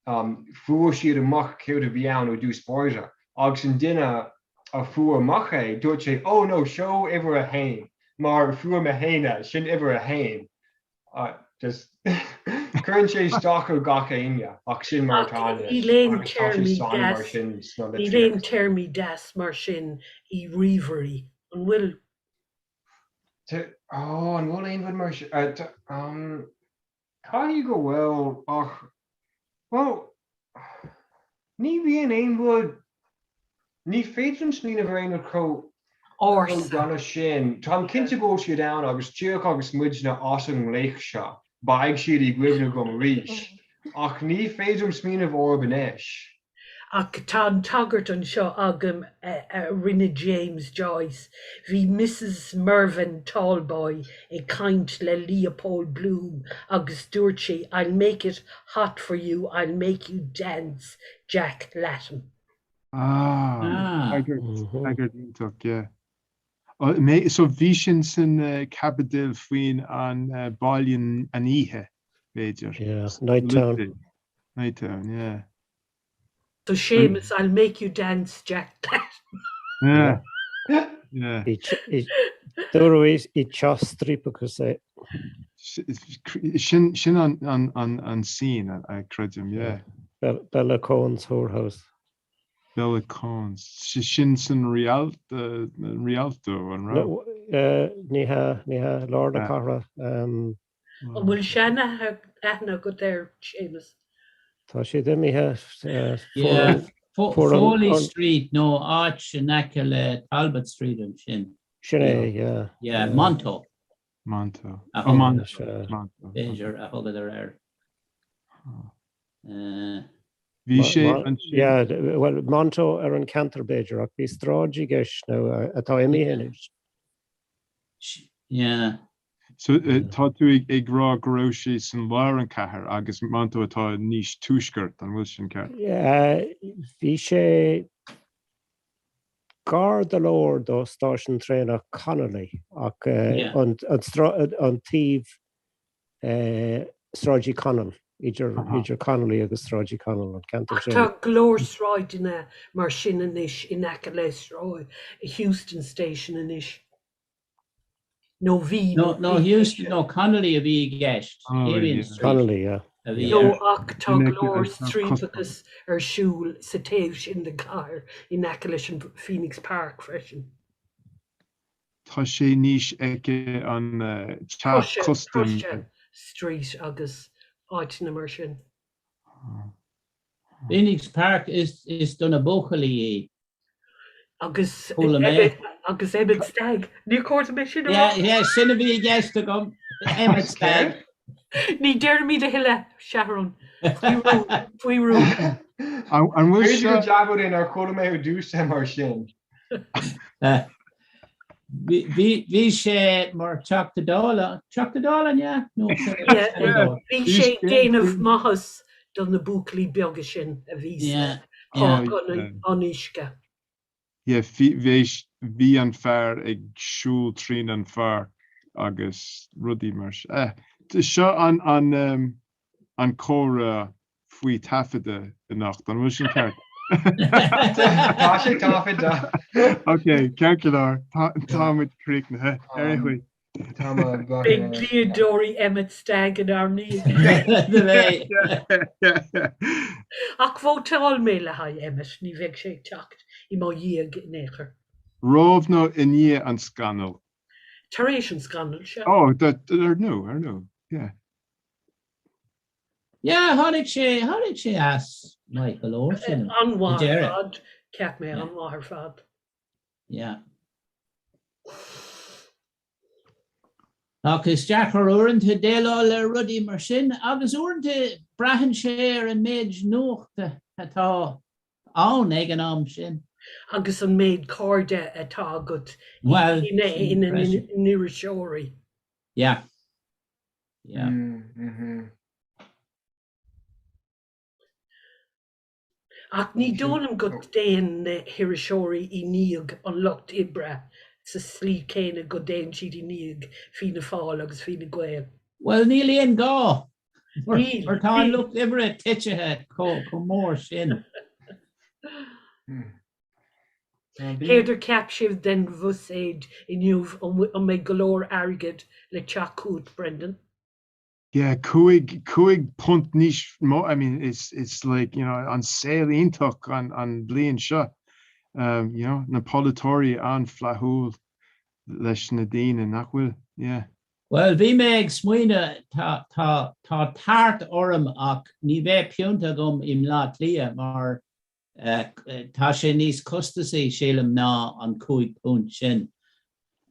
fuair siad amach céard a bhí ann ó dtús báire agus an duine a fuair amach é, dúirt sé, oh no, seo uimhir a haon, mar fuair mé féin é, sin uimhir a haon. Just cuireann sé isteach ar gach éinne ach sin mar atá anois Níl aon agus tá sé téarmaí mar deas, sin sna níl aon litríocht. téarmaí deas mar sin i ríomhairí, an bhfuil? Ó, an bhfuil aon rud mar sin? Caithfidh go bhfuil, ach, bhuel, ní bhíonn aon rud, ní féidir liom smaoineamh ar aon rud chomh, chomh dona sin. Táim cinnte go bhfuil siad ann agus díreach agus muidne as an nglaoch seo, beidh siad i gcuimhne agam arís, ach ní féidir liom smaoineamh orthu anois. Ach tá an tagairt anseo agam a rinne James Joyce. Bhí Mrs Mervyn Talboy ag caint le Leopold Bloom agus dúirt sí I'll make it hot for you, I'll make you dance, Jack Latten. Ah, tagairt iontach, yeah. So bhí sin san caibidil faoin an baile an oíche, b'fhéidir. Yeah, Nighttown. Nighttown, yeah. So Séamus, I'll make you dance, Jack Latten. Yeah. Yeah. Dúradh i teach striapachais é. Sin sin an an an an scene a creidim, yeah. Bella Cohen's whorehouse. Bella Cohen's. Sin san Rialto, Rialto an raibh? Ní hea, ní hea, lár na cathrach. An bhfuil seanaithne agat air, Séamus? Tá siad imithe. Yeah, Foley Street nó áit in aice le Talbot Street ansin. Sin é, yeah. Yeah, Monto. Monto. Oh, Monto. B'fhéidir a thugadar air. Bhí sé ansin. Yeah, well, Monto ar an ceantar b'fhéidir, ach bhí sráid i gceist nó atá imithe anois. Yeah. So tá tú ag rá go raibh sé san lár an cathair agus Monto atá níos tuaisceart, an bhfuil sin ceart? Yeah, bhí sé gar go leor do stáisiún traenach Connolly ach an taobh Sráid Uí Chonaill, idir Connolly agus Sráid Uí Chonaill, an ceantar Ach sin. tá go leor sráideanna mar sin anois in aice le Sráid Heuston Station anois. Nó bhí. No, no, Heuston, no, Connolly a bhí i gceist. Amiens Street. Connolly, yeah. A bhí No, air. ach tá go leor striapachas ar siúl sa taobh sin den chathair in aice leis an Phoenix Park freisin. Tá sé níos aice an teach custaim. Prussia Street agus áiteanna mar sin. Phoenix Park is do na buachaillí í. Agus Chuala mé. Agus Emmet Stagg. Níor chóir dom é sin a rá. Yeah, yeah, sin a bhí i gceist agam. Emmet Stagg. Ní déarfaimid a thuilleadh, Seathrún. Faoi rún. Faoi rún. An bhfuil B'fhéidir gur dea-rud é nár chuala mé ar dtús é mar sin. Bhí sé mar Teachta Dála, Teachta Dála, an ea? Nó Bhí sé ag déanamh maitheas do na buachaillí beaga sin a bhí sa Pháirc an Uisce. Yeah, bhí an fear ag siúl trín an pháirc agus rudaí mar sin. Seo an comhrá faoi taifeadadh anocht, an bhfuil sin ceart? Tá sé taifeadta. Ok, ceart go leor, tá muid críochnaithe ar aon chaoi. Beidh dlíodóirí Emmet Stagg inár ndiaidh. Ach vótáil mé le haghaidh Emmet, ní bheidh sé ag teacht i mo dhiaidh in aon chor. Roimh nó i ndiaidh an scannail? Tar éis an scannail, sea. Ó, ar ndóigh, ar ndóigh, yeah. Yeah, tháinig sé, tháinig sé as maith go leor sin. An-mhaith ar fad, cheap mé, an-mhaith ar fad. Yeah. Ach is deacair uaireanta déileáil le rudaí mar sin agus uaireanta braitheann sé ar an méid nuachta atá ann ag an am sin. Agus an méid cairde atá agat ina n-iriseoirí. Yeah. Yeah. Ach ní dóigh liom go dtéann na hiriseoirí i ndiaidh an lucht oibre sa slí chéanna go dtéann siad i ndiaidh Fianna Fáil agus Fine Gael. Bhuel, níl aon gá, mar tá an lucht oibre titithe chomh mór sin. Céard ar cheap sibh den bhuiséad inniu, an mbeidh go leor airgid le teacht chugat, Brendan? Yeah, 5, £5 níos mó, I mean, it's, it's like, you know, an saol iontach an, an bliain seo. Um, you know, na polaiteoirí an-fhlaithiúil leis na daoine, nach bhfuil? Yeah. Bhuel, bhí mé ag smaoineamh, tá, tá, tá tart orm ach ní bheidh pionta agam i mBleá Cliath mar Tá sé níos costasaí, sílim, ná an £5 sin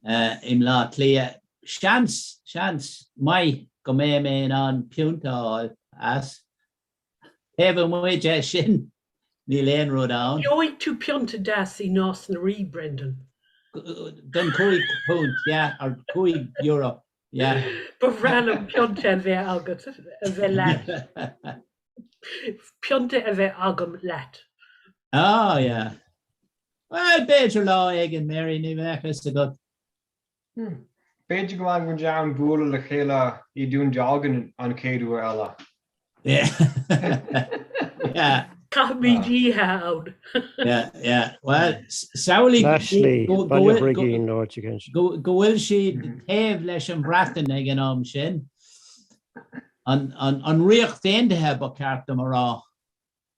i mBleá Cliath. Seans, seans maith go mbeidh mé in ann pionta a fháil as. Taobh amuigh de sin, níl aon rud ann. Gheobhaidh tú pionta deas i Nás na Rí, Brendan. Don £5, yeah, or €5, yeah. Ba bhreá liom pionta a bheith agat, a bheith leat. Pionta a bheith agam leat. Ah, yeah. Well, b'fhéidir lá éigin, Mary, ní bheadh fhios agat. Hmm. B'fhéidir go mbeidh muid in ann bualadh le chéile i Dún Dealgan an chéad uair eile. Yeah. Yeah. Caithfimid oíche ann. Yeah, yeah. Well, samhlaigh Ashley, go Baile bhfuil Brigín, nó áit éigin. go bhfuil siad taobh leis an Bhreatain ag an am sin. An Ríocht Aontaithe, ba cheart dom a rá.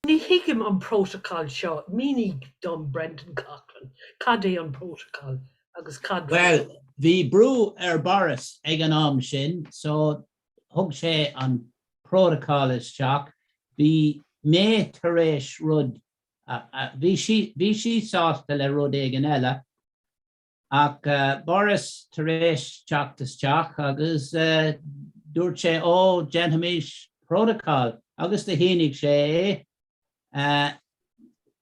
Ní thuigim an protocol seo, mínigh dom Brendan Coughlin, cad é an protocol agus cad Bhuel, bhí brú ar Boris ag an am sin so thug sé an protocol isteach. Bhí May tar éis rud, bhí sí, bhí sí sásta le rud éigin eile. Ach Boris tar éis teacht isteach agus dúirt sé ó déanfaimis protocol agus do shínigh sé é,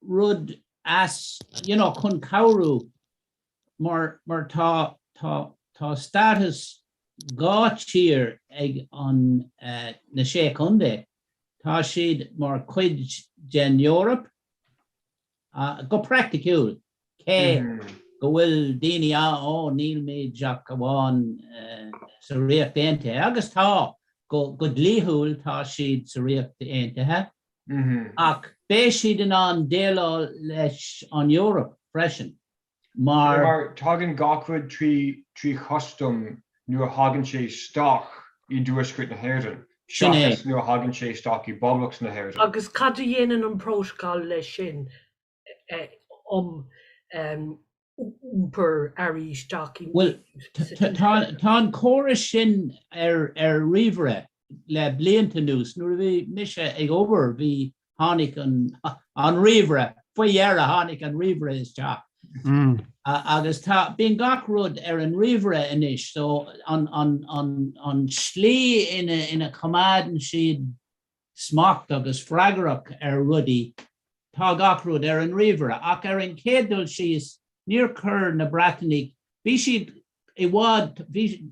rud as you know chun cabhrú mar mar tá tá tá status 2 tír ag an na Sé Chontae, tá siad mar chuid den Eoraip go praiticiúil. Cé go bhfuil daoine á ó nílimid ach amháin sa Ríocht Aontaithe, agus tá, go dlíthiúil tá siad sa Ríocht Aontaithe, ach beidh siad in ann déileáil leis an Eoraip freisin, mar. Mar tagann gach rud trí chustam nuair a thagann sé isteach i dTuaisceart na hÉireann, seachas nuair a thagann sé isteach i bPoblacht na hÉireann. Agus cad a dhéanann an prótacal leis sin? um iompar earraí isteach i Bhuel, tá an córas sin ar ar ríomhaire le blianta anuas. Nuair a bhí mise ag obair bhí, tháinig an an ríomhaire, faoi dheireadh tháinig an ríomhaire isteach. Agus tá, bíonn gach rud ar an ríomhaire anois so an an an an slí ina ina choimeádann siad smacht agus freagrach ar rudaí, tá gach rud ar an ríomhaire. Ach ar an chéad dul síos, níor chuir na Breatanaigh, bhí siad i bhfad, bhí,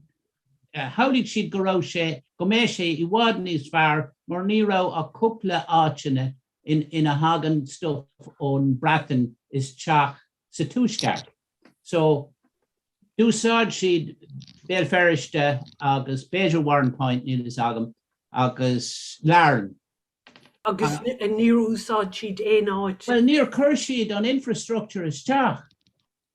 shamhlaigh siad go raibh sé, go mbeadh sé i bhfad níos fearr mar ní raibh ach cúpla áiteanna ina thagann stuff ón Breatain isteach sa Tuaisceart. So, d'úsáid siad Béal Feirste agus b'fhéidir Warrenpoint, níl fhios agam, agus Larne. Agus níor úsáid siad aon áit? Bhuel, níor chuir siad an infrastructure isteach.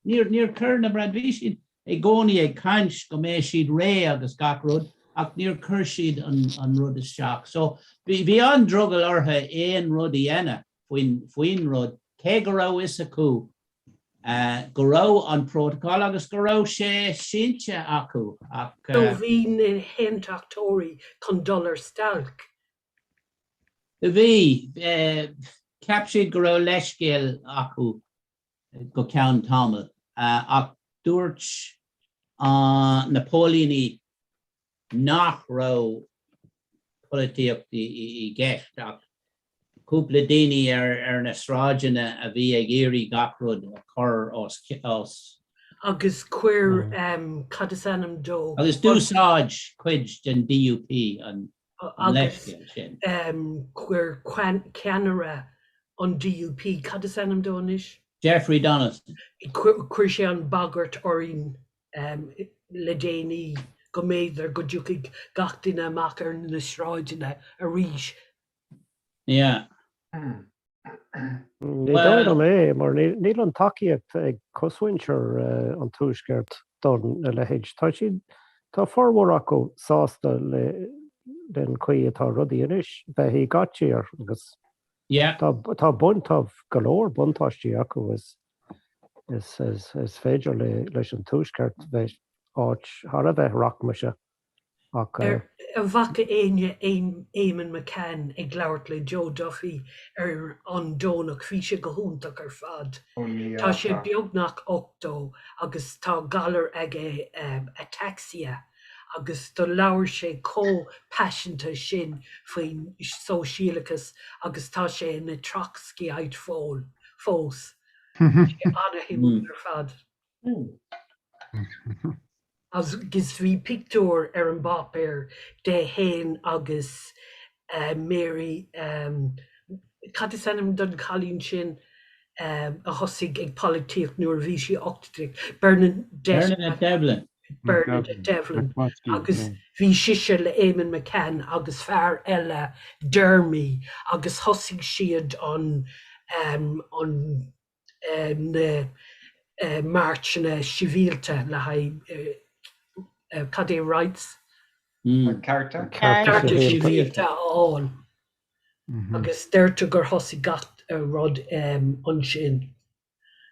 Níor, níor chuir na Breat, bhí siad i gcónaí ag caint go mbeidh siad réidh agus gach rud ach níor chuir siad an, an rud isteach. So, bhí, bhí an-drogall orthu aon rud a dhéanamh faoin, faoin rud, cé go raibh fhios acu go raibh an protocol agus go raibh sé sínte acu ach. So bhí na hAontachtóirí chun dul ar stailc. Bhí. Cheap siad go raibh leithscéal acu go ceann tamaill ach dúirt na póilíní nach raibh polaitíocht i gceist ach cúpla daoine ar na sráideanna a bhí ag iarraidh gach rud a chur os. Agus chuir, cad is ainm dó? Agus d'úsáid cuid den DUP an leithscéal sin. Agus chuir ceannaire an DUP, cad is ainm dó anois? Jeffrey Donaldson. Chuir sé an bagairt orainn le déanaí go mb'fhéidir go dtiocfaidh gach duine amach ar na sráideanna arís. Yeah. Ní dóigh liom é, mar níl an tacaíocht ag cosmhuintir an Tuaiscirt don a leithéid. Tá siad, tá formhór acu sásta le an chaoi atá rudaí anois, bheith i gach tír agus tá tá baint, tá go leor buntáistí acu is is is féidir le leis an Tuaisceart bheith áit thar a bheith rachmasach. Ach. An bhfaca éinne Eamonn McCann ag labhairt le Joe Duffy ar an Domhnach? Bhí sé go hiontach ar fad. Tá sé beagnach 80 agus tá galar aige, ataxia, agus do labhair sé chomh paiseanta sin faoin sóisialachas agus tá sé ina Trotskyite fós. Bhí sé ana-shuimiúil ar fad. Agus bhí pictiúr ar an bpáipéar de fhéin agus Mary, cad is ainm don chailín sin a thosaigh ag polaitíocht nuair a bhí sí 18, Bernadette, Bernadette Devlin. Bernadette Devlin. Agus bhí sise le Eamonn McCann agus fear eile, Dermy, agus thosaigh siad an, an, na mairseanna sibhialta le haghaidh cad é rights? Cearta. Cearta sibhialta a fháil. Agus deirtear gur thosaigh gach rud ansin,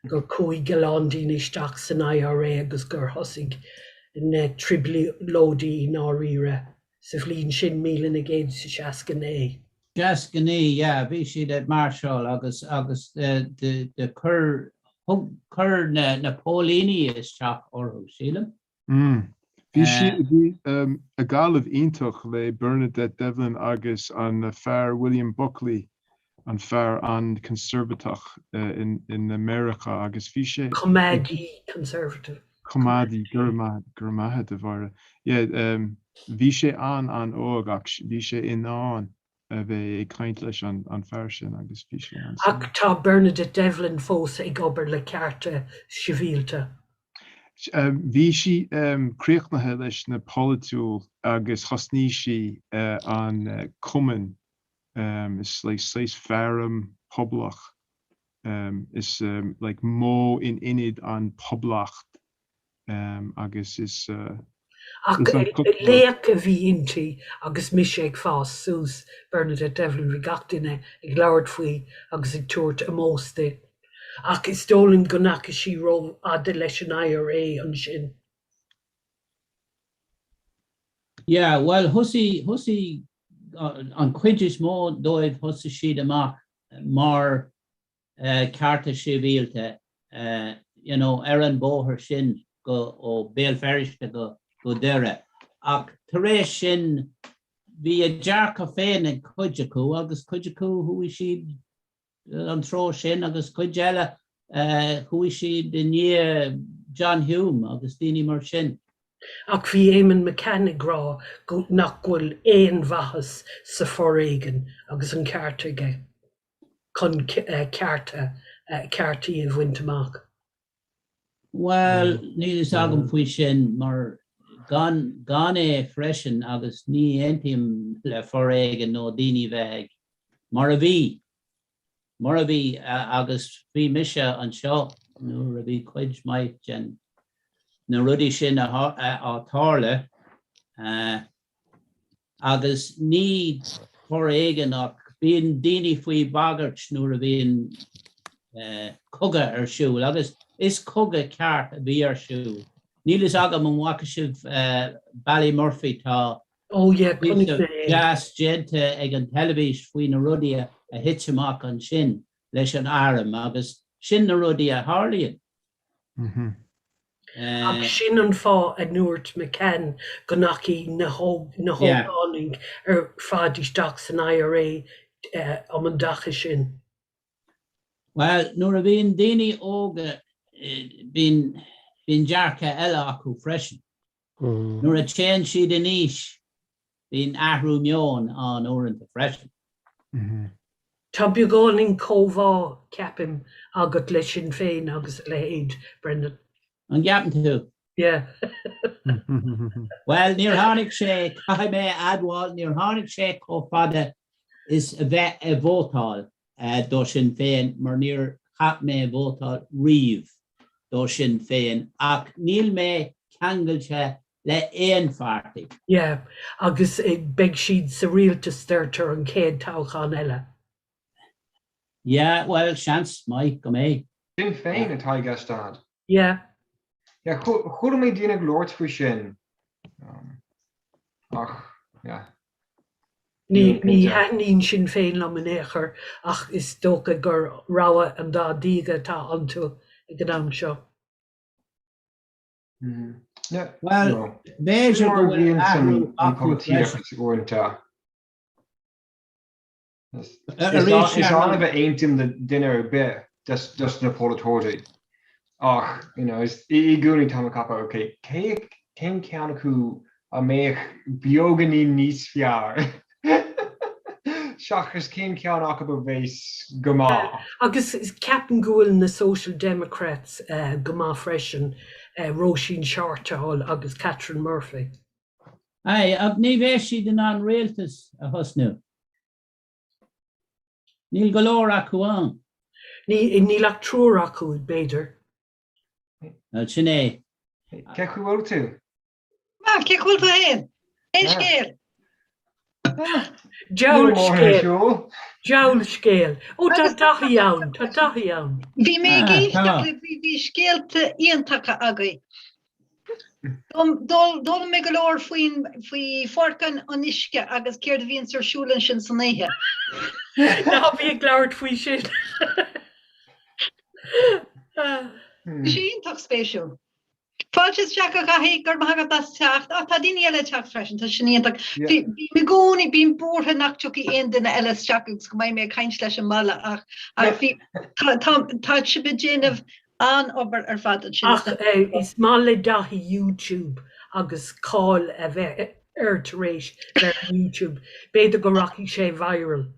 gur chuaigh a lán daoine isteach san IRA agus gur thosaigh na trioblóidí i ndáiríre. sa bhliain sin, 1969. 69, yeah, bhí siad ag máirseáil agus, agus do chuir, thug, chuir na, na póilíní isteach orthu, sílim. Mm. Bhí sí, bhí agallamh iontach le Bernadette Devlin agus an fear William Buckley, an fear an-conservatach in Meiriceá agus bhí sé. Coimeádaí conservative. Coimeádaí, go raibh maith, go raibh maith agat a Mháire. Yeah, bhí sé an-an-óg ach bhí sé in ann a bheith ag caint leis an fear sin agus bhí sé an. Ach tá Bernadette Devlin fós ag obair le cearta sibhialta. Bhí sí críochnaithe leis na polaitiúil agus thosnaigh sí an cumann Is like saghas feirm poblach. Is like modh in ionad an poblacht agus is Ach laoch a bhí inti agus mise ag fás suas, Bernadette Devlin, bhí gach duine ag labhairt faoi agus ag tabhairt ómós di. Ach is dóigh liom go ndeachaigh sí rófhada leis an IRA ansin. Yeah, bhuel thosaigh, thosaigh an chuid is mó dóibh, thosaigh siad amach mar cearta sibhialta, you know, ar an bóthar sin go, ó Béal Feirste go, go Doire. Ach tar éis sin bhí a dearcadh féin ag cuid acu agus cuid acu chuaigh siad an treo sin agus cuid eile chuaigh siad i ndiaidh John Hume agus daoine mar sin. Ach bhí Eamonn McCann ag rá go nach bhfuil aon mhaitheas sa foréigean agus an ceart aige chun cearta ceartaí a bhaint amach. Bhuel, níl fhios agam faoi sin mar gan gan é freisin agus ní aontaím le foréigean nó daoine bheith ag, mar a bhí, mar a bhí agus bhí mise anseo nuair a bhí cuid maith den na rudaí sin á tarlú. Agus ní foréigean ach bíonn daoine faoi bhagairt nuair a bhíonn cogadh ar siúl agus is cogadh ceart a bhí ar siúl. Níl fhios agam an bhfaca sibh Ballymurphy, tá píosa deas déanta ag an teilifís faoi na rudaí a thit amach ansin leis an arm agus sin na rudaí a tharlaíonn. Ach sin an fáth a ndúirt McCann go ndeachaigh na hógánaigh ar fad isteach san IRA um an dtaca sin. Bhuel, nuair a bhíonn daoine óga, bíonn. Bíonn dearcadh eile acu freisin. Nuair a téann siad in aois, bíonn athrú meoin ann uaireanta freisin. Tá beagáinín comhbhá, ceapaim, agat le Sinn Féin agus a leithéid, Brendan. An gceapann tú? Yeah. Bhuel, níor tháinig sé, caithfidh mé a admháil, níor tháinig sé chomh fada is a bheith ag vótáil do Sinn Féin mar níor chaith mé vótáil riamh do Sinn Féin ach níl mé ceangailte le aon pháirtí. Yeah, agus beidh siad sa rialtas deirtear an chéad toghchán eile. Yeah, bhuel, seans maith go mbeidh. Sinn Féin atá i gceist a'd. Yeah. Yeah, chuala mé daoine ag labhairt faoi sin. Ach, yeah. Ní thaitníonn Sinn Féin liom in aon chor ach is dócha gur rogha an dá dhíogha atá iontu ag an am seo. Bhuel, b'fhéidir go bhfuil athrú acu freisin. Is annamh a aontaím le duine ar bith des na polaiteoirí ach you know is i gcónaí táim ag ceapadh ok cé cén ceann acu a mbeadh beagáinín níos fearr seachas cén ceann acu a bheas go maith. Agus ceapaim go bhfuil na Social Democrats go maith freisin, Róisín Shortall agus Catherine Murphy. Aye, ach ní bheidh siad in ann rialtas a thosnú. Níl go leor acu ann. Níl ach triúr acu, b'fhéidir. Bhuel, sin é. Cén chaoi bhfuil tú? Maith, cén chaoi bhfuil tú féin? Aon scéal? Diabhal scéal. Diabhal scéal. Ó tá Daithí ann, tá Daithí ann. Bhí mé ag éisteacht libh, bhí scéalta iontacha agaibh. D'fhoghlaim mé go leor faoin faoi Pháirc an Uisce agus céard a bhíonns ar siúl ansin san oíche. Ná bí ag labhairt faoi sin. Bhí sé iontach spéisiúil. Fáilte isteach a Dhaithí, go raibh maith agat as teacht. Á, tá daoine eile ag teacht freisin, tá sin iontach. Bím i gcónaí, bím buartha nach dtiocfaidh aon duine eile isteach agus go mbeidh mé ag caint leis an mballa ach ach bhí, tá, tá, tá sibh ag déanamh an-obair ar fad ansin. Ach is maith le Daithí YouTube agus cáil a bheith air tar éis bheith ar YouTube. B'fhéidir go rachaidh sé viral.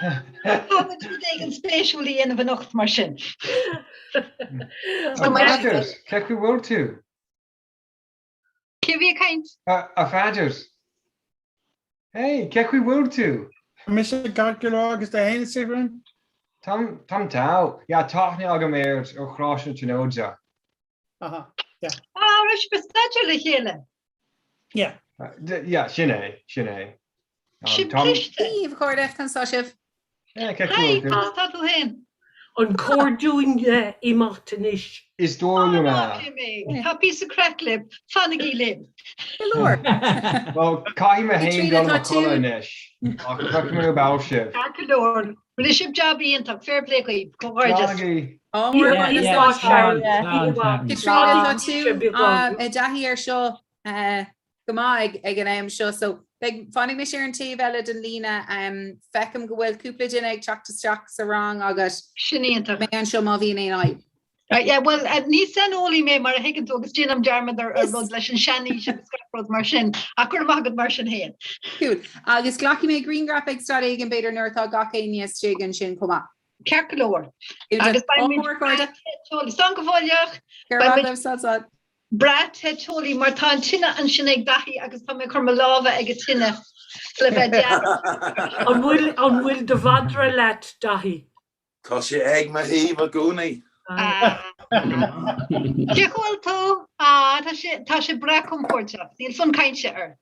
Tá muid rud éigin spéisiúil a dhéanamh anocht mar sin. A Pheadair, cén chaoi bhfuil tú? Cé bhí ag caint? A Pheadair. Hey, cén chaoi bhfuil tú? Tá mise ceart go leor agus tú fhéin a Stephen? Táim, táim togha. Yeah, tá aithne agam air ó Choláiste na Tríonóide. Aha, yeah. Ah, raibh sibh ag staidéar le chéile? Yeah. Yeah, sin é, sin é. Sibh cliste. Dia daoibh a chairde, conas tá sibh? Yeah, cén Hi, chaoi bhfuil tú? conas tá tú féin? An cóir dúinn imeacht anois? Is dóigh liom Ná é. Tá píosa craic libh, fanaigí linn. Go leor. Well, caithfidh mé féin Caitríona, dul tá a chodladh tú. anois, ach feicfidh mé ar ball sibh. Ceart go leor. Rinne sibh jab iontach, fair play dhaoibh, comhghairdeas. Slánaigí. Ádh mór Caitríona, tá tú i dtaithí air seo go maith ag an am seo, so beidh, fanfaidh mise ar an taobh eile den líne. Feicim go bhfuil cúpla duine ag teacht isteach sa rang agat. Sin iontach. Mé anseo má bhíonn aon fhadhb. Right, yeah, well, uh, ní saineolaí mé mar a thuigeann tú agus déanaim dearmad ar ar rud leis an seanaois agus gach rud mar sin, ach go raibh maith agat mar sin féin. Cool. Agus glacfaidh mé grianghraf ag staid éigin b'fhéidir nuair atá gach éinne istigh ansin chomh maith. Ceart go leor. Agus beidh muid breá te teolaí. Slán go fóilleach. Go raibh maith agat, slán slán. Breá te teolaí mar tá an tine ansin ag Daithí agus tá mé ag cur mo lámha ag an tine le bheith deas. An bhfuil an bhfuil do mhadra leat, Daithí? Tá sé ag mo thaobh i gcónaí. Cén chaoi bhfuil tú? Ah, tá sé, tá sé breá compordach. Níl fonn cainte air.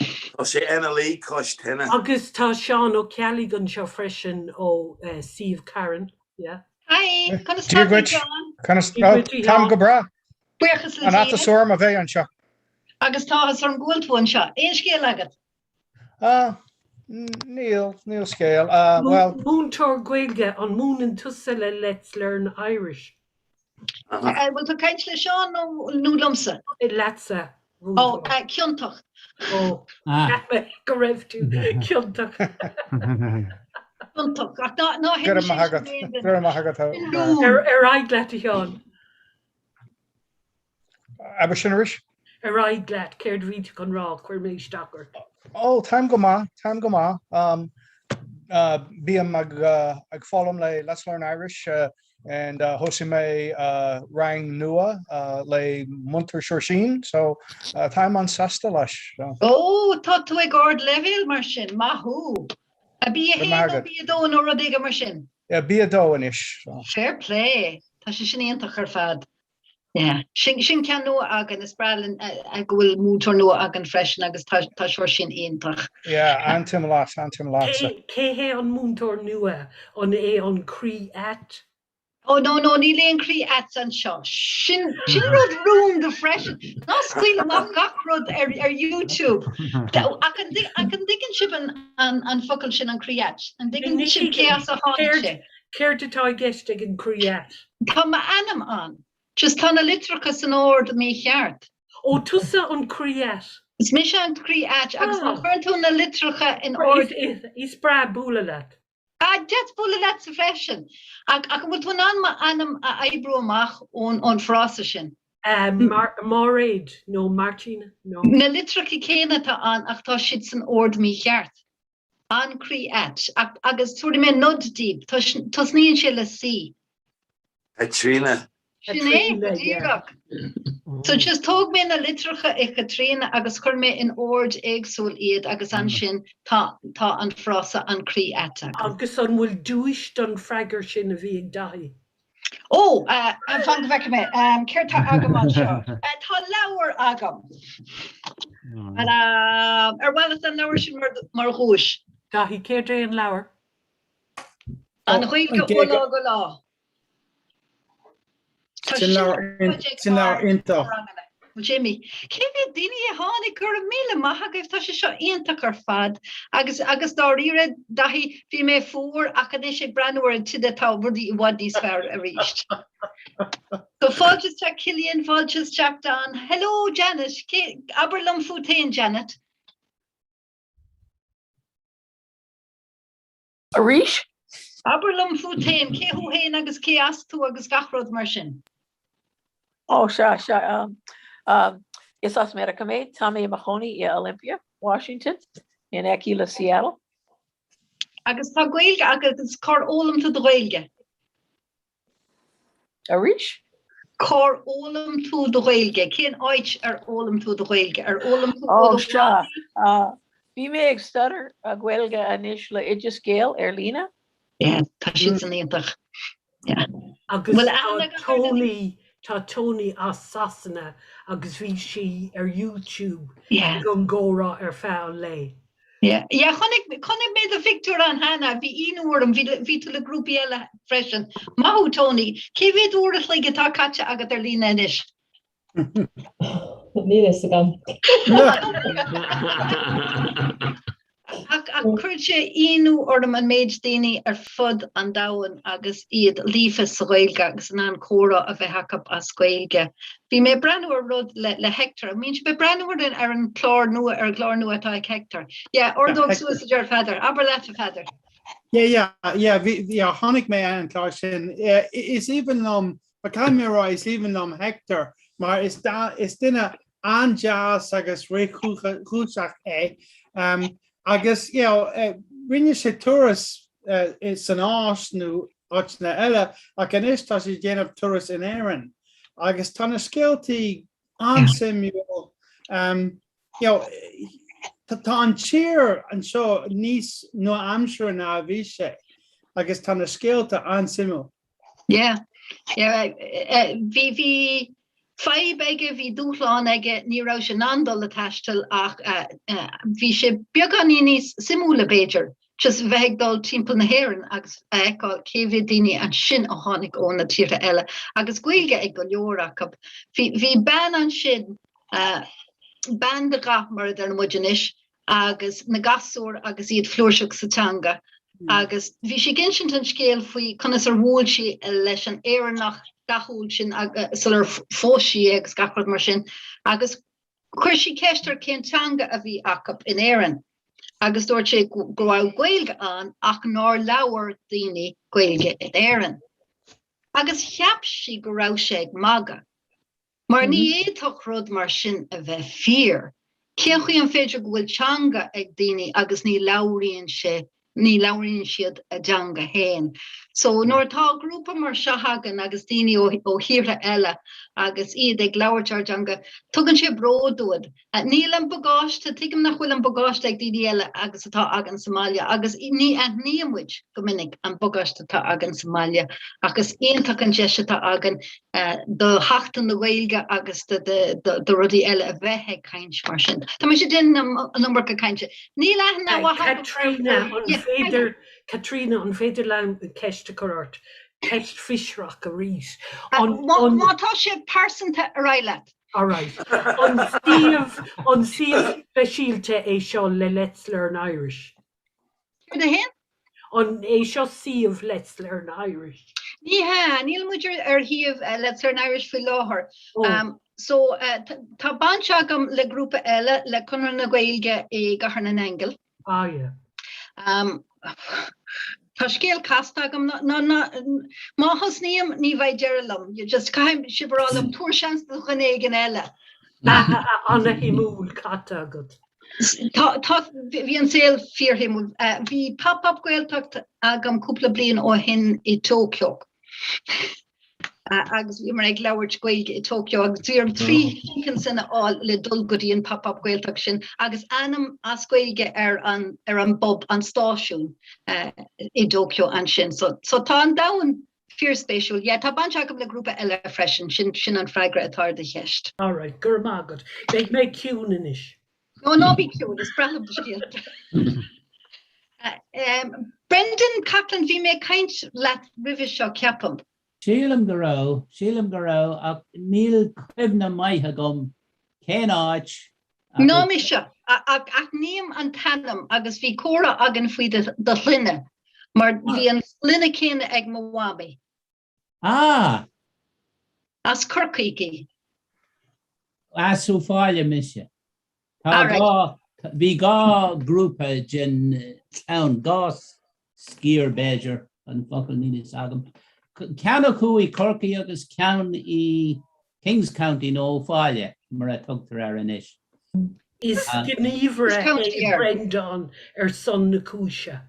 Tá sé ina luí cois tine. Agus tá Seán Ó Ceallaigh anseo freisin ó suíomh Karen, yeah. Hi, conas Dia tá tú, dhuit. John? Conas Dia tá? dhuit, a Táim Sheáin. go breá. Buíochas le An áthas Dia. orm a bheith anseo. Agus tá áthas orm go bhfuil tú anseo. Aon scéal agat? Ah, níl, níl scéal. Ah, bhuel. Múinteoir Gaeilge, an múineann tusa le Let's Learn Irish? An bhfuil tú ag caint le Seán nó nó liomsa? Leatsa, Ó, ciontach. Ó, cheap mé go raibh tú ciontach. Ciontach, ach ná ná Go raibh maith agat. Go raibh maith agat. Ar aghaidh leat, a Sheáin. Abair sin arís? Ar aghaidh leat, céard a bhí tú chun rá, chuir mé isteach ort. Ó, táim go maith, táim go maith. Bím ag ag foghlaim le Let's Learn Irish and thosaigh mé rang nua le Múinteoir Seoirsín, so táim an-sásta leis. Ó, tá tú ag ardleibhéal mar sin, maith thú. A B1 nó B2 nó rud éigin mar sin? Yeah, B2 anois. Fair play, tá sé sin iontach ar fad. Yeah. Sin sin ceann nua againn, is breá linn go bhfuil múinteoir nua againn freisin agus tá tá Seoirsín iontach. Yeah, aontaím leat, aontaím leatsa. Cé cé hé an múinteoir nua? An é an croí ait? Oh no no níl aon croí ait anseo. Sin sin rud rúnda freisin. Ná scaoil amach gach rud ar ar YouTube. Ach an ach an dtuigeann sibh an an an focal sin an croí ait? An dtuigeann sibh cé as a tháinig sé? Céard atá i gceist ag an croí ait? Tá m'ainm ann. Just tá na litreacha san ord mícheart. Ó, tusa an croí ait. Is mise an croí ait agus má chuireann tú na litreacha in ord. Is breá bualadh leat. Ah, deas bualadh leatsa freisin. Ach an bhfuil tú in ann m'ainm a oibriú amach ón frása sin? Máiréad nó Máirtín nó. Na litreacha céanna atá ann ach tá siad san ord mícheart. An croí ait. Agus tabharfaidh mé nod daoibh, tosnaíonn sé le C. Caitríona. Sin é, go díreach. So just thóg mé na litreacha i Caitríona agus chuir mé in ord éagsúil iad agus ansin tá tá an frása an croí ait agam. Agus an bhfuil duais don freagar sin a bhí ag Daithí? Ó, fan go bhfeicfidh mé. Céard tá agam anseo? Tá leabhar agam. Ar mhaith leat an leabhar sin mar dhuais? Daithí, céard é an leabhar? An Ghaeilge ó lá go lá. Sin leabhar iontach. Jimmy, cé mhéad daoine a tháinig? Go raibh míle maith agaibh, tá sé seo iontach ar fad. Agus agus dáiríre, Daithí, bhí mé fuar ach anois ag breathnú ar an tine tá rudaí i bhfad níos fearr arís. So fáilte isteach Cillian, fáilte isteach Don. Hello Janet, cé, abair liom fút féin Janet. Arís? Abair liom fút féin, cé thú féin agus cé as tú agus gach rud mar sin. Ó, sea, sea. Is as Meiriceá mé. Tá mé i mo chónaí i Olympia, Washington, in aice le Seattle. Agus tá Gaeilge agat agus cár fhoghlaim tú do Ghaeilge? Arís? Cár fhoghlaim tú do Ghaeilge? Cén áit ar fhoghlaim tú do Ghaeilge? Ar fhoghlaim tú ó do Ó, sea. Bhí mé ag staidéar Gaeilge anois le Oideas Gael ar líne. Yeah, tá siad san iontach. Yeah. Agus tá Tony, tá Tony as Sasana agus bhí sí ar YouTube ag an gcomhrá ar feadh an lae. Yeah, yeah, chonaic, chonaic mé do phictiúr ann cheana, bhí ionadh orm, bhí, bhí tú le grúpaí eile freisin. Maith thú, Tony. Cé mhéad uair a chloig atá caite agat ar líne anois? Níl fhios agam. Ach, ach cuireann sé ionadh orm an méid daoine ar fud an domhain agus iad líofa sa Ghaeilge agus in ann comhrá a bheith acu as Gaeilge. Bhí mé ag breathnú ar rud le, le Hector. An mbíonn sibh ag breathnú ar an, ar an chlár nua, ar an gclár nua atá ag Hector? Yeah, ordóg suas a deir Pheadar. Abair leat a Pheadair. Yeah, yeah, yeah, bhí, yeah, chonaic mé an clár sin. Yeah, is aoibhinn liom, but caithfidh mé a rá, is aoibhinn liom Hector mar is, is duine an-deas agus réchúiseach é. Um, agus, you know, eh, rinne sé turas uh, san Áis nó áiteanna eile ach anois tá sé ag déanamh turas in Éirinn. Agus tá na scéaltaí an-suimiúil. Um, you know, tá an tír anseo níos nua-aimseartha ná a bhí sé agus tá na scéalta an-suimiúil. Yeah. Yeah. Bhí bhí fadhb aige, bhí dúshlán aige, ní raibh sé in ann dul ag taisteal ach bhí sé beagáinín níos suimiúla b'fhéidir, just bheith ag dul timpeall na hÉireann agus a fheiceáil cé mhéad daoine ansin a tháinig ó na tíortha eile agus Gaeilge ag go leor acu. Bhí bhí bean ansin, bean de dhath mar a deir muid anois, agus na gasúir agus iad flúirseach sa teanga agus bhí sí ag insint an scéal faoi conas ar bhuail sí leis an Éireannach dathúil sin sular phós sí é agus gach rud mar sin agus chuir sí ceist air cén teanga a bhí acu in Éirinn agus dúirt sé go raibh Gaeilge ann ach nár labhair daoine Gaeilge in Éirinn. Agus cheap sí go raibh sé ag magadh. Mar ní fhéadfadh rud mar sin a bheith fíor. Cén chaoi an féidir go bhfuil teanga ag daoine agus ní labhraíonn sé, ní labhraíonn siad a dteanga féin? So nuair atá grúpa mar seo againn agus daoine ó ó thíortha eile agus iad ag labhairt ár dteanga, tugann sé bród dúinn. Níl an bagáiste, tuigim nach bhfuil an bagáiste ag daoine eile agus atá againn sa mbaile agus ní aithníonn muid go minic an bagáiste atá againn sa mbaile ach is iontach an deis atá againn do Sheachtain na Gaeilge agus do rudaí eile a bheith ag caint mar sin. Tá mise ag déanamh an iomarca cainte. Níl aithne mhaith agam ar Caitríona, an féidir, Caitríona, an féidir liom ceist a chur ort? Ceist fiosrach arís. Má tá sé pearsanta ar aghaidh leat. Alright. An suíomh, an suíomh speisialta é seo le Let's Learn Irish? Céard a haon? An é seo suíomh Let's Learn Irish? Ní hea, níl muid ar shuíomh Let's Learn Irish faoi láthair. So, tá baint agam le grúpa eile, le Conradh na Gaeilge i gCathair na nAingeal. Ah yeah. Tá scéal casta agam, má thosnaím ní bheidh deireadh liom, you just caithfidh sibh a rá liom tabhair seans do dhuine éigin eile. Ana-shuimiúil caite agat. Tá, tá, bhí an saol fíorshuimiúil. Bhí Pop Up Gaeltacht agam cúpla bliain ó shin i Tokyo. agus bhíomar ag labhairt Gaeilge i Tokyo agus bhí orm 3 Shinkansen a fháil le dul go dtí an Pop Up Gaeltacht sin agus ainm as Gaeilge ar an ar an bpub, an stáisiún i dTokyo ansin. So so tá an domhan fíorspéisiúil. Yeah, tá baint agam le grúpa eile freisin, sin sin an freagra atá ar do cheist. Alright, go raibh maith agat. Beidh mé ciúin anois. No, ná bí ciúin, is breá liom do scéalta. Brendan Coughlan, bhí mé ag caint leat roimhe seo, ceapaim. Sílim go raibh, sílim go raibh, ach níl cuimhne maith agam cén áit agus. Ná mise, ach aithním an t-ainm agus bhí comhrá againn faoi do shloinne, mar bhí an sloinne céanna ag mo mhamaí. Ah! As Corcaigh í. As Uíbh Fhailí mise. Tá dhá, bhí dhá grúpa den chlann, dhá sciar b'fhéidir, an focal níl fhios agam. Ceann acu i Corcaigh agus ceann i Kings County nó Uíbh Fhailí mar a tugtar air anois. Is gníomhaire é Breandán ar son na cúise.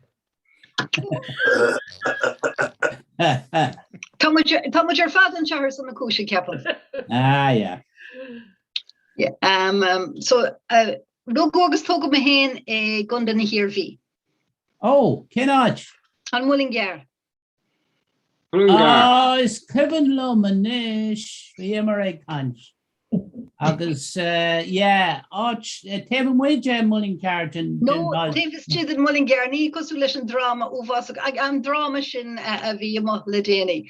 Tá muid tá muid ar fad anseo ar son na cúise, ceapaim. Ah, yeah. Yeah, um, um, so, uh, rugadh agus tógadh mé féin i gContae na hIarmhí. Oh, cén áit? An Muileann gCearr. Ah, is cuimhin liom anois, bhíomar ag caint. Agus, yeah, áit, taobh amuigh de Muileann gCearr den No, taobh istigh den Muileann gCearr, ní cosúil leis an dráma uafásach, an dráma sin a bhí amuigh le déanaí.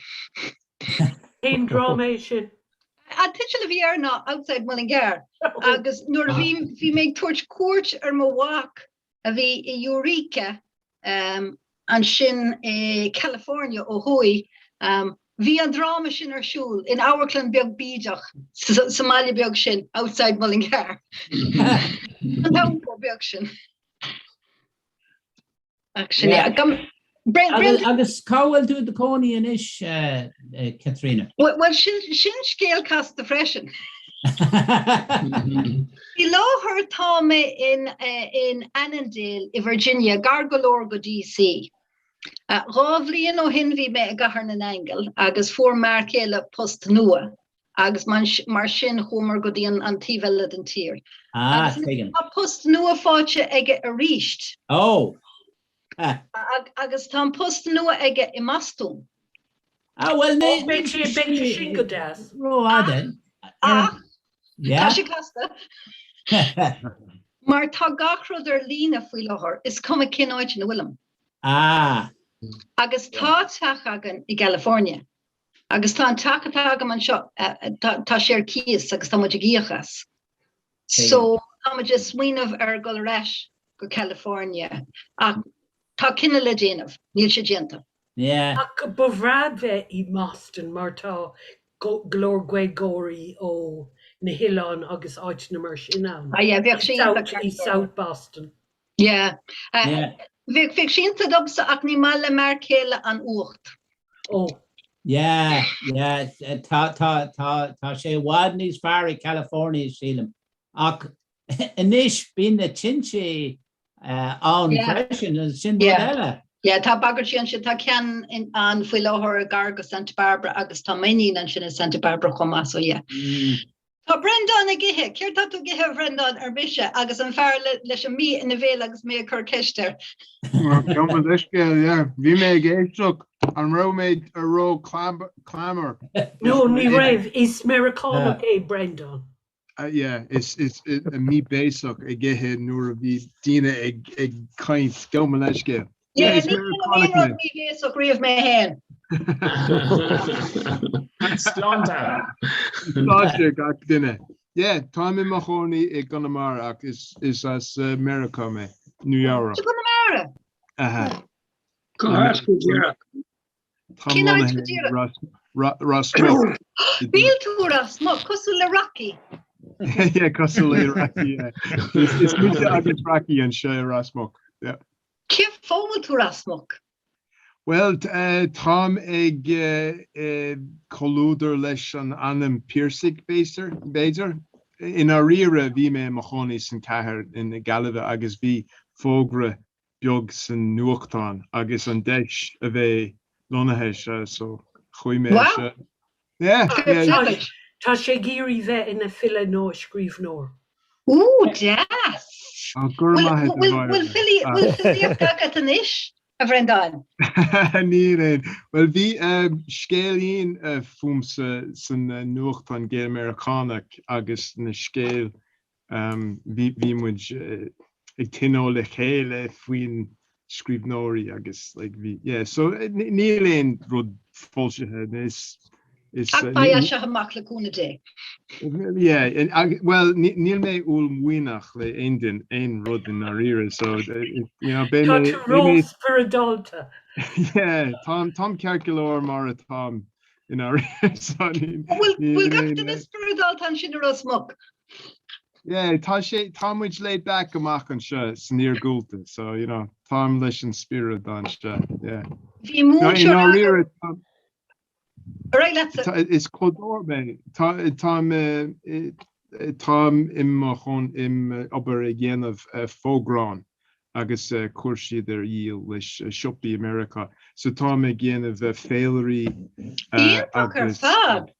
Cén dráma é sin? An teideal a bhí air ná Outside Mullingar agus nuair a bhí, bhí mé ag tabhairt cuairt ar mo mhac a bhí i Eureka ansin i California ó thuaidh. Bhí an dráma sin ar siúl in amharclann beag bídeach sa mbaile beag sin, outside Mullingar. An t-amharclann beag sin. Ach sin é. Agus cá bhfuil tú i do cónaí anois, Caitríona? Bhuel, sin scéal casta freisin. Faoi láthair tá mé in in Annandale i Virginia, gar go leor go DC. 2 bhliain ó shin bhí mé i gCathair na nAingeal agus fuair m'fhear céile post nua agus mar sin chuamar go dtí an taobh eile den tír. Ah, tuigim. Tá post nua faighte aige arís. Oh! Agus tá an post nua aige i mBostún. Ah, bhuel, ní Beidh sé beidh sé sin go deas. Rófhada. Ach, tá sé casta. Mar tá gach rud ar líne faoi láthair, is cuma cén áit ina bhfuilim. Ah. Agus tá teach againn i gCalifornia. Agus tá an teach atá agam anseo, tá sé ar cíos agus tá muid ag íoc as. So tá muid ag smaoineamh ar dhul ar ais go California ach tá cinneadh le déanamh, níl sé déanta. Yeah. Ach ba bhreá bheith i mBoston mar tá go leor Gaeilgeoirí ó na hoileáin agus áiteanna mar sin ann. Ah yeah, bheadh sé iontach. I South Boston. Yeah. Bheadh sé iontach domsa ach ní maith le m'fhear céile an fhuacht. Oh. Yeah, yeah, tá, tá, tá, tá sé i bhfad níos fearr i California, sílim. Ach anois bíonn na tinte ann freisin, agus sin rud eile. Yeah, tá bagairtí ansin, tá ceann ann faoi láthair gar go Santa Barbara agus tá m'iníon ansin i Santa Barbara chomh maith, so yeah. Tá Breandán ag ithe. Céard tá tú ag ithe, a Bhreandáin, ar mise, agus an fear leis an mbia ina bhéal agus mé ag cur ceist air. Gabh mo leithscéal, yeah. Bhí mé ag éisteacht. An raibh mé ró clamor? No, ní raibh. Is Meiriceánach é Breandán. Yeah, is is míbhéasach ag ithe nuair a bhí daoine ag ag caint. Gabh mo leithscéal. Yeah, is ní aon rud míbhéasach riamh mé féin. Sláinte! Sláinte gach duine. Yeah, táim i mo chónaí i gConamara ach is is as Meiriceá mé, New Eabhrac. I gConamara? Aha. Cá háit go díreach? Táim lonnaithe i Ros Muc. Níl tú i Ros Muc, cosúil le Rocky. Yeah, cosúil le Rocky, yeah. Is mise agus Rocky anseo i Ros Muc, yeah. Cén fáth a bhfuil tú i Ros Muc? Bhuel, táim ag comhluadar leis an ainm Piarsaigh, b'fhéidir. I ndáiríre, bhí mé i mo chónaí san cathair na Gaillimhe agus bhí fógra beag san nuachtán agus an deis a bheith lonnaithe seo so chuaigh mé Wow! Yeah, yeah. Tá sé ag iarraidh bheith ina file nó a scríbhneoir. Ooh, deas! Oh, go raibh maith agat, a Bhfuil Mháire. bhfuil filíocht agat anois, a Bhreandáin? Níl aon. Bhuel, bhí scéilín fúmsa san nuachtán Gael-Meiriceánach agus na scéil Bhí bhí muid ag tionól le chéile faoin scríbhneoirí agus like bhí yeah so níl aon rud foilsithe is is Ach beidh as seo amach le cúnamh Dé. Yeah well níl mé uaillmhianach le aon duine aon rud i ndáiríre so you know beidh mé Tá tú ró-spioradálta. Yeah táim táim ceart go leor mar atáim i ndáiríre so Bhfuil gach duine spioradálta ansin i Ros Muc? Yeah, tá sé, tá muid laid back amach anseo san iargúlta, so, you know, táim leis an spiorad anseo, yeah. Bhí múinteoir agam. Ar aghaidh leatsa. Is clódóir mé. Tá, táim, táim i mo chón, im obair ag dhéanamh fógrán agus cuir siad ar dhíol leis siopaí i Meiriceá. So táim ag dhéanamh féilirí Iontach ar agus fad!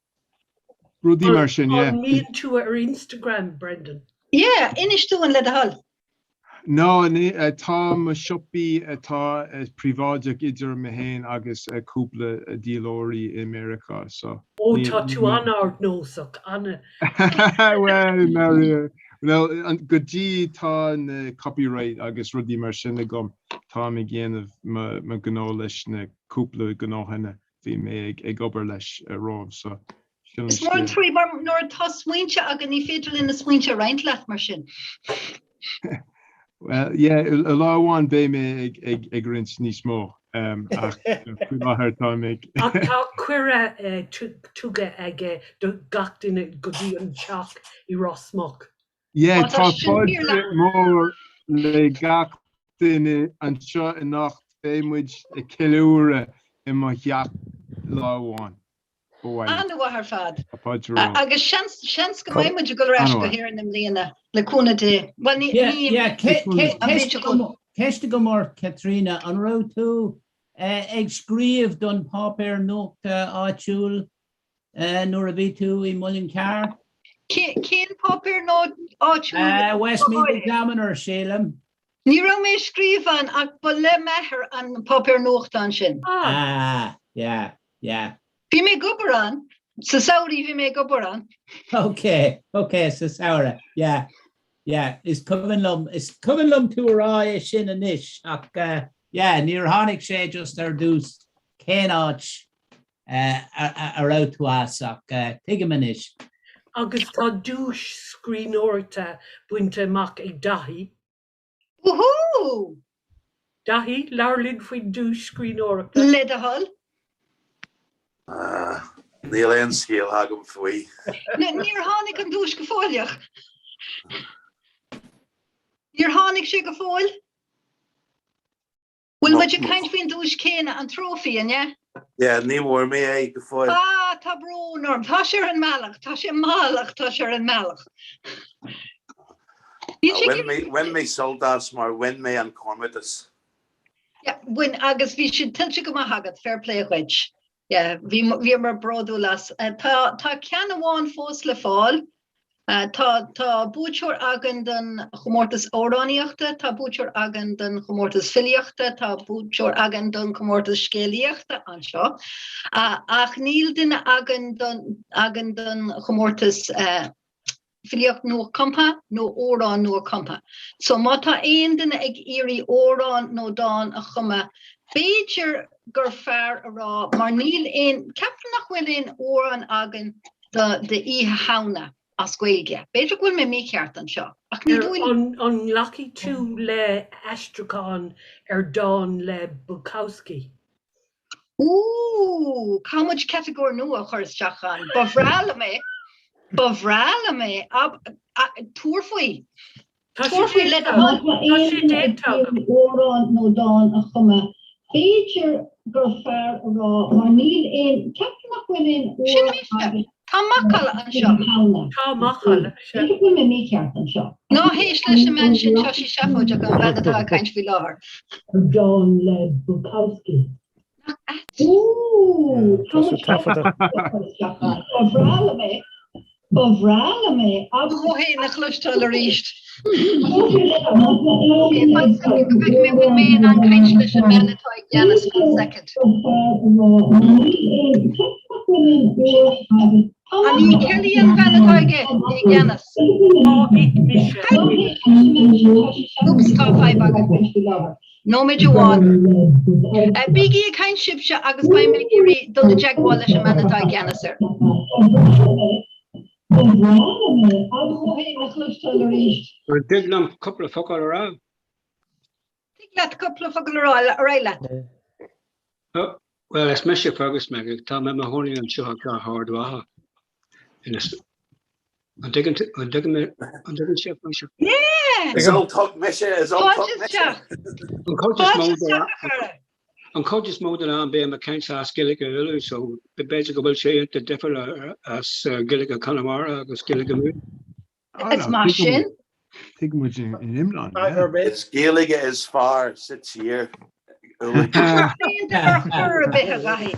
Rudaí mar sin, yeah. An mbíonn tú ar Instagram, Brendan? Yeah, inis dúinn le do thoil. No, tá mo siopaí atá príobháideach idir mé féin agus cúpla díolóirí i Meiriceá, so. Ó, tá tú an-ardnósach, an-. Bhuel, ndáiríre. Well, go dtí tá na copyright agus rudaí mar sin agam, táim ag dhéanamh mo gnó leis na cúpla gnóthanna. bhí mé ag obair leis romham so sin an Is mór an trua mar nuair atá smaointe agat ní féidir linn na smaointe a roinnt leat mar sin. Well yeah, lá amháin beidh mé ag ag ag roinnt níos mó ach faoi láthair táim ag. Ach tá cuireadh tugtha aige do gach duine go dtí an teach i Ros Muc. Yeah, tá fáilte mór le gach duine anseo anocht, beidh muid ag ceiliúradh i mo theach lá amháin. Ba mhaith liom. An-mhaith ar fad. Tá fáilte romhaibh. Agus seans, seans go mbeidh muid ag dul ar ais go hÉirinn i mbliana, le cúnamh Dé. Bhuel, ní, ní, Yeah, ceist agam ort, Caitríona, an raibh tú ag scríobh don páipéar nuachta áitiúil nuair a bhí tú i Muileann Cearr? Cén páipéar áitiúil? Westmeath Examiner, sílim. Ní raibh mé ag scríobh ann ach ba le m'athair an páipéar nuachta ansin. Ah, yeah, yeah. Bhí mé ag obair ann. Sa samhradh bhí mé ag obair ann. Ok, ok, sa samhradh, yeah, yeah. Is cuimhin liom, is cuimhin liom tú a rá é sin anois ach yeah, níor tháinig sé just ar dtús cén áit a raibh tú as, ach tuigim anois. Agus tá duais scríbhneoireachta bainte amach ag Daithí. Woohoo! Daithí, labhair linn faoin duais scríbhneoireachta. Le do thoil. Níl aon scéal agam faoi. Níor tháinig an duais go fóilleach. Níor tháinig sé go fóill? Bhfuil muid ag caint faoin duais céanna, an trófaí, an ea? Yeah, ní bhfuair mé é go fóill. Ah, tá brón orm. Tá sé ar an mbealach. Tá sé mall ach tá sé ar an mbealach. Bhain mé sult as mar bhain mé an comórtas. Yeah, bhain agus bhí sé tuillte go maith agat, fair play dhuit. Yeah, bhí bhíomar bródúil as. Tá tá ceann amháin fós le fáil. Tá tá buaiteoir againn don chomórtas amhránaíochta, tá buaiteoir againn don chomórtas filíochta, tá buaiteoir againn don chomórtas scéalaíochta anseo. Ach níl duine againn don againn don chomórtas filíocht nua-chumtha nó amhrán nua-chumtha. So má tá aon duine ag iarraidh amhrán nó dán a chumadh, b'fhéidir gur fearr a rá mar níl aon, ceapaim nach bhfuil aon amhrán againn do d'Oíche Shamhna as Gaeilge. B'fhéidir go bhfuil mé mícheart anseo, ach ní dóigh liom. An nglacfaidh tú le aistriúchán ar dán le Bukowski? Ooh, caithfidh muid catagóir nua a chur isteach ann. Ba bhreá liom é. Ba bhreá liom é. Tabhair faoi. Tabhair faoi le do thoil. Tá sé déanta agam. Amhrán nó dán a chumadh. B'fhéidir gur fearr a rá mar níl aon, ceapaim nach bhfuil aon Sin mise. Tá macalla anseo. Tá macalla. B'fhéidir go bhfuil mé mícheart anseo. Ná héist leis an mbean sin, tá sí seafóideach, an bhean atá ag caint faoi láthair. Dán le Bukowski. Nach ait? Ooh, tá muid taifeadta. Ba bhreá liom é. Ba bhreá liom é. Ba mhaith a chloisteáil arís. Ok, fan soicind go bhfeicfidh mé bhfuil mé in ann caint leis an mbean atá i gceannas, one second. An í Kelly an bhean atá aige i gceannas? Oops, tá fadhb againn. Nóiméad amháin. Bígí ag caint sibhse agus beidh mé ag iarraidh dul i dteagmháil leis an mbean atá i gceannas air. An dtig liom cúpla focal a rá? Tig leat cúpla focal a rá, ar aghaidh leat. Bhuel, is mise Fergus Mac, tá mé i mo chónaí anseo i gCathair Ard Mhacha. An dtuigeann an dtuigeann an dtuigeann sibh mise? Yeah! Is Ultach mise, is Ultach mise. An chuid is mó de an chuid is mó den am bím ag caint as Gaeilge Uladh so b'fhéidir go bhfuil sé iontach difriúil as Gaeilge Chonamara agus Gaeilge Mumhan. Is maith sin. Tuigeann muid in iomlán. Is Gaeilge is fearr sa tír. Aon ar chor ar bith a Dhaithí.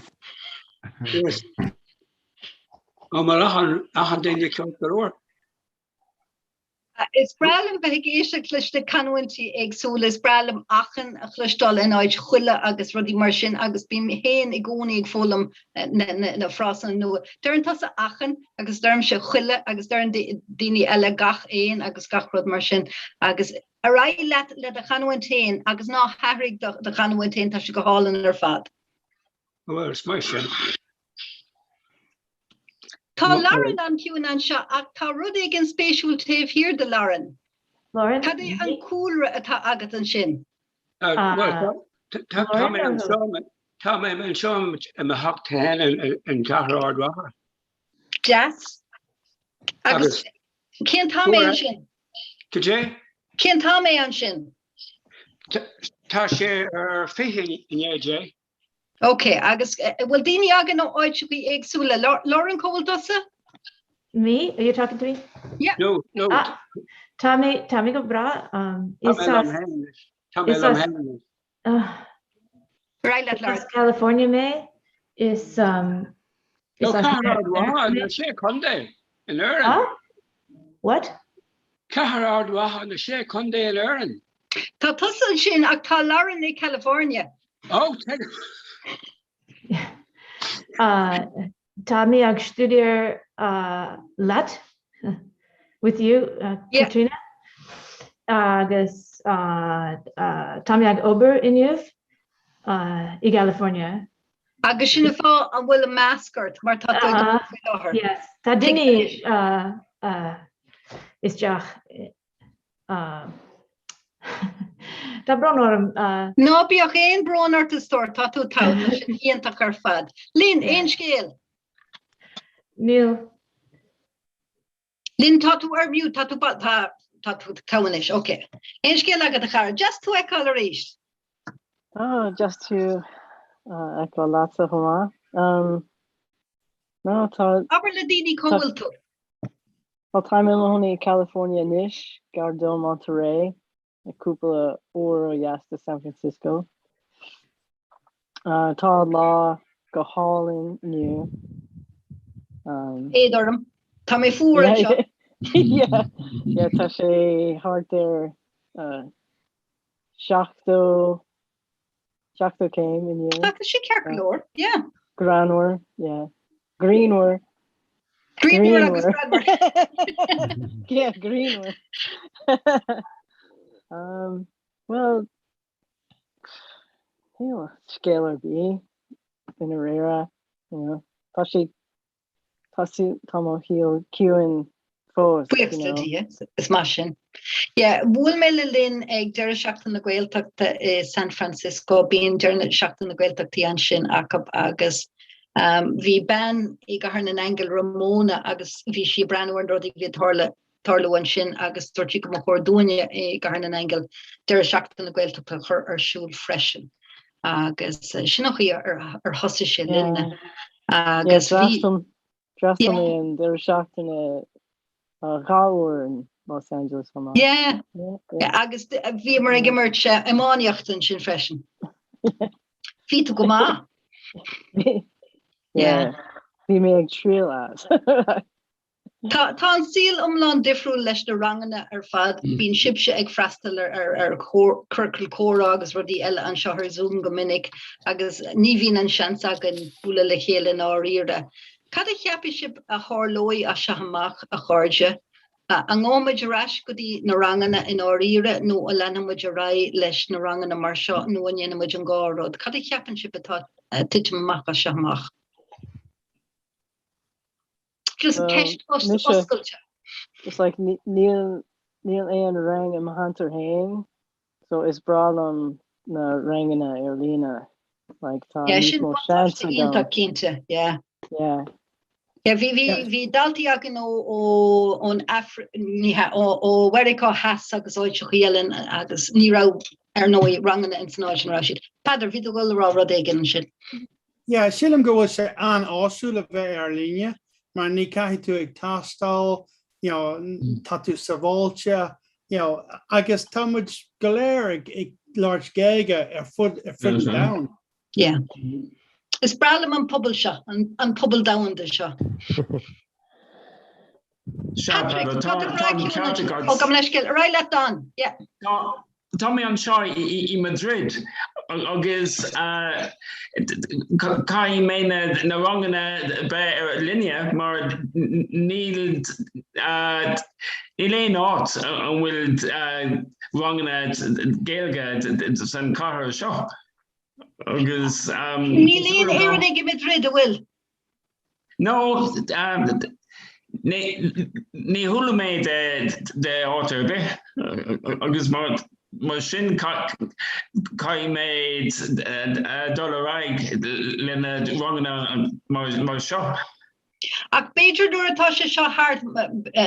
Ó mar achan duine ceart go leor. Is breá liom bheith ag éisteacht leis na canúintí éagsúla, is breá liom achan a chloisteáil in áit chuile agus rudaí mar sin agus bím féin i gcónaí ag foghlaim na frásanna nua. Deireann tusa achan agus deirimse chuile agus deireann daoine eile gach aon agus gach rud mar sin agus ar aghaidh leat le do chanúint féin agus ná hathraigh do chanúint féin, tá sé go hálainn ar fad. Bhuel, is maith sin. Tá Lauren an-chiúin anseo ach tá rud éigin spéisiúil taobh thiar de Lauren. Lauren? Cad é an cúlra atá agat ansin? Bhuel, tá mé anseo, tá mé anseo i mo theach féin in Cathair Ard Mhacha. Deas. Agus cén t-am é ansin? Cad é? Cén t-am é ansin? Tá sé ar 10:40. Ok, agus bhfuil daoine againn ó áiteachaí éagsúla? Lauren, cá bhfuil tusa? Me? Are you talking to me? Yeah. No, no. Ah, tá mé, tá mé go breá. Um, Tá is mé liom as, féin anois. Tá mé is liom as, féin anois. uh, Ar aghaidh leat, is as Lauren. California mé. Is, um, No, is as Cathair Ard America Mhacha mé. na sé contae in Éirinn. Huh? What? Cathair Ard Mhacha na sé contae in Éirinn. Tá tusa ansin ach tá Lauren i California. Oh, tuigim. Uh, tá mé ag stuidéar uh, leat, with you, uh, Yeah. Katrina. Agus uh, uh, tá mé ag obair inniu uh, i California. Agus sin an fáth an bhfuil an masc ort mar tá tú ag Uh, obair faoi láthair. yes, tá daoine uh, uh, isteach Tá brón orm. Ná bíodh aon brón ort a stór, tá tú togha, tá sin iontach ar fad. Lynn, aon scéal? Níl. Lynn, tá tú ar mute, tá tú, tá, tá tú togha anois, ok. Aon scéal agat a chara? Deas tú a fheiceáil arís. Ah, deas tú. a fheiceáil leatsa chomh maith. No, tá. Abair le daoine cá bhfuil tú. Well, táim i mo chónaí i California anois, gar do Monterey, cúpla uair ó dheas de San Francisco. Tá an lá go hálainn inniu. Éad orm. Tá mé fuar anseo. Yeah, yeah, tá sé thart ar 70 70 céim inniu. Tá sé ceart go leor, yeah. Greannmhar, yeah. Grianmhar. Grianmhar agus greannmhar. Yeah, grianmhar. um, well, níl scéal ar bith i ndáiríre, you know. Tá sé Tá tá mo shaol ciúin fós, you Buíochas le know. Dia, is maith sin. Yeah, bhuail mé le Lynn ag deireadh seachtaine na Gaeltachta i San Francisco, bíonn deireadh seachtaine na Gaeltachtaí ansin acu agus um, bhí bean i gCathair na nAingeal, Ramona, agus bhí sí ag breathnú ar na rudaí a bhí ag tarlú tarlú ansin agus dúirt sí go mba chóir dúinne i gCathair na nAingeal deireadh seachtaine na Gaeltachta a chur ar siúl freisin. Agus sin an chaoi ar ar thosaigh sé linne. Agus bhí. D'fhreastail mé an deireadh seachtaine dhá uair in Los Angeles chomh maith. Yeah, agus bhíomar ag imirt iománaíocht ansin freisin. Bhí tú go maith. Yeah. Bhí mé ag triail as. Tá tá an saol iomlán difriúil leis na ranganna ar fad. Bíonn sibhse ag freastal ar ar ar ciorcal comhrá agus rudaí eile anseo ar Zoom go minic agus ní bhíonn an seans againn bualadh le chéile i ndáiríre. Cad a cheapfaidh sibh a tharlóidh as seo amach, a chairde? An ngabhfaidh muid ar ais go dtí na ranganna i ndáiríre nó an leanfaidh muid ar aghaidh leis na ranganna mar seo nó an ndéanfaidh muid an dhá rud? Cad a cheapann sibh atá ag titim amach as seo amach? Just ceist oscailte. Just like níl níl aon rang i mo cheantar féin so is breá liom na ranganna ar líne like tá Yeah, níos sin mó seans buntáiste agam. iontach cinnte, yeah. Yeah. Yeah, bhí bhí bhí daltaí againn ó ó ón Afra ní hea ó ó Mheiriceá Theas agus áiteacha eile agus ní raibh ar ndóigh ranganna ins an áit ina raibh siad. Peadar, bhí tú ag dul a rá rud éigin ansin. Yeah, sílim go bhfuil sé an-áisiúil a bheith ar líne mar ní caithfidh tú ag taisteal, you know, tá tú sábháilte, you know, agus tá muid go léir ag ag labhairt Gaeilge ar fud ar fud an domhain. Yeah. Is breá liom an pobal seo, an an pobal domhanda seo. Patrick, tá tú breá ciúin. Ó, gabh mo leithscéal. Ar aghaidh leat, Don. Yeah. Tá mé anseo i Madrid agus caithfidh mé na ranganna bheith ar líne mar níl níl aon áit an bhfuil ranganna Gaeilge san chathair seo agus. Níl aon Éireannaigh i Madrid, an bhfuil? No, ní chuala mé de áit ar bith agus mar sin caithfidh mé dul ar aghaidh le na ranganna mar seo. Ach b'fhéidir nuair atá sé seo thart,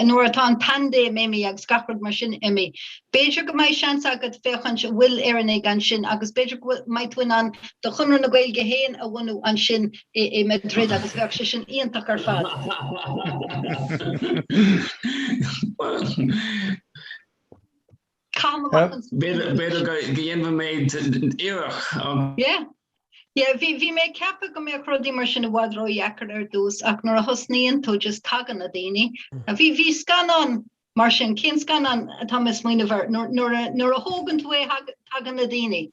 nuair atá an paindéim imithe agus gach rud mar sin imithe, b'fhéidir go mbeidh seans agat féachaint an bhfuil Éireannaigh ansin agus b'fhéidir go mbeidh tú in ann do Chonradh na Gaeilge féin a bhunú ansin i Madrid agus bheadh sé sin iontach ar fad. Caithim amach an B'fhéidir go dhéanfaidh mé iarracht. Yeah. Yeah, bhí, bhí mé ag ceapadh go mbeadh rudaí mar sin i bhfad ródheacair ar dtús ach nuair a thosnaíonn tú just tagann na daoine. Bhí, bhí scannán mar sin, cén scannán atá mé ag smaoineamh air? Nuair, nuair a, nuair a thógann tú é tagann na daoine.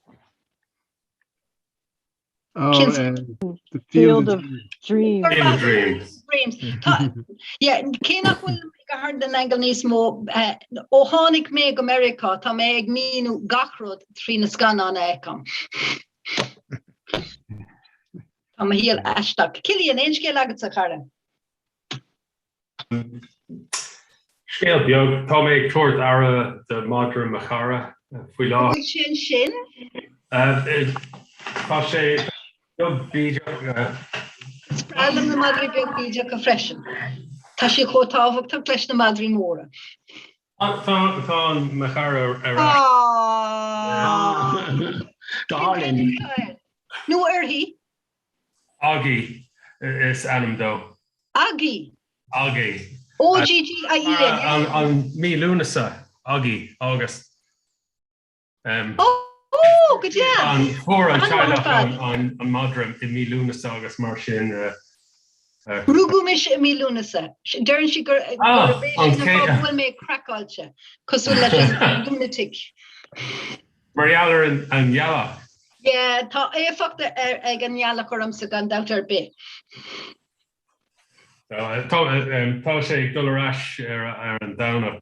Oh, Cén uh, the Field of Dreams. Field of Dreams. Dreams. Tá, yeah, cé nach bhfuil i gCathair na nAingeal níos mó, eh, ó tháinig mé go Meiriceá, tá mé ag míniú gach rud trí na scannáin a fheicim. Tá mo shaol aisteach. Cillian, aon scéal agatsa, a chara? Scéal beag, tá mé ag tabhairt aire do mhadra mo chara faoi láthair. Bhfuil sé ansin? Tá sé beag bídeach. Is breá liom na madraí beag bídeacha freisin. Tá siad chomh tábhachtach leis na madraí móra. Tá mo chara ar ais. Go hálainn. Nó uirthi. uirthi? Oggie is ainm dó. Aggie? Oggie. O-G-G-I-E, yeah? An mí Lúnasa, Oggie, August. Ó, go deas! Fuair an teaghlach an madra i mí Lúnasa agus mar sin. Rugadh mise i mí Lúnasa. Deireann siad gurb é sin an fáth go bhfuil mé craiceáilte, cosúil leis an lunatic. Mar gheall ar an ghealach. Yeah, tá éifeacht ag an ngealach ormsa gan dabht ar bith. Tá sé ag dul ar ais ar an Domhnach.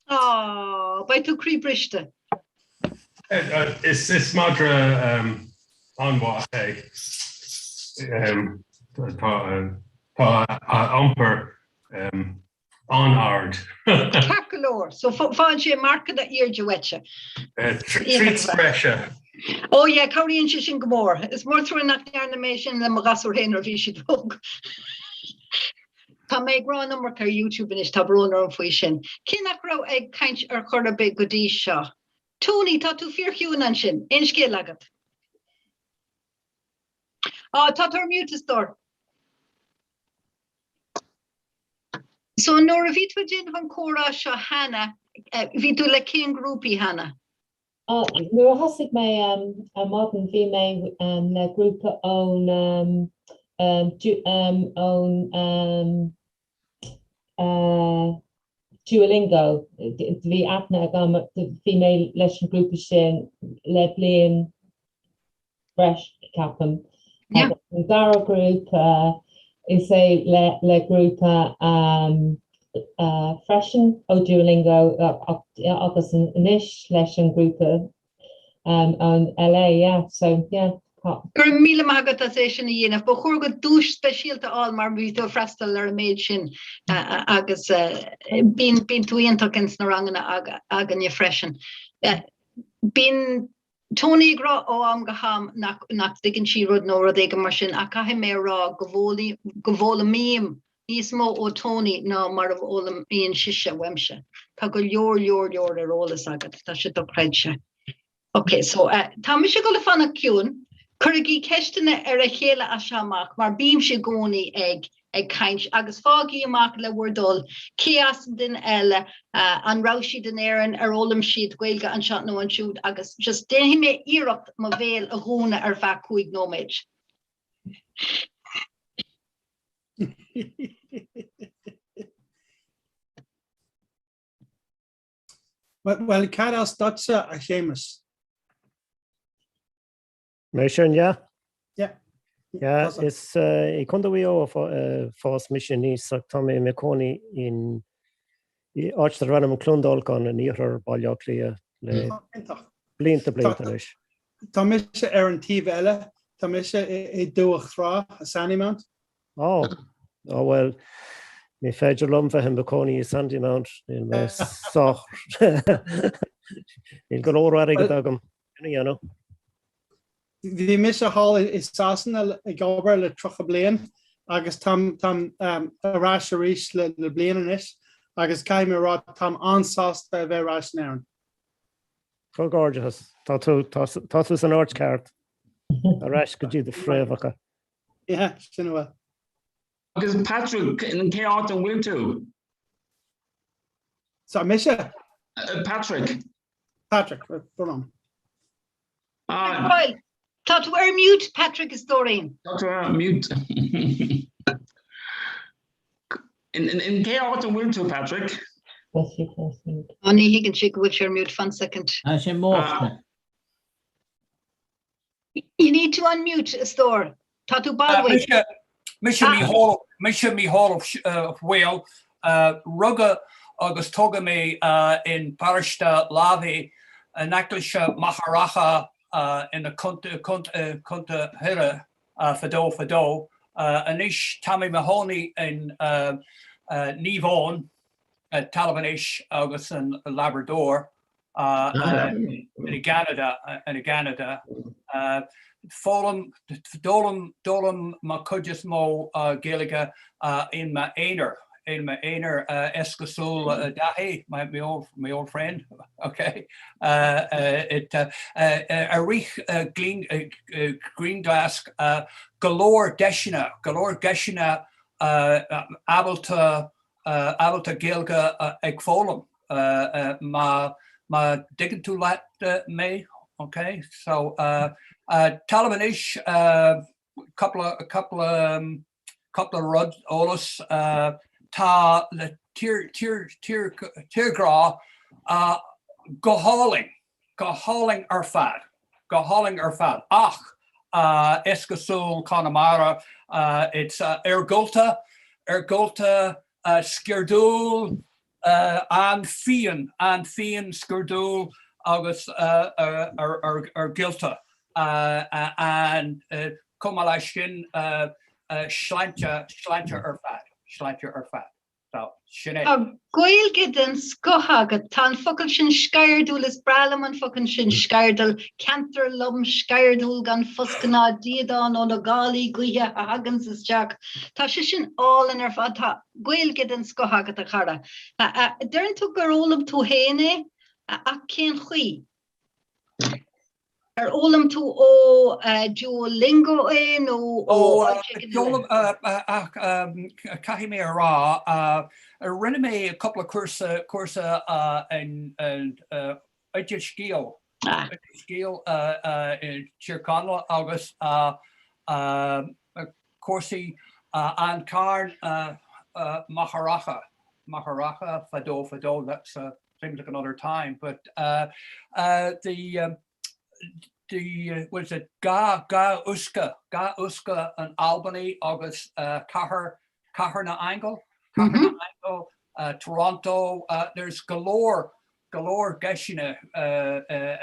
Aww, beidh tú croíbhriste. Is madra an-mhaith é. Tá a iompar an-ard. Ceart go leor. So faigheann sé marcanna airde uaitse. Treats breise. Oh yeah, cabhraíonn sé sin go mór. Is mór trua nach ndearna mé sin le mo ghasúir féin nuair a bhí siad óg. Tá mé ag rá an iomarca ar YouTube anois, tá brón orm faoi sin. Cé nach raibh ag caint ar chor ar bith go dtí seo? Tony, tá tú fíorchiúin ansin. Aon scéal agat? Á, tá tú ar mute, a stór. So nuair a bhí tú ag déanamh an comhrá seo cheana, bhí tú le cén grúpaí cheana? Nuair a thosaigh mé ar maidin bhí mé le grúpa ón ón Duolingo. Bhí aithne agam, bhí mé leis an grúpa sin le bliain breis, ceapaim. Agus an dara grúpa, is é le grúpa freisin ó Duolingo agus anois leis an grúpa ón LA, yeah, so yeah. Go raibh míle maith agat as é sin a dhéanamh. Ba chóir duit duais speisialta a fháil mar bhí tú ag freastal ar an méid sin agus bíonn tú iontach ins na ranganna againne freisin. Bíonn Tony ag rá ó am go ham nach dtuigeann sí rud nó rud éigin mar sin ach caithfidh mé a rá go bhfoghlaimím níos mó ó Tony ná mar a fhoghlaimíonn sise uaimse. Tá go leor leor leor ar eolas agat, tá sé dochreidte. Ok, so tá mise ag dul a fanacht ciúin, cuirigí ceisteanna ar a chéile as seo amach mar bímse i gcónaí ag ag caint agus faighigí amach le bhur dtoil cé as an duine eile, an raibh siad in Éirinn, ar fhoghlaim siad Gaeilge anseo nó ansiúd agus just déanfaidh mé iarracht mo bhéal a dhúnadh ar feadh 5 nóiméad. Bhuel, cad as duitse, a Shéamus? Mé sin, yeah. Yeah. Yeah, is i Contae Mhaigh Eo a fás mise aníos ach tá mé i mo chónaí in áit darb ainm Clondalkin in iarthar Baile Átha Cliath le blianta blianta anois. Tá mise ar an taobh eile, tá mise i Dumhach Trá, i Sandymount. Ó, ó bhuel, ní féidir liom bheith i mo chónaí i Sandymount, níl mé sách, níl go leor airgead agam. Sin a dhéanamh. Bhí mise thall i Sasana ag obair le 30 bliain agus táim ar ais arís le bliain anois agus caithfidh mé a rá táim an-sásta a bheith ar ais in Éirinn. Comhghairdeachas. Tá tú, tá tú san áit ceart. Ar ais go dtí do phréamhacha. Yeah, sin a bhfuil. Agus Patrick, cé áit an bhfuil tú? Sorry, mise? Patrick. Patrick, brón. Bhuel, tá tú ar mute, Patrick a stóirín. Tá tú ar mute. In cé áit an bhfuil tú, Patrick? Ó, ní thuigeann sé go bhfuil sé ar mute, fan soicind. Tá sé múchta. You need to unmute, a stór. Tá tú balbh. Mise Mícheál, mise Mícheál Ó Foighil, rugadh agus tógadh mé in paróiste Lavey in aice Machaire Rátha ina Contae Dhoire fadó fadó. Anois tá mé i mo chónaí in Naomh Eoin, Talamh an Éisc agus an Labrador. i gCeanada, i gCeanada. Foghlaim, d'fhoghlaim, d'fhoghlaim mo chuid is mó Gaeilge in m'aonar. I m'aonar is cosúil Daithí, my my old my old friend, okay. It i rith Grianghlas go leor deiseanna, go leor deiseanna ábalta ábalta Gaeilge ag foghlaim má má dtuigeann tú leat mé, okay. So talamh anois cúpla cúpla cúpla rud eolas tá le tír tír tír tírghrá go hálainn go hálainn ar fad go hálainn ar fad ach is cosúil Conamara it's iargúlta iargúlta sceirdiúil an-fhiáin, an-fhiáin, sceirdiúil agus iargúlta. And chomh maith leis sin, sláinte, sláinte ar fad, sláinte ar fad. So, sin é. Tá Gaeilge den scoth agat. Tá an focal sin sceirdiúil, is breá liom an focal sin sceirdiúil. Ceantar lom sceirdiúil gan foscadh ná díodán ó na gálaí gaoithe a thaganns isteach. Tá sé sin álainn ar fad. Tá. Gaeilge den scoth agat, a chara. Deireann tú gur fhoghlaim tú féin é, ach cén chaoi? Ar fhoghlaim tú ó Duolingo é nó ó áit éigin eile? Ach caithfidh mé a rá, rinne mé cúpla cúrsa cúrsa in Oideas Gael, Oideas Gael i Tír Chonaill agus cúrsaí An Carn Machaire Rátha, Machaire Rátha fadó fadó, that's seems like another time, but the the what is it gá gá uisce gá uisce in Albany agus cathair cathair na Aingeal cathair na Aingeal Toronto there's go leor go leor deiseanna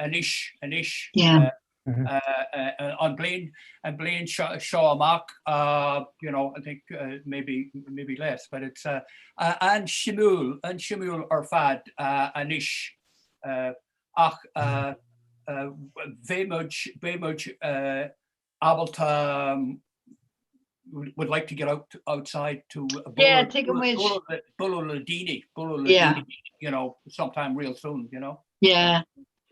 anois anois an bliain an bliain seo amach you know I think maybe maybe less but it's an-suimiúil an-suimiúil ar fad anois ach bheidh muid beidh muid ábalta would like to get out outside to Yeah, tuigim muid. bualadh le daoine, bualadh le Yeah. daoine, you know, sometime real soon, you know. Yeah.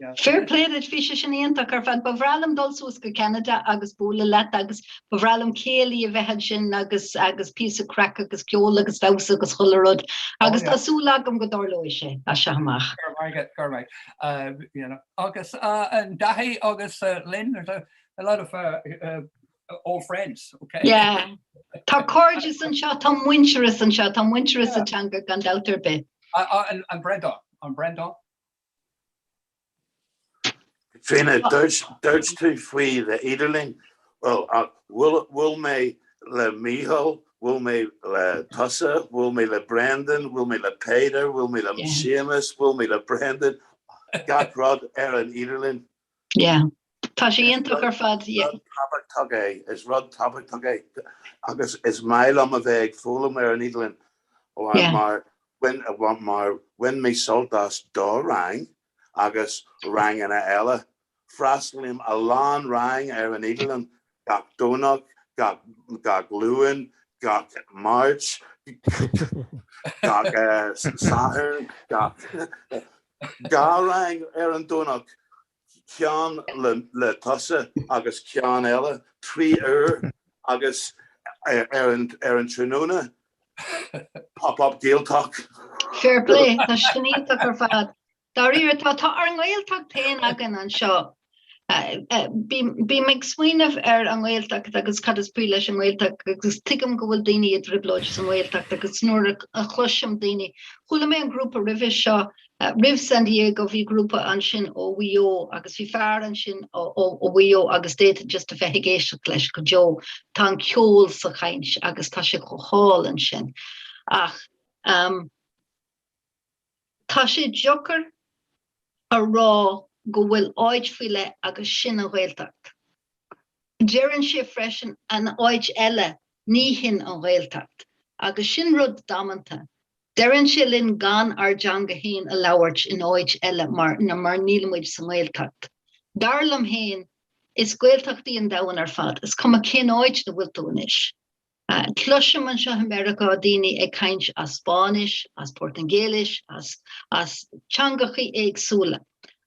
Yeah. Fair play duit, bhí sé sin iontach ar fad. Ba bhreá liom dul suas go Ceanada agus bualadh leat agus ba bhreá liom céilí a bheith ansin agus agus píosa craic agus ceol agus damhsa agus chuile rud. Agus Oh, yeah. tá súil agam go dtarlóidh sé as seo amach. Go raibh maith agat, go raibh maith. Uh, you know, agus uh, an Daithí agus uh, Lynn, there's a, A lot of uh, uh, old friends, okay? Yeah. Tá cairdeas anseo, tá muintearas anseo, tá muintearas sa teanga gan dabht ar bith. An, an Brendan, an Brendan. Tríona, dúirt dúirt tú faoi le idirlíon, well, uh, bhuail bhuail mé le Mícheál, bhuail mé le tusa, bhuail mé le Brendan, bhuail mé le Peter, bhuail mé le Yeah. Séamus, bhuail mé le Brendan, gach rud ar an idirlíon. Yeah. Tá sé iontach ar fad, yeah. Rud tábhachtach é, is rud tábhachtach é agus is maith liom a bheith ag foghlaim ar an idirlíon Yeah. mar bhain mar bhain mé sult as do rang agus ranganna eile. Freastalaím a lán rang ar an idirlíon gach Domhnach, gach gach Luan, gach Máirt, gach Satharn, gach 2 rang ar an Domhnach, ceann le tusa agus ceann eile, 3 uair agus ar an tráthnóna, Pop Up Gaeltacht. Fair play, tá sin iontach ar fad. Dáiríre, tá tá ár nGaeltacht féin againn anseo. Bím ag smaoineamh ar an nGaeltacht agus cad is brí leis an nGaeltacht agus tuigim go bhfuil daoine i dtrioblóid sa nGaeltacht agus nuair a chloisim daoine, chuala mé an grúpa roimhe seo, roimh San Diego bhí grúpa ansin ó Mhaigh Eo agus bhí fear ansin ó Mhaigh Eo agus d'fhéadfainn just a bheith ag éisteacht leis go deo. Tá an ceol sa chaint agus tá sé chomh hálainn sin. Ach Tá sé deacair a rá go bhfuil áit faoi leith agus sin an Ghaeltacht. Deireann sé freisin an áit eile ní hin an Ghaeltacht. Agus sin rud damanta. Deireann sé linn gan ár dteanga féin a labhairt in áit eile mar mar níl muid sa nGaeltacht. Dar liom féin, is Gaeltacht í an domhan ar fad, is cuma cén áit ina bhfuil tú anois. Cloisim anseo i Meiriceá daoine ag caint as Spáinnis, as Portaingéilis, as as teangachaí éagsúla.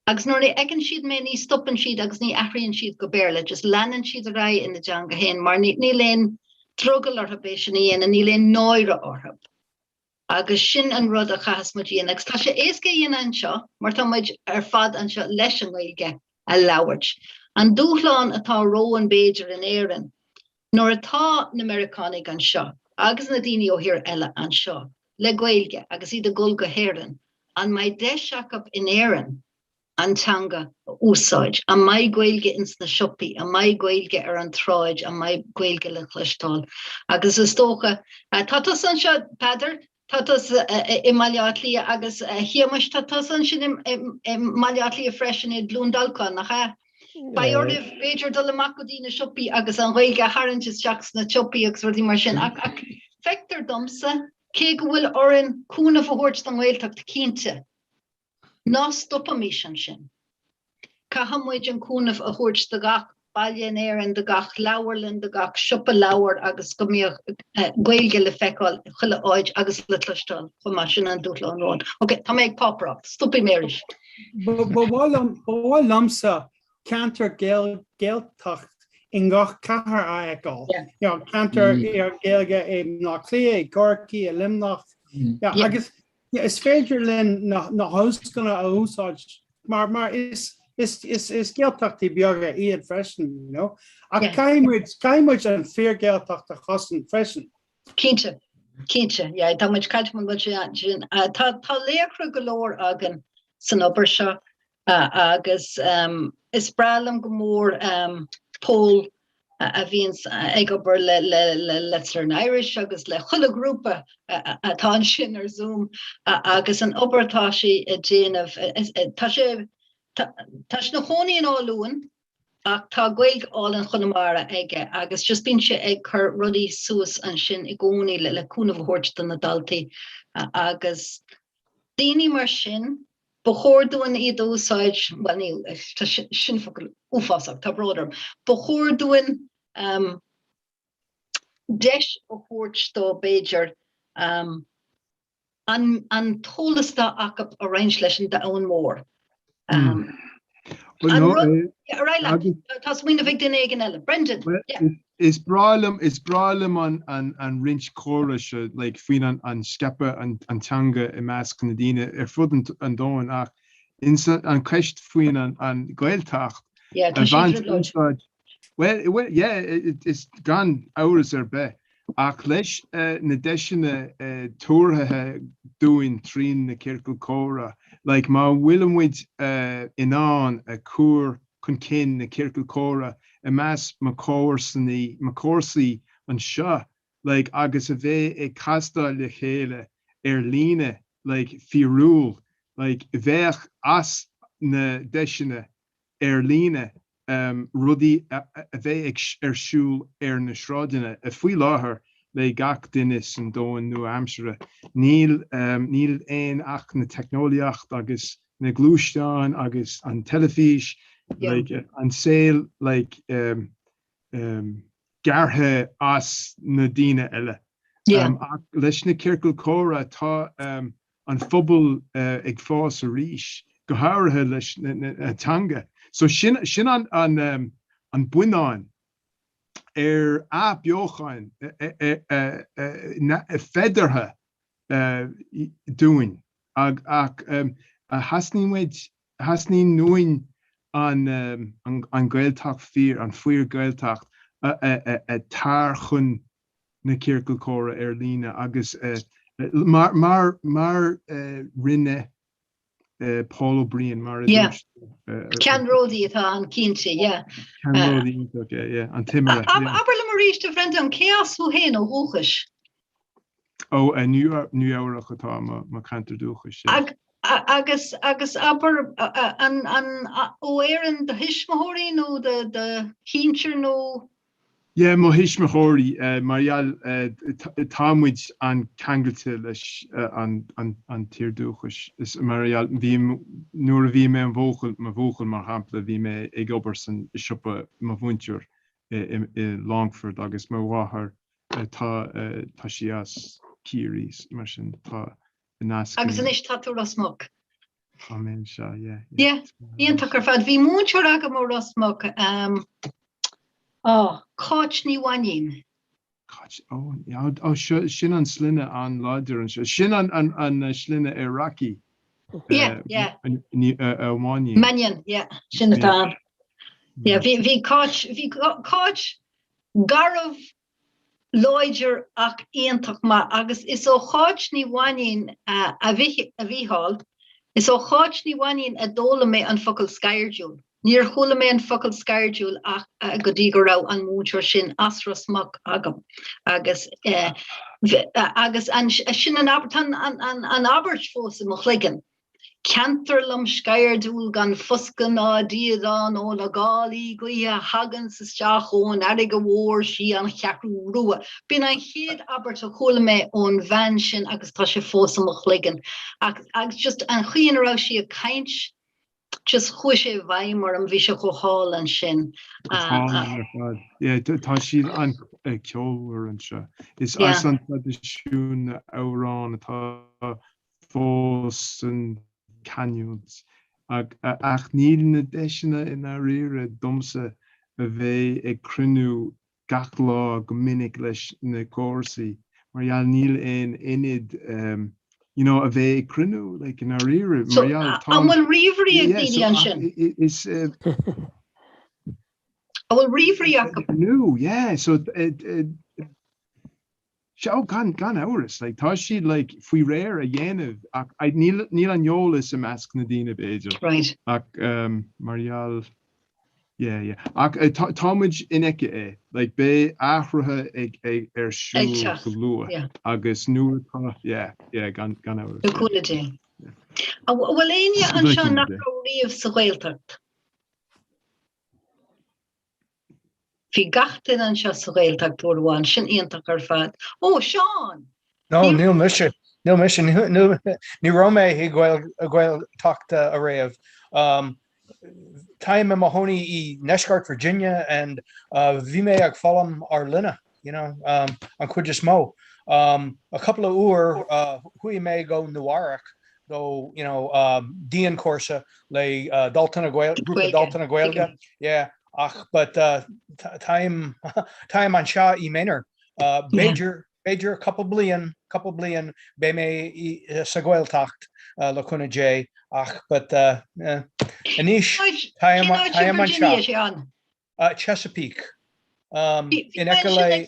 Agus nuair a fheiceann siad mé ní stopann siad agus ní athraíonn siad go Béarla, just leanann siad ar aghaidh ina dteanga féin mar níl aon drogall orthu é sin a dhéanamh, níl aon náire orthu. Agus sin an rud a chaithfeas muid a dhéanamh. Agus tá sé éasca a dhéanamh anseo mar tá muid ar fad anseo leis an nGaeilge a labhairt. An dúshlán atá romhainn b'fhéidir in Éirinn, nuair atá na Meiriceánaigh anseo agus na daoine ó thír eile anseo le Gaeilge agus iad ag dul go hÉirinn, an mbeidh deis acu in Éirinn an teanga a úsáid? An mbeidh Gaeilge ins na siopaí? An mbeidh Gaeilge ar an tsráid? An mbeidh Gaeilge le cloisteáil? Agus is dócha, tá tusa anseo, Peadar, tá tusa i mBaile Átha Cliath agus a Shéamais, tá tusa ansin i mBaile Átha Cliath freisin i gCluain Dolcáin, nach ea? Beidh oraibh, b'fhéidir, dul amach go dtí na siopaí agus an Ghaeilge a tharraingt isteach sna siopaí agus rudaí mar sin. Ach feictear domsa, cé go bhfuil orainn cúnamh a thabhairt don nGaeltacht, cinnte, Ná stopaimis ansin. Caithfidh muid an cúnamh a thabhairt do gach baile in Éirinn, do gach leabharlann, do gach siopa leabhar agus go mbeadh Gaeilge le feiceáil chuile áit agus le cloisteáil chomh maith. Sin an dúshlán romhainn. Ok, tá mé ag pápaireacht. Stopfaidh mé arís. Ba mhaith liomsa ceantar Gaeltacht i ngach cathair a fheiceáil. Ceantar Gaeilge i mBleá Cliath, i gCorcaigh, i Luimneach. Agus Is féidir linn na hollscoileanna a úsáid mar mar is is is is Gaeltachtaí beaga iad freisin, you know. Ach caithfidh muid caithfidh muid an fíor-Ghaeltacht a chosaint freisin. Cinnte, cinnte, yeah, tá muid caillte mar bhfuil sin. Tá tá laochra go leor againn san obair seo agus is breá liom go mór Pól a bhíonns ag obair le Let's Learn Irish agus le chuile ghrúpa atá ansin ar Zoom agus an obair atá sé ag déanamh, tá sé tá sé ina chónaí in Áth Luain ach tá Gaeilge álainn Chonamara aige agus just bíonn sé ag cur rudaí suas ansin i gcónaí le cúnamh a thabhairt do na daltaí agus daoine mar sin Ba chóir dúinn iad a úsáid, bhuel ní, tá sin focal uafásach, tá bród orm. Ba chóir dúinn deis a thabhairt dó b'fhéidir an an t-eolas atá acu a roinnt leis an domhan mór. An rud, ar aghaidh leat, tá smaoineamh ag duine éigin eile. Brendan, yeah. Is breá liom, is breá liom an, an, an roinnt comhrá seo, like, faoin an, an scaipeadh an, an teanga i measc na daoine ar fud an, an domhain ach ins an, an ceist faoin an, an Ghaeltacht Yeah, a tá sé bhaint trioblóid. úsáid, well, well, yeah, is gan amhras ar bith, ach leis na deiseanna tabhartha dúinn trín na ciorcail comhrá, like, má bhfuil muid in ann a cur chun cinn na ciorcail comhrá i measc mo chomharsanaí, mo chomharsaí anseo, like, agus a bheith ag castáil le chéile ar líne, like, fíorúil, like, bheadh as na deiseanna ar líne rudaí a bheith ag ar siúl ar na sráideanna. Faoi láthair, le gach duine san domhan nua-aimseartha, níl níl aon ach na teicneolaíocht agus na gluaisteáin agus an teilifís, like, an saol like gearrtha as na daoine eile. Ach leis na ciorcail comhrá tá an phobal ag fás arís, go háirithe leis na teanga. So sin sin an an an buinneán ar athbheochan féideartha dúinn ach theastaíonn muid, theastaíonn uainn an Ghaeltacht fíor, an fíor-Ghaeltacht a tar chun na ciorcal comhrá ar líne agus mar mar rinne Paul Ó Briain mar a dúirt. Ceannródaí atá ann cinnte, yeah. Ceannródaí iontach, yeah, yeah, an Timire. Abair liom arís, a Bhrendan, cé as thú féin ó dhúchas? Ó, Nua Eabhrac atá mo cheantar dúchais. Agus agus abair an an ó Éirinn do thuismitheoirí nó do do shinsir nó? Yeah, mo thuismitheoirí, mar gheall tá muid an-ceangailte leis an an tír dúchais. Is mar gheall bhí nuair a bhí mé i mo bhuachaill, mo bhuachaill mar shampla, bhí mé ag obair san siopa mo mhuintir i i Longford agus mo mháthair. Tá tá sí as Ciarraí mar sin tá nasc. Agus anois tá tú Ros Muc. Tá mé anseo, yeah. Yeah, iontach ar fad. Bhí múinteoir agam ó Ros Muc, um, oh, Cáit Ní Mhainín. Cáit, oh, yeah, oh, sin an sloinne an-láidir anseo. Sin an, an, an sloinne ar Rocky. Yeah, yeah. Ó Mainín. Mannion, yeah, sin atá ann. Yeah, bhí, bhí Cáit, bhí Cáit garbh láidir ach iontach maith agus is ó Cháit Ní Mhainín a Mhícheáil, is ó Cháit Ní Mhainín a d'fhoghlaim mé an focal scairdiúil. Níor chuala mé an focal scairdiúil ach go dtí go raibh an múinteoir sin as Ros Muc agam agus agus sin an abairt, tá an abairt fós i mo chloigeann. Ceantar lom sceirdiúil gan foscadh ná díodán ó na gálaí gaoithe a thaganns isteach ón fharraige mhór sí an Cheathrú Rua. B'in an chéad abairt a chuala mé ón bhean sin agus tá sé fós i mo chloigeann. Agus just an chaoi ina raibh sí ag caint, just chuaigh sé i bhfeidhm orm, bhí sé chomh hálainn sin. Go hálainn ar fad. Yeah, tá siad an-cheolmhar anseo. Is as an traidisiún na n-amhrán atá fós san canúint. Ach níl na deiseanna i ndáiríre domsa a bheith ag cruinniú gach lá go minic leis na comharsaí mar gheall níl aon ionad you know a bheith ag cruinniú like i ndáiríre mar gheall tá An bhfuil ríomhairí ag daoine ansin? Is An bhfuil ríomhairí acu? No, yeah, so Sea, gan, gan amhras, like, tá siad, like, faoi réir a dhéanamh ach I, níl, níl an eolas i measc na daoine b'fhéidir. Right. Ach um, mar gheall, yeah, yeah. Ach eh, tá, tá muid in aice é, like, beidh athruithe ag, ag, ar Ag siúl teacht, go luath yeah. agus nuair atá, yeah, yeah, gan, gan amhras, Le yeah. cúnamh Dé. An bhfuil éinne Le anseo cúnamh nach Dé. raibh riamh sa Ghaeltacht? Bhí gach duine anseo sa Ghaeltacht uair amháin, sin iontach ar fad. Ó, Seán! No, níl mise. Níl mise. Ní raibh mé i Gaeltacht ariamh. Táim i mo chónaí i ndeisceart Virginia and bhí mé ag foghlaim ar líne, you know, an chuid is mó. A cúpla uair chuaigh mé go Nua-Eabhrac do, you know, dianchúrsa le daltaí na Gaeilge, grúpa daltaí na Gaeilge, yeah, ach but táim táim anseo i m'aonar. B'fhéidir b'fhéidir cúpla bliain cúpla bliain beidh mé sa Ghaeltacht le cúnamh Dé ach but anois táim táim anseo. Chesapeake. In aice le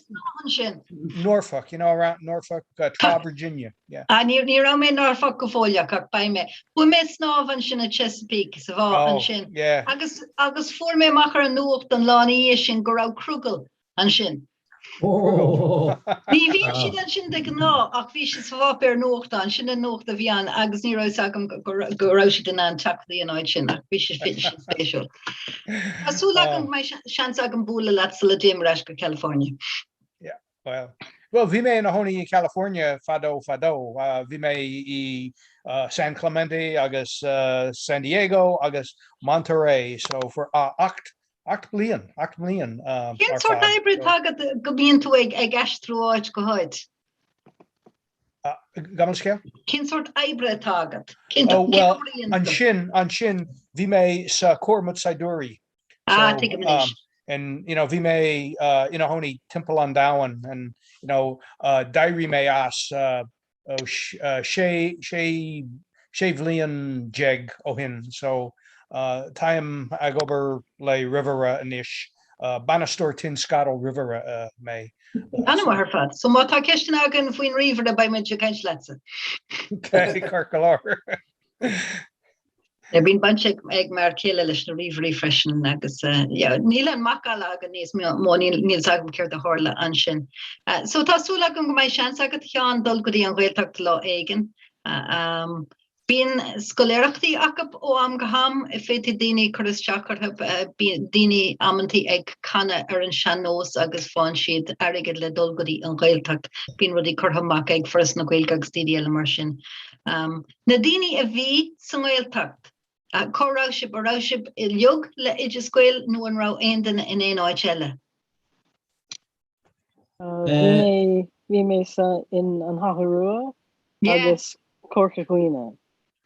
Norfolk, you know, around Norfolk, Trá Virginia, yeah. Ah, ní ní raibh mé Norfolk go fóill ach beidh mé. Chuaigh mé ag snámh ansin i Chesapeake sa bhá Oh, ansin. yeah. Agus agus fuair mé amach ar an nuacht an lá ina dhiaidh sin go raibh crogall ansin. Ní bhíonn siad ansin de ghnáth ach bhí siad sa pháipéar nuachtáin, sin an nuacht a bhí ann agus ní raibh fhios agam go raibh siad in ann teacht go dtí an áit sin ach bhí sé sin spéisiúil. Tá súil agam go mbeidh seans agam bualadh leat sula dtéim ar ais go California. Yeah, well, well, bhí mé ina chónaí i California fadó fadó. Bhí mé i San Clemente agus San Diego agus Monterey, so for 8 8 bliain, 8 mbliain ar Cén sórt fad. oibre atá agat go mbíonn tú ag ag aistriú ó áit go háit? Gabh mo leithscéal? Cén sórt oibre atá agat? Cén Oh, cén well, obair a dhéanann tú? ansin, ansin, bhí mé sa Chór Saighdiúirí. Ah, So, tuigim anois. um, and, you know, bhí mé uh, ina chónaí timpeall an domhain and, you know, uh, d'éirigh mé as uh, ó sé bhliain déag ó shin so táim ag obair le ríomhaire anois, bainisteoir tionscadal ríomhaire mé. An-mhaith ar fad. So má tá ceisteanna againn faoin ríomhaire beidh muid ag caint leatsa. Ok, ceart go leor. Bíonn baint ag m'fhear céile leis na ríomhairí freisin agus níl an macalla againn níos mó, níl fhios agam céard a tharla ansin. So tá súil agam go mbeidh seans agat, a Sheáin, dul go dtí an Ghaeltacht lá éigin. Bíonn scoláireachtaí acu ó am go ham, féadfaidh daoine cur isteach orthu, bíonn daoine amantaí ag canadh ar an sean-nós agus faigheann siad airgead le dul go dtí an Ghaeltacht. Bíonn rudaí curtha amach ag Foras na Gaeilge agus daoine eile mar sin. Na daoine a bhí sa nGaeltacht, cá raibh sibh? An raibh sibh uilig le Oideas Gael nó an raibh aon duine in aon áit eile? Bhí mé bhí mé sa in An Cheathrú Rua agus Corca Dhuibhne.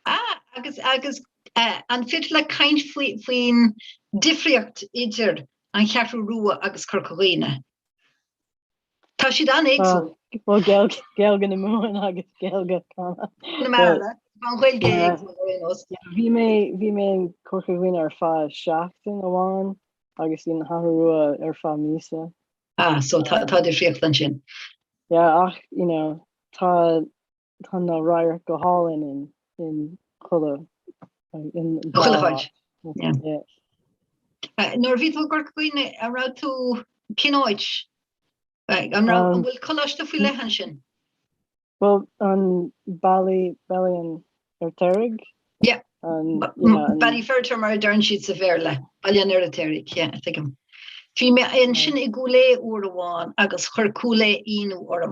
Ah, agus agus an féidir leat caint faoi faoin difríocht idir An Cheathrú Rua agus Corca Dhuibhne? Tá siad an-éagsúil. Bhuel Gaeilge Gaeilge na Mumhan agus Gaeilge Chonamara. An Ghaeilge éagsúil ar aon nós. Bhí mé bhí mé in Corca Dhuibhne ar feadh seachtain amháin agus in An Cheathrú Rua ar feadh míosa. Ah, so tá tá difríocht ansin. Yeah, ach you know, tá tá na radhairc go hálainn in in chuile in Chuile háit. Yeah. Yeah. Uh, nuair a bhí tú i gCorca Dhuibhne, an raibh tú cén áit? An raibh an bhfuil coláiste faoi leith ansin? Bhuel, an Baile Baile an Fheirtéaraigh? Yeah. An, you know, an... Ballyferriter mar a deireann siad sa Bhéarla. Baile an Fheirtéaraigh, yeah, tuigim. Bhí mé ansin i gCúil Aodha uair amháin agus chuir Cúil Aodha ionadh orm.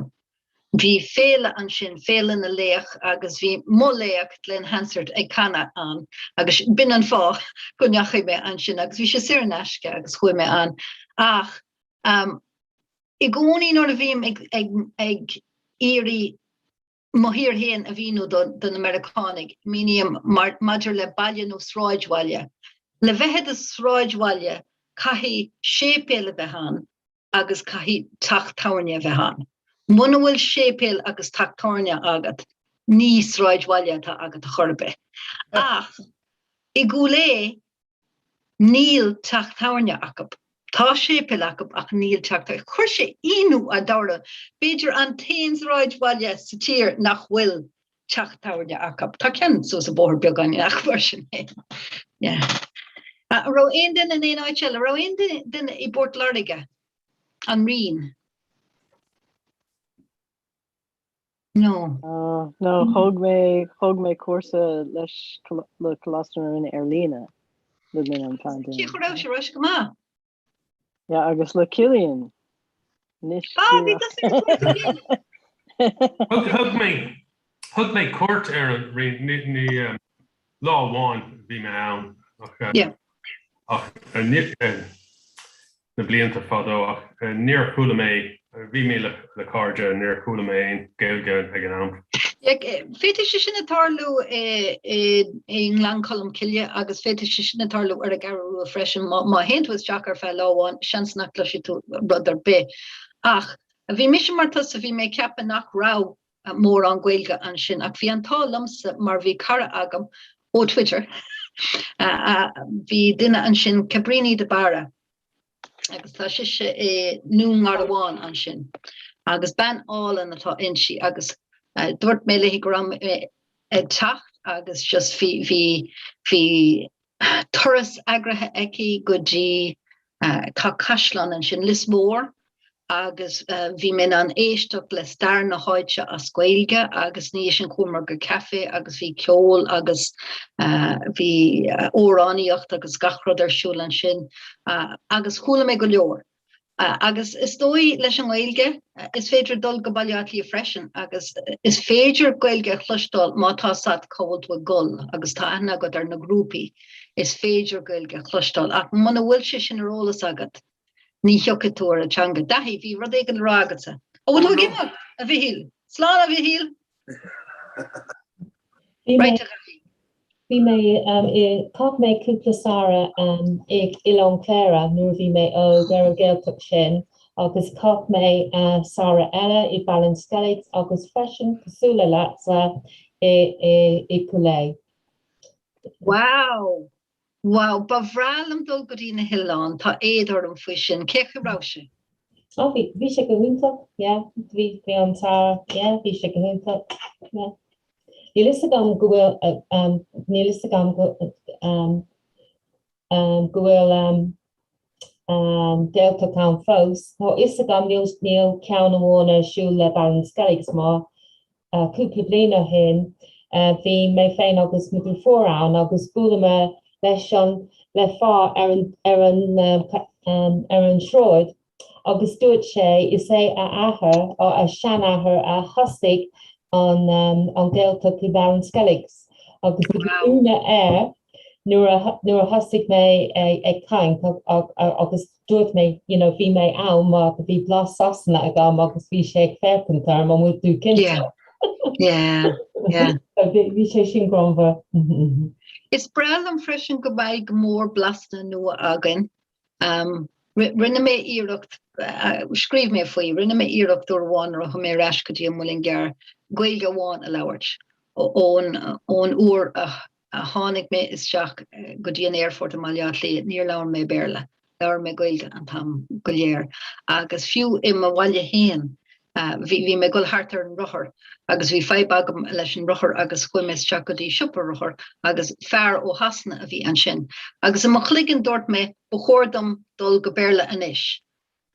Bhí féile ansin, Féile na Laoch, agus bhí mo laoch, Glen Hansard, ag canadh ann agus b'in an fáth go ndeachaigh mé ansin agus bhí sé saor in aisce agus chuaigh mé ann. Ach um, I gcónaí nuair a bhím ag ag iarraidh mo thír féin a mhíniú do do na Meiriceánaigh, míním mar maidir le baile nó sráidbhaile. Le bheith i do sráidbhaile caithfidh séipéal a bheith ann agus caithfidh teach tábhairne a bheith ann. Muna bhfuil séipéal agus teach tábhairne agat, ní sráidbhaile atá agat a chor ar bith. Ach i gCúil Aodha, Níl teach tábhairne acu. Tá séipéal acu ach níl teach tábhairne. Chuir sé ionadh an domhain orm. B'fhéidir an t-aon sráidbhaile sa tír nach bhfuil teach tábhairne acu. Tá ceann suas an bóthar beagáinín ach mar sin é. Yeah. An raibh aon duine in aon áit eile? An raibh aon duine i bPort Láirge? An Rinn? No. No, thóg mé, thóg mé cúrsa leis le Coláiste na Rinne ar líne le linn an phaindéim. Cén chaoi a raibh sé, raibh sé go maith? Yeah, agus le Cillian. Anois Ah, bhí tusa ar an gcúrsa Thug, thug mé, thug mé cuairt ar an Rinn, ní, ní, lá amháin bhí mé ann ach, Yeah. ach ní, na blianta fadó ach níor chuala mé, bhí mé le cairde, níor chuala mé aon Ghaeilge ag an am. Féadfaidh sé sin tarlú i nGleann Cholm Cille agus féadfaidh sé sin tarlú ar an gCeathrú Rua freisin. Má théann tú isteach ar feadh lá amháin, seans nach gcloisfidh tú rud ar bith. Ach bhí mise mar tusa, bhí mé ag ceapadh nach raibh mórán Gaeilge ansin ach bhí an t-ádh liomsa mar bhí cara agam ó Twitter, bhí duine ansin, Cabríní de Barra, agus tá sise i nDún Garbhán ansin agus bean álainn atá inti agus dúirt mé léi go raibh mé ag teacht agus just bhí bhí bhí turas eagraithe aici go dtí tá caisleán ansin, Lios Mór, agus bhí mé in ann éisteacht le stair na háite as Gaeilge agus ina dhiaidh sin chuamar go caife agus bhí ceol agus bhí amhránaíocht agus gach rud ar siúl ansin agus chuala mé go leor. Agus is dóigh leis an nGaeilge, is féidir dul go Baile Átha Cliath freisin agus is féidir Gaeilge a chloisteáil má tá 's agat cá bhfuil tú ag dul agus tá aithne agat ar na grúpaí, is féidir Gaeilge a chloisteáil ach muna bhfuil sé sin ar eolas agat, ní thiocfaidh tú ar an teanga. Daithí, bhí rud éigin le rá agatsa. Ó, bhfuil tú ag imeacht, a Mhichíl? Slán, a Mhichíl! Bhí mé, bhí mé, chaith mé cúpla samhradh ag Oileán Chléire nuair a bhí mé óg ar an Ghaeltacht sin agus chaith mé samhradh eile i Ballinskelligs agus freisin, cosúil le leatsa, i i Cúil Aodha. Wow! Wow, ba bhreá liom dul go dtí na hoileáin, tá éad orm faoi sin. Cén chaoi a raibh sé? Oh, bhí, bhí sé go hiontach, yeah, bhí, bhí an samhradh, yeah, bhí sé go hiontach, yeah. Níl fhios agam go bhfuil, um, níl fhios agam go, um, um, go bhfuil, um, um, Gaeltacht ann fós. Tá fhios agam níl, níl ceann amháin ar siúl le Ballinskelligs mar, Cúpla bliain ó shin bhí mé féin agus mo dheirfiúr ann agus bhuaileamar leis an le fear ar an ar an ar an sráid agus dúirt sé is é a athair ó a seanathair a thosaigh an an Ghaeltacht i Ballinskelligs agus bhí ionadh air. nuair a nuair a thosaigh mé ag caint agus dúirt mé you know bhí mé ann mar bhí blas Sasana agam agus bhí sé ag féachaint orm an bhfuil tú cinnte? Yeah. Yeah. Yeah. Bhí sé sin greannmhar. Is breá liom freisin go mbeidh go mór blasanna nua againn. Um, rinne mé iarracht, scríobh mé faoi, rinne mé iarracht uair amháin nuair a chuaigh mé ar ais go dtí an Muileann gCearr, Gaeilge amháin a labhairt ón ón uair a a tháinig mé isteach go dtí an aerfort i mBaile Átha Cliath, níor labhair mé Béarla, labhair mé Gaeilge an t-am go léir. Agus fiú i mo bhaile féin, bhí bhí mé ag dul thart ar an rothar agus bhí fadhb agam leis an rothar agus chuaigh mé isteach go dtí siopa rothar agus fear ó Shasana a bhí ansin. Agus i mo chloigeann dúirt mé ba chóir dom dul go Béarla anois.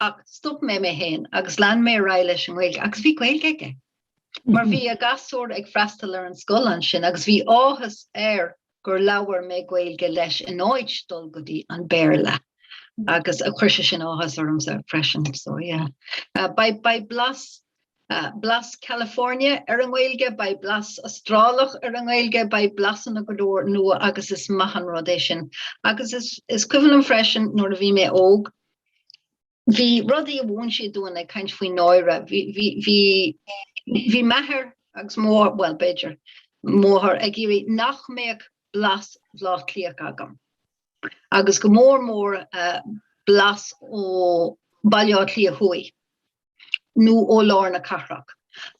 Ach stop mé mé féin agus lean mé ar aghaidh leis an nGaeilge agus bhí Gaeilge aige. Mar bhí a ghasúr ag freastal ar an scoil ansin agus bhí áthas air gur labhair mé Gaeilge leis in áit dul go dtí an Béarla. Agus chuir sé sin áthas ormsa freisin. So yeah. Uh, beidh beidh blas uh, blas California ar an nGaeilge, beidh blas Astrálach ar an nGaeilge, beidh blasanna go leor nua agus is maith an rud é sin. Agus is, is cuimhin liom freisin nuair a bhí mé óg, Bhí rudaí a mhúin siad dúinn ag caint faoi náire. Bhí, bhí, bhí, bhí m'athair agus mo, bhuel, b'fhéidir, máthair ag iarraidh nach mbeadh blas Bhaile Átha Cliath agam. Agus go mór mór blas ó Baile Átha Cliath Thuaidh nó ó lár na cathrach.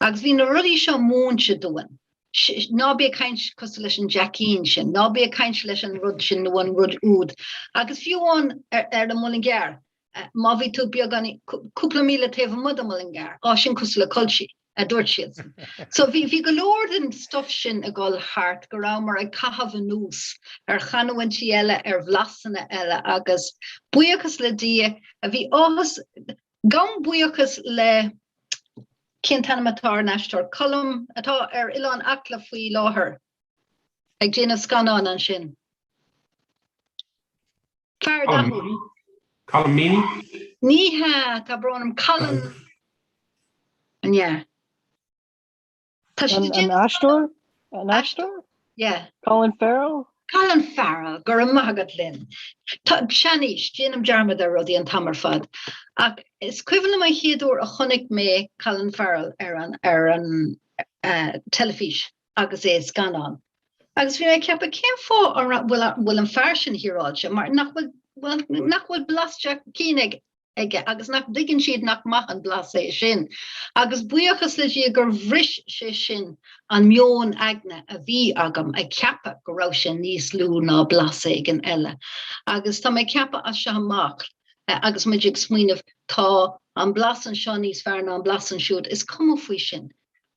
Agus bhí na rudaí seo múinte dúinn. Ná bí ag caint cosúil leis an Jackín sin, ná bí ag caint leis an rud sin nó an rud úd. Agus fiú amháin ar an Muileann gCearr, má bhí tú beagán, cúpla míle taobh amuigh den Mhuileann gCearr, á sin cosúil le culchie, a dúirt siadsan. So bhí bhí go leor den stuff sin ag dul thart go rabhamar ag caitheamh anuas ar chanúintí eile, ar bhlasanna eile agus buíochas le Dia, a bhí áthas, gabhaim buíochas le Cén t-ainm atá ar an aisteoir? Colm, atá ar Oileán Acla faoi láthair, ag déanamh scannáin ansin. Fear dathúil. Colm Meaney? Ní hea, tá brón orm. Colin, an ea? Tá siad ag An déanamh aisteoir? An aisteoir? Yeah. Colin Farrell? Colin Farrell, go raibh maith agat Lynn. Tá, seanaois, déanaim dearmad ar rudaí an t-am ar fad. Ach is cuimhin liom an chéad uair a chonaic mé Colin Farrell ar an, ar an uh, teilifís agus é i scannán. Agus bhí mé ag ceapadh cén fáth a bhfuil, bhfuil an fear sin thiaráilte mar nach bhfuil, nach bhfuil blas Jackín ag, aige agus nach dtuigeann siad nach maith an blas é sin. Agus buíochas le Dia gur bhris sé sin an meon aigne a bhí agam ag ceapadh go raibh sé níos lú ná blas éigin eile. Agus tá mé ag ceapadh as seo amach agus muid ag smaoineamh tá an blas anseo níos fearr ná an blas ansiúd, is cuma faoi sin.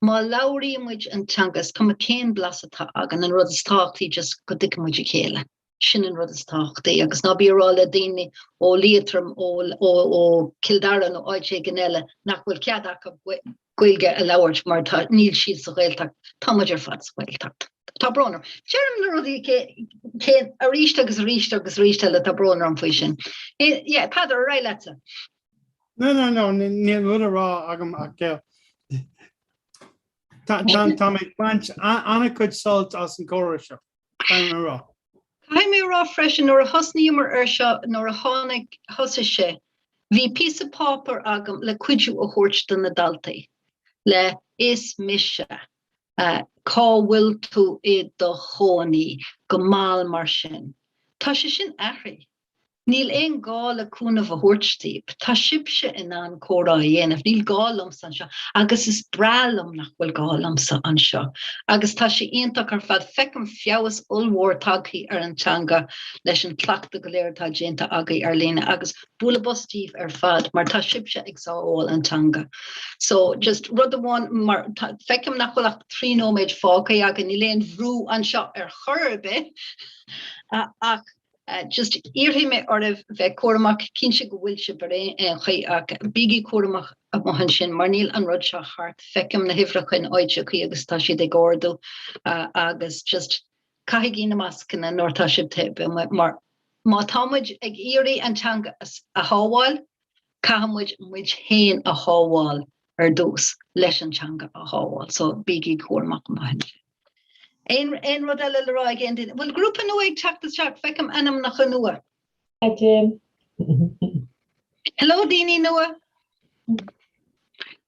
Má labhraíonn muid an teanga, is cuma cén blas atá againn, an rud is tábhachtaí just go dtuigeann muid a chéile. Sin an rud is tábhachtaí agus ná bí ag rá le daoine ó Liatroim, ó Cill Dara nó áit éigin eile nach bhfuil cead acu Gaeilge a labhairt mar tá, níl siad sa Ghaeltacht. Tá muid ar fad sa Ghaeltacht. Tá brón orm. Deirim na rudaí céanna arís agus arís agus arís eile, tá brón orm faoi sin. Yeah, Peadar, ar aghaidh leatsa. No, no, no, níl rud a rá agam ach tá mé ag baint an-chuid sult as an gcomhrá seo. Caithfidh mé a rá. Caithfidh mé a rá freisin, nuair a thosnaíomar air seo, nuair a tháinig, thosaigh sé, bhí píosa páipéir agam le cuidiú a thabhairt do na daltaí, le 'is mise', 'cá bhfuil tú i do chónaí', go mall mar sin. Tá sé sin athraithe. Níl aon gá le cúnamh a thabhairt daoibh. Tá sibhse in ann comhrá a dhéanamh, níl gá liomsa anseo agus is breá liom nach bhfuil gá liomsa anseo. Agus tá sé iontach ar fad, feicim feabhas ollmhór tagtha ar an teanga leis an cleachtadh go léir atá déanta agaibh ar líne agus bualadh bos daoibh ar fad mar tá sibhse ag sábháil an teanga. So just rud amháin mar feicim nach bhfuil ach 3 nóiméad fágtha againn, níl aon bhrú anseo ar chor ar bith ach Just iarrfaidh mé oraibh bheith cúramach, cinnte go bhfuil sibh ar aon chaoi ach bígí cúramach amuigh ansin mar níl an rud seo thart, feicim na huimhreacha in áiteachaí agus tá siad ag ardú agus just caithigí na mascanna nuair atá sibh taobh amuigh mar má tá muid ag iarraidh an teanga a shábháil, caithfidh muid muid féin a shábháil ar dtús leis an teanga a shábháil so bígí cúramach amuigh ansin. Aon aon rud eile le rá ag aon duine? Bhfuil grúpa nua ag teacht isteach? Feicim ainmneacha nua. Hi Jim. Hello daoine nua.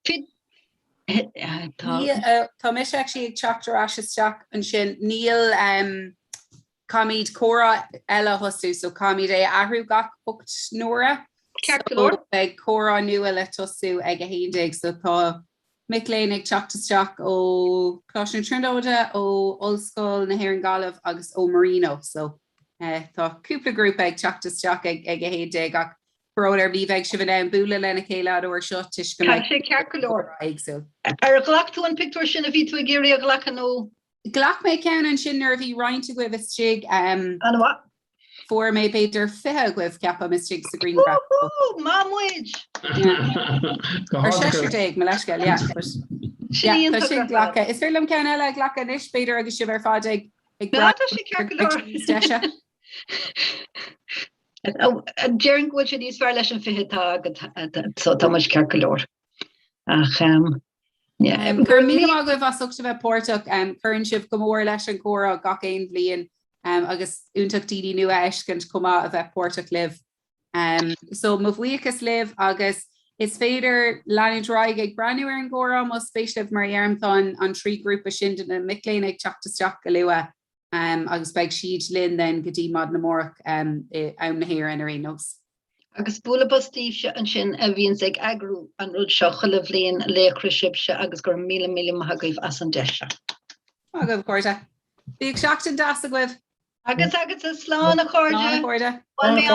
Fid Tá Tá mise actually ag teacht ar ais isteach ansin. Níl um, caithfimid comhrá eile a thosú, so caithfimid é a athrú gach 8 n-uaire. Ceart go leor. So beidh comhrá nua le tosú ag 11, so tá mic léinn ag teacht isteach ó Choláiste na Tríonóide, ó Ollscoil na hÉireann Gaillimh agus ó Marino. So eh, tá cúpla grúpa ag teacht isteach ag ag 11 ach brón orm ní bheidh sibh in ann bualadh lena chéile an uair seo toisc go Tá mbeidh sé ceart go leor. éagsúil. Ar ghlac tú an pictiúr sin a bhí tú ag iarraidh a ghlacadh nó? Ghlac mé ceann ansin nuair a bhí roinnt agaibh istigh. An-mhaith. Fuair mé b'fhéidir 20 agaibh, ceapaim, istigh sa ghrianghraf. Woohoo! Maith muid! Ar seisear déag, mo leithscéal, yeah. But, Sin yeah, tá iontach sin ar fad. glactha. Is féidir liom ceann eile a ghlacadh anois, b'fhéidir, agus sibh ar fad ag ag Ná, breathnú tá sé ceart go ar leor. níos deise. Déarfainn go bhfuil sé níos fearr leis an 20 atá agat, so tá muid ceart go leor. Ach, yeah. Go raibh míle maith agaibh as ucht a bheith páirteach. Cuireann sibh go mór leis an chomhrá gach aon bhliain agus iontach daoine nua a fheiscint chomh maith a bheith páirteach libh. So mo bhuíochas libh agus is féidir leanúint ar aghaidh ag breathnú ar an gcomhrá más spéis libh mar a deirim tá an 3 grúpa sin de na mic léinn ag teacht isteach go luath agus beidh siad linn then go dtí maidin amárach i am na hÉireann ar aon nós. Agus bualadh bos daoibhse ansin a bhíonns ag eagrú an rud seo chuile bhliain, laochra sibhse agus go raibh míle míle maith agaibh as an deis seo. Maith agaibh, a chairde. Bíodh seachtain deas agaibh. Agus agatsa, slán a chairde. Slán a chairde. Bhuail mé an.